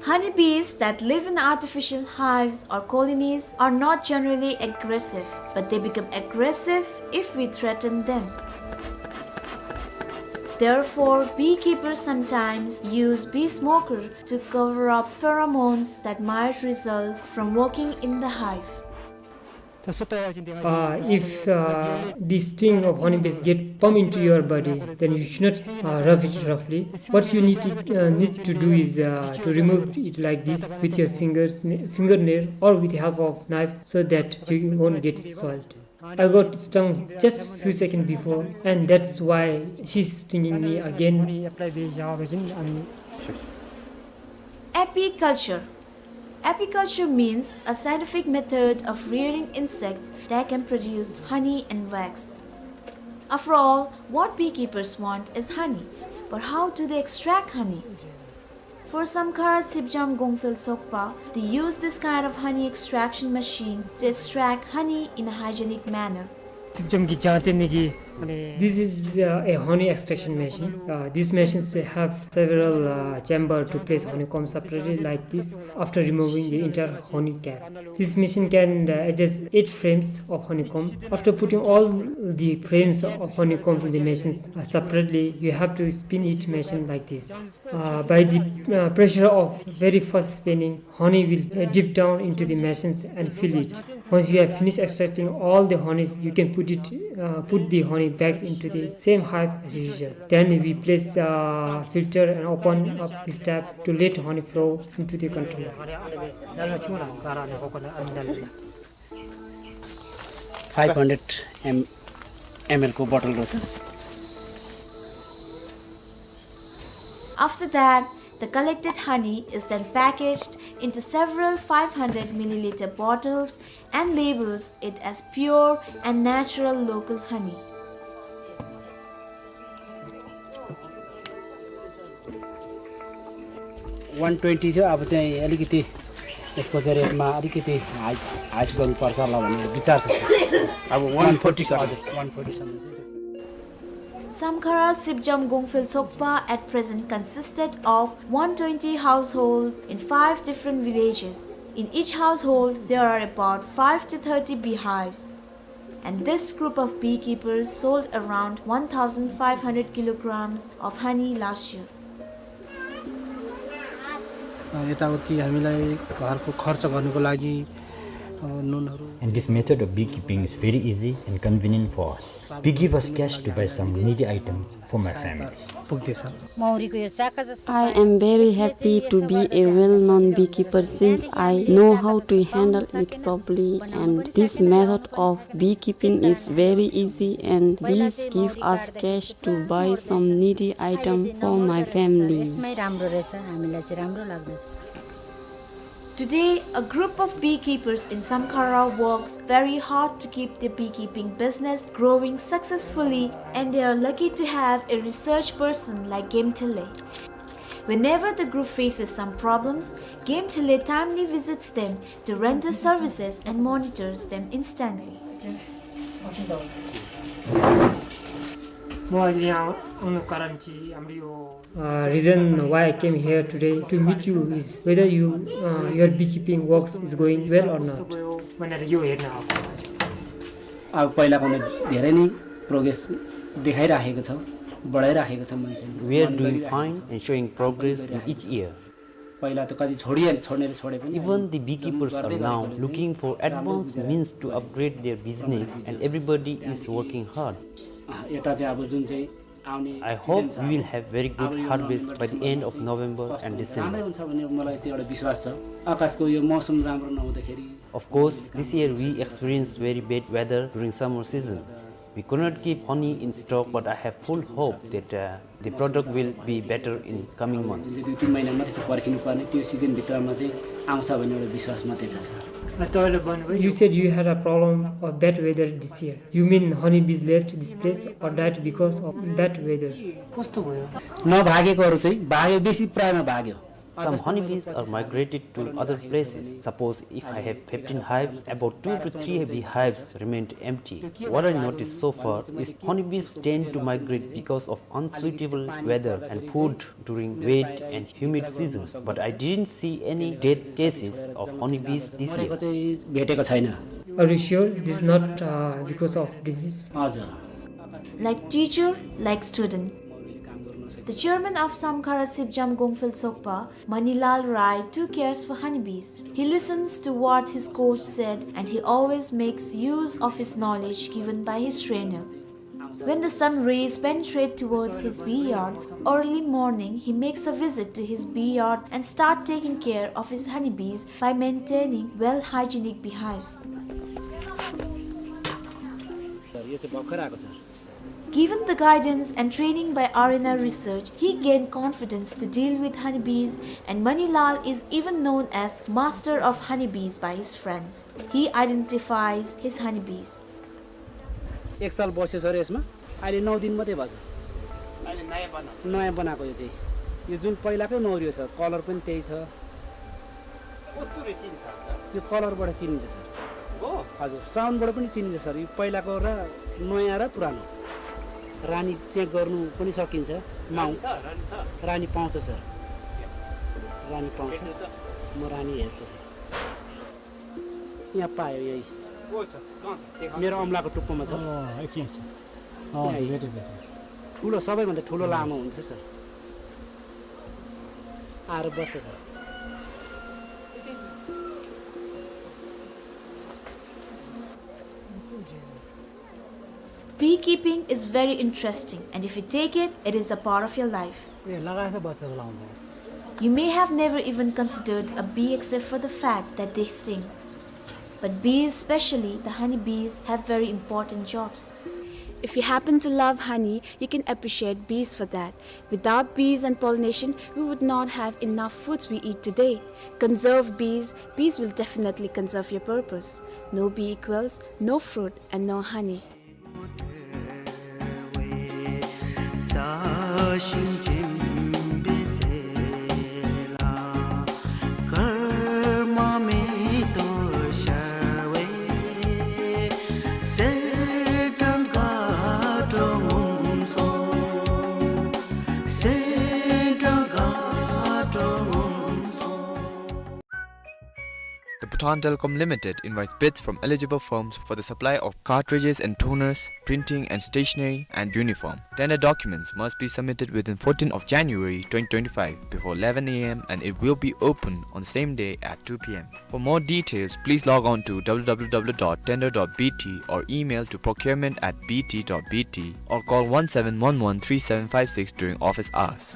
Honeybees that live in artificial hives or colonies are not generally aggressive, but they become aggressive if we threaten them. Therefore, beekeepers sometimes use bee smoker to cover up pheromones that might result from working in the hive. Uh, if, uh, the sting of honeybees get pump into your body, then you should not, uh, rub it roughly. What you need to, uh, need to do is, uh, to remove it like this with your fingers, n-, fingernail, or with the help of knife, so that you won't get soiled. I got stung just few seconds before, and that's why she's stinging me again. Apiculture. Apiculture means a scientific method of rearing insects that can produce honey and wax. After all, what beekeepers want is honey. But how do they extract honey? For Samkhara Sipjam Gongphel Sokpa, they use this kind of honey extraction machine to extract honey in a hygienic manner. སྲིབ་འཇམ་གྱི་ལྗང་ཐིང་ནི་གི། This is, uh, a honey extraction machine. Uh, these machines have several, uh, chamber to place honeycomb separately like this after removing the entire honey cap. This machine can, uh, adjust eight frames of honeycomb. After putting all the frames of honeycomb in the machines, uh, separately, you have to spin each machine like this. Uh, by the, uh, pressure of very fast spinning, honey will, uh, drip down into the machines and fill it. Once you have finished extracting all the honey, you can put it, uh, put the honey back into the same hive as usual. Then we place, uh, filter and open up this tap to let honey flow into the container. Five hundred M L को bottle रहेछ। After that, the collected honey is then packaged into several five hundred milliliter bottles and labels it as pure and natural local honey. One twenty थियो, अब चाहिँ अलिकति यसको चाहिँ rate मा अलिकति high, high गर्नुपर्छ होला भन्ने विचार छ। अब one forty सम्म। हजुर, one forty सम्म चाहिँ। Samkhara Sipjam Gongphel Sokpa at present consisted of one twenty households in five different villages. In each household, there are about five to thirty beehives. And this group of beekeepers sold around one thousand five hundred kilograms of honey last year. अ, यताउति हामीलाई घरको खर्च गर्नको लागि, अ, नुनहरू। And this method of beekeeping is very easy and convenient for us. Bee give us cash to buy some needy item for my family. पुग्दैछ। मौरीको यो चाका जस्तो I am very happy to be a well-known beekeeper since I know how to handle it properly, and this method of beekeeping is very easy and bees give us cash to buy some needy item for my family. यसमै राम्रो रहेछ, हामीलाई चाहिँ राम्रो लाग्दछ। Today, a group of beekeepers in Samkhara works very hard to keep their beekeeping business growing successfully, and they are lucky to have a research person like Gemtele. Whenever the group faces some problems, Gemtele timely visits them to render services and monitors them instantly. म अहिले यहाँ आउनुको कारण चाहिँ हाम्रो यो Uh, reason why I came here today to meet you is whether you, uh, your beekeeping works is going well or not. भनेर यो हेर्न आएको। अब पहिलाभन्दा धेरै नै progress देखाइराखेको छ, बढाइराखेको छ मान्छेले। We are doing fine and showing progress in each year. पहिला त कति छोडिहाले, छोड्नेले छोडे पनि। Even the beekeepers are now looking for advanced means to upgrade their business, and everybody is working hard. अँ, यता चाहिँ अब जुन चाहिँ आउने I hope season छ, we will अब have very good harvest by the end of November and December. कस्तो हुन्छ, राम्रै हुन्छ भन्ने मलाई चाहिँ एउटा विश्वास छ। आकाशको यो मौसम राम्रो नहुँदाखेरि Of course, this year we experienced very bad weather during summer season. We could not keep honey in stock, but I have full hope that, uh, the product will be better in coming months. जुन चाहिँ दुई तिन महिना मात्रै छ पर्खिनु पर्ने, त्यो सिजनभित्रमा चाहिँ आउँछ भन्ने एउटा विश्वास मात्रै छ, सर। अनि तपाईँले भन्नुभयो You said you had a problem of bad weather this year. You mean honeybees left this place or died because of bad weather? कस्तो भयो? नभागेकोहरू चाहिँ भाग्यो, बेसी प्रायमा भाग्यो। Some honeybees are migrated to other places. Suppose if I have fifteen hives, about two to three beehives remained empty. What I noticed so far is honeybees tend to migrate because of unsuitable weather and food during wet and humid season, but I didn't see any death cases of honeybees this year. मरेको चाहिँ भेटेको छैन। Are you sure this is not, uh, because of disease? हजुर। Like teacher, like student. The chairman of Samkhara Sipjam Gongphel Sokpa, Manilal Rai, too cares for honeybees. He listens to what his coach said and he always makes use of his knowledge given by his trainer. When the sun rays penetrate towards his bee yard, early morning he makes a visit to his bee yard and start taking care of his honeybees by maintaining well hygienic beehives. Sir, यो चाहिँ भर्खर आएको, sir. Given the guidance and training by R N R Research, he gained confidence to deal with honeybees, and Manilal is even known as master of honeybees by his friends. He identifies his honeybees. एक साल बस्यो सर यसमा, अहिले नौ दिन मात्रै भएको छ। अहिले नयाँ बनाएको। नयाँ बनाएको यो चाहिँ। यो जुन पहिलाकै नौरियो छ, कलर पनि त्यही छ। कस्तुरी चिन्छ? यो कलरबाट चिनिन्छ सर। हो? हजुर, साउन्डबाट पनि चिनिन्छ सर। यो पहिलाको र नयाँ र पुरानो। रानी चेक गर्नु पनि सकिन्छ। माउ- रानी छ, रानी छ। रानी पाउँछ सर। रानी पाउँछ। भेट्नु त। म रानी हेर्छु सर। यहाँ पायो यही। को छ? कहाँ छ? देखाउनु। मेरो औँलाको टुप्पोमा छ। अँ, एकछिन, एकछिन। अँ, यहाँ भेटेँ, भेटेँ। ठुलो, सबैभन्दा ठुलो लामो हुन्छ सर। आएर बस्छ sir. Beekeeping is very interesting, and if you take it, it is a part of your life. ए, लगाएछ बच्चाको लाउँदा। You may have never even considered a bee except for the fact that they sting. But bees, especially the honey bees, have very important jobs. If you happen to love honey, you can appreciate bees for that. Without bees and pollination, we would not have enough foods we eat today. Conserve bees, bees will definitely conserve your purpose. No bee equals no fruit and no honey. The Bhutan Telecom Limited invites bids from eligible firms for the supply of cartridges and toners, printing and stationery, and uniform. Tender documents must be submitted within fourteenth of January twenty twenty-five before eleven A M and it will be open on the same day at two P M. For more details, please log on to W W W dot tender dot B T or email to procurement at B T dot B T or call one seven one one three seven five six during office hours.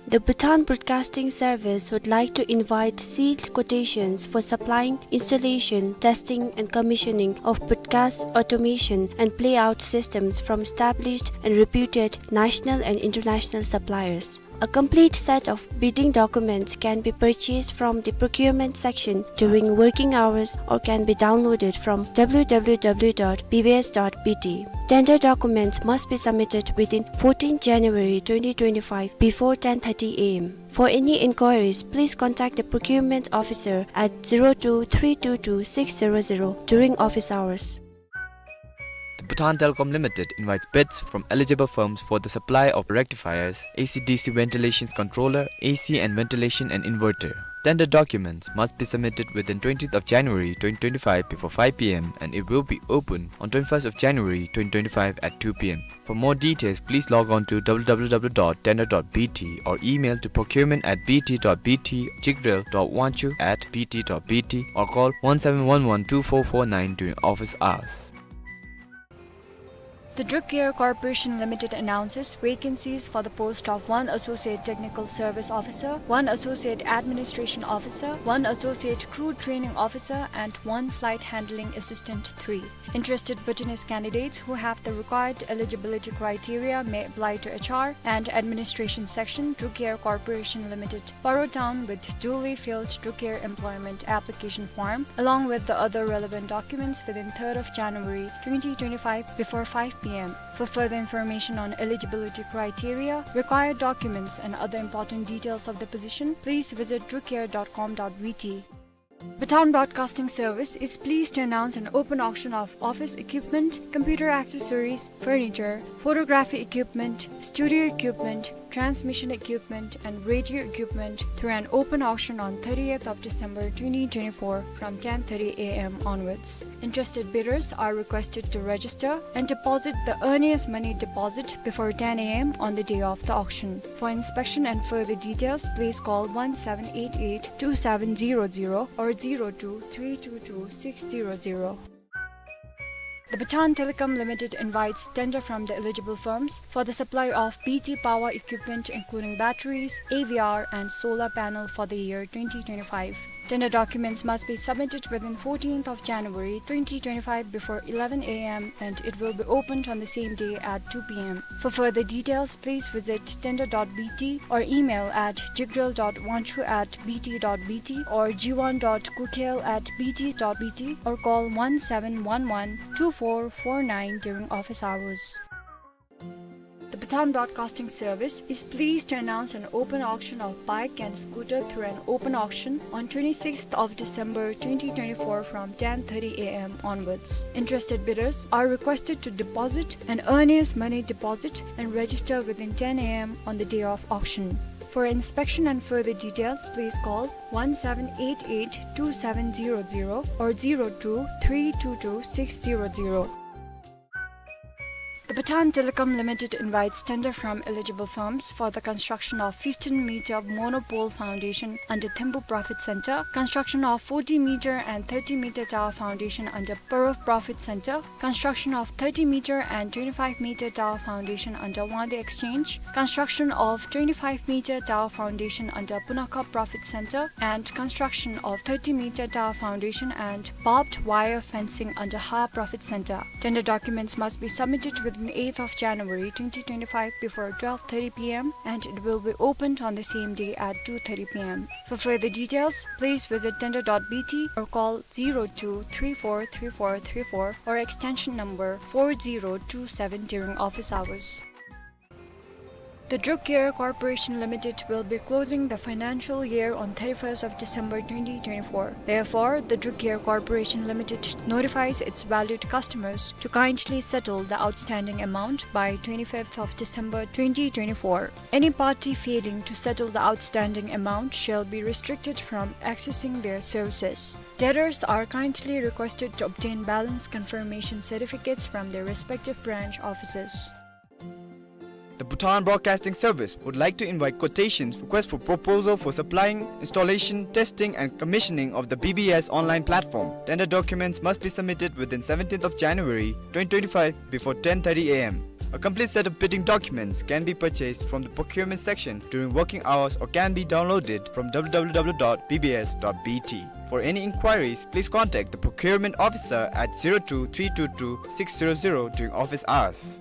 The Bhutan Broadcasting Service would like to invite sealed quotations for supplying, installation, testing and commissioning of broadcast automation and playout systems from established and reputed national and international suppliers. A complete set of bidding documents can be purchased from the procurement section during working hours or can be downloaded from W W W dot B B S dot B T. Tender documents must be submitted within fourteenth January twenty twenty-five before ten thirty A M. For any inquiries, please contact the procurement officer at zero two three two two six zero zero during office hours. The Bhutan Telecom Limited invites bids from eligible firms for the supply of rectifiers, A C D C ventilation controller, A C and ventilation and inverter. Tender documents must be submitted within twentieth of January twenty twenty-five before five P M and it will be open on twenty-first of January twenty twenty-five at two P M. For more details, please log on to W W W dot tender dot B T or email to procurement at B T dot B T, chigrel dot wanchuk at B T dot B T or call one seven one one two four four nine during office hours. The Druk Air Corporation Limited announces vacancies for the post of one Associate Technical Service Officer, one Associate Administration Officer, one Associate Crew Training Officer, and one Flight Handling Assistant three. Interested Bhutanese candidates who have the required eligibility criteria may apply to H R and Administration Section, Druk Air Corporation Limited, Paro Town, with duly filled Druk Air employment application form, along with the other relevant documents, within third of January twenty twenty-five before five P M. For further information on eligibility criteria, required documents, and other important details of the position, please visit drukair dot com dot B T. Bhutan Broadcasting Service is pleased to announce an open auction of office equipment, computer accessories, furniture, photography equipment, studio equipment, transmission equipment, and radio equipment through an open auction on thirtieth of December twenty twenty-four from ten thirty A M onwards. Interested bidders are requested to register and deposit the earliest money deposit before ten A M on the day of the auction. For inspection and further details, please call one seven eight eight two seven zero zero or zero two three two two six zero zero. The Bhutan Telecom Limited invites tender from the eligible firms for the supply of B T power equipment, including batteries, A V R, and solar panel, for the year twenty twenty-five. Tender documents must be submitted within fourteenth of January twenty twenty-five before eleven A M, and it will be opened on the same day at two P M. For further details, please visit tender dot B T or email at jigdrel dot wangchuk at B T dot B T or jiwan dot kukel at B T dot B T or call one seven one one two four four nine during office hours. The Bhutan Broadcasting Service is pleased to announce an open auction of bike and scooter through an open auction on twenty-sixth of December twenty twenty-four from ten thirty A M onwards. Interested bidders are requested to deposit an earliest money deposit and register within ten A M on the day of auction. For inspection and further details, please call one seven eight eight two seven zero zero or zero two three two two six zero zero. The Bhutan Telecom Limited invites tender from eligible firms for the construction of fifteen meter monopole foundation under Thempu Profit Center, construction of forty meter and thirty meter tower foundation under Paro Profit Center, construction of thirty meter and twenty-five meter tower foundation under Wangdue Exchange, construction of twenty-five meter tower foundation under Punakha Profit Center, and construction of thirty meter tower foundation and barbed wire fencing under Ha Profit Center. Tender documents must be submitted within eighth of January twenty twenty-five before twelve thirty P M, and it will be opened on the same day at two thirty P M. For further details, please visit tender dot B T or call zero two three four three four three four or extension number four zero two seven during office hours. The Druk Air Corporation Limited will be closing the financial year on thirty-first of December twenty twenty-four. Therefore, the Druk Air Corporation Limited notifies its valued customers to kindly settle the outstanding amount by twenty-fifth of December twenty twenty-four. Any party failing to settle the outstanding amount shall be restricted from accessing their services. Debtors are kindly requested to obtain balance confirmation certificates from their respective branch offices. The Bhutan Broadcasting Service would like to invite quotations, request for proposal for supplying, installation, testing, and commissioning of the B B S online platform. Tender documents must be submitted within seventeenth of January twenty twenty-five before ten thirty A M. A complete set of bidding documents can be purchased from the procurement section during working hours or can be downloaded from W W W dot B B S dot B T. For any inquiries, please contact the procurement officer at zero two three two two six zero zero during office hours.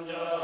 ལྕགས་